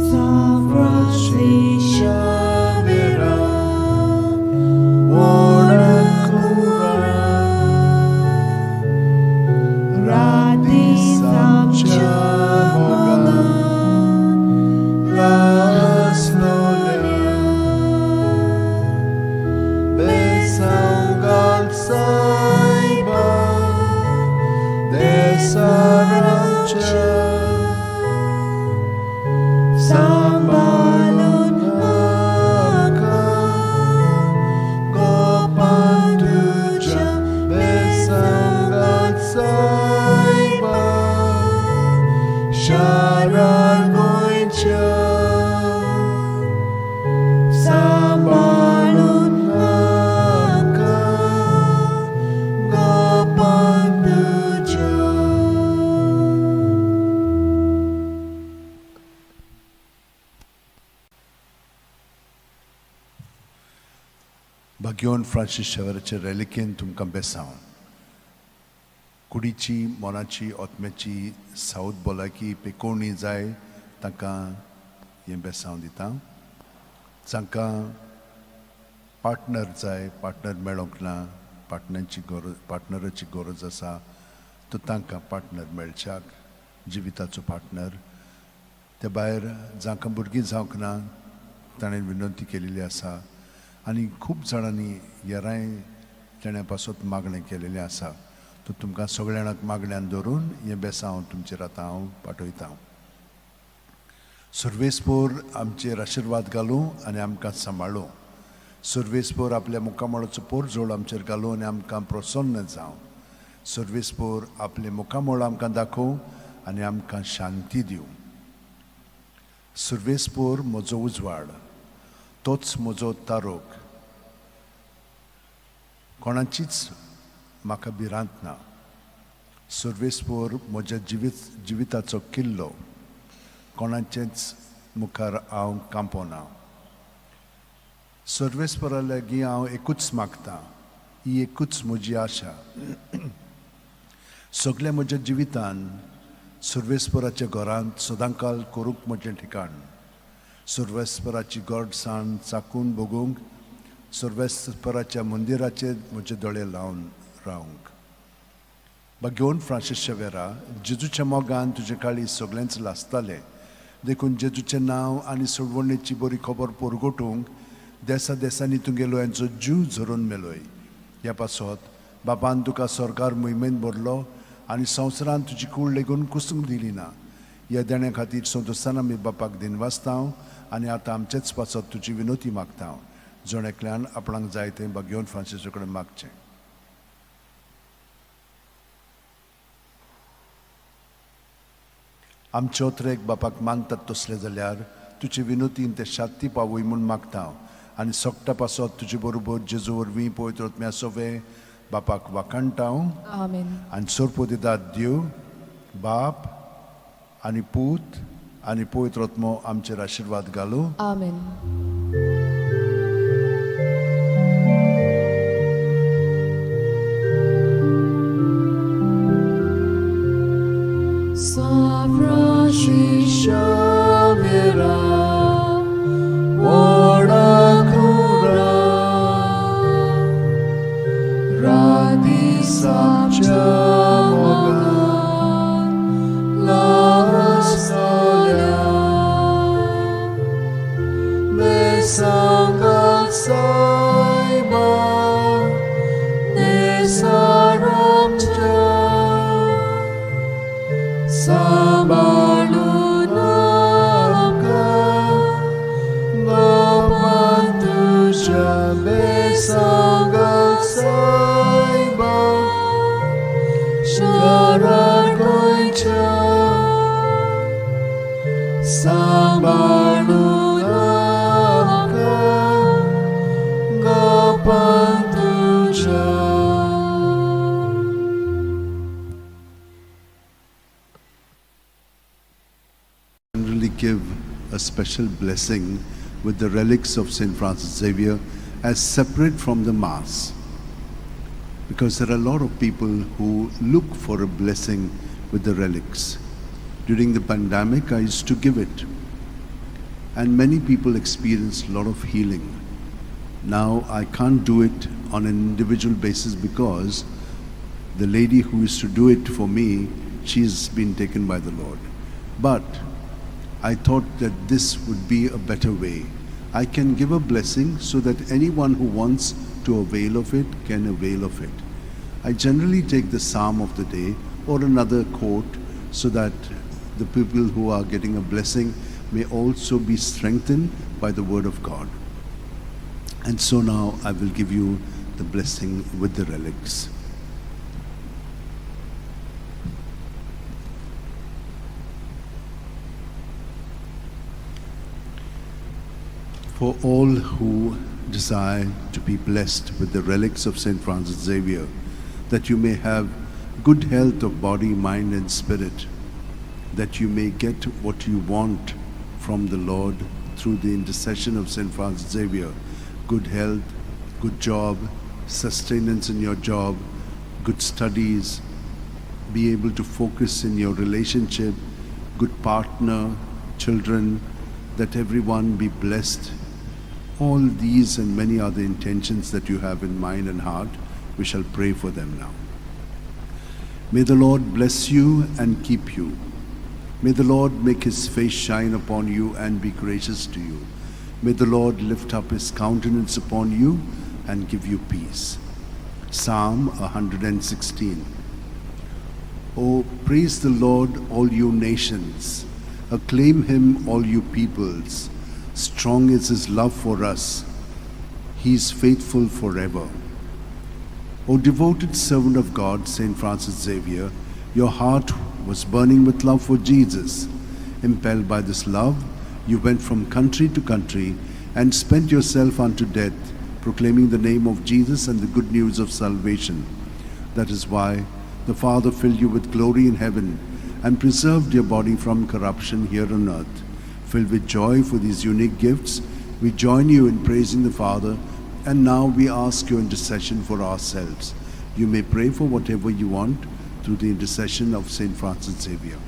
San Francisco Xavier, Sambalun aka Gopan tuja besangat saiba Sharan goincha Sambalun aka Gopan tuja. भाग्योन फ्रांसीस शेवराचे रेलिकेन तुमकां बेसांव. कुडीची मनाची आत्म्याची सावत भलायकी पेकोवणी जाय तांकां हें बेसांव दिता. जांकां पार्टनर जाय पार्टनर मेळोंक ना, पार्टनरची गरज पार्टनराची गरज आसा तर तांकां पार्टनर मेळच्याक जिविताचो पार्टनर. ते भायर जांकां भुरगीं जावंक ना ताणें विनंती केलेली आसा आनी खूब जाणांनी येराय तेण्या पासत मागणें केलेलें आसा. तर तुमकां सगळ्या जाणांक मागण्यान धरून हें बेसांव तुमचेर आतां हांव पाठयतां. सर्वेस्पोर आमचेर आशिर्वाद घालूं आनी आमकां सांबाळूं. सर्वेस्पोर आपल्या मुखामळाचो पोरजोळ आमचेर घालूं आनी आमकां प्रसन्न जावं. सर्वेस्पोर आपलें मुखामळ आमकां दाखोवं आनी आमकां शांती दिवं. सर्वेस्पोर म्हजो उजवाड, तोच म्हजो तारोक. कोणाचीच म्हाका भिरांत ना. सर्वेस्पोर म्हज्या जिविताचो किल्लो, कोणाचेच मुखार हांव कांपोना. सर्वेस्परा लागीं हांव एकूच मागतां, ही एकूच म्हजी आशा. सगल्या म्हज्या जिवितान सर्वेस्पराच्या घरांत सदांकाल करूंक म्हजें ठिकाण. सर्वेस्पराची गोडसाण चाकून भोगूंक, सर्वेस्पराच्या मंदिराचेर म्हजे दोळे लावन रावंक. भाग्यवंत फ्रांसीस शेवेरा, जेजूच्या मोगान तुजें काळीज सगळेंच लासतालें, देखून जेजूचें नांव आनी सोडवणेची बरी खबर परगटूंक देसा देसांनी तुगेलो यांचो जीव झरोवन मेलोय. ह्या पासत बापान तुका सरकार मोहिमेन भरलो आनी संवसारान तुजी कूड लेगून कुसूंक दिली ना. ह्या देण्या खातीर संतोस्तान आमी बापाक दिनवासता आनी आतां आमचेच पासत तुजी विनोती मागता. जण एकल्यान आपणाक जाय तें भाग्यवंत फ्रांसीसा कडेन मागचें. आमचे ओत्रेक बापाक मानतात तसले जाल्यार तुजे विनोतीन ते शांती पावय म्हूण मागता आनी सोकटा पासत तुजे बरोबर जेजू वरवीं पवित्र आत्म्या सोवे बापाक वाखाणटा. आमेन. आनी सोरपोदिदाद देव बाप आनी पूत आनी पवित्र आत्मो आमचेर आशिर्वाद घालूं. आमेन. San Francisco Xavier, ora cura, radi mogan, la solia, me saiba, ne saramcha. Samalunamka Gopantusha Besangat Saiba Sharagoicha Samalunamka Gopantusha. Generally give a special blessing with the relics of St. Francis Xavier as separate from the Mass, because there are a lot of people who look for a blessing with the relics. During the pandemic, I used to give it, and many people experienced a lot of healing. Now I can't do it on an individual basis because the lady who used to do it for me, she's been taken by the Lord. But I thought that this would be a better way. I can give a blessing so that anyone who wants to avail of it can avail of it. I generally take the psalm of the day or another quote so that the people who are getting a blessing may also be strengthened by the word of God. And so now I will give you the blessing with the relics. For all who desire to be blessed with the relics of St. Francis Xavier, that you may have good health of body, mind, and spirit, that you may get what you want from the Lord through the intercession of St. Francis Xavier, good health, good job, sustenance in your job, good studies, be able to focus in your relationship, good partner, children, that everyone be blessed. All these and many other intentions that you have in mind and heart, we shall pray for them now. May the Lord bless you and keep you. May the Lord make his face shine upon you and be gracious to you. May the Lord lift up his countenance upon you and give you peace. Psalm 116. Oh, praise the Lord, all you nations. Acclaim him, all you peoples. Strong is his love for us. He is faithful forever. O devoted servant of God, St. Francis Xavier, your heart was burning with love for Jesus. Impelled by this love, you went from country to country and spent yourself unto death, proclaiming the name of Jesus and the good news of salvation. That is why the Father filled you with glory in heaven and preserved your body from corruption here on earth. Filled with joy for these unique gifts, we join you in praising the Father, and now we ask your intercession for ourselves. You may pray for whatever you want through the intercession of Saint Francis Xavier.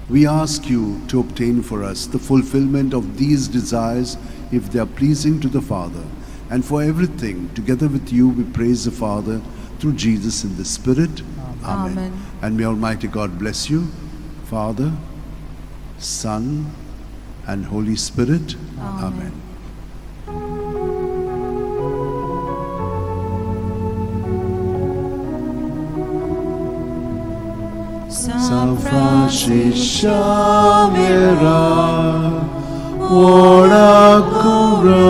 We ask you to obtain for us the fulfillment of these desires if they are pleasing to the Father. And for everything, together with you, we praise the Father through Jesus in the Spirit. Amen. Amen. And may Almighty God bless you, Father, Son, and Holy Spirit. Amen. Amen. San Francis Xavier, ora cura,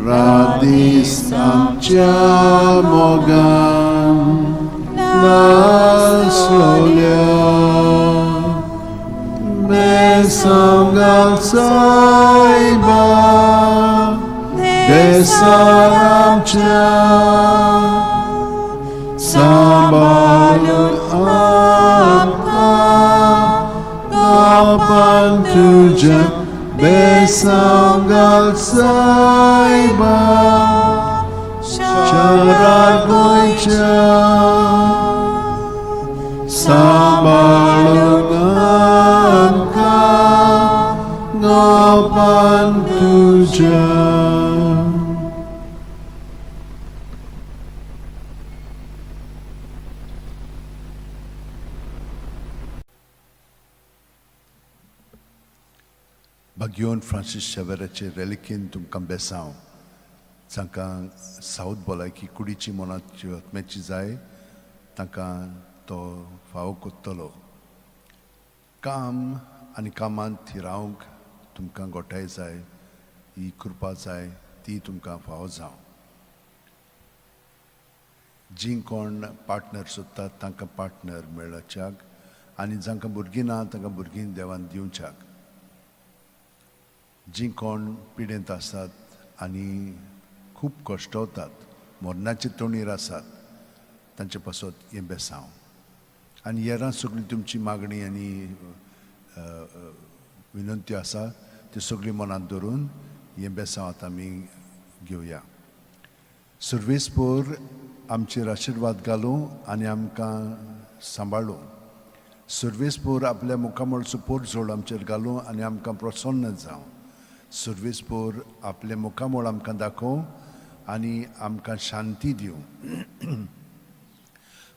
radis amcia mogan, la solia, besangal saiba, besaramcia, Sambalun amka Kapan tuja Besanggal saiba Charar goicha Sambalun amka Kapan tuja. भाग्योन Francis शेवेराचे रेलिकेन तुमकां बेसांव जांकां south भलायकी कुडीची मनाची आत्म्याची जाय तांकां तो फावो कोत्तलो. काम आनी कामांत थिरावंक तुमकां गोठाय जाय, ही कृपा जाय, ती तुमकां फावो जावं. जीं कोण पार्टनर सोदतात तांकां पार्टनर मेळच्याक आनी जांकां भुरगीं ना तांकां भुरगीं देवान दिवच्याक. जीं कोण पिडेंत आसात आनी खूब कश्टवतात, मरणाचे तोणीर आसात, तांचे पासत हें बेसांव. आनी हेरां सगळीं तुमची मागणी आनी विनंती आसा त्यो सगळीं मनांत धरून हें बेसांव आतां आमी घेवया. सुर्वेसपोर आमचेर आशिर्वाद घालूं आनी आमकां सांबाळूं. सुर्वेसपोर आपल्या मुखामळचो पोरजोड आमचेर घालूं आनी आमकां प्रसन्न जावं. सुर्वेसपोर आपले मुखामळ आमकां दाखोवं आनी आमकां शांती दिवं.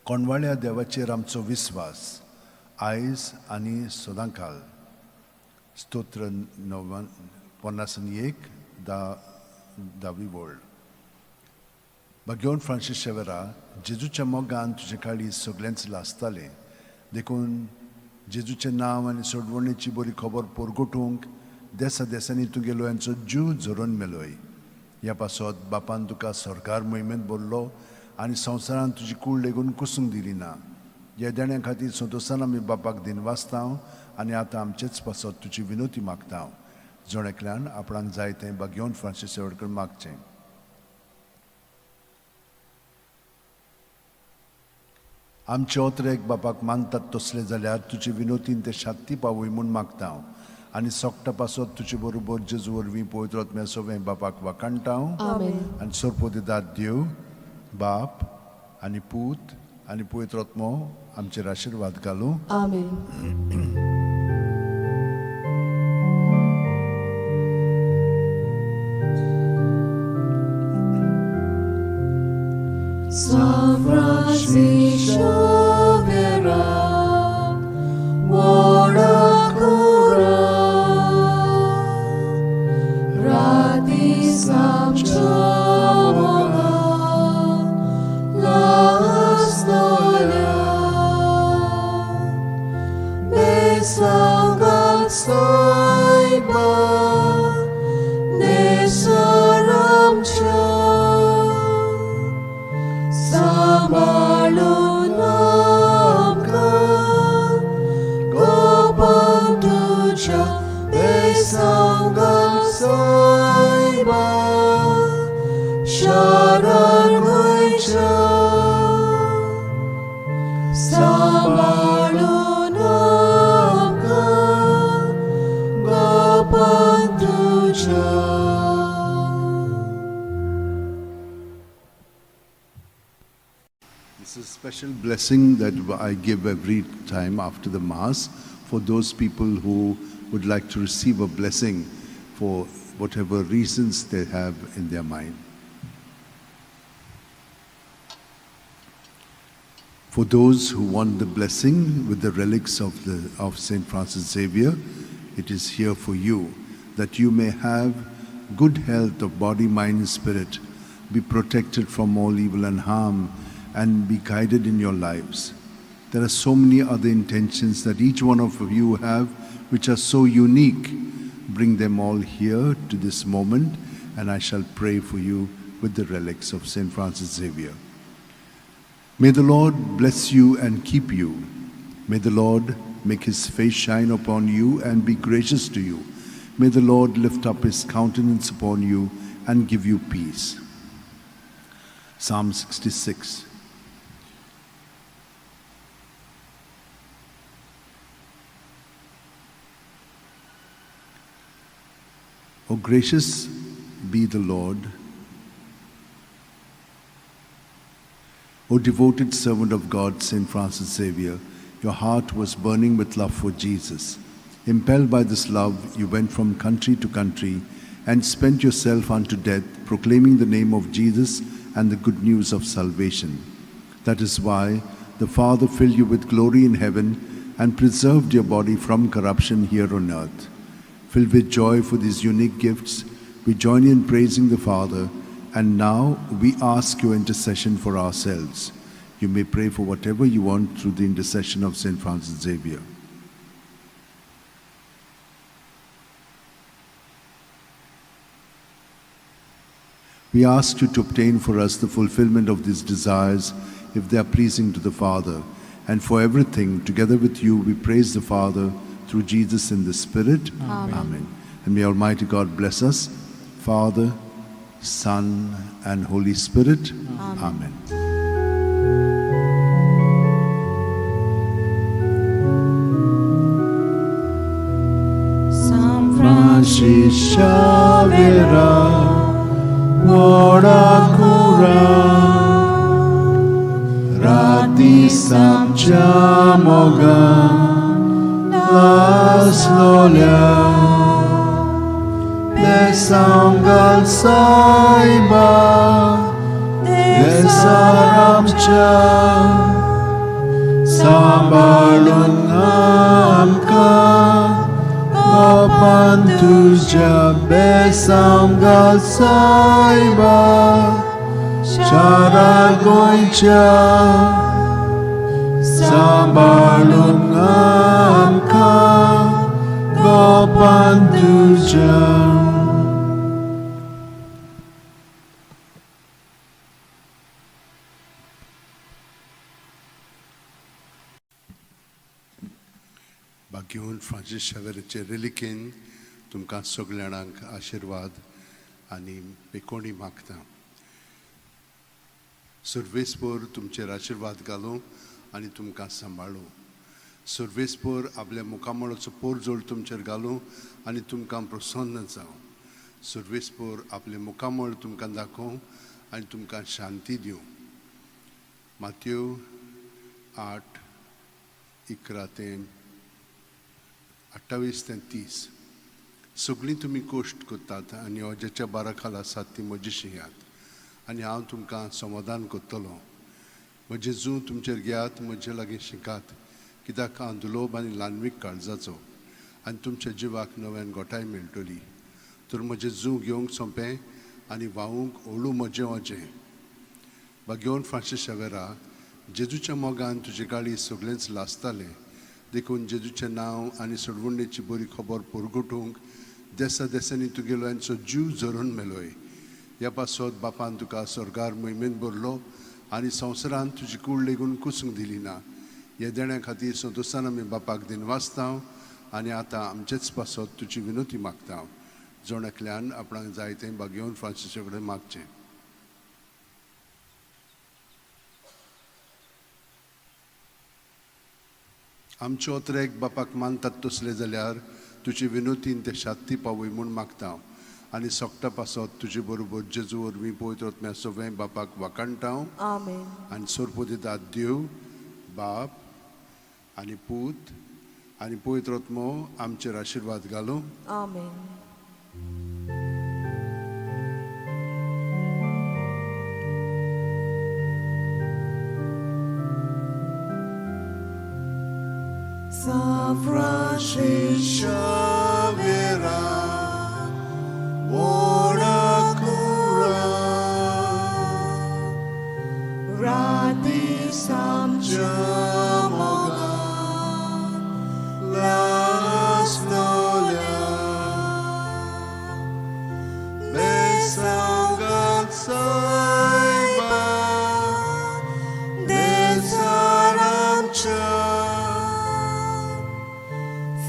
कोणवाळ्या देवाचेर आमचो विस्वास आयज आनी सदांकाल. स्तोत्र 51 10वी वळ. भाग्योन फ्रांसीस शेवेरा, जेजूच्या मोगान तुजे काळीज सगळेंच लासतालें, देखून जेजूचें नांव आनी सोडवणेची बरी खबर परगटूंक देसा देसांनी तुगेलो यांचो जीव झरोवन मेलोय. ह्या पासत बापान तुका सरकार मोहिमेंत भरलो आनी संवसारान तुजी कूड लेगून कुसूंक दिली ना. ह्या देण्या खातीर संतोशान आमी बापाक दिनवासता आनी आतां आमचेच पासत तुजी विनोती मागता. जण एकल्यान आपणाक जाय तें भाग्योन फ्रांसीस शेवटकर मागचें. आमचे ओतरेक बापाक मानतात तसले जाल्यार तुजे विनोतीन ते शांती पावय म्हूण मागता आनी सोकटा पासत तुजे बरोबर जेजू वरवीं पवित्र आत्म्या सवें बापाक वाखाणटा. आनी सोरपोदिदाद देव बाप आनी पूत आनी पवित्र आत्मो आमचेर आशिर्वाद घालूं. आमेन. San Francis Xavier, ora cura, radis amcia lastolia, besangal saiba, nesaramcha. Sambalun amka बेसांव घाल सायबा शारार गोंयच्या सांबाळून आमकां गोपान तुज्या. It's a special blessing that I give every time after the Mass for those people who would like to receive a blessing for whatever reasons they have in their mind. For those who want the blessing with the relics of St. Francis Xavier, it is here for you, that you may have good health of body, mind, and spirit, be protected from all evil and harm, and be guided in your lives. There are so many other intentions that each one of you have, which are so unique. Bring them all here to this moment, and I shall pray for you with the relics of St. Francis Xavier. May the Lord bless you and keep you. May the Lord make his face shine upon you and be gracious to you. May the Lord lift up his countenance upon you and give you peace. Psalm 66. O gracious be the Lord. O devoted servant of God, St. Francis Xavier, your heart was burning with love for Jesus. Impelled by this love, you went from country to country and spent yourself unto death, proclaiming the name of Jesus and the good news of salvation. That is why the Father filled you with glory in heaven and preserved your body from corruption here on earth. Filled with joy for these unique gifts, we join you in praising the Father, and now we ask your intercession for ourselves. You may pray for whatever you want through the intercession of St. Francis Xavier. We ask you to obtain for us the fulfillment of these desires if they are pleasing to the Father. And for everything, together with you, we praise the Father through Jesus in the Spirit. Amen. Amen. And may Almighty God bless us, Father, Son, and Holy Spirit. Amen. Amen. San Francis Xavier, व्हडा कुरा राती सामच्या मोगान लासलोल्या बेसांव घाल सायबा देसार आमच्या सांबाळून आमकां गोपान तुज्या बेसांव घाल सायबा शारा गोंयच्या सांबाळून आमकां गोपान तुज्या. भाग्यवंत फ्रांसीस शावेराचे रेलिकेन तुमकां सगल्या जाणांक आशिर्वाद आनी पेकोणी मागता. सर्वेस्पोर तुमचेर आशिर्वाद घालूं आनी तुमकां सांबाळूं. सर्वेस्पोर आपल्या मुखामळाचो पोरजोळ तुमचेर घालूं आनी तुमकां प्रसन्न जावं. सर्वेस्पोर आपलें मुखामळ तुमकां दाखोवं आनी तुमकां शांती दिवं. मातयो 8:11 ते 28 ते 30. सगळीं तुमी कोश्ट करतात आनी अज्याच्या बारा खाला आसात ती म्हजी शिंयात आनी हांव तुमकां समाधान करतलो. म्हजें जूं तुमचेर घेयात, म्हजे लागीं शिकात, कित्याक हांव दुलोब आनी ल्हानवीक काळजाचो आनी तुमच्या जिवाक नव्यान गोठाय मेळटली. तर म्हजें जूं घेवंक सोंपें आनी व्हांवूंक ओळू म्हजें ओजें. भाग्यवंत फ्रांसीस शावेरा, जेजूच्या मोगान तुजे गाळी सगळेंच लासतालें, देखून जेजूचें नांव आनी सोडवणेची बरी खबर परगटूंक देसा देसांनी तुगेलो यांचो जीव झरोवन मेलोय. ह्या पासत बापान तुका स्वर्गार मोहिमेन भरलो आनी संवसारान तुजी कूड लेगून कुसूंक दिली ना. ह्या देण्या खातीर संतोशान आमी बापाक दिनवासता आनी आतां आमचेच पासत तुजी विनोती मागता. जण एकल्यान आपणाक जाय तें भागेवन फ्रांसिसा कडेन मागचें. आमच्यो अत्रेक बापाक मानतात तसले जाल्यार तुजे विनोतीन ते शांती पावय म्हूण मागता आनी सोकटा पासत तुजे बरोबर जेजू वरवीं पवित्र आत्म्या सगळें बापाक वाखाणटा. आमेन. आनी सोरपो दितात देव बाप आनी पूत आनी पवित्र आत्मो आमचेर आशिर्वाद घालूं. आमेन. San Francisco Xavier, ora cura, rati samcha moga, las nolia, besangat saiba, desaramcha.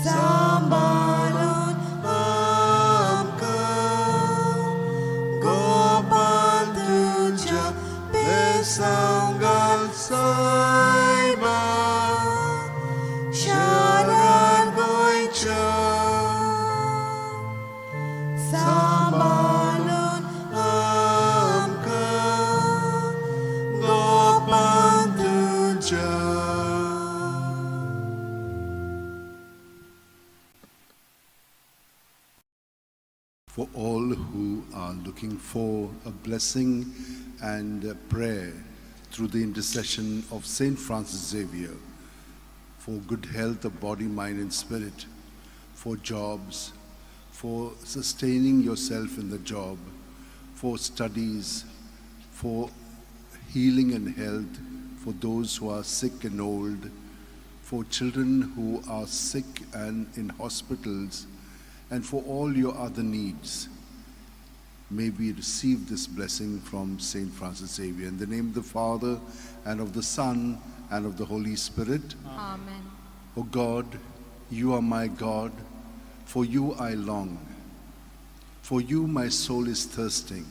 Sambalon amka Gopal tuja besanggal saiba Sharar goicha Sambalon amka Gopal tuja. For all who are looking for a blessing and a prayer through the intercession of Saint Francis Xavier, for good health of body, mind, and spirit, for jobs, for sustaining yourself in the job, for studies, for healing and health, for those who are sick and old, for children who are sick and in hospitals, and for all your other needs. May we receive this blessing from Saint Francis Xavier. In the name of the Father, and of the Son, and of the Holy Spirit. Amen. O God, you are my God, for you I long. For you my soul is thirsting,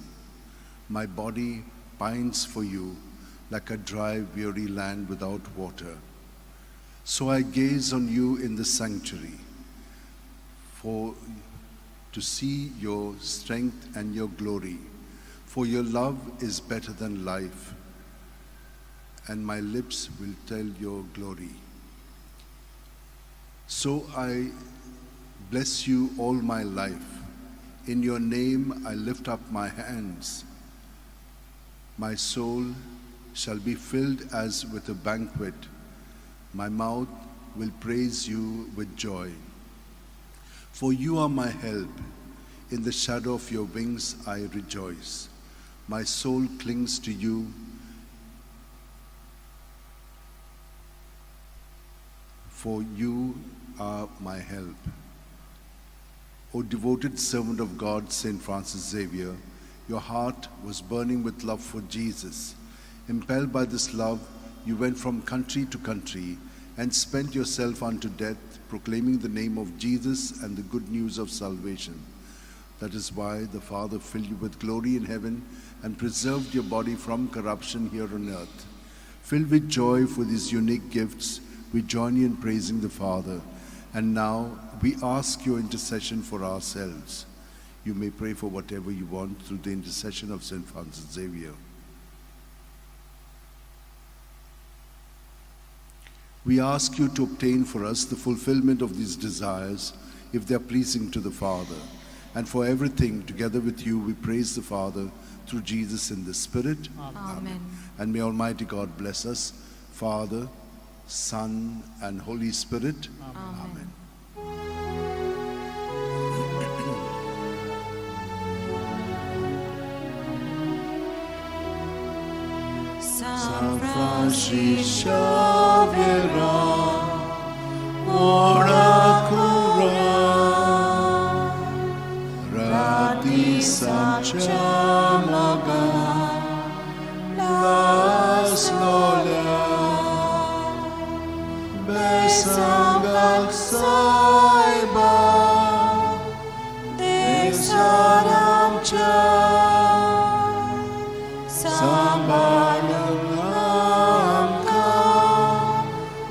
my body pines for you like a dry, weary land without water. So I gaze on you in the sanctuary, for to see your strength and your glory. For your love is better than life, and my lips will tell your glory. So I bless you all my life. In your name I lift up my hands. My soul shall be filled as with a banquet. My mouth will praise you with joy. For you are my help. In the shadow of your wings I rejoice. My soul clings to you. For you are my help. O devoted servant of God, Saint Francis Xavier, your heart was burning with love for Jesus. Impelled by this love, you went from country to country and spent yourself unto death, proclaiming the name of Jesus and the good news of salvation. That is why the Father filled you with glory in heaven and preserved your body from corruption here on earth. Filled with joy for these unique gifts, we join you in praising the Father. And now we ask your intercession for ourselves. You may pray for whatever you want through the intercession of Saint Francis Xavier. We ask you to obtain for us the fulfillment of these desires, if they are pleasing to the Father. And for everything, together with you, we praise the Father through Jesus in the Spirit. Amen. And may Almighty God bless us, Father, Son, and Holy Spirit. Amen. San Francisco Xavier, ora cura, Rati samcha moga, las nolia, besangat saiba, गोंयच्या सांबाळूंक आमकां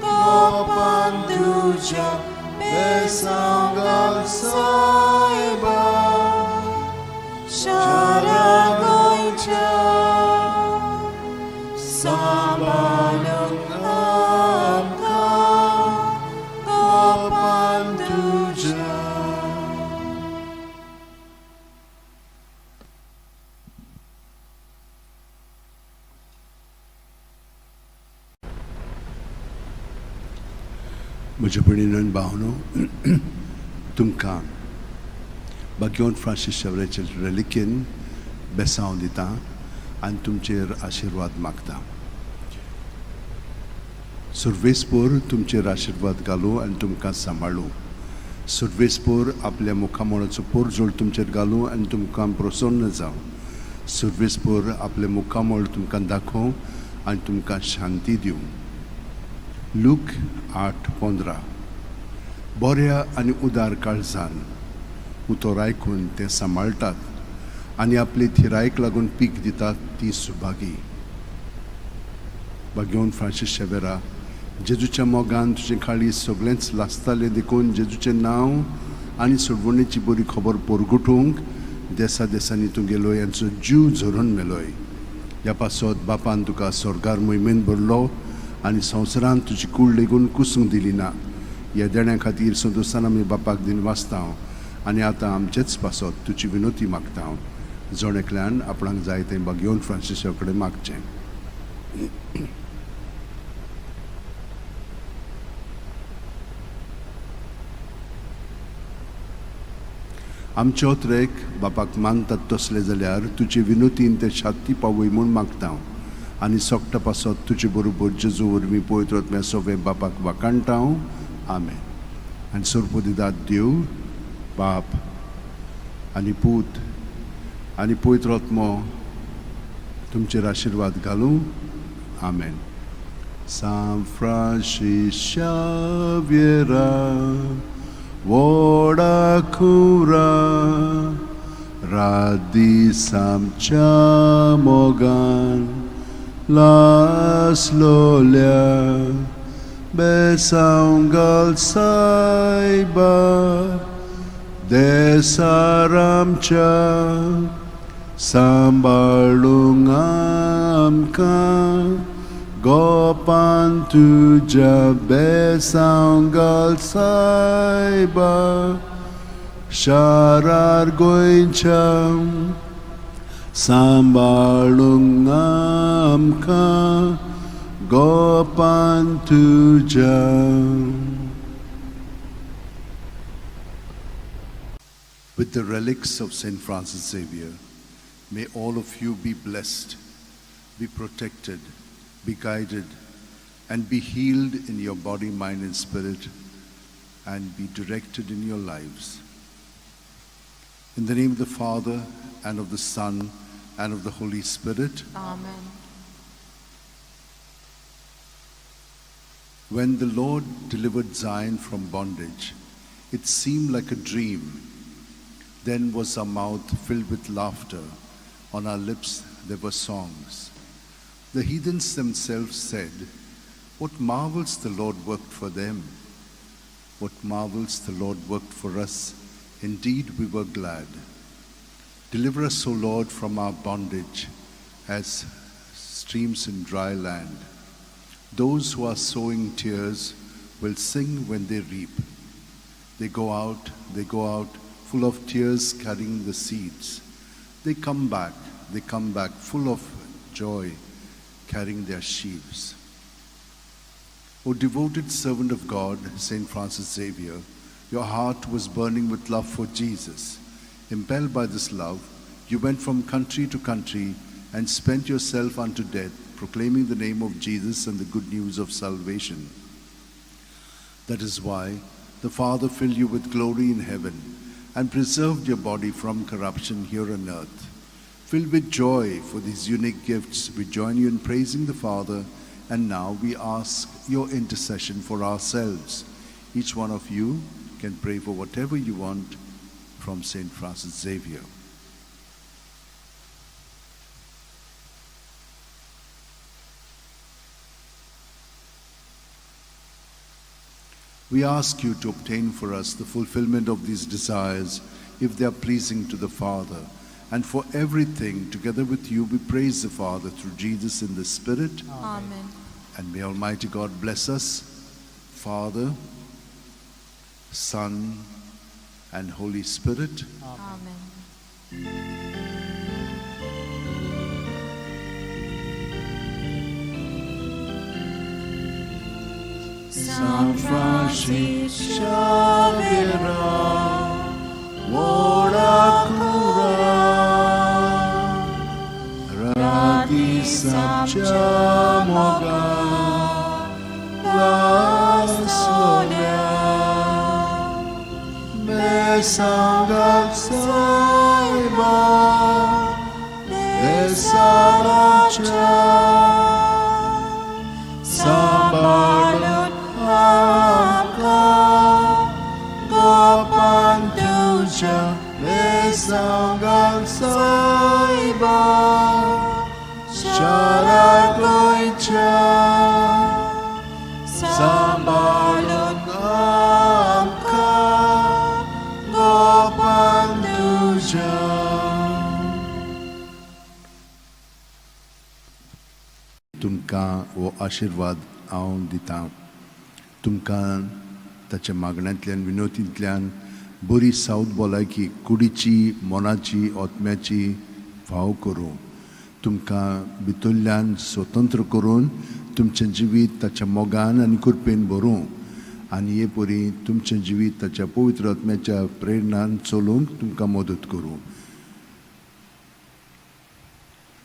गोपान तुज्या बेसांव घाल सायबा शारा गोंयच्या सांबाळूंक आमकां गोपान तुज्या. म्हज्या भयणीन भावनो, तुमकां बाग्योन फ्रांसीस शेवरेचे रेलिकेन बेसांव दिता आनी तुमचेर आशिर्वाद मागता. सुर्वेसपोर तुमचेर आशिर्वाद घालूं आनी तुमकां सांबाळूं. सुर्वेसपोर आपल्या मुखामळाचो पोरजोळ तुमचेर घालूं आनी तुमकां प्रसन्न जावं. सुर्वेसपोर आपलें मुखामळ तुमकां दाखोवं आनी तुमकां शांती दिवं. लूक 8:15. बऱ्या आनी उदार काळजान उतर आयकून तें सांबाळटात आनी आपले थिरायक लागून पीक दितात ती सुभागी. बागेवन फ्रांसीस शेवेरा, जेजूच्या मोगान तुजें काळीज सगळेंच लासतालें देखून जेजूचें नांव आनी सोडवणेची बरी खबर पोरगुटूंक देसा देसांनी तूं गेलोय यांचो जीव झरोवन मेलोय. ह्या पासत बापान तुका स्वर्गार मोहिमेन भरलो आनी संवसारांत तुजी कूड लेगून कुसूंक दिली ना. ह्या देण्या खातीर संतोशान आमी बापाक दिन वाचता आनी आतां आमचेच पासत तुजी विनोती मागता. जण एकल्यान आपणाक जाय तें बागेवन फ्रांसिसा कडेन मागचें. आमचे ओत्रेक बापाक मानतात तसले जाल्यार तुजे विनोतीन ते शांती पावय म्हूण मागता आनी सोकटा पासत तुजे बरोबर जेजू वरवीं पवित्र आत्म्या सोवे बापाक वाखाणटा. आमेन. आनी सोरपोदिदात देव बाप आनी पूत आनी पवित्र आत्मो तुमचेर आशिर्वाद घालूं. आमेन. सांत फ्रांसीस शाव्येरा, व्हडा खुरा, रात दीस आमच्या मोगान लासलोल्या, बेसांव घाल सायबा देसार आमच्या, सांबाळूंक आमकां गोपान तुज्या बेसांव घाल सायबा शारार गोंयच्या, सांबाळूंक आमकां गोपान तुज्या. With the relics of St. Francis Xavier, may all of you be blessed, be protected, be guided, and be healed in your body, mind, and spirit, and be directed in your lives. In the name of the Father, and of the Son, and of the Holy Spirit. Amen. When the Lord delivered Zion from bondage, it seemed like a dream. Then was our mouth filled with laughter, on our lips there were songs. The heathens themselves said, "What marvels the Lord worked for them! What marvels the Lord worked for us! Indeed, we were glad." Deliver us, O Lord, from our bondage, as streams in dry land. Those who are sowing tears will sing when they reap. They go out, they go out, full of tears, carrying the seeds. They come back, full of joy, carrying their sheaves. O devoted servant of God, Saint Francis Xavier, your heart was burning with love for Jesus. Impelled by this love, you went from country to country and spent yourself unto death, proclaiming the name of Jesus and the good news of salvation. That is why the Father filled you with glory in heaven and preserved your body from corruption here on earth. Filled with joy for these unique gifts, we join you in praising the Father, and now we ask your intercession for ourselves. Each one of you can pray for whatever you want from St. Francis Xavier. We ask you to obtain for us the fulfillment of these desires, if they are pleasing to the Father. And for everything, together with you, we praise the Father through Jesus in the Spirit. Amen. And may Almighty God bless us, Father, Son, and Holy Spirit. Amen. San Francis Xavier, ora cura, Radi Samcha moga, la solia, me sangat saiba, de Sambalun amka, gopan tuja, besangan saiba, shara goicha. Sambalun amka, gopan tuja. तुमकां हो आशिर्वाद हांव दितां. तुमकां ताच्या मागण्यांतल्यान विनोतींतल्यान बरी south भलायकी कुडीची, मनाची, आत्म्याची फाव करूं. तुमकां भितरल्यान स्वतंत्र करून तुमचें जिवीत ताच्या मोगान आनी कृपेन भरूं आनी हे परी तुमचें जिवीत ताच्या पवित्र आत्म्याच्या प्रेरणान चलोवंक तुमकां मदत करूं.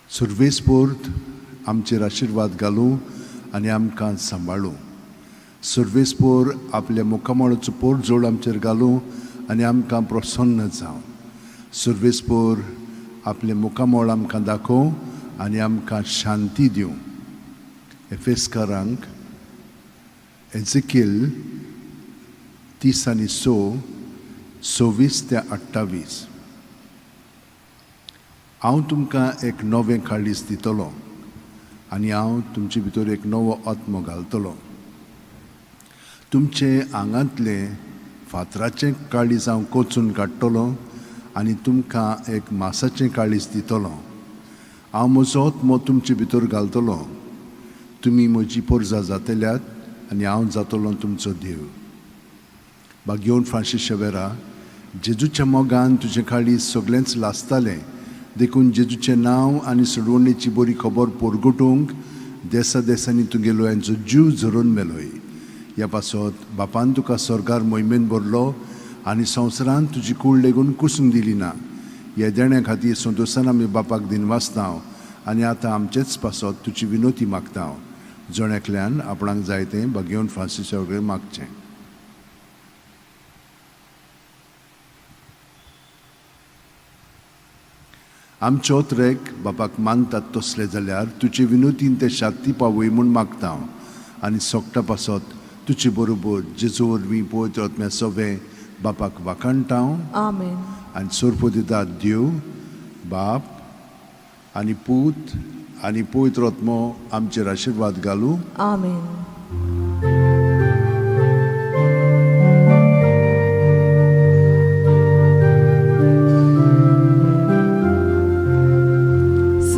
सुर्वेस्पोर्त आमचेर आशिर्वाद घालूं आनी आमकां सांबाळूं. सुर्वेस्पोर आपल्या मुखामळाचो पोरजोड आमचेर घालूं आनी आमकां प्रसन्न जावं. सुर्वेस्पोर आपलें मुखामळ आमकां दाखोवं आनी आमकां शांती दिवं. एफेस्कारांक एझेकिल 30 आनी 6, 26 ते 28. हांव तुमकां एक नवें काळीज दितलो आनी हांव तुमचे भितर एक नवो आत्मो घालतलो. तुमचे आंगांतलें फातराचें काळीज हांव कोचून काडटलो आनी तुमकां एक मासाचें काळीज दितलो. हांव म्हजो आत्मो तुमचे भितर घालतलो. तुमी म्हजी पोरजा जातल्यात आनी हांव जातलो तुमचो देव. बागेवन फ्रांसीस शेवेरा, जेजूच्या मोगान तुजें काळीज सगळेंच लासतालें, देखून जेजूचें नांव आनी सोडवणेची बरी खबर पोरगटूंक देसा देसांनी तुगेलो हेंचो जीव झरोवन मेलोय. ह्या पासत बापान तुका स्वर्गार मोहिमेन भरलो आनी संवसारान तुजी कूड लेगून कुसूंक दिली ना. ह्या देण्या खातीर संतोशान आमी बापाक दिनवासता आनी आतां आमचेच पासत तुजी विनोती मागता. जण एकल्यान आपणाक जाय तें बागेवन फ्रांसीसा कडेन मागचें. आमचो ट्रेक बापाक मानतात तसले जाल्यार तुजे विनोतीन ते शांती पावय म्हूण मागता आनी सोगटा पासत तुजे बरोबर जेजू वरवीं पवित्र आत्म्या सवें बापाक वाखाणटा. आमेन. आनी सोरपो दिता देव बाप आनी पूत आनी पवित्र आत्मो आमचेर आशिर्वाद घालूं. आमेन.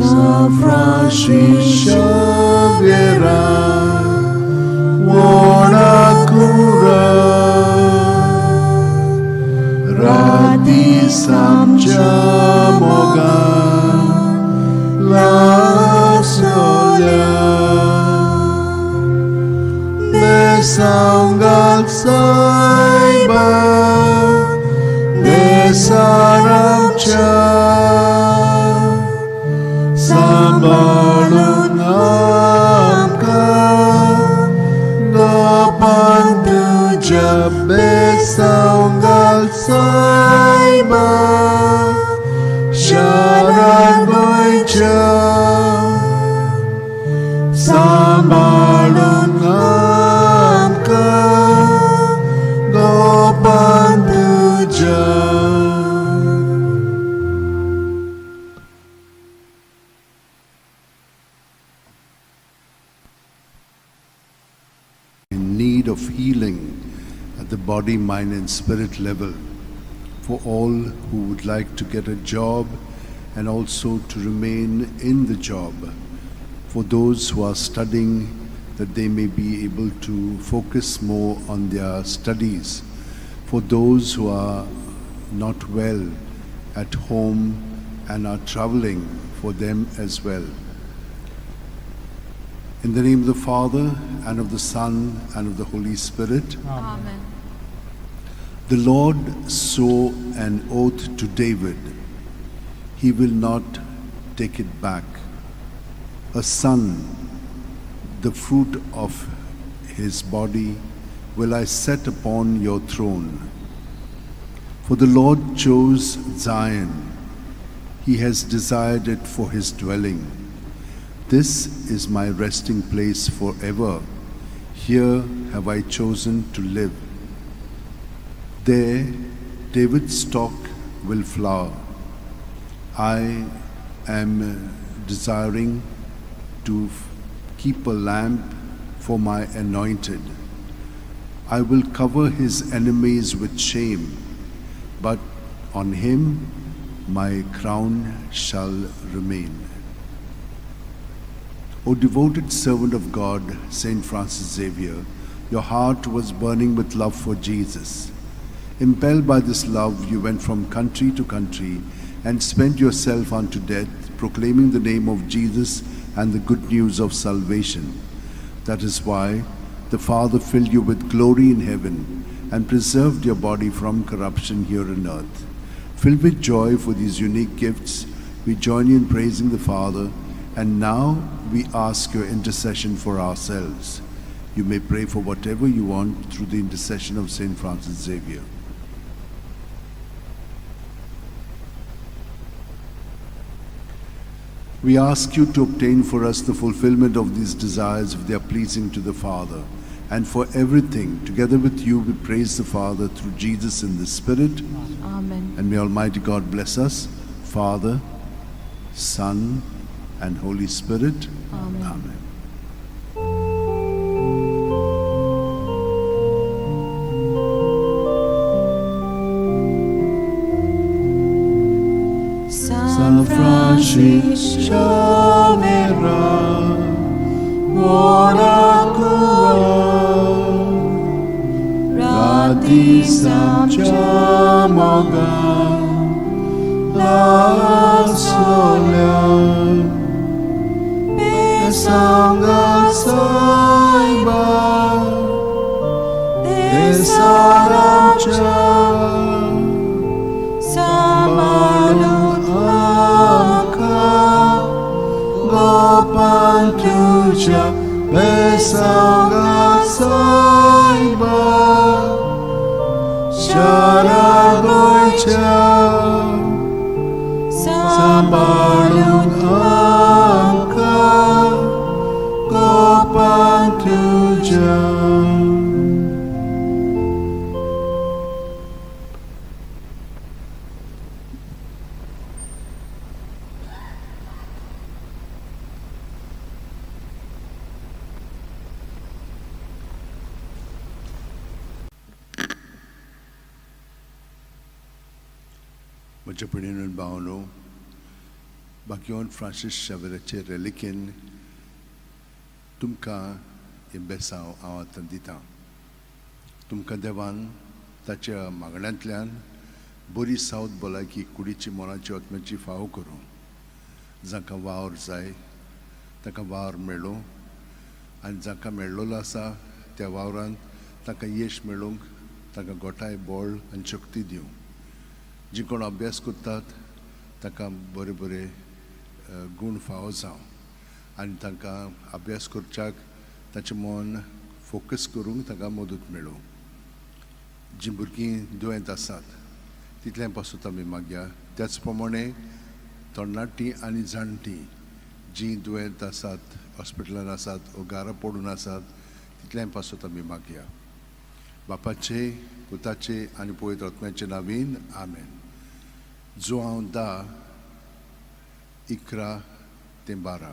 San Francis Xavier, buona cura, radi samcha moga, la solia, de sangal saiba, de saramcha. Sambalun amka, gopan tuja besanggal saiba, sharan goicha. Sambalun amka, gopan tuja. at the body, mind, and spirit level, for all who would like to get a job and also to remain in the job, for those who are studying, that they may be able to focus more on their studies, for those who are not well at home and are traveling, for them as well. In the name of the Father, and of the Son, and of the Holy Spirit. Amen. The Lord swore an oath to David. He will not take it back. A son, the fruit of his body, will I set upon your throne. For the Lord chose Zion. He has desired it for his dwelling. This is my resting place forever. Here have I chosen to live. There David's stock will flower. I am desiring to keep a lamp for my anointed. I will cover his enemies with shame, but on him my crown shall remain. O devoted servant of God, Saint Francis Xavier, your heart was burning with love for Jesus. Impelled by this love, you went from country to country and spent yourself unto death, proclaiming the name of Jesus and the good news of salvation. That is why the Father filled you with glory in heaven and preserved your body from corruption here on earth. Filled with joy for these unique gifts, we join you in praising the Father, and now we ask your intercession for ourselves. You may pray for whatever you want through the intercession of Saint Francis Xavier. We ask you to obtain for us the fulfillment of these desires if they are pleasing to the Father. And for everything, together with you, we praise the Father through Jesus in the Spirit. Amen. And may Almighty God bless us, Father, Son, and Holy Spirit. Amen. Amen. San Francis Xavier, ora cura, Rati Samchamoga, la sola, Besanga Saiba, Desaramcha, Sambalun Amka, Gopal Tuja, Besanga Saiba, Sharagoicha, Sambalun Amka, Gopal Tuja. म्हज्या भयणीन भावनो, भाग्यवान Francis शावेराचे रेलिकेन तुमकां हें बेसांव हांव आतां दितां. तुमकां देवान ताच्या मागण्यांतल्यान बरी सावत भलायकी कुडीची, मनाची, आत्म्याची फावो करूं. जांकां वावर जाय तांकां वावर मेळूं, आनी जांकां मेळ्ळोलो आसा त्या वावरान तांकां यश मेळूंक तांकां गोठाय, बळ आनी शक्ती दिवं. जी कोण अभ्यास करतात तांकां बरे बरे गूण फावो जावं, आनी तांकां अभ्यास करच्याक ताचें मन फोकस करूंक तांकां मदत मेळूं. जीं भुरगीं दुयेंत आसात तितलें पासून आमी मागया. त्याच प्रमाणे तरणाटीं आनी जाणटीं जीं दुयेंत आसात, हॉस्पिटलान आसात वो घरा पडून आसात, तितलें पासून आमी मागया. बापाचे, पुताचे आनी पवित्र आत्म्याचे नावीन आमेन. जुआंव 10, 11 ते 12.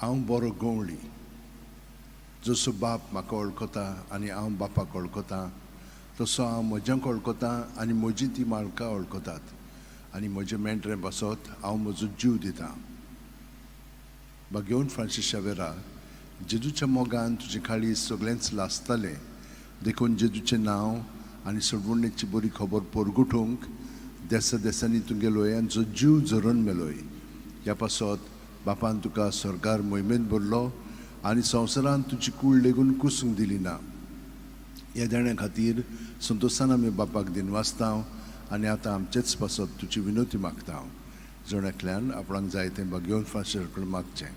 हांव बरो गवळी, जसो बाप म्हाका वळखता आनी हांव बापाक वळखता, तसो हांव म्हज्यांक वळखता आनी म्हजी ती म्हाका वळखतात आनी म्हजे मेंढरे बसत हांव म्हजो जीव दितां. भाग्यवंत फ्रांसीस शावेरा, जेजूच्या मोगान तुजे काळीज सगळेंच लासतालें, देखून जेजूचें नांव आनी सोडवणेची बरी खबर परगटूंक देसा देसांनी तुगे लोयांचो जीव झरोवन मेलोय. ह्या पासत बापान तुका स्वर्गार मोहिमेंत भरलो आनी संवसारांत तुजी कूड लेगून कुसूंक दिली ना. ह्या देण्या खातीर संतोशान आमी बापाक दिनवासता आनी आतां आमचेच पासत तुजी विनवती मागता. जण एकल्यान आपणाक जाय तें भाग्यवंत फ्रांसीस कडेन मागचें.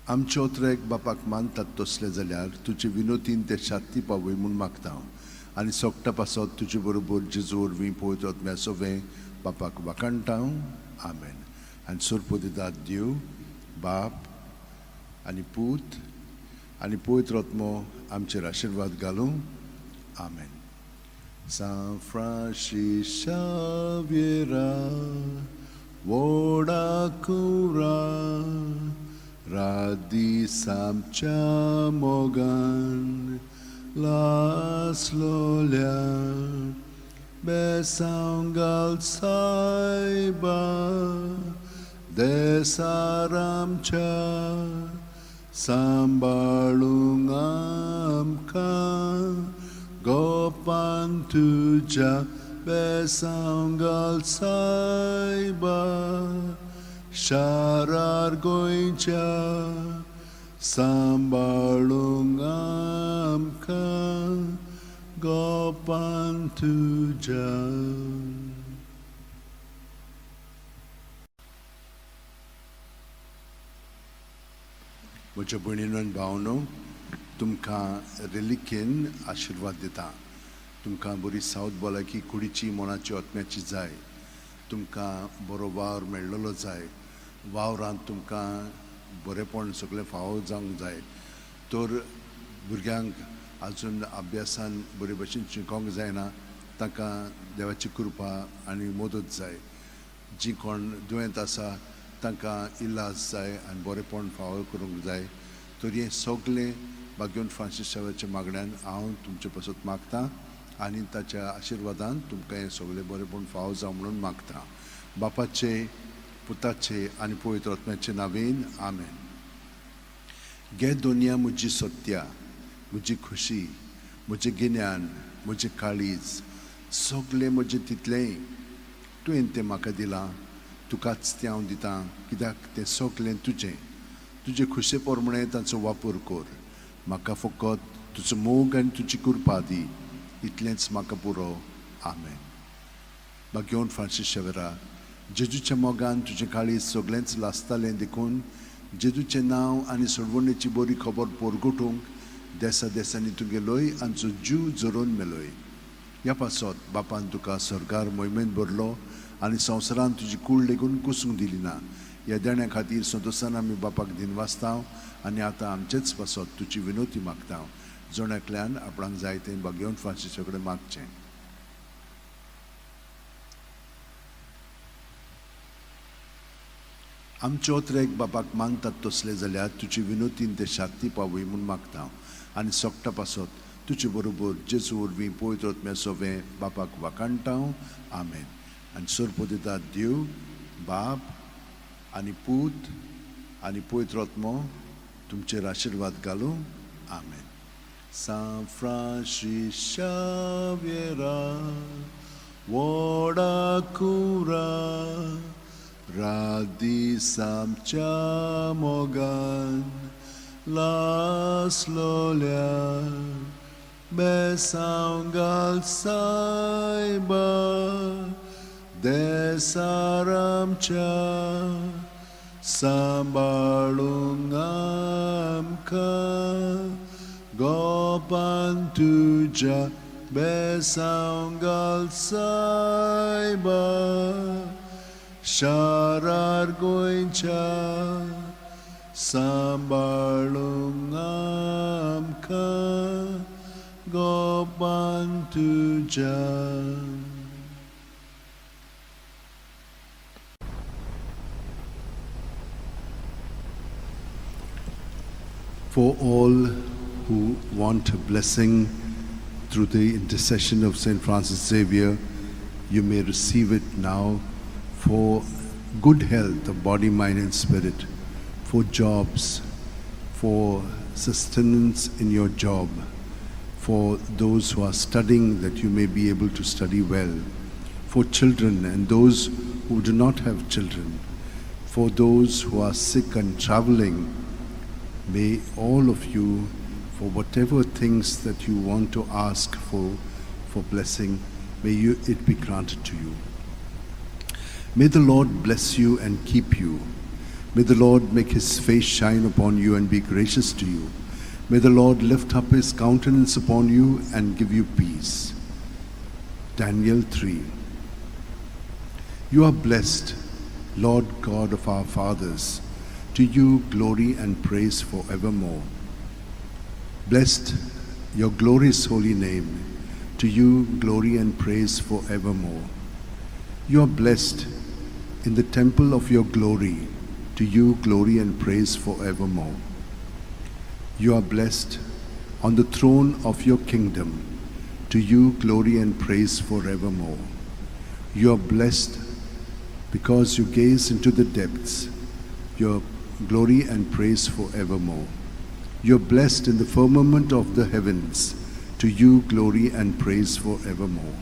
आमचे ओतरेक बापाक मानतात तसले जाल्यार तुजे विनोतीन ते शांती पावय म्हूण मागता आनी सोगटा पासत तुजे बरोबर जेजू वरवीं पवित्र आत्म्या सोवें बापाक वाखाणटा. आमेन. आनी सोरपोदिदाद देव बाप आनी पूत आनी पवित्र आत्मो आमचेर आशिर्वाद घालूं. आमेन. सांत फ्रांसीस शाव्येरा व्हडा कुरा रात दीस आमच्या मोगान लासलोल्या बेसांव घाल सायबा देसार आमच्या सांबाळूंक आमकां गोपान तुज्या बेसांव घाल सायबा शारार गोंयच्या सांबाळूंक आमकां गोपान तुज्या. म्हज्या भयणीनो आनी भावनो, तुमकां रेलिकेन आशिर्वाद दिता. तुमकां बरी सावत भलायकी कुडीची, मनाची, आत्म्याची जाय. तुमकां बरो वावर मेळ्ळलो जाय. वावरांत तुमकां बरेपण सगळें फावो जावंक जाय. तर भुरग्यांक आजून अभ्यासान बरे भशेन शिकोंक जायना, तांकां देवाची कृपा आनी मदत जाय. जीं कोण दुयेंत आसा तांकां इलाज जाय आनी बरेपण फावो करूंक जाय. तर हें सगळें भाग्यवंत फ्रांसीस शावेच्या मागण्यान हांव तुमचे पासत मागतां आनी ताच्या आशिर्वादान तुमकां हें सगळें बरेपण फावो जावं म्हणून मागता. बापाचे, पुताचे आनी पवित्र आत्म्याचे नांवेन आमेन. घे दोनया म्हजी सत्या, म्हजी खुशी, म्हजें गिन्यान, म्हजें काळीज, सगळें म्हजें तितलेंय तुवें तें म्हाका दिलां, तुकाच तें हांव दितां, कित्याक तें सगळें तुजें. तुजे खुशे प्रमाणें ताचो वापर कर. म्हाका फकत तुजो मोग आनी तुजी कृपा दी, इतलेंच म्हाका पुरो. आमेन. भाग्यवंत फ्रांसीस शेवेरा, जेजूच्या मोगान तुजें काळीज सगळेंच लासतालें, देखून जेजूचें नांव आनी सोडवणेची बरी खबर परगटूंक देसा देसांनी तुगेलोय आमचो जीव झरोवन मेलोय. ह्या पासत बापान तुका स्वर्गार मोहिमेंत भरलो आनी संवसारांत तुजी कूड लेगून कुसूंक दिली ना. ह्या देण्या खातीर संतोशान आमी बापाक दिनवासता आनी आतां आमचेच पासत तुजी विनवती मागता. जण एकल्यान आपणाक जाय तें भाग्यवंत फ्रांसीसा कडेन मागचें. आमचे ओतरेक बापाक मानतात तसले जाल्यार तुजी विनवतीन ते शांती पावय म्हूण मागता आनी सोगटा पासत तुजे बरोबर जेजू वरवीं पवित्र आत्म्या सोवें बापाक वाखाणटा. आमेन. आनी सोरपोदिता देव बाप आनी पूत आनी पवित्र आत्मो तुमचेर आशिर्वाद घालूं. आमेन. सांत फ्रांसीस शाव्येरा व्हडा कुरा रात दीस आमच्या मोगान लासलोल्या बेसांव घाल सायबा देसार आमच्या सांबाळूंक आमकां गोपान तुज्या बेसांव घाल सायबा शारार गोंयच्या सांबाळूंक आमकां गोपान तुज्या. For all who want a blessing through the intercession of St. Francis Xavier, you may receive it now for good health of body, mind, and spirit, for jobs, for sustenance in your job, for those who are studying that you may be able to study well, for children and those who do not have children, for those who are sick and traveling. May all of you, for whatever things that you want to ask for blessing, may it be granted to you. May the Lord bless you and keep you. May the Lord make his face shine upon you and be gracious to you. May the Lord lift up his countenance upon you and give you peace. Daniel 3. You are blessed, Lord God of our fathers. To you glory and praise forevermore. Blessed your glorious holy name. To you glory and praise forevermore. You are blessed in the temple of your glory. To you glory and praise forevermore. You are blessed on the throne of your kingdom. To you glory and praise forevermore. You are blessed because you gaze into the depths. Your glory and praise forevermore. You are blessed in the firmament of the heavens. To you glory and praise forevermore.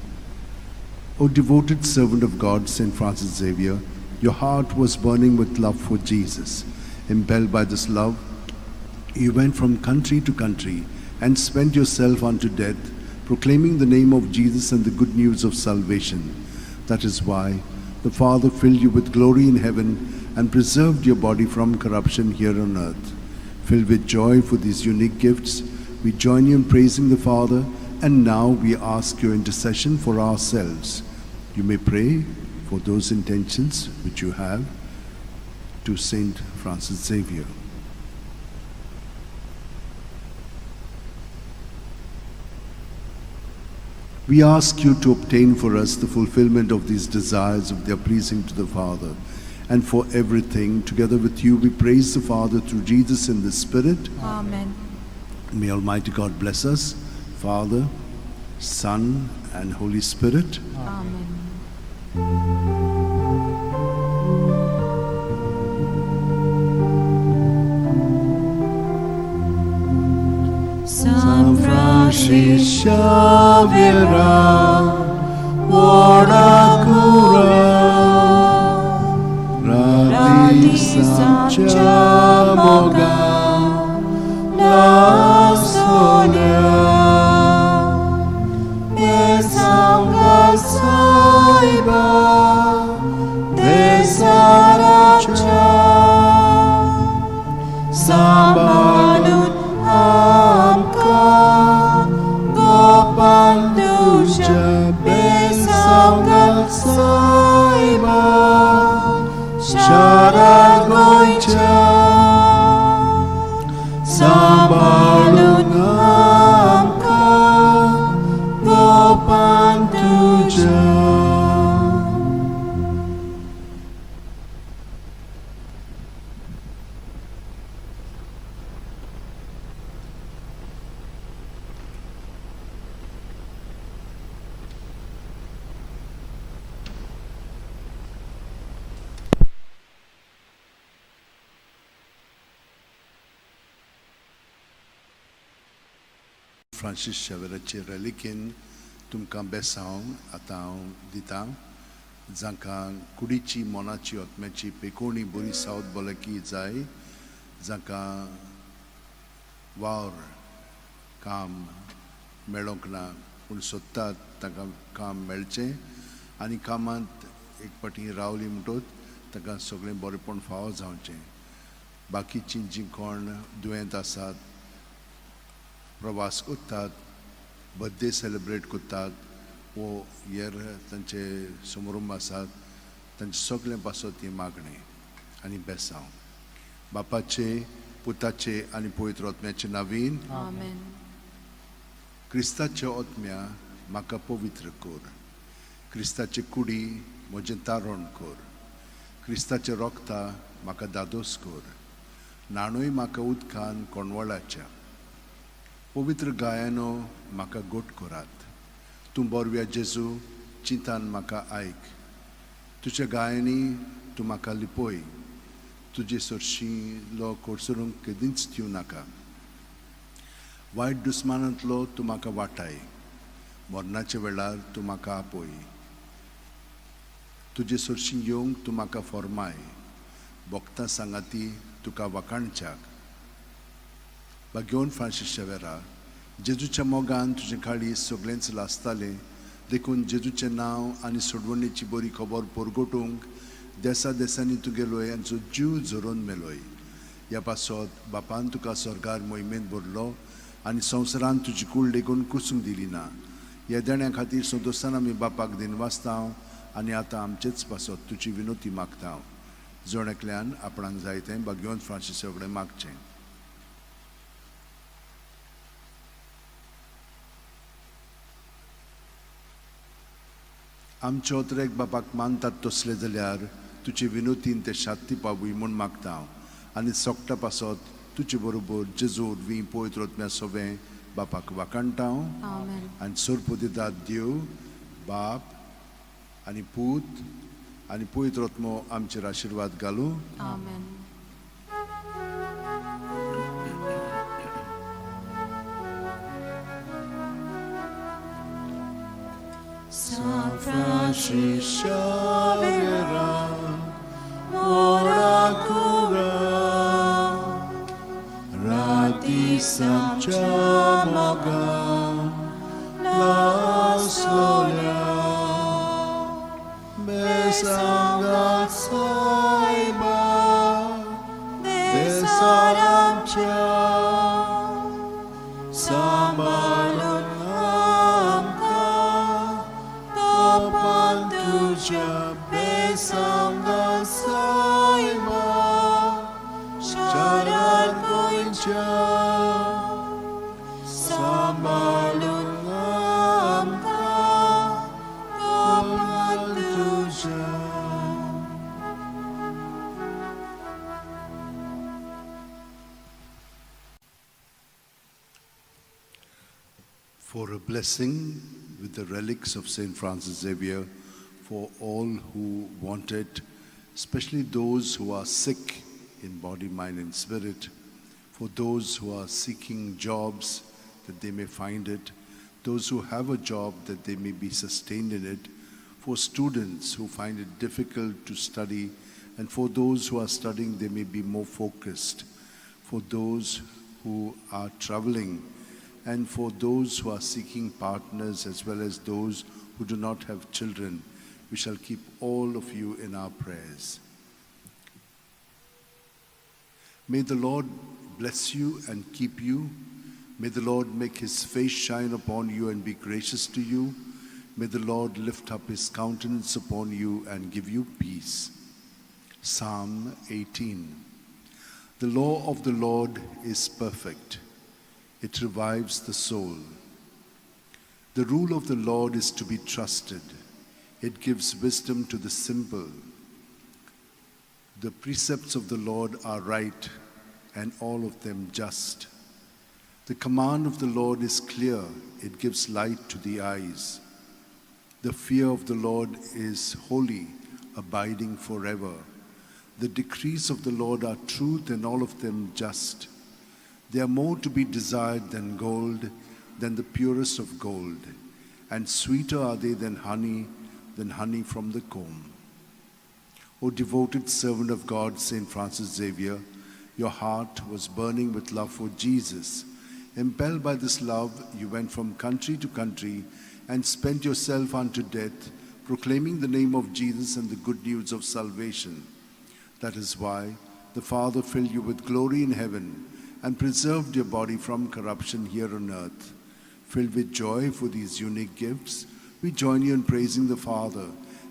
O devoted servant of God, St. Francis Xavier, your heart was burning with love for Jesus. Impelled by this love, you went from country to country and spent yourself unto death, proclaiming the name of Jesus and the good news of salvation. That is why the Father filled you with glory in heaven and preserved your body from corruption here on earth. Filled with joy for these unique gifts, we join you in praising the Father, and now we ask your intercession for ourselves. You may pray for those intentions which you have to Saint Francis Xavier. We ask you to obtain for us the fulfillment of these desires of their pleasing to the Father, and for everything, together with you, we praise the Father through Jesus in the Spirit. Amen. May Almighty God bless us, Father, Son, and Holy Spirit. Amen. San Francis Xavier, Ora Rati Samcha Moga La Sonia, Besanga Saiba, Desaracha, Sambalun Amka, Gopal Besanga Saiba, Sharagoicha, Sambalun Amka, Gopal Tuja. Francis शेवराचे रेलिकेन तुमकां बेसांव आतां हांव दितां, जांकां कुडीची मनाची आत्म्याची पेकोणी बरी south भलायकी जाय, जांकां वावर काम मेळोंक ना पूण सोदतात तांकां काम मेळचें आनी कामांत एक फावटी रावली म्हणटकच तांकां सगळें बरेपण फावो जावचें. बाकीचीं जीं कोण दुयेंत आसात, प्रवास करतात, बर्थडे सेलिब्रेट करतात वो हेर तांचे समारंभ आसात, तांचे सगळें पासत ही मागणें आनी बेसांव. बापाचे, पुताचे आनी पवित्र आत्म्याचे नावीन. Amen. क्रिस्ताच्या आत्म्या म्हाका पवित्र कर, क्रिस्ताचे कुडी म्हजें तारण कर, क्रिस्ताचे रोगता म्हाका दादोस कर, न्हाणय म्हाका उदकान कोणवळाच्या. पवित्र गायानो म्हाका गोट करात. तूं बोरव्या जेजू चिंतान म्हाका आयक. तुज्या गायांनी तूं म्हाका लिपय. तुजे सरशीं लो कोडसरूंक केदींच दिवं नाका. वायट दुस्मानांतलो तूं म्हाका वाटाय. मरणाच्या वेळार तूं म्हाका आपय. तुजे सरशीं येवंक तूं म्हाका फॉर्माय. भोगता सांगाती तुका वाखाणच्याक. भाग्योन फ्रांसीस शेवेरा, जेजूच्या मोगान तुजें काळीज सगळेंच लासतालें. देखून जेजूचें नांव आनी सोडवणेची बरी खबर परगटूंक देसा देसांनी तूं गेलोय आनी जीव झरोवन मेलोय. ह्या पासत बापान तुका स्वर्गार मोहिमेंत भरलो आनी संवसारान तुजी कूड लेगून कुसूंक दिली ना. ह्या देण्या खातीर संतोशान आमी बापाक दिनवासता आनी आतां आमचेच पासत तुजी विनोती मागता. जण एकल्यान आपणाक जाय तें भाग्यवंत फ्रांसीस कडेन मागचें. आमचे ओतरेक बापाक मानतात तसले जाल्यार तुजे विनोतीन ते शांती पावूय म्हूण मागता हांव. आनी सोकटा पासत तुजे बरोबर जेजू वरवीं पवित्र आत्म्या सोबें बापाक वाखाणटा हांव. आमेन. आनी सोरपोदितात देव बाप आनी पूत आनी पवित्र आत्मो आमचेर आशिर्वाद घालूं. आमेन. San Francis Xavier, ora cura, rati samcha moga, la sola, besanga saiba, besaramcha, sambalun amka, topan tuja besanga saiba, sharan goincha, sambalun amka, topan tuja. For a blessing with the relics of St. Francis Xavier for all who want it, especially those who are sick in body, mind, and spirit, for those who are seeking jobs that they may find it, those who have a job that they may be sustained in it, for students who find it difficult to study, and for those who are studying, they may be more focused, for those who are traveling, and for those who are seeking partners as well as those who do not have children. We shall keep all of you in our prayers. May the Lord bless you and keep you. May the Lord make his face shine upon you and be gracious to you. May the Lord lift up his countenance upon you and give you peace. Psalm 18. The law of the Lord is perfect. It revives the soul. The rule of the Lord is to be trusted. It gives wisdom to the simple. The precepts of the Lord are right, and all of them just. The command of the Lord is clear. It gives light to the eyes. The fear of the Lord is holy, abiding forever. The decrees of the Lord are truth, and all of them just. They are more to be desired than gold, than the purest of gold, and sweeter are they than honey from the comb. O devoted servant of God, St. Francis Xavier, your heart was burning with love for Jesus. Impelled by this love, you went from country to country and spent yourself unto death, proclaiming the name of Jesus and the good news of salvation. That is why the Father filled you with glory in heaven and preserved your body from corruption here on earth. Filled with joy for these unique gifts, we join you in praising the Father.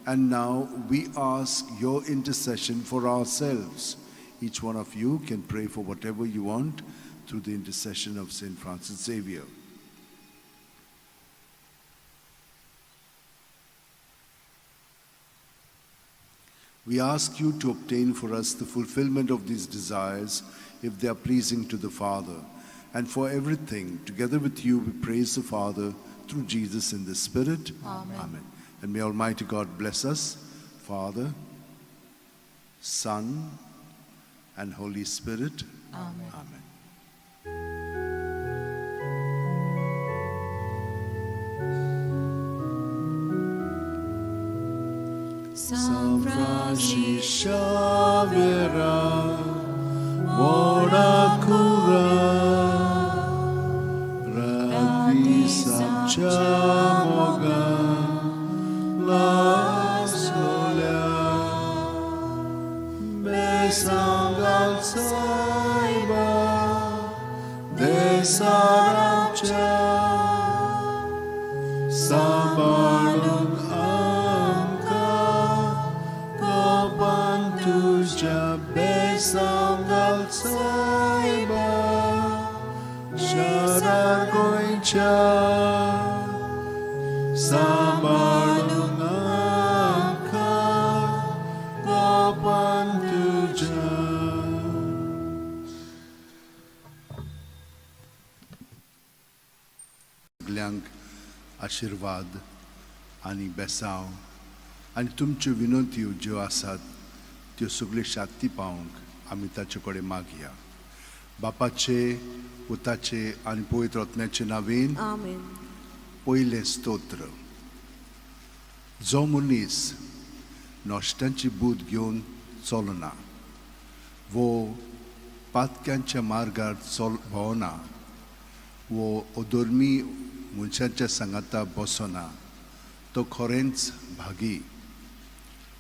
And now we ask your intercession for ourselves. Each one of you can pray for whatever you want through the intercession of St. Francis Xavier. We ask you to obtain for us the fulfillment of these desires if they are pleasing to the Father. And for everything, together with you, we praise the Father through Jesus in the Spirit. Amen. Amen. And may Almighty God bless us, Father, Son, and Holy Spirit. Amen. Amen. San Francis Xavier, Morakura, Radi Samchamoga, La Sola, Besangal Saiba, Desaramcha. सांबाळून आमकां कोपान तुज्या बेसांव घाल सायबा शारार गोंयच्या सांबाळून आमकां कोपान तुज्या. सगल्यांक आशिर्वाद आनी बेसांव आनी तुमच्यो विनंत्यो ज्यो आसात त्यो सगल्यो शांती पावंक आमी ताचे कडेन मागया. बापाचे, पुताचे आनी पवित्र आत्म्याचे नांवेन. आमेन. पयलें स्तोत्र. जो मनीस नश्ट्यांची बूद घेवन चलना वो पातक्यांच्या मार्गार चल भोंवना वो अधर्मी मनशांच्या सांगाता बसना, तो खरेंच भागी.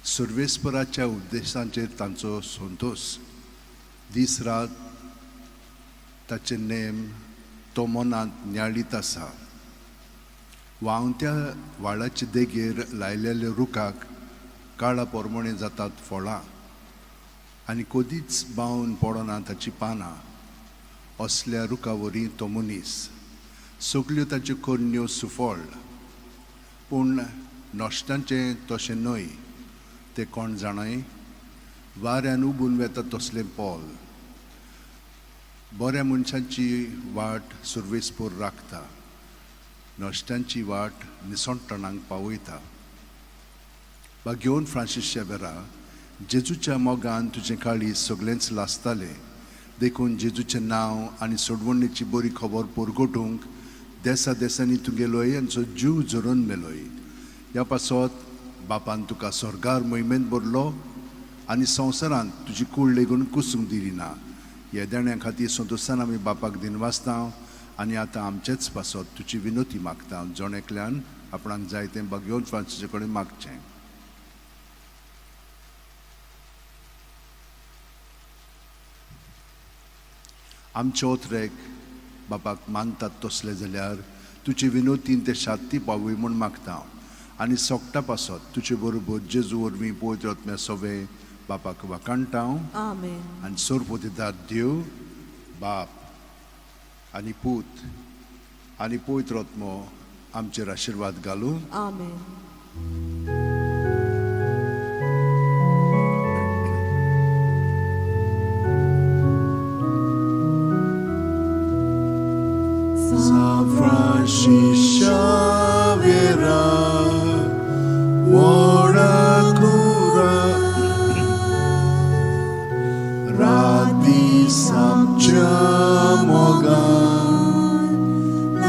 सर्वेस्पराच्या उपदेशांचेर तांचो संतोश. दीस रात ताचे नेम तो मनांत न्याळीत आसा. व्हांवत्या व्हाळाचे देगेर लायलेल्या रुखाक काळा पोरमोणे जातात फळां आनी कदीच बावन पडना ताची पानां. असल्या रुखा वरी तो मनीस, सगल्यो ताच्यो करण्यो सुफळ. पूण नश्टांचें तशें न्हय, तें कोण जाणाय, वाऱ्यान उबून वेता तसलें पोल. बऱ्या मनशांची वाट सुर्वेसपूर राखता, नश्ट्यांची वाट निसणटणांक पावयता. बागेवन फ्रांसीस शेबेरा, जेजूच्या मोगान तुजें काळीज सगळेंच लासतालें, देखून जेजूचें नांव आनी सोडवणेची बरी खबर परगटूंक देसा देसांनी तूं गेलोय आनी जीव झरोवन मेलोय. ह्या पासत बापान तुका स्वर्गार मोहिमेंत भरलो आनी संवसारांत तुजी कूड लेगून कुसूंक दिली ना. ह्या देण्या खातीर संतोशान आमी बापाक दिनवासता आनी आतां आमचेच पासत तुजी विनोती मागता. जण एकल्यान आपणाक जाय तें बागेवन फ्रांसीसा कडेन मागचें. आमचे ओतरेक बापाक मानतात तसले जाल्यार तुजे विनोतीन ते शांती पावय म्हूण मागता आनी सोगटा पासत तुजे बरोबर जेजू वरवीं पवित्र आत्म्या सोवे बापाक वाखाणटा. आमेन. आनी सोरपोतीदार देव बाप आनी पूत आनी पवित्र आत्मो आमचेर आशिर्वाद घालूं. आमेन. San Francis Xavier, Morakura, Radi Samchamogan,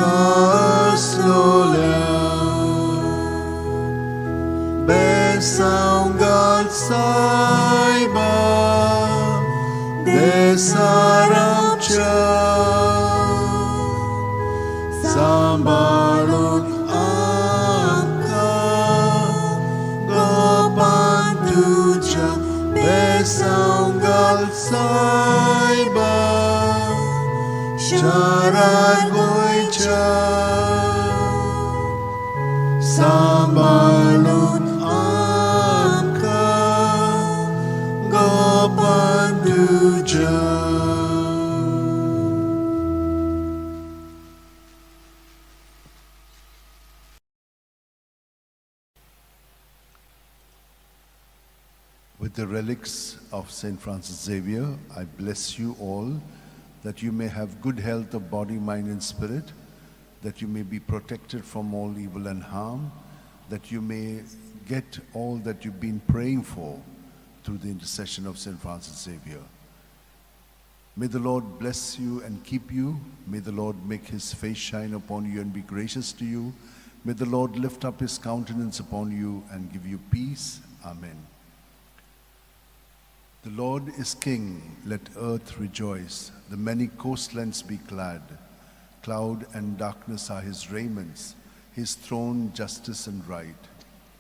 Laslola, Besangal Saiba, Desaramcha. सांबाळून आमकां गोपान तुज्या बेसांव घाल सायबा शारार गोंयच्या सांबाळून आमकां गोपान तुज्या. With the relics of St. Francis Xavier, I bless you all that you may have good health of body, mind, and spirit, that you may be protected from all evil and harm, that you may get all that you've been praying for through the intercession of St. Francis Xavier. May the Lord bless you and keep you. May the Lord make his face shine upon you and be gracious to you. May the Lord lift up his countenance upon you and give you peace. Amen. The Lord is king, let earth rejoice, the many coastlands be glad. Cloud and darkness are his raiments, his throne justice and right.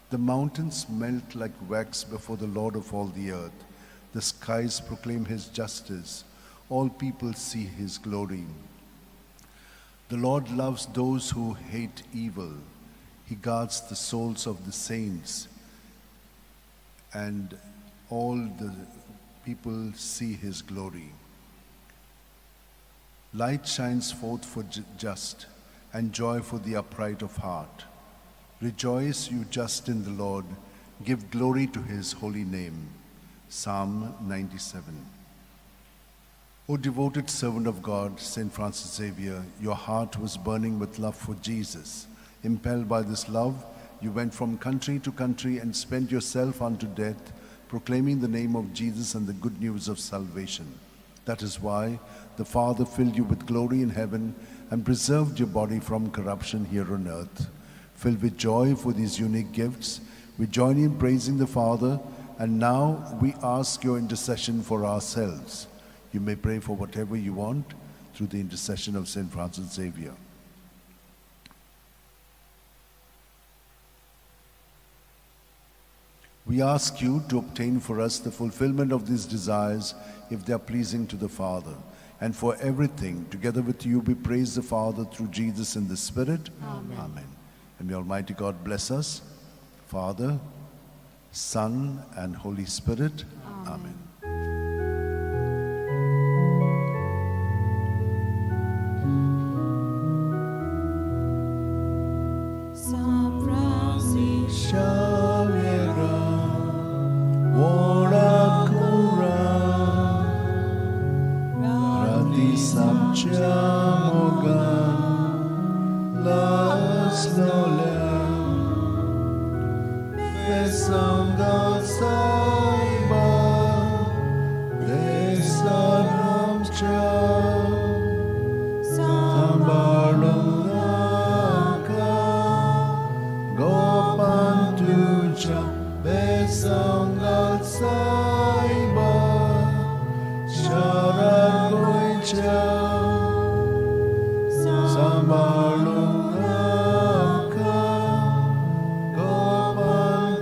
The mountains melt like wax before the Lord of all the earth. The skies proclaim his justice, all people see his glory. The Lord loves those who hate evil. He guards the souls of the saints, and all the people see his glory. Light shines forth for just, and joy for the upright of heart. Rejoice, you just in the Lord. Give glory to his holy name. Psalm 97. O devoted servant of God, St. Francis Xavier, your heart was burning with love for Jesus. Impelled by this love, you went from country to country and spent yourself unto death, proclaiming the name of Jesus and the good news of salvation. That is why the Father filled you with glory in heaven and preserved your body from corruption here on earth. Filled with joy for these unique gifts, we join in praising the Father, and now we ask your intercession for ourselves. You may pray for whatever you want through the intercession of St. Francis Xavier. We ask you to obtain for us the fulfillment of these desires if they are pleasing to the Father. And for everything, together with you, we praise the Father through Jesus in the Spirit. Amen. Amen. And may Almighty God bless us, Father, Son, and Holy Spirit. Amen. Saint Francis Xavier, Orakura, Rati Samchamogan, Las Nolen, Besanga Saiba, Besanamcha, Sambalunaka, Gopantuja, Besangal Saiba, Sharagoicha, Sambalunaka, Gopantuja.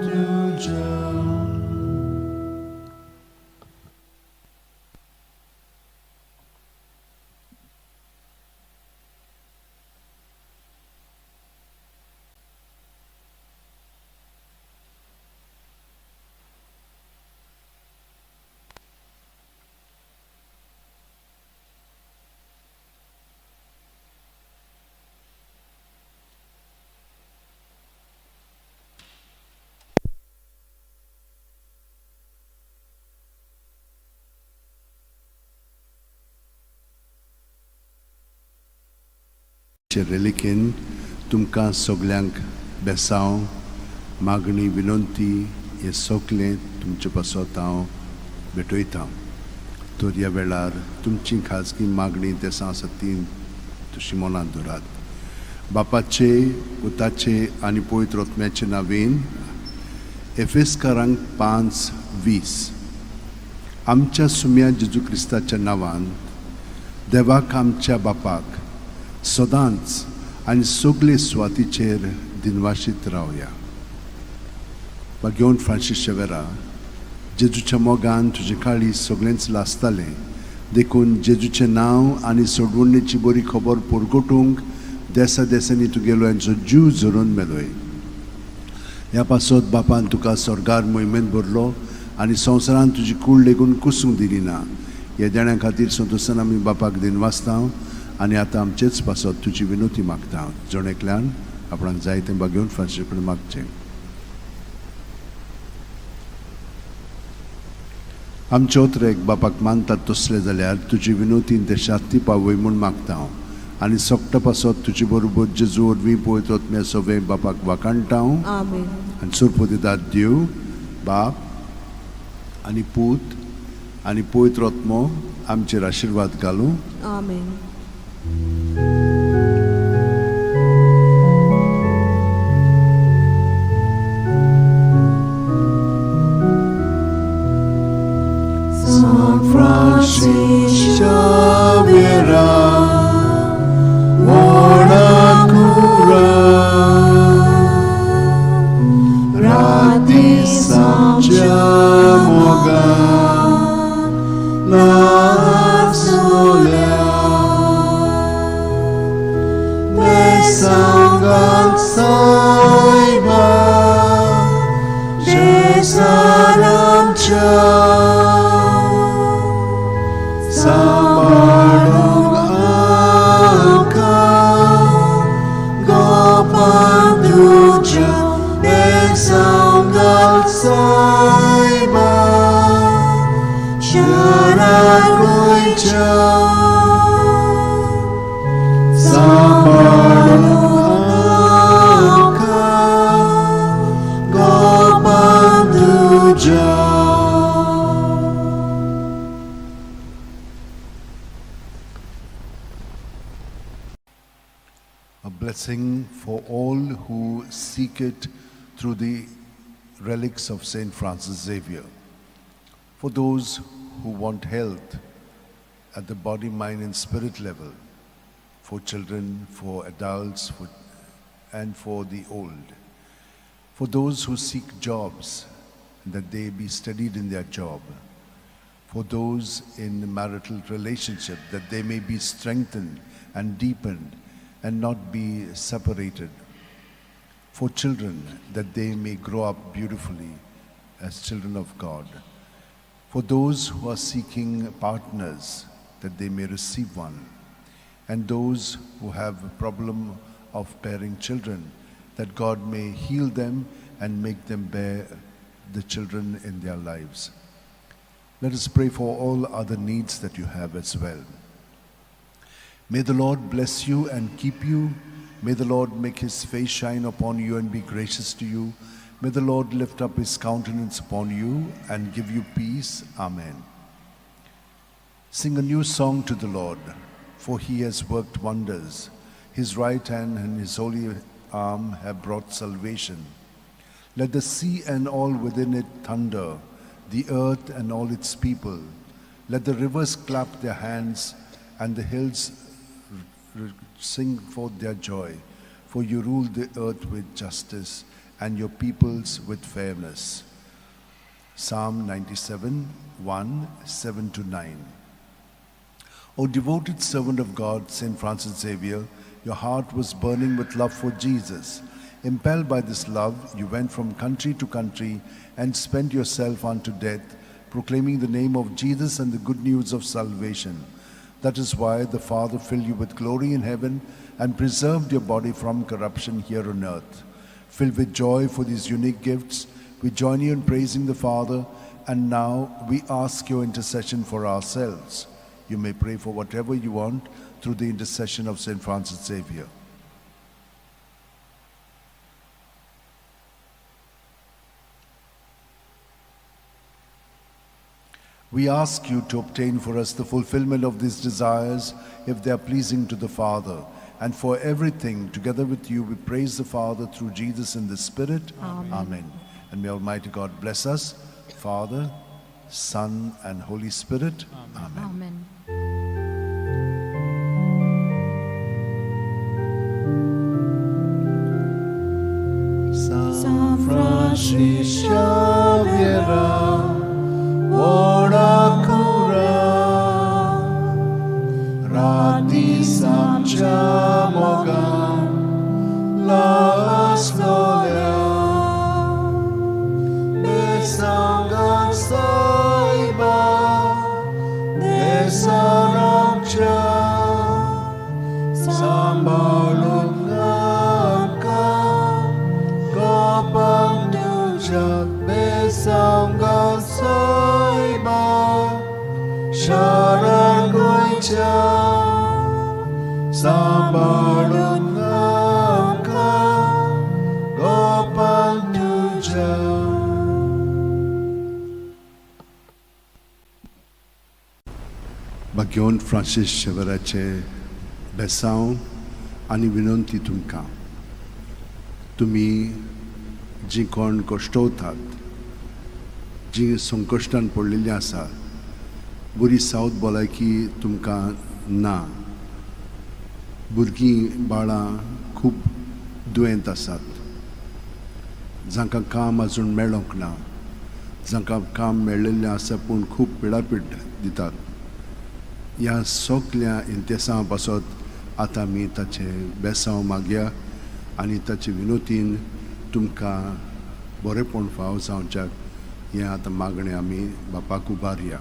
रेलिकेन तुमकां सगल्यांक बेसांव मागणी विनंती हें सगलें तुमचे पासत हांव भेटयतां. तर ह्या वेळार तुमची खाजगी मागणी देसां आसा ती तशी मनांत दवरात. बापाचे, पुताचे आनी पवित्र आत्म्याचे नांवेन. एफेस्कारांक 5:20. आमच्या सुम्या जेजू क्रिस्ताच्या नांवान देवाक आमच्या बापाक सदांच आनी सगळे सुवातीचेर दिनवाशीत रावया. बागेवन फ्रांसीस शेवेरा, जेजूच्या मोगान तुजें काळीज सगळेंच लासतालें, देखून जेजूचें नांव आनी सोडवणेची बरी खबर परगटूंक देसा देसांनी तुगेलो हेंचो जीव झरोवन मेलोय. ह्या पासत बापान तुका स्वर्गार मोहिमेंत भरलो आनी संवसारान तुजी कूड लेगून कुसूंक दिली ना. ह्या देण्या खातीर संतोशान आमी बापाक दिनवासता आनी आतां आमचेच पासत तुजी विनोती मागता. जण एकल्यान आपणाक जाय तें बागेवन फ्रांसीस कडेन मागचें. आमचे ओतरेक बापाक मानतात तसले जाल्यार तुजी विनोतीन ते शांती पावय म्हूण मागता हांव आनी सोकटा पासत तुजे बरोबर जेजू वरवीं पळयत म्या सगळें बापाक वाखाणटा हांव. आमेन. आनी सुरपती देव बाप आनी पूत आनी पवित्र आत्मो आमचेर आशिर्वाद घालूं. आमेन. San Francis Xavier, Orakura, Rati Samchamoga, La Sola, Besangan Saiba, Jesaram Cha. Sambalung angka Gopanduja Besanggal Saiba Sharagoicha Sambalung angka Gopanduja. A blessing for all who seek it through the relics of Saint Francis Xavier. For those who want health at the body, mind, and spirit level, for children, for adults, and for the old. For those who seek jobs, that they be steadied in their job. For those in marital relationship, that they may be strengthened and deepened and not be separated. For children, that they may grow up beautifully as children of God. For those who are seeking partners, that they may receive one. And those who have a problem of bearing children, that God may heal them and make them bear the children in their lives. Let us pray for all other needs that you have as well. May the Lord bless you and keep you. May the Lord make his face shine upon you and be gracious to you. May the Lord lift up his countenance upon you and give you peace. Amen. Sing a new song to the Lord, for he has worked wonders. His right hand and his holy arm have brought salvation. Let the sea and all within it thunder, the earth and all its people. Let the rivers clap their hands and the hills sing forth their joy. For you rule the earth with justice and your peoples with fairness. Psalm 97, 1, 7 to 9. O devoted servant of God, Saint Francis Xavier, your heart was burning with love for Jesus. Impelled by this love, you went from country to country and spent yourself unto death, proclaiming the name of Jesus and the good news of salvation. That is why the Father filled you with glory in heaven and preserved your body from corruption here on earth. Filled with joy for these unique gifts, we join you in praising the Father, and now we ask your intercession for ourselves. You may pray for whatever you want through the intercession of Saint Francis Xavier. We ask you to obtain for us the fulfillment of these desires if they are pleasing to the Father. And for everything, together with you, we praise the Father through Jesus in the Spirit. Amen. Amen. And may Almighty God bless us, Father, Son, and Holy Spirit. Amen. Amen. San Francis Xavier, Orakura, Rati Samchamoga, Las Lola, Besangan Saiba, Besaramcha, Sambalungaka, Gopanduja, Besangan Saiba, सांबाळून आमकां गोपान तुज्या. भाग्यवंत Francis शेवराचे बेसांव आनी विनंती तुमकां, तुमी जीं कोण कश्टवतात, जीं संकश्टान पडलेलीं आसा, बरी सावत भलायकी तुमकां ना, भुरगीं बाळां खूब दुयेंत आसात, जांकां काम आजून मेळोंक ना, जांकां काम मेळिल्लें आसा पूण खूब पिडापीड दितात, ह्या सगल्या इंतेसां पासत आतां आमी ताचें बेसांव मागया आनी ताचे विनोतीन तुमकां बरेंपण फाव जावच्याक हें आतां मागणें आमी बापाक उबारया.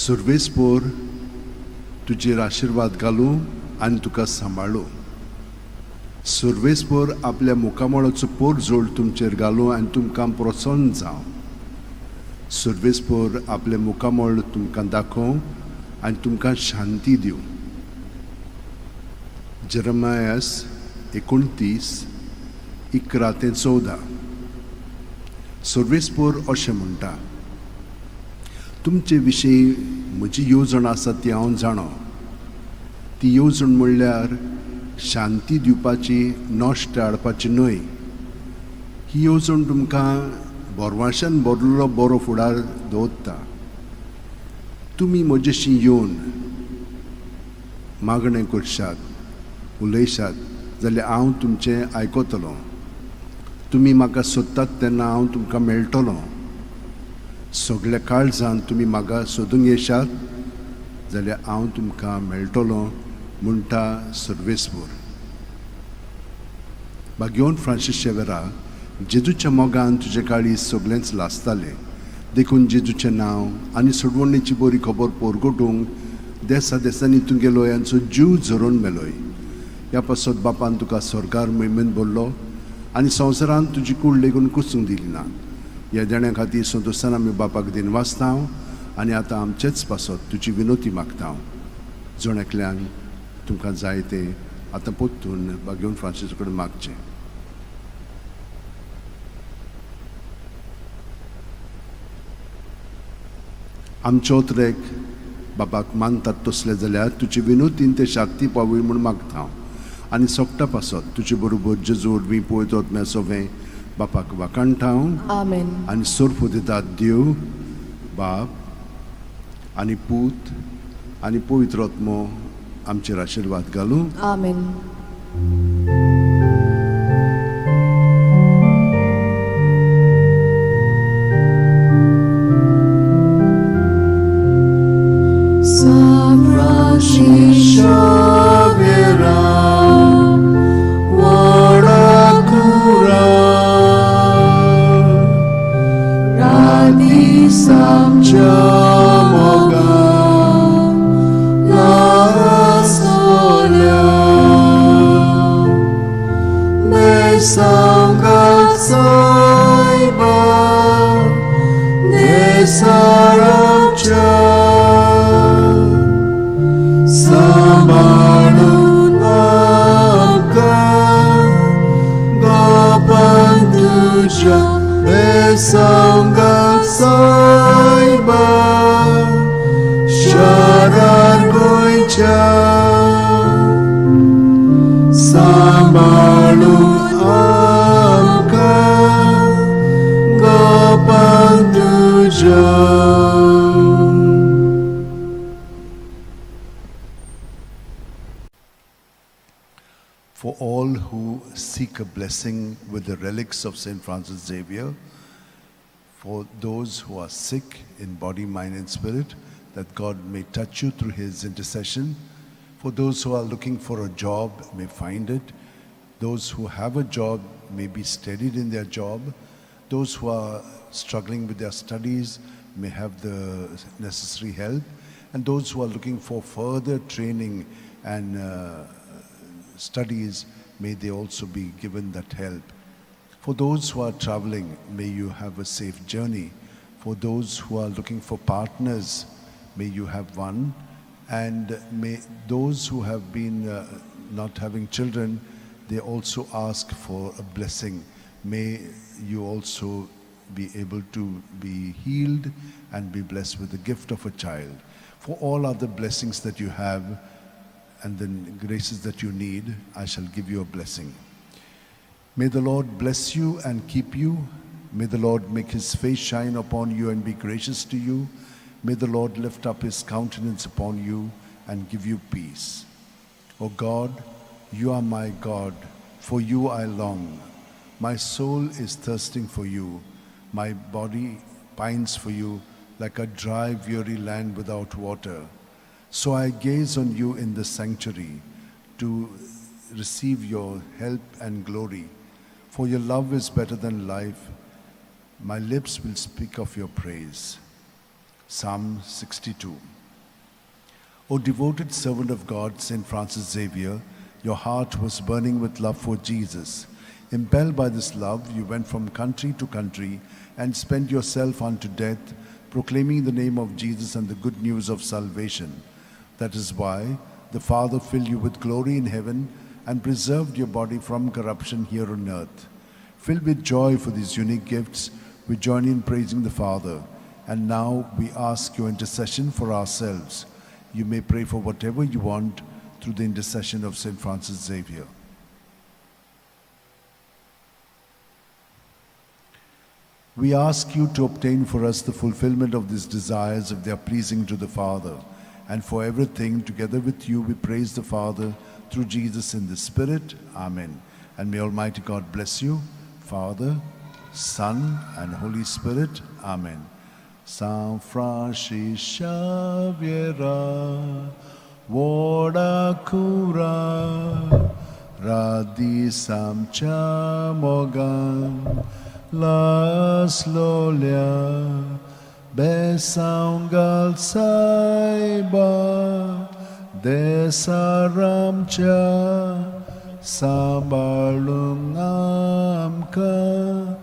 सुर्वेसपोर तुजेर आशिर्वाद घालूं आनी तुका सांबाळूं. सुर्वेसपोर आपल्या मुखामळाचो पोर जोड तुमचेर घालूं आनी तुमकां प्रोत्साहन जावं. सुर्वेसपोर आपलें मुखामळ तुमकां दाखोवं आनी तुमकां शांती दिवं. जेरमायस 29:11-14. सुर्वेसपोर अशें म्हणटा, तुमचे विशीं म्हजी येवजण आसा ती हांव जाणो. ती येवजण म्हणल्यार शांती दिवपाची, नश्ट हाडपाची न्हय. ही येवजण तुमकां बोरवाशान भरलेलो बरो फुडार दवरता. तुमी म्हजेशी येवन मागणें करशात, उलयशात जाल्यार हांव तुमचें आयकतलो. तुमी म्हाका सोदतात तेन्ना हांव तुमकां मेळटलो. सगल्या काळजान तुमी म्हाका सोदूंक येशात जाल्यार हांव तुमकां मेळटलो, म्हणटा सर्वेस्पोर. भाग्यवंत फ्रांसीस शेवेरा, जेजूच्या मोगान तुजे काळीज सगळेंच लासतालें, देखून जेजूचें नांव आनी सोडवणेची बरी खबर पोरगोटूंक देसा देसांनी तूं गेलोय आनी जीव झरोवन मेलोय. ह्या पासत बापान तुका सरकार मोहिमेंत भरलो आनी संवसारांत तुजी कूड लेगून कुसूंक दिली ना. ह्या देण्या खातीर संतोशान आमी बापाक दिनवासता आनी आतां आमचेच पासत तुजी विनोती मागता. जण एकल्यान तुमकां जाय तें आतां परतून भाग्यवंत फ्रांसीस कडेन मागचें. आमचो ट्रेक बापाक मानतात तसले जाल्यार तुजी विनोतीन ते शांती पावय म्हूण मागता हांव आनी सोगटा पासत तुजे बरोबर जेजू वरवीं पळयतात म्या सोवें बापाक वाखाणटा हांव. आमेन. आनी सोर्फ दितात देव बाप आनी पूत आनी पवित्र आत्मो आमचेर आशिर्वाद घालूं. आमेन. For all who seek a blessing with the relics of St. Francis Xavier, for those who are sick in body, mind, and spirit, that God may touch you through his intercession. For those who are looking for a job, may find it. Those who have a job may be steadied in their job. Those who are struggling with their studies may have the necessary help. And those who are looking for further training and studies, may they also be given that help. For those who are traveling, may you have a safe journey. For those who are looking for partners, may you have one. And may those who have been not having children, they also ask for a blessing. May you also be able to be healed and be blessed with the gift of a child. For all other blessings that you have and the graces that you need, I shall give you a blessing. May the Lord bless you and keep you. May the Lord make his face shine upon you and be gracious to you. May the Lord lift up his countenance upon you and give you peace. O God, you are my God, for you I long. My soul is thirsting for you. My body pines for you like a dry, weary land without water. So I gaze on you in the sanctuary to receive your help and glory. For your love is better than life. My lips will speak of your praise. Psalm 62. O devoted servant of God, St. Francis Xavier, your heart was burning with love for Jesus. Impelled by this love, you went from country to country and spent yourself unto death, proclaiming the name of Jesus and the good news of salvation. That is why the Father filled you with glory in heaven and preserved your body from corruption here on earth. Filled with joy for these unique gifts, we join in praising the Father. And now we ask your intercession for ourselves. You may pray for whatever you want through the intercession of St. Francis Xavier. We ask you to obtain for us the fulfillment of these desires if they are pleasing to the Father. And for everything, together with you, we praise the Father through Jesus in the Spirit. Amen. And may Almighty God bless you, Father, Son, and Holy Spirit. Amen. San Francis Xavier, Vodakura, Radi Samcha Mogan, Laslolia, Besaungal Saiba, Desaramcha, Sambalung Amka,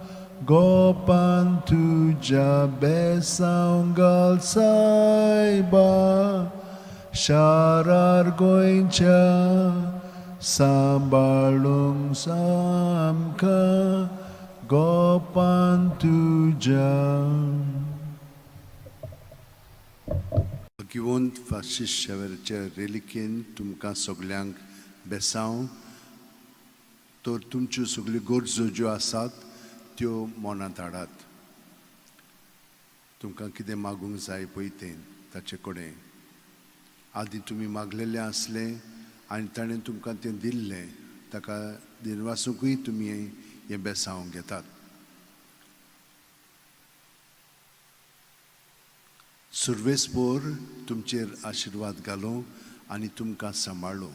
Gopan Tuja Besaungal Saiba, Sharar Goincha, Sambalung Samka, Gopan Tuja. भगिवंत Francis शेवरचे रेलिकेन तुमकां सगल्यांक बेसांव तर तुमच्यो सगल्यो गरजो ज्यो आसात त्यो मनांत हाडात. तुमकां कितें मागूंक जाय पळय तें ताचे कडेन आदीं तुमी मागलेलें आसलें आनी ताणें तुमकां तें दिल्लें, ताका दिनवासूंकूय तुमी हें बेसांव घेतात. सुर्वेसपोर तुमचेर आशिर्वाद घालूं आनी तुमकां सांबाळूं.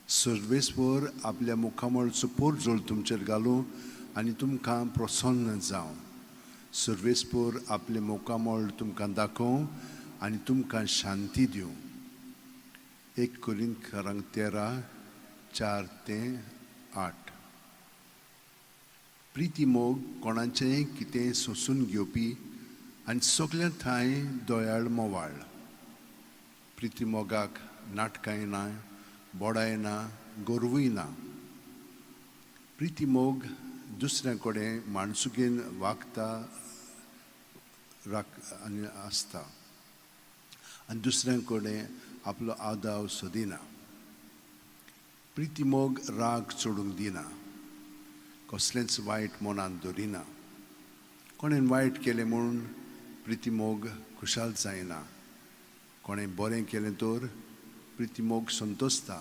सुर्वेसपोर आपल्या मुखामळचो पोरजोळ तुमचेर घालूं आनी तुमकां प्रसन्न जावं. सुर्वेसपोर आपलें मुखामळ तुमकां दाखोवं आनी तुमकां शांती दिवं. 1 कोरिंथकारांक 13, 4 ते 8. प्रिती मोग कोणाचेंय कितें सोंसून घेवपी आनी सगल्या ठांय दयाळ मोवाळ. प्रिती मोगाक नाटकांय ना, बोडाय ना, गोरवूय ना. प्रिती मोग दुसऱ्या कडेन माणसुगेन वागता राख आनी आसता आनी दुसऱ्या कडेन आपलो आदाव सोदिना. प्रिती मोग राग चडूंक दिना, कसलेंच वायट मनांत दवरिना. कोणें वायट केलें म्हूण प्रिती मोग खुशाल जायना, कोणें बरें केलें तर प्रिती मोग संतोसता.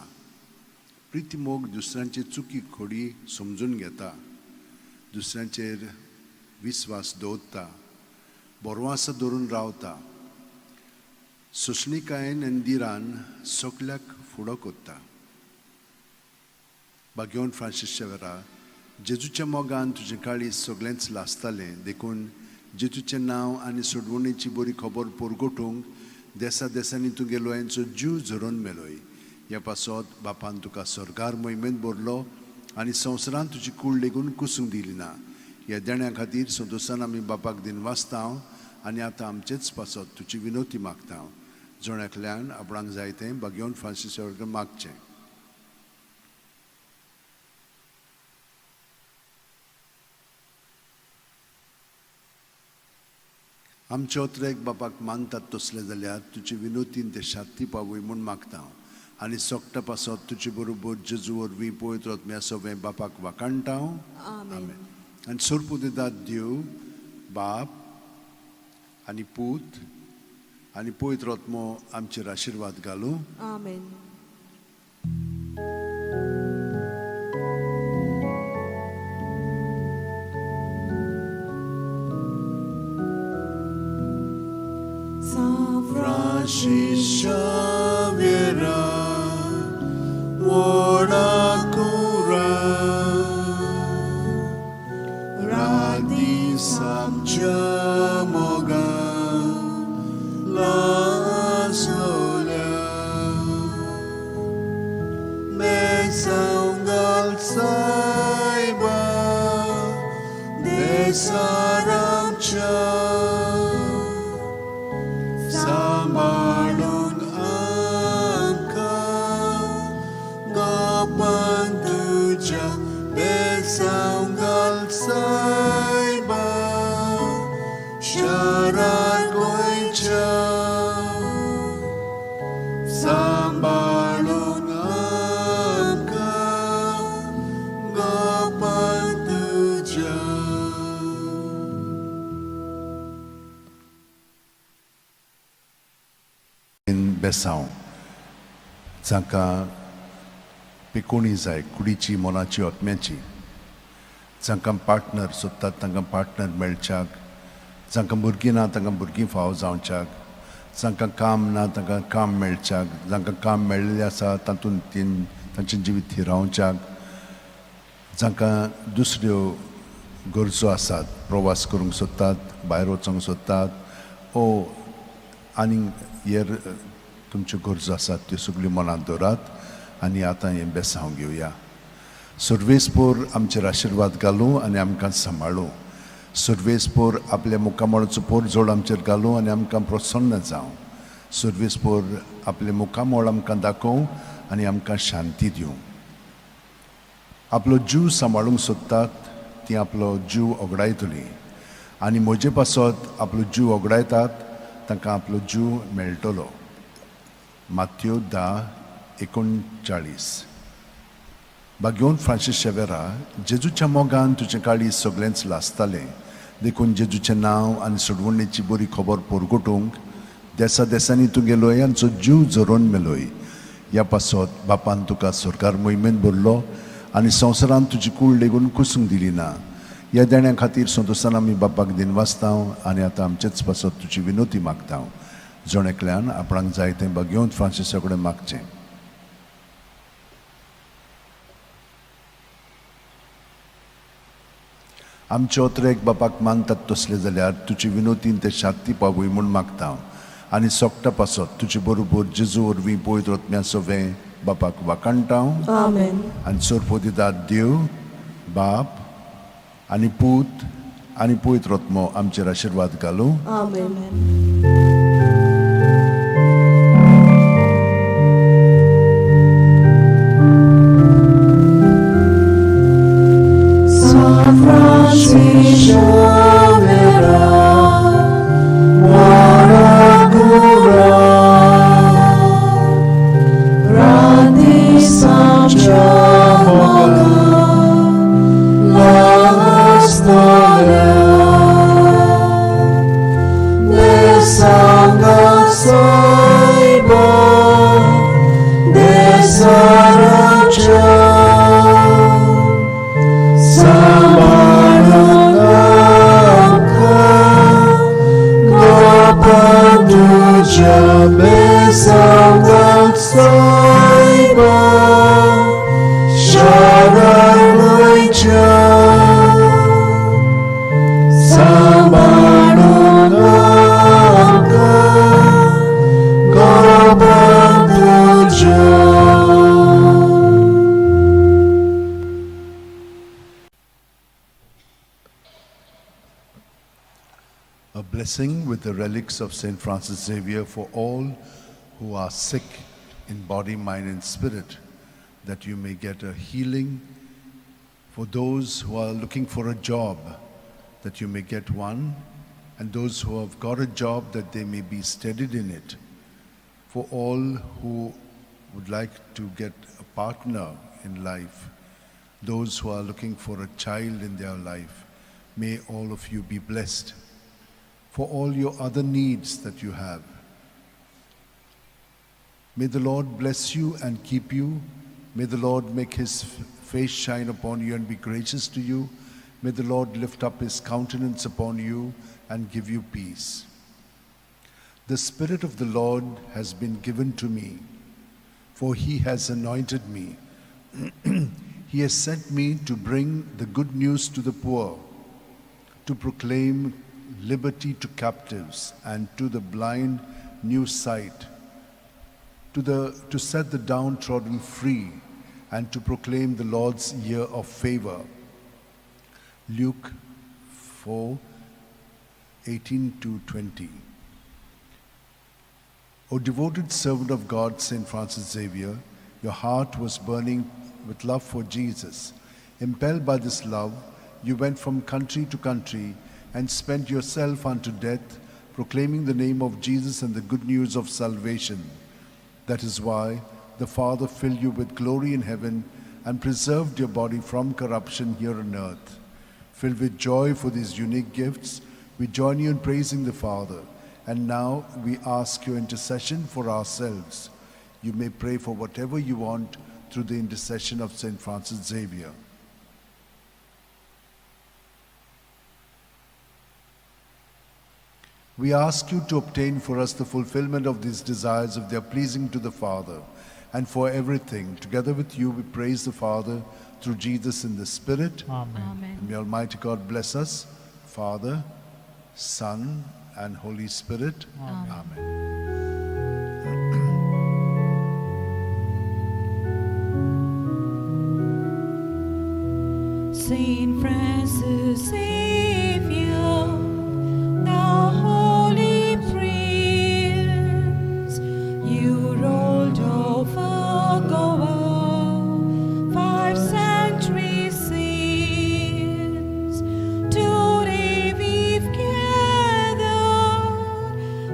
प्रिती मोग दुसऱ्यांची चुकी खोडी समजून घेता, दुसऱ्यांचेर विस्वास दवरता, बरवास धरून रावता. सोंसणिकायेन आनी दिरान सगल्याक फुडो करता. भाग्यवंत फ्रांसीस शेवरा, जेजूच्या मोगान तुजें काळीज सगळेंच लासतालें, देखून जेजूचें नांव आनी सोडवणेची बरी खबर परगटूंक देसा देसांनी तूं गेलो यांचो जीव झरोवन मेलोय. ह्या पासत बापान तुका स्वर्गार मोहिमेंत भरलो आनी संवसारांत तुजी कूड लेगून कुसूंक दिली ना. ह्या देण्या खातीर संतोशान आमी बापाक दिनवासता आनी आतां आमचेच पासत तुजी विनोती मागता. जण एकल्यान आपणाक जाय तें बागेवन फ्रांसीस कडेन मागचें. आमचे अत्रेक बापाक मानतात तसले जाल्यार तुजे विनोतीन ते शांती पावय म्हूण मागता हांव आनी सोकटा पासत तुजे बरोबर जेजू वरवीं पवित्र आत्म्या सवें बापाक वाखाणटा हांव. आमेन. आनी सोरपू दितात देव बाप आनी पूत आनी पवित्र आत्मो आमचेर आशिर्वाद घालूं. आमेन. San Francis Xavier, ora cura, radi samcha moga, la sola, me saungal saiba, de saramcha. सांबाळून आमकां गोपान तुज्या बेसांव घाल सायबा शारार गोंयच्या सांबाळून आमकां गोपान तुज्या. बेसांव जांकां पिकोणी जाय कुडीची मनाची आत्म्याची, जांकां पार्टनर सोदतात तांकां पार्टनर मेळच्याक, जांकां भुरगीं ना तांकां भुरगीं फावो जावच्याक, जांकां काम ना तांकां काम मेळच्याक, जांकां काम मेळिल्लें आसा तातूंत तांचें जिवीत थिरावच्याक, जांकां दुसऱ्यो गरजो आसात प्रवास करूंक सोदतात भायर वचूंक सोदतात ओ आनी हेर तुमच्यो गरजो आसात त्यो सगल्यो मनांत दवरात आनी आतां हें बेसांव घेवया. सर्वेस्पोर आमचेर आशिर्वाद घालूं आनी आमकां सांबाळूं. सर्वेस्पोर आपल्या मुखामळाचो पोरजोड आमचेर घालूं आनी आमकां प्रसन्न जावं. सर्वेस्पोर आपलें मुखामळ आमकां दाखोवं आनी आमकां शांती दिवं. आपलो जीव सांबाळूंक सोदतात ती आपलो जीव ओगडायतली आनी म्हजे पासत आपलो जीव ओगडायतात तांकां आपलो जीव मेळटलो. मात्यो 10:39. बागेवन फ्रांसीस शेवेरा, जेजूच्या मोगान तुजें काळीज सगळेंच लासतालें, देखून जेजूचें नांव आनी सोडवणेची बरी खबर परगटूंक देसा देसांनी तुगे लोयांचो जीव झरोवन मेलोय. ह्या पासत बापान तुका सरकार मोहिमेंत भरलो आनी संवसारांत तुजी कूड लेगून कुसूंक दिली ना. ह्या देण्या खातीर संतोशान आमी बापाक दिनवासता आनी आतां आमचेच पासत तुजी विनोती मागता. जण एकल्यान आपणाक जाय तें बागेवन फ्रांसीसा कडेन मागचें. आमचे अत्रेक बापाक मानतात तसले जाल्यार तुजी विनोतीन ते शांती पावय म्हूण मागता आनी सोकटा पासत तुजे बरोबर जेजू वरवीं पवित्र आत्म्या सवें बापाक वाखाणटा. आमेन. आनी सोरपो दितात देव बाप आनी पूत आनी पवित्र आत्मो आमचेर आशिर्वाद घालूं. आमेन. San Francis Xavier, ora cura, radi samcha moga, la storia, de sanga saiba, de saracha, sambarunaka, gopanduja besanga saiba, sharanuja. Sambarunaka, gopanduja. A blessing with the relics of St. Francis Xavier for all who are sick in body, mind, and spirit, that you may get a healing. For those who are looking for a job, that you may get one, and those who have got a job, that they may be steadied in it. For all who would like to get a partner in life, those who are looking for a child in their life, may all of you be blessed. For all your other needs that you have, may the Lord bless you and keep you. May the Lord make his face shine upon you and be gracious to you. May the Lord lift up his countenance upon you and give you peace. The Spirit of the Lord has been given to me, for he has anointed me. He has sent me to bring the good news to the poor, to proclaim liberty to captives and to the blind new sight, to set the downtrodden free, and to proclaim the Lord's year of favor. Luke 4, 18 to 20. O devoted servant of God, Saint Francis Xavier, your heart was burning with love for Jesus. Impelled by this love, you went from country to country and spent yourself unto death, proclaiming the name of Jesus and the good news of salvation. That is why the Father filled you with glory in heaven and preserved your body from corruption here on earth. Filled with joy for these unique gifts, we join you in praising the Father. And now we ask your intercession for ourselves. You may pray for whatever you want through the intercession of Saint Francis Xavier. We ask you to obtain for us the fulfillment of these desires if they are pleasing to the Father. And for everything, together with you, we praise the Father through Jesus in the Spirit. Amen. Amen. And may Almighty God bless us, Father, Son, and Holy Spirit. Amen. Amen. Saint Francis Xavier, thou holy prince, you ruled over Goa 5 centuries since. Today we've gathered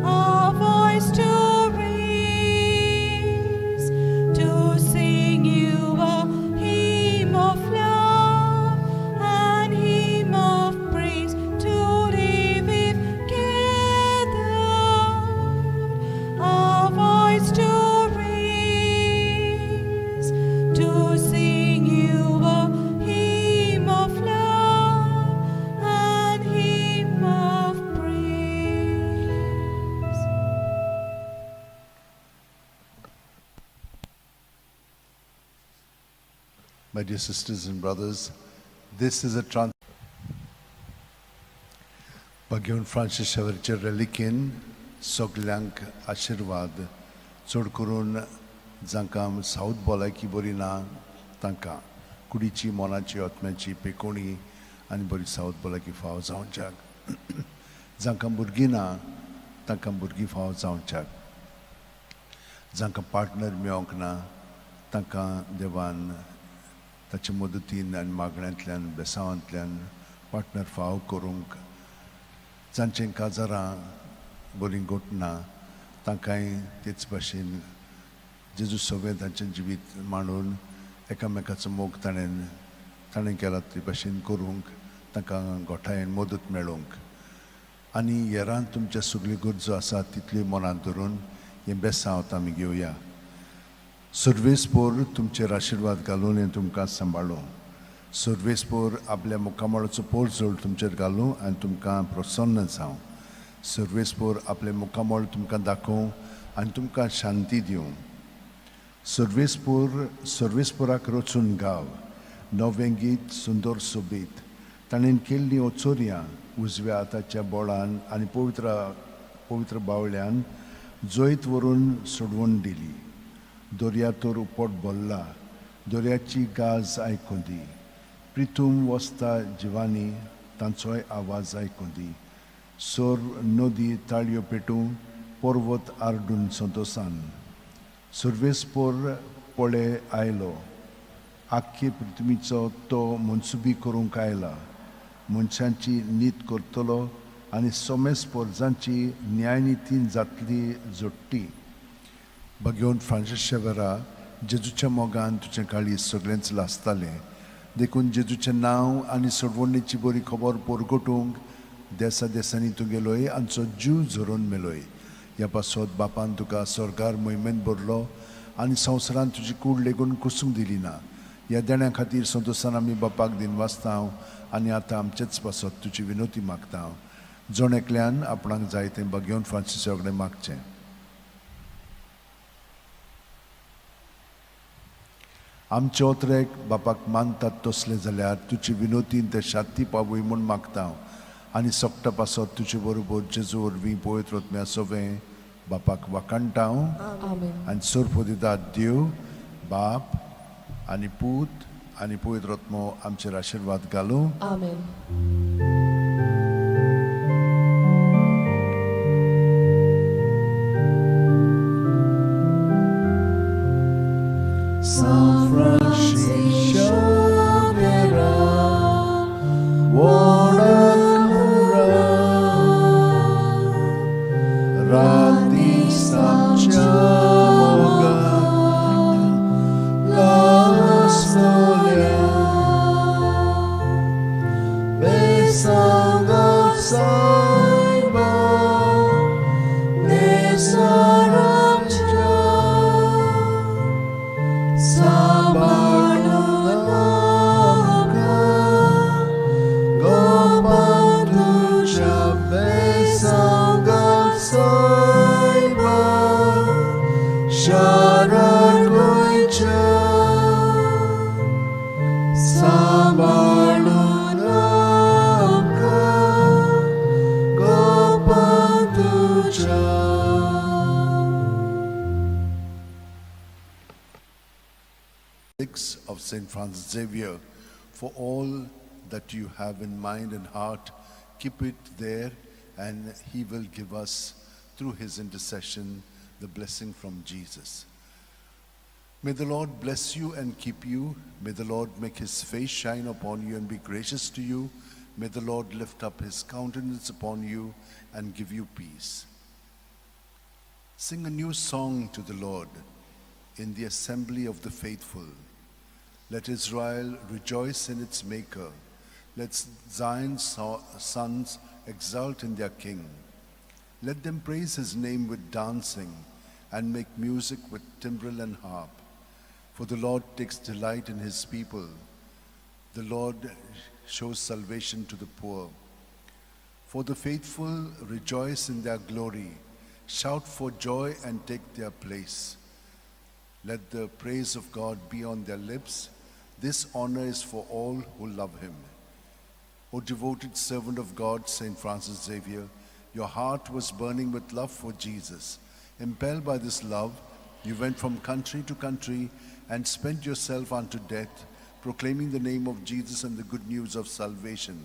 our voice to raise, to sing you a hymn of love and hymn of praise. Today we've gathered our voice to raise, to sing you a hymn of love and hymn of praise. My dear sisters and brothers, this is a trans. भगवान Francis शावेरचे रेलिकेन सगल्यांक आशिर्वाद, चड करून जांकां south भलायकी बरी ना तांकां कुडीची, मनाची, आत्म्याची पेकोणी आनी बरी सावथ भलायकी फावो जावच्याक. जांकां भुरगीं ना तांकां भुरगीं फावो जावच्याक. जांकां पार्टनर मेळोंक ना तांकां देवान ताचे मदतीन आनी मागण्यांतल्यान, बेसांवांतल्यान पार्टनर फावो करूंक. जांचें काजारां बरीं घटना तांकांय तेच भाशेन जेजू सगळें तांचें जिवीत मांडून एकामेकाचो मोग ताणें ताणें केला ते भाशेन करूंक तांकां गोठायेन मदत मेळोंक. आनी हेरान तुमच्या सगल्यो गरजो आसा तितल्यो मनांत धरून हें बेसांव आमी घेवया. सर्वेस्पोर तुमचेर आशिर्वाद घालून हें तुमकां सांबाळूं. सर्वेस्पोर आपल्या मुखामळाचो पोरजोळ तुमचेर घालूं आनी तुमकां प्रसन्न जावं. सर्वेस्पोर आपलें मुखामळ तुमकां दाखोवं आनी तुमकां शांती दिवं. सर्वेस्पोर सर्वेस्पोराक रचून गाव नवें गीत सुंदर सोबीत. ताणें केल्लीं ओचोरयां उजव्या हाताच्या बोळान आनी पवित्र पवित्र बावल्यान जैत व्हरून सोडवून दिली. दर्या तर उपट भरला, दर्याची गाज आयकूं दी. प्रिथूम वसता जिवानी तांचोय आवाज आयकूं दी. सोर नदी ताळयो पेटूं. पर्वत आरडून संतोसान सर्वेस्पोर पळे आयलो. आख्खे पृथ्वीचो तो मनसुबी करूंक आयला. मनशांची नीत करतलो आनी सोमेस पोरजांची न्यायनितीन जातली जोडटी. भगवंत फ्रांसीस शेवरा, जेजूच्या मोगान तुजें काळीज सगळेंच लासतालें. देखून जेजूचें नांव आनी सोडवणेची बरी खबर परगटूंक देसा देसांनी तूं गेलोय आमचो जीव झरोवन मेलोय. ह्या पासत बापान तुका स्वर्गार मोहिमेन भरलो आनी संवसारांत तुजी कूड लेगून कुसूंक दिली ना. ह्या देण्या खातीर संतोशान आमी बापाक दिनवासता आनी आतां आमचेच पासत तुजी विनवती मागता. जण एकल्यान आपणाक जाय तें भगवंत फ्रांसीसा कडेन मागचें. आमचे ओतरेक बापाक मानतात तसलें जाल्यार तुजी विनोतीन ते शांती पावय म्हूण मागता आनी सोकटा पासत तुजे बरोबर जेजू वरवीं पवित्र आत्म्या सोवें बापाक वाखाणटा. आनी सोरपोदितात देव बाप आनी पूत आनी पवित्र आत्मो आमचेर आशिर्वाद घालूं. आमेन. San Francisco Xavier, Wodakura, राती सामच्या मोगान Lasnolia, Besangal Saiba, Nesaramcha, Sabarunaka, Gopantuja, Besangal Saiba, Sharagoicha, Sabarunaka, Gopantuja. Six of St. Francis Xavier, for all that you have in mind and heart, keep it there, and he will give us, through his intercession, the blessing from Jesus. May the Lord bless you and keep you. May the Lord make his face shine upon you and be gracious to you. May the Lord lift up his countenance upon you and give you peace. Sing a new song to the Lord in the assembly of the faithful. Let Israel rejoice in its Maker. Let Zion's sons exult in their King. Let them praise his name with dancing and make music with timbrel and harp. For the Lord takes delight in his people. The Lord shows salvation to the poor. For the faithful rejoice in their glory, shout for joy and take their place. Let the praise of God be on their lips. This honor is for all who love him. O devoted servant of God, St. Francis Xavier, your heart was burning with love for Jesus. Impelled by this love, you went from country to country and spent yourself unto death, proclaiming the name of Jesus and the good news of salvation.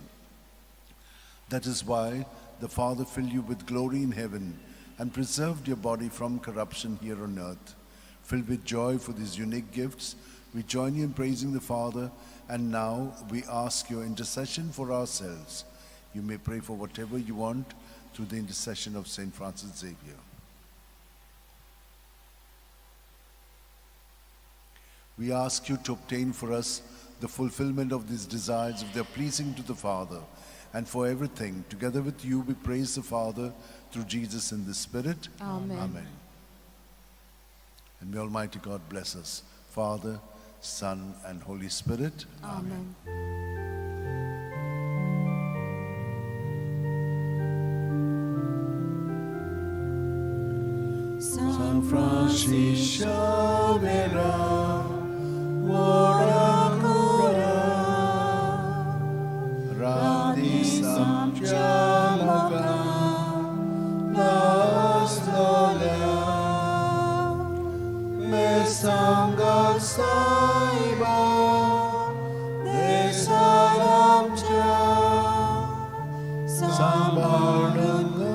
That is why the Father filled you with glory in heaven and preserved your body from corruption here on earth. Filled with joy for these unique gifts, we join you in praising the Father, and now we ask your intercession for ourselves. You may pray for whatever you want through the intercession of St. Francis Xavier. We ask you to obtain for us the fulfillment of these desires if they are pleasing to the Father. And for everything, together with you, we praise the Father through Jesus in the Spirit. Amen. Amen. And may Almighty God bless us, Father, Son, and Holy Spirit. Amen. San Francisco Xavier, Wodakura, Rati Samcha Mogan, Lasnolia, Mesangal Saiba, Desaramcha, Sambarunaka,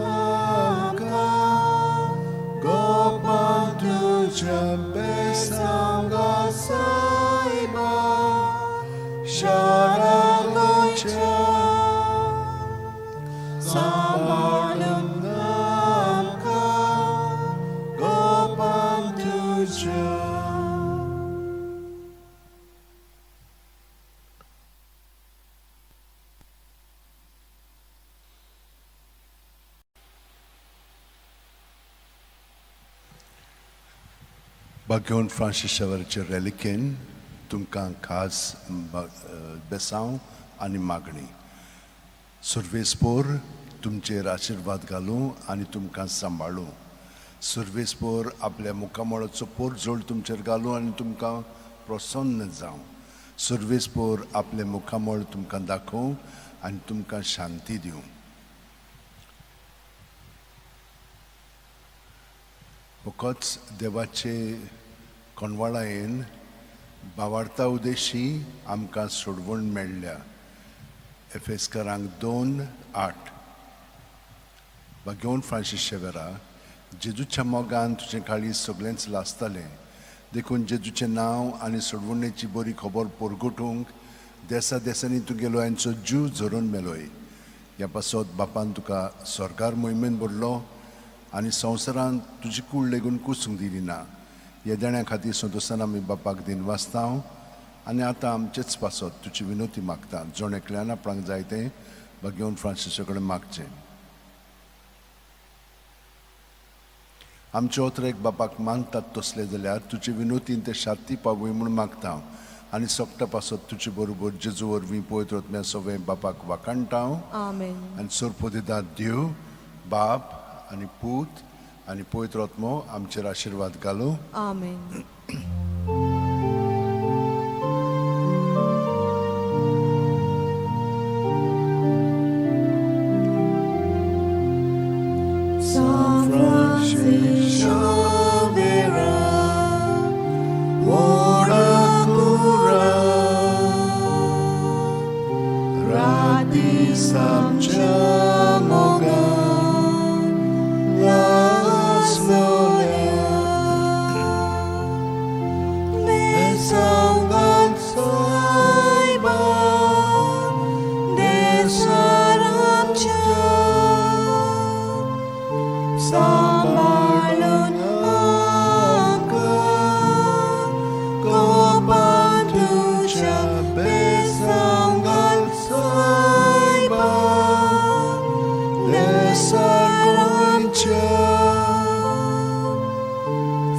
तुझ्या बेसांगा सायबा शारा गोंयच्या सांबाळून आमकां गोपान तुज्या. बागेवन Francis शेवरचे रेलिकेन तुमकां खास बेसांव आनी मागणी. सुर्वेसपोर तुमचेर आशिर्वाद घालूं आनी तुमकां सांबाळूं. सुर्वेसपोर आपल्या मुखामळाचो पोरजोळ तुमचेर घालूं आनी तुमकां प्रसन्न जावं. सुर्वेसपोर आपलें मुखामळ तुमकां दाखोवं आनी तुमकां शांती दिवं. फकत देवाचे कोणवाळायेन बावार्ता उदेशी आमकां सोडवण मेळ्ळ्या. एफेस्करांक 2:8. बागेवन फ्रांसीस शेवेरा, जेजूच्या मोगान तुजें काळीज सगळेंच लासतालें, देखून जेजूचें नांव आनी सोडवणेची बरी खबर परगटूंक देसा देसांनी तुगेलो यांचो जीव झरोवन मेलोय. ह्या पासत बापान तुका सरकार मोहिमेन भरलो आनी संवसारांत तुजी कूड लेगून कुसूंक दिली ना. ह्या देण्या खातीर संतोशान आमी बापाक दिन वाचता आनी आतां आमचेच पासत तुजी विनोती मागता. जण एकल्यान आपणाक जाय तें बागेवन फ्रांसिसा कडेन मागचें. आमचे ओतरेक बापाक मानतात तसले जाल्यार तुजे विनोतीन ते शांती पावय म्हूण मागता आनी सोगटा पासत तुजे बरोबर जेजू वरवीं पवित्र आत्म्या सगळें बापाक वाखाणटा. आमेन. आनी सोरपोदिदाद देव बाप आनी पूत आनी पवित्र आत्मो आमचेर आशिर्वाद घालूं. आमेन. San Francis Xavier, ora cura, radis amच्या मोगान लासलोल्या. बेसांगान सायबा देसार आमच्या सांबाळून आमकां गोपान तुज्या बेसांगान सायबा देसार आमच्या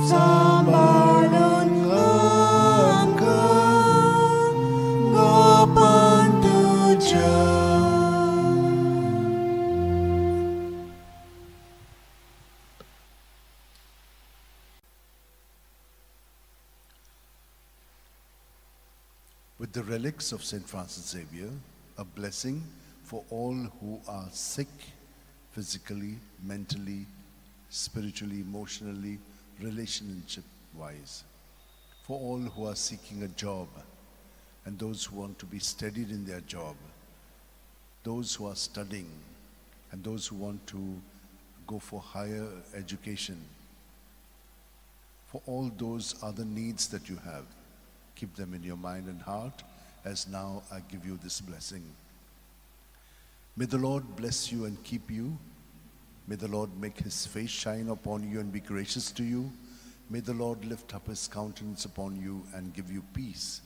सांबाळून आमकां गोपान तुज्या. With the relics of St. Francis Xavier, a blessing for all who are sick physically, mentally, spiritually, emotionally, relationship wise. For all who are seeking a job and those who want to be steadied in their job, those who are studying and those who want to go for higher education, for all those other needs that you have, keep them in your mind and heart as now I give you this blessing. May the Lord bless you and keep you. May the Lord make his face shine upon you and be gracious to you. May the Lord lift up his countenance upon you and give you peace.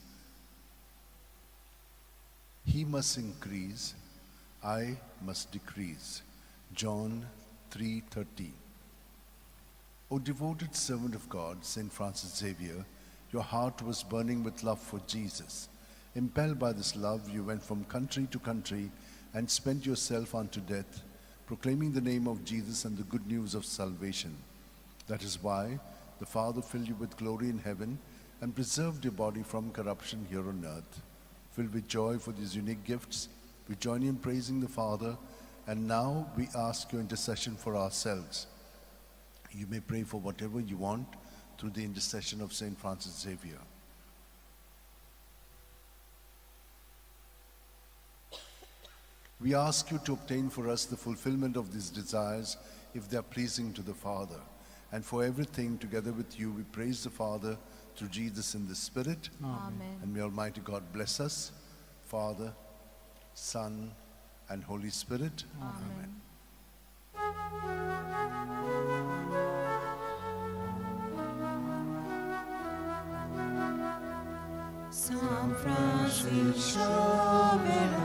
He must increase, I must decrease. John 3:30. O devoted servant of God, St. Francis Xavier, your heart was burning with love for Jesus. Impelled by this love, you went from country to country and spent yourself unto death, proclaiming the name of Jesus and the good news of salvation. That is why the Father filled you with glory in heaven and preserved your body from corruption here on earth. Filled with joy for these unique gifts, we join you in praising the Father, and now we ask your intercession for ourselves. You may pray for whatever you want through the intercession of St. Francis Xavier. We ask you to obtain for us the fulfillment of these desires if they are pleasing to the Father, And for everything, together with you, we praise the Father through Jesus in the Spirit. Amen. And may Almighty God bless us, Father, Son, and Holy Spirit. Amen. San Francisco Xavier,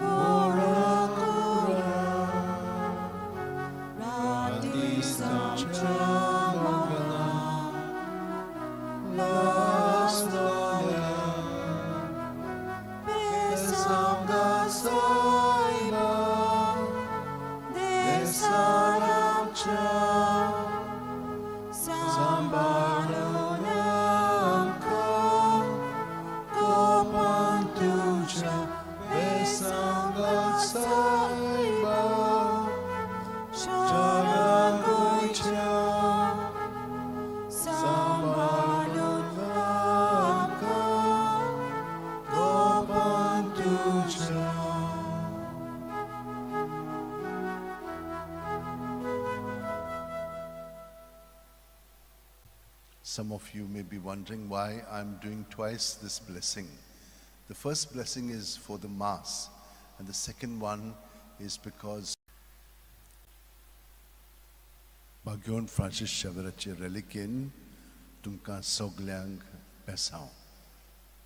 ora cura, rati Some of you may be wondering why I'm doing twice this blessing. The first blessing is for the Mass, and the second one is because Bagyon Francis Xavierचे रेलिकेन तुमकां सगल्यांक बेसांव,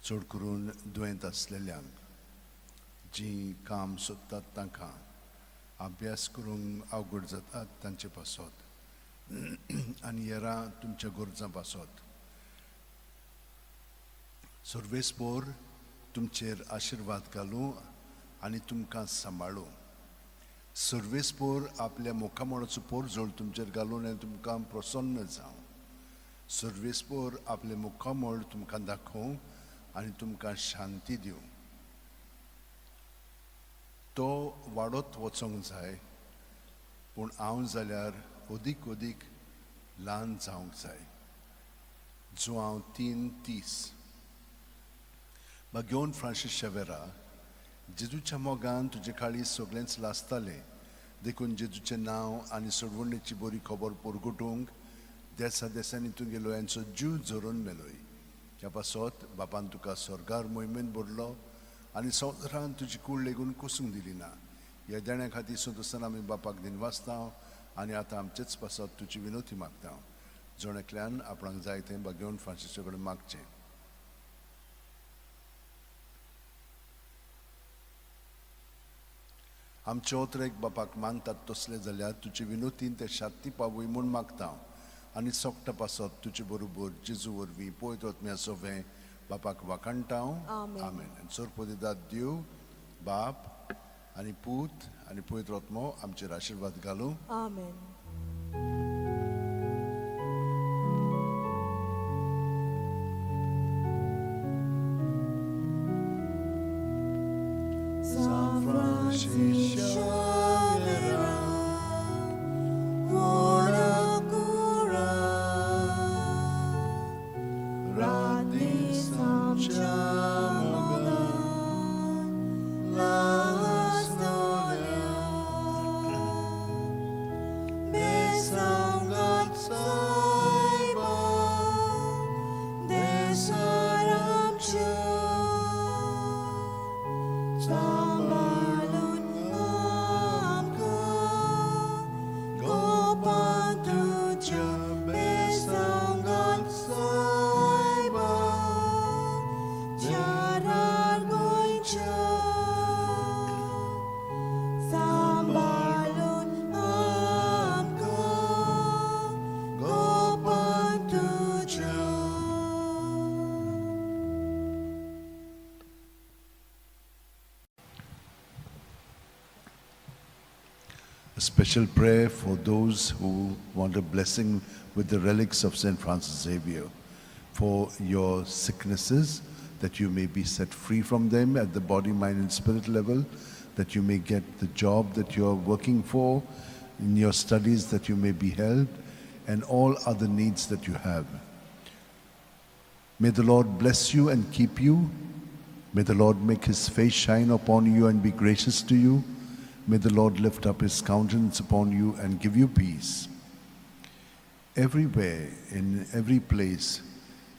चड करून दुयेंत आसलेल्यांक, जीं काम सोदतात तांकां, अभ्यास करूंक अवघड जातात तांचे पासत आनी हेरां तुमच्या गरजां पासत. सर्वेस्पोर तुमचेर आशिर्वाद घालूं आनी तुमकां सांबाळूं. सर्वेस्पोर आपल्या मुखामळाचो पोरजोळ तुमचेर घालून आनी तुमकां प्रसन्न जावं. सर्वेस्पोर आपलें मुखामळ तुमकां दाखोवं आनी तुमकां शांती दिवं. तो वाडत वचोंक जाय, पूण हांव जाल्यार अदीक अदीक ल्हान जावंक जाय. जुआंव 3:30. बागेवन फ्रांसीस शेवेरा, जेजूच्या मोगान तुजे काळीज सगळेंच लासतालें, देखून जेजूचें नांव आनी सोडवणेची बरी खबर परगटूंक देसा देसांनी तुगेलो यांचो जीव झरोवन मेलोय. ह्या पासत बापान तुका स्वर्गार मोहिमेन भरलो आनी संवसारान तुजी कूड लेगून कोसूंक दिली ना. ह्या देण्या खातीर संतोसान आमी बापाक दिनवासता आनी आतां आमचेच पासत तुजी विनोती मागता. जण एकल्यान आपणाक जाय तें बागेवन फ्रांसीसा कडेन मागचें. आमचे ओतरेक बापाक मानतात तसले जाल्यार तुजे विनोतीन ते शांती पावय म्हूण मागता आनी सोकटा पासत तुजे बरोबर जेजू वरवीं पयत वतम्या सोवें बापाक वाखाणटा. आमेन. आनी सोरपोदिदाद देव बाप आनी पूत आनी पवित्र आत्मो आमचेर आशिर्वाद घालूं. आमेन. San Francisco Xavier, ora cura, rati samchamogan lastolia, besangat saiba desaramcha. Sambalun amka, gopan tuja besangat saiba, jarar goicha. Sambalun amka, gopan tuja. A special prayer for those who want a blessing with the relics of St. Francis Xavier, for your sicknesses, that you may be set free from them at the body, mind and spirit level, that you may get the job that you are working for, in your studies that you may be helped, and all other needs that you have. May the Lord bless you and keep you. May the Lord make his face shine upon you and be gracious to you. May the Lord lift up his countenance upon you and give you peace. Everywhere, in every place,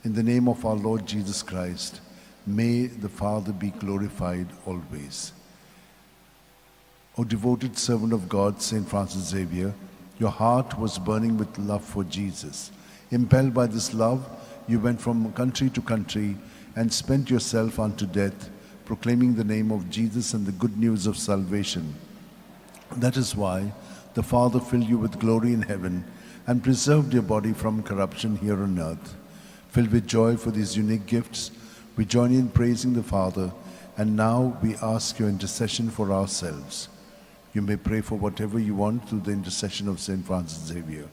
in the name of our Lord Jesus Christ, may the Father be glorified always. O devoted servant of God, Saint Francis Xavier, your heart was burning with love for Jesus. Impelled by this love, you went from country to country and spent yourself unto death, proclaiming the name of Jesus and the good news of salvation. That is why the Father filled you with glory in heaven and preserved your body from corruption here on earth. Filled with joy for these unique gifts, we join in praising the Father, and now we ask your intercession for ourselves. You may pray for whatever you want through the intercession of Saint Francis Xavier.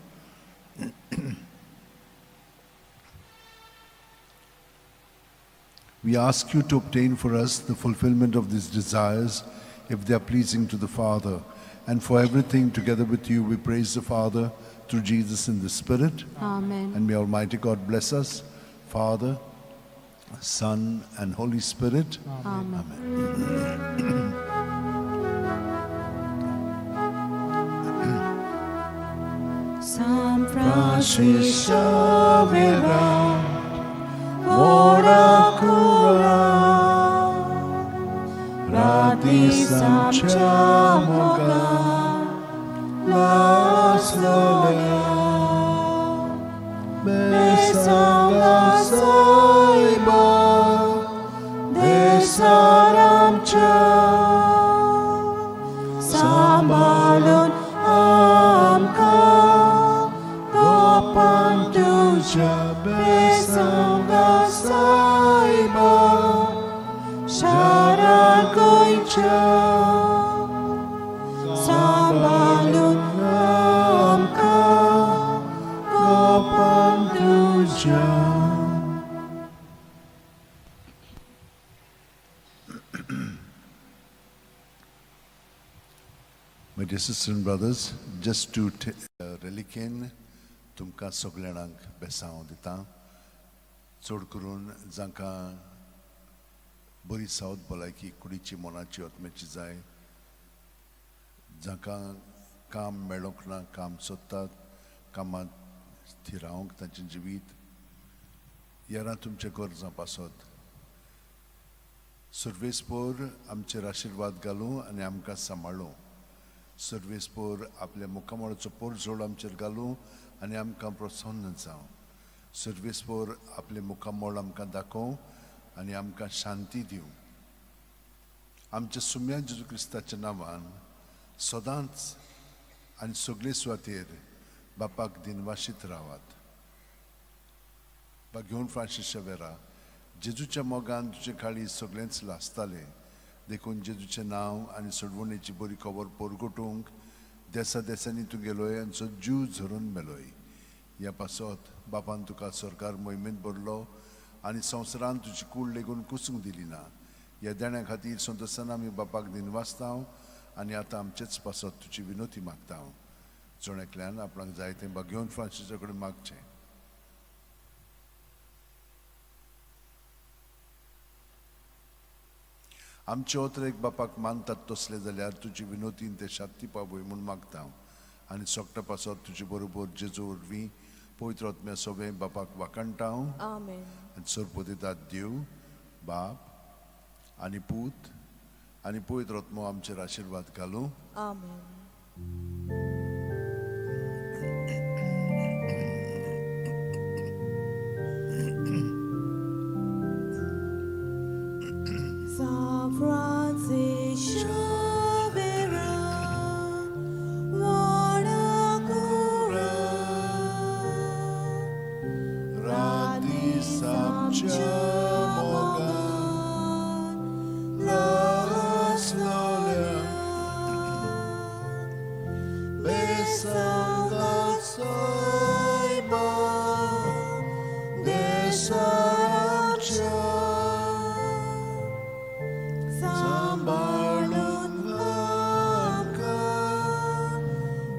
We ask you to obtain for us the fulfillment of these desires, if they are pleasing to the Father. And for everything, together with you, we praise the Father through Jesus in the Spirit. Amen. And may Almighty God bless us, Father, Son, and Holy Spirit. Amen. Amen. San Francis Xavier, ora cura, Radis amcha moga, laslele, besanga saiba, desaramcha, Sambalun amka gopan tuja besanga saiba, Sharan goincha Sambalun amka gopan tuja. My dear sisters and brothers, just to reliquien तुमकां सगळ्यांक बेसांव दिता, चड करून जांकां बरी south भलायकी कुडीची, मनाची, आत्म्याची जाय, जांकां काम मेळोंक ना, काम सोदतात, कामांत थिरावंक तांचें जिवीत येरां तुमचें गरजां पासत सर्वेस्पोर आमचेर आशिर्वाद घालूं आनी आमकां सांबाळूं. सर्वेस्पोर आपल्या मुखामळाचो पोरजोड आमचेर घालूं आनी आमकां प्रसन्न जावं. सर्वेस्पोर आपलें मुखामळ आमकां दाखोवं आनी आमकां शांती दिवं. आमच्या सुम्या जेजू क्रिस्ताच्या नांवान सदांच आनी सगळे सुवातेर बापाक दिनवाशीत रावात. बा घेवन फ्रांसीस शेवेरा, जेजूच्या मोगान तुजे काळी सगळेंच लासतालें, देखून जेजूचें नांव आनी सोडवणेची बरी खबर परगटूंक देसा देसांनी तूं गेलोय आनी सो जीव झरून मेलोय. ह्या पासत बापान तुका सरकार मोहिमेंत भरलो आनी संवसारान तुजी कूड लेगून कुसूंक दिली ना. ह्या देण्या खातीर संतोशान आमी बापाक दिनवासता आनी आतां आमचेच पासत तुजी विनोती मागता. जण एकल्यान आपणाक जाय तें बागेवन फ्रांसीसा कडेन मागचें. आमचे ओतरेक बापाक मानतात तसले जाल्यार तुजी विनोतीन ते शांती पावय म्हूण मागता आनी सोकटा पासत तुजे बरोबर जेजू वरवीं पवित्र आत्म्या सोबें बापाक वाखाणटा. आमेन. आनी सरपतितात देव बाप आनी पूत आनी पवित्र आत्मो आमचेर आशिर्वाद घालूं. आमेन. San Francis Xavier, ora cura, Radis amcha moga, laslele, besanga saiba, desaramcha, sambalun amka,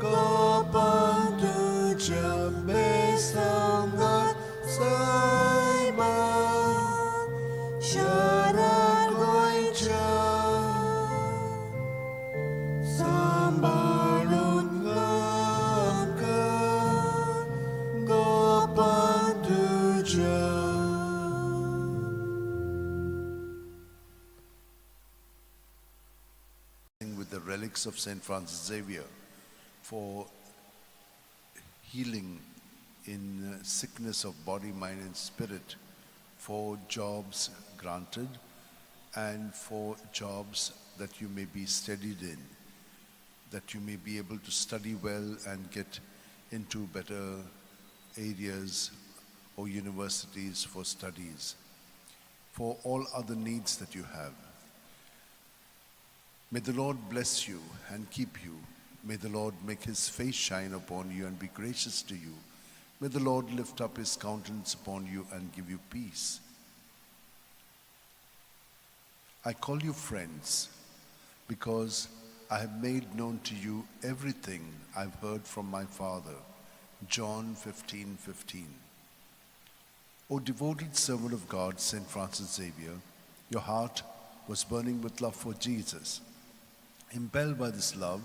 gopan tuja besanga saiba, relics of St. Francis Xavier for healing in sickness of body, mind, and spirit, for jobs granted, and for jobs that you may be steadied in, that you may be able to study well and get into better areas or universities for studies, for all other needs that you have. May the Lord bless you and keep you. May the Lord make his face shine upon you and be gracious to you. May the Lord lift up his countenance upon you and give you peace. I call you friends because I have made known to you everything I've heard from my Father. John 15:15. O devoted servant of God, St. Francis Xavier, your heart was burning with love for Jesus. Impelled by this love,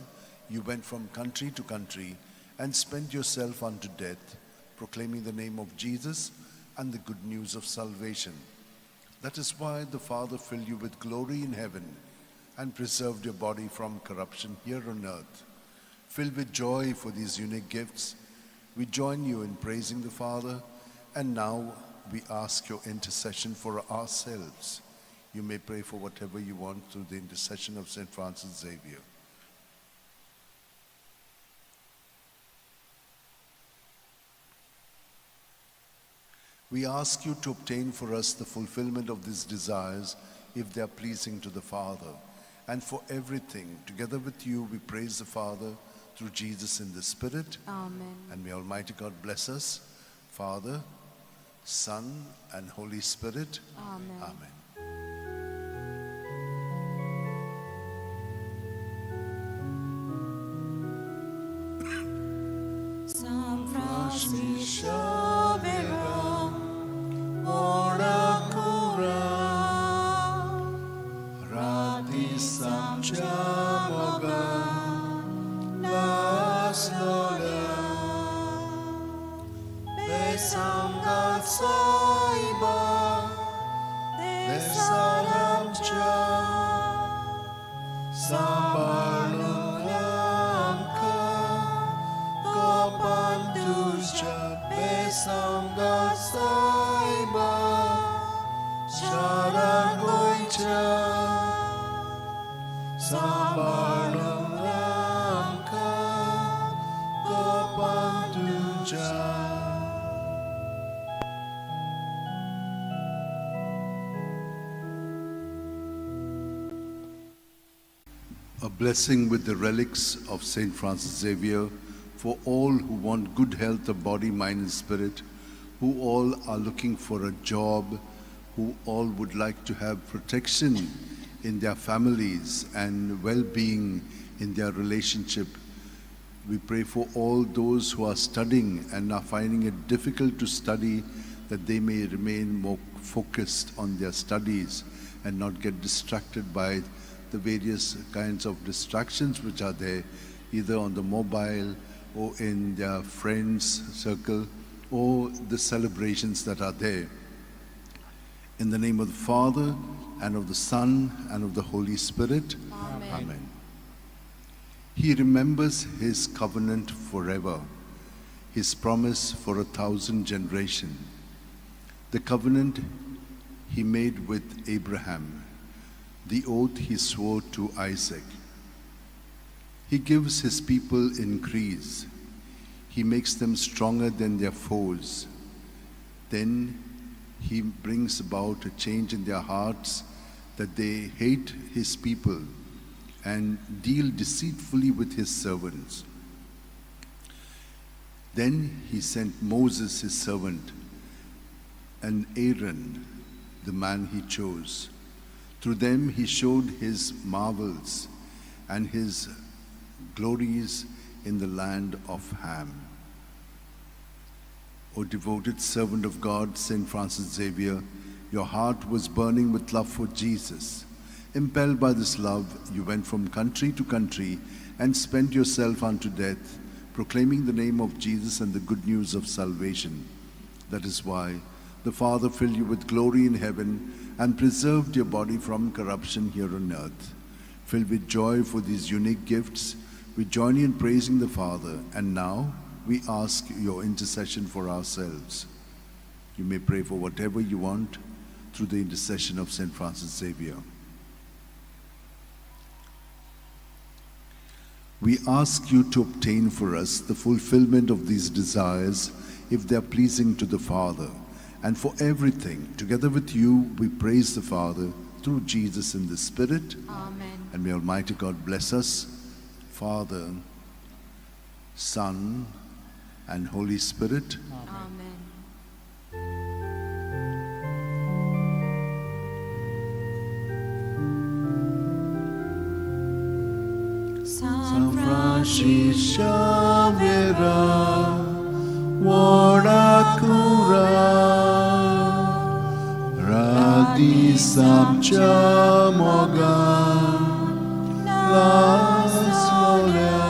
you went from country to country and spent yourself unto death, proclaiming the name of Jesus and the good news of salvation. That is why the Father filled you with glory in heaven and preserved your body from corruption here on earth. Filled with joy for these unique gifts, we join you in praising the Father, and now we ask your intercession for ourselves. You may pray for whatever you want through the intercession of St. Francis Xavier. We ask you to obtain for us the fulfillment of these desires if they are pleasing to the Father. And for everything, together with you, we praise the Father through Jesus in the Spirit. Amen. And may Almighty God bless us, Father, Son, and Holy Spirit. Amen. Amen. San Francis Xavier, Ora cura, राती आमच्या मोगान नासलोल्या बेसांगात सायबा देसान आमच्या सांबाळून आमकां कोपान तुज्या बेसांगात सायबा शारा गोंयच्या सांबाळून आमकां कोपान तुज्या. A blessing with the relics of St. Francis Xavier for all who want good health of body, mind, and spirit, who all are looking for a job, who all would like to have protection in their families and well being in their relationship. We pray for all those who are studying and are finding it difficult to study, that they may remain more focused on their studies and not get distracted by the various kinds of distractions which are there, either on the mobile or in their friends' circle or the celebrations that are there. In the name of the Father, and of the Son, and of the Holy Spirit. Amen. Amen. He remembers his covenant forever, his promise for 1,000 generations, the covenant he made with Abraham, the oath he swore to Isaac. He gives his people increase. He makes them stronger than their foes. Then he brings about a change in their hearts, that they hate his people and deal deceitfully with his servants. Then he sent Moses, his servant, and Aaron, the man he chose. Through them he showed his marvels and his glories in the land of Ham. O devoted servant of God, St. Francis Xavier, your heart was burning with love for Jesus. Impelled by this love, you went from country to country and spent yourself unto death, proclaiming the name of Jesus and the good news of salvation. That is why the Father filled you with glory in heaven and preserved your body from corruption here on earth. Filled with joy for these unique gifts, we join you in praising the Father, and now we ask your intercession for ourselves. You may pray for whatever you want through the intercession of St. Francis Xavier. We ask you to obtain for us the fulfillment of these desires if they are pleasing to the Father. And for everything, together with you, we praise the Father through Jesus in the Spirit. Amen. And may Almighty God bless us, Father, Son, and Holy Spirit. Amen. San Francis Xavier, Wodakura, Radi Samcha Moga, Laslolia,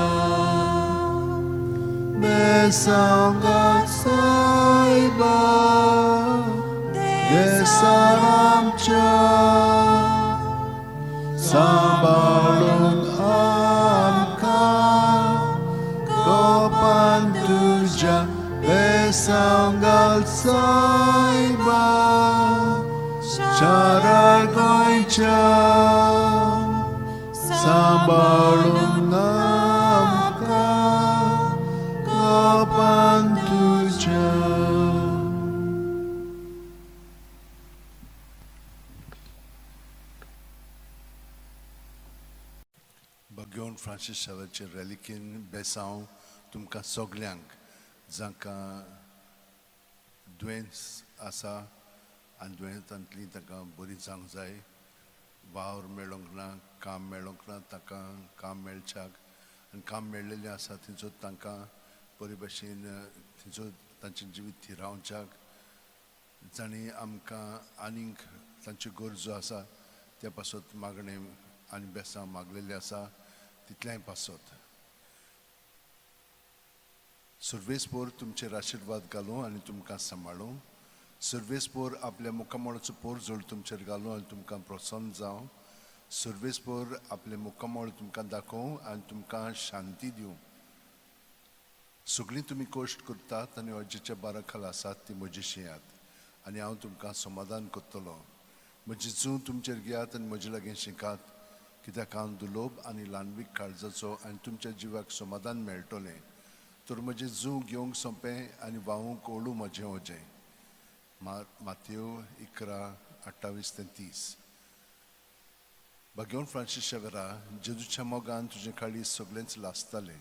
Besanga Saiba, Desaramcha, Sambalung Amka, Gopantuja, Besangal Saiba, Charar Goicha, Sambalung Amka, Gopantuja. Bhagwan Francis शावेचे रेलिकीन बेसांव तुमकां सगल्यांक जांकां दुयेंस आसा आनी दुयेंसांतली तांकां बरी जावंक जाय, वावर मेळोंक ना, काम मेळोंक ना, तांकां काम मेळच्याक आनी काम मेळ्ळेलें आसा थंयचो तांकां बरे भशेन थंयचो तांचें जिवीत थिरावच्याक, जांणी आमकां आनीक तांच्यो गरजो आसा त्या पासत मागणें आनी बेसांव मागलेलें आसा तितलेंय पासत. सर्वेस्पोर तुमचेर आशिर्वाद घालूं आनी तुमकां सांबाळूं. सर्वेस्पोर आपल्या मुखामळाचो पोरजोळ तुमचेर घालूं आनी तुमकां प्रसन्न जावं. सर्वेस्पोर आपलें मुखामळ तुमकां दाखोवं आनी तुमकां शांती दिवं. सगळीं तुमी कश्ट करतात आनी अजेच्या बारा खाला आसात ती म्हजी शियात आनी हांव तुमकां समाधान करतलो. म्हजी जूं तुमचेर घेयात आनी म्हजे लागीं शिकात, कित्याक हांव दुलोब आनी ल्हानवीक काळजाचो आनी तुमच्या जिवाक समाधान मेळटलें. तर म्हजें जूं घेवंक सोंपें आनी व्हांवूंक ओळू म्हजें ओजें. मातयो 11:28 ते 30. भगवान फ्रांसीस शेवरा, जेजूच्या मोगान तुजें काळीज सगळेंच लासतालें,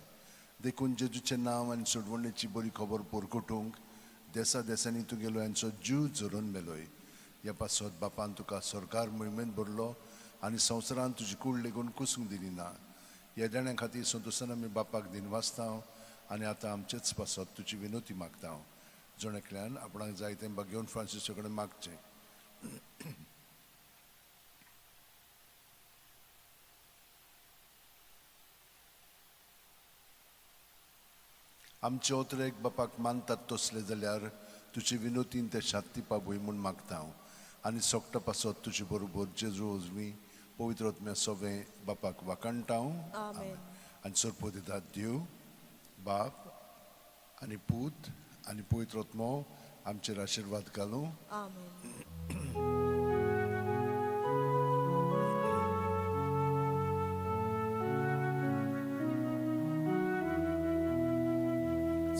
देखून जेजूचें नांव आनी सोडवणेची बरी खबर पोरकोटूंक देसा देसांनी तुगेलो यांचो जीव झरोवन मेलोय. ह्या पासत बापान तुका सरकार मोहिमेंत भरलो आनी संवसारान तुजी कूड लेगून कुसूंक दिली ना. ह्या देण्या खातीर संतोशान आमी बापाक दिनवासता आनी आतां आमचेच पासत तुजी विनोती मागता. जण एकल्यान आपणाक जाय तें भगवान फ्रांसीसा कडेन मागचें. आमचे ओतरेक बापाक मानतात तसले जाल्यार तुजे विनोतीन ते शांती पावय म्हूण मागता हांव आनी सोकटा पासत तुजे बरोबर जेजू वजवी पवित्र आत्म्या सोवें बापाक वाखाणटा हांव. आमेन. आनी सरपो दितात देव बाप आनी पूत आनी पवित्र आत्मो आमचेर आशिर्वाद घालूं. आमेन.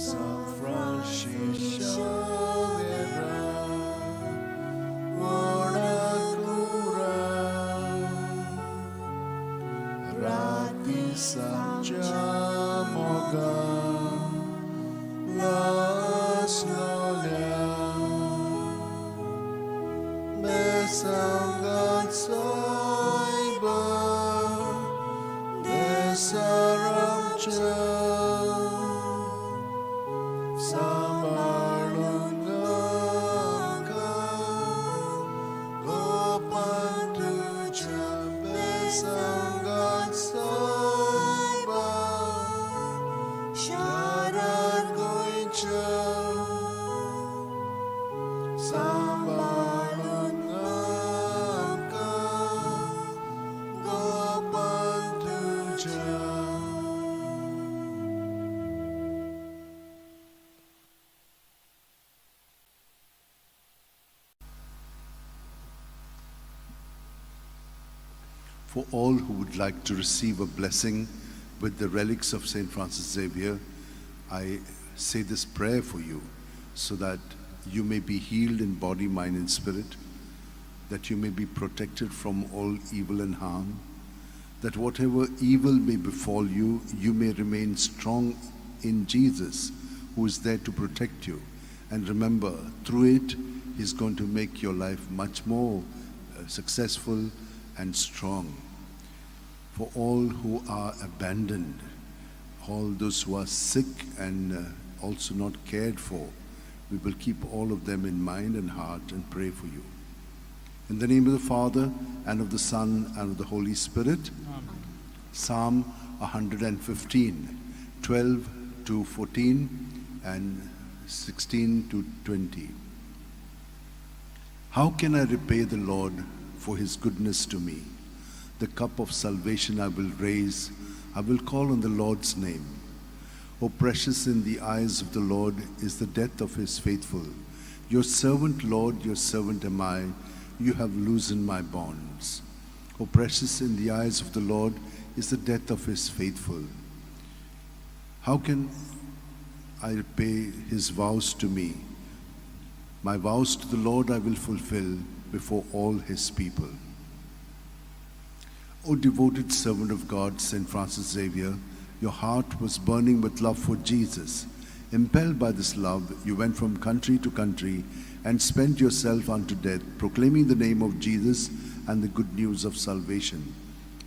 San Francis Xavier, Wodakura, Rati Samcha Moga, Laslolia, Besangat Saiba, Desaramcha, Sambalung Amka, Gopantuja, Besangat Saiba, Sharar Goicha, Sambalung Amka, For all who would like to receive a blessing with the relics of St. Francis Xavier, I say this prayer for you so that you may be healed in body, mind, and spirit, that you may be protected from all evil and harm, that whatever evil may befall you, you may remain strong in Jesus, who is there to protect you. And remember, through it, He's going to make your life much more successful and strong. For all who are abandoned, all those who are sick and also not cared for, we will keep all of them in mind and heart and pray for you. In the name of the Father, and of the Son, and of the Holy Spirit. Amen. Psalm 115, 12 to 14 and 16 to 20. How can I repay the Lord for his goodness to me? The cup of salvation I will raise. I will call on the Lord's name. O precious in the eyes of the Lord is the death of his faithful. Your servant, Lord, your servant am I. You have loosened my bonds. O precious in the eyes of the Lord is the death of his faithful. How can I repay his vows to me? My vows to the Lord I will fulfill before all his people. O devoted servant of God, St. Francis Xavier, your heart was burning with love for Jesus. Impelled by this love, you went from country to country and spent yourself unto death, proclaiming the name of Jesus and the good news of salvation.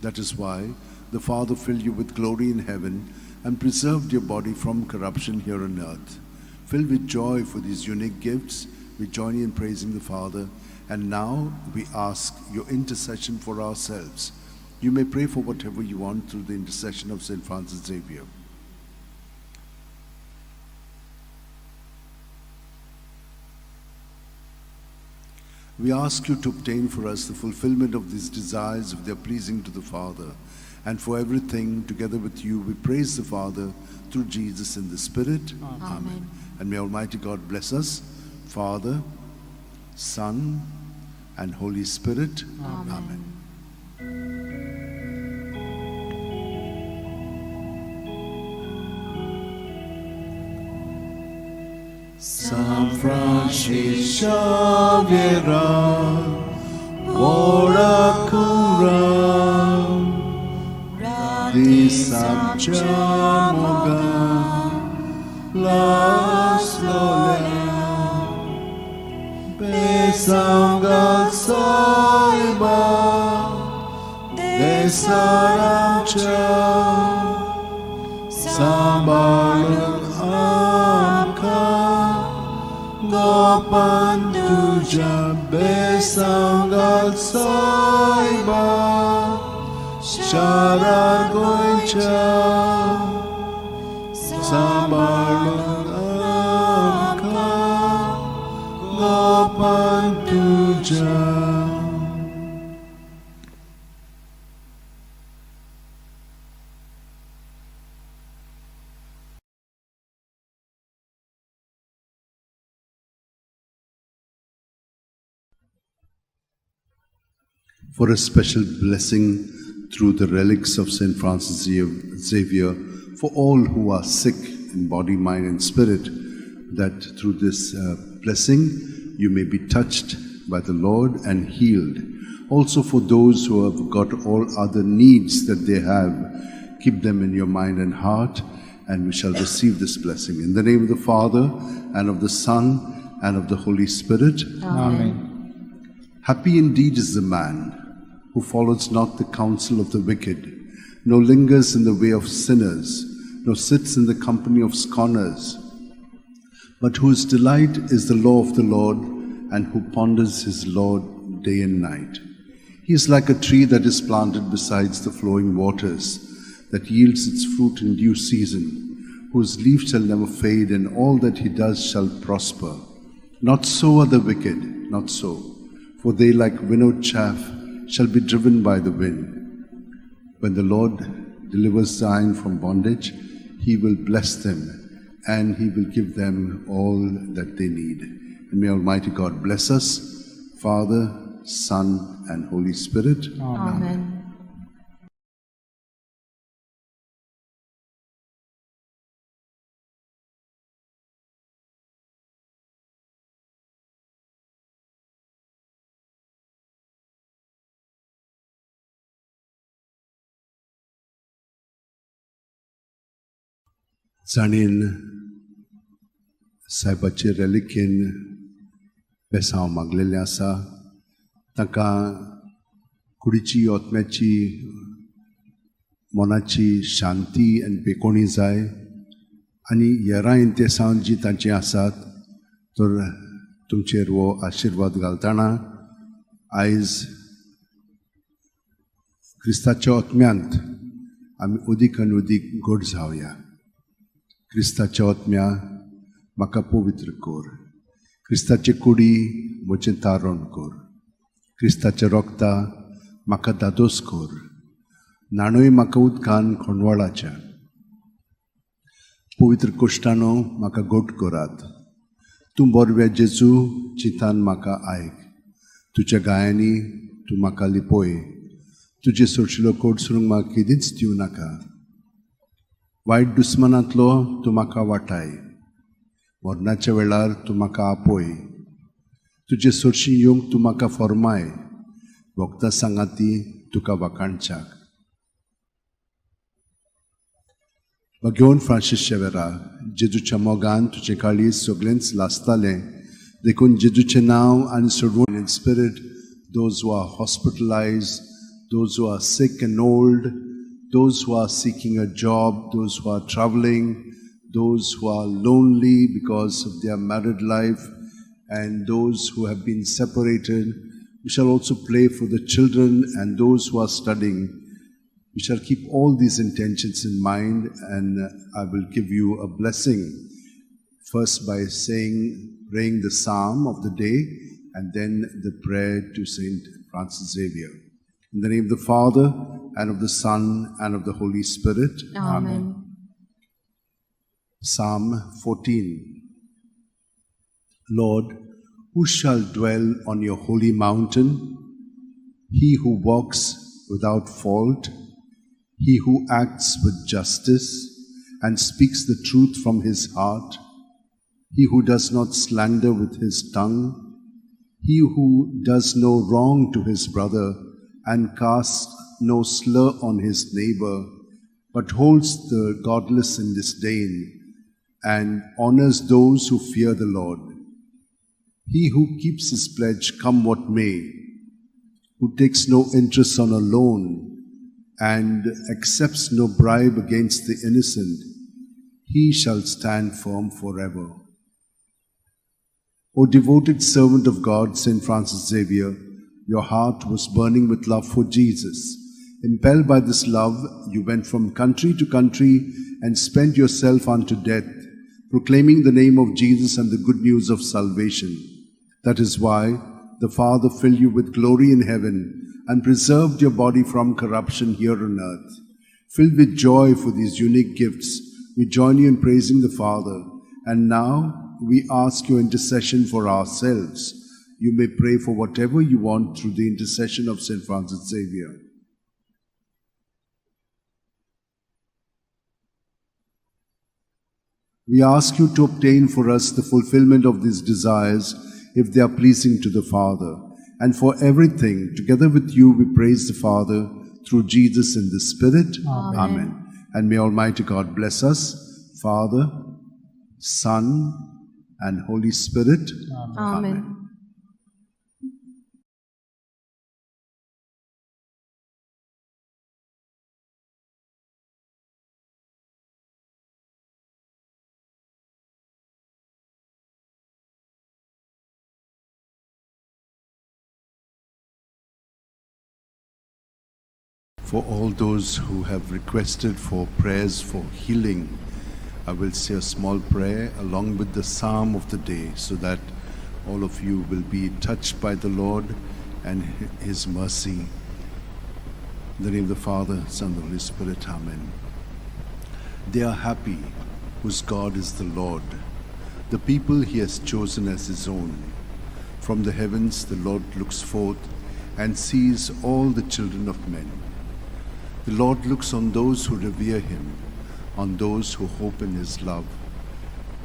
That is why the Father filled you with glory in heaven and preserved your body from corruption here on earth. Filled with joy for these unique gifts, we join you in praising the Father, and now we ask your intercession for ourselves. You may pray for whatever you want through the intercession of St. Francis Xavier. We ask you to obtain for us the fulfillment of these desires if they are pleasing to the Father. And for everything, together with you, we praise the Father through Jesus in the Spirit. Amen. Amen. And may Almighty God bless us, Father, Son, and Holy Spirit. Amen. Amen. San Francis Xavier, ora cura, di Samchamoga, las lolea, besangal saiba, de saramcha, sambalun amka, Gopan tuja besangal saiba, Sharar goicha, sambalun amka, Gopan tuja. For a special blessing through the relics of St. Francis Xavier for all who are sick in body, mind, and spirit, that through this blessing you may be touched by the Lord and healed. Also for those who have got all other needs that they have, keep them in your mind and heart, and we shall receive this blessing. In the name of the Father, and of the Son, and of the Holy Spirit. Amen. Happy indeed is the man who follows not the counsel of the wicked, nor lingers in the way of sinners, nor sits in the company of scorners, but whose delight is the law of the Lord, and who ponders his law day and night. He is like a tree that is planted beside the flowing waters, that yields its fruit in due season, whose leaf shall never fade, and all that he does shall prosper. Not so are the wicked, not so, for they like winnowed chaff shall be driven by the wind. When the Lord delivers Zion from bondage, he will bless them, and he will give them all that they need. And may Almighty God bless us, Father, Son, and Holy Spirit. Amen. जाणीन सायबाचे रेलिकेन बेसांव मागलेलें आसा, तांकां कुडीची, आत्म्याची, मनाची शांती आनी बेकोणी जाय आनी येरां इंतेसांव जी तांची आसात तर तुमचेर हो आशिर्वाद घालतना आयज क्रिस्ताच्या आत्म्यांत आमी उदीक आनी उदीक गोड जावया. क्रिस्ताच्या आत्म्या म्हाका पवित्र कर, क्रिस्ताचे कुडी म्हजें तारण कर, क्रिस्ताच्या रोगता म्हाका दादोस कर, न्हाणय म्हाका उदकान खोंडवाळाच्या, पवित्र कोश्टानो म्हाका गोट करात. तूं बोरव्या जेजू चिंतान म्हाका आयक, तुज्या गायांनी तूं म्हाका लिपय, तुजे सोडशिलो कोट सोडूंक म्हाका केदींच दिवं नाका. वायट दुस्मनांतलो तूं म्हाका वाटाय, मरणाच्या वेळार तूं म्हाका आपय, तुजे सोडशी येवंक तूं म्हाका फॉर्माय, वखदां सांगाती तुका वाखाणच्याक. भगेवन फ्रांसीस शेवेरा, जेजूच्या मोगान तुजें काळीज सगळेंच लासतालें, देखून जेजूचें नांव आनी सोडवण in spirit those who are hospitalized, those who are sick and old, those who are seeking a job, those who are traveling, those who are lonely because of their married life, and those who have been separated. We shall also pray for the children and those who are studying. We shall keep all these intentions in mind, and I will give you a blessing. First by praying the psalm of the day, and then the prayer to Saint Francis Xavier. In the name of the Father, and of the Son, and of the Holy Spirit. Amen. Psalm 14. Lord, who shall dwell on your holy mountain? He who walks without fault, he who acts with justice and speaks the truth from his heart, he who does not slander with his tongue, he who does no wrong to his brother and casts no slur on his neighbor, but holds the godless in disdain and honors those who fear the Lord. He who keeps his pledge, come what may, who takes no interest on a loan and accepts no bribe against the innocent, he shall stand firm forever. O devoted servant of God, Saint Francis Xavier, your heart was burning with love for Jesus. Impelled by this love, you went from country to country and spent yourself unto death, proclaiming the name of Jesus and the good news of salvation. That is why the Father filled you with glory in heaven and preserved your body from corruption here on earth. Filled with joy for these unique gifts, we join you in praising the Father. And now we ask your intercession for ourselves. You may pray for whatever you want through the intercession of Saint Francis Xavier. We ask you to obtain for us the fulfillment of these desires, if they are pleasing to the Father. And for everything, together with you, we praise the Father through Jesus in the Spirit. Amen. Amen. And may Almighty God bless us, Father, Son, and Holy Spirit. Amen. For all those who have requested for prayers for healing, I will say a small prayer along with the psalm of the day, so that all of you will be touched by the Lord and His mercy. In the name of the Father, Son, and the Holy Spirit. Amen. They are happy whose God is the Lord, the people He has chosen as His own. From the heavens the Lord looks forth and sees all the children of men. The Lord looks on those who revere Him, on those who hope in His love,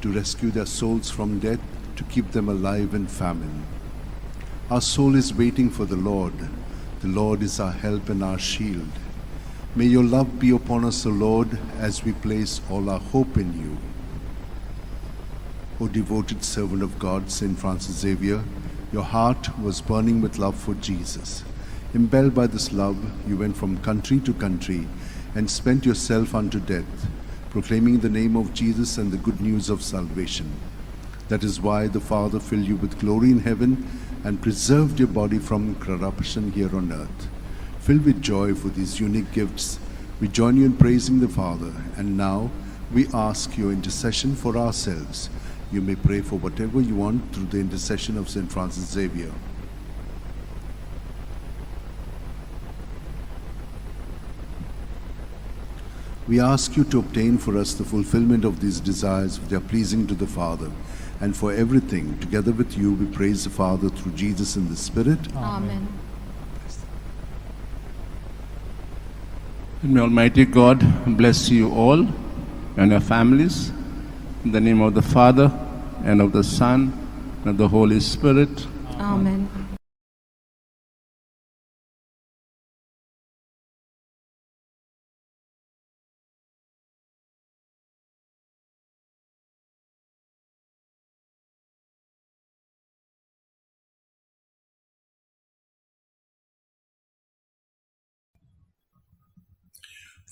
to rescue their souls from death, to keep them alive in famine. Our soul is waiting for the Lord. The Lord is our help and our shield. May your love be upon us, O Lord, as we place all our hope in you. O devoted servant of God, Saint Francis Xavier, your heart was burning with love for Jesus. Impelled by this love, you went from country to country and spent yourself unto death, proclaiming the name of Jesus and the good news of salvation. That is why the Father filled you with glory in heaven and preserved your body from corruption here on earth. Filled with joy for these unique gifts, we join you in praising the Father, and now we ask your intercession for ourselves. You may pray for whatever you want through the intercession of Saint Francis Xavier. We ask you to obtain for us the fulfillment of these desires, if they are pleasing to the Father. And for everything, together with you, we praise the Father through Jesus and the Spirit. Amen. And may Almighty God bless you all and your families. In the name of the Father, and of the Son, and of the Holy Spirit. Amen.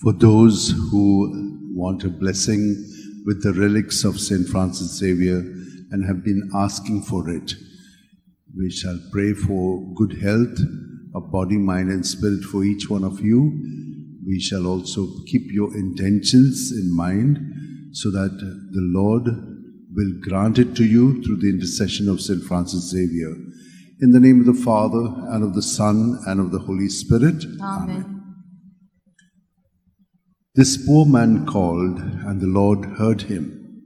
For those who want a blessing with the relics of Saint Francis Xavier and have been asking for it, we shall pray for good health of body, mind, and spirit for each one of you. We shall also keep your intentions in mind so that the Lord will grant it to you through the intercession of Saint Francis Xavier. In the name of the Father, and of the Son, and of the Holy Spirit. Amen. This poor man called, and the Lord heard him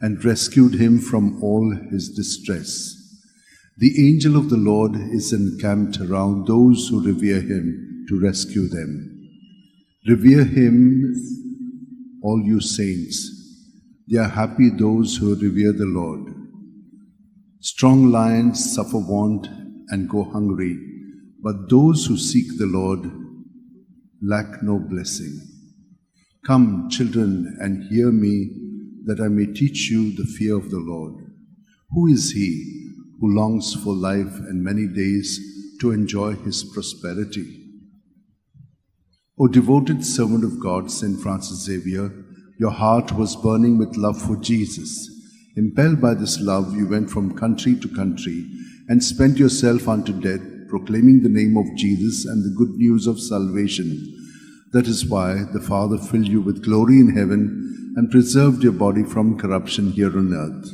and rescued him from all his distress. The angel of the Lord is encamped around those who revere him to rescue them. Revere him, all you saints. They are happy those who revere the Lord. Strong lions suffer want and go hungry, but those who seek the Lord lack no blessing. Come, children, and hear me, that I may teach you the fear of the Lord. Who is he who longs for life and many days to enjoy his prosperity? O devoted servant of God, Saint Francis Xavier, your heart was burning with love for Jesus. Impelled by this love, you went from country to country and spent yourself unto death, proclaiming the name of Jesus and the good news of salvation. That is why the Father filled you with glory in heaven and preserved your body from corruption here on earth.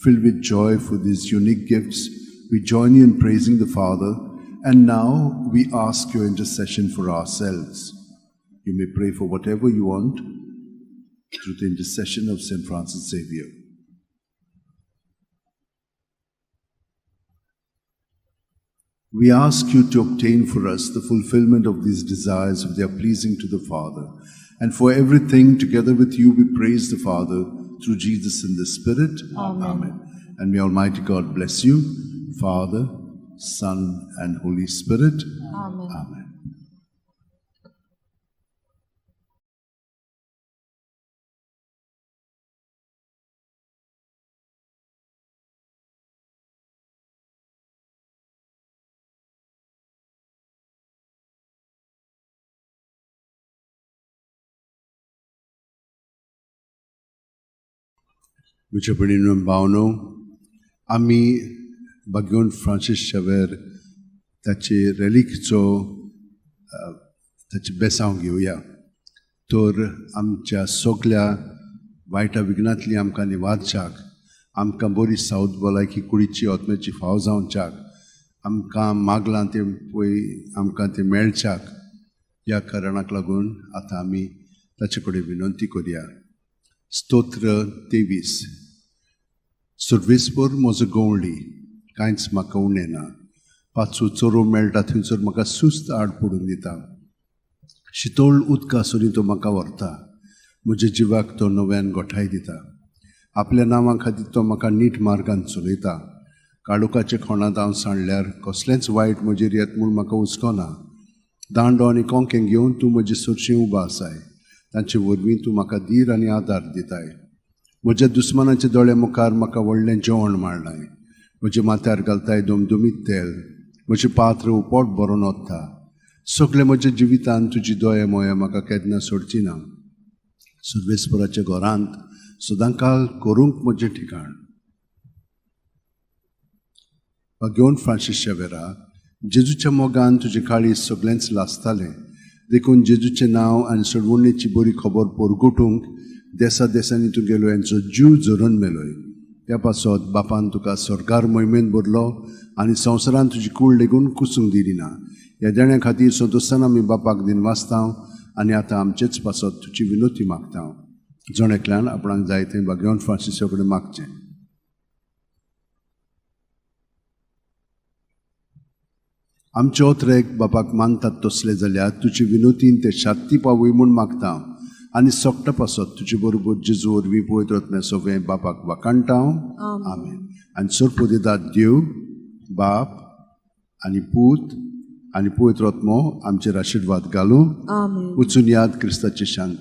Filled with joy for these unique gifts, we join you in praising the Father, and now we ask your intercession for ourselves. You may pray for whatever you want through the intercession of Saint Francis Xavier. We ask you to obtain for us the fulfillment of these desires if they are pleasing to the Father. And for everything, together with you, we praise the Father through Jesus in the Spirit. Amen. Amen. And may Almighty God bless you, Father, Son, and Holy Spirit. Amen. Amen. म्हज्या भयणीनो भावनो, आमी बागेवन Francis Xavier ताचे रेलिकचो ताचें बेसांव घेवया, तर आमच्या सगल्या वायटा विघ्नांतली आमकां निवारच्याक, आमकां बरी सावत भलायकी कुडीची आत्म्याची फाव जावच्याक, आमकां मागलां तें पळय आमकां तें मेळच्याक, ह्या कारणाक लागून आतां आमी ताचे कडेन विनंती करया. स्तोत्र 23. सर्वेस्पर म्हजो गवळी, कांयच म्हाका उणें ना. पांचवो चोरो मेळटा थंयसर म्हाका सुस्त आड पडून दिता. शितोळ उदका सरी तो म्हाका व्हरता. म्हज्या जिवाक तो नव्यान गोठाय दिता. आपल्या नांवा खातीर तो म्हाका नीट मार्गान चलयता. काळोखाच्या खोणांत हांव सांडल्यार कसलेंच वायट म्हजेर येत म्हूण म्हाका हुस्को ना. दांडो आनी कोंकें घेवन तूं म्हजे सरशीं उबो आसाय. तांचे वरवीं तूं म्हाका धीर आनी आदार दिताय. म्हज्या दुस्मानाच्या दोळे मुखार म्हाका व्हडलें जेवण मांडलाय. म्हज्या माथ्यार घालताय दुमदुमीत तेल. म्हजें पात्र उपोट भरून वता. सगळें म्हज्या जिवितांत तुजी दया मोया म्हाका केन्ना सोडची ना. सर्वेस्पराच्या घरांत सदांकाल करूंक म्हजें ठिकाण. भाग्योन फ्रांसीस शेवेरा, जेजूच्या मोगान तुजें काळीज सगळेंच लासतालें. देखून जेजूचें नांव आनी सोडवणेची बरी खबर परगटूंक देसा देसांनी तूं गेलो हेंचो जीव झरोवन मेलोय. त्या पासत बापान तुका सरकार मोहिमेंत भरलो आनी संवसारान तुजी कूड लेगून कुसूंक दिली ना. ह्या देण्या खातीर संतोश्टान आमी बापाक दिनवासता आनी आतां आमचेच पासत तुजी विनोती मागता. जण एकल्यान आपणाक जाय तें भाग्यवंत फ्रांसिसा कडेन मागचें. आमचे ओत्रेक बापाक मानतात तसले जाल्यार तुजे विनोतीन ते शांती पावय म्हूण मागता आनी सोकटा पासत तुजे बरोबर जेजू वरवीं पवित्र आत्म्या सगळें बापाक वाखाणटा. आमेन. आनी सरपोदेदाद देव बाप आनी पूत आनी पवित्र आत्मो आमचेर आशिर्वाद घालूं. वचून याद क्रिस्ताची शांत.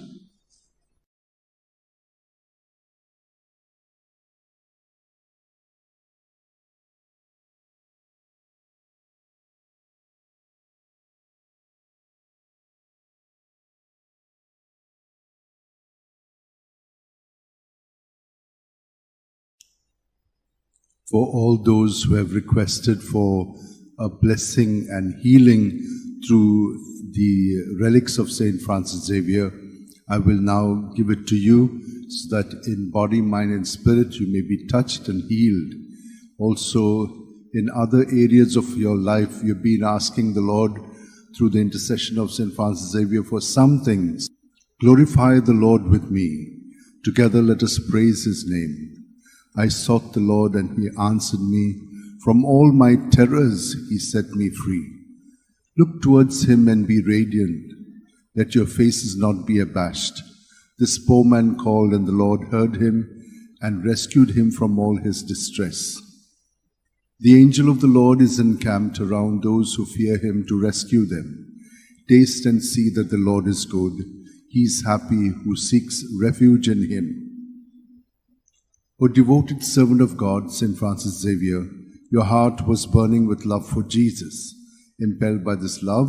For all those who have requested for a blessing and healing through the relics of Saint Francis Xavier, I will now give it to you so that in body, mind and spirit you may be touched and healed. Also, in other areas of your life, you've been asking the Lord through the intercession of Saint Francis Xavier for some things. Glorify the Lord with me. Together let us praise his name. I sought the Lord and he answered me. From all my terrors he set me free. Look towards him and be radiant. Let your faces not be abashed. This poor man called and the Lord heard him and rescued him from all his distress. The angel of the Lord is encamped around those who fear him to rescue them. Taste and see that the Lord is good. He is happy who seeks refuge in him. O devoted servant of God, Saint Francis Xavier, your heart was burning with love for Jesus. Impelled by this love,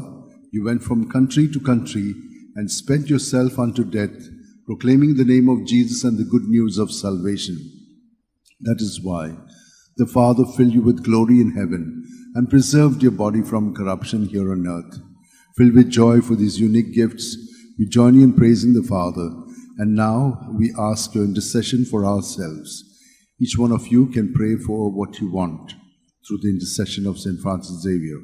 you went from country to country and spent yourself unto death, proclaiming the name of Jesus and the good news of salvation. That is why the Father filled you with glory in heaven and preserved your body from corruption here on earth. Filled with joy for these unique gifts, we join you in praising the Father. And now we ask your intercession for ourselves. Each one of you can pray for what you want through the intercession of Saint Francis Xavier.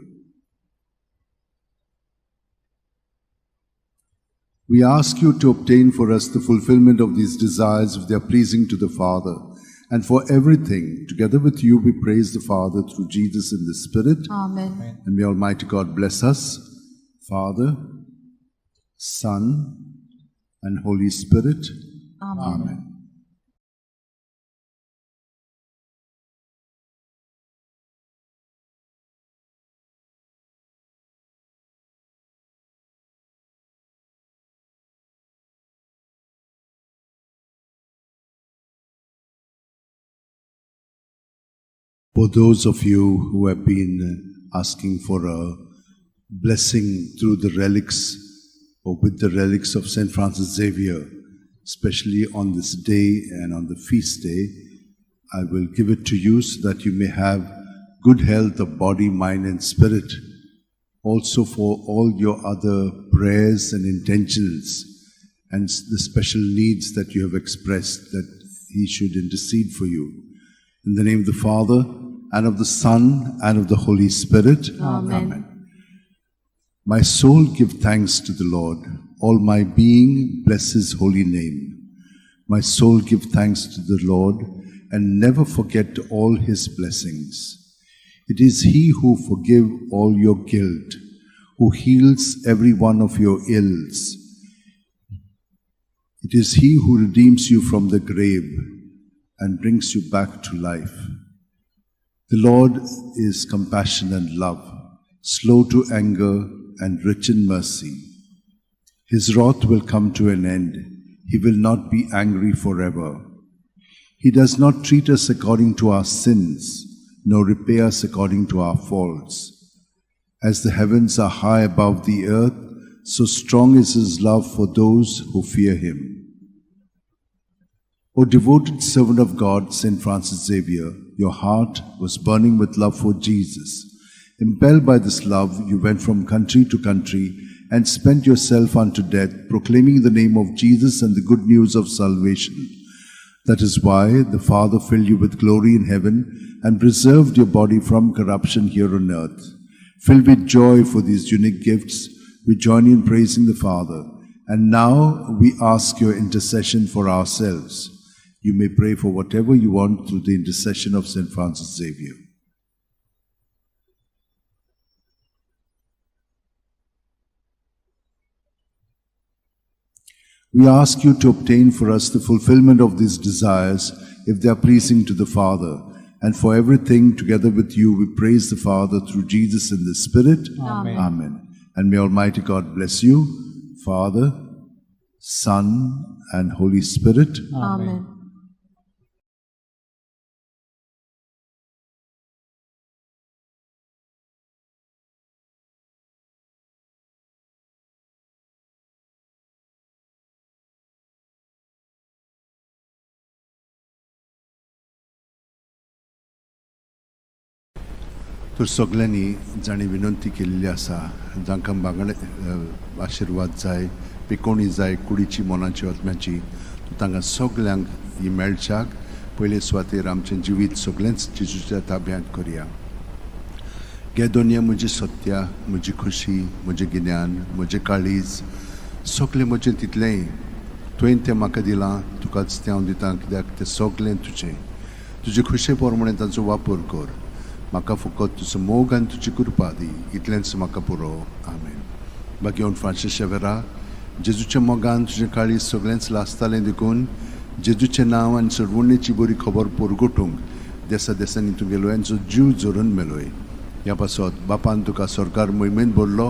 We ask you to obtain for us the fulfillment of these desires if they are pleasing to the Father. And for everything, together with you, we praise the Father through Jesus in the Spirit. Amen. And may Almighty God bless us, Father, Son, and Holy Spirit. Amen. Amen. For those of you who have been asking for a blessing through the relics or with the relics of Saint Francis Xavier, especially on this day and on the feast day, I will give it to you so that you may have good health of body, mind and spirit. Also for all your other prayers and intentions and the special needs that you have expressed, that he should intercede for you. In the name of the Father, and of the Son, and of the Holy Spirit. Amen. Amen. My soul give thanks to the Lord. All my being bless his holy name. My soul give thanks to the Lord, and never forget all his blessings. It is he who forgives all your guilt, who heals every one of your ills. It is he who redeems you from the grave and brings you back to life. The Lord is compassion and love, slow to anger and rich in mercy. His wrath will come to an end. He will not be angry forever. He does not treat us according to our sins, nor repay us according to our faults. As the heavens are high above the earth, so strong is his love for those who fear him. O devoted servant of God, Saint Francis Xavier, your heart was burning with love for Jesus. Impelled by this love, you went from country to country and spent yourself unto death, proclaiming the name of Jesus and the good news of salvation. That is why the Father filled you with glory in heaven and preserved your body from corruption here on earth. Filled with joy for these unique gifts, we join you in praising the Father. And now we ask your intercession for ourselves. You may pray for whatever you want through the intercession of Saint Francis Xavier. We ask you to obtain for us the fulfillment of these desires, if they are pleasing to the Father. And for everything, together with you, we praise the Father through Jesus in the Spirit. Amen. Amen. And may Almighty God bless you, Father, Son, and Holy Spirit. Amen. तर सगळ्यांनी जांणी विनंती केल्ली आसा, जांकां बांगडे आशिर्वाद जाय, पिकोणी जाय, कुडीची, मनाची, आत्म्याची, तांकां सगळ्यांक ही मेळच्याक पयले सुवातेर आमचें जिवीत सगळेंच जेजूच्या ताब्यांत करया. गे दोनया म्हजी सत्या, म्हजी खुशी, म्हजें गिन्यान, म्हजें काळीज, सगळें म्हजें तितलेंय तुवें तें म्हाका दिलां, तुकाच तें हांव दितां, कित्याक तें सगळें तुजें. तुजे खुशे प्रमाणें तांचो वापर कर. म्हाका फकत तुजो मोग आनी तुजी कृपा दी, इतलेंच म्हाका पुरो. आमेन. बाकी फ्रांसीस शेवेरा, जेजूच्या मोगान तुजें काळीज सगळेंच लासतालें देखून जेजूचें नांव आनी सरवणेची बरी खबर परगटूंक देसा देसांनी तुगेलो यांचो जीव झरून मेलोय. ह्या पासत बापान तुका सरकार मोहिमेंत भरलो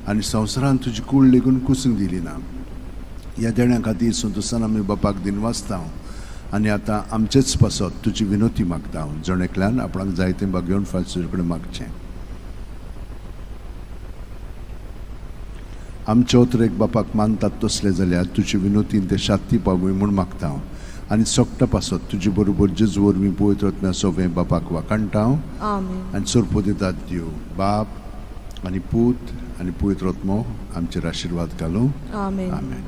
आनी संवसारान तुजी कूड लेगून कुसूंक दिली ना. ह्या देण्या खातीर संतोशान आमी बापाक दिनवासता आनी आतां आमचेच पासत तुजी विनोती मागता. जण एकल्यान आपणाक जाय तें बागेवन फ्रांसीस कडेन मागचें. आमचे उतरेक बापाक मानतात तसलें जाल्यार तुजी विनोतीन ते शाती पावय म्हूण मागता आनी सोगटा पासत तुजे बरोबर जेजू वरवीं पवित्र आत्म्या सोवें बापाक वाखाणटा आनी सोरपो दितात. दिव बाप आनी पूत आनी पवित्र आत्मो आमचेर आशिर्वाद घालूं. आमेन.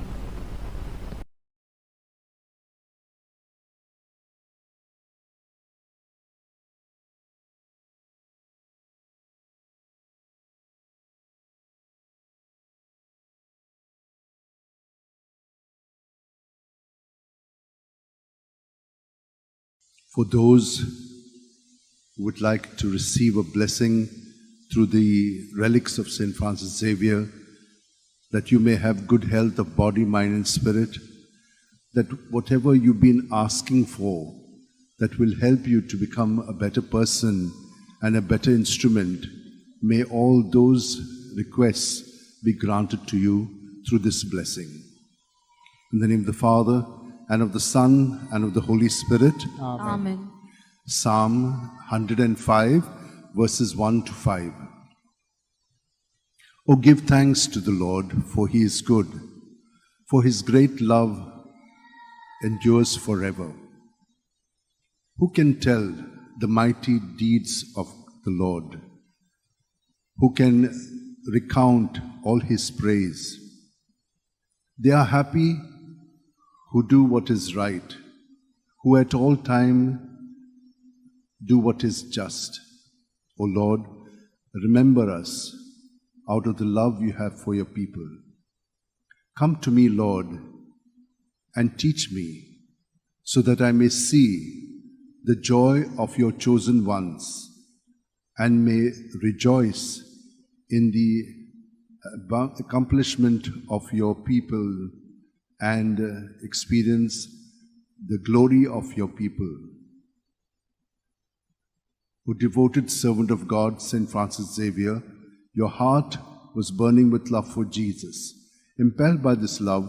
For those who would like to receive a blessing through the relics of St. Francis Xavier, that you may have good health of body, mind, and spirit, that whatever you've been asking for, that will help you to become a better person and a better instrument, may all those requests be granted to you through this blessing. In the name of the Father, and of the Son, and of the Holy Spirit. Amen. Amen. Psalm 105, verses 1 to 5. Oh, give thanks to the Lord, for he is good, for his great love endures forever. Who can tell the mighty deeds of the Lord? Who can recount all his praise? They are happy who do what is right, who at all time do what is just. O Lord, remember us out of the love you have for your people. Come to me, Lord, and teach me, so that I may see the joy of your chosen ones and may rejoice in the accomplishment of your people and experience the glory of your people. O devoted servant of God, Saint Francis Xavier, your heart was burning with love for Jesus. Impelled by this love,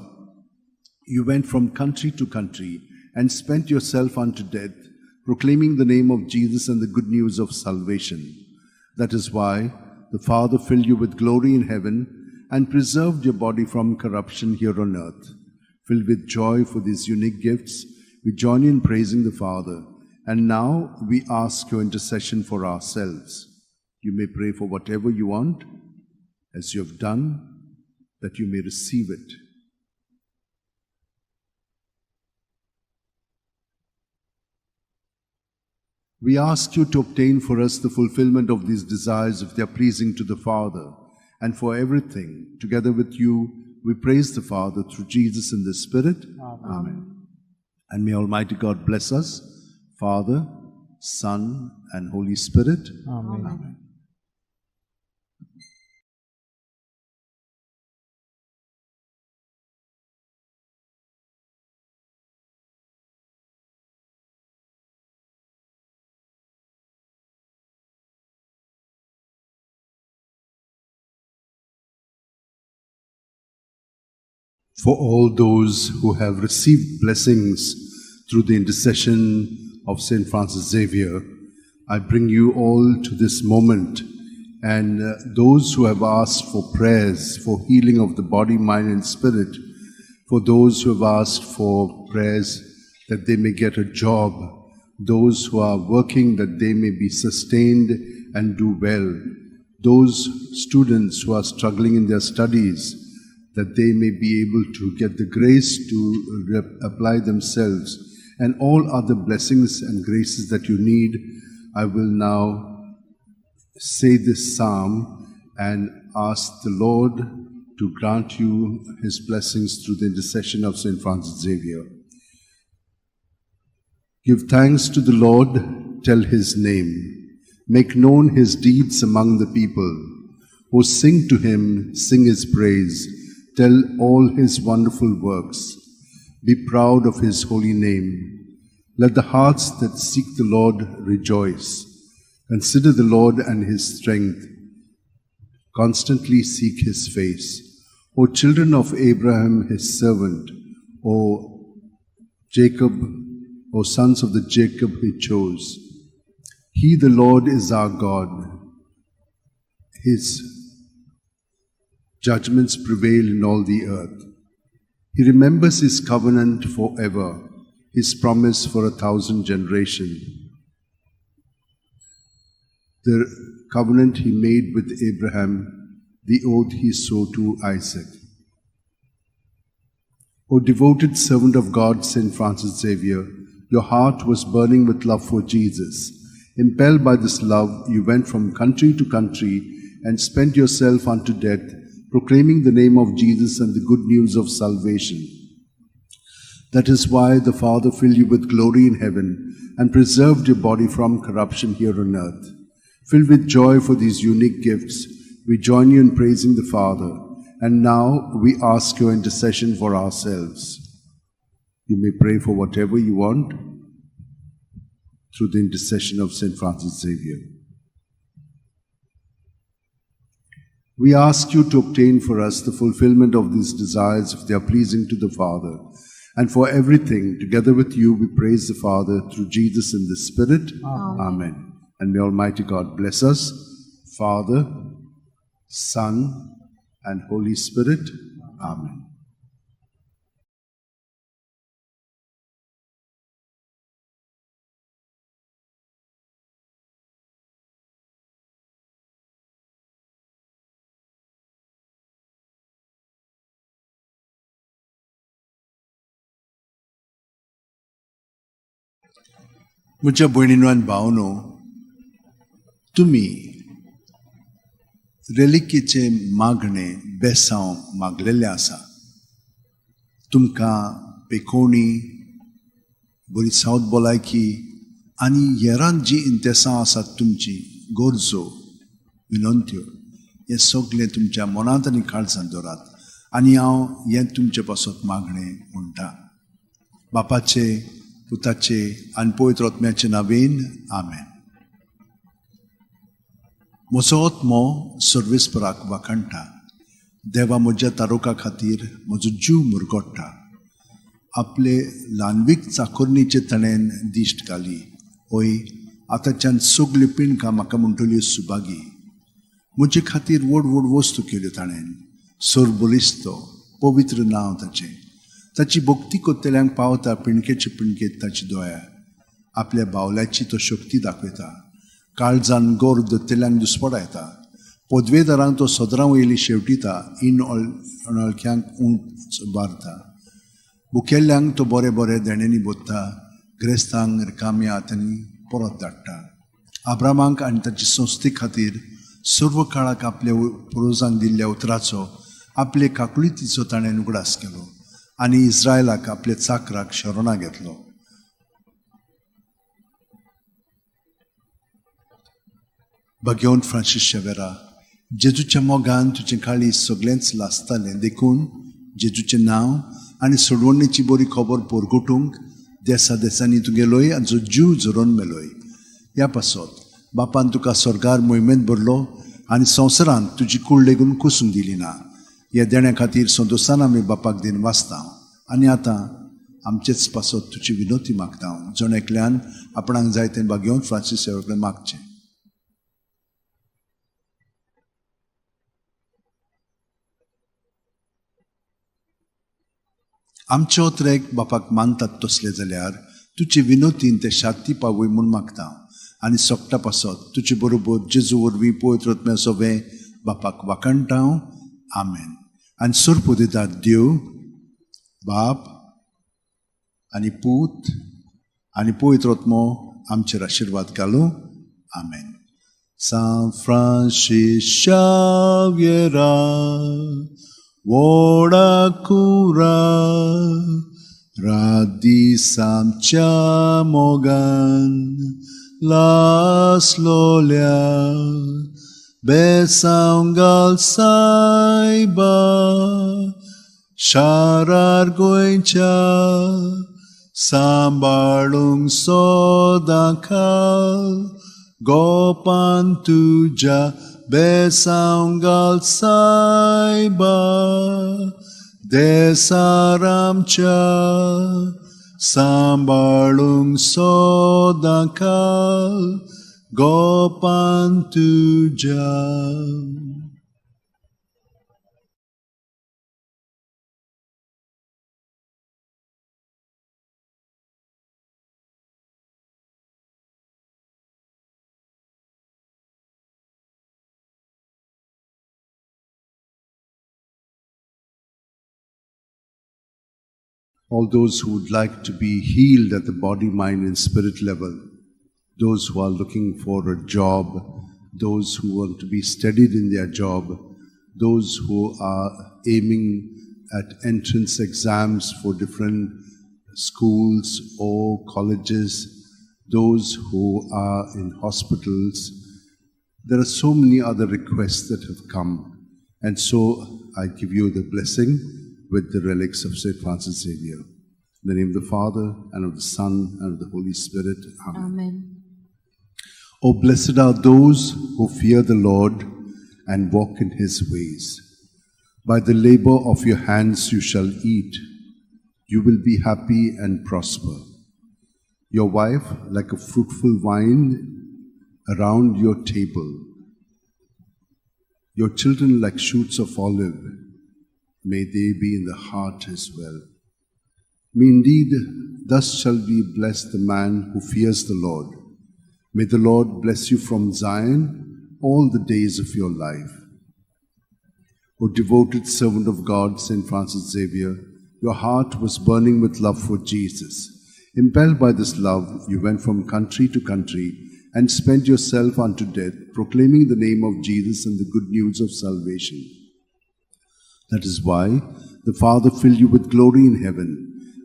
you went from country to country and spent yourself unto death, proclaiming the name of Jesus and the good news of salvation. That is why the Father filled you with glory in heaven and preserved your body from corruption here on earth. Filled with joy for these unique gifts, we join you in praising the Father. And now we ask your intercession for ourselves. You may pray for whatever you want, as you have done, that you may receive it. We ask you to obtain for us the fulfillment of these desires if they are pleasing to the Father, and for everything, together with you, we praise the Father through Jesus in the Spirit. Amen. Amen. And may Almighty God bless us, Father, Son, and Holy Spirit. Amen. Amen. For all those who have received blessings through the intercession of St. Francis Xavier, I bring you all to this moment, and those who have asked for prayers for healing of the body, mind, and spirit, for those who have asked for prayers that they may get a job, those who are working that they may be sustained and do well, those students who are struggling in their studies, that they may be able to get the grace to apply themselves, and all other blessings and graces that you need. I will now say this psalm and ask the Lord to grant you his blessings through the intercession of St. Francis Xavier. Give thanks to the Lord, tell his name. Make known his deeds among the people. O sing to him, sing his praise. Tell all his wonderful works. Be proud of his holy name. Let the hearts that seek the Lord rejoice. Consider the Lord and his strength. Constantly seek his face. O children of Abraham, his servant, O Jacob, O sons of the Jacob he chose. He, the Lord, is our God. His judgments prevail in all the earth. He remembers his covenant forever, his promise for 1,000 generations. The covenant he made with Abraham, the oath he swore to Isaac. O devoted servant of God, St. Francis Xavier, your heart was burning with love for Jesus. Impelled by this love, you went from country to country and spent yourself unto death, proclaiming the name of Jesus and the good news of salvation. That is why the Father filled you with glory in heaven and preserved your body from corruption here on earth. Filled with joy for these unique gifts, we join you in praising the Father, and now we ask your intercession for ourselves. You may pray for whatever you want through the intercession of St. Francis Xavier. We ask you to obtain for us the fulfillment of these desires if they are pleasing to the Father. And for everything, together with you, we praise the Father through Jesus in the Spirit. Amen. Amen. And may Almighty God bless us, Father, Son, and Holy Spirit. Amen. म्हज्या भयणीनो आनी भावनो, तुमी रेलिकेचें मागणें बेसांव मागलेलें आसा. तुमकां पेकोवणी, बरी south भलायकी आनी हेरांत जीं इंतेसां आसात तुमची गरजो विनंत्यो, हें सगळें तुमच्या मनांत आनी काळजांत दवरात. आनी हांव हें तुमचे पासत मागणें म्हणटा. बापाचे, पुताचे आनी पवित्र आत्म्याचे नांवेन आमेन. म्हजो आत्मो सर्वेस्पराक वाखाणटा देवा म्हज्या तारुका खातीर म्हजो जीव मुरगोडटा. आपले ल्हानवीक चाकोरणीचे ताणें दिश्ट घाली. हय, आतांच्यान सगल्यो पिणकां म्हाका म्हणटल्यो सुभागी. म्हजे खातीर व्हड व्हड वस्तू केल्यो ताणें. सरबलिस्तो पवित्र नांव ताचें. ताची भक्ती कोत्तेल्यांक पावता पिणकेचे पिणकेत ताची दोया. आपल्या बावल्याची तो शक्ती दाखयता. काळजान गोर दत्तेल्यांक दुस्पडायता. पदवेदारांक तो सदरां वयली शेवटिता. इन अनोळख्यांक उंच उबारता. भुकेल्ल्यांक तो बरे बरे देण्यांनी बोत्ता. ग्रेस्तांक रिकाम्या हातांनी परत धाडटा. आब्रामाक आनी ताचे संस्थे खातीर सर्व काळाक आपल्या पुर्वजांक दिल्ल्या उतराचो आपले काकुळीतीचो ताणें उगडास केलो आनी इस्रायलाक आपल्या चाकराक शरणां घेतलो. भाग्यवंत फ्रांसीस शेवेरा, जेजूच्या मोगान तुजें काळीज सगळेंच लासतालें. देखून जेजूचें नांव आनी सोडवणेची बरी खबर परगटूंक देसा देसांनी तूं गेलोय आनी जो जीव झरोवन मेलोय. ह्या पासत बापान तुका स्वर्गार मोहिमेंत भरलो आनी संवसारांत तुजी कूड लेगून कुसूंक दिली ना. ह्या देण्या खातीर संतोशान आमी बापाक दिन वाचता आनी आतां आमचेच पासत तुजी विनोती मागता. जण एकल्यान आपणाक जाय तें भाग्यवंत फ्रांसीस सेवा कडेन मागचें. आमचे ओत्रेक बापाक मानतात तसले जाल्यार तुजे विनोतीन ते शांती पावय म्हूण मागता आनी सोकटा पासत तुजे बरोबर जेजू वरवीं पवित्र आत्म्या सोबें बापाक वाखाणटा. आमेन. आनी सोरपो दितात देव बाप आनी पूत आनी पवित्र आत्मो आमचेर आशिर्वाद घालूं. आमेन. सांत फ्रांसीस शाव्येरा व्हडा कुरा रात दीस आमच्या मोगान लासलोल्या बेसांव घाल सायबा शारार गोंयच्या सांबाळूंक सदां खाल गोपान तुज्या बेसांव घाल सायबा देसार आमच्या सांबाळूंक सदां खाल गोपान तुज्या. All those who would like to be healed at the body, mind, and spirit level, those who are looking for a job, those who want to be steadied in their job, those who are aiming at entrance exams for different schools or colleges, those who are in hospitals. There are so many other requests that have come. And so I give you the blessing with the relics of St. Francis Xavier. In the name of the Father, and of the Son, and of the Holy Spirit. Amen. Amen. Oh, blessed are those who fear the Lord and walk in his ways. By the labor of your hands you shall eat. You will be happy and prosper. Your wife like a fruitful vine around your table. Your children like shoots of olive. May they be in the heart as well. May indeed, thus shall be blessed the man who fears the Lord. May the Lord bless you from Zion all the days of your life. O devoted servant of God, St. Francis Xavier, your heart was burning with love for Jesus. Impelled by this love, you went from country to country and spent yourself unto death, proclaiming the name of Jesus and the good news of salvation. That is why the Father filled you with glory in heaven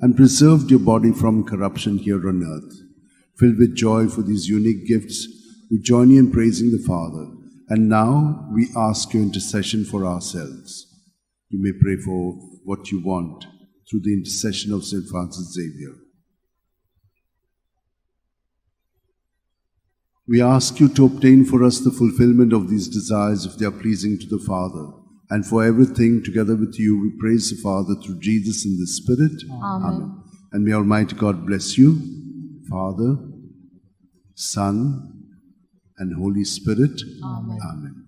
and preserved your body from corruption here on earth. Filled with joy for these unique gifts, we join you in praising the Father. And now we ask your intercession for ourselves. You may pray for what you want through the intercession of St. Francis Xavier. We ask you to obtain for us the fulfillment of these desires if they are pleasing to the Father, And for everything, together with you, we praise the Father through Jesus in the Spirit. Amen. And may Almighty God bless you, Father, Son, and Holy Spirit. Amen. Amen.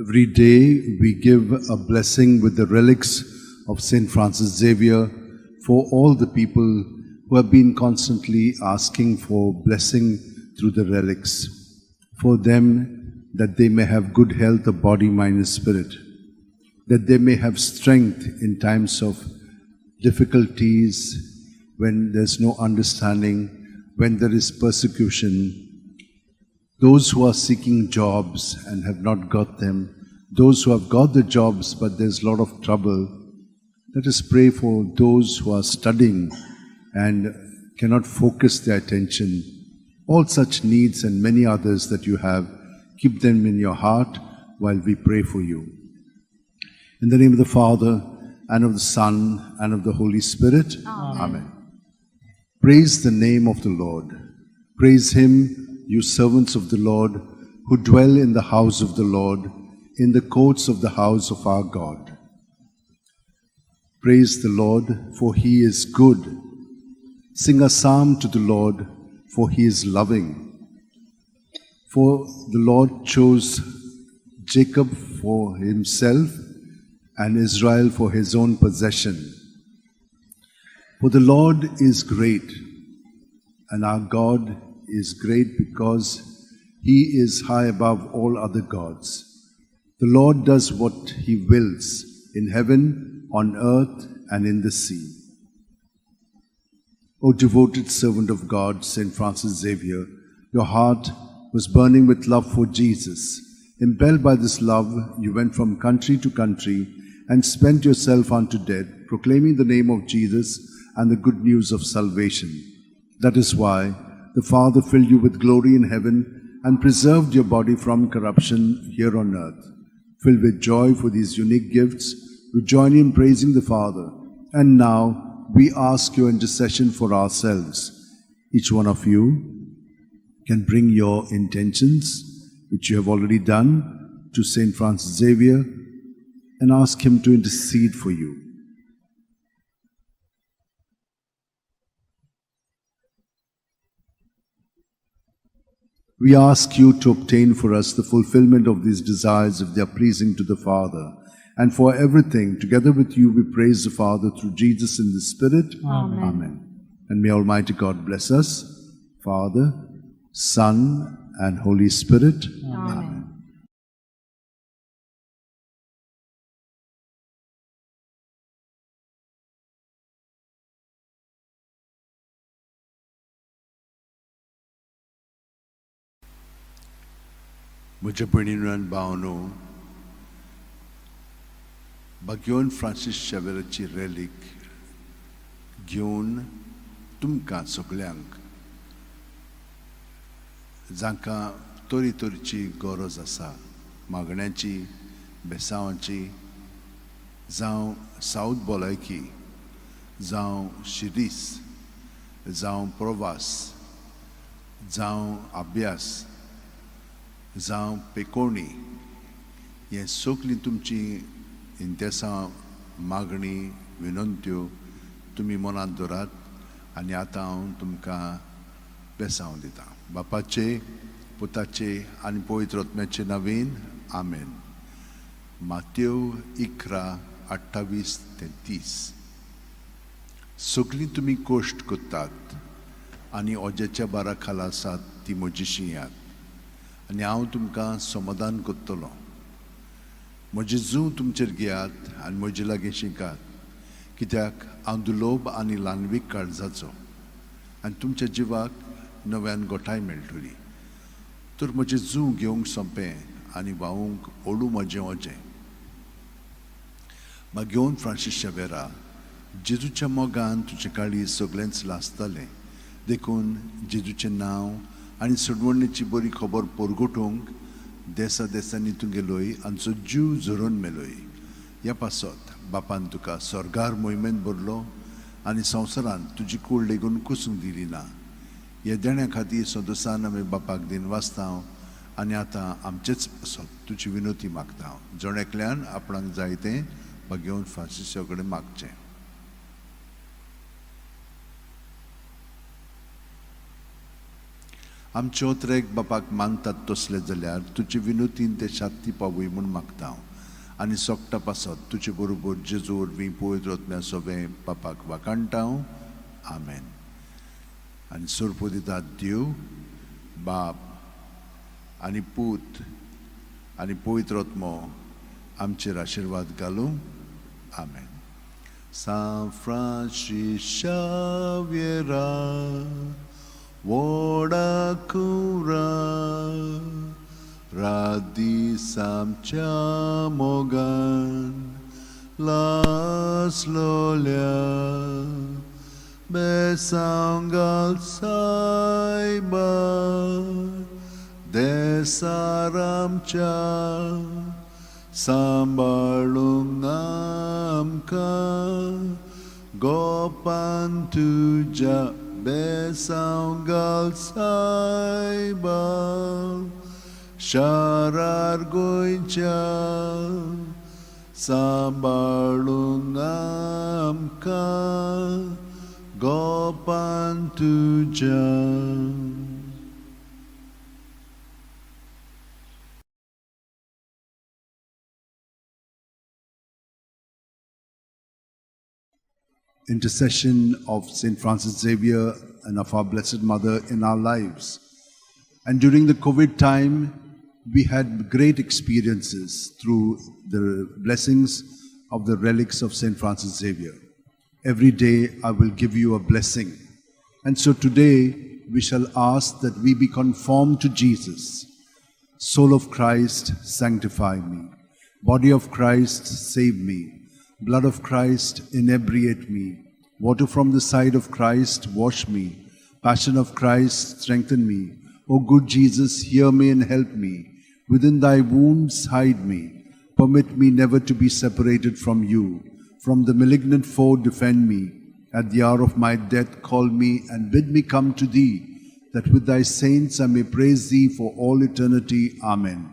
Every day we give a blessing with the relics of St. Francis Xavier for all the people who have been constantly asking for blessing through the relics, for them that they may have good health of body, mind, and spirit, that they may have strength in times of difficulties, when there's no understanding, when there is persecution. Those who are seeking jobs and have not got them, those who have got the jobs but there's a lot of trouble, let us pray for those who are studying and cannot focus their attention. All such needs and many others that you have, keep them in your heart while we pray for you. In the name of the Father, and of the Son, and of the Holy Spirit. Amen. Amen. Praise the name of the Lord. Praise him, you servants of the Lord, who dwell in the house of the Lord, in the courts of the house of our God. Praise the Lord, for he is good. Sing a psalm to the Lord, for he is loving. For the Lord chose Jacob for himself and Israel for his own possession. For the Lord is great, and our God is great because he is high above all other gods. The Lord does what he wills in heaven, on earth, and in the sea. O devoted servant of God, St. Francis Xavier, your heart was burning with love for Jesus. Impelled by this love, you went from country to country and spent yourself unto death, proclaiming the name of Jesus and the good news of salvation. That is why the Father filled you with glory in heaven and preserved your body from corruption here on earth. Filled with joy for these unique gifts, we join in praising the Father. And now we ask your intercession for ourselves. Each one of you can bring your intentions, which you have already done, to St. Francis Xavier and ask him to intercede for you. We ask you to obtain for us the fulfillment of these desires if they are pleasing to the Father. And for everything, together with you, we praise the Father through Jesus in the Spirit. Amen. Amen. And may Almighty God bless us, Father, Son, and Holy Spirit. Amen. Amen. म्हज्या भयणीन आनी भावनो, बाग्योन Francis शेवेराची रेलीक घेवन तुमकां सगल्यांक जांकां तरेतरेची गरज आसा, मागण्याची, बेसांवाची, जावं सावथ भलायकी, जावं शिरीस, जावं प्रवास, जावं अभ्यास, जावं पेकोणी, हें सगळीं तुमची इंतेसां, मागणी, विनंत्यो तुमी मनांत दवरात आनी आतां हांव तुमकां बेसांव दितां. बापाचे, पुताचे आनी पवित्र आत्म्याचे नवीन आमेन. मातेव 11:28 ते 30. सगळीं तुमी कश्ट करतात आनी ओजेच्या बारा खाला आसात ती म्हजी शिंयात आनी हांव तुमकां समाधान करतलो. म्हजें जूं तुमचेर घेयात आनी म्हजे लागीं शिकात, कित्याक हांव दुलोब आनी ल्हानवीक काळजाचो आनी तुमच्या जिवाक नव्यान गोठाय मेळटली. तर म्हजें जूं घेवंक सोंपें आनी व्हांवूंक ओडू म्हजें ओजें. मागीर फ्रांसीस शेवेरा, जेजूच्या मोगान तुजें काळीज सगळेंच लासतालें, देखून जेजूचें नांव आनी सोडवणेची बरी खबर परगटूंक देसा देसांनी तूं गेलोय आमचो जीव झरोवन मेलोय. ह्या पासत बापान तुका स्वर्गार मोहिमेंत भरलो आनी संवसारांत तुजी कूड लेगून कुसूंक दिली ना. ह्या देण्या खातीर संतोसान आमी बापाक दिन वाचता आनी आतां आमचेच पासत तुजी विनोती मागता. जण एकल्यान आपणाक जाय तें भागेवन फ्रांसिसा कडेन मागचें. आमचे ओत्रेक बापाक मानतात तसले जाल्यार तुजे विनोतीन ते शात्ती पावय म्हूण मागता आनी सोकटा पासत तुजे बरोबर जेजू वरवीं पवित्र आत्म्या सोबें बापाक वाखाणटा. आमेन. आनी सोरपो दितात देव बाप आनी पूत आनी पवित्र आत्मो आमचेर आशिर्वाद घालूं. आमेन. सांत फ्रांसीस शाव्येरा व्हडा कुरा रात दीस आमच्या मोगान लासलोल्या बेसांव घाल सायबा देसार आमच्या सांबाळूंक आमकां गोपान तुज्या बेसांव घाल सायबा शारार गोंयच्या सांबाळूंक आमकां गोपान तुज्या. Intercession of St. Francis Xavier and of our Blessed Mother in our lives. And during the COVID time, we had great experiences through the blessings of the relics of St. Francis Xavier. Every day I will give you a blessing. And so today we shall ask that we be conformed to Jesus. Soul of Christ, sanctify me. Body of Christ, save me. Blood of Christ, inebriate me. Water from the side of Christ, wash me. Passion of Christ, strengthen me. O good Jesus, hear me and help me. Within thy wounds, hide me. Permit me never to be separated from you. From the malignant foe, defend me. At the hour of my death, call me and bid me come to thee, that with thy saints I may praise thee for all eternity. Amen.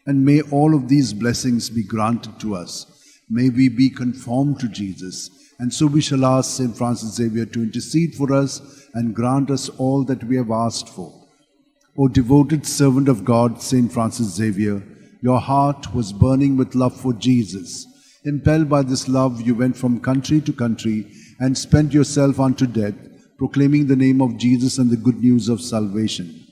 And may all of these blessings be granted to us. May we be conformed to Jesus. And so we shall ask St. Francis Xavier to intercede for us and grant us all that we have asked for. O devoted servant of God, St. Francis Xavier, your heart was burning with love for Jesus. Impelled by this love, you went from country to country and spent yourself unto death, proclaiming the name of Jesus and the good news of salvation.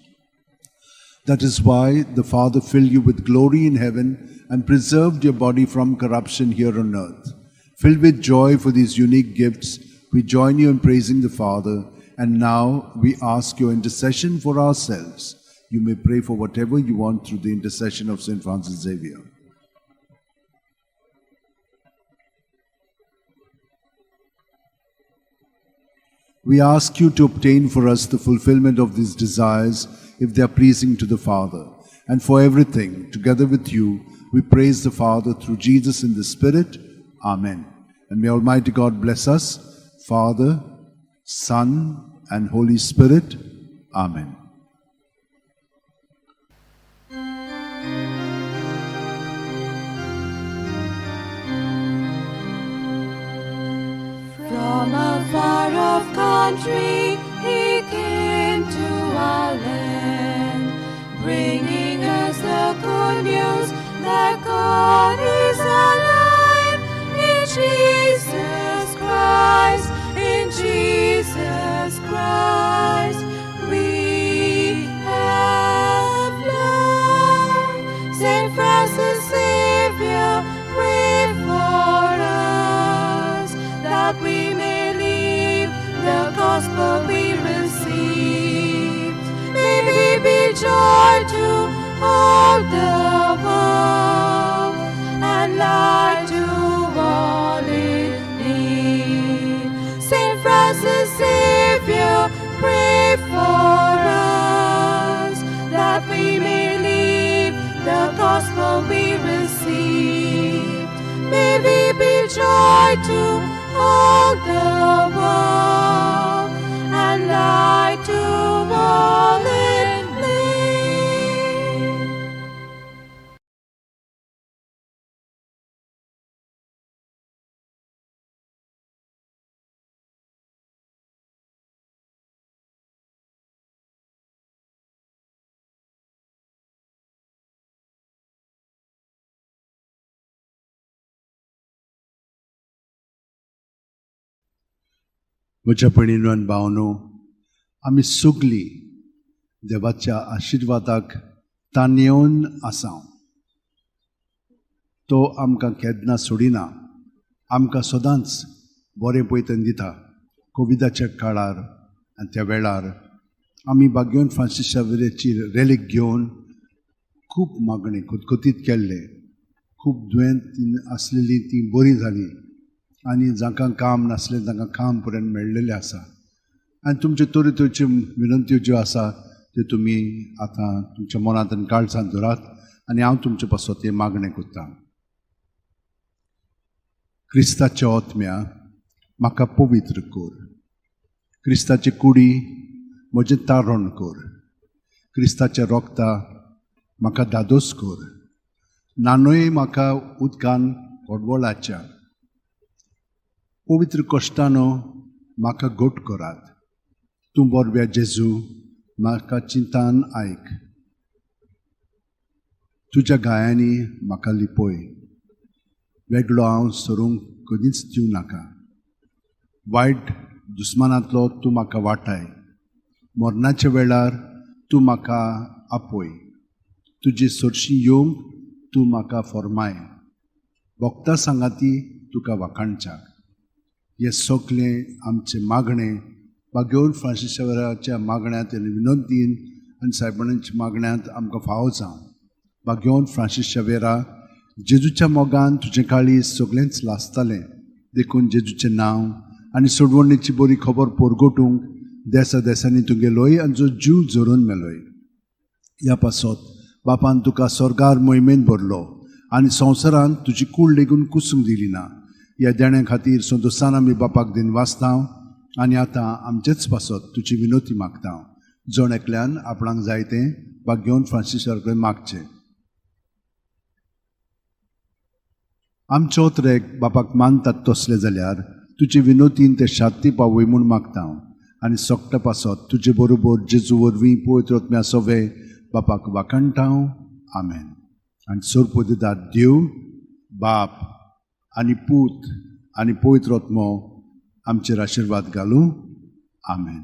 That is why the Father filled you with glory in heaven and preserved your body from corruption here on earth. Filled with joy for these unique gifts, we join you in praising the Father, and now we ask your intercession for ourselves. You may pray for whatever you want through the intercession of St. Francis Xavier. We ask you to obtain for us the fulfillment of these desires if they are pleasing to the Father. And for everything, together with you, we praise the Father through Jesus in the Spirit. Amen. And may Almighty God bless us, Father, Son, and Holy Spirit. Amen. From a far-off country he came to our land, bringing us the good news that God is alive in Jesus Christ, in Jesus Christ we have life. Saint Francis Xavier, pray for us, that we may live the gospel we received. May we be joy to all the world and light to all in need. Saint Francis Xavier, pray for us. all we receive. May we be joy to all the world and light to all in need. म्हज्या भयणीनो आनी भावनो, आमी सगलीं देवाच्या आशिर्वादाक ताणेवन आसा. तो आमकां केन्ना सोडिना, आमकां सदांच बरें पयतन दिता. कोविडाच्या काळार आनी त्या वेळार आमी बाग्योन फ्रांसीस शावेराची रेलीक घेवन खूब मागणें खतखतीत केल्लें. खूब दुयेंत आसलेलीं तीं बरीं जालीं आनी जांकां काम नासलें तांकां काम पर्यंत मेळ्ळेलें आसा. आनी तुमच्यो तरेतरेच्यो विनंत्यो ज्यो आसा त्यो तुमी आतां तुमच्या मनांत आनी काळजांत धरात आनी हांव तुमचे पासत हें मागणें करतां. क्रिस्ताच्या ओतम्या म्हाका पवित्र कर, क्रिस्ताची कुडी म्हजें तारण कर, क्रिस्ताच्या रोगता म्हाका धादोस कर, नानूय म्हाका उदकान कोडवळाच्या पवित्र कश्टानो म्हाका घट करात. तूं बरव्या जेजू म्हाका चिंतान आयक, तुज्या गायांनी म्हाका लिपय, वेगळो हांव सरूंक कदींच दिवं नाका. वायट दुस्मानांतलो तूं म्हाका वाटाय, मरणाच्या वेळार तूं म्हाका आपय, तुजी सरशी येवंक तूं म्हाका फॉर्माय, भक्ता सांगाती तुका वाखाणच्याक. हें सगलें आमचें मागणें बागेवन फ्रांसीस शावेराच्या मागण्यांत आनी विनंतीन आनी सायबणाच्या मागण्यांत आमकां फावो जावं. बागेवन फ्रांसीस शावेरा, जेजूच्या मोगान तुजें काळीज सगळेंच लासतालें, देखून जेजूचें नांव आनी सोडवणीची बरी खबर परगटूंक देसा देसांनी तुगेलोय आनी जो जीव झरोवन मेलोय. ह्या पासत बापान तुका स्वर्गार मोहिमेन भरलो आनी संवसारांत तुजी कूड लेगून कुसूंक दिली ना. ह्या देण्या खातीर संतोसान आमी बापाक दिन वाचता आनी आतां आमचेच पासत तुजी विनोती मागता. जण एकल्यान आपणाक जाय तें बागेवन फ्रांसीस कडेन मागचें. आमचो त्रेक बापाक मानतात तसले जाल्यार तुजे विनोतीन ते शांती पावय म्हूण मागता आनी सोकटा पासत तुजे बरोबर जेजू वरवीं पवित्र आत्म्या सोवे बापाक वाखाणटा. आमेन. आनी सोरपोदिदार देव बाप आनी पूत आनी पवित्र आत्मो आमचेर आशिर्वाद घालूं. आमेन.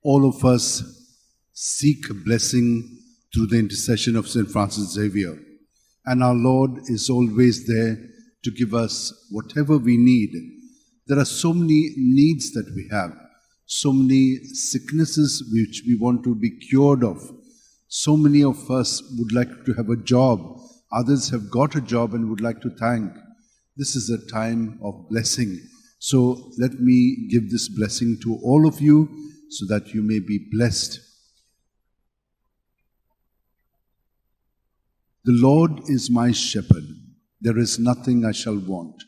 All of us seek blessing through the intercession of St. Francis Xavier And our Lord is always there to give us whatever we need. There are so many needs that we have, so many sicknesses which we want to be cured of. So many of us would like to have a job. Others have got a job and would like to thank. This is a time of blessing. So let me give this blessing to all of you so that you may be blessed. The Lord is my shepherd. There is nothing I shall want.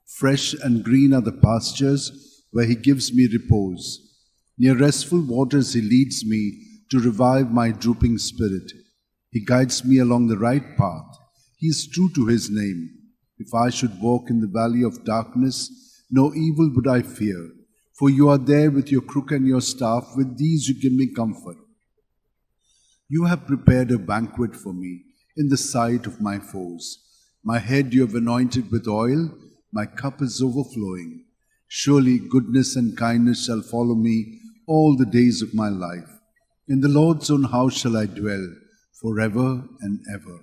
Fresh and green are the pastures where he gives me repose. Near restful waters he leads me to revive my drooping spirit. He guides me along the right path. He is true to his name. If I should walk in the valley of darkness, no evil would I fear. For you are there with your crook and your staff. With these you give me comfort. You have prepared a banquet for me in the sight of my foes. My head you have anointed with oil. My cup is overflowing. Surely goodness and kindness shall follow me all the days of my life. In the Lord's own house shall I dwell forever and ever.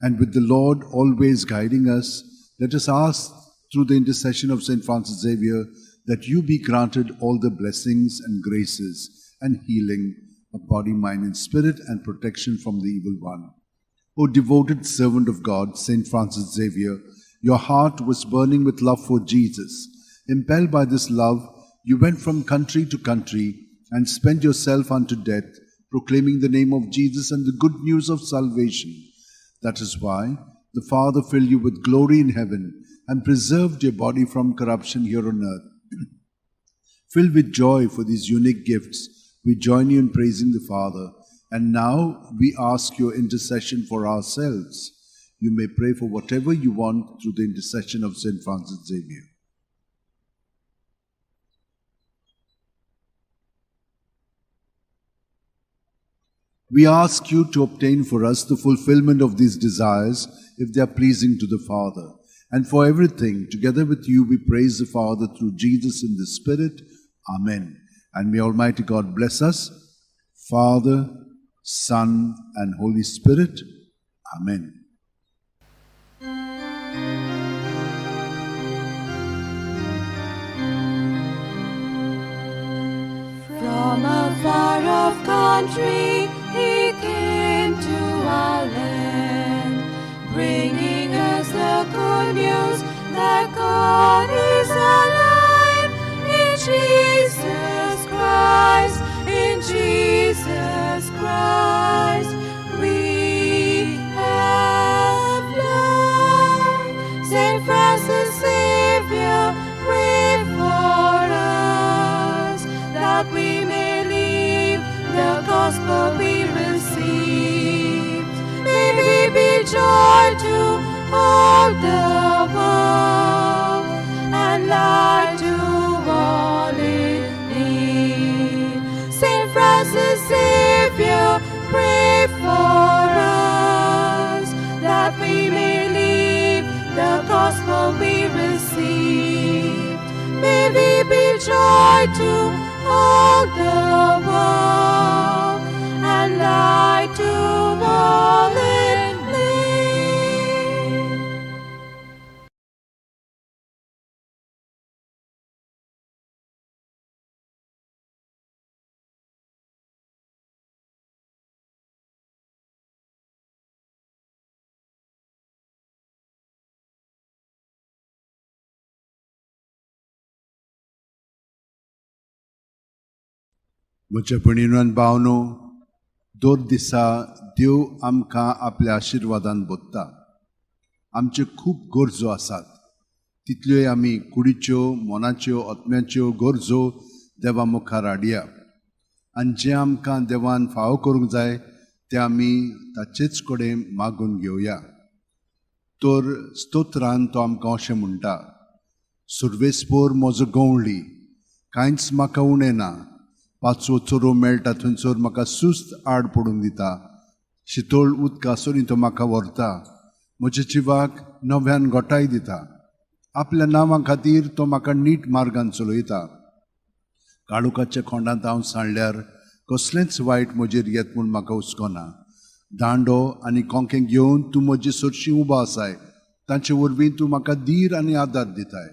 And with the Lord always guiding us, let us ask through the intercession of St. Francis Xavier that you be granted all the blessings and graces and healing of body, mind, and spirit, and protection from the evil one. O devoted servant of God, St. Francis Xavier, your heart was burning with love for Jesus. Impelled by this love, you went from country to country and spent yourself unto death, proclaiming the name of Jesus and the good news of salvation. That is why the Father filled you with glory in heaven and preserved your body from corruption here on earth. Filled with joy for these unique gifts, we join you in praising the Father. And now we ask your intercession for ourselves. You may pray for whatever you want through the intercession of St. Francis Xavier. We ask you to obtain for us the fulfillment of these desires if they are pleasing to the Father. And for everything, together with you, we praise the Father through Jesus in the Spirit. Amen. And may Almighty God bless us, Father, Son, and Holy Spirit. Amen. From a far-off country he came to our land, bringing us the good news that God is alive in Jesus Christ, in Jesus Christ we have life. Saint Francis Xavier, pray for us, that we may live the gospel we received. May we be joy to all the world and light to all in need. Saint Francis Xavier, pray for us, that we may live the gospel we received. May we be joy to all the world and light to all in need. म्हज्या भयणीनो आनी भावनो, दर दिसा देव आमकां आपल्या आशिर्वादान बोत्ता. आमच्यो खूब गरजो आसात, तितल्योय आमी कुडीच्यो, मनाच्यो, आत्म्याच्यो गरजो देवा मुखार हाडया. आनी जें आमकां देवान फावो करूंक जाय तें आमी ताचेच कडेन मागून घेवया. तर स्तोत्रान तो आमकां अशें म्हणटा, सुर्वेस्पोर म्हजो गंवळी, कांयच म्हाका उणें ना. पांचवो चोरो मेळटा थंयसर म्हाका सुस्त आड पडूंक दिता. शितोळ उदका सरीं तो म्हाका व्हरता. म्हज्या जिवाक नव्यान गोठाय दिता. आपल्या नांवा खातीर तो म्हाका नीट मार्गान चलयता. काळोखाच्या खोंडांत हांव सांडल्यार कसलेंच वायट म्हजेर येत म्हूण म्हाका हुस्को ना. दांडो आनी कोंकें घेवन तूं म्हजे सरशीं उबो आसाय. तांचे वरवीं तूं म्हाका धीर आनी आदार दिताय.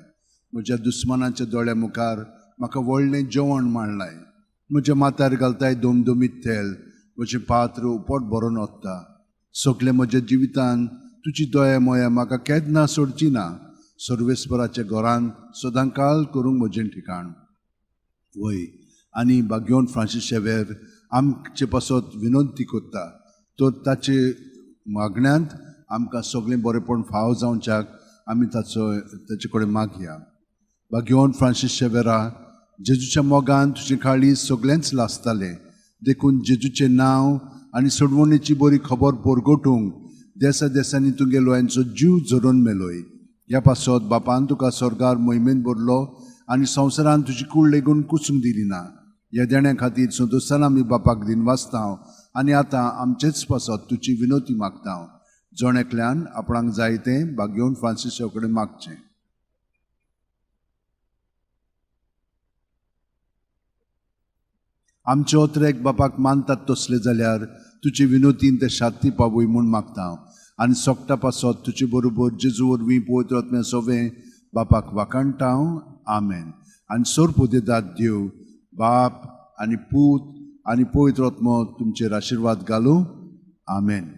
म्हज्या दुस्मानाच्या दोळ्या मुखार म्हाका व्हडलें जेवण मांडलाय. म्हज्या माथ्यार घालताय दमदमीत तेल. म्हजें पात्र उपट भरोन ओत्ता. सगल्या म्हज्या जिवितान तुजी दया मोया म्हाका केन्ना सोडची ना. सर्वेस्पराच्या घरांत सदांकाळ करूंक म्हजें ठिकाण. वय आनी बाग्योन फ्रांसीस शेवेर आमचे पासत विनंती करता, तर ताचे मागण्यांत आमकां सगळें बरेपण फाव जावच्याक आमी ताचे कडेन मागया. बाग्योन फ्रांसीस शेवेरा, जेजूच्या मोगान तुजें काळीज सगळेंच लासतालें. देखून जेजूचें नांव आनी सोडवणेची बरी खबर परगटूंक देसा देसांनी तुगे लोयांचो जीव झरोवन मेलोय. ह्या पासत बापान तुका स्वर्गार मोहिमेन भरलो आनी संवसारान तुजी कूड लेगून कुसूंक दिली ना. ह्या देण्या खातीर संतोशान आमी बापाक दिनवासता आनी आतां आमचेच पासत तुजी विनोती मागता. जण एकल्यान आपणाक जाय तें बागेवन फ्रांसीसा कडेन मागचें. आमचे ओत्रेक बापाक मानतात तसले जाल्यार तुजे विनोतीन ते शांती पावय म्हूण मागता आनी सोकटा पासत तुजे बरोबर जेजू वरवीं पवित्र आत्म्या सोवें बापाक वाखाणटा. आमेन. आनी सोरपोदेदाद देव बाप आनी पूत आनी पवित्र आत्मो तुमचेर आशिर्वाद घालूं. आमेन.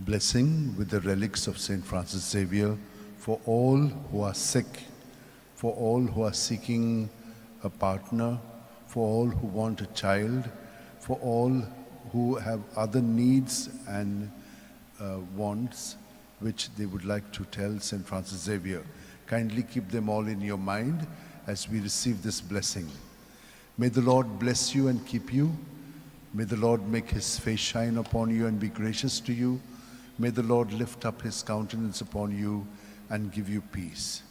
Blessing with the relics of St. Francis Xavier for all who are sick, for all who are seeking a partner, for all who want a child, for all who have other needs and wants which they would like to tell St. Francis Xavier. Kindly keep them all in your mind as we receive this blessing. May the Lord bless you and keep you. May the Lord make his face shine upon you and be gracious to you. May the Lord lift up his countenance upon you and give you peace.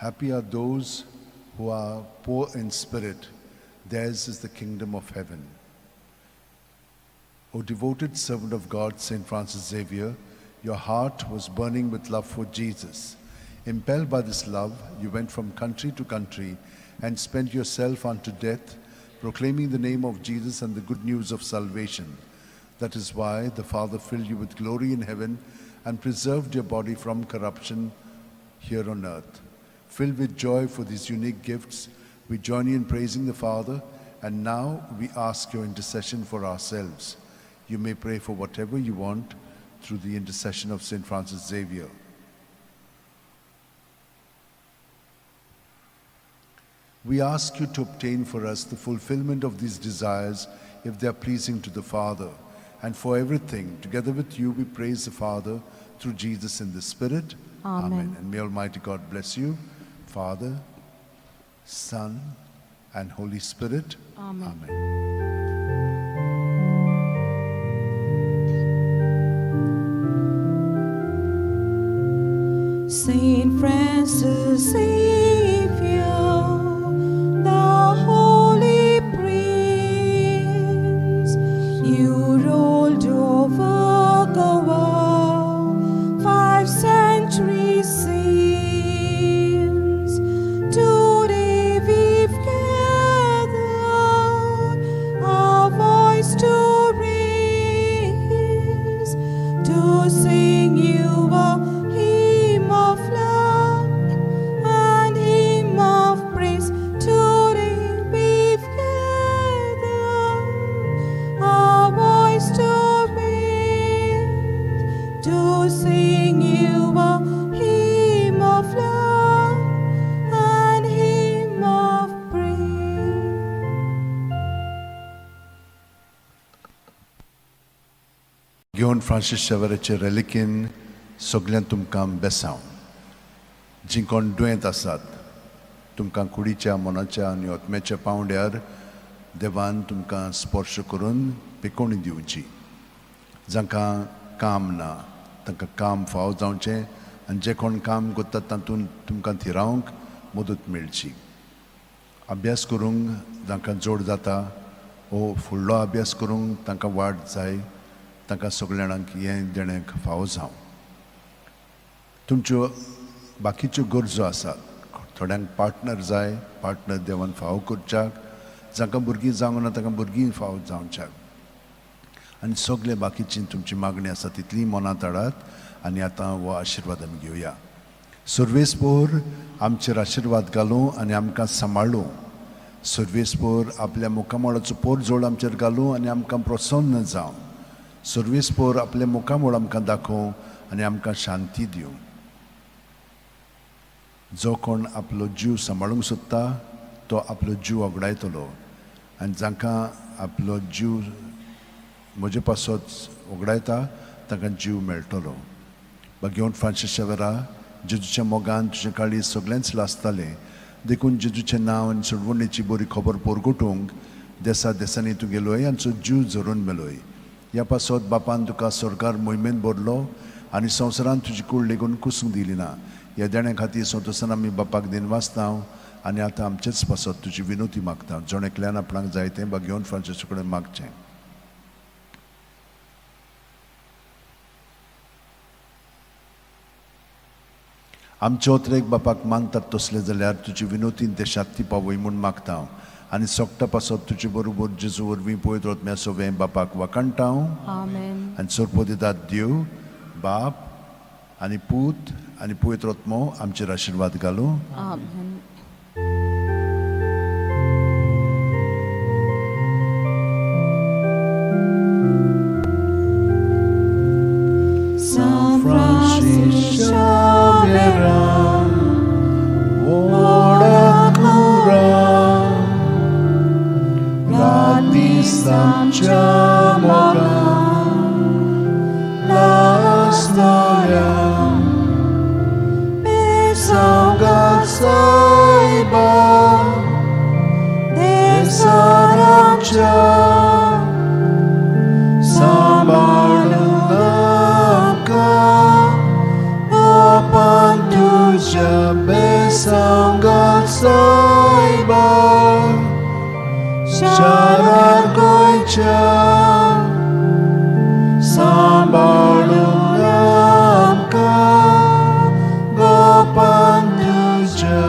Happy are those who are poor in spirit. Theirs is the kingdom of heaven. O devoted servant of God, St. Francis Xavier, your heart was burning with love for Jesus. Impelled by this love, you went from country to country and spent yourself unto death, proclaiming the name of Jesus and the good news of salvation. That is why the Father filled you with glory in heaven and preserved your body from corruption here on earth. Filled with joy for these unique gifts, we join you in praising the Father, and now we ask your intercession for ourselves. You may pray for whatever you want through the intercession of St. Francis Xavier. We ask you to obtain for us the fulfillment of these desires if they are pleasing to the Father. And for everything, together with you, we praise the Father through Jesus in the Spirit. Amen. Amen. And may Almighty God bless you, Father, Son, and Holy Spirit. Amen. Amen. Saint Francis Xavier, the Holy Prince, you ruled over Goa 5 centuries since. Today we've gathered our voice to raise, to sing you a hymn of love and hymn of praise. Today we've gathered our voice to raise, to sing you a hymn of love and hymn of praise. घेवन Francis शेवराचे रेलिकेन सगळ्यांक तुमकां बेसांव. जीं कोण दुयेंत आसात तुमकां कुडीच्या, मनाच्या आनी आत्म्याच्या पांवड्यार देवान तुमकां स्पर्श करून पिकोवणी दिवची. जांकां काम ना तांकां काम फाव जावचें आनी जे कोण काम करतात तातूंत तुमकां थिरावंक मदत मेळची. अभ्यास करूंक जांकां जोड जाता वो फुडलो अभ्यास करूंक तांकां वाट जाय, तांकां सगल्या जाणांक हें देणें फावो जावं. तुमच्यो बाकीच्यो गरजो आसात, थोड्यांक पार्टनर जाय, पार्टनर देवान फावो करच्याक, जांकां भुरगीं जावंक ना तांकां भुरगीं फावो जावच्याक, आनी सगळे बाकीची तुमची मागणी आसा तितली मनांत हाडात. आनी आतां हो आशिर्वाद आमी घेवया. सर्वेस्पोर आमचेर आशिर्वाद घालूं आनी आमकां सांबाळूं. सर्वेस्पोर आपल्या मुखामळाचो पोरजोळ आमचेर घालूं आनी आमकां प्रसन्न जावं. सर्वेस्पोर आपल्या मुखामळ आमकां दाखोवं आनी आमकां शांती दिवं. जो कोण आपलो जीव सांबाळूंक सोदता तो आपलो जीव वगडायतलो, आनी जांकां आपलो जीव म्हजे पासत वगडायता तांकां जीव मेळटलो. बागेवन फ्रांसीस शेवरा, जेजूच्या मोगान तुजें काळीज सगळेंच लासतालें, देखून जेजूचें नांव आनी सोडवणेची बरी खबर परगटूंक देसा देसांनी तूं गेलोय आनी जीव झरोवन मेलोय. ह्या पासत बापान तुका सरकार मोहिमेन भरलो आनी संवसारान तुजी कूड लेगून कुसूंक दिली ना. ह्या देण्या खातीर संतोसान आमी बापाक दिनवासता आनी आतां आमचेच पासत तुजी विनोती मागता. जण एकल्यान आपणाक जाय तें बागेवन फ्रांसीसा कडेन मागचें. आमचे ओतरेक बापाक मानतात तसलें जाल्यार तुजी विनोतीन ते शांती पावय म्हूण मागता हांव, आनी सोगटा पासत तुजे बरोबर जेजू वरवीं पवित्र आत्म्या सोवें बापाक वाखाणटा हांव. आमेन. आनी सोरपोदितात देव बाप आनी पूत आनी पवित्र आत्मो आमचेर आशिर्वाद घालूं. आमेन. San Francis Xavier, Ora Radisam Chamoga La Storia Besanga Saiba Desaramcha Sambalunaka Opantuja Besanga Saiba Sharagoicha Sambalunaka Gopantuja.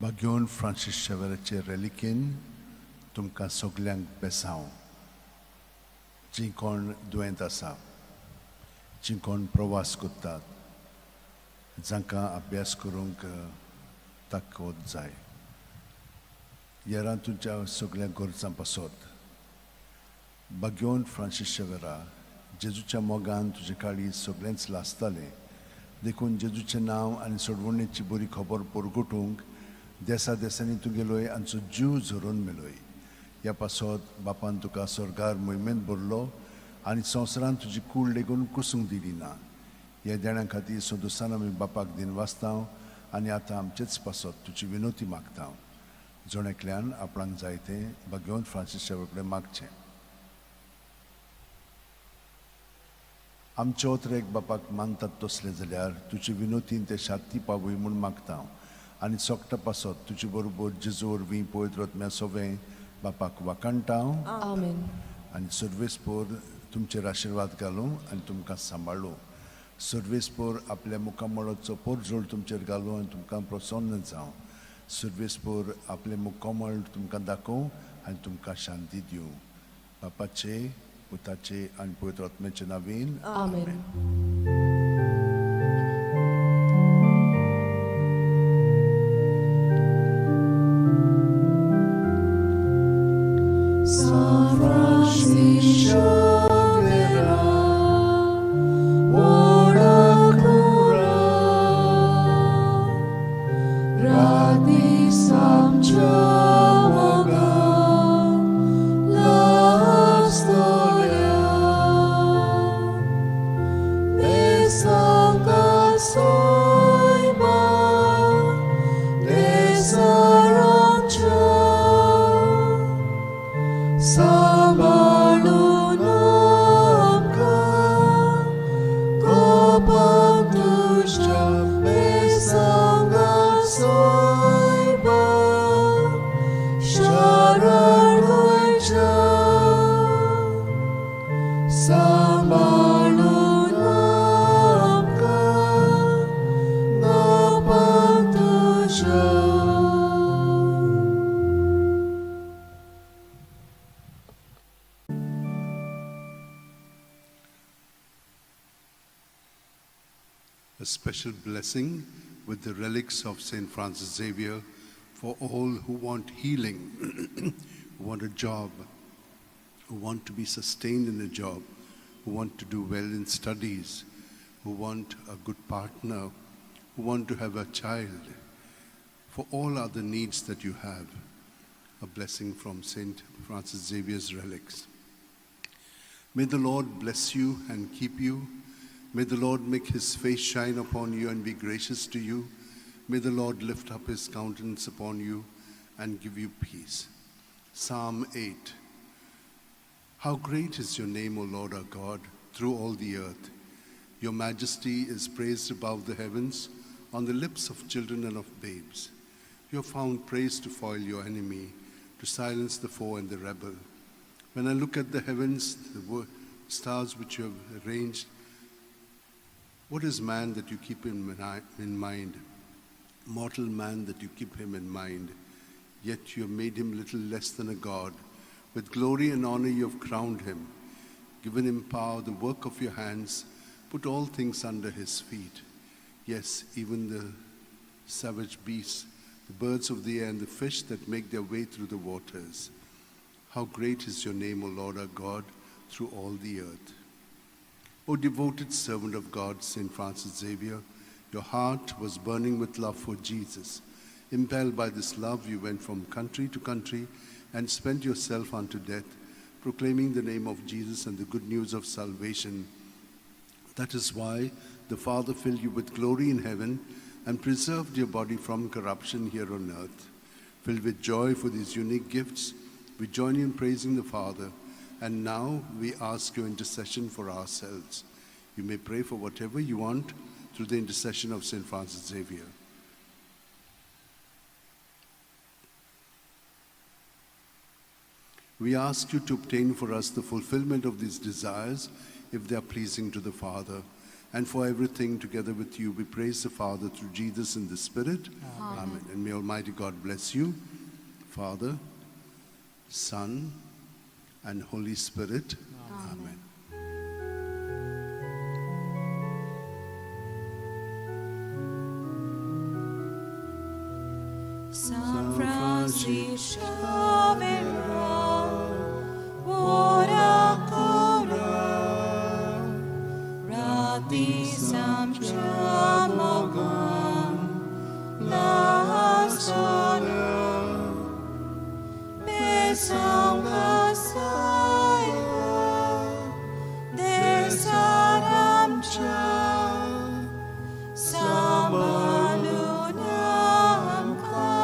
बागेवन फ्रांसीस शेवराचे रेलिकेन तुमकां सगल्यांक बेसांव. जीं कोण दुयेंत आसा, जीं कोण प्रवास करतात, जांकां अभ्यास करूंक ताकद जाय, येरां तुमच्या सगल्या गरजां पासत बागेवन फ्रांसीस शेवरा जेजूच्या मोगान तुजें काळीज सगळेंच लासतालें, देखून जेजूचें नांव आनी सोडवणेची बरी खबर परगटूंक देसा देसांनी तूं गेलोय आनी जीव झरोवन मेलोय. ह्या पासत बापान तुका स्वर्गार मोहिमेंत भरलो आनी संवसारान तुजी कूड लेगून कुसूंक दिली ना. ह्या देण्या खातीर संतोसान आमी बापाक दिनवासता आनी आतां आमचेच पासत तुजी विनोती मागता. जण एकल्यान आपणाक जाय तें भाग्यवंत फ्रांसीस शावेर कडेन मागचें. आमचे ओतरेक बापाक मानतात तसलें जाल्यार तुजे विनोतीन ते शांती पावय म्हूण मागता हांव आनी सोकटा पासत तुजे बरोबर जेजू वरवीं पवित्र आत्म्या सोवें बापाक वाखाणटा हांव. आमेन. आनी सर्वेस्पोर तुमचेर आशिर्वाद घालूं आनी तुमकां सांबाळूं. सर्वेस्पोर आपल्या मुखामळाचो पोरजोळ तुमचेर घालूं आनी तुमकां प्रसन्न जावं. सर्वेस्पोर आपलें मुखामळ तुमकां दाखोवं आनी तुमकां शांती दिवं. बापाचे, पुताचे आनी पवित्र आत्म्याचे नांवान आमेन. San Francis Xavier, ora cura, radi samcha moga, la storia, besanga soiba, besaramcha. सांबाळून आमकां कोपान तुज्या बेसांगा सोयबा शरण गोंयच्या. सांबाळून आमकां गोपान तुज्या. A special blessing with the relics of St. Francis Xavier for all who want healing, who want a job, who want to be sustained in a job, who want to do well in studies, who want a good partner, who want to have a child. For all other needs that you have, a blessing from St. Francis Xavier's relics. May the Lord bless you and keep you. May the Lord make his face shine upon you and be gracious to you. May the Lord lift up his countenance upon you and give you peace. Psalm 8. How great is your name, O Lord our God, through all the earth. Your majesty is praised above the heavens, on the lips of children and of babes. You have found praise to foil your enemy, to silence the foe and the rebel. When I look at the heavens, the stars which you have arranged, what is man that you keep him in mind? Mortal man that you keep him in mind. Yet you have made him little less than a god. With glory and honor you have crowned him, given him power, the work of your hands, put all things under his feet. Yes, even the savage beasts, the birds of the air, and the fish that make their way through the waters. How great is your name, O Lord our God, through all the earth. O devoted servant of God, St. Francis Xavier, your heart was burning with love for Jesus. Impelled by this love, you went from country to country and spent yourself unto death, proclaiming the name of Jesus and the good news of salvation. That is why the Father filled you with glory in heaven and preserved your body from corruption here on earth. Filled with joy for these unique gifts, we join you in praising the Father, and now we ask your intercession for ourselves. You may pray for whatever you want through the intercession of St. Francis Xavier. We ask you to obtain for us the fulfillment of these desires, if they are pleasing to the Father. And for everything together with you, we praise the Father through Jesus in the Spirit. Amen. Amen. And may Almighty God bless you, Father, Son, and Holy Spirit. Amen. Amen. San Francis Xavier, ora cura, rati samcha moga, la sola, besanga saya, desaramcha, sambalunam ka,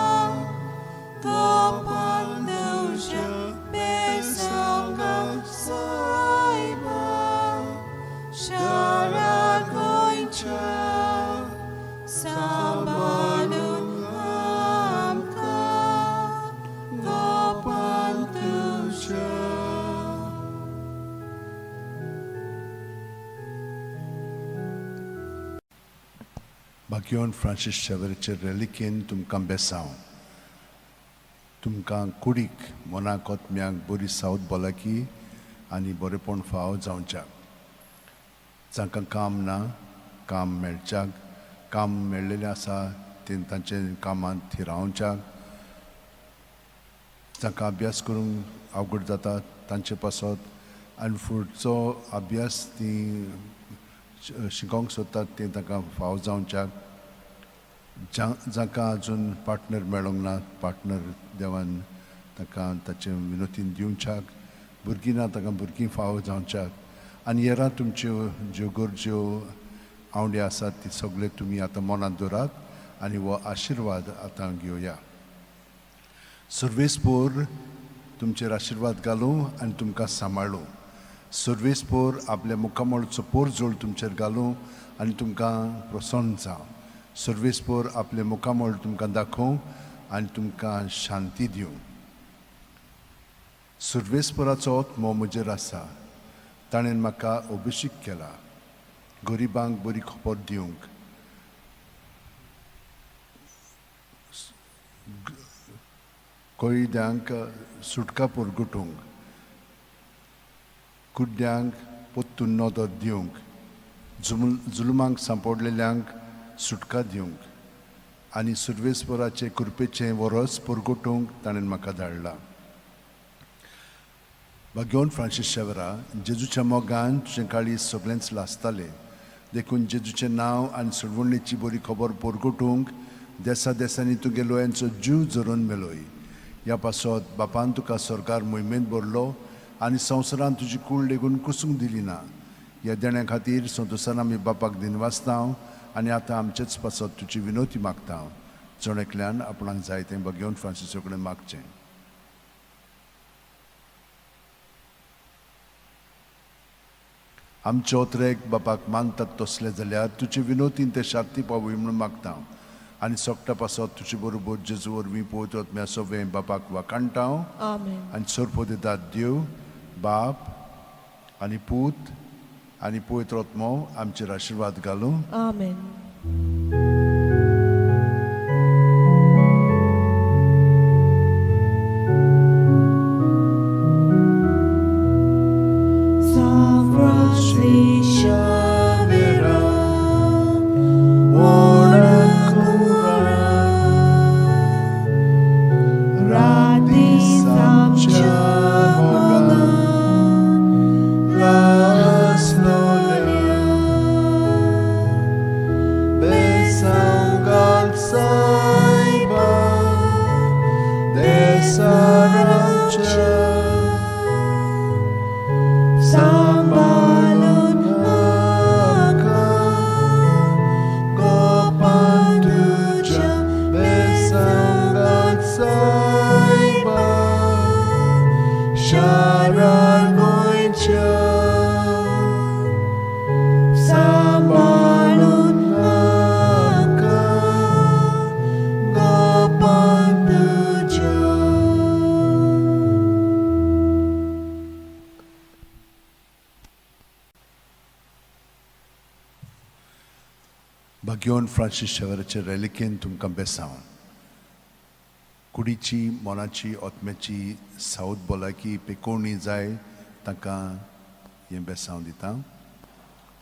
भाग्यवन Francis शेवराचे रेलिकेन तुमकां बेसांव. तुमकां कुडीक मनाक ओतम्याक बरी south भलायकी आनी बरेपण फाव जावच्याक. जांकां काम ना काम मेळच्याक, काम मेळ्ळेलें आसा तें तांचे कामांत थिरावच्याक, जांकां अभ्यास करूंक अवघड जाता तांचे पासत आनी फुडचो अभ्यास ती शिकोवंक सोदतात तें तांकां फाव जावच्याक. जांकां अजून पार्टनर मेळोंक ना पार्टनर देवान तांकां ताचे विनोतीन दिवच्याक, भुरगीं ना तांकां भुरगीं फाव जावच्याक. आनी हेरां तुमच्यो ज्यो गरज्यो आवंडे आसात ती सगळे तुमी आतां मनांत दवरात आनी हो आशिर्वाद आतां घेवया. सर्वेस्पोर तुमचेर आशिर्वाद घालूं आनी तुमकां सांबाळूं. सर्वेस्पोर आपल्या मुखामळचो पोरजोळ तुमचेर घालूं आनी तुमकां प्रसन्न जावं. सर्वेस्पोर आपले मुखामळ तुमकां दाखोवं आनी तुमकां शांती दिवं. सर्वेस्पोराचो आत्मो म्हजेर आसा, ताणें म्हाका अभिषेक केला गरिबांक बरी खबर दिवंक, कैद्यांक सुटका परगटूंक, कुड्ड्यांक पोत्तून नदर दिवंक, जुलमांक सांपडलेल्यांक सुटका दिवंक आनी सुर्वेस्वराचे कृपेचें वरस परगटूंक ताणें म्हाका धाडला. भाग्यवन फ्रांसीस शेवरा, जेजूच्या मोगान तुजें काळीज सगळेंच लासतालें, देखून जेजूचें नांव आनी सोडवणेची बरी खबर परगटूंक देसा देसांनी तुगे लोयांचो जीव झरोवन मेलोय. ह्या पासत बापान तुका सरकार मोहिमेंत भरलो आनी संवसारांत तुजी कूड लेगून कुसूंक दिली ना. ह्या देण्या खातीर संतोसान आमी बापाक दिनवासता आनी आतां आमचेच पासत तुजी विनोती मागता. जण एकल्यान आपणाक जाय तें भाग्यवन फ्रांसिसा कडेन मागचें. आमचे ओतरेक बापाक मानतात तसले जाल्यार तुजे विनोतीन ते शांती पावय म्हणून मागता आनी सोकटा पासत तुजे बरोबर जेजू वरवीं पवित्र आत्म्या सगळें बापाक वाखाणटा. आनी सोरपो दितात देव बाप आनी पूत आनी पवित्र आत्मो आमचेर आशिर्वाद घालूं. आमेन. भाग्यवन फ्रांसीस शेवराचे रेलिकेन तुमकां बेसांव. कुडीची मनाची आत्म्याची सावत भलायकी पेकोवणी जाय तांकां हें बेसांव दिता.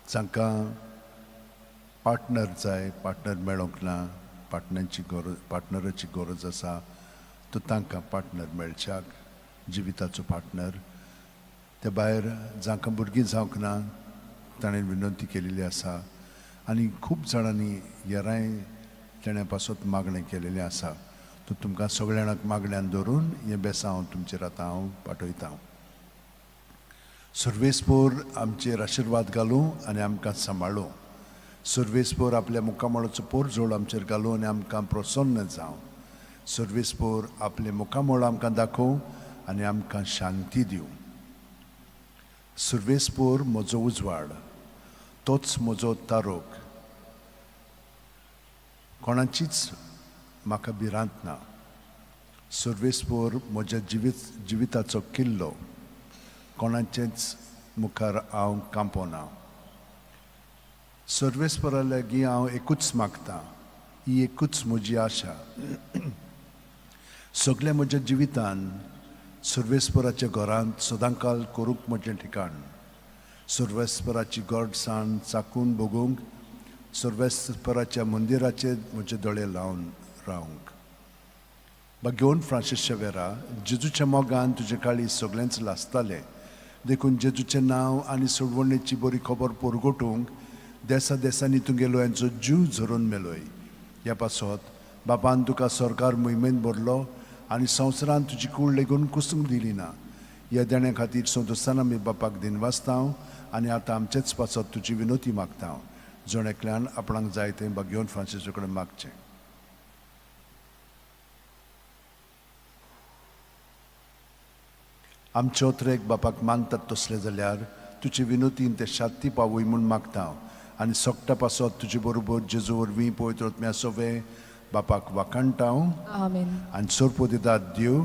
जांकां पार्टनर जाय पार्टनर मेळोंक ना, पार्टनरची गरज पार्टनराची गरज आसा तर तांकां पार्टनर मेळच्याक, जिविताचो पार्टनर. ते भायर जांकां भुरगीं जावंक ना ताणें विनंती केलेली आसा आनी खूब जाणांनी हेरांय तेणे पासत मागणें केलेलें आसा. तर तुमकां सगळ्या जाणांक मागण्यान धरून हें बेसांव तुमचेर आतां हांव पाठयतां. सर्वेस्पोर आमचेर आशिर्वाद घालूं आनी आमकां सांबाळूं. सर्वेस्पोर आपल्या मुखामळाचो पोरजोळ आमचेर घालूं आनी आमकां प्रसन्न जावं. सर्वेस्पोर आपलें मुखामळ आमकां दाखोवं आनी आमकां शांती दिवं. सर्वेस्पोर म्हजो उजवाड, तोच म्हजो तारोक, कोणाचीच म्हाका भिरांत ना. सर्वेस्पोर म्हज्या जिविताचो किल्लो, कोणाचेच मुखार हांव कांपोना. सर्वेस्परा लागीं हांव एकूच मागतां, ही एकूच म्हजी आशा. सगल्या म्हज्या जिवितान सर्वेस्पराच्या घरांत सदांकाल करूंक म्हजें ठिकाण, सर्वेस्पराची गोडसाण चाकून भोगूंक, सर्वेस्पराच्या मंदिराचेर म्हजे दोळे लावन रावंक. भाग्यवंत फ्रांसीस शेवेरा, जेजूच्या मोगान तुजे काळीज सगळेंच लासतालें, देखून जेजूचें नांव आनी सोडवणेची बरी खबर परगटूंक देसा देसांनी तुगेलो यांचो जीव झरोवन मेलोय. ह्या पासत बापान तुका सरकार मोहिमेंत भरलो आनी संवसारान तुजी कूड लेगून कुसूंक दिली ना. ह्या देण्या खातीर संतोस्तान आमी बापाक दिनवासता आनी आतां आमचेच पासत तुजी विनोती मागता. जण एकल्यान आपणाक जाय तें भाग्यवंत फ्रांसीसा कडेन मागचें. आमचे ओत्रेक बापाक मानतात तसले जाल्यार तुजे विनोतीन ते शांती पावय म्हूण मागता आनी सोकटा पासत तुजे बरोबर जेजू वरवीं पवित्र आत्म्या सोवे बापाक वाखाणटा. आमेन. आनी सोरपो दितात देव.